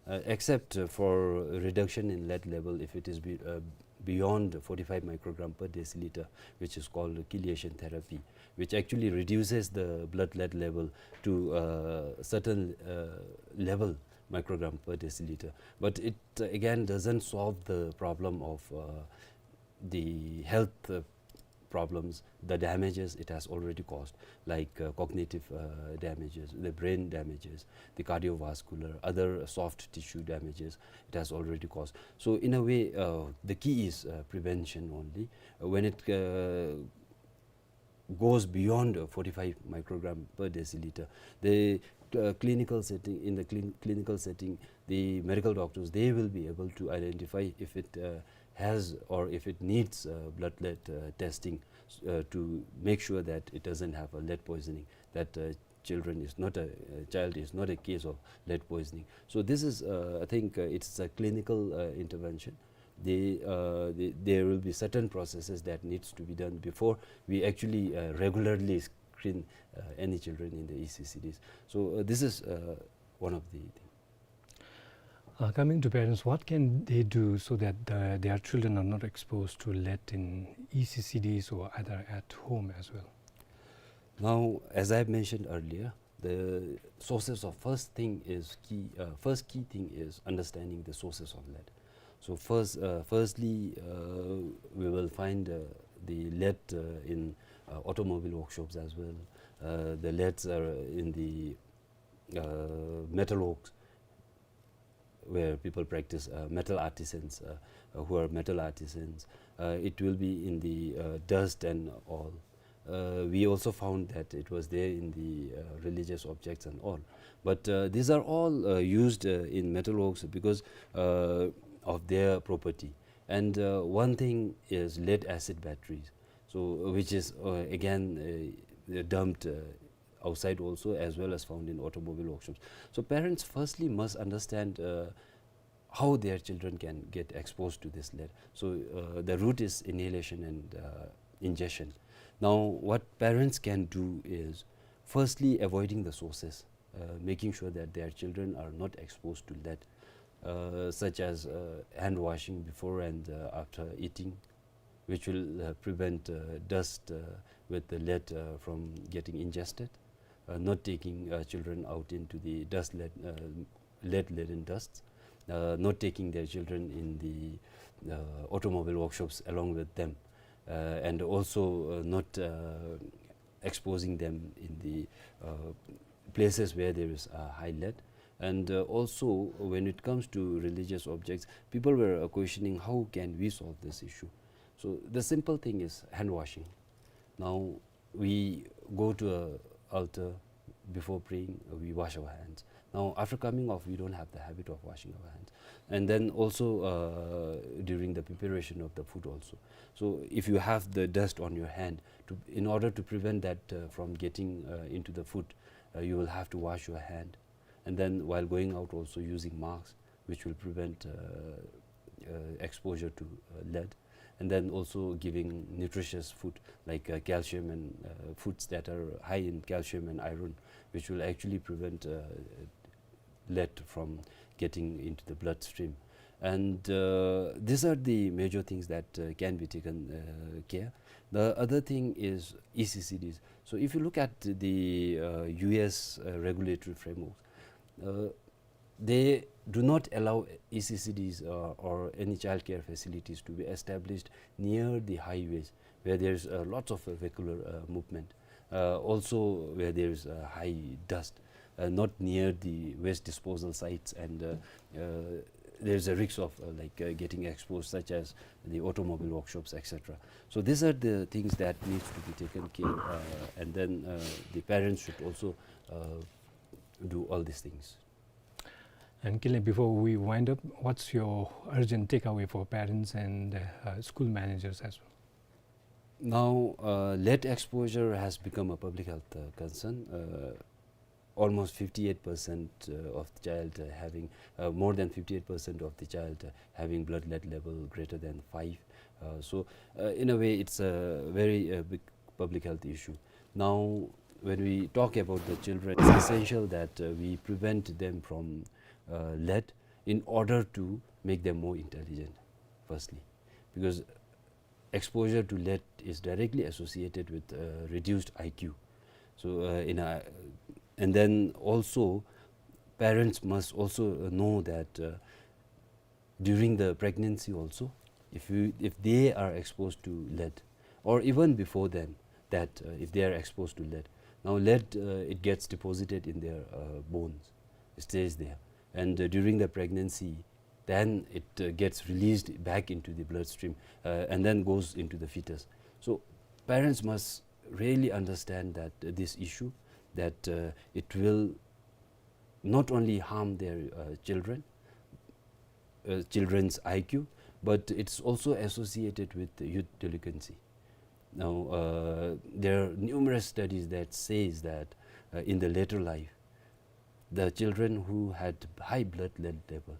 uh, except, uh, for reduction in lead level if it is be-, uh, beyond forty-five microgram per deciliter, which is called chelation therapy, which actually reduces the blood lead level to a certain, uh, level, microgram per deciliter. But it, uh, again doesn't solve the problem of, uh, the health, uh, problems, the damages it has already caused, like, uh, cognitive, uh, damages, the brain damages, the cardiovascular, other soft tissue damages it has already caused. So in a way, uh, the key is, uh, prevention only. Uh, when it, uh, goes beyond, uh, forty-five microgram per deciliter, the, uh, clinical setting, in the clin-, clinical setting, the medical doctors, they will be able to identify if it, uh, has or if it needs, uh, blood lead, uh, testing, uh, to make sure that it doesn't have a lead poisoning, that, uh, children is not a, uh, child is not a case of lead poisoning. So this is, uh, I think, uh, it's a clinical, uh, intervention. The, uh, the, there will be certain processes that needs to be done before we actually, uh, regularly screen, uh, any children in the E C C Ds. So, uh, this is, uh, one of the things. Uh, coming to parents, what can they do so that the, their children are not exposed to lead in E C C Ds or either at home as well? Now, as I have mentioned earlier, the sources of first thing is key, uh, first key thing is understanding the sources of lead. So first, uh, firstly, uh, we will find, uh, the lead, uh, in, uh, automobile workshops as well. Uh, the leads are in the, uh, metal works, where people practice, uh, metal artisans, uh, uh, who are metal artisans. Uh, it will be in the, uh, dust and all. Uh, we also found that it was there in the, uh, religious objects and all. But, uh, these are all, uh, used, uh, in metal works because, uh, of their property. And, uh, one thing is lead acid batteries, so, uh, which is, uh, again, uh, dumped, uh, outside also, as well as found in automobile workshops. So parents firstly must understand, uh, how their children can get exposed to this lead. So, uh, the route is inhalation and, uh, ingestion. Now, what parents can do is firstly avoiding the sources, uh, making sure that their children are not exposed to lead, uh, such as, uh, hand washing before and, uh, after eating, which will, uh, prevent, uh, dust, uh, with the lead, uh, from getting ingested, uh, not taking, uh, children out into the dust lead, uh, lead-laden dusts, uh, not taking their children in the, uh, automobile workshops along with them, uh, and also, uh, not, uh, exposing them in the, uh, places where there is, uh, high lead. And, uh, also, when it comes to religious objects, people were, uh, questioning, "How can we solve this issue?" So the simple thing is hand washing. Now, we go to a altar, before praying, uh, we wash our hands. Now, after coming off, we don't have the habit of washing our hands. And then also, uh, during the preparation of the food also. So if you have the dust on your hand, to, in order to prevent that, uh, from getting, uh, into the food, uh, you will have to wash your hand. And then while going out also, using masks, which will prevent, uh, uh, exposure to, uh, lead. And then also giving nutritious food like, uh, calcium and, uh, foods that are high in calcium and iron, which will actually prevent, uh, lead from getting into the bloodstream. And, uh, these are the major things that, uh, can be taken, uh, care. The other thing is E C C Ds. So if you look at the, uh, U S, uh, regulatory framework, uh, they do not allow E C C Ds, uh, or any childcare facilities to be established near the highways where there's, uh, lots of, uh, vehicular, uh, movement. Uh, also where there's, uh, high dust, uh, not near the waste disposal sites, and, uh, uh, there's a risk of, uh, like, uh, getting exposed, such as the automobile workshops, et cetera. So these are the things that needs to be taken care, uh, and then, uh, the parents should also, uh, do all these things. And Kinley, before we wind up, what's your urgent takeaway for parents and, uh, uh, school managers as well? Now, uh, lead exposure has become a public health, uh, concern. Uh, almost fifty-eight percent, uh, of the child, uh, having, uh, more than fifty-eight percent of the child, uh, having blood lead level greater than five. Uh, so, uh, in a way, it's a very, uh, big public health issue. Now, when we talk about the children, it's essential that, uh, we prevent them from, uh, lead in order to make them more intelligent, firstly. Because exposure to lead is directly associated with, uh, reduced I Q. So, uh, in a, and then also, parents must also, uh, know that, uh, during the pregnancy also, if you, if they are exposed to lead, or even before then, that, uh, if they are exposed to lead, now lead, uh, it gets deposited in their, uh, bones, it stays there, and, uh, during the pregnancy, then it, uh, gets released back into the bloodstream, uh, and then goes into the fetus. So parents must really understand that, uh, this issue, that, uh, it will not only harm their, uh, children, uh, children's I Q, but it's also associated with youth delinquency. Now, uh, there are numerous studies that says that, uh, in the later life, the children who had high blood lead level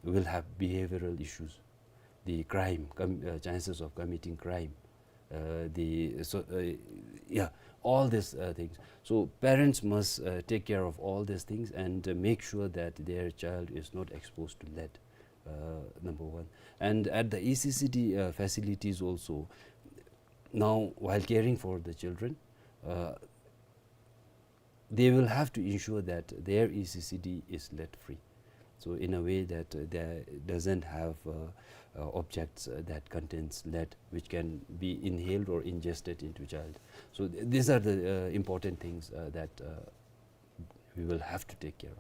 will have behavioral issues, the crime, com-, uh, chances of committing crime, uh, the, so, uh, yeah, all these, uh, things. So parents must, uh, take care of all these things and, uh, make sure that their child is not exposed to lead, uh, number one. And at the E C C D, uh, facilities also, now while caring for the children, uh, they will have to ensure that their E C C D is lead free. So in a way that, uh, there doesn't have, uh, uh, objects, uh, that contains lead which can be inhaled or ingested into child. So th-, these are the, uh, important things, uh, that, uh, we will have to take care of.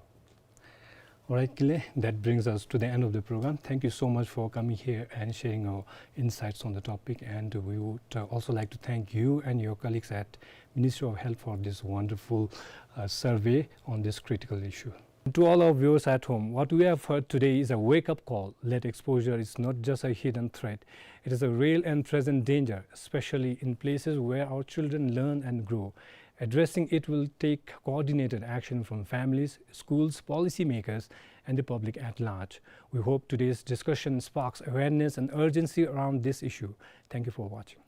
All right, Kinley, that brings us to the end of the program. Thank you so much for coming here and sharing your insights on the topic. And we would, uh, also like to thank you and your colleagues at Ministry of Health for this wonderful, uh, survey on this critical issue. To all our viewers at home, what we have heard today is a wake-up call. Lead exposure is not just a hidden threat. It is a real and present danger, especially in places where our children learn and grow. Addressing it will take coordinated action from families, schools, policymakers, and the public at large. We hope today's discussion sparks awareness and urgency around this issue. Thank you for watching.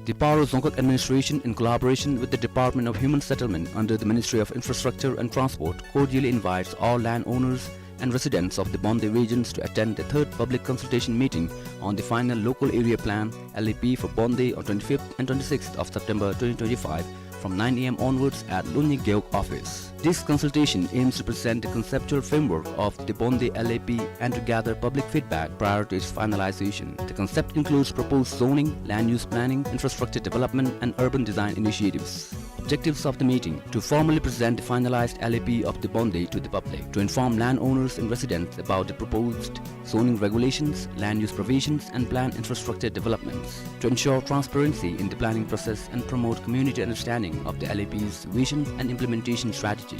The Paro Dzongkhag Administration, in collaboration with the Department of Human Settlement under the Ministry of Infrastructure and Transport, cordially invites all landowners and residents of the Bonde regions to attend the third public consultation meeting on the final local area plan, L A P, for Bonde on twenty-fifth and twenty-sixth of September twenty twenty-five from nine A M onwards at Lunyi Gewog office. This consultation aims to present the conceptual framework of the Bonde L A P and to gather public feedback prior to its finalization. The concept includes proposed zoning, land use planning, infrastructure development, and urban design initiatives. Objectives of the meeting: to formally present the finalized L A P of the Bonde to the public, to inform landowners and residents about the proposed zoning regulations, land use provisions, and planned infrastructure developments, to ensure transparency in the planning process and promote community understanding of the L A P's vision and implementation strategy,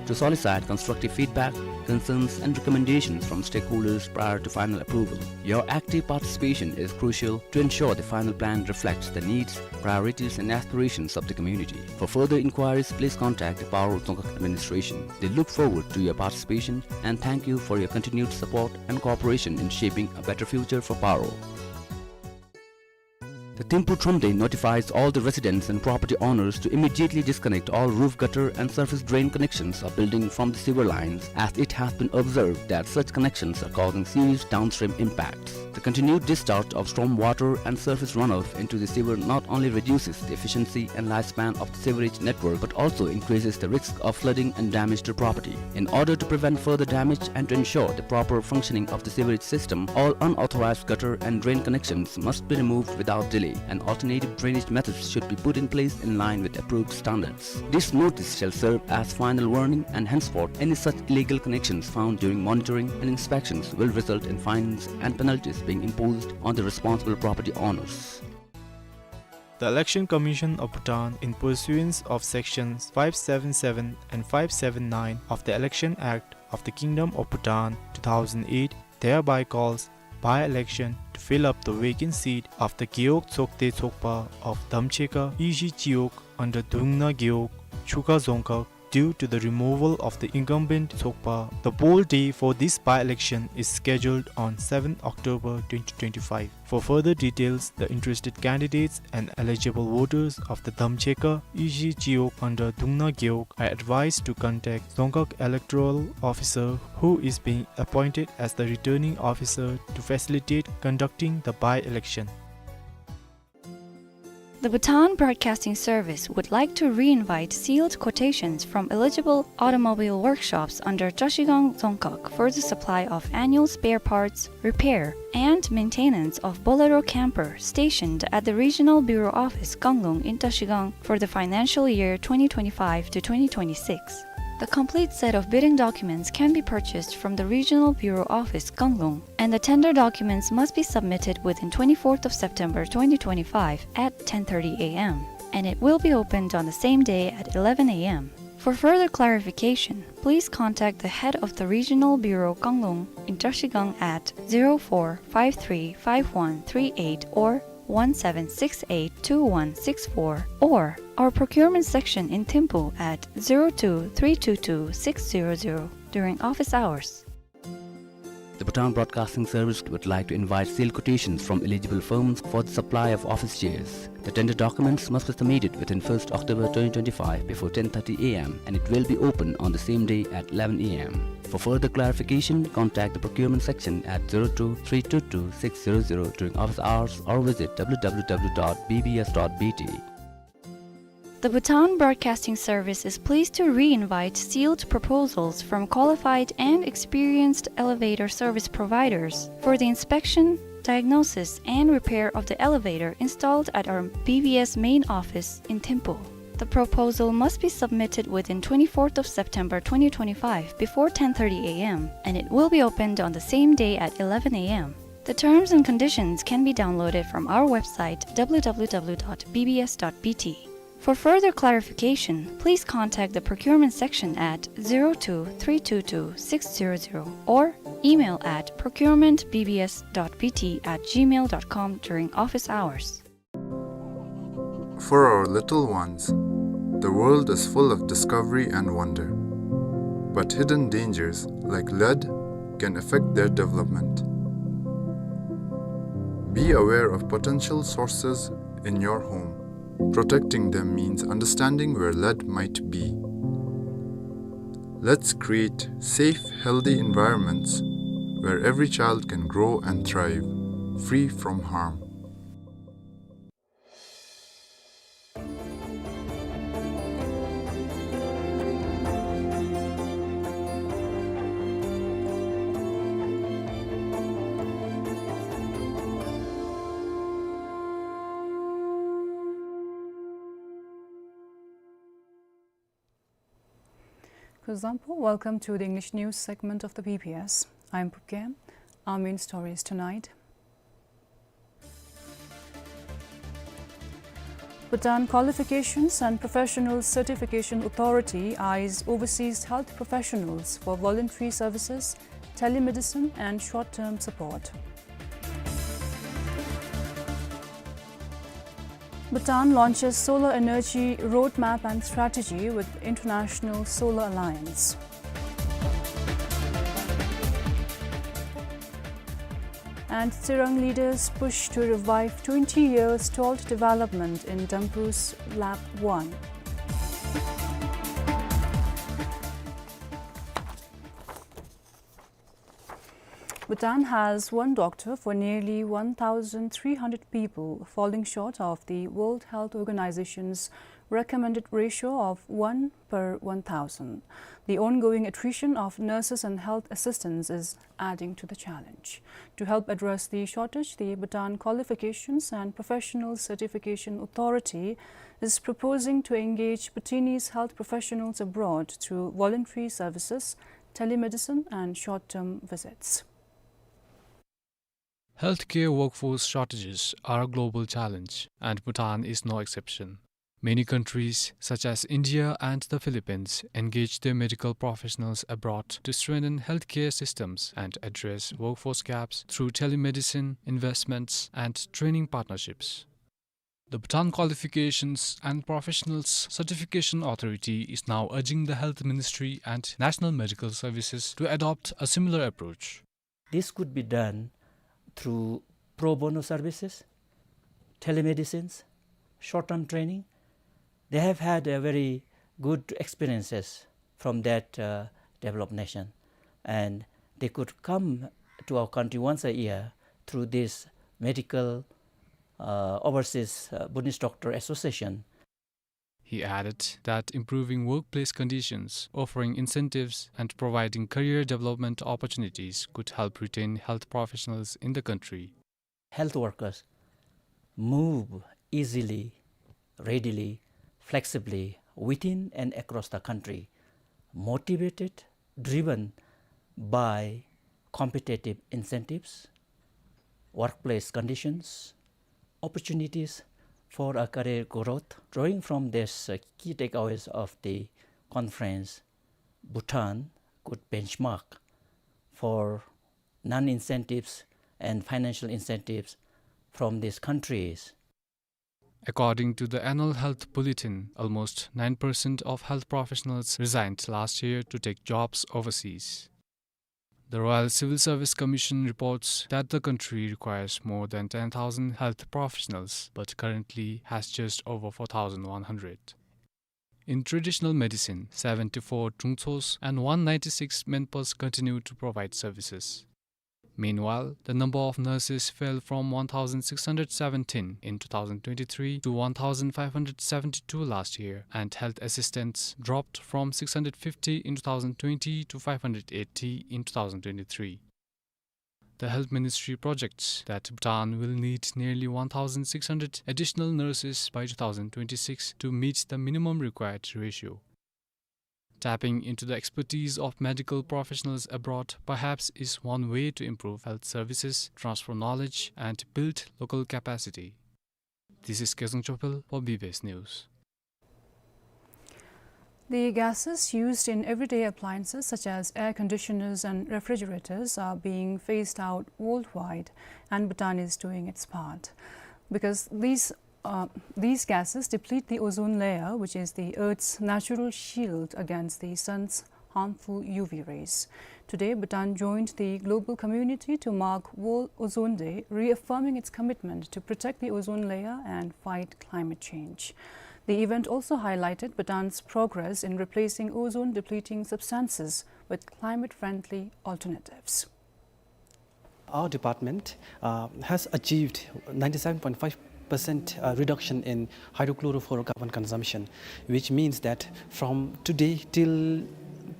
to solicit constructive feedback, concerns, and recommendations from stakeholders prior to final approval. Your active participation is crucial to ensure the final plan reflects the needs, priorities, and aspirations of the community. For further inquiries, please contact the Paro Dzongkhag Administration. They look forward to your participation and thank you for your continued support and cooperation in shaping a better future for Paro. The Thimphu Thromde notifies all the residents and property owners to immediately disconnect all roof gutter and surface drain connections of building from the sewer lines, as it has been observed that such connections are causing serious downstream impacts. The continued discharge of storm water and surface runoff into the sewer not only reduces the efficiency and lifespan of the sewerage network, but also increases the risk of flooding and damage to property. In order to prevent further damage and to ensure the proper functioning of the sewerage system, all unauthorized gutter and drain connections must be removed without delay, and alternative drainage methods should be put in place in line with approved standards. This notice shall serve as final warning, and henceforth any such illegal connections found during monitoring and inspections will result in fines and penalties being imposed on the responsible property owners. The Election Commission of Bhutan, in pursuance of Sections five seven seven and five seven nine of the Election Act of the Kingdom of Bhutan two thousand eight, thereby calls by-election to fill up the vacant seat of the Gewog Tsokde Tsokpa of Damchekha Ishi Chiyog under Dungna Gewog, Chukha Dzongkhag, due to the removal of the incumbent Tsokpa. The poll day for this by-election is scheduled on seventh October twenty twenty-five. For further details, the interested candidates and eligible voters of the Damchekha Ishi Chiyog under Dungna Gewog are advised to contact Dzongkhag Electoral Officer, who is being appointed as the returning officer, to facilitate conducting the by-election. The Bhutan Broadcasting Service would like to re-invite sealed quotations from eligible automobile workshops under Trashigang Dzongkhag for the supply of annual spare parts, repair, and maintenance of Bolero camper stationed at the Regional Bureau Office, Kanglung in Trashigang for the financial year twenty twenty-five to twenty twenty-six. The complete set of bidding documents can be purchased from the Regional Bureau Office, Kanglung, and the tender documents must be submitted within twenty-fourth of September twenty twenty-five at ten thirty A M, and it will be opened on the same day at eleven A M. For further clarification, please contact the head of the Regional Bureau, Kanglung in Trashigang at zero four five three five one three eight or one seven six eight two one six four, or our procurement section in Thimphu at zero two three two two six zero zero during office hours. The Bhutan Broadcasting Service would like to invite sealed quotations from eligible firms for the supply of office chairs. The tender documents must be submitted within first October twenty twenty-five before ten thirty A M, and it will be open on the same day at eleven A M. For further clarification, contact the procurement section at zero two three two two six zero zero during office hours or visit W W W dot B B S dot B T. The Bhutan Broadcasting Service is pleased to re-invite sealed proposals from qualified and experienced elevator service providers for the inspection, diagnosis, and repair of the elevator installed at our B B S main office in Thimphu. The proposal must be submitted within twenty-fourth of September twenty twenty-five before ten thirty A M, and it will be opened on the same day at eleven A M. The terms and conditions can be downloaded from our website, W W W dot B B S dot B T. For further clarification, please contact the procurement section at zero two three two two six zero zero or email at procurement B B S dot B T at gmail dot com during office hours. For our little ones, the world is full of discovery and wonder. But hidden dangers like lead can affect their development. Be aware of potential sources in your home. Protecting them means understanding where lead might be. Let's create safe, healthy environments where every child can grow and thrive, free from harm. Kuzuzangpo, welcome to the English news segment of the B B S. I'm Pukem. Our main stories tonight. Bhutan Qualifications and Professional Certification Authority eyes overseas health professionals for voluntary services, telemedicine and short-term support. Bhutan launches solar energy roadmap and strategy with International Solar Alliance. And Tsirang leaders push to revive twenty years stalled development in Dambu's Lap One. Bhutan has one doctor for nearly one thousand three hundred people, falling short of the World Health Organization's recommended ratio of one per one thousand. The ongoing attrition of nurses and health assistants is adding to the challenge. To help address the shortage, the Bhutan Qualifications and Professional Certification Authority is proposing to engage Bhutanese health professionals abroad through voluntary services, telemedicine, and short-term visits. Healthcare workforce shortages are a global challenge, and Bhutan is no exception. Many countries, such as India and the Philippines, engage their medical professionals abroad to strengthen healthcare systems and address workforce gaps through telemedicine, investments, and training partnerships. The Bhutan Qualifications and Professionals Certification Authority is now urging the Health Ministry and National Medical Services to adopt a similar approach. This could be done through pro bono services, telemedicines, short-term training. They have had a very good experiences from that, uh, developed nation, and they could come to our country once a year through this medical, uh, overseas, uh, Bhutanese Doctor Association. He added that improving workplace conditions, offering incentives, and providing career development opportunities could help retain health professionals in the country. Health workers move easily, readily, flexibly within and across the country, motivated, driven by competitive incentives, workplace conditions, opportunities for a career growth. Drawing from this, uh, key takeaways of the conference, Bhutan could benchmark for non-incentives and financial incentives from these countries. According to the annual health bulletin, almost nine percent of health professionals resigned last year to take jobs overseas. The Royal Civil Service Commission reports that the country requires more than ten thousand health professionals, but currently has just over four thousand one hundred. In traditional medicine, seventy-four Trungtsos and one ninety-six Menpas continue to provide services. Meanwhile, the number of nurses fell from one thousand six hundred seventeen in two thousand twenty-three to one thousand five hundred seventy-two last year, and health assistants dropped from six hundred fifty in two thousand twenty to five hundred eighty in two thousand twenty-three. The Health Ministry projects that Bhutan will need nearly one thousand six hundred additional nurses by two thousand twenty-six to meet the minimum required ratio. Tapping into the expertise of medical professionals abroad perhaps is one way to improve health services, transfer knowledge, and build local capacity. This is Kezang Chopel for B B S News. The gases used in everyday appliances such as air conditioners and refrigerators are being phased out worldwide, and Bhutan is doing its part. Because these, uh, these gases deplete the ozone layer, which is the Earth's natural shield against the sun's harmful U V rays. Today, Bhutan joined the global community to mark World Ozone Day, reaffirming its commitment to protect the ozone layer and fight climate change. The event also highlighted Bhutan's progress in replacing ozone-depleting substances with climate-friendly alternatives. Our department, uh, has achieved ninety-seven point five percent, uh, reduction in hydrochlorofluorocarbon consumption, which means that from today till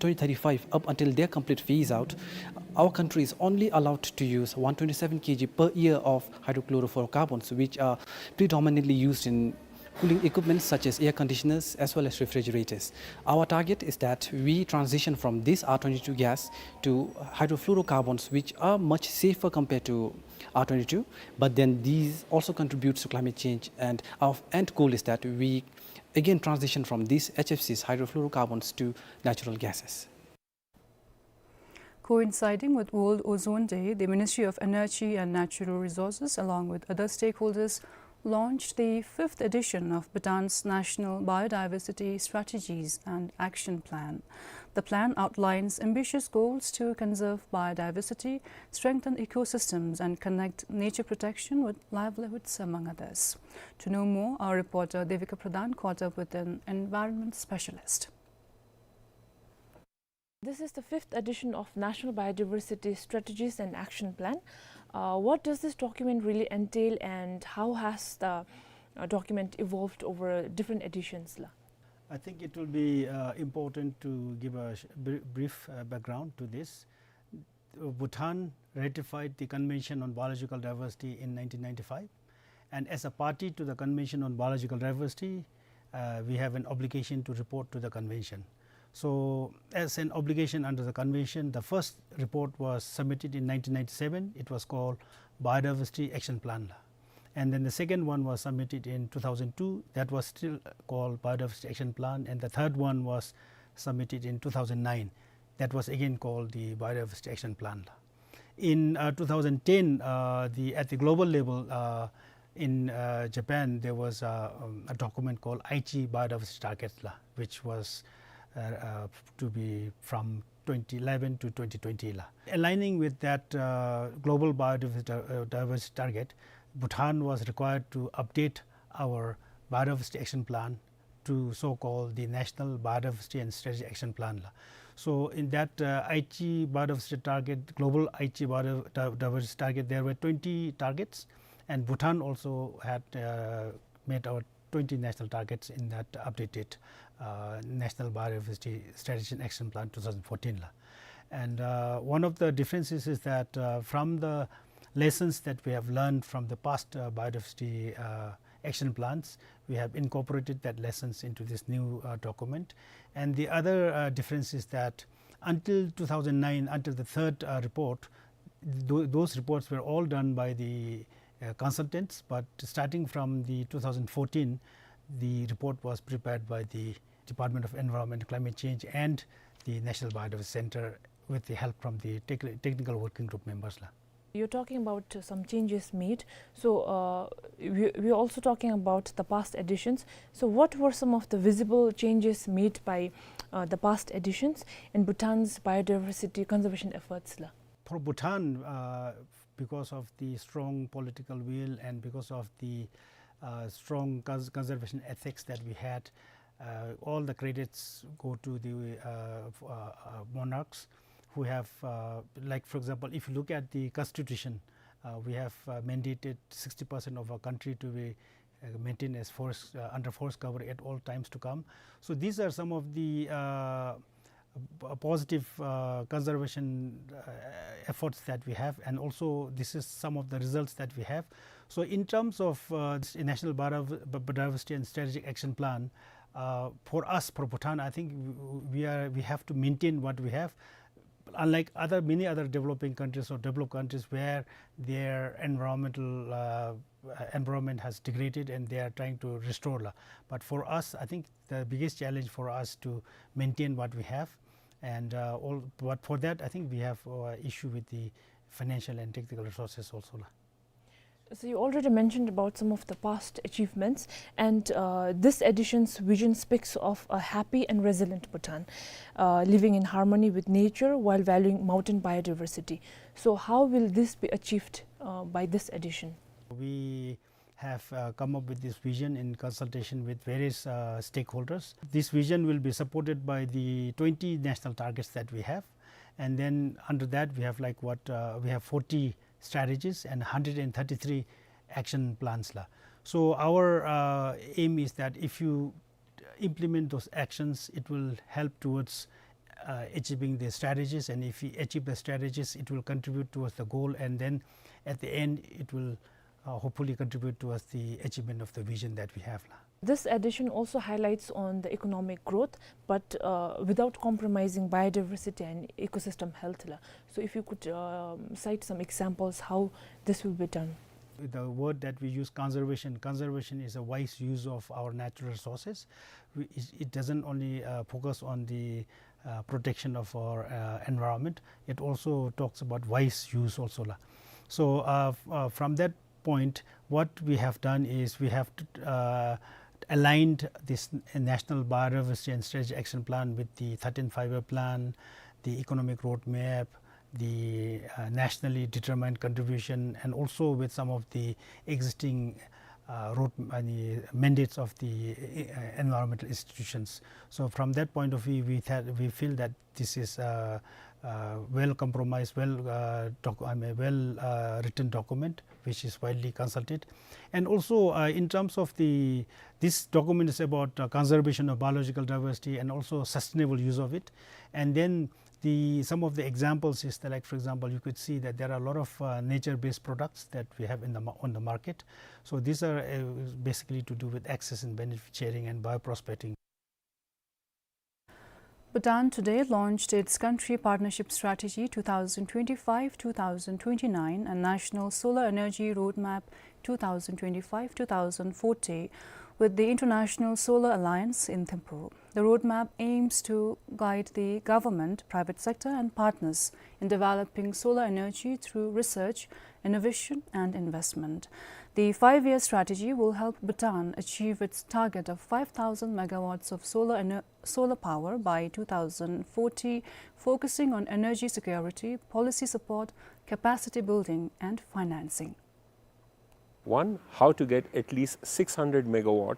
twenty thirty-five, up until their complete phase out, our country is only allowed to use one twenty-seven kilogram per year of hydrochlorofluorocarbons, which are predominantly used in cooling equipment such as air conditioners as well as refrigerators. Our target is that we transition from this R twenty-two gas to hydrofluorocarbons, which are much safer compared to R twenty-two, but then these also contributes to climate change, and our end goal is that we again transition from these H F Cs, hydrofluorocarbons, to natural gases. Coinciding with World Ozone Day, the Ministry of Energy and Natural Resources, along with other stakeholders, launched the fifth edition of Bhutan's National Biodiversity Strategies and Action Plan. The plan outlines ambitious goals to conserve biodiversity, strengthen ecosystems, and connect nature protection with livelihoods, among others. To know more, our reporter Devika Pradhan caught up with an environment specialist. This is the fifth edition of National Biodiversity Strategies and Action Plan. Uh, what does this document really entail, and how has the, uh, document evolved over different editions, la? I think it will be, uh, important to give a sh-, br-, brief, uh, background to this. Bhutan ratified the Convention on Biological Diversity in nineteen ninety-five, and as a party to the Convention on Biological Diversity, uh, we have an obligation to report to the convention. So, as an obligation under the convention, the first report was submitted in nineteen ninety-seven. It was called Biodiversity Action Plan la. And then the second one was submitted in two thousand two. That was still called Biodiversity Action Plan. And the third one was submitted in two thousand nine. That was again called the Biodiversity Action Plan la. In, uh, two thousand ten, uh, the, at the global level, uh, in, uh, Japan, there was, uh, um, a document called Aichi Biodiversity Target la, which was, uh, uh, to be from twenty eleven to twenty twenty la. Aligning with that, uh, global biodiversity, uh, diversity target, Bhutan was required to update our biodiversity action plan to so-called the National Biodiversity and Strategic Action Plan la. So in that, uh, Aichi Biodiversity Target, Global Aichi Bio-, Di-, Diversity Target, there were twenty targets, and Bhutan also had, uh, met our twenty national targets in that updated, uh, National Biodiversity Strategy and Action Plan two thousand fourteen la. And, uh, one of the differences is that, uh, from the lessons that we have learned from the past, uh, biodiversity, uh, action plans, we have incorporated that lessons into this new, uh, document. And the other, uh, difference is that until two thousand nine, until the third, uh, report, tho-, those reports were all done by the, uh, consultants. But starting from the two thousand fourteen, the report was prepared by the Department of Environment, Climate Change and the National Biodiversity Center with the help from the tec-, technical working group members la. You're talking about, uh, some changes made. So, uh, we, we're also talking about the past editions. So, what were some of the visible changes made by, uh, the past editions in Bhutan's biodiversity conservation efforts la? For Bhutan, uh, because of the strong political will and because of the, uh, strong cons-, conservation ethics that we had, uh, all the credits go to the, uh, f-, uh, uh, monarchs who have, uh, like, for example, if you look at the constitution, uh, we have, uh, mandated sixty percent of our country to be, uh, maintained as forest, uh, under forest cover at all times to come. So these are some of the, uh, p-, positive, uh, conservation, uh, efforts that we have, and also this is some of the results that we have. So in terms of, uh, this National Bio-, Bi-, Biodiversity and Strategic Action Plan, uh, for us, for Bhutan, I think w-, w-, we are, we have to maintain what we have. Unlike other, many other developing countries or developed countries where their environmental, uh, uh, environment has degraded and they are trying to restore la. But for us, I think the biggest challenge for us to maintain what we have, and, uh, all, but for that, I think we have, uh, issue with the financial and technical resources also la. So you already mentioned about some of the past achievements, and, uh, this edition's vision speaks of a happy and resilient Bhutan, uh, living in harmony with nature while valuing mountain biodiversity. So how will this be achieved, uh, by this edition? We have, uh, come up with this vision in consultation with various, uh, stakeholders. This vision will be supported by the twenty national targets that we have. And then under that, we have, like, what, uh, we have forty strategies and hundred and thirty-three action plans la. So our, uh, aim is that if you implement those actions, it will help towards, uh, achieving the strategies, and if we achieve the strategies, it will contribute towards the goal, and then at the end, it will, uh, hopefully contribute towards the achievement of the vision that we have la. This edition also highlights on the economic growth, but, uh, without compromising biodiversity and ecosystem health la. So if you could, um, cite some examples how this will be done. The word that we use, conservation. Conservation is a wise use of our natural resources. We, it, it doesn't only, uh, focus on the, uh, protection of our, uh, environment. It also talks about wise use also la. So, uh, f-, uh, from that point, what we have done is we have t-, uh, aligned this n-, National Biodiversity and Strategic Action Plan with the thirteenth Five-Year Plan, the Economic Roadmap, the, uh, nationally determined contribution, and also with some of the existing, uh, road, uh, the mandates of the, uh, environmental institutions. So from that point of view, we th-, we feel that this is, uh, uh, well compromised, well, uh, doc-, I mean, well, uh, written document, which is widely consulted. And also, uh, in terms of the, this document is about, uh, conservation of biological diversity and also sustainable use of it. And then the, some of the examples is that, like, for example, you could see that there are a lot of, uh, nature-based products that we have in the ma-, on the market. So these are, uh, basically to do with access and benefit sharing and bioprospecting. Bhutan today launched its Country Partnership Strategy two thousand twenty-five two thousand twenty-nine and National Solar Energy Roadmap two thousand twenty-five two thousand forty with the International Solar Alliance in Thimphu. The roadmap aims to guide the government, private sector, and partners in developing solar energy through research, innovation, and investment. The five-year strategy will help Bhutan achieve its target of five thousand megawatts of solar ener-, solar power by two thousand forty, focusing on energy security, policy support, capacity building, and financing. One, how to get at least six hundred megawatt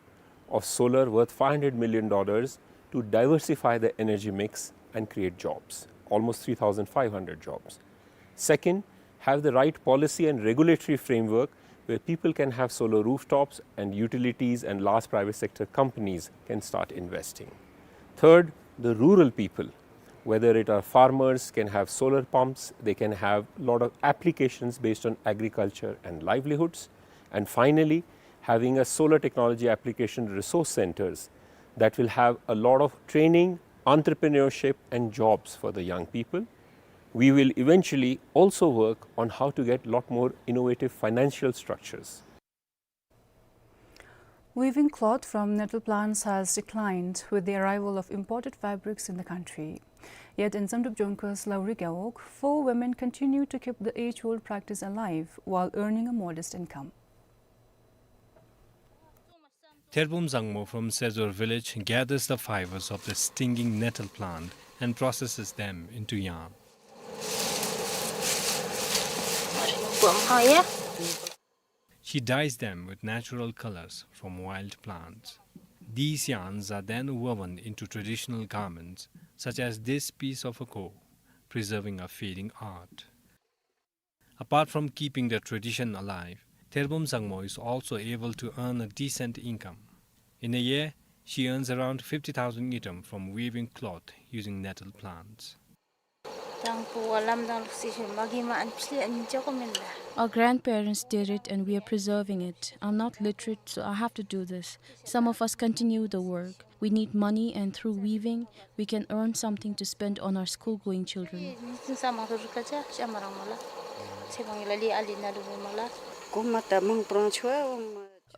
of solar worth five hundred million dollars to diversify the energy mix and create jobs, almost three thousand five hundred jobs. Second, have the right policy and regulatory framework where people can have solar rooftops and utilities and large private sector companies can start investing. Third, the rural people, whether it are farmers, can have solar pumps, they can have lot of applications based on agriculture and livelihoods. And finally, having a solar technology application resource centers that will have a lot of training, entrepreneurship, and jobs for the young people. We will eventually also work on how to get lot more innovative financial structures. Weaving cloth from nettle plants has declined with the arrival of imported fabrics in the country. Yet in Samdrup Jongkhar's Lauri Gewog, four women continue to keep the age-old practice alive while earning a modest income. Therbum Zangmo from Sedzor village gathers the fibers of the stinging nettle plant and processes them into yarn. She dyes them with natural colors from wild plants. These yarns are then woven into traditional garments, such as this piece of a ko, preserving a fading art. Apart from keeping the tradition alive, Therbum Zangmo is also able to earn a decent income. In a year, she earns around fifty thousand ngultrum from weaving cloth using nettle plants. Our grandparents did it and we are preserving it. I'm not literate, so I have to do this. Some of us continue the work. We need money, and through weaving, we can earn something to spend on our school-going children.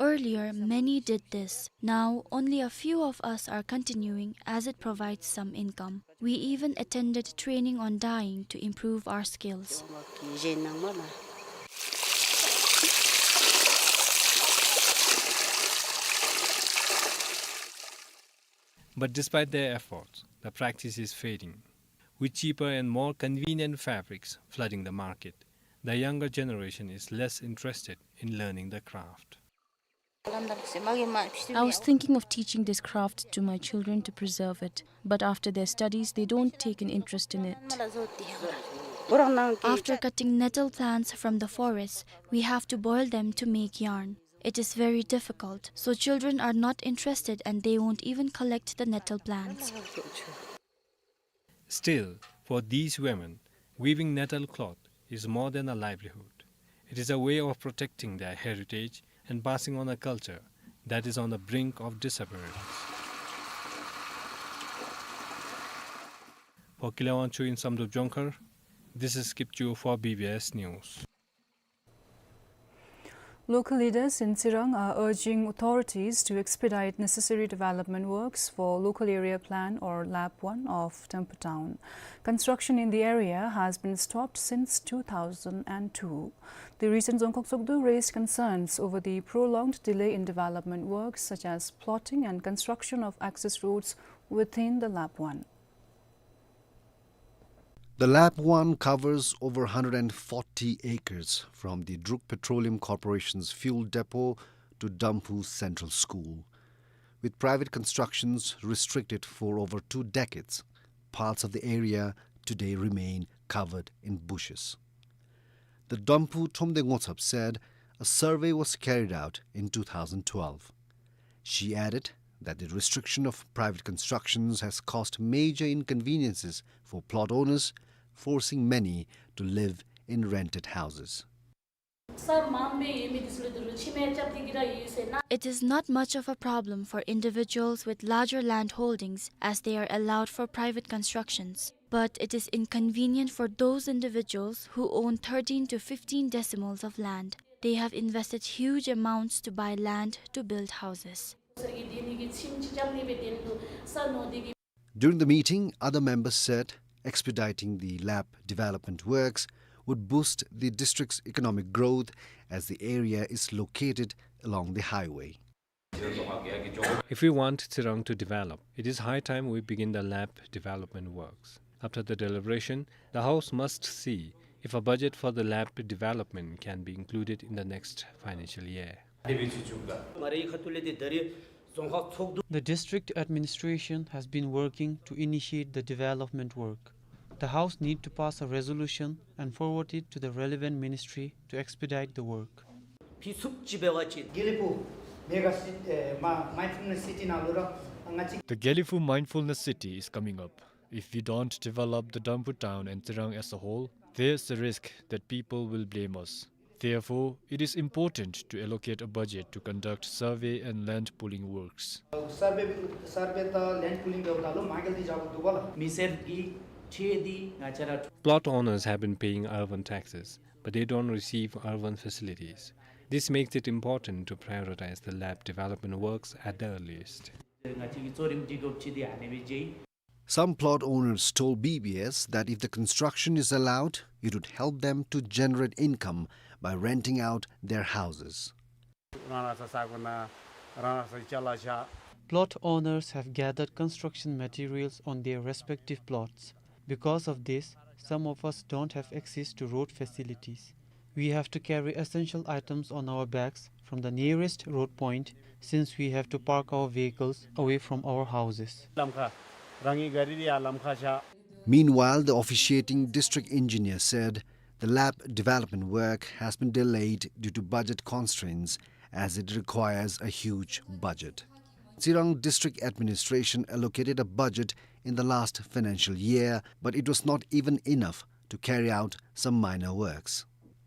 Earlier, many did this. Now, only a few of us are continuing, as it provides some income. We even attended training on dyeing to improve our skills. But despite their efforts, the practice is fading. With cheaper and more convenient fabrics flooding the market, the younger generation is less interested in learning the craft. I was thinking of teaching this craft to my children to preserve it, but after their studies, they don't take an interest in it. After cutting nettle plants from the forest, we have to boil them to make yarn. It is very difficult, so children are not interested and they won't even collect the nettle plants. Still, for these women, weaving nettle cloth is more than a livelihood. It is a way of protecting their heritage and passing on a culture that is on the brink of disappearance. For Kile Wangchuk in Samdrup Jongkhar, this is Kipchoo for B B S News. Local leaders in Tsirang are urging authorities to expedite necessary development works for Local Area Plan or LAP one of Thimphu town. Construction in the area has been stopped since two thousand and two. The recent Dzongkhag Tshogdu raised concerns over the prolonged delay in development works such as plotting and construction of access roads within the LAP one. The LAP one covers over hundred and forty acres, from the Druk Petroleum Corporation's fuel depot to Damphu Central School. With private constructions restricted for over two decades, parts of the area today remain covered in bushes. The Damphu Thromde Ngotsap said a survey was carried out in two thousand twelve. She added that the restriction of private constructions has caused major inconveniences for plot owners, forcing many to live in rented houses. ས་མངམ་སྦེ་ཡོད་མི་འདི་ཚུ་ལུ་ཏེ་རུ་ཕྱེ་མར་རྐྱབ་སྟེ་གི་ར་ཡོད་ཟེར་ན། It is not much of a problem for individuals with larger land holdings, as they are allowed for private constructions. But it is inconvenient for those individuals who own thirteen to fifteen decimals of land. They have invested huge amounts to buy land to build houses. During the meeting, other members said expediting the lap development works would boost the district's economic growth, as the area is located along the highway. If we want Tsirang to develop, it is high time we begin the lap development works. After the deliberation, the House must see if a budget for the lap development can be included in the next financial year. The district administration has been working to initiate the development work. The House need to pass a resolution and forward it to the relevant ministry to expedite the work. དགེ་ལེགས་ཕུག་མེ་ག་སི- ཨེ་མ- Mindfulness City ནང་ལུ་ར་ང་བཅས- The Gelephu Mindfulness City is coming up. If we don't develop the Damphu town and Tsirang as a whole, there's a risk that people will blame us. Therefore, it is important to allocate a budget to conduct survey and land pooling works. Survey- survey དང་land pooling འབདཝ་ད་ལུ་མ་འགལ་ཏེ་བཞག་དགོཔ་འདུག་པ་ལགས། མི་སེར་གྱི་ཁྲལ་འདི་ང་བཅས་ར- Plot owners have been paying urban taxes, but they don't receive urban facilities. This makes it important to prioritize the lap development works at the earliest. ང་བཅས་ཀྱི་གཙོ་རིམ་སྒྲིག་དགོཔ་ཅིག་འདི་ཨ་ནི་སྦེ་མཇལ། Some plot owners told B B S that if the construction is allowed, it would help them to generate income by renting out their houses. རང་རང་སོ་སོའི་ས་གོ་ནང་རང་རང་སོ་སོའི་ཅ་ལ་བཞག། Plot owners have gathered construction materials on their respective plots. Because of this, some of us don't have access to road facilities. We have to carry essential items on our backs from the nearest road point, since we have to park our vehicles away from our houses. ལམ་ཁར་རང་གི་ག་རི་འདི་ཡར་ལམ་ཁར་བཞག། Meanwhile, the officiating district engineer said the lap development work has been delayed due to budget constraints, as it requires a huge budget. Tsirang District Administration allocated a budget in the last financial year, but it was not even enough to carry out some minor works.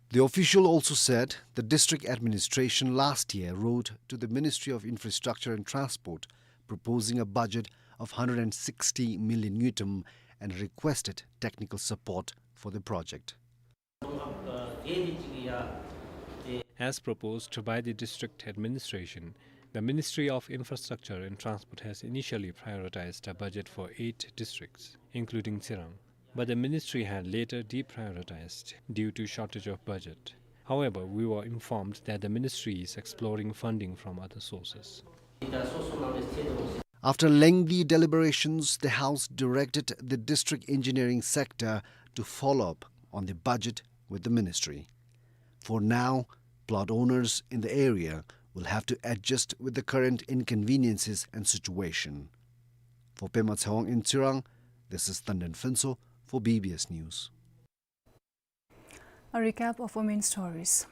The official also said the district administration last year wrote to the Ministry of Infrastructure and Transport proposing a budget of hundred and sixty million ngultrum and requested technical support for the project. As proposed by the district administration, the Ministry of Infrastructure and Transport has initially prioritized a budget for eight districts, including Tsirang. But the ministry had later deprioritized due to shortage of budget. However, we were informed that the ministry is exploring funding from other sources. After lengthy deliberations, the House directed the District Engineering Sector to follow up on the budget with the ministry. For now, plot owners in the area will have to adjust with the current inconveniences and situation. For Pema Tshewang in Tsirang, this is Tanden Phuntsho for B B S News. A recap of our main stories.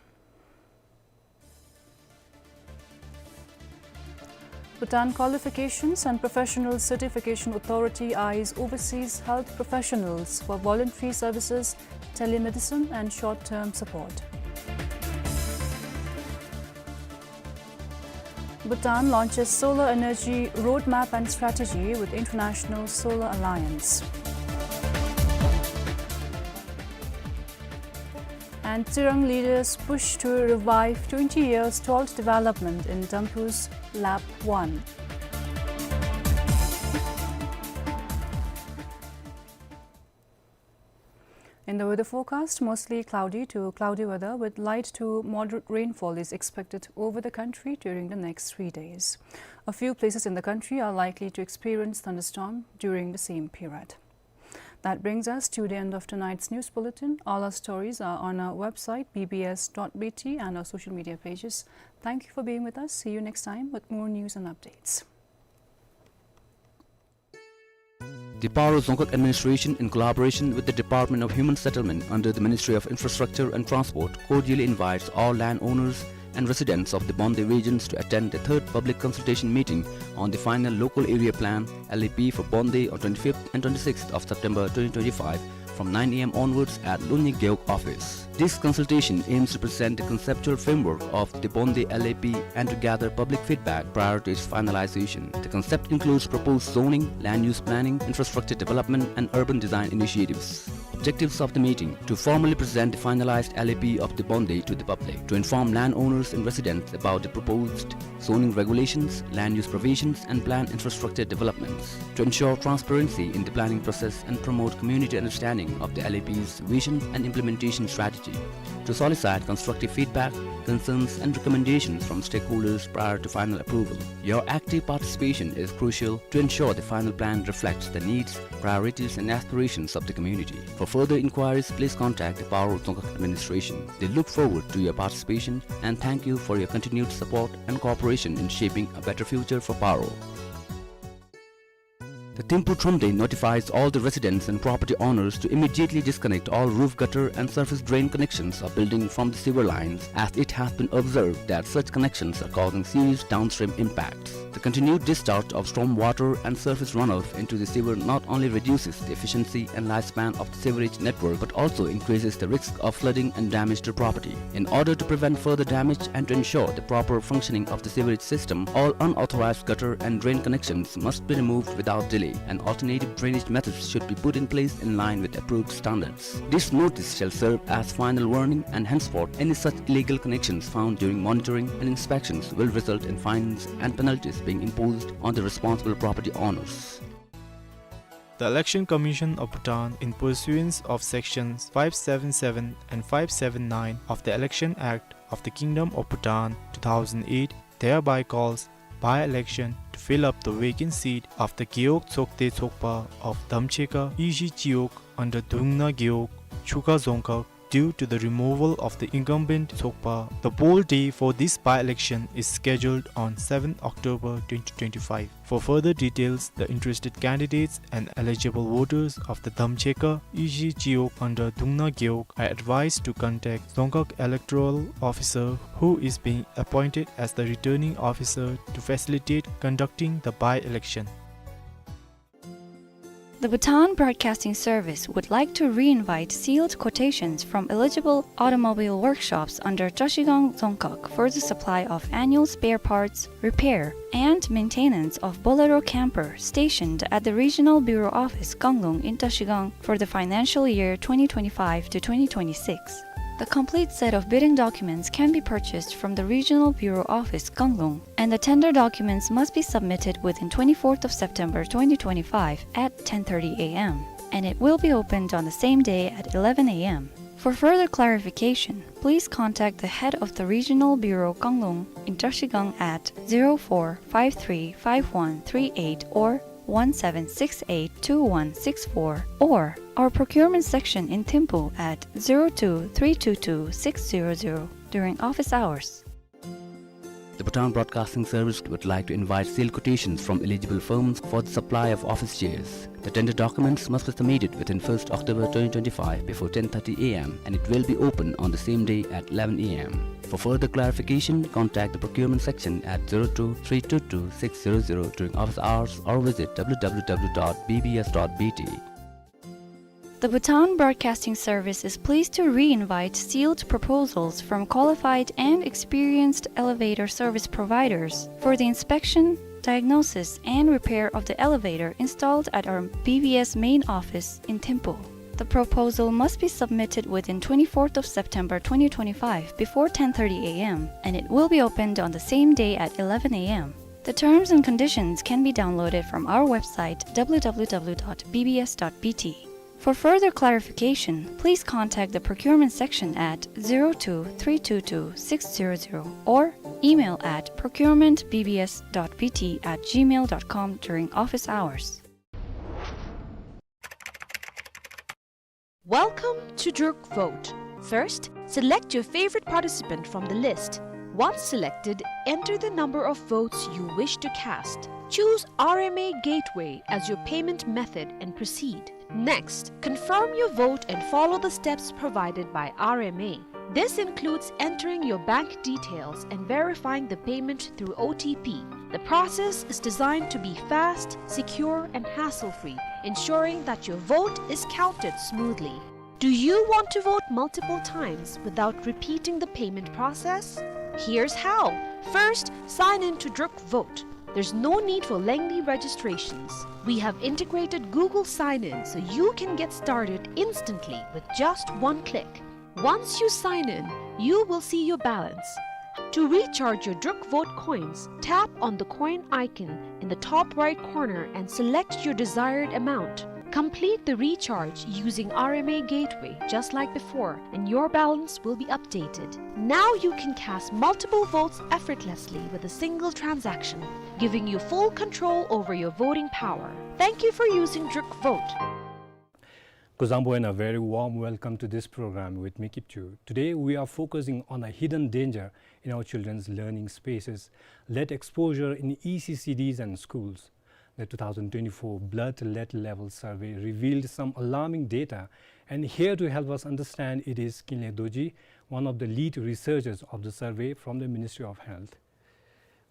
Bhutan Qualifications and Professional Certification Authority eyes overseas health professionals for voluntary services, telemedicine and short-term support. Bhutan launches solar energy roadmap and strategy with International Solar Alliance. And Tsirang leaders push to revive twenty years stalled development in Damphu's Lap one. In the weather forecast, mostly cloudy to cloudy weather with light to moderate rainfall is expected over the country during the next three days. A few places in the country are likely to experience thunderstorm during the same period. That brings us to the end of tonight's news bulletin. All our stories are on our website, B B S dot B T, and our social media pages. Thank you for being with us. See you next time with more news and updates. The Paro Dzongkhag Administration, in collaboration with the Department of Human Settlement under the Ministry of Infrastructure and Transport, cordially invites all landowners and residents of the Bonde regions to attend the third public consultation meeting on the final local area plan, L A P, for Bonde on twenty-fifth and twenty-sixth of September twenty twenty-five, from nine A M onwards at Lunyi Gewog office. This consultation aims to present the conceptual framework of the Bonde L A P and to gather public feedback prior to its finalization. The concept includes proposed zoning, land use planning, infrastructure development, and urban design initiatives. Objectives of the meeting: to formally present the finalized L A P of the Bonde to the public, to inform landowners and residents about the proposed zoning regulations, land use provisions, and planned infrastructure developments, to ensure transparency in the planning process and promote community understanding of the L A P's vision and implementation strategy, to solicit constructive feedback, concerns, and recommendations from stakeholders prior to final approval. Your active participation is crucial to ensure the final plan reflects the needs, priorities, and aspirations of the community. For further inquiries, please contact the Paro Dzongkhag Administration. They look forward to your participation and thank you for your continued support and cooperation in shaping a better future for Paro. The Thimphu Thromde notifies all the residents and property owners to immediately disconnect all roof gutter and surface drain connections of building from the sewer lines, as it has been observed that such connections are causing serious downstream impacts. The continued discharge of storm water and surface runoff into the sewer not only reduces the efficiency and lifespan of the sewerage network but also increases the risk of flooding and damage to property. In order to prevent further damage and to ensure the proper functioning of the sewerage system, all unauthorized gutter and drain connections must be removed without delay, and alternative drainage methods should be put in place in line with approved standards. This notice shall serve as final warning, and henceforth any such illegal connections found during monitoring and inspections will result in fines and penalties being imposed on the responsible property owners. The Election Commission of Bhutan, in pursuance of Sections five seven seven and five seven nine of the Election Act of the Kingdom of Bhutan two thousand eight, thereby calls by-election to fill up the vacant seat of the Gewog Tsokde Tsokpa of Damcheka Ishi Chiyog under Dungna Gewog, Chukha Dzongkhag, due to the removal of the incumbent Tsokpa. The poll day for this by-election is scheduled on seventh October twenty twenty-five. For further details, the interested candidates and eligible voters of the Damcheka Ishi Chiyog under Dungna Gewog are advised to contact Dzongkhag Electoral Officer, who is being appointed as the returning officer to facilitate conducting the by-election. The Bhutan Broadcasting Service would like to re-invite sealed quotations from eligible automobile workshops under Trashigang Dzongkhag for the supply of annual spare parts, repair, and maintenance of Bolero camper stationed at the Regional Bureau Office, Kanglung in Trashigang for the financial year twenty twenty-five to twenty twenty-six. The complete set of bidding documents can be purchased from the Regional Bureau Office, Kanglung, and the tender documents must be submitted within twenty-fourth of September twenty twenty-five at ten thirty A M, and it will be opened on the same day at eleven A M. For further clarification, please contact the head of the Regional Bureau, Kanglung in Trashigang at zero four five three five one three eight or one seven six eight two one six four, or our procurement section in Thimphu at zero two three two two six zero zero during office hours. The Bhutan Broadcasting Service would like to invite sealed quotations from eligible firms for the supply of office chairs. The tender documents must be submitted within first October twenty twenty-five before ten thirty A M, and it will be open on the same day at eleven A M. For further clarification, contact the procurement section at zero two three two two six zero zero during office hours or visit W W W dot B B S dot B T. The Bhutan Broadcasting Service is pleased to re-invite sealed proposals from qualified and experienced elevator service providers for the inspection, diagnosis, and repair of the elevator installed at our B B S main office in Thimphu. The proposal must be submitted within twenty-fourth of September twenty twenty-five before ten thirty A M, and it will be opened on the same day at eleven A M. The terms and conditions can be downloaded from our website, W W W dot B B S dot B T. For further clarification, please contact the procurement section at zero two three two two six zero zero or email at procurement B B S dot B T at gmail dot com during office hours. Welcome to Druk Vote. First, select your favorite participant from the list. Once selected, enter the number of votes you wish to cast. Choose R M A Gateway as your payment method and proceed. Next, confirm your vote and follow the steps provided by R M A. This includes entering your bank details and verifying the payment through O T P. The process is designed to be fast, secure, and hassle-free, ensuring that your vote is counted smoothly. Do you want to vote multiple times without repeating the payment process? Here's how. First, sign in to Druk Vote. There's no need for lengthy registrations. We have integrated Google Sign-In so you can get started instantly with just one click. Once you sign in, you will see your balance. To recharge your Druk Vote coins, tap on the coin icon in the top right corner and select your desired amount. Complete the recharge using R M A Gateway just like before, and your balance will be updated. Now you can cast multiple votes effortlessly with a single transaction, giving you full control over your voting power. Thank you for using Druk Vote. Kuzuzangpo and a very warm welcome to this program with me, Kipchu. Today we are focusing on a hidden danger in our children's learning spaces, lead exposure in E C C Ds and schools. The two thousand twenty-four Blood Lead Level Survey revealed some alarming data, and here to help us understand it is Kinley Dorji, one of the lead researchers of the survey from the Ministry of Health.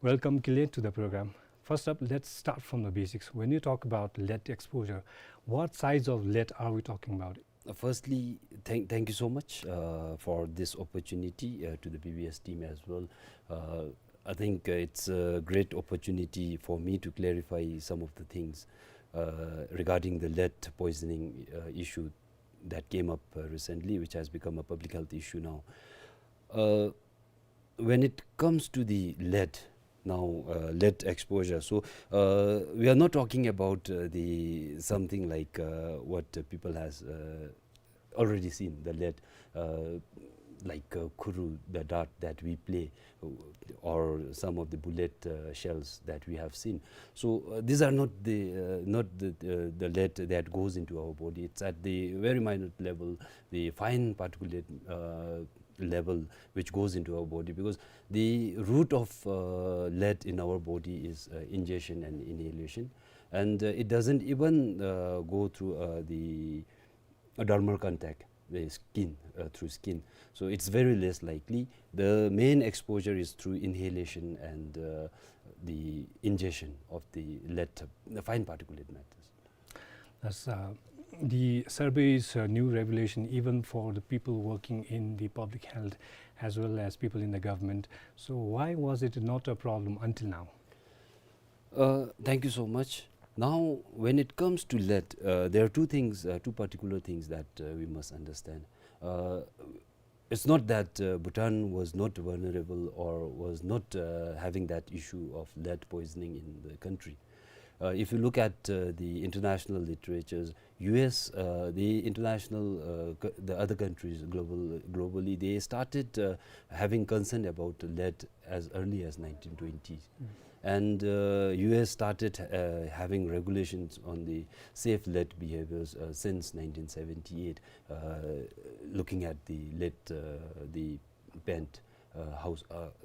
Welcome, Kinley, to the program. First up, let's start from the basics. When you talk about lead exposure, what size of lead are we talking about? Uh, firstly, thank, thank you so much, uh, for this opportunity, uh, to the B B S team as well. Uh, I think, uh, it's a great opportunity for me to clarify some of the things, uh, regarding the lead poisoning, uh, issue that came up, uh, recently, which has become a public health issue now. Uh, when it comes to the lead, now, uh, lead exposure, so, uh, we are not talking about, uh, the something like, uh, what, uh, people has, uh, already seen, the lead, uh, like, uh, khuru, the dart that we play, uh, or some of the bullet, uh, shells that we have seen. So, uh, these are not the, uh, not the, uh, the lead that goes into our body. It's at the very minute level, the fine particulate, uh, level which goes into our body, because the root of, uh, lead in our body is, uh, ingestion and inhalation, and, uh, it doesn't even, uh, go through, uh, the, uh, dermal contact, the skin, uh, through skin. So it's very less likely. The main exposure is through inhalation and, uh, the ingestion of the lead, the fine particulate matters. That's, uh, the survey is a new revelation even for the people working in the public health as well as people in the government. So why was it not a problem until now? Uh, thank you so much. Now, when it comes to lead, uh, there are two things, uh, two particular things that, uh, we must understand. Uh, it's not that, uh, Bhutan was not vulnerable or was not, uh, having that issue of lead poisoning in the country. Uh, if you look at, uh, the international literatures, U S, uh, the international, uh, co-, the other countries global, globally, they started, uh, having concern about lead as early as nineteen twenties. Mm. And, uh, U S started, uh, having regulations on the safe lead behaviors, uh, since nineteen seventy-eight, uh, looking at the lead, uh, the pant, uh, house, uh,